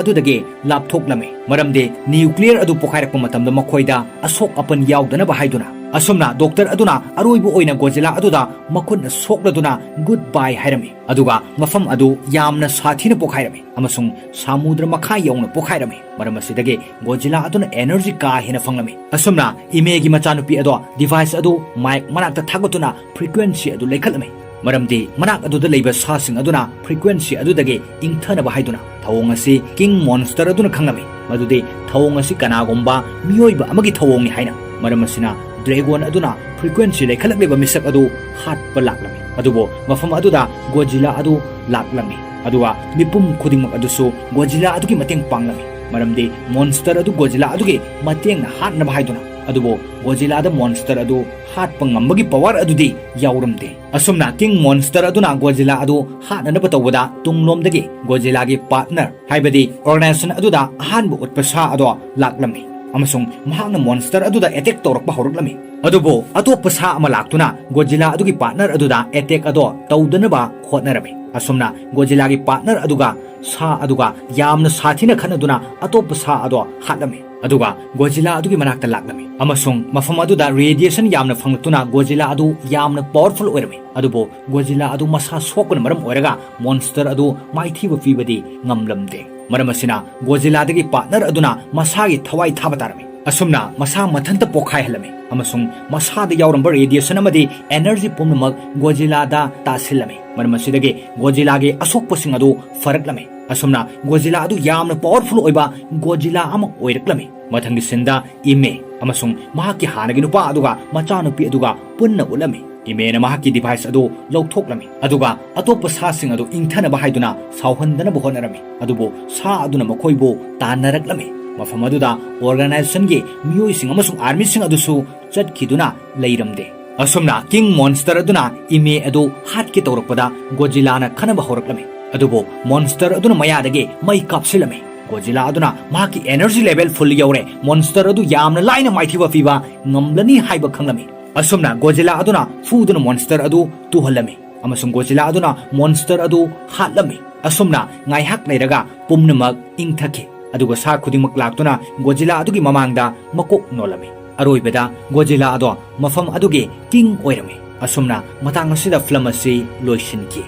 ꯑꯗꯨꯗꯒꯤ ꯂꯥꯞꯊꯣꯛꯂꯝꯃꯤ, ꯃꯔꯝꯗꯤ ꯅ꯭ꯌꯨꯀ꯭ꯂꯤꯌꯔ ꯑꯗꯨ ꯄꯣꯈꯥꯏꯔꯛꯄ ꯃꯇꯝꯗ ꯃꯈꯣꯏꯗ ꯑꯁꯣꯛ ꯑꯄꯟ ꯌꯥꯎꯗꯅꯕ ꯍꯥꯏꯗꯨꯅ꯫ ꯑꯁꯨꯝꯅ ꯗꯣꯛꯇꯔ ꯑꯗꯨꯅ ꯑꯔꯣꯏꯕ ꯑꯣꯏꯅ ꯒꯣꯖꯤꯂꯥ ꯑꯗꯨꯗ ꯃꯈꯨꯠꯅ ꯁꯣꯛꯂꯗꯨꯅ ꯒꯨꯗ ꯕꯥꯏ ꯍꯥꯏꯔꯝꯃꯤ꯫ ꯑꯗꯨꯒ ꯃꯐꯝ ꯑꯗꯨ ꯌꯥꯝꯅ ꯁꯥꯊꯤꯅ ꯄꯣꯈꯥꯏꯔꯝꯃꯤ, ꯑꯃꯁꯨꯡ ꯁꯥꯃꯨꯗ꯭ꯔ ꯃꯈꯥ ꯌꯧꯅ ꯄꯣꯈꯥꯏꯔꯝꯃꯤ꯫ ꯃꯔꯝ ꯑꯁꯤꯗꯒꯤ ꯒꯣꯖꯤꯂꯥ ꯑꯗꯨꯅ ꯑꯦꯅꯔꯖꯤ ꯀꯥ ꯍꯦꯟꯅ ꯐꯪꯂꯝꯃꯤ꯫ ꯑꯁꯨꯝꯅ ꯏꯃꯦꯒꯤ ꯃꯆꯥꯅꯨꯄꯤ ꯑꯗꯣ ꯗꯤꯚꯥꯏꯁ ꯑꯗꯨ ꯃꯥꯏꯛ ꯃꯅꯥꯛꯇ ꯊꯥꯒꯠꯇꯨꯅ ꯐ꯭ꯔꯤꯀ꯭ꯋꯦꯟꯁꯤ ꯑꯗꯨ ꯂꯩꯈꯠꯂꯝꯃꯤ, ꯃꯔꯝꯗꯤ ꯃꯅꯥꯛ ꯑꯗꯨꯗ ꯂꯩꯕ ꯁꯥꯁꯤꯡ ꯑꯗꯨꯅ ꯐ꯭ꯔꯤꯀ꯭ꯋꯦꯟꯁꯤ ꯑꯗꯨꯗꯒꯤ ꯏꯪꯊꯅꯕ ꯍꯥꯏꯗꯨꯅ꯫ ꯊꯧꯑꯣꯡ ꯑꯁꯤ ꯀꯤꯡ ꯃꯣꯟꯁꯇꯔ ꯑꯗꯨꯅ ꯈꯪꯂꯝꯃꯤ ꯃꯗꯨꯗꯤ ꯊꯧꯑꯣꯡ ꯑꯁꯤ ꯀꯅꯥꯒꯨꯝꯕ ꯃꯤꯑꯣꯏꯕ ꯑꯃꯒꯤ ꯊꯧꯑꯣꯡꯅꯤ ꯍꯥꯏꯅ꯫ ꯃꯔꯝ ꯑꯁꯤꯅ ꯗ꯭ꯔꯦꯒꯣꯟ ꯑꯗꯨꯅ ꯐ꯭ꯔꯤꯀ꯭ꯋꯦꯟꯁꯤ ꯂꯩꯈꯠꯂꯛꯂꯤꯕ ꯃꯤꯁꯛ ꯑꯗꯨ ꯍꯥꯠꯄ ꯂꯥꯛꯂꯝꯃꯤ꯫ ꯑꯗꯨꯕꯨ ꯃꯐꯝ ꯑꯗꯨꯗ ꯒꯣꯖꯤꯂꯥ ꯑꯗꯨ ꯂꯥꯛꯂꯝꯃꯤ, ꯑꯗꯨꯒ ꯃꯤꯄꯨꯝ ꯈꯨꯗꯤꯡꯃꯛ ꯑꯗꯨꯁꯨ ꯒꯣꯖꯤꯂꯥ ꯑꯗꯨꯒꯤ ꯃꯇꯦꯡ ꯄꯥꯡꯂꯝꯃꯤ꯫ ꯃꯔꯝꯗꯤ ꯃꯣꯟꯁꯇꯔ ꯑꯗꯨ ꯒꯣꯖꯤꯂꯥ ꯑꯗꯨꯒꯤ ꯃꯇꯦꯡꯅ ꯍꯥꯠꯅꯕ ꯍꯥꯏꯗꯨꯅ꯫ ꯑꯗꯨꯕꯨ ꯒꯣꯖꯤꯂꯥꯗ ꯃꯣꯟꯁꯇꯔ ꯑꯗꯨ ꯍꯥꯠꯄ ꯉꯝꯕꯒꯤ ꯄꯋꯥꯔ ꯑꯗꯨꯗꯤ ꯌꯥꯎꯔꯝꯗꯦ꯫ ꯑꯁꯨꯝꯅ ꯀꯤꯡ ꯃꯣꯟꯁꯇꯔ ꯑꯗꯨꯅ ꯒꯣꯖꯤꯂꯥ ꯑꯗꯨ ꯍꯥꯠꯅꯅꯕ ꯇꯧꯕꯗ ꯇꯨꯡꯂꯣꯝꯗꯒꯤ ꯒꯣꯖꯤꯂꯥꯒꯤ ꯄꯥꯔꯠꯅꯔ, ꯍꯥꯏꯕꯗꯤ ꯑꯣꯔꯒꯅꯥꯏꯖꯦꯁꯟ ꯑꯗꯨꯗ ꯑꯍꯥꯟꯕ ꯎꯠꯄ ꯁꯥ ꯑꯗꯣ ꯂꯥꯛꯂꯝꯃꯤ ꯑꯃꯁꯨꯡ ꯃꯍꯥꯛꯅ ꯃꯣꯟꯁꯇꯔ ꯑꯗꯨꯗ ꯑꯦꯇꯦꯛ ꯇꯧꯔꯛꯄ ꯍꯧꯔꯛꯂꯝꯃꯤ꯫ ꯑꯗꯨꯕꯨ ꯑꯇꯣꯞꯄ ꯁꯥ ꯑꯃ ꯂꯥꯛꯇꯨꯅ ꯒꯣꯖꯤꯂꯥ ꯑꯗꯨꯒꯤ ꯄꯥꯔꯠꯅꯔ ꯑꯗꯨꯗ ꯑꯦꯇꯦꯛ ꯑꯗꯣ ꯇꯧꯗꯅꯕ ꯍꯣꯠꯅꯔꯝꯃꯤ꯫ ꯑꯁꯨꯝꯅ ꯒꯣꯖꯤꯂꯥꯒꯤ ꯄꯥꯔꯠꯅꯔ ꯑꯗꯨꯒ ꯁꯥ ꯑꯗꯨꯒ ꯌꯥꯝꯅ ꯁꯥꯊꯤꯅ ꯈꯠꯅꯗꯨꯅ ꯑꯇꯣꯞꯄ ꯁꯥ ꯑꯗꯣ ꯍꯥꯠꯂꯝꯃꯤ꯫ ꯑꯗꯨꯒ ꯒꯣꯖꯤꯂꯥ ꯑꯗꯨꯒꯤ ꯃꯅꯥꯛꯇ ꯂꯥꯛꯂꯝꯃꯤ ꯑꯃꯁꯨꯡ ꯃꯐꯝ ꯑꯗꯨꯗ ꯔꯦꯗꯤꯌꯦꯁꯟ ꯌꯥꯝꯅ ꯐꯪꯂꯛꯇꯨꯅ ꯒꯣꯖꯤꯂꯥ ꯑꯗꯨ ꯌꯥꯝꯅ ꯄꯥꯋꯔꯐꯨꯜ ꯑꯣꯏꯔꯝꯃꯤ꯫ ꯑꯗꯨꯕꯨ ꯒꯣꯖꯤꯂꯥ ꯑꯗꯨ ꯃꯁꯥ ꯁꯣꯛꯄꯅ ꯃꯔꯝ ꯑꯣꯏꯔꯒ ꯃꯣꯟꯁꯇꯔ ꯑꯗꯨ ꯃꯥꯏꯊꯤꯕ ꯄꯤꯕꯗꯤ ꯉꯝꯂꯝꯗꯦ꯫ ꯃꯔꯝ ꯑꯁꯤꯅ ꯒꯣꯖꯤꯂꯥꯗꯒꯤ ꯄꯥꯔꯠꯅꯔ ꯑꯗꯨꯅ ꯃꯁꯥꯒꯤ ꯊꯋꯥꯏ ꯊꯥꯕ ꯇꯥꯔꯝꯃꯤ꯫ ꯑꯁꯨꯝꯅ ꯃꯁꯥ ꯃꯊꯟꯇ ꯄꯣꯛꯈꯥꯏꯍꯜꯂꯝꯃꯤ ꯑꯃꯁꯨꯡ ꯃꯁꯥꯗ ꯌꯥꯎꯔꯝꯕ ꯔꯦꯗꯤꯌꯦꯁꯟ ꯑꯃꯗꯤ ꯑꯦꯅꯔꯖꯤ ꯄꯨꯝꯅꯃꯛ ꯒꯣꯖꯤꯂꯥꯗ ꯇꯥꯁꯤꯜꯂꯝꯃꯤ꯫ ꯃꯔꯝ ꯑꯁꯤꯗꯒꯤ ꯒꯣꯖꯤꯂꯥꯒꯤ ꯑꯁꯣꯛꯄꯁꯤꯡ ꯑꯗꯨ ꯐꯔꯛꯂꯝꯃꯤ꯫ ꯑꯁꯨꯝꯅ ꯒꯣꯖꯤꯂꯥ ꯑꯗꯨ ꯌꯥꯝꯅ ꯄꯥꯋꯔꯐꯨꯜ ꯑꯣꯏꯕ ꯒꯣꯖꯤꯂꯥ ꯑꯃ ꯑꯣꯏꯔꯛꯂꯝꯃꯤ꯫ ꯃꯊꯪꯒꯤ ꯁꯤꯟꯗ ꯏꯃꯦ ꯑꯃꯁꯨꯡ ꯃꯍꯥꯛꯀꯤ ꯍꯥꯟꯅꯒꯤ ꯅꯨꯄꯥ ꯑꯗꯨꯒ ꯃꯆꯥꯅꯨꯄꯤ ꯑꯗꯨꯒ ꯄꯨꯟꯅ ꯎꯠꯂꯝꯃꯤ꯫ ꯏꯃꯦꯅ ꯃꯍꯥꯛꯀꯤ ꯗꯤꯚꯥꯏꯁ ꯑꯗꯨ ꯂꯧꯊꯣꯛꯂꯝꯃꯤ, ꯑꯗꯨꯒ ꯑꯇꯣꯞꯄ ꯁꯥꯁꯤꯡ ꯑꯗꯨ ꯏꯪꯊꯅꯕ ꯍꯥꯏꯗꯨꯅ ꯁꯥꯎꯍꯟꯗꯅꯕ ꯍꯣꯠꯅꯔꯝꯃꯤ꯫ ꯑꯗꯨꯕꯨ ꯁꯥ ꯑꯗꯨꯅ ꯃꯈꯣꯏꯕꯨ ꯇꯥꯟꯅꯔꯛꯂꯝꯃꯤ꯫ ꯃꯐꯝ ꯑꯗꯨꯗ ꯑꯣꯔꯒꯅꯥꯏꯖꯦꯁꯟꯒꯤ ꯃꯤꯑꯣꯏꯁꯤꯡ ꯑꯃꯁꯨꯡ ꯑꯥꯔꯃꯤꯁꯤꯡ ꯑꯗꯨꯁꯨ ꯆꯠꯈꯤꯗꯨꯅ ꯂꯩꯔꯝꯗꯦ꯫ ꯑꯁꯨꯝꯅ ꯀꯤꯡ ꯃꯣꯟꯁꯇꯔ ꯑꯗꯨꯅ ꯏꯃꯦ ꯑꯗꯨ ꯍꯥꯠꯀꯦ ꯇꯧꯔꯛꯄꯗ ꯒꯣꯖꯤꯂꯥꯅ ꯈꯟꯅꯕ ꯍꯧꯔꯛꯂꯝꯃꯤ꯫ ꯑꯗꯨꯕꯨ ꯃꯣꯟꯁꯇꯔ ꯑꯗꯨꯅ ꯃꯌꯥꯗꯒꯤ ꯃꯩ ꯀꯥꯞꯁꯤꯜꯂꯝꯃꯤ꯫ ꯒꯣꯖꯤꯂꯥ ꯑꯗꯨꯅ ꯃꯍꯥꯛꯀꯤ ꯑꯦꯅꯔꯖꯤ ꯂꯦꯚꯦꯜ ꯐꯨꯜ ꯌꯧꯔꯦ, ꯃꯣꯟꯁꯇꯔ ꯑꯗꯨ ꯌꯥꯝꯅ ꯂꯥꯏꯅ ꯃꯥꯏꯊꯤꯕ ꯄꯤꯕ ꯉꯝꯂꯅꯤ ꯍꯥꯏꯕ ꯈꯪꯂꯝꯃꯤ꯫ ꯑꯁꯨꯝꯅ ꯒꯣꯖꯤꯂꯥ ꯑꯗꯨꯅ ꯐꯨꯗꯨꯅ ꯃꯣꯟꯁꯇꯔ ꯑꯗꯨ ꯇꯨꯍꯜꯂꯝꯃꯤ ꯑꯃꯁꯨꯡ ꯒꯣꯖꯤꯂꯥ ꯑꯗꯨꯅ ꯃꯣꯟꯁꯇꯔ ꯑꯗꯨ ꯍꯥꯠꯂꯝꯃꯤ꯫ ꯑꯁꯨꯝꯅ ꯉꯥꯏꯍꯥꯛ ꯂꯩꯔꯒ ꯄꯨꯝꯅꯃꯛ ꯏꯪꯊꯈꯤ, ꯑꯗꯨꯒ ꯁꯥ ꯈꯨꯗꯤꯡꯃꯛ ꯂꯥꯛꯇꯨꯅ ꯒꯣꯖꯤꯂꯥ ꯑꯗꯨꯒꯤ ꯃꯃꯥꯡꯗ ꯃꯀꯣꯛ ꯅꯣꯜꯂꯝꯃꯤ꯫ ꯑꯔꯣꯏꯕꯗ ꯒꯣꯖꯤꯂꯥ ꯑꯗꯣ ꯃꯐꯝ ꯑꯗꯨꯒꯤ ꯀꯤꯡ ꯑꯣꯏꯔꯝꯃꯤ꯫ ꯑꯁꯨꯝꯅ ꯃꯇꯥꯡ ꯑꯁꯤꯗ ꯐꯤꯂꯝ ꯑꯁꯤ ꯂꯣꯏꯁꯤꯟꯈꯤ꯫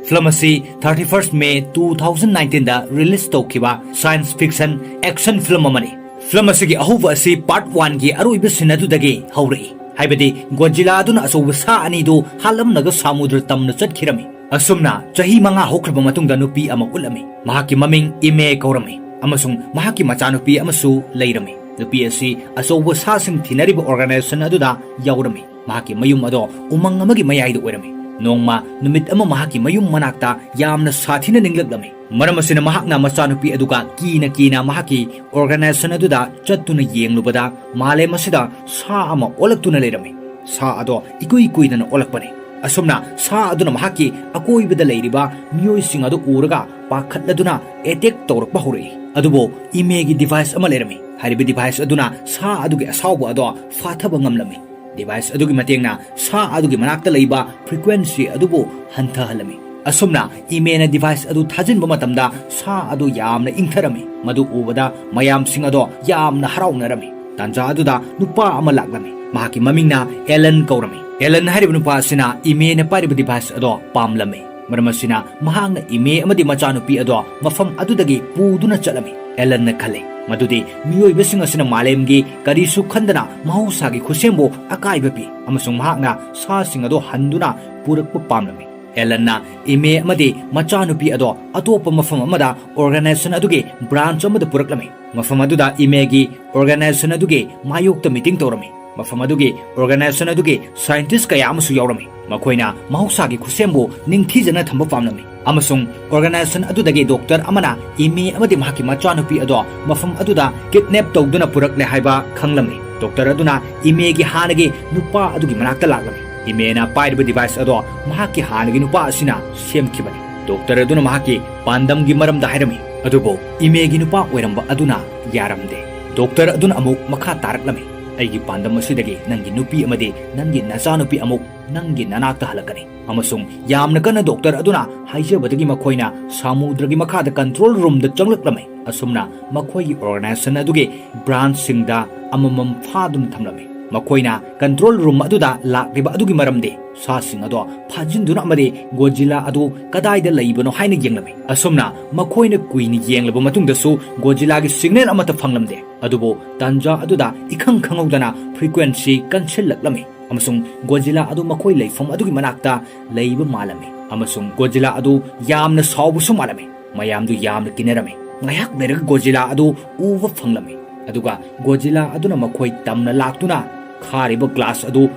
ꯐꯤꯂꯝ ꯑꯁꯤ thirty first May two thousand nineteen ꯗ ꯔꯤꯂꯤꯖ ꯇꯧꯈꯤꯕ ꯁꯥꯏꯟꯁ ꯐꯤꯛꯁꯟ ꯑꯦꯛꯁꯟ ꯐꯤꯂꯝ ꯑꯃꯅꯤ꯫ ꯐꯤꯂꯝ ꯑꯁꯤꯒꯤ ꯑꯍꯧꯕ ꯑꯁꯤ ꯄꯥꯔꯠ ꯋꯥꯟꯒꯤ ꯑꯔꯣꯏꯕ ꯁꯤꯟ ꯑꯗꯨꯗꯒꯤ ꯍꯧꯔꯛꯏ, ꯍꯥꯏꯕꯗꯤ ꯒꯣꯖꯤꯂꯥ ꯑꯗꯨꯅ ꯑꯆꯧꯕ ꯁꯥ ꯑꯅꯤꯗꯨ ꯍꯥꯠꯂꯝꯂꯒ ꯁꯃꯨꯗ꯭ꯔ ꯇꯝꯅ ꯆꯠꯈꯤꯔꯝꯃꯤ꯫ ꯑꯁꯨꯝꯅ ꯆꯍꯤ ꯃꯉꯥ ꯍꯧꯈ꯭ꯔꯕ ꯃꯇꯨꯡꯗ ꯅꯨꯄꯤ ꯑꯃ ꯎꯠꯂꯝꯃꯤ꯫ ꯃꯍꯥꯛꯀꯤ ꯃꯃꯤꯡ ꯏꯃꯦ ꯀꯧꯔꯝꯃꯤ ꯑꯃꯁꯨꯡ ꯃꯍꯥꯛꯀꯤ ꯃꯆꯥꯅꯨꯄꯤ ꯑꯃꯁꯨ ꯂꯩꯔꯝꯃꯤ꯫ ꯅꯨꯄꯤ ꯑꯁꯤ ꯑꯆꯧꯕ ꯁꯥꯁꯤꯡ ꯊꯤꯅꯔꯤꯕ ꯑꯣꯔꯒꯅꯥꯏꯖꯦꯁꯟ ꯑꯗꯨꯗ ꯌꯥꯎꯔꯝꯃꯤ꯫ ꯃꯍꯥꯛꯀꯤ ꯃꯌꯨꯝ ꯑꯗꯣ ꯎꯃꯪ ꯑꯃꯒꯤ ꯃꯌꯥꯏꯗ ꯑꯣꯏꯔꯝꯃꯤ꯫ ꯅꯣꯡꯃ ꯅꯨꯃꯤꯠ ꯑꯃ ꯃꯍꯥꯛꯀꯤ ꯃꯌꯨꯝ ꯃꯅꯥꯛꯇ ꯌꯥꯝꯅ ꯁꯥꯊꯤꯅ ꯅꯤꯡꯂꯛꯂꯝꯃꯤ꯫ ꯃꯔꯝ ꯑꯁꯤꯅ ꯃꯍꯥꯛꯅ ꯃꯆꯥꯅꯨꯄꯤ ꯑꯗꯨꯒ ꯀꯤꯅ ꯀꯤꯅ ꯃꯍꯥꯛꯀꯤ organization ꯑꯗꯨꯗ ꯆꯠꯇꯨꯅ ꯌꯦꯡꯂꯨꯕꯗ, ꯃꯥꯂꯦꯝ ꯑꯁꯤꯗ ꯁꯥ ꯑꯃ ꯑꯣꯜꯂꯛꯇꯨꯅ ꯂꯩꯔꯝꯃꯤ꯫ ꯁꯥ ꯑꯗꯣ ꯏꯀꯨꯏ ꯀꯨꯏꯗꯅ ꯑꯣꯜꯂꯛꯄꯅꯤ꯫ ꯑꯁꯨꯝꯅ ꯁꯥ ꯑꯗꯨꯅ ꯃꯍꯥꯛꯀꯤ ꯑꯀꯣꯏꯕꯗ ꯂꯩꯔꯤꯕ ꯃꯤꯑꯣꯏꯁꯤꯡ ꯑꯗꯨ ꯎꯔꯒ ꯄꯥꯈꯠꯂꯗꯨꯅ attack ꯇꯧꯔꯛꯄ ꯍꯧꯔꯛꯏ꯫ ꯑꯗꯨꯕꯨ ꯏꯃꯦꯒꯤ device ꯑꯃ ꯂꯩꯔꯝꯃꯤ꯫ ꯍꯥꯏꯔꯤꯕ device ꯑꯗꯨꯅ ꯁꯥ ꯑꯗꯨꯒꯤ ꯑꯁꯥꯎꯕ ꯑꯗꯣ ꯐꯥꯊꯕ ꯉꯝꯂꯝꯃꯤ꯫ Device ꯑꯗꯨꯒꯤ ꯃꯇꯦꯡꯅ ꯁꯥ ꯑꯗꯨꯒꯤ ꯃꯅꯥꯛꯇ ꯂꯩꯕ frequency ꯑꯗꯨꯕꯨ ꯍꯟꯊꯍꯜꯂꯝꯃꯤ꯫ ꯑꯁꯨꯝꯅ ꯏꯃꯦꯅ device ꯑꯗꯨ ꯊꯥꯖꯤꯟꯕ ꯃꯇꯝꯗ ꯁꯥ ꯑꯗꯨ ꯌꯥꯝꯅ ꯏꯪꯊꯔꯝꯃꯤ꯫ ꯃꯗꯨ ꯎꯕꯗ ꯃꯌꯥꯝꯁꯤꯡ ꯑꯗꯣ ꯌꯥꯝꯅ ꯍꯔꯥꯎꯅꯔꯝꯃꯤ꯫ ꯇꯥꯟꯖꯥ ꯑꯗꯨꯗ ꯅꯨꯄꯥ ꯑꯃ ꯂꯥꯛꯂꯝꯃꯤ꯫ ꯃꯍꯥꯛꯀꯤ ꯃꯃꯤꯡꯅ ꯑꯦꯂꯟ ꯀꯧꯔꯝꯃꯤ꯫ ꯑꯦꯂꯟ ꯍꯥꯏꯔꯤꯕ ꯅꯨꯄꯥ ꯑꯁꯤꯅ ꯏꯃꯦꯅ ꯄꯥꯏꯔꯤꯕ device ꯑꯗꯣ ꯄꯥꯝꯂꯝꯃꯤ꯫ ꯃꯔꯝ ꯑꯁꯤꯅ ꯃꯍꯥꯛꯅ ꯏꯃꯦ ꯑꯃꯗꯤ ꯃꯆꯥꯅꯨꯄꯤ ꯑꯗꯣ ꯃꯐꯝ ꯑꯗꯨꯗꯒꯤ ꯄꯨꯗꯨꯅ ꯆꯠꯂꯝꯃꯤ꯫ ꯑꯦꯂꯟꯅ ꯈꯜꯂꯤ ꯃꯗꯨꯗꯤ ꯃꯤꯑꯣꯏꯕꯁꯤꯡ ꯑꯁꯤꯅ ꯃꯥꯂꯦꯝꯒꯤ ꯀꯔꯤꯁꯨ ꯈꯟꯗꯅ ꯃꯍꯧꯁꯥꯒꯤ ꯈꯨꯠꯁꯦꯝꯕꯨ ꯑꯀꯥꯏꯕ ꯄꯤ ꯑꯃꯁꯨꯡ ꯃꯍꯥꯛꯅ ꯁꯥꯁꯤꯡ ꯑꯗꯣ ꯍꯟꯗꯨꯅ ꯄꯨꯔꯛꯄ ꯄꯥꯝꯂꯝꯃꯤ꯫ ꯑꯦꯂꯟꯅ ꯏꯃꯦ ꯑꯃꯗꯤ ꯃꯆꯥꯅꯨꯄꯤ ꯑꯗꯣ ꯑꯇꯣꯞꯄ ꯃꯐꯝ ꯑꯃꯗ organization ꯑꯗꯨꯒꯤ branch ꯑꯃꯗ ꯄꯨꯔꯛꯂꯝꯃꯤ꯫ ꯃꯐꯝ ꯑꯗꯨꯗ ꯏꯃꯦꯒꯤ organization ꯑꯗꯨꯒꯤ ꯃꯥꯌꯣꯛꯇ meeting ꯇꯧꯔꯝꯃꯤ꯫ ꯃꯐꯝ ꯑꯗꯨꯒꯤ organization ꯑꯗꯨꯒꯤ scientist ꯀꯌꯥ ꯑꯃꯁꯨ ꯌꯥꯎꯔꯝꯃꯤ꯫ ꯃꯈꯣꯏꯅ ꯃꯍꯧꯁꯥꯒꯤ ꯈꯨꯠꯁꯦꯝꯕꯨ ꯅꯤꯡꯊꯤꯖꯅ ꯊꯝꯕ ꯄꯥꯝꯂꯝꯃꯤ ꯑꯃꯁꯨꯡ organization ꯑꯗꯨꯗꯒꯤ doctor ꯑꯃꯅ ꯏꯃꯦ ꯑꯃꯗꯤ ꯃꯍꯥꯛꯀꯤ ꯃꯆꯥꯅꯨꯄꯤ ꯑꯗꯣ ꯃꯐꯝ ꯑꯗꯨꯗ kidnap ꯇꯧꯗꯨꯅ ꯄꯨꯔꯛꯂꯦ ꯍꯥꯏꯕ ꯈꯪꯂꯝꯃꯤ꯫ Doctor ꯑꯗꯨꯅ ꯏꯃꯦꯒꯤ ꯍꯥꯟꯅꯒꯤ ꯅꯨꯄꯥ ꯑꯗꯨꯒꯤ ꯃꯅꯥꯛꯇ ꯂꯥꯛꯂꯝꯃꯤ꯫ ꯏꯃꯦꯅ ꯄꯥꯏꯔꯤꯕ device ꯑꯗꯣ ꯃꯍꯥꯛꯀꯤ ꯍꯥꯟꯅꯒꯤ ꯅꯨꯄꯥ ꯑꯁꯤꯅ ꯁꯦꯝꯈꯤꯕꯅꯤ꯫ Doctor ꯑꯗꯨꯅ ꯃꯍꯥꯛꯀꯤ ꯄꯥꯟꯗꯝꯒꯤ ꯃꯔꯝꯗ ꯍꯥꯏꯔꯝꯃꯤ, ꯑꯗꯨꯕꯨ ꯏꯃꯦꯒꯤ ꯅꯨꯄꯥ ꯑꯣꯏꯔꯝꯕ ꯑꯗꯨꯅ ꯌꯥꯔꯝꯗꯦ꯫ Doctor ꯑꯗꯨꯅ ꯑꯃꯨꯛ ꯃꯈꯥ ꯇꯥꯔꯛꯂꯝꯃꯤ, "ꯑꯩꯒꯤ ꯄꯥꯟꯗꯝ ꯑꯁꯤꯗꯒꯤ ꯅꯪꯒꯤ ꯅꯨꯄꯤ ꯑꯃꯗꯤ ꯅꯪꯒꯤ ꯅꯆꯥꯅꯨꯄꯤ ꯑꯃꯨꯛ ꯅꯪꯒꯤ ꯅꯅꯥꯛꯇ ꯍꯜꯂꯛꯀꯅꯤ"꯫ ꯑꯃꯁꯨꯡ ꯌꯥꯝꯅ ꯀꯟꯅ doctor ꯑꯗꯨꯅ ꯍꯥꯏꯖꯕꯗꯒꯤ ꯃꯈꯣꯏꯅ ꯁꯃꯨꯗ꯭ꯔꯒꯤ ꯃꯈꯥꯗ control roomꯗ ꯆꯪꯂꯛꯂꯝꯃꯤ꯫ ꯑꯁꯨꯝꯅ ꯃꯈꯣꯏꯒꯤ organization ꯑꯗꯨꯒꯤ branchꯁꯤꯡꯗ ꯑꯃꯃꯝ ꯐꯥꯗꯨꯅ ꯊꯝꯂꯝꯃꯤ꯫ ꯃꯈꯣꯏꯅ control room ꯑꯗꯨꯗ ꯂꯥꯛꯂꯤꯕ ꯑꯗꯨꯒꯤ ꯃꯔꯝꯗꯤ ꯁꯥꯁꯤꯡ ꯑꯗꯣ ꯐꯥꯖꯤꯟꯗꯨꯅ ꯑꯃꯗꯤ Godzilla ꯑꯗꯨ ꯀꯗꯥꯏꯗ ꯂꯩꯕꯅꯣ ꯍꯥꯏꯅ ꯌꯦꯡꯂꯝꯃꯤ꯫ ꯑꯁꯨꯝꯅ ꯃꯈꯣꯏꯅ ꯀꯨꯏꯅ ꯌꯦꯡꯂꯕ ꯃꯇꯨꯡꯗꯁꯨ Godzillaꯒꯤ signal ꯑꯃꯠꯇ ꯐꯪꯂꯝꯗꯦ꯫ ꯑꯗꯨꯕꯨ ꯇꯥꯟꯖꯥ ꯑꯗꯨꯗ ꯏꯈꯪ ꯈꯪꯍꯧꯗꯅ frequency ꯀꯟꯁꯤꯜꯂꯛꯂꯝꯃꯤ ꯑꯃꯁꯨꯡ Godzilla ꯑꯗꯨ ꯃꯈꯣꯏ ꯂꯩꯐꯝ ꯑꯗꯨꯒꯤ ꯃꯅꯥꯛꯇ ꯂꯩꯕ ꯃꯥꯜꯂꯝꯃꯤ ꯑꯃꯁꯨꯡ Godzilla ꯑꯗꯨ ꯌꯥꯝꯅ ꯁꯥꯎꯕꯁꯨ ꯃꯥꯜꯂꯝꯃꯤ꯫ ꯃꯌꯥꯝꯗꯨ ꯌꯥꯝꯅ ꯀꯤꯅꯔꯝꯃꯤ꯫ ꯉꯥꯏꯍꯥꯛ ꯂꯩꯔꯒ Godzilla ꯑꯗꯨ ꯎꯕ ꯐꯪꯂꯝꯃꯤ꯫ ꯑꯗꯨꯒ Godzilla ꯑꯗꯨꯅ ꯃꯈꯣꯏ ꯇꯝꯅ ꯂꯥꯛꯇꯨꯅ ꯈꯥꯔꯤꯕ glass ꯑꯗꯨ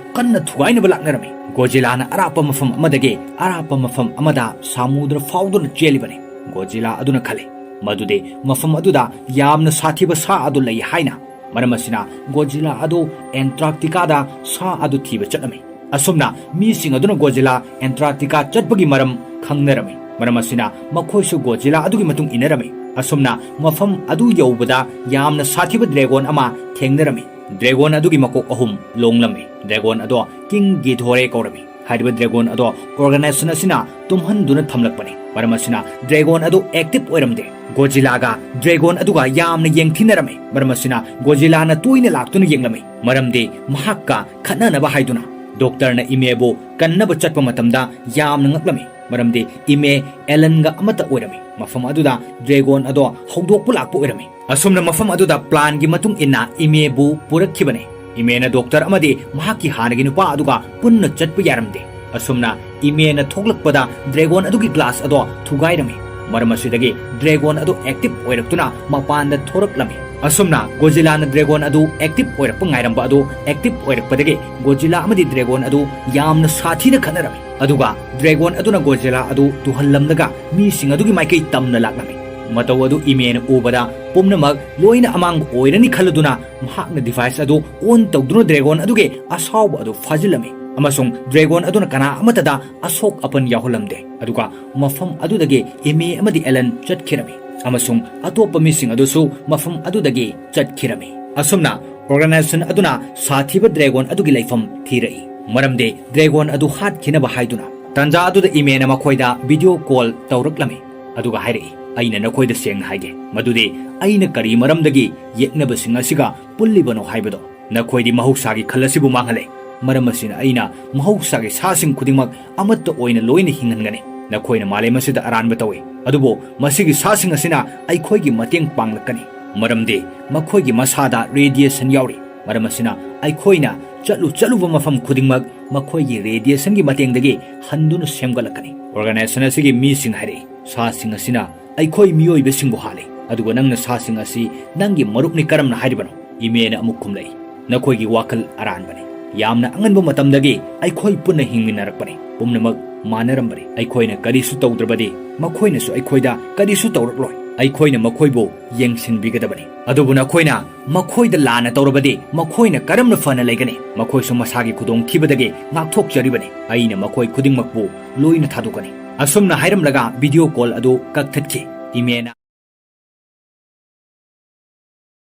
ꯀꯟꯅ ꯊꯨꯒꯥꯏꯅꯕ ꯂꯥꯛꯅꯔꯝꯃꯤ꯫ Godzillaꯅ ꯑꯔꯥꯞꯄ ꯃꯐꯝ ꯑꯃꯗꯒꯤ ꯑꯔꯥꯞꯄ ꯃꯐꯝ ꯑꯃꯗ ꯁꯃꯨꯗ꯭ꯔ ꯐꯥꯎꯗꯨꯅ ꯆꯦꯜꯂꯤꯕꯅꯤ꯫ ꯒꯣꯖꯤꯂꯥ ꯑꯗꯨꯅ ꯈꯜꯂꯤ꯫ ꯃꯗꯨꯗꯤ ꯃꯐꯝ ꯑꯗꯨꯗ ꯌꯥꯝꯅ ꯁꯥꯊꯤꯕ ꯁꯥ ꯑꯗꯨ ꯂꯩ ꯍꯥꯏꯅ꯫ ꯃꯔꯝ ꯑꯁꯤꯅ ꯒꯣꯖꯤꯂꯥ ꯑꯗꯨ ꯑꯦꯟꯇꯥꯔꯛꯇꯤꯀꯥꯗ ꯁꯥ ꯑꯗꯨ ꯊꯤꯕ ꯆꯠꯂꯝꯃꯤ꯫ ꯑꯁꯨꯝꯅ ꯃꯤꯁꯤꯡ ꯑꯗꯨꯅ ꯒꯣꯖꯤꯂꯥ ꯑꯦꯟꯇꯥꯔꯛꯇꯤꯀꯥ ꯆꯠꯄꯒꯤ ꯃꯔꯝ ꯈꯪꯅꯔꯝꯃꯤ꯫ ꯃꯔꯝ ꯑꯁꯤꯅ ꯃꯈꯣꯏꯁꯨ ꯒꯣꯖꯤꯂꯥ ꯑꯗꯨꯒꯤ ꯃꯇꯨꯡ ꯏꯟꯅꯔꯝꯃꯤ꯫ ꯑꯁꯨꯝꯅ ꯃꯐꯝ ꯑꯗꯨ ꯌꯧꯕꯗ ꯌꯥꯝꯅ ꯁꯥꯊꯤꯕ ꯗ꯭ꯔꯦꯒꯣꯟ ꯑꯃ ꯊꯦꯡꯅꯔꯝꯃꯤ꯫ ꯗ꯭ꯔꯦꯒꯣꯟ ꯑꯗꯨꯒꯤ ꯃꯀꯣꯛ ꯑꯍꯨꯝ ꯂꯣꯡꯂꯝꯃꯤ꯫ ꯗ꯭ꯔꯦꯒꯣꯟ ꯑꯗꯣ ꯀꯤꯡ ꯒꯤꯗꯣꯔꯦ ꯀꯧꯔꯝꯃꯤ꯫ ꯍꯥꯏꯔꯤꯕ ꯗ꯭ꯔꯦꯒꯣꯟ ꯑꯗꯣ ꯑꯣꯔꯒꯅꯥꯏꯖꯦꯁꯟ ꯑꯁꯤꯅ ꯇꯨꯝꯍꯟꯗꯨꯅ ꯊꯝꯂꯛꯄꯅꯤ꯫ ꯃꯔꯝ ꯑꯁꯤꯅ ꯗ꯭ꯔꯦꯒꯣꯟ ꯑꯗꯨ ꯑꯦꯛꯇꯤꯚ ꯑꯣꯏꯔꯝꯗꯦ꯫ ꯒꯣꯖꯤꯂꯥꯒ ꯗ꯭ꯔꯦꯒꯣꯟ ꯑꯗꯨꯒ ꯌꯥꯝꯅ ꯌꯦꯡꯊꯤꯅꯔꯝꯃꯤ꯫ ꯃꯔꯝ ꯑꯁꯤꯅ ꯒꯣꯖꯤꯂꯥꯅ ꯇꯣꯏꯅ ꯂꯥꯛꯇꯨꯅ ꯌꯦꯡꯂꯝꯃꯤ꯫ ꯃꯔꯝꯗꯤ ꯃꯍꯥꯛꯀ ꯈꯠꯅꯅꯕ ꯍꯥꯏꯗꯨꯅ꯫ ꯗꯣꯛꯇꯔꯅ ꯏꯃꯦꯕꯨ ꯀꯟꯅꯕ ꯆꯠꯄ ꯃꯇꯝꯗ ꯌꯥꯝꯅ ꯉꯛꯂꯝꯃꯤ꯫ ꯃꯔꯝꯗꯤ ꯏꯃꯦ ꯑꯦꯂꯟꯒ ꯑꯃꯠꯇ ꯑꯣꯏꯔꯝꯃꯤ꯫ ꯃꯐꯝ ꯑꯗꯨꯗ ꯗ꯭ꯔꯦꯒꯣꯟ ꯑꯗꯣ ꯍꯧꯗꯣꯛꯄ ꯂꯥꯛꯄ ꯑꯣꯏꯔꯝꯃꯤ꯫ ꯑꯁꯨꯝꯅ ꯃꯐꯝ ꯑꯗꯨꯗ ꯄ꯭ꯂꯥꯟꯒꯤ ꯃꯇꯨꯡ ꯏꯟꯅ ꯏꯃꯦꯕꯨ ꯄꯨꯔꯛꯈꯤꯕꯅꯤ꯫ ꯏꯃꯦꯅ ꯗꯣꯛꯇꯔ ꯑꯃꯗꯤ ꯃꯍꯥꯛꯀꯤ ꯍꯥꯟꯅꯒꯤ ꯅꯨꯄꯥ ꯑꯗꯨꯒ ꯄꯨꯟꯅ ꯆꯠꯄ ꯌꯥꯔꯝꯗꯦ꯫ ꯑꯁꯨꯝꯅ ꯏꯃꯦꯅ ꯊꯣꯛꯂꯛꯄꯗ ꯗ꯭ꯔꯦꯒꯣꯟ ꯑꯗꯨꯒꯤ ꯒ꯭ꯂꯥꯁ ꯑꯗꯣ ꯊꯨꯒꯥꯏꯔꯝꯃꯤ꯫ ꯃꯔꯝ ꯑꯁꯤꯗꯒꯤ ꯗ꯭ꯔꯦꯒꯣꯟ ꯑꯗꯨ ꯑꯦꯛꯇꯤꯚ ꯑꯣꯏꯔꯛꯇꯨꯅ ꯃꯄꯥꯟꯗ ꯊꯣꯔꯛꯂꯝꯃꯤ꯫ ꯑꯁꯨꯝꯅ ꯒꯣꯖꯤꯂꯥꯅ ꯗ꯭ꯔꯦꯒꯣꯟ ꯑꯗꯨ ꯑꯦꯛꯇꯤꯚ ꯑꯣꯏꯔꯛꯄ ꯉꯥꯏꯔꯝꯕ ꯑꯗꯨ ꯑꯦꯛꯇꯤꯚ ꯑꯣꯏꯔꯛꯄꯗꯒꯤ ꯒꯣꯖꯤꯂꯥ ꯑꯃꯗꯤ ꯗ꯭ꯔꯦꯒꯣꯟ ꯑꯗꯨ ꯌꯥꯝꯅ ꯁꯥꯊꯤꯅ ꯈꯠꯅꯔꯝꯃꯤ꯫ ꯑꯗꯨꯒ ꯗ꯭ꯔꯦꯒꯣꯟ ꯑꯗꯨꯅ ꯒꯣꯖꯤꯂꯥ ꯑꯗꯨ ꯇꯨꯍꯜꯂꯝꯂꯒ ꯃꯤꯁꯤꯡ ꯑꯗꯨꯒꯤ ꯃꯥꯏꯀꯩ ꯇꯝꯅ ꯂꯥꯛꯂꯝꯃꯤ꯫ ꯃꯇꯧ ꯑꯗꯨ ꯏꯃꯦꯅ ꯎꯕꯗ ꯄꯨꯝꯅꯃꯛ ꯂꯣꯏꯅ ꯑꯃꯥꯡꯕ ꯑꯣꯏꯔꯅꯤ ꯈꯜꯂꯗꯨꯅ ꯃꯍꯥꯛꯅ ꯗꯤꯚꯥꯏꯁ ꯑꯗꯨ ꯑꯣꯟ ꯇꯧꯗꯨꯅ ꯗ꯭ꯔꯦꯒꯣꯟ ꯑꯗꯨꯒꯤ ꯑꯁꯥꯎꯕ ꯑꯗꯨ ꯐꯥꯖꯤꯜꯂꯝꯃꯤ꯫ ꯑꯃꯁꯨꯡ ꯗ꯭ꯔꯦꯒꯣꯟ ꯑꯗꯨꯅ ꯀꯅꯥ ꯑꯃꯠꯇꯗ ꯑꯁꯣꯛ ꯑꯄꯟ ꯌꯥꯎꯍꯜꯂꯝꯗꯦ꯫ ꯑꯗꯨꯒ ꯃꯐꯝ ꯑꯗꯨꯗꯒꯤ ꯏꯃꯦ ꯑꯃꯗꯤ ꯑꯦꯂꯟ ꯆꯠꯈꯤꯔꯝꯃꯤ꯫ ꯑꯃꯁꯨꯡ ꯑꯇꯣꯞꯄ ꯃꯤꯁꯤꯡ ꯑꯗꯨꯁꯨ ꯃꯐꯝ ꯑꯗꯨꯗꯒꯤ ꯆꯠꯈꯤꯔꯝꯃꯤ꯫ ꯑꯁꯨꯝꯅ ꯑꯣꯔꯒꯅꯥꯏꯖꯦꯁꯟ ꯑꯗꯨꯅ ꯁꯥꯊꯤꯕ ꯗ꯭ꯔꯦꯒꯣꯟ ꯑꯗꯨꯒꯤ ꯂꯩꯐꯝ ꯊꯤꯔꯛꯏ꯫ ꯃꯔꯝꯗꯤ ꯗ꯭ꯔꯦꯒꯣꯟ ꯑꯗꯨ ꯍꯥꯠꯈꯤꯅꯕ ꯍꯥꯏꯗꯨꯅ꯫ ꯇꯥꯟꯖꯥ ꯑꯗꯨꯗ ꯏꯃꯦꯅ ꯃꯈꯣꯏꯗ ꯚꯤꯗꯤꯑꯣ ꯀꯣꯜ ꯇꯧꯔꯛꯂꯝꯃꯤ꯫ ꯑꯗꯨꯒ ꯍꯥꯏꯔꯛꯏ, "ꯑꯩꯅ ꯅꯈꯣꯏꯗ ꯁꯦꯡꯅ ꯍꯥꯏꯒꯦ, ꯃꯗꯨꯗꯤ ꯑꯩꯅ ꯀꯔꯤ ꯃꯔꯝꯗꯒꯤ ꯌꯦꯛꯅꯕꯁꯤꯡ ꯑꯁꯤꯒ ꯄꯨꯜꯂꯤꯕꯅꯣ ꯍꯥꯏꯕꯗꯣ꯫ ꯅꯈꯣꯏꯗꯤ ꯃꯍꯧꯁꯥꯒꯤ ꯈꯜ ꯑꯁꯤꯕꯨ ꯃꯥꯡꯍꯜꯂꯦ꯫ ꯃꯔꯝ ꯑꯁꯤꯅ ꯑꯩꯅ ꯃꯍꯧꯁꯥꯒꯤ ꯁꯥꯁꯤꯡ ꯈꯨꯗꯤꯡꯃꯛ ꯑꯃꯠꯇ ꯑꯣꯏꯅ ꯂꯣꯏꯅ ꯍꯤꯡꯍꯟꯒꯅꯤ꯫ ꯅꯈꯣꯏꯅ ꯃꯥꯂꯦꯝ ꯑꯁꯤꯗ ꯑꯔꯥꯟꯕ ꯇꯧꯏ, ꯑꯗꯨꯕꯨ ꯃꯁꯤꯒꯤ ꯁꯥꯁꯤꯡ ꯑꯁꯤꯅ ꯑꯩꯈꯣꯏꯒꯤ ꯃꯇꯦꯡ ꯄꯥꯡꯂꯛꯀꯅꯤ, ꯃꯔꯝꯗꯤ ꯃꯈꯣꯏꯒꯤ ꯃꯁꯥꯗ ꯔꯦꯗꯤꯌꯦꯁꯟ ꯌꯥꯎꯔꯤ꯫ ꯃꯔꯝ ꯑꯁꯤꯅ ꯑꯩꯈꯣꯏꯅ ꯆꯠꯂꯨ ꯆꯠꯂꯨꯕ ꯃꯐꯝ ꯈꯨꯗꯤꯡꯃꯛ ꯃꯈꯣꯏꯒꯤ ꯔꯦꯗꯤꯌꯦꯁꯟꯒꯤ ꯃꯇꯦꯡꯗꯒꯤ ꯍꯟꯗꯨꯅ ꯁꯦꯝꯒꯠꯂꯛꯀꯅꯤ꯫" ꯑꯣꯔꯒꯅꯥꯏꯖꯦꯁꯟ ꯑꯁꯤꯒꯤ ꯃꯤꯁꯤꯡ ꯍꯥꯏꯔꯛꯏ, "ꯁꯥꯁꯤꯡ ꯑꯁꯤꯅ ꯑꯩꯈꯣꯏ ꯃꯤꯑꯣꯏꯕꯁꯤꯡꯕꯨ ꯍꯥꯠꯂꯤ, ꯑꯗꯨꯒ ꯅꯪꯅ ꯁꯥꯁꯤꯡ ꯑꯁꯤ ꯅꯪꯒꯤ ꯃꯔꯨꯞꯅꯤ ꯀꯔꯝꯅ ꯍꯥꯏꯔꯤꯕꯅꯣ?" ꯏꯃꯦꯅ ꯑꯃꯨꯛ ꯈꯨꯝꯂꯛꯏ, "ꯅꯈꯣꯏꯒꯤ ꯋꯥꯈꯜ ꯑꯔꯥꯟꯕꯅꯤ꯫ ꯌꯥꯝꯅ ꯑꯉꯟꯕ ꯃꯇꯝꯗꯒꯤ ꯑꯩꯈꯣꯏ ꯄꯨꯟꯅ ꯍꯤꯡꯃꯤꯟꯅꯔꯛꯄꯅꯤ꯫ ꯄꯨꯝꯅꯃꯛ ꯃꯥꯟꯅꯔꯝꯕꯅꯤ꯫ ꯑꯩꯈꯣꯏꯅ ꯀꯔꯤꯁꯨ ꯇꯧꯗ꯭ꯔꯕꯗꯤ ꯃꯈꯣꯏꯅꯁꯨ ꯑꯩꯈꯣꯏꯗ ꯀꯔꯤꯁꯨ ꯇꯧꯔꯛꯂꯣꯏ꯫ ꯑꯩꯈꯣꯏꯅ ꯃꯈꯣꯏꯕꯨ ꯌꯦꯡꯁꯤꯟꯕꯤꯒꯗꯕꯅꯤ꯫ ꯑꯗꯨꯕꯨ ꯅꯈꯣꯏꯅ ꯃꯈꯣꯏꯗ ꯂꯥꯟꯅ ꯇꯧꯔꯕꯗꯤ ꯃꯈꯣꯏꯅ ꯀꯔꯝꯅ ꯐꯅ ꯂꯩꯒꯅꯤ? ꯃꯈꯣꯏꯁꯨ ꯃꯁꯥꯒꯤ ꯈꯨꯗꯣꯡꯊꯤꯕꯗꯒꯤ ꯉꯥꯛꯊꯣꯛꯆꯔꯤꯕꯅꯤ꯫ ꯑꯩꯅ ꯃꯈꯣꯏ ꯈꯨꯗꯤꯡꯃꯛꯄꯨ ꯂꯣꯏꯅ ꯊꯥꯗꯣꯛꯀꯅꯤ꯫ ꯑꯁꯨꯝꯅ ꯍꯥꯏꯔꯝꯂꯒ ꯚꯤꯗꯤꯑꯣ ꯀꯣꯜ ꯑꯗꯨ ꯀꯛꯊꯠꯈꯤ꯫ ꯏꯃꯦꯅ